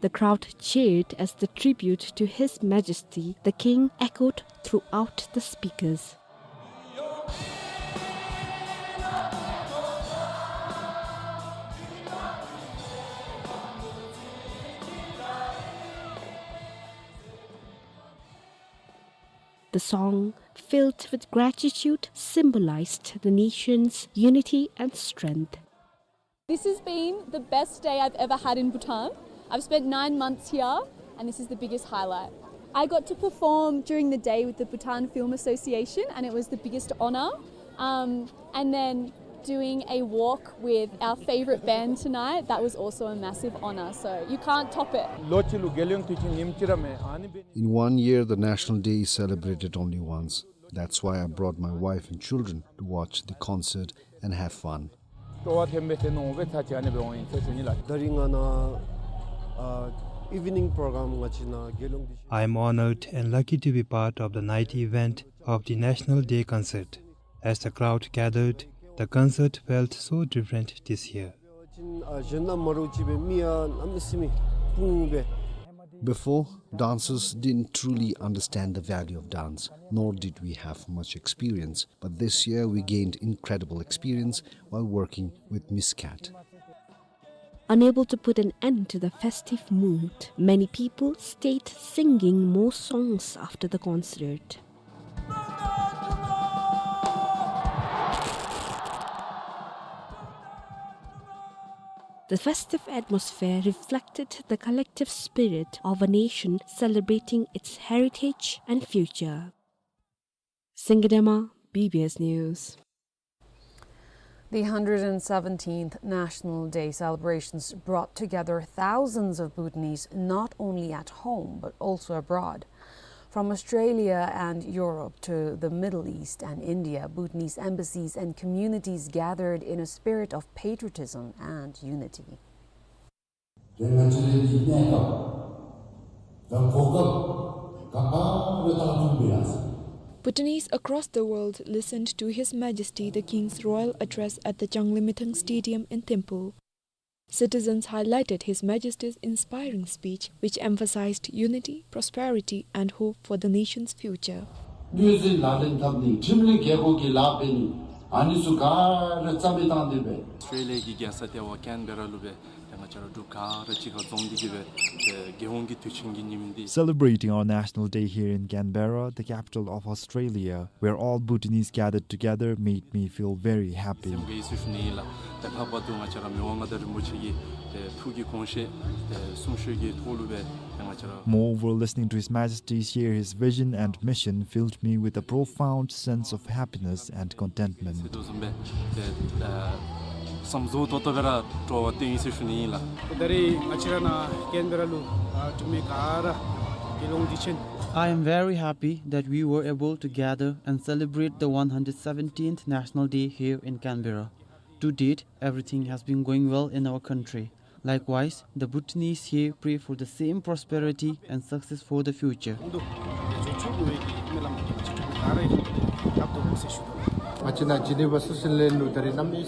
The crowd cheered as the tribute to His Majesty the King echoed throughout the speakers. The song, filled with gratitude, symbolized the nation's unity and strength. This has been the best day I've ever had in Bhutan. I've spent nine months here, and this is the biggest highlight. I got to perform during the day with the Bhutan Film Association, and it was the biggest honor. Um, and then doing a walk with our favorite band tonight, that was also a massive honor. So you can't top it. ལོ་གཅིག་ལུ་རྒྱལ་ཡོངས་དུས་ཆེན་ཉིནམ་གཅིག་ར་མེན། ཨ་ནི་འབད་In one year, the National Day is celebrated only once. That's why I brought my wife and children to watch the concert and have fun. སྤྲོ་བ་ལྡན་པའི་ཐད་ནས་འོང་བའི་ཚར་གཅིག་ཨ་ནི་སྦེ་འོང་ཡི་ཟེར་ཞུ་ནི་ལགས། ད་རིས་ང་ནཱ་ཨ་evening program ང་བཅས་ནཱ་རྒྱལ་ཡོངས་དུས་ཆེན། I am honored and lucky to be part of the night event of the National Day concert. As the crowd gathered, the concert felt so different this year. ཨ་གཞན་ནང་མ་འདྲཝ་ཅིག་སྦེ་མི་ཡང་གནམ་མེད་ས་མེད་སྤུངས་སྦེ། Before, dancers didn't truly understand the value of dance, nor did we have much experience. But this year, we gained incredible experience while working with Miss Cat. Unable to put an end to the festive mood, many people stayed singing more songs after the concert. The festive atmosphere reflected the collective spirit of a nation celebrating its heritage and future. Singye Dema, B B S News. The hundred and seventeenth National Day celebrations brought together thousands of Bhutanese, not only at home, but also abroad. From Australia and Europe to the Middle East and India, Bhutanese embassies and communities gathered in a spirit of patriotism and unity. དེ་ང་བཅས་རའི་གནས་སྐབས་དང་གོ་སྐབས་ག་པ་ར་བཏང་ཐུབ་པས་ལགས། Bhutanese across the world listened to His Majesty the King's royal address at the Changlimithang Stadium in Thimphu. Citizens highlighted His Majesty's inspiring speech, which emphasized unity, prosperity, and hope for the nation's future. དངུལ་རྩིས་ལག་ལེན་འཐབ་ནི་ཁྲིམས་ལུགས་རྒྱལ་སྒོ་གི་ལཱ་འབད་ནི་ཨ་ནི་ཚུ་ག་ར་རྩ་མེད་བཏང་སྟེ་སྦེ། ཨོསི་ཊྲེ་ལི་ཡ་གི་རྒྱལ་ས་ལྟེ་བ་ཀེན་བེ་ར་ལུ་སྦེ་ཏེ་ང་བཅས་ར་འབྲུག་ག་ར་གཅིག་ཁར་འཛོམས་ཏེ་གིས་སྦེ་ཏེ་རྒྱལ་ཡོངས་ཀྱི་དུས་ཆེན་གྱི་ཉིནམ་འདི། Celebrating our National Day here in Canberra, the capital of Australia, where all Bhutanese gathered together, made me feel very happy. སེམས་དགའ་ཡི་ཟེར་ཞུ་ནི་ཨིན་ལགས། ཏེ་ལྷག་པར་དུ་ང་བཅས་ར་མི་དབང་མངའ་བདག་རིན་པོ་ཆེ་གི་ཏེ་ཐུགས་ཀྱི་དགོངས་བཞེད་ཏེ་གསུང་ཤོས་ཀྱི་ཐོག་ལུ་སྦེ་ཏེ་ང་བཅས་ར། Moreover, listening to His Majesty share his vision and mission filled me with a profound sense of happiness and contentment. ཟེར་དོ་བཟུམ་སྦེ་ཏེ་ཨ་བསམ་རྫོགས་ཏོག་ཏོ་སྦེ་ར་སྤྲོ་བ་སྟོན་ཡི་ཟེར་ཞུ་ནི་ཨིན་ལགས། ད་རིས་ང་བཅས་ར་ནཱ་ཀེན་བེ་ར་ལུ་ཨ་འབྲུག་མི་ག་ར་རྒྱལ་ཡོངས་དུས་ཆེན། I am very happy that we were able to gather and celebrate the one hundred seventeenth National Day here in Canberra. To date, everything has been going well in our country. Likewise, the Bhutanese here pray for the same prosperity and success for the future.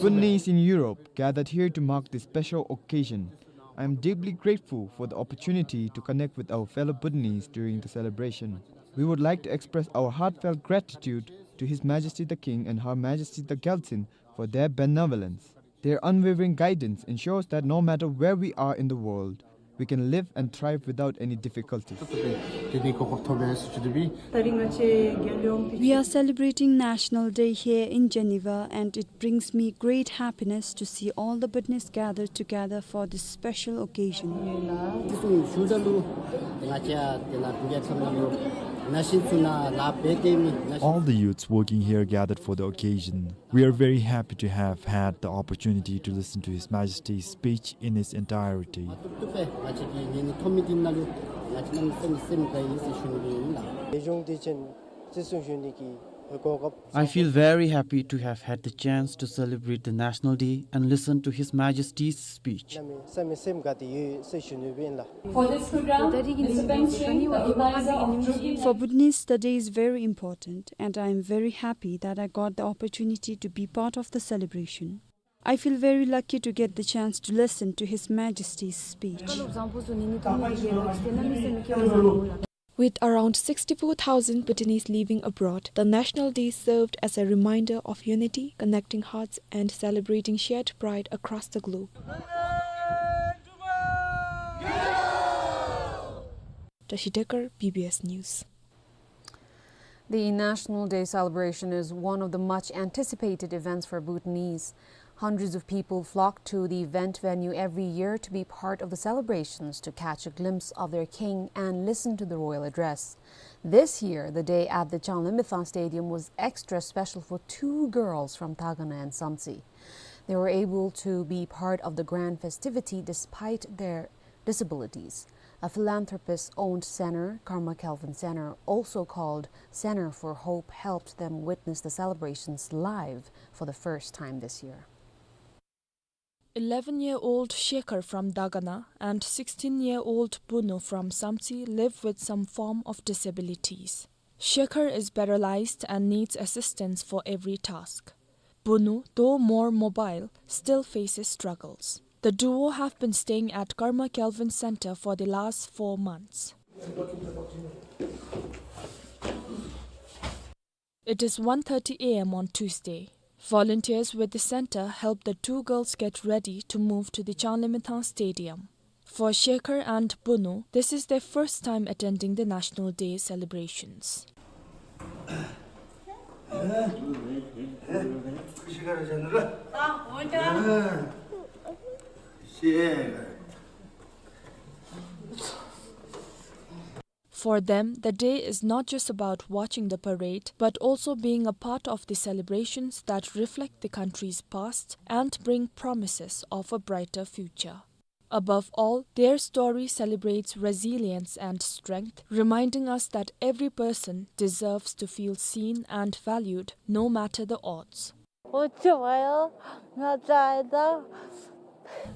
Bhutanese in Europe gathered here to mark this special occasion. I am deeply grateful for the opportunity to connect with our fellow Bhutanese during the celebration. We would like to express our heartfelt gratitude to His Majesty the King and Her Majesty the Gyaltsuen for their benevolence. Their unwavering guidance ensures that no matter where we are in the world, we can live and thrive without any difficulties. We are celebrating National Day here in Geneva, and it brings me great happiness to see all the Bhutanese gathered together for this special occasion. All the youths working here gathered for the occasion. We are very happy to have had the opportunity to listen to His Majesty's speech in its entirety. I feel very happy to have had the chance to celebrate the National Day and listen to His Majesty's speech. For this program, Mister Peng Sing, the organizer of Druk Imlek. For Bhutanese, the day is very important, and I am very happy that I got the opportunity to be part of the celebration. I feel very lucky to get the chance to listen to His Majesty's speech. With around sixty-four thousand Bhutanese living abroad, the National Day served as a reminder of unity, connecting hearts, and celebrating shared pride across the globe. Tashi Dekar, B B S News. The National Day celebration is one of the much anticipated events for Bhutanese. Hundreds of people flock to the event venue every year to be part of the celebrations, to catch a glimpse of their king and listen to the royal address. This year, the day at the Changlimithang Stadium was extra special for two girls from Dagana and Samtse. They were able to be part of the grand festivity despite their disabilities. A philanthropist-owned center, Karma Kelvin Center, also called Center for Hope, helped them witness the celebrations live for the first time this year. Eleven-year-old Shekhar from Dagana and sixteen-year-old Bunu from Samtse live with some form of disabilities. Shekhar is paralyzed and needs assistance for every task. Bunu, though more mobile, still faces struggles. The duo have been staying at Karma Kelvin Center for the last four months. It is one thirty A M on Tuesday. Volunteers with the center help the two girls get ready to move to the Changlimithang Stadium. For Shekhar and Bunu, this is their first time attending the National Day celebrations. For them, the day is not just about watching the parade, but also being a part of the celebrations that reflect the country's past and bring promises of a brighter future. Above all, their story celebrates resilience and strength, reminding us that every person deserves to feel seen and valued, no matter the odds.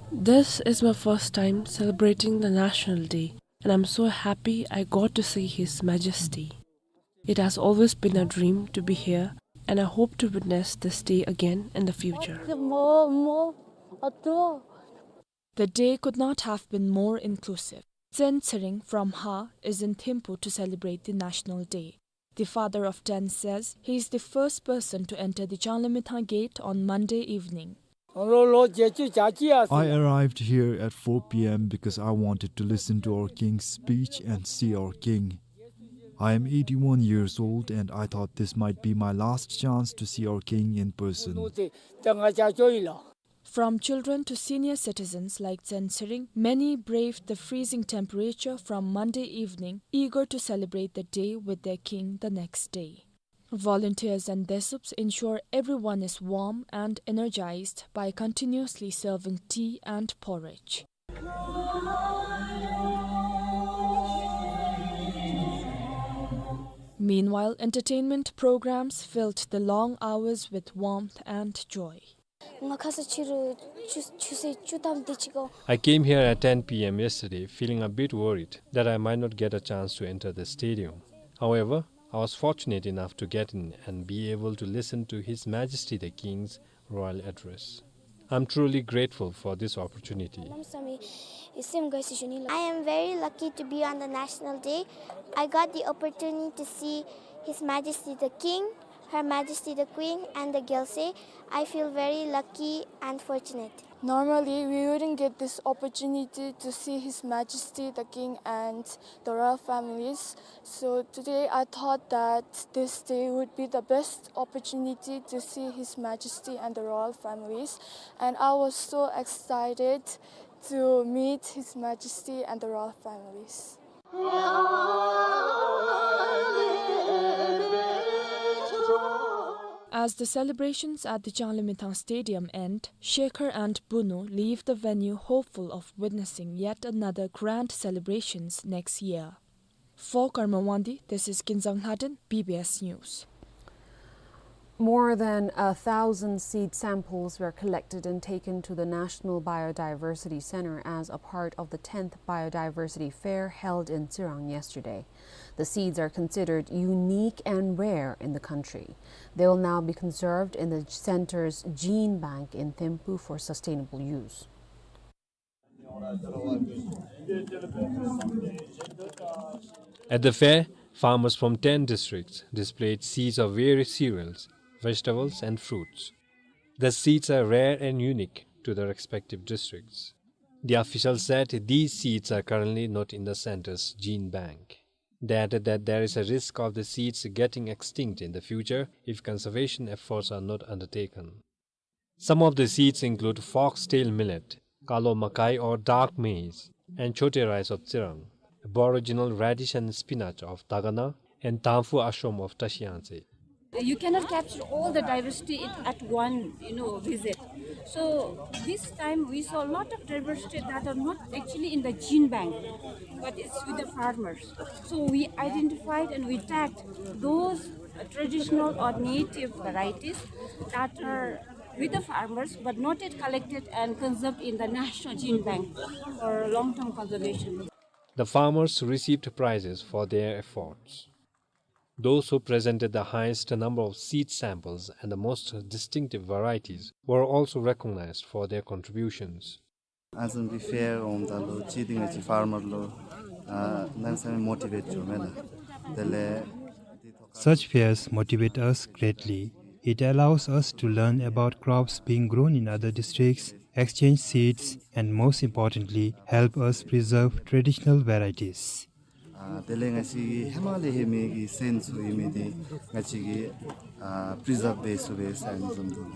This is my first time celebrating the National Day, and I'm so happy I got to see His Majesty. It has always been a dream to be here, and I hope to witness this day again in the future. The day could not have been more inclusive. Tsen Tshering from Ha is in Thimphu to celebrate the National Day. The father of ten says he is the first person to enter the Changlimithang gate on Monday evening. I arrived here at four P M because I wanted to listen to our king's speech and see our king. I am eighty-one years old and I thought this might be my last chance to see our king in person. From children to senior citizens like Tsen Tshering, many braved the freezing temperature from Monday evening, eager to celebrate the day with their king the next day. Volunteers and Desups ensure everyone is warm and energized by continuously serving tea and porridge. Meanwhile, entertainment programs filled the long hours with warmth and joy. ང་ཁ་ས་ཕྱི་རུ་ཆུ་ཆུ་ཚོད་བཅུ་ཐམ་དེ་ཅིག་གོ། I came here at ten P M yesterday, feeling a bit worried that I might not get a chance to enter the stadium. However, I was fortunate enough to get in and be able to listen to His Majesty the King's royal address. I'm truly grateful for this opportunity. I am very lucky to be on the National Day. I got the opportunity to see His Majesty the King, Her Majesty the Queen, and the Gyalse. I feel very lucky and fortunate. Normally, we wouldn't get this opportunity to see His Majesty the King and the royal families. So today I thought that this day would be the best opportunity to see His Majesty and the royal families. And I was so excited to meet His Majesty and the royal families. As the celebrations at the Changlimithang Stadium end, Shekhar and Bunu leave the venue hopeful of witnessing yet another grand celebrations next year. For Karma Wangdi, this is Kinzang Lhaden, B B S News. More than a thousand seed samples were collected and taken to the National Biodiversity Center as a part of the tenth Biodiversity Fair held in Tsirang yesterday. The seeds are considered unique and rare in the country. They will now be conserved in the center's gene bank in Thimphu for sustainable use. At the fair, farmers from ten districts displayed seeds of various cereals, vegetables, and fruits. The seeds are rare and unique to their respective districts. The official said these seeds are currently not in the center's gene bank. They added that there is a risk of the seeds getting extinct in the future if conservation efforts are not undertaken. Some of the seeds include foxtail millet, kalo makai or dark maize, and chote rice of Tsirang, aboriginal radish and spinach of Dagana, and Tangfu ashom of Tashiyangtse. You cannot capture all the diversity in, at one, you know, visit. So this time we saw a lot of diversity that are not actually in the gene bank, but it's with the farmers. So we identified and we tagged those, uh, traditional or native varieties that are with the farmers, but not yet collected and conserved in the National Gene Bank for long-term conservation. The farmers received prizes for their efforts. Those who presented the highest number of seed samples and the most distinctive varieties were also recognized for their contributions. ཨ་ནི་བཟུམ་གྱི་ཕེར་འོངམ་ད་ལུ་ཅིག་འདི་ང་བཅས་ཕར་མར་ལུ་ཨ་གནམ་མེད་ས་མེད་མོ་ཊི་ཝེཊ་འགྱོཝ་མས་ལགས། དེ་ལས་འདི་ཐོག་ཁར། Such fairs motivate us greatly. It allows us to learn about crops being grown in other districts, exchange seeds, and most importantly, help us preserve traditional varieties. ཨ་དེ་ལས་ང་བཅས་ཀྱི་ཧེ་མ་ལས་ཡོད་མི་གི་སེམས་ཚུ་ཡོད་མི་འདི་ང་བཅས་ཀྱིས་ཨ་པི་རི་ཛརབ་འབད་ཚུགས་པས་ཟེར་ཨ་ནི་བཟུམ་འདུག།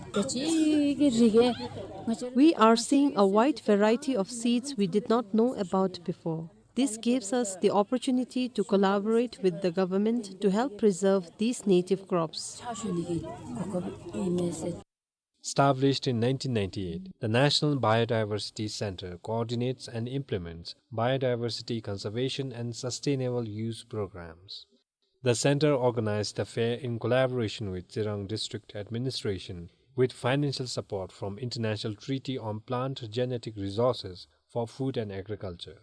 We are seeing a wide variety of seeds we did not know about before. This gives us the opportunity to collaborate with the government to help preserve these native crops. Established in nineteen ninety-eight, the National Biodiversity Center coordinates and implements biodiversity conservation and sustainable use programs. The center organized the fair in collaboration with Tsirang District Administration, with financial support from International Treaty on Plant Genetic Resources for Food and Agriculture.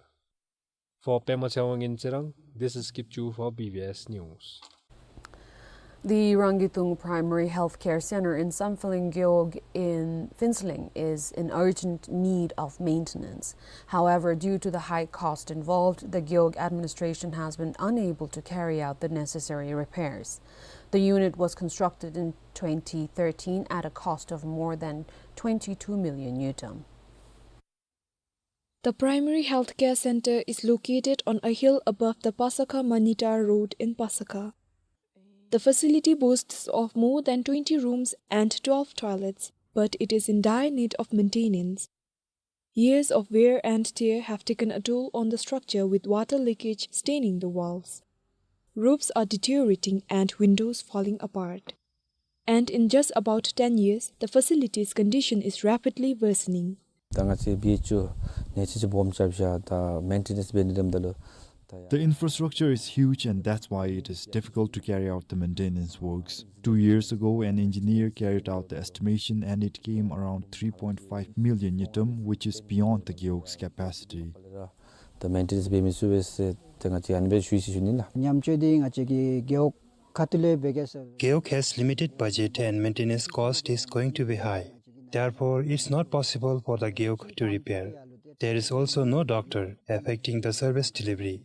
For Pema Tshewang in Tsirang, this is Kipchu for B B S News. The Rangitung Primary Health Care Center in Samphaling Gewog in Phuentsholing is in urgent need of maintenance. However, due to the high cost involved, the Gewog administration has been unable to carry out the necessary repairs. The unit was constructed in twenty thirteen at a cost of more than twenty-two million ngultrum. The primary healthcare center is located on a hill above the Pasakha-Manitar road in Pasakha. The facility boasts of more than twenty rooms and twelve toilets, but it is in dire need of maintenance. Years of wear and tear have taken a toll on the structure, with water leakage staining the walls. Roofs are deteriorating and windows falling apart. And in just about ten years, the facility's condition is rapidly worsening. ད་ང་བཅས་བི་ཨེཆ་ཨོ་ནང་ཅིག་སྦོམ་རྐྱབ་བཞག་ད་མེན་ཊེ་ནེནསི་འབད་ནི་འདྲཝ་ད་ལུ་ད་ཡ། The infrastructure is huge, and that's why it is difficult to carry out the maintenance works. Two years ago, an engineer carried out the estimation and it came around three point five million ngultrum, which is beyond the Gewog's capacity. ད་མེན་ཊེ་ནེནསི་འབད་མི་ཚུགས་པས་ཟེར་ཏེ་ང་བཅས་ཨ་ནི་སྦེ་ཞུ་ཡི་ཟེར་ཞུ་ནི་ལགས། ཉམས་བཅོས་འདི་ང་བཅས་ཀྱི་རྒེད་འོག་ཁ་ཐུག་ལས་འབད་གེ་ཟེར། Gewog has limited budget and maintenance cost is going to be high. Therefore, it's not possible for the Gewog to repair. There is also no doctor, affecting the service delivery.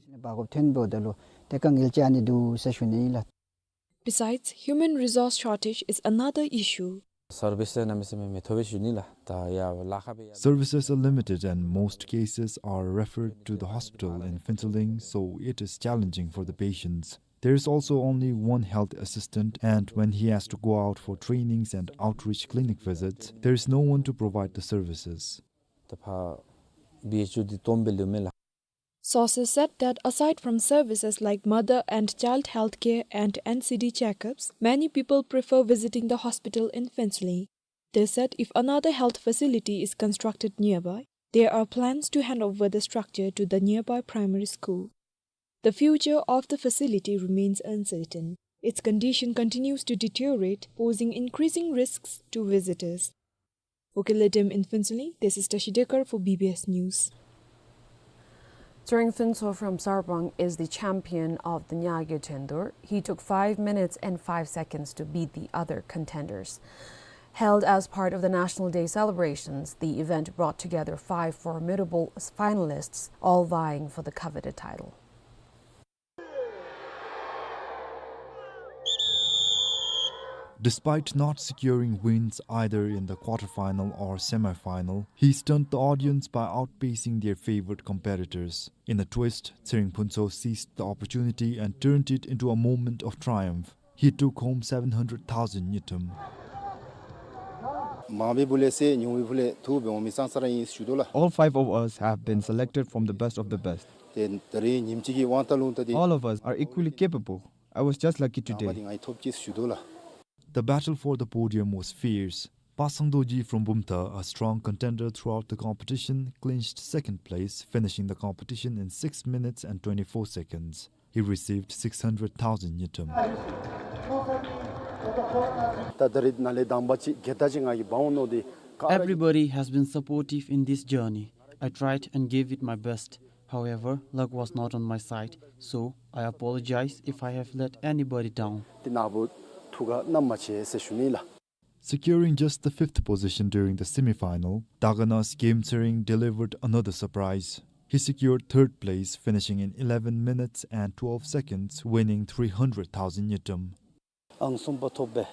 Besides, human resource shortage is another issue. སར་བིསི་གནམ་མེད་ས་མེད་མི་ཐོབ་པས་ཞུ་ནི་ལགས། ད་ཡ་ལཱ་ཁག་སྦེ་ཡ། Services are limited and most cases are referred to the hospital in Phuentsholing, so it is challenging for the patients. There is also only one health assistant, and when he has to go out for trainings and outreach clinic visits, there is no one to provide the services. ད་ཕར་བི་ཨེཆ་ཨོ་འདི་སྟོངམ་སྦེ་ལུས་མས་ལགས། Sources said that aside from services like mother and child health care and N C D checkups, many people prefer visiting the hospital in Phuentsholing. They said if another health facility is constructed nearby, there are plans to hand over the structure to the nearby primary school. The future of the facility remains uncertain. Its condition continues to deteriorate, posing increasing risks to visitors. For Kilatim in Phuentsholing, this is Tashi Dekar for B B S News. Tshering Phuntsho from Sarpang is the champion of the Nyagyo Chendur. He took five minutes and five seconds to beat the other contenders. Held as part of the National Day celebrations, the event brought together five formidable finalists, all vying for the coveted title. Despite not securing wins either in the quarter-final or semi-final, he stunned the audience by outpacing their favorite competitors. In a twist, Tshering Phuntsho seized the opportunity and turned it into a moment of triumph. He took home seven hundred thousand ngultrum. མང་པོའི་ཕུལ་ལས་སེ་ཉུང་བའི་ཕུལ་ལས་ཐུབ་པའི་འོང་མི་ཙང་ཙ་ར་ཨིན་ཞུ་དོ་ལགས། All five of us have been selected from the best of the best. ཏེ་ད་རིས་ཉིནམ་གཅིག་གི་དབང་ཐང་ལུང་ད་དེ། All of us are equally capable. I was just lucky today. ང་ཐོབ་ཅི་ཞུ་དོ་ལགས། The battle for the podium was fierce. Pa Sangdorji from Bumthang, a strong contender throughout the competition, clinched second place, finishing the competition in six minutes and twenty-four seconds. He received six hundred thousand ngultrum. ད་ད་རིས་ནཱ་ལས་དང་པ་ཅིག་གེ་ད་ཅིག་ང་གིས་འབག་འོང་མནོ་སྟེ་ག་ར། Everybody has been supportive in this journey. I tried and gave it my best. However, luck was not on my side, so I apologize if I have let anybody down. ཏེ་ནཱ་བུ་ཐུགས་ཁར་བསྣམ་མ་བྱེད་ཟེར་ཞུ་ནི་ལགས། Securing just the fifth position during the semi-final, Daganas's Game Tshering delivered another surprise. He secured third place, finishing in eleven minutes and twelve seconds, winning three hundred thousand ngultrum. ཨང་གསུམ་པ་ཐོབ་པས།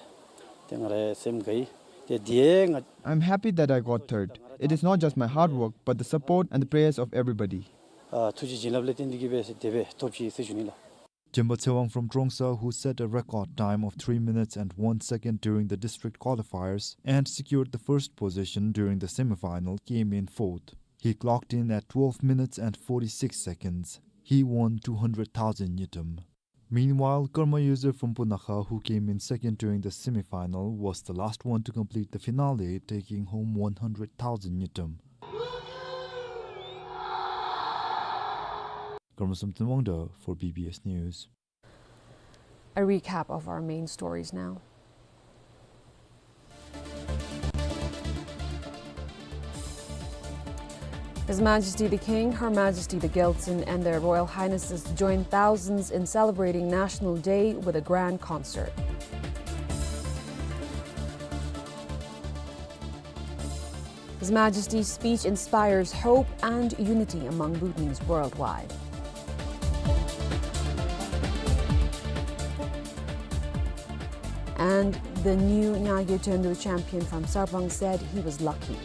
ཏེ་ང་རའི་སེམས་དགའ་ཡི། ཏེ་དེ་ང་I'm happy that I got third. It is not just my hard work, but the support and the prayers of everybody. ཨ་ཐུགས་རྗེ་བྱིན་རླབས་ལས་བརྟེན་ཏེ་གིས་སྦེ་དེ་སྦེ་ཐོབ་ཅི་ཟེར་ཞུ་ནི་ལགས། Jemba Tsewang from Trongsa, who set a record time of three minutes and one second during the district qualifiers and secured the first position during the semi-final, came in fourth. He clocked in at twelve minutes and forty-six seconds. He won two hundred thousand ngultrum. Meanwhile, Karma User from Punakha, who came in second during the semi-final, was the last one to complete the finale, taking home one hundred thousand ngultrum. Karma Samten Wangda for B B S News. A recap of our main stories now. His Majesty the King, Her Majesty the Gyaltsuen, and their Royal Highnesses join thousands in celebrating National Day with a grand concert. His Majesty's speech inspires hope and unity among Bhutanese worldwide. And the new Nyagyo Chendur champion from Sarpang said he was lucky.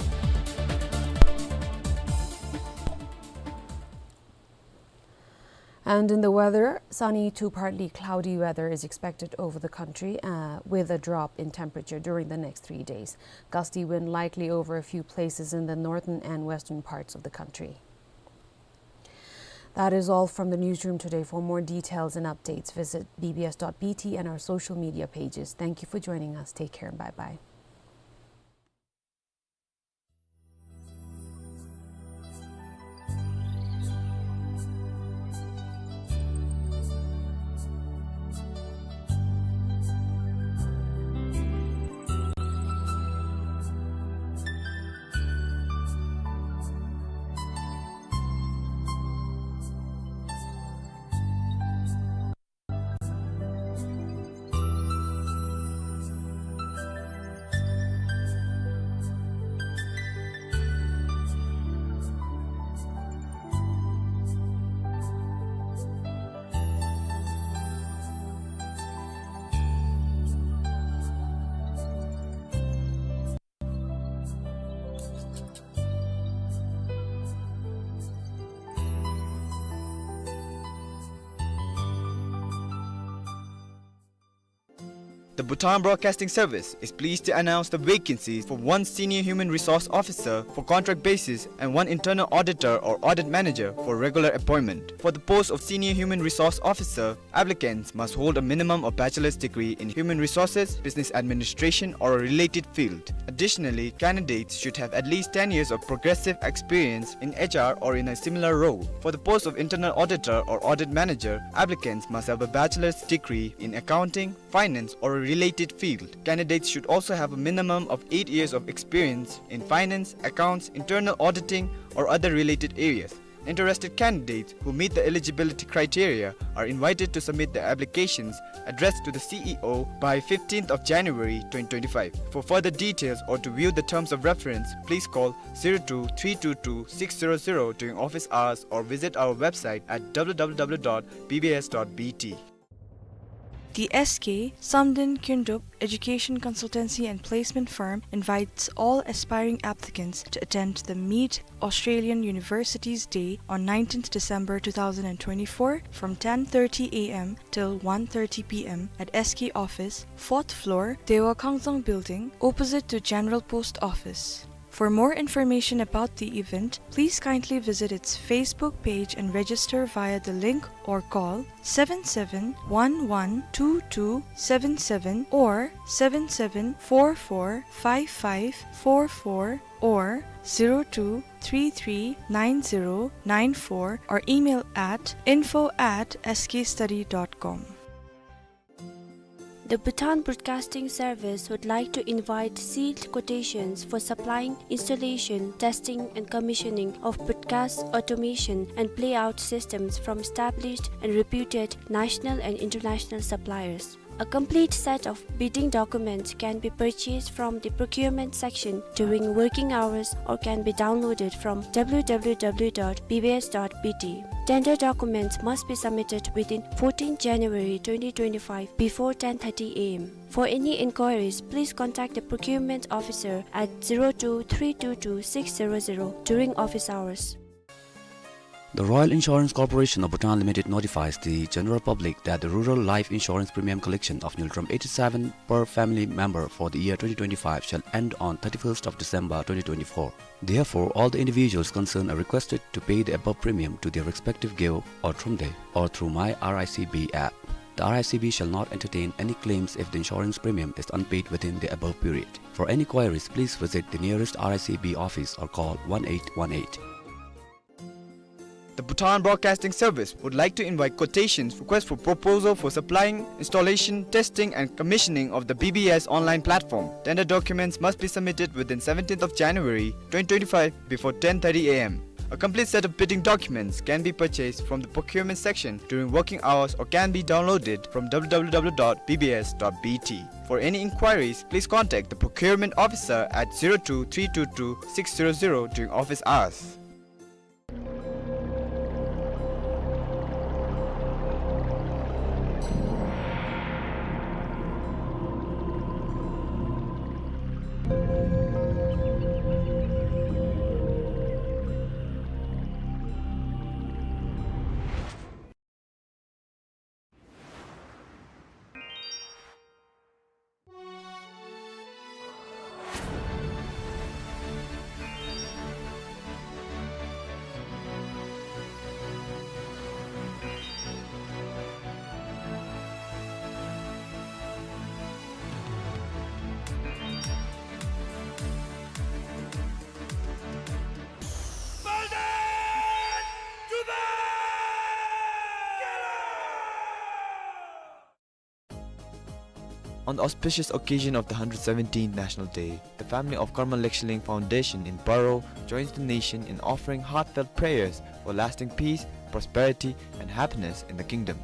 And in the weather, sunny to partly cloudy weather is expected over the country, uh, with a drop in temperature during the next three days. Gusty wind likely over a few places in the northern and western parts of the country. That is all from the newsroom today. For more details and updates, visit B B S dot B T and our social media pages. Thank you for joining us. Take care and bye-bye. The Bhutan Broadcasting Service is pleased to announce the vacancies for one Senior Human Resource Officer for contract basis and one Internal Auditor or Audit Manager for regular appointment. For the post of Senior Human Resource Officer, applicants must hold a minimum of bachelor's degree in human resources, business administration, or a related field. Additionally, candidates should have at least ten years of progressive experience in H R or in a similar role. For the post of Internal Auditor or Audit Manager, applicants must have a bachelor's degree in accounting, finance, or a related field. Candidates should also have a minimum of eight years of experience in finance, accounts, internal auditing, or other related areas. Interested candidates who meet the eligibility criteria are invited to submit their applications addressed to the C E O by fifteenth of January twenty twenty-five. For further details or to view the terms of reference, please call zero two three two two six zero zero during office hours or visit our website at W W W dot B B S dot B T. The S K Samden Kyndrup Education Consultancy and Placement Firm invites all aspiring applicants to attend the Meet Australian Universities Day on nineteenth December two thousand and twenty-four from ten thirty A M till one thirty P M at S K office, fourth floor, Dewa Kangzang Building, opposite to General Post Office. For more information about the event, please kindly visit its Facebook page and register via the link or call seven seven one one two two seven seven or seven seven four four five five four four or zero two three three nine zero nine four or email at info at S K study dot com. The Bhutan Broadcasting Service would like to invite sealed quotations for supplying, installation, testing, and commissioning of broadcast automation and playout systems from established and reputed national and international suppliers. A complete set of bidding documents can be purchased from the procurement section during working hours or can be downloaded from W W W dot B B S dot B T. Tender documents must be submitted within fourteenth January twenty twenty-five before ten thirty A M. For any inquiries, please contact the procurement officer at zero two three two two six zero zero during office hours. The Royal Insurance Corporation of Bhutan Limited notifies the general public that the rural life insurance premium collection of Ngultrum eighty-seven per family member for the year twenty twenty-five shall end on thirty-first of December twenty twenty-four. Therefore, all the individuals concerned are requested to pay the above premium to their respective gyeo or thromde or through My R I C B app. The R I C B shall not entertain any claims if the insurance premium is unpaid within the above period. For any queries, please visit the nearest R I C B office or call one eight one eight. The Bhutan Broadcasting Service would like to invite quotations, request for proposal for supplying, installation, testing, and commissioning of the B B S online platform. Tender documents must be submitted within seventeenth of January twenty twenty-five before ten thirty A M. A complete set of bidding documents can be purchased from the procurement section during working hours or can be downloaded from W W W dot B B S dot B T. For any inquiries, please contact the procurement officer at zero two three two two six zero zero during office hours. On the auspicious occasion of the hundred seventeenth National Day, the family of Karma Lekshaling Foundation in Paro joins the nation in offering heartfelt prayers for lasting peace, prosperity, and happiness in the kingdom.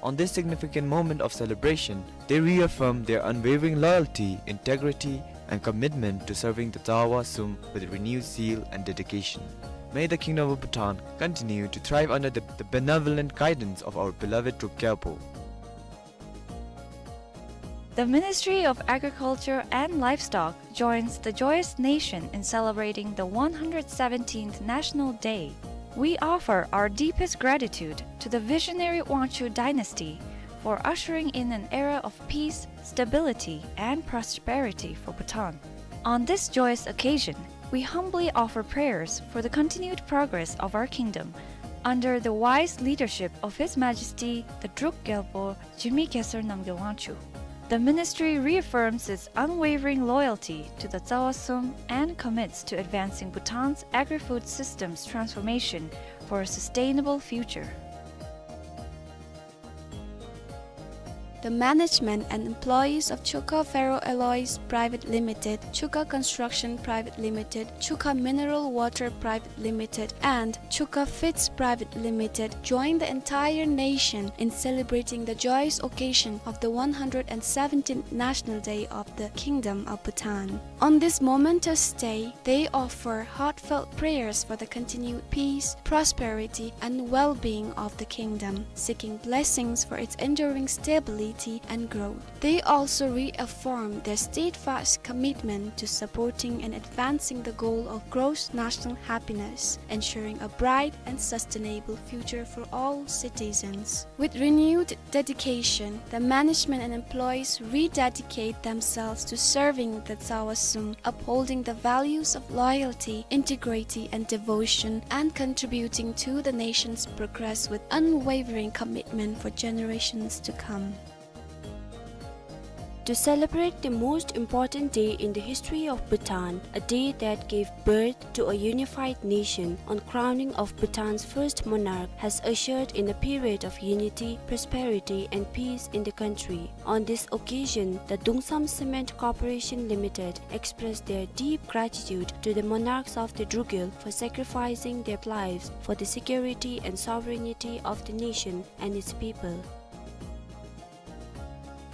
On this significant moment of celebration, they reaffirm their unwavering loyalty, integrity, and commitment to serving the Tsawa Sum with renewed zeal and dedication. May the Kingdom of Bhutan continue to thrive under the, the benevolent guidance of our beloved Druk Gyalpo. The Ministry of Agriculture and Livestock joins the joyous nation in celebrating the one hundred seventeenth National Day. We offer our deepest gratitude to the visionary Wangchuh dynasty for ushering in an era of peace, stability, and prosperity for Bhutan. On this joyous occasion, we humbly offer prayers for the continued progress of our kingdom under the wise leadership of His Majesty the Druk Gyalpo Jigme Khesar Namgyel Wangchuck. The ministry reaffirms its unwavering loyalty to the Tsawa Sum and commits to advancing Bhutan's agri-food system's transformation for a sustainable future. The management and employees of Chukha Ferro Alloys Private Limited, Chukha Construction Private Limited, Chukha Mineral Water Private Limited, and Chukha Feeds Private Limited join the entire nation in celebrating the joyous occasion of the one hundred seventeenth National Day of the Kingdom of Bhutan. On this momentous day, they offer heartfelt prayers for the continued peace, prosperity, and well-being of the kingdom, seeking blessings for its enduring stability and growth. They also reaffirm their steadfast commitment to supporting and advancing the goal of gross national happiness, ensuring a bright and sustainable future for all citizens. With renewed dedication, the management and employees rededicate themselves to serving the Tsawa Sum, upholding the values of loyalty, integrity, and devotion, and contributing to the nation's progress with unwavering commitment for generations to come. To celebrate the most important day in the history of Bhutan, a day that gave birth to a unified nation, on crowning of Bhutan's first monarch has ushered in a period of unity, prosperity, and peace in the country. On this occasion, the Dungsam Cement Corporation Limited expressed their deep gratitude to the monarchs of the Druk Gyal for sacrificing their lives for the security and sovereignty of the nation and its people.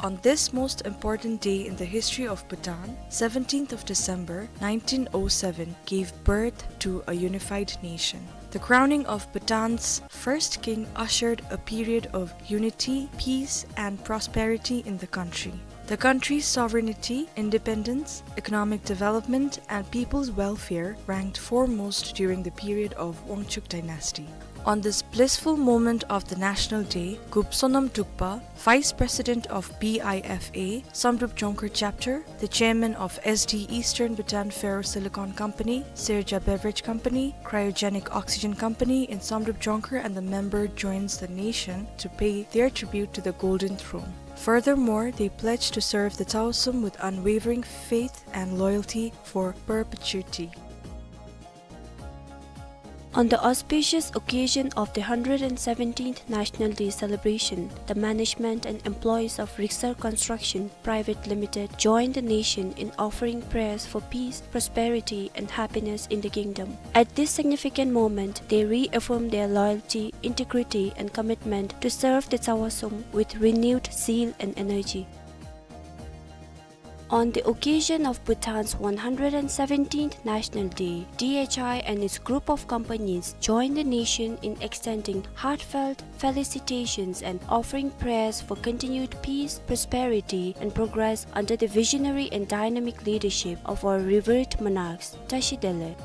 On this most important day in the history of Bhutan, seventeenth of December nineteen oh seven gave birth to a unified nation. The crowning of Bhutan's first king ushered a period of unity, peace, and prosperity in the country. The country's sovereignty, independence, economic development, and people's welfare ranked foremost during the period of Wangchuck dynasty. On this blissful moment of the National Day, Gup Sonam Drukpa, Vice President of B I F A, Samdrup Jongkhar Chapter, the Chairman of S D Eastern Bhutan Ferrosilicon Company, Serja Beverage Company, Cryogenic Oxygen Company in Samdrup Jongkhar, and the member joins the nation to pay their tribute to the Golden Throne. Furthermore, they pledge to serve the Tsawa Sum with unwavering faith and loyalty for perpetuity. On the auspicious occasion of the hundred and seventeenth National Day celebration, the management and employees of Riksar Construction Private Limited joined the nation in offering prayers for peace, prosperity, and happiness in the kingdom. At this significant moment, they reaffirmed their loyalty, integrity, and commitment to serve the Tsawa Sum with renewed zeal and energy. On the occasion of Bhutan's one hundred and seventeenth National Day, D H I and its group of companies joined the nation in extending heartfelt felicitations and offering prayers for continued peace, prosperity, and progress under the visionary and dynamic leadership of our revered monarchs. Tashi Delek.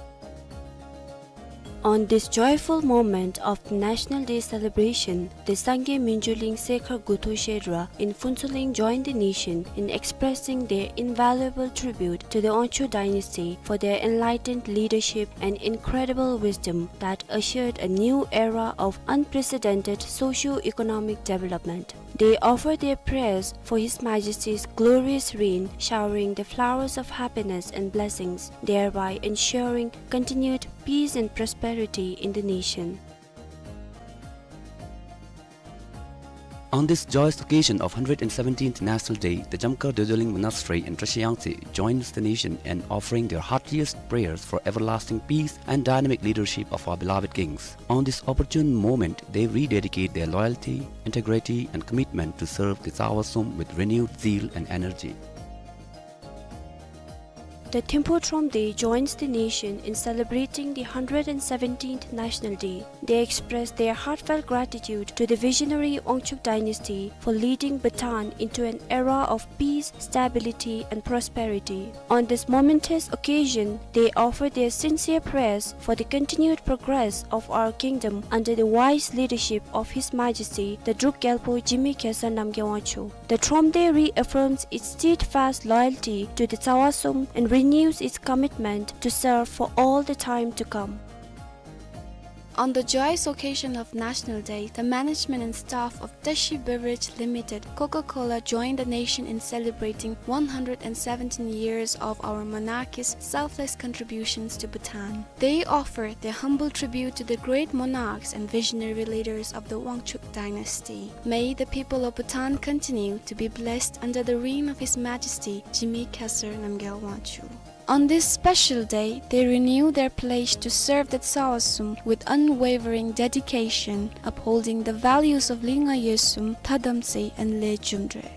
On this joyful moment of the National Day celebration, the Sangay Minjulin Sekhar Guthu Shedra in Phuentsholing joined the nation in expressing their invaluable tribute to the Wangchuck dynasty for their enlightened leadership and incredible wisdom that ushered a new era of unprecedented socio-economic development. They offer their prayers for His Majesty's glorious reign, showering the flowers of happiness and blessings, thereby ensuring continued peace and prosperity in the nation. On this joyous occasion of hundred and seventeenth National Day, the Jamkhar Dredge Dolying Monastery in Trashiang Tse joins the nation in offering their heartiest prayers for everlasting peace and dynamic leadership of our beloved kings. On this opportune moment, they rededicate their loyalty, integrity, and commitment to serve the Tsawa Sum with renewed zeal and energy. The Thimphu Thromde joins the nation in celebrating the hundred and seventeenth National Day. They express their heartfelt gratitude to the visionary Wangchuck dynasty for leading Bhutan into an era of peace, stability, and prosperity. On this momentous occasion, they offer their sincere prayers for the continued progress of our kingdom under the wise leadership of His Majesty the Druk Gyalpo Jigme Khesar Namgyal Wangchuck. The Thromde reaffirms its steadfast loyalty to the Tsawasum and renews its commitment to serve for all the time to come. On the joyous occasion of National Day, the management and staff of Tashi Beverage Limited, Coca-Cola, join the nation in celebrating one hundred and seventeen years of our monarchy's selfless contributions to Bhutan. They offer their humble tribute to the great monarchs and visionary leaders of the Wangchuck dynasty. May the people of Bhutan continue to be blessed under the reign of His Majesty Jigme Khesar Namgyal Wangchuck. On this special day, they renew their pledge to serve the Tsawasum with unwavering dedication, upholding the values of Lingha Yesum, Thadamtse, and Le Jumdre.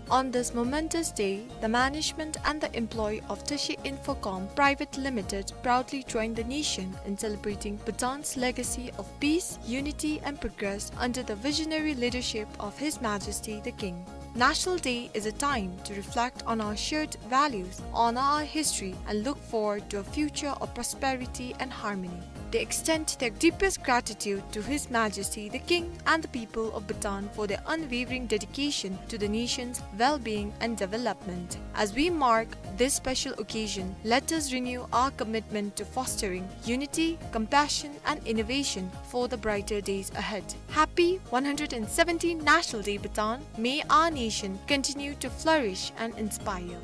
On this momentous day, the management and the employee of Tashi Infocom Private Limited proudly join the nation in celebrating Bhutan's legacy of peace, unity, and progress under the visionary leadership of His Majesty the King. National Day is a time to reflect on our shared values, honor our history, and look forward to a future of prosperity and harmony. They extend their deepest gratitude to His Majesty the King and the people of Bhutan for their unwavering dedication to the nation's well-being and development. As we mark this special occasion, let us renew our commitment to fostering unity, compassion, and innovation for the brighter days ahead. Happy one hundred and seventeenth National Day, Bhutan! May our nation continue to flourish and inspire.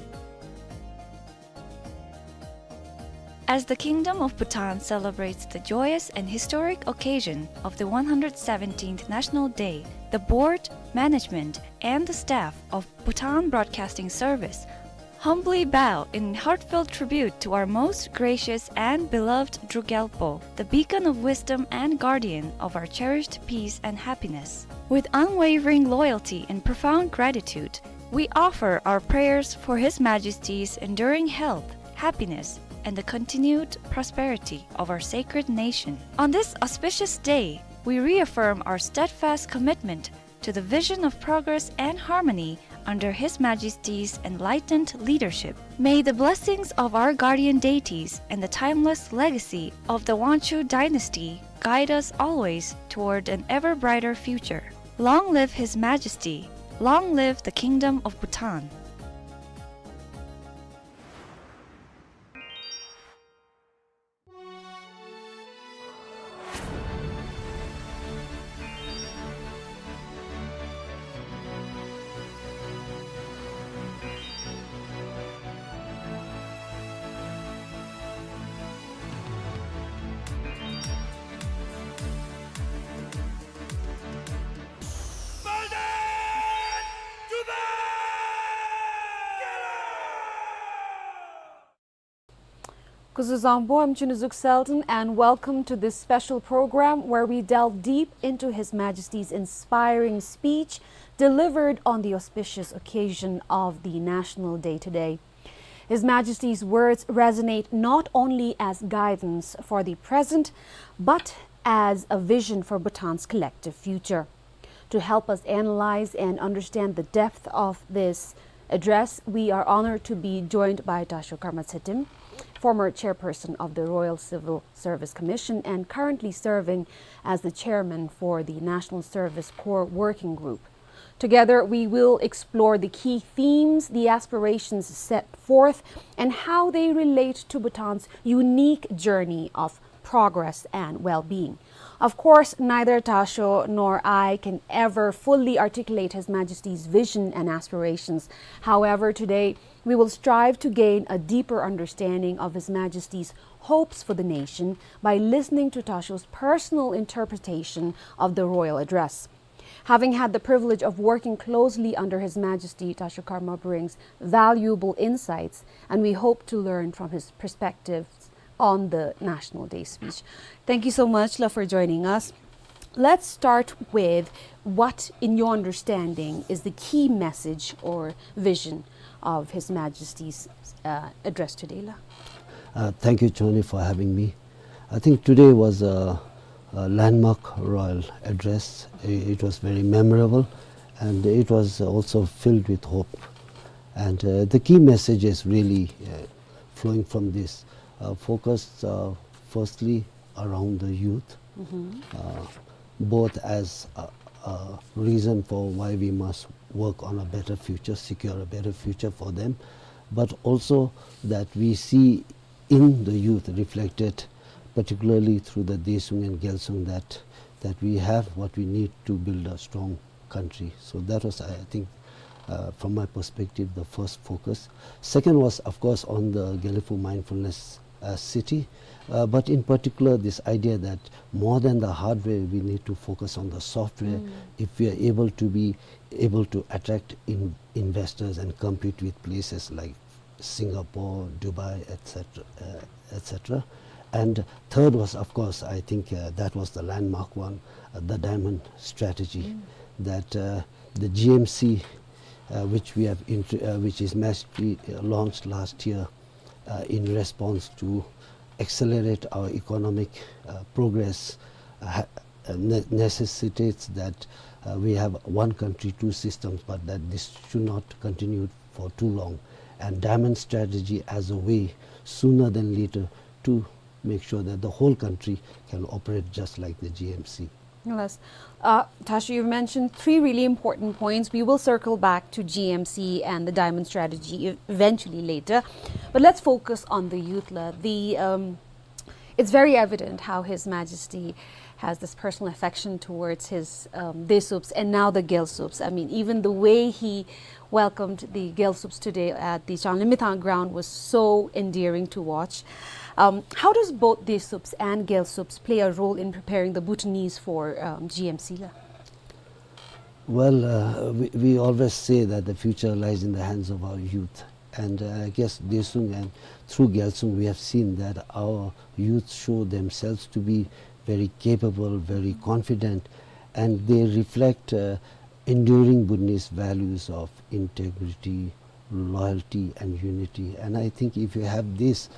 As the Kingdom of Bhutan celebrates the joyous and historic occasion of the one hundred seventeenth National Day, the board, management, and the staff of Bhutan Broadcasting Service humbly bow in heartfelt tribute to our most gracious and beloved Druk Gyalpo, the beacon of wisdom and guardian of our cherished peace and happiness. With unwavering loyalty and profound gratitude, we offer our prayers for His Majesty's enduring health, happiness, and the continued prosperity of our sacred nation. On this auspicious day, we reaffirm our steadfast commitment to the vision of progress and harmony under His Majesty's enlightened leadership. May the blessings of our guardian deities and the timeless legacy of the Wangchuck dynasty guide us always toward an ever brighter future. Long live His Majesty! Long live the Kingdom of Bhutan! Kuzuzangpo, I'm Chunuzuk Selden, and welcome to this special program where we delve deep into His Majesty's inspiring speech delivered on the auspicious occasion of the National Day today. His Majesty's words resonate not only as guidance for the present, but as a vision for Bhutan's collective future. To help us analyze and understand the depth of this address, we are honored to be joined by Tasho Karma Tsetem, former chairperson of the Royal Civil Service Commission and currently serving as the chairman for the National Service Corps Working Group. Together, we will explore the key themes, the aspirations set forth, and how they relate to Bhutan's unique journey of progress and well-being. Of course, neither Tasho nor I can ever fully articulate His Majesty's vision and aspirations. However, today, we will strive to gain a deeper understanding of His Majesty's hopes for the nation by listening to Tasho's personal interpretation of the royal address. Having had the privilege of working closely under His Majesty, Tasho Karma brings valuable insights, and we hope to learn from his perspectives on the National Day speech. Thank you so much, la, for joining us. Let's start with what, in your understanding, is the key message or vision of His Majesty's, uh, address today, la? Uh, thank you, Choni, for having me. I think today was a, a landmark royal address. I- It was very memorable, and it was also filled with hope. And, uh, the key messages really, uh, flowing from this, uh, focused, uh, firstly around the youth, uh, both as a, a reason for why we must work on a better future, secure a better future for them, but also that we see in the youth reflected, particularly through the Daesung and Gyalsung, that, that we have what we need to build a strong country. So that was, I think, uh, from my perspective, the first focus. Second was, of course, on the Gelephu Mindfulness, uh, City, uh, but in particular, this idea that more than the hardware, we need to focus on the software. If we are able to be able to attract in- investors and compete with places like Singapore, Dubai, et cetera, uh, et cetera. And third was, of course, I think, uh, that was the landmark one, uh, the diamond strategy, that, uh, the G M C, uh, which we have int- uh, which His Majesty, uh, launched last year, uh, in response to accelerate our economic, uh, progress, uh, ha- uh, ne- necessitates that, uh, we have one country, two systems, but that this should not continue for too long. And diamond strategy as a way, sooner than later, to make sure that the whole country can operate just like the G M C. Yes. Uh, Tashi, you've mentioned three really important points. We will circle back to G M C and the diamond strategy e- eventually later. But let's focus on the youth, la. The, um, it's very evident how His Majesty has this personal affection towards his, um, Daesups and now the Gyalsups. I mean, even the way he welcomed the Gyalsups today at the Changlimithang ground was so endearing to watch. Um, how does both Daesups and Gyalsups play a role in preparing the Bhutanese for, um, G M C, la? Well, uh, we, we always say that the future lies in the hands of our youth. And, uh, I guess Daesung and through Gyalsung, we have seen that our youth show themselves to be very capable, very confident, and they reflect, uh, enduring Bhutanese values of integrity, loyalty, and unity. And I think if you have this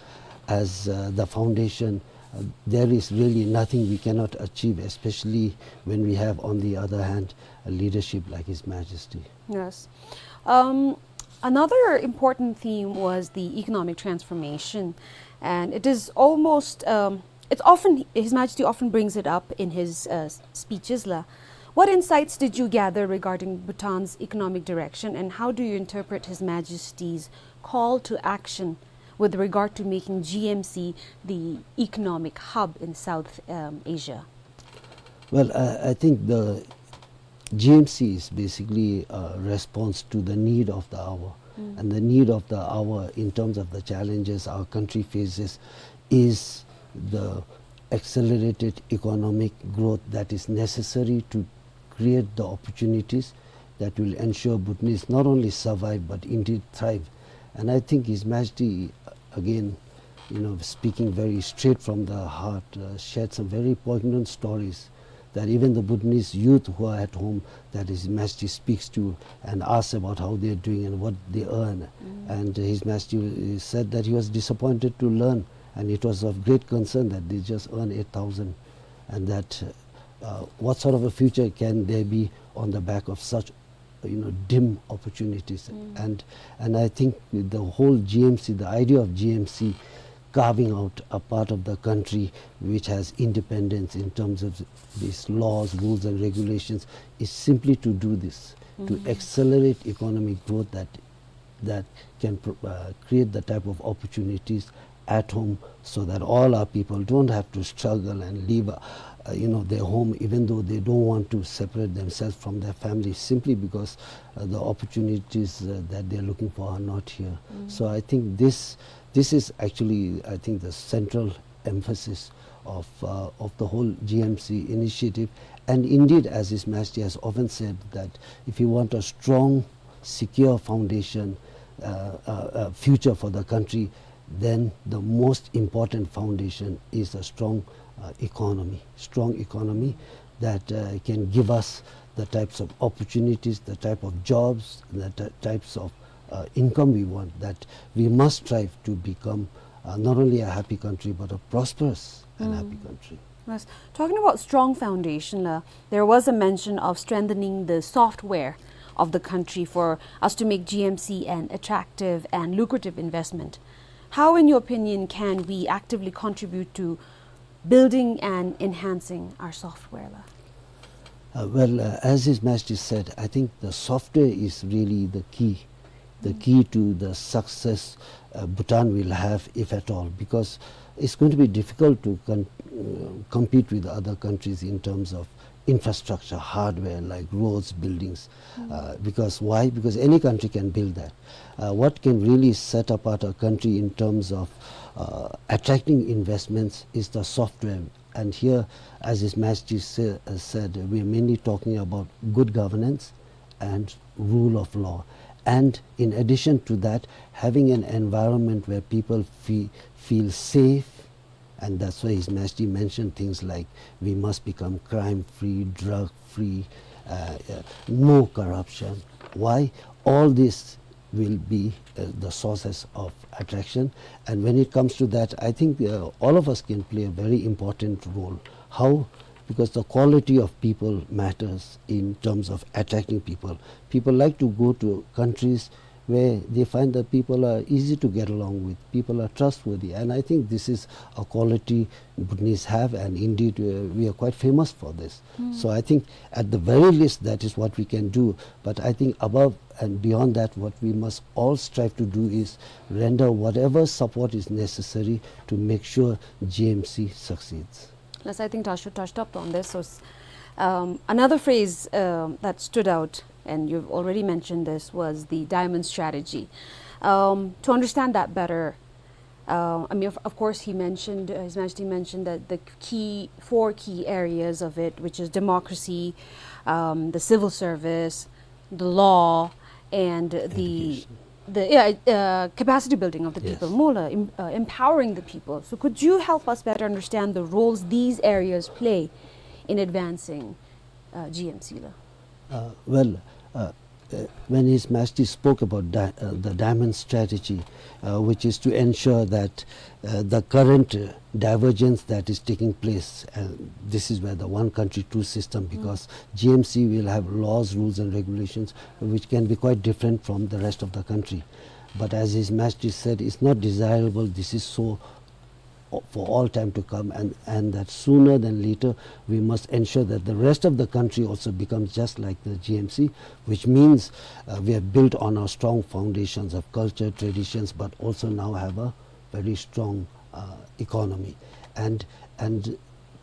as, uh, the foundation, uh, there is really nothing we cannot achieve, especially when we have, on the other hand, a leadership like His Majesty. Yes. Um, another important theme was the economic transformation. And it is almost, um, it's often, His Majesty often brings it up in his, uh, speeches, la. What insights did you gather regarding Bhutan's economic direction, and how do you interpret His Majesty's call to action with regard to making G M C the economic hub in South, um, Asia? Well, I, I think the G M C is basically a response to the need of the hour. And the need of the hour in terms of the challenges our country faces is the accelerated economic growth that is necessary to create the opportunities that will ensure Bhutanese not only survive but indeed thrive. And I think His Majesty, uh, again, you know, speaking very straight from the heart, uh, shared some very poignant stories that even the Bhutanese youth who are at home, that His Majesty speaks to and asks about how they are doing and what they earn. And His Majesty, uh, said that he was disappointed to learn, and it was of great concern that they just earn eight thousand, and that, uh, what sort of a future can there be on the back of such, you know, dim opportunities. And, and I think the whole G M C, the idea of G M C carving out a part of the country which has independence in terms of these laws, rules, and regulations is simply to do this, to accelerate economic growth that that can pro- uh, create the type of opportunities at home, so that all our people don't have to struggle and leave, uh, you know, their home, even though they don't want to separate themselves from their families, simply because, uh, the opportunities, uh, that they're looking for are not here. So I think this, this is actually, I think, the central emphasis of, uh, of the whole G M C initiative. And indeed, as His Majesty has often said, that if you want a strong, secure foundation, uh, uh, uh, future for the country, then the most important foundation is a strong, uh, economy. Strong economy that, uh, can give us the types of opportunities, the type of jobs, the ty- types of, uh, income we want, that we must strive to become, uh, not only a happy country, but a prosperous and happy country. Yes. Talking about strong foundation, la, there was a mention of strengthening the software of the country for us to make G M C an attractive and lucrative investment. How, in your opinion, can we actively contribute to building and enhancing our software, la? Uh, well, uh, as His Majesty said, I think the software is really the key, the key to the success uh, Bhutan will have, if at all, because it's going to be difficult to con- uh, compete with other countries in terms of infrastructure, hardware like roads, buildings. Uh, because why? Because any country can build that. Uh, what can really set apart a country in terms of uh, attracting investments is the software. And here, as His Majesty sa- uh, said, we are mainly talking about good governance and rule of law. And in addition to that, having an environment where people feel, feel safe, and that's why His Majesty mentioned things like we must become crime free, drug free, uh, uh, no corruption. Why? All this will be uh, the sources of attraction. And when it comes to that, I think uh, all of us can play a very important role. How? Because the quality of people matters in terms of attracting people. People like to go to countries where they find that people are easy to get along with, people are trustworthy, and I think this is a quality Bhutanese have, and indeed uh, we are quite famous for this. So I think at the very least that is what we can do, but I think above and beyond that, what we must all strive to do is render whatever support is necessary to make sure G M C succeeds. Yes, I think Tashi touched up on this. So, s- um, another phrase um, that stood out, and you've already mentioned this, was the diamond strategy. Um, to understand that better, uh, I mean, of, of course, he mentioned, uh, His Majesty mentioned that the key, four key areas of it, which is democracy, um, the civil service, the law, and the Education. the yeah, uh, capacity building of the Yes. people, more, uh, em- uh, empowering the people. So could you help us better understand the roles these areas play in advancing uh, G M C, la? Uh, well, uh, uh, when His Majesty spoke about di- uh, the diamond strategy, uh, which is to ensure that uh, the current uh, divergence that is taking place, and this is where the one country, two system, because G M C will have laws, rules, and regulations which can be quite different from the rest of the country. But as His Majesty said, it's not desirable. This is so for all time to come, and, and that sooner than later we must ensure that the rest of the country also becomes just like the G M C, which means uh, we have built on our strong foundations of culture, traditions, but also now have a very strong uh, economy. And, and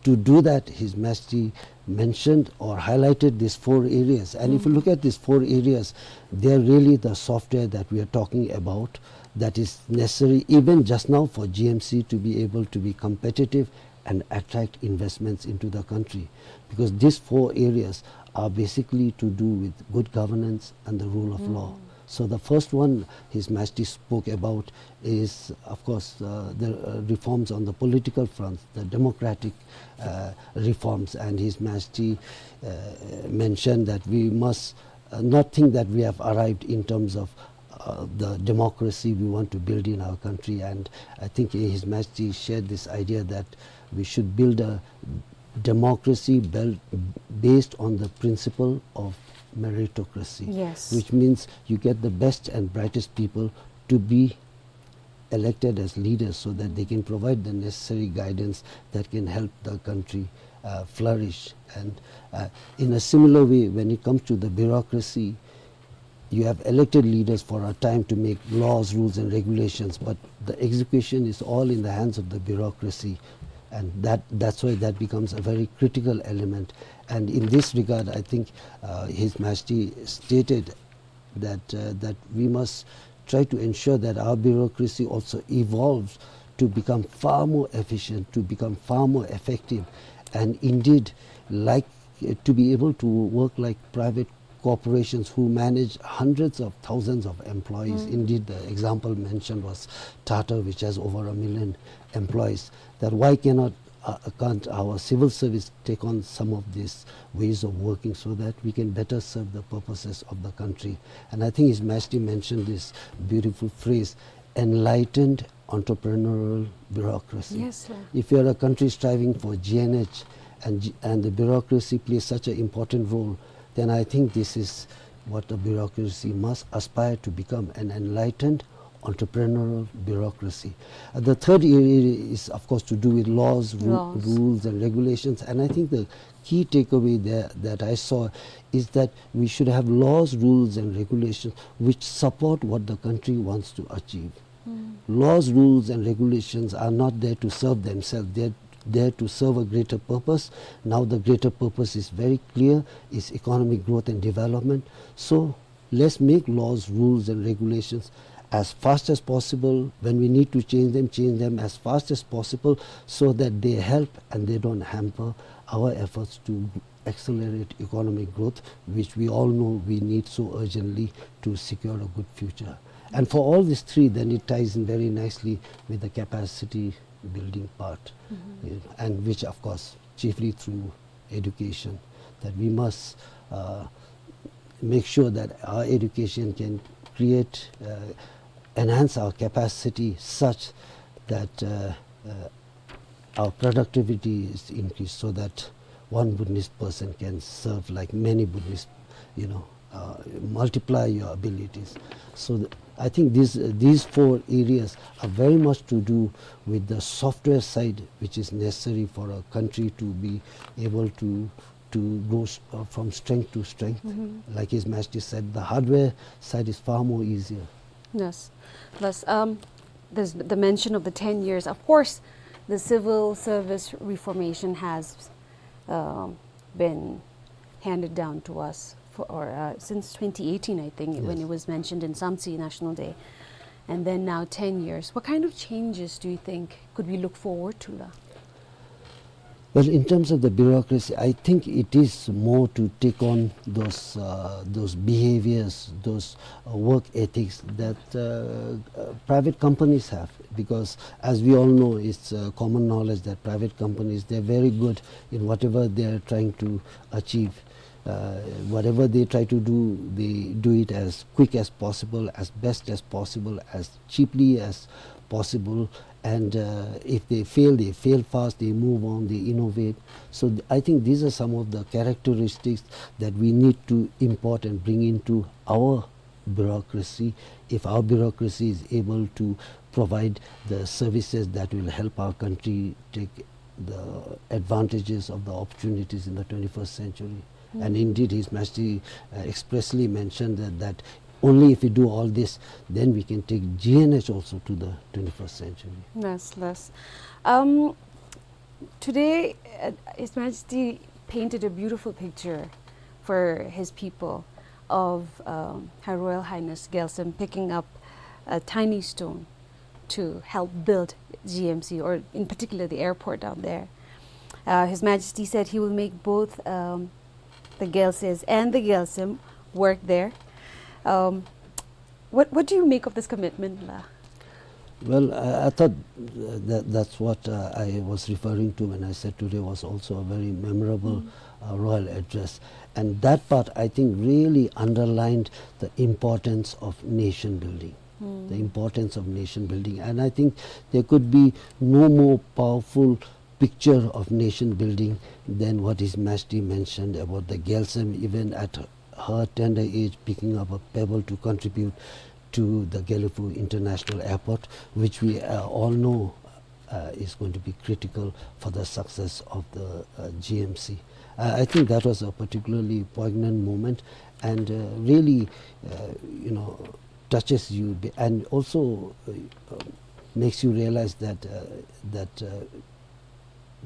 to do that, His Majesty mentioned or highlighted these four areas. And if you look at these four areas, they are really the software that we are talking about that is necessary even just now for G M C to be able to be competitive and attract investments into the country. Because these four areas are basically to do with good governance and the rule of law. So the first one His Majesty spoke about is, of course, uh, the uh, reforms on the political front, the democratic uh, reforms, and His Majesty uh, mentioned that we must uh, not think that we have arrived in terms of uh, the democracy we want to build in our country. And I think His Majesty shared this idea that we should build a democracy built based on the principle of meritocracy, Yes. which means you get the best and brightest people to be elected as leaders so that they can provide the necessary guidance that can help the country uh, flourish. And uh, in a similar way, when it comes to the bureaucracy, you have elected leaders for a time to make laws, rules, and regulations, but the execution is all in the hands of the bureaucracy. And that, that's why that becomes a very critical element. And in this regard, I think uh, His Majesty stated that, uh, that we must try to ensure that our bureaucracy also evolves to become far more efficient, to become far more effective, and indeed, like, uh, to be able to work like private corporations who manage hundreds of thousands of employees. Indeed, the example mentioned was Tata, which has over a million employees. That why cannot uh, can't our civil service take on some of these ways of working so that we can better serve the purposes of the country? And I think His Majesty mentioned this beautiful phrase, enlightened entrepreneurial bureaucracy. Yes, sir. If you are a country striving for G N H and, G- and the bureaucracy plays such an important role, then I think this is what the bureaucracy must aspire to become, an enlightened entrepreneurial bureaucracy. Uh, the third area is, of course, to do with laws, ru- Laws. rules, and regulations. And I think the key takeaway there that I saw is that we should have laws, rules, and regulations which support what the country wants to achieve. Laws, rules, and regulations are not there to serve themselves. They're there to serve a greater purpose. Now the greater purpose is very clear, is economic growth and development. So let's make laws, rules, and regulations as fast as possible. When we need to change them, change them as fast as possible so that they help and they don't hamper our efforts to accelerate economic growth, which we all know we need so urgently to secure a good future. And for all these three, then it ties in very nicely with the capacity building part, you know, and which, of course, chiefly through education, that we must uh, make sure that our education can create, uh, enhance our capacity such that uh, uh, our productivity is increased so that one Bhutanese person can serve like many Bhutanese, you know, uh, multiply your abilities. So th- I think these, these four areas are very much to do with the software side, which is necessary for a country to be able to, to go s- uh, from strength to strength. Like His Majesty said, the hardware side is far more easier. Yes. Plus, um, there's the mention of the ten years. Of course, the civil service reformation has um, been handed down to us for, or, uh, since twenty eighteen, I think, when Yes. it was mentioned in Samtse National Day. And then now ten years. What kind of changes do you think could we look forward to, la? Well, in terms of the bureaucracy, I think it is more to take on those, uh, those behaviors, those uh, work ethics that uh, uh, private companies have, because as we all know, it's uh, common knowledge that private companies, they're very good in whatever they're trying to achieve. Uh, whatever they try to do, they do it as quick as possible, as best as possible, as cheaply as possible. And uh, if they fail, they fail fast, they move on, they innovate. So th- I think these are some of the characteristics that we need to import and bring into our bureaucracy. If our bureaucracy is able to provide the services that will help our country take the advantages of the opportunities in the twenty-first century. And indeed, His Majesty uh, expressly mentioned that, that only if we do all this, then we can take G N H also to the twenty-first century. Yes, yes. Um, today, uh, His Majesty painted a beautiful picture for his people of um, Her Royal Highness Gyaltsem picking up a tiny stone to help build G M C, or in particular the airport down there. Uh, His Majesty said he will make both um, the Gyaltsais and the Gyaltsem work there. Um, what, what do you make of this commitment, la? Well, I, I thought uh, that that's what uh, I was referring to when I said today was also a very memorable uh, royal address. And that part, I think, really underlined the importance of nation building. The importance of nation building. And I think there could be no more powerful picture of nation building than what His Majesty mentioned about the Gyaltsem, even at her tender age, picking up a pebble to contribute to the Gelephu International Airport, which we uh, all know uh, is going to be critical for the success of the uh, G M C. Uh, I think that was a particularly poignant moment and uh, really, uh, you know, touches you be- and also uh, makes you realize that uh, that uh,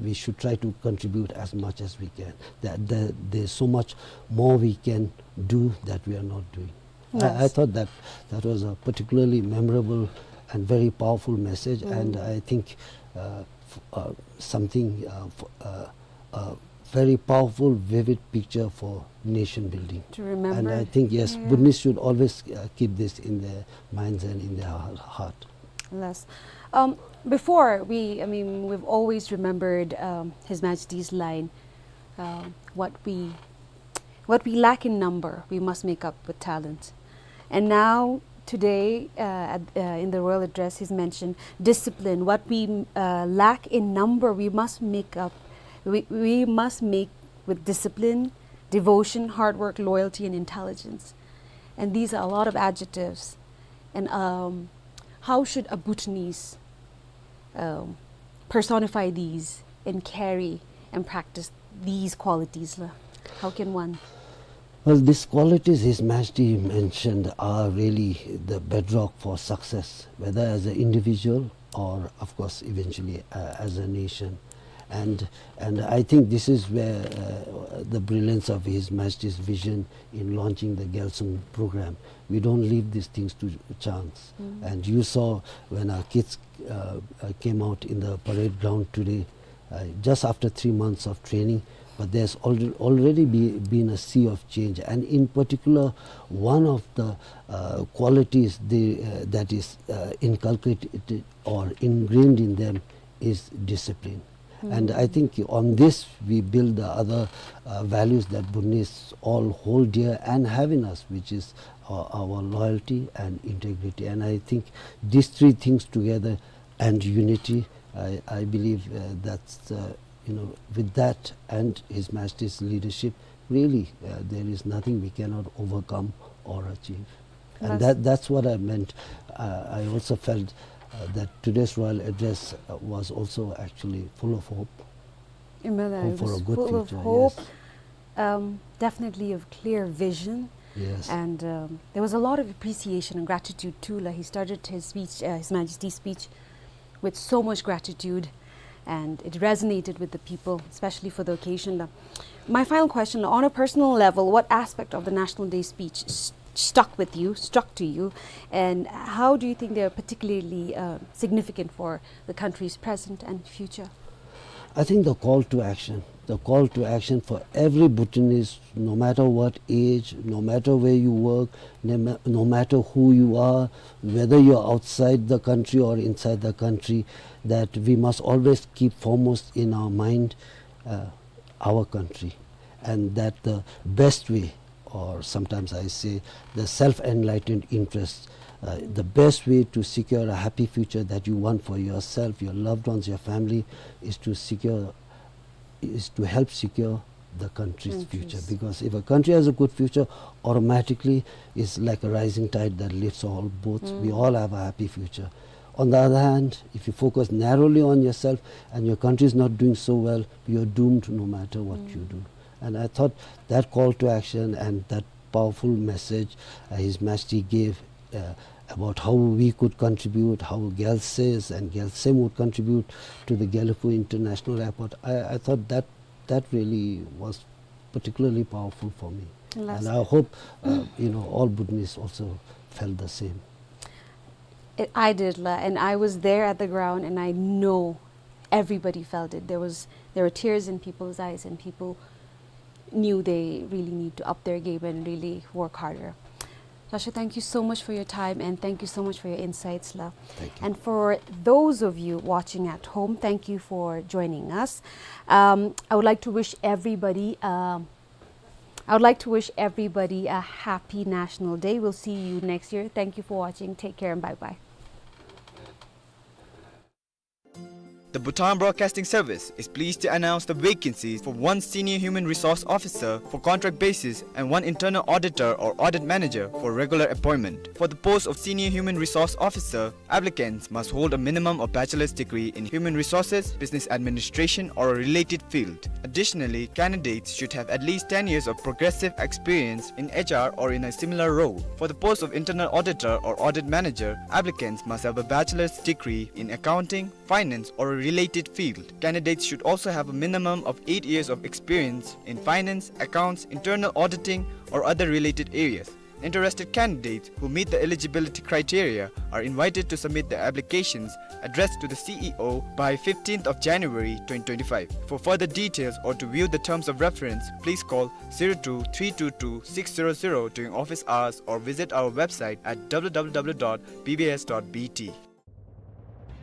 we should try to contribute as much as we can. That, that there's so much more we can do that we are not doing. I, I Yes. thought that that was a particularly memorable and very powerful message, and I think uh, f- uh, something uh, f- uh, a very powerful, vivid picture for nation building. To remember. And I think, yes, Bhutanese should always uh, keep this in their minds and in their heart. Yes. Um, before, we, I mean, we've always remembered, um, His Majesty's line, uh, what we, what we lack in number, we must make up with talent. And now, today, uh, at, uh, in the royal address, he's mentioned discipline. What we, uh, lack in number, we must make up, we, we must make with discipline, devotion, hard work, loyalty, and intelligence. And these are a lot of adjectives. And, um, how should a Bhutanese, um, personify these and carry and practice these qualities, la? How can one? Well, these qualities His Majesty mentioned are really the bedrock for success, whether as an individual or, of course, eventually, uh, as a nation. And, and I think this is where, uh, the brilliance of His Majesty's vision in launching the Gyalsum program. We don't leave these things to chance. Mm. And you saw when our kids, uh, uh, came out in the parade ground today, uh, just after three months of training, but there's alre-, already be, been a sea of change. And in particular, one of the, uh, qualities they, uh, that is, uh, inculcated or ingrained in them is discipline. And I think on this we build the other, uh, values that Bhutanese all hold dear and have in us, which is, uh, our loyalty and integrity. And I think these three things together and unity, I, I believe, uh, that's, uh, you know, with that and His Majesty's leadership, really, uh, there is nothing we cannot overcome or achieve. And that, that's what I meant. Uh, I also felt, uh, that today's royal address, uh, was also actually full of hope. Hope for a good future, yes. Um, definitely a clear vision. Yes. And, um, there was a lot of appreciation and gratitude too. Like, he started his speech, uh, His Majesty's speech with so much gratitude, and it resonated with the people, especially for the occasion. My final question, on a personal level, what aspect of the National Day speech s-, stuck with you, struck to you, and how do you think they're particularly, uh, significant for the country's present and future? I think the call to action, the call to action for every Bhutanese, no matter what age, no matter where you work, no ma-, no matter who you are, whether you're outside the country or inside the country, that we must always keep foremost in our mind, uh, our country, and that the best way, or sometimes I say the self-enlightened interest, uh, the best way to secure a happy future that you want for yourself, your loved ones, your family, is to secure, is to help secure the country's future. Because if a country has a good future, automatically it's like a rising tide that lifts all boats. We all have a happy future. On the other hand, if you focus narrowly on yourself and your country is not doing so well, you're doomed no matter what you do. And I thought that call to action and that powerful message, uh, His Majesty gave, uh, about how we could contribute, how Gyalses and Gyalsem would contribute to the Gelephu International Airport, I, I thought that that really was particularly powerful for me. And I hope, uh, you know, all Bhutanese also felt the same. I, I did, la, and I was there at the ground, and I know everybody felt it. There was, there were tears in people's eyes, and people knew they really need to up their game and really work harder. Joshua, thank you so much for your time, and thank you so much for your insights, la. Thank you. And for those of you watching at home, thank you for joining us. Um, I would like to wish everybody, um, I would like to wish everybody a happy National Day. We'll see you next year. Thank you for watching. Take care and bye-bye. The Bhutan Broadcasting Service is pleased to announce the vacancies for one Senior Human Resource Officer for contract basis and one Internal Auditor or Audit Manager for regular appointment. For the post of Senior Human Resource Officer, applicants must hold a minimum of bachelor's degree in Human Resources, Business Administration, or a related field. Additionally, candidates should have at least ten years of progressive experience in H R or in a similar role. For the post of Internal Auditor or Audit Manager, applicants must have a bachelor's degree in accounting, finance, or a related field. Candidates should also have a minimum of eight years of experience in finance, accounts, internal auditing, or other related areas. Interested candidates who meet the eligibility criteria are invited to submit their applications addressed to the C E O by fifteenth of January twenty twenty-five. For further details or to view the terms of reference, please call zero two three two two six zero zero during office hours or visit our website at W W W dot B B S dot B T.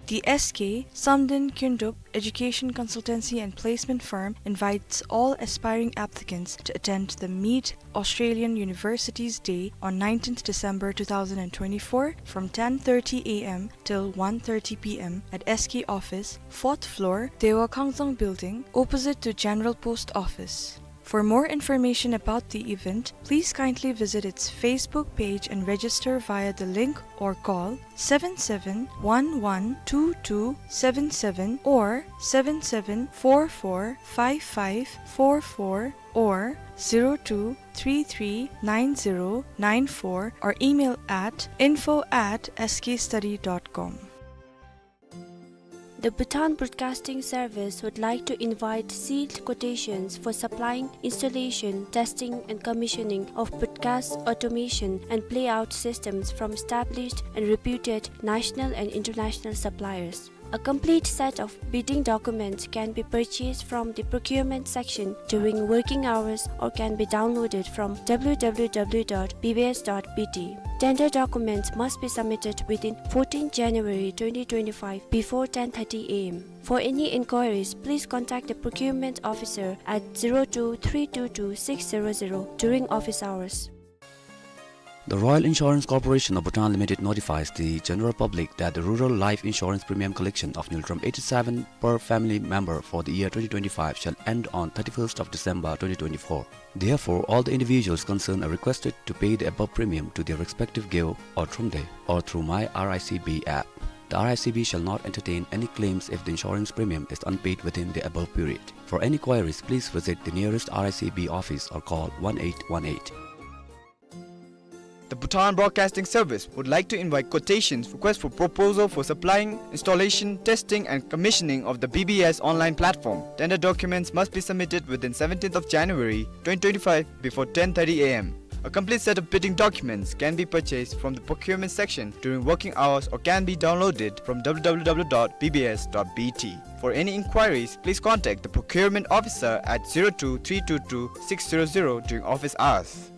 The S K Samden Kyndrup Education Consultancy and Placement Firm invites all aspiring applicants to attend the Meet Australian Universities Day on nineteenth December two thousand and twenty-four from ten thirty A M till one thirty P M at S K office, fourth floor, Dewa Khangzang Building, opposite to General Post Office. For more information about the event, please kindly visit its Facebook page and register via the link or call seven seven one one two two seven seven or seven seven four four five five four four or zero two three three nine zero nine four or email at info at S K study dot com. The Bhutan Broadcasting Service would like to invite sealed quotations for supplying, installation, testing, and commissioning of broadcast automation and playout systems from established and reputed national and international suppliers. A complete set of bidding documents can be purchased from the procurement section during working hours or can be downloaded from W W W dot B B S dot B T. Tender documents must be submitted within fourteenth January twenty twenty-five before ten thirty A M. For any inquiries, please contact the procurement officer at zero two three two two six zero zero during office hours. The Royal Insurance Corporation of Bhutan Limited notifies the general public that the rural life insurance premium collection of Ngultrum eighty-seven per family member for the year twenty twenty-five shall end on thirty-first of December twenty twenty-four. Therefore, all the individuals concerned are requested to pay the above premium to their respective Gyeo or Thromde or through My R I C B app. The R I C B shall not entertain any claims if the insurance premium is unpaid within the above period. For any queries, please visit the nearest R I C B office or call one eight one eight. The Bhutan Broadcasting Service would like to invite quotations, request for proposal for supplying, installation, testing, and commissioning of the B B S online platform. Tender documents must be submitted within seventeenth of January twenty twenty-five before ten thirty A M. A complete set of bidding documents can be purchased from the procurement section during working hours or can be downloaded from W W W dot B B S dot B T. For any inquiries, please contact the procurement officer at zero two three two two six zero zero during office hours.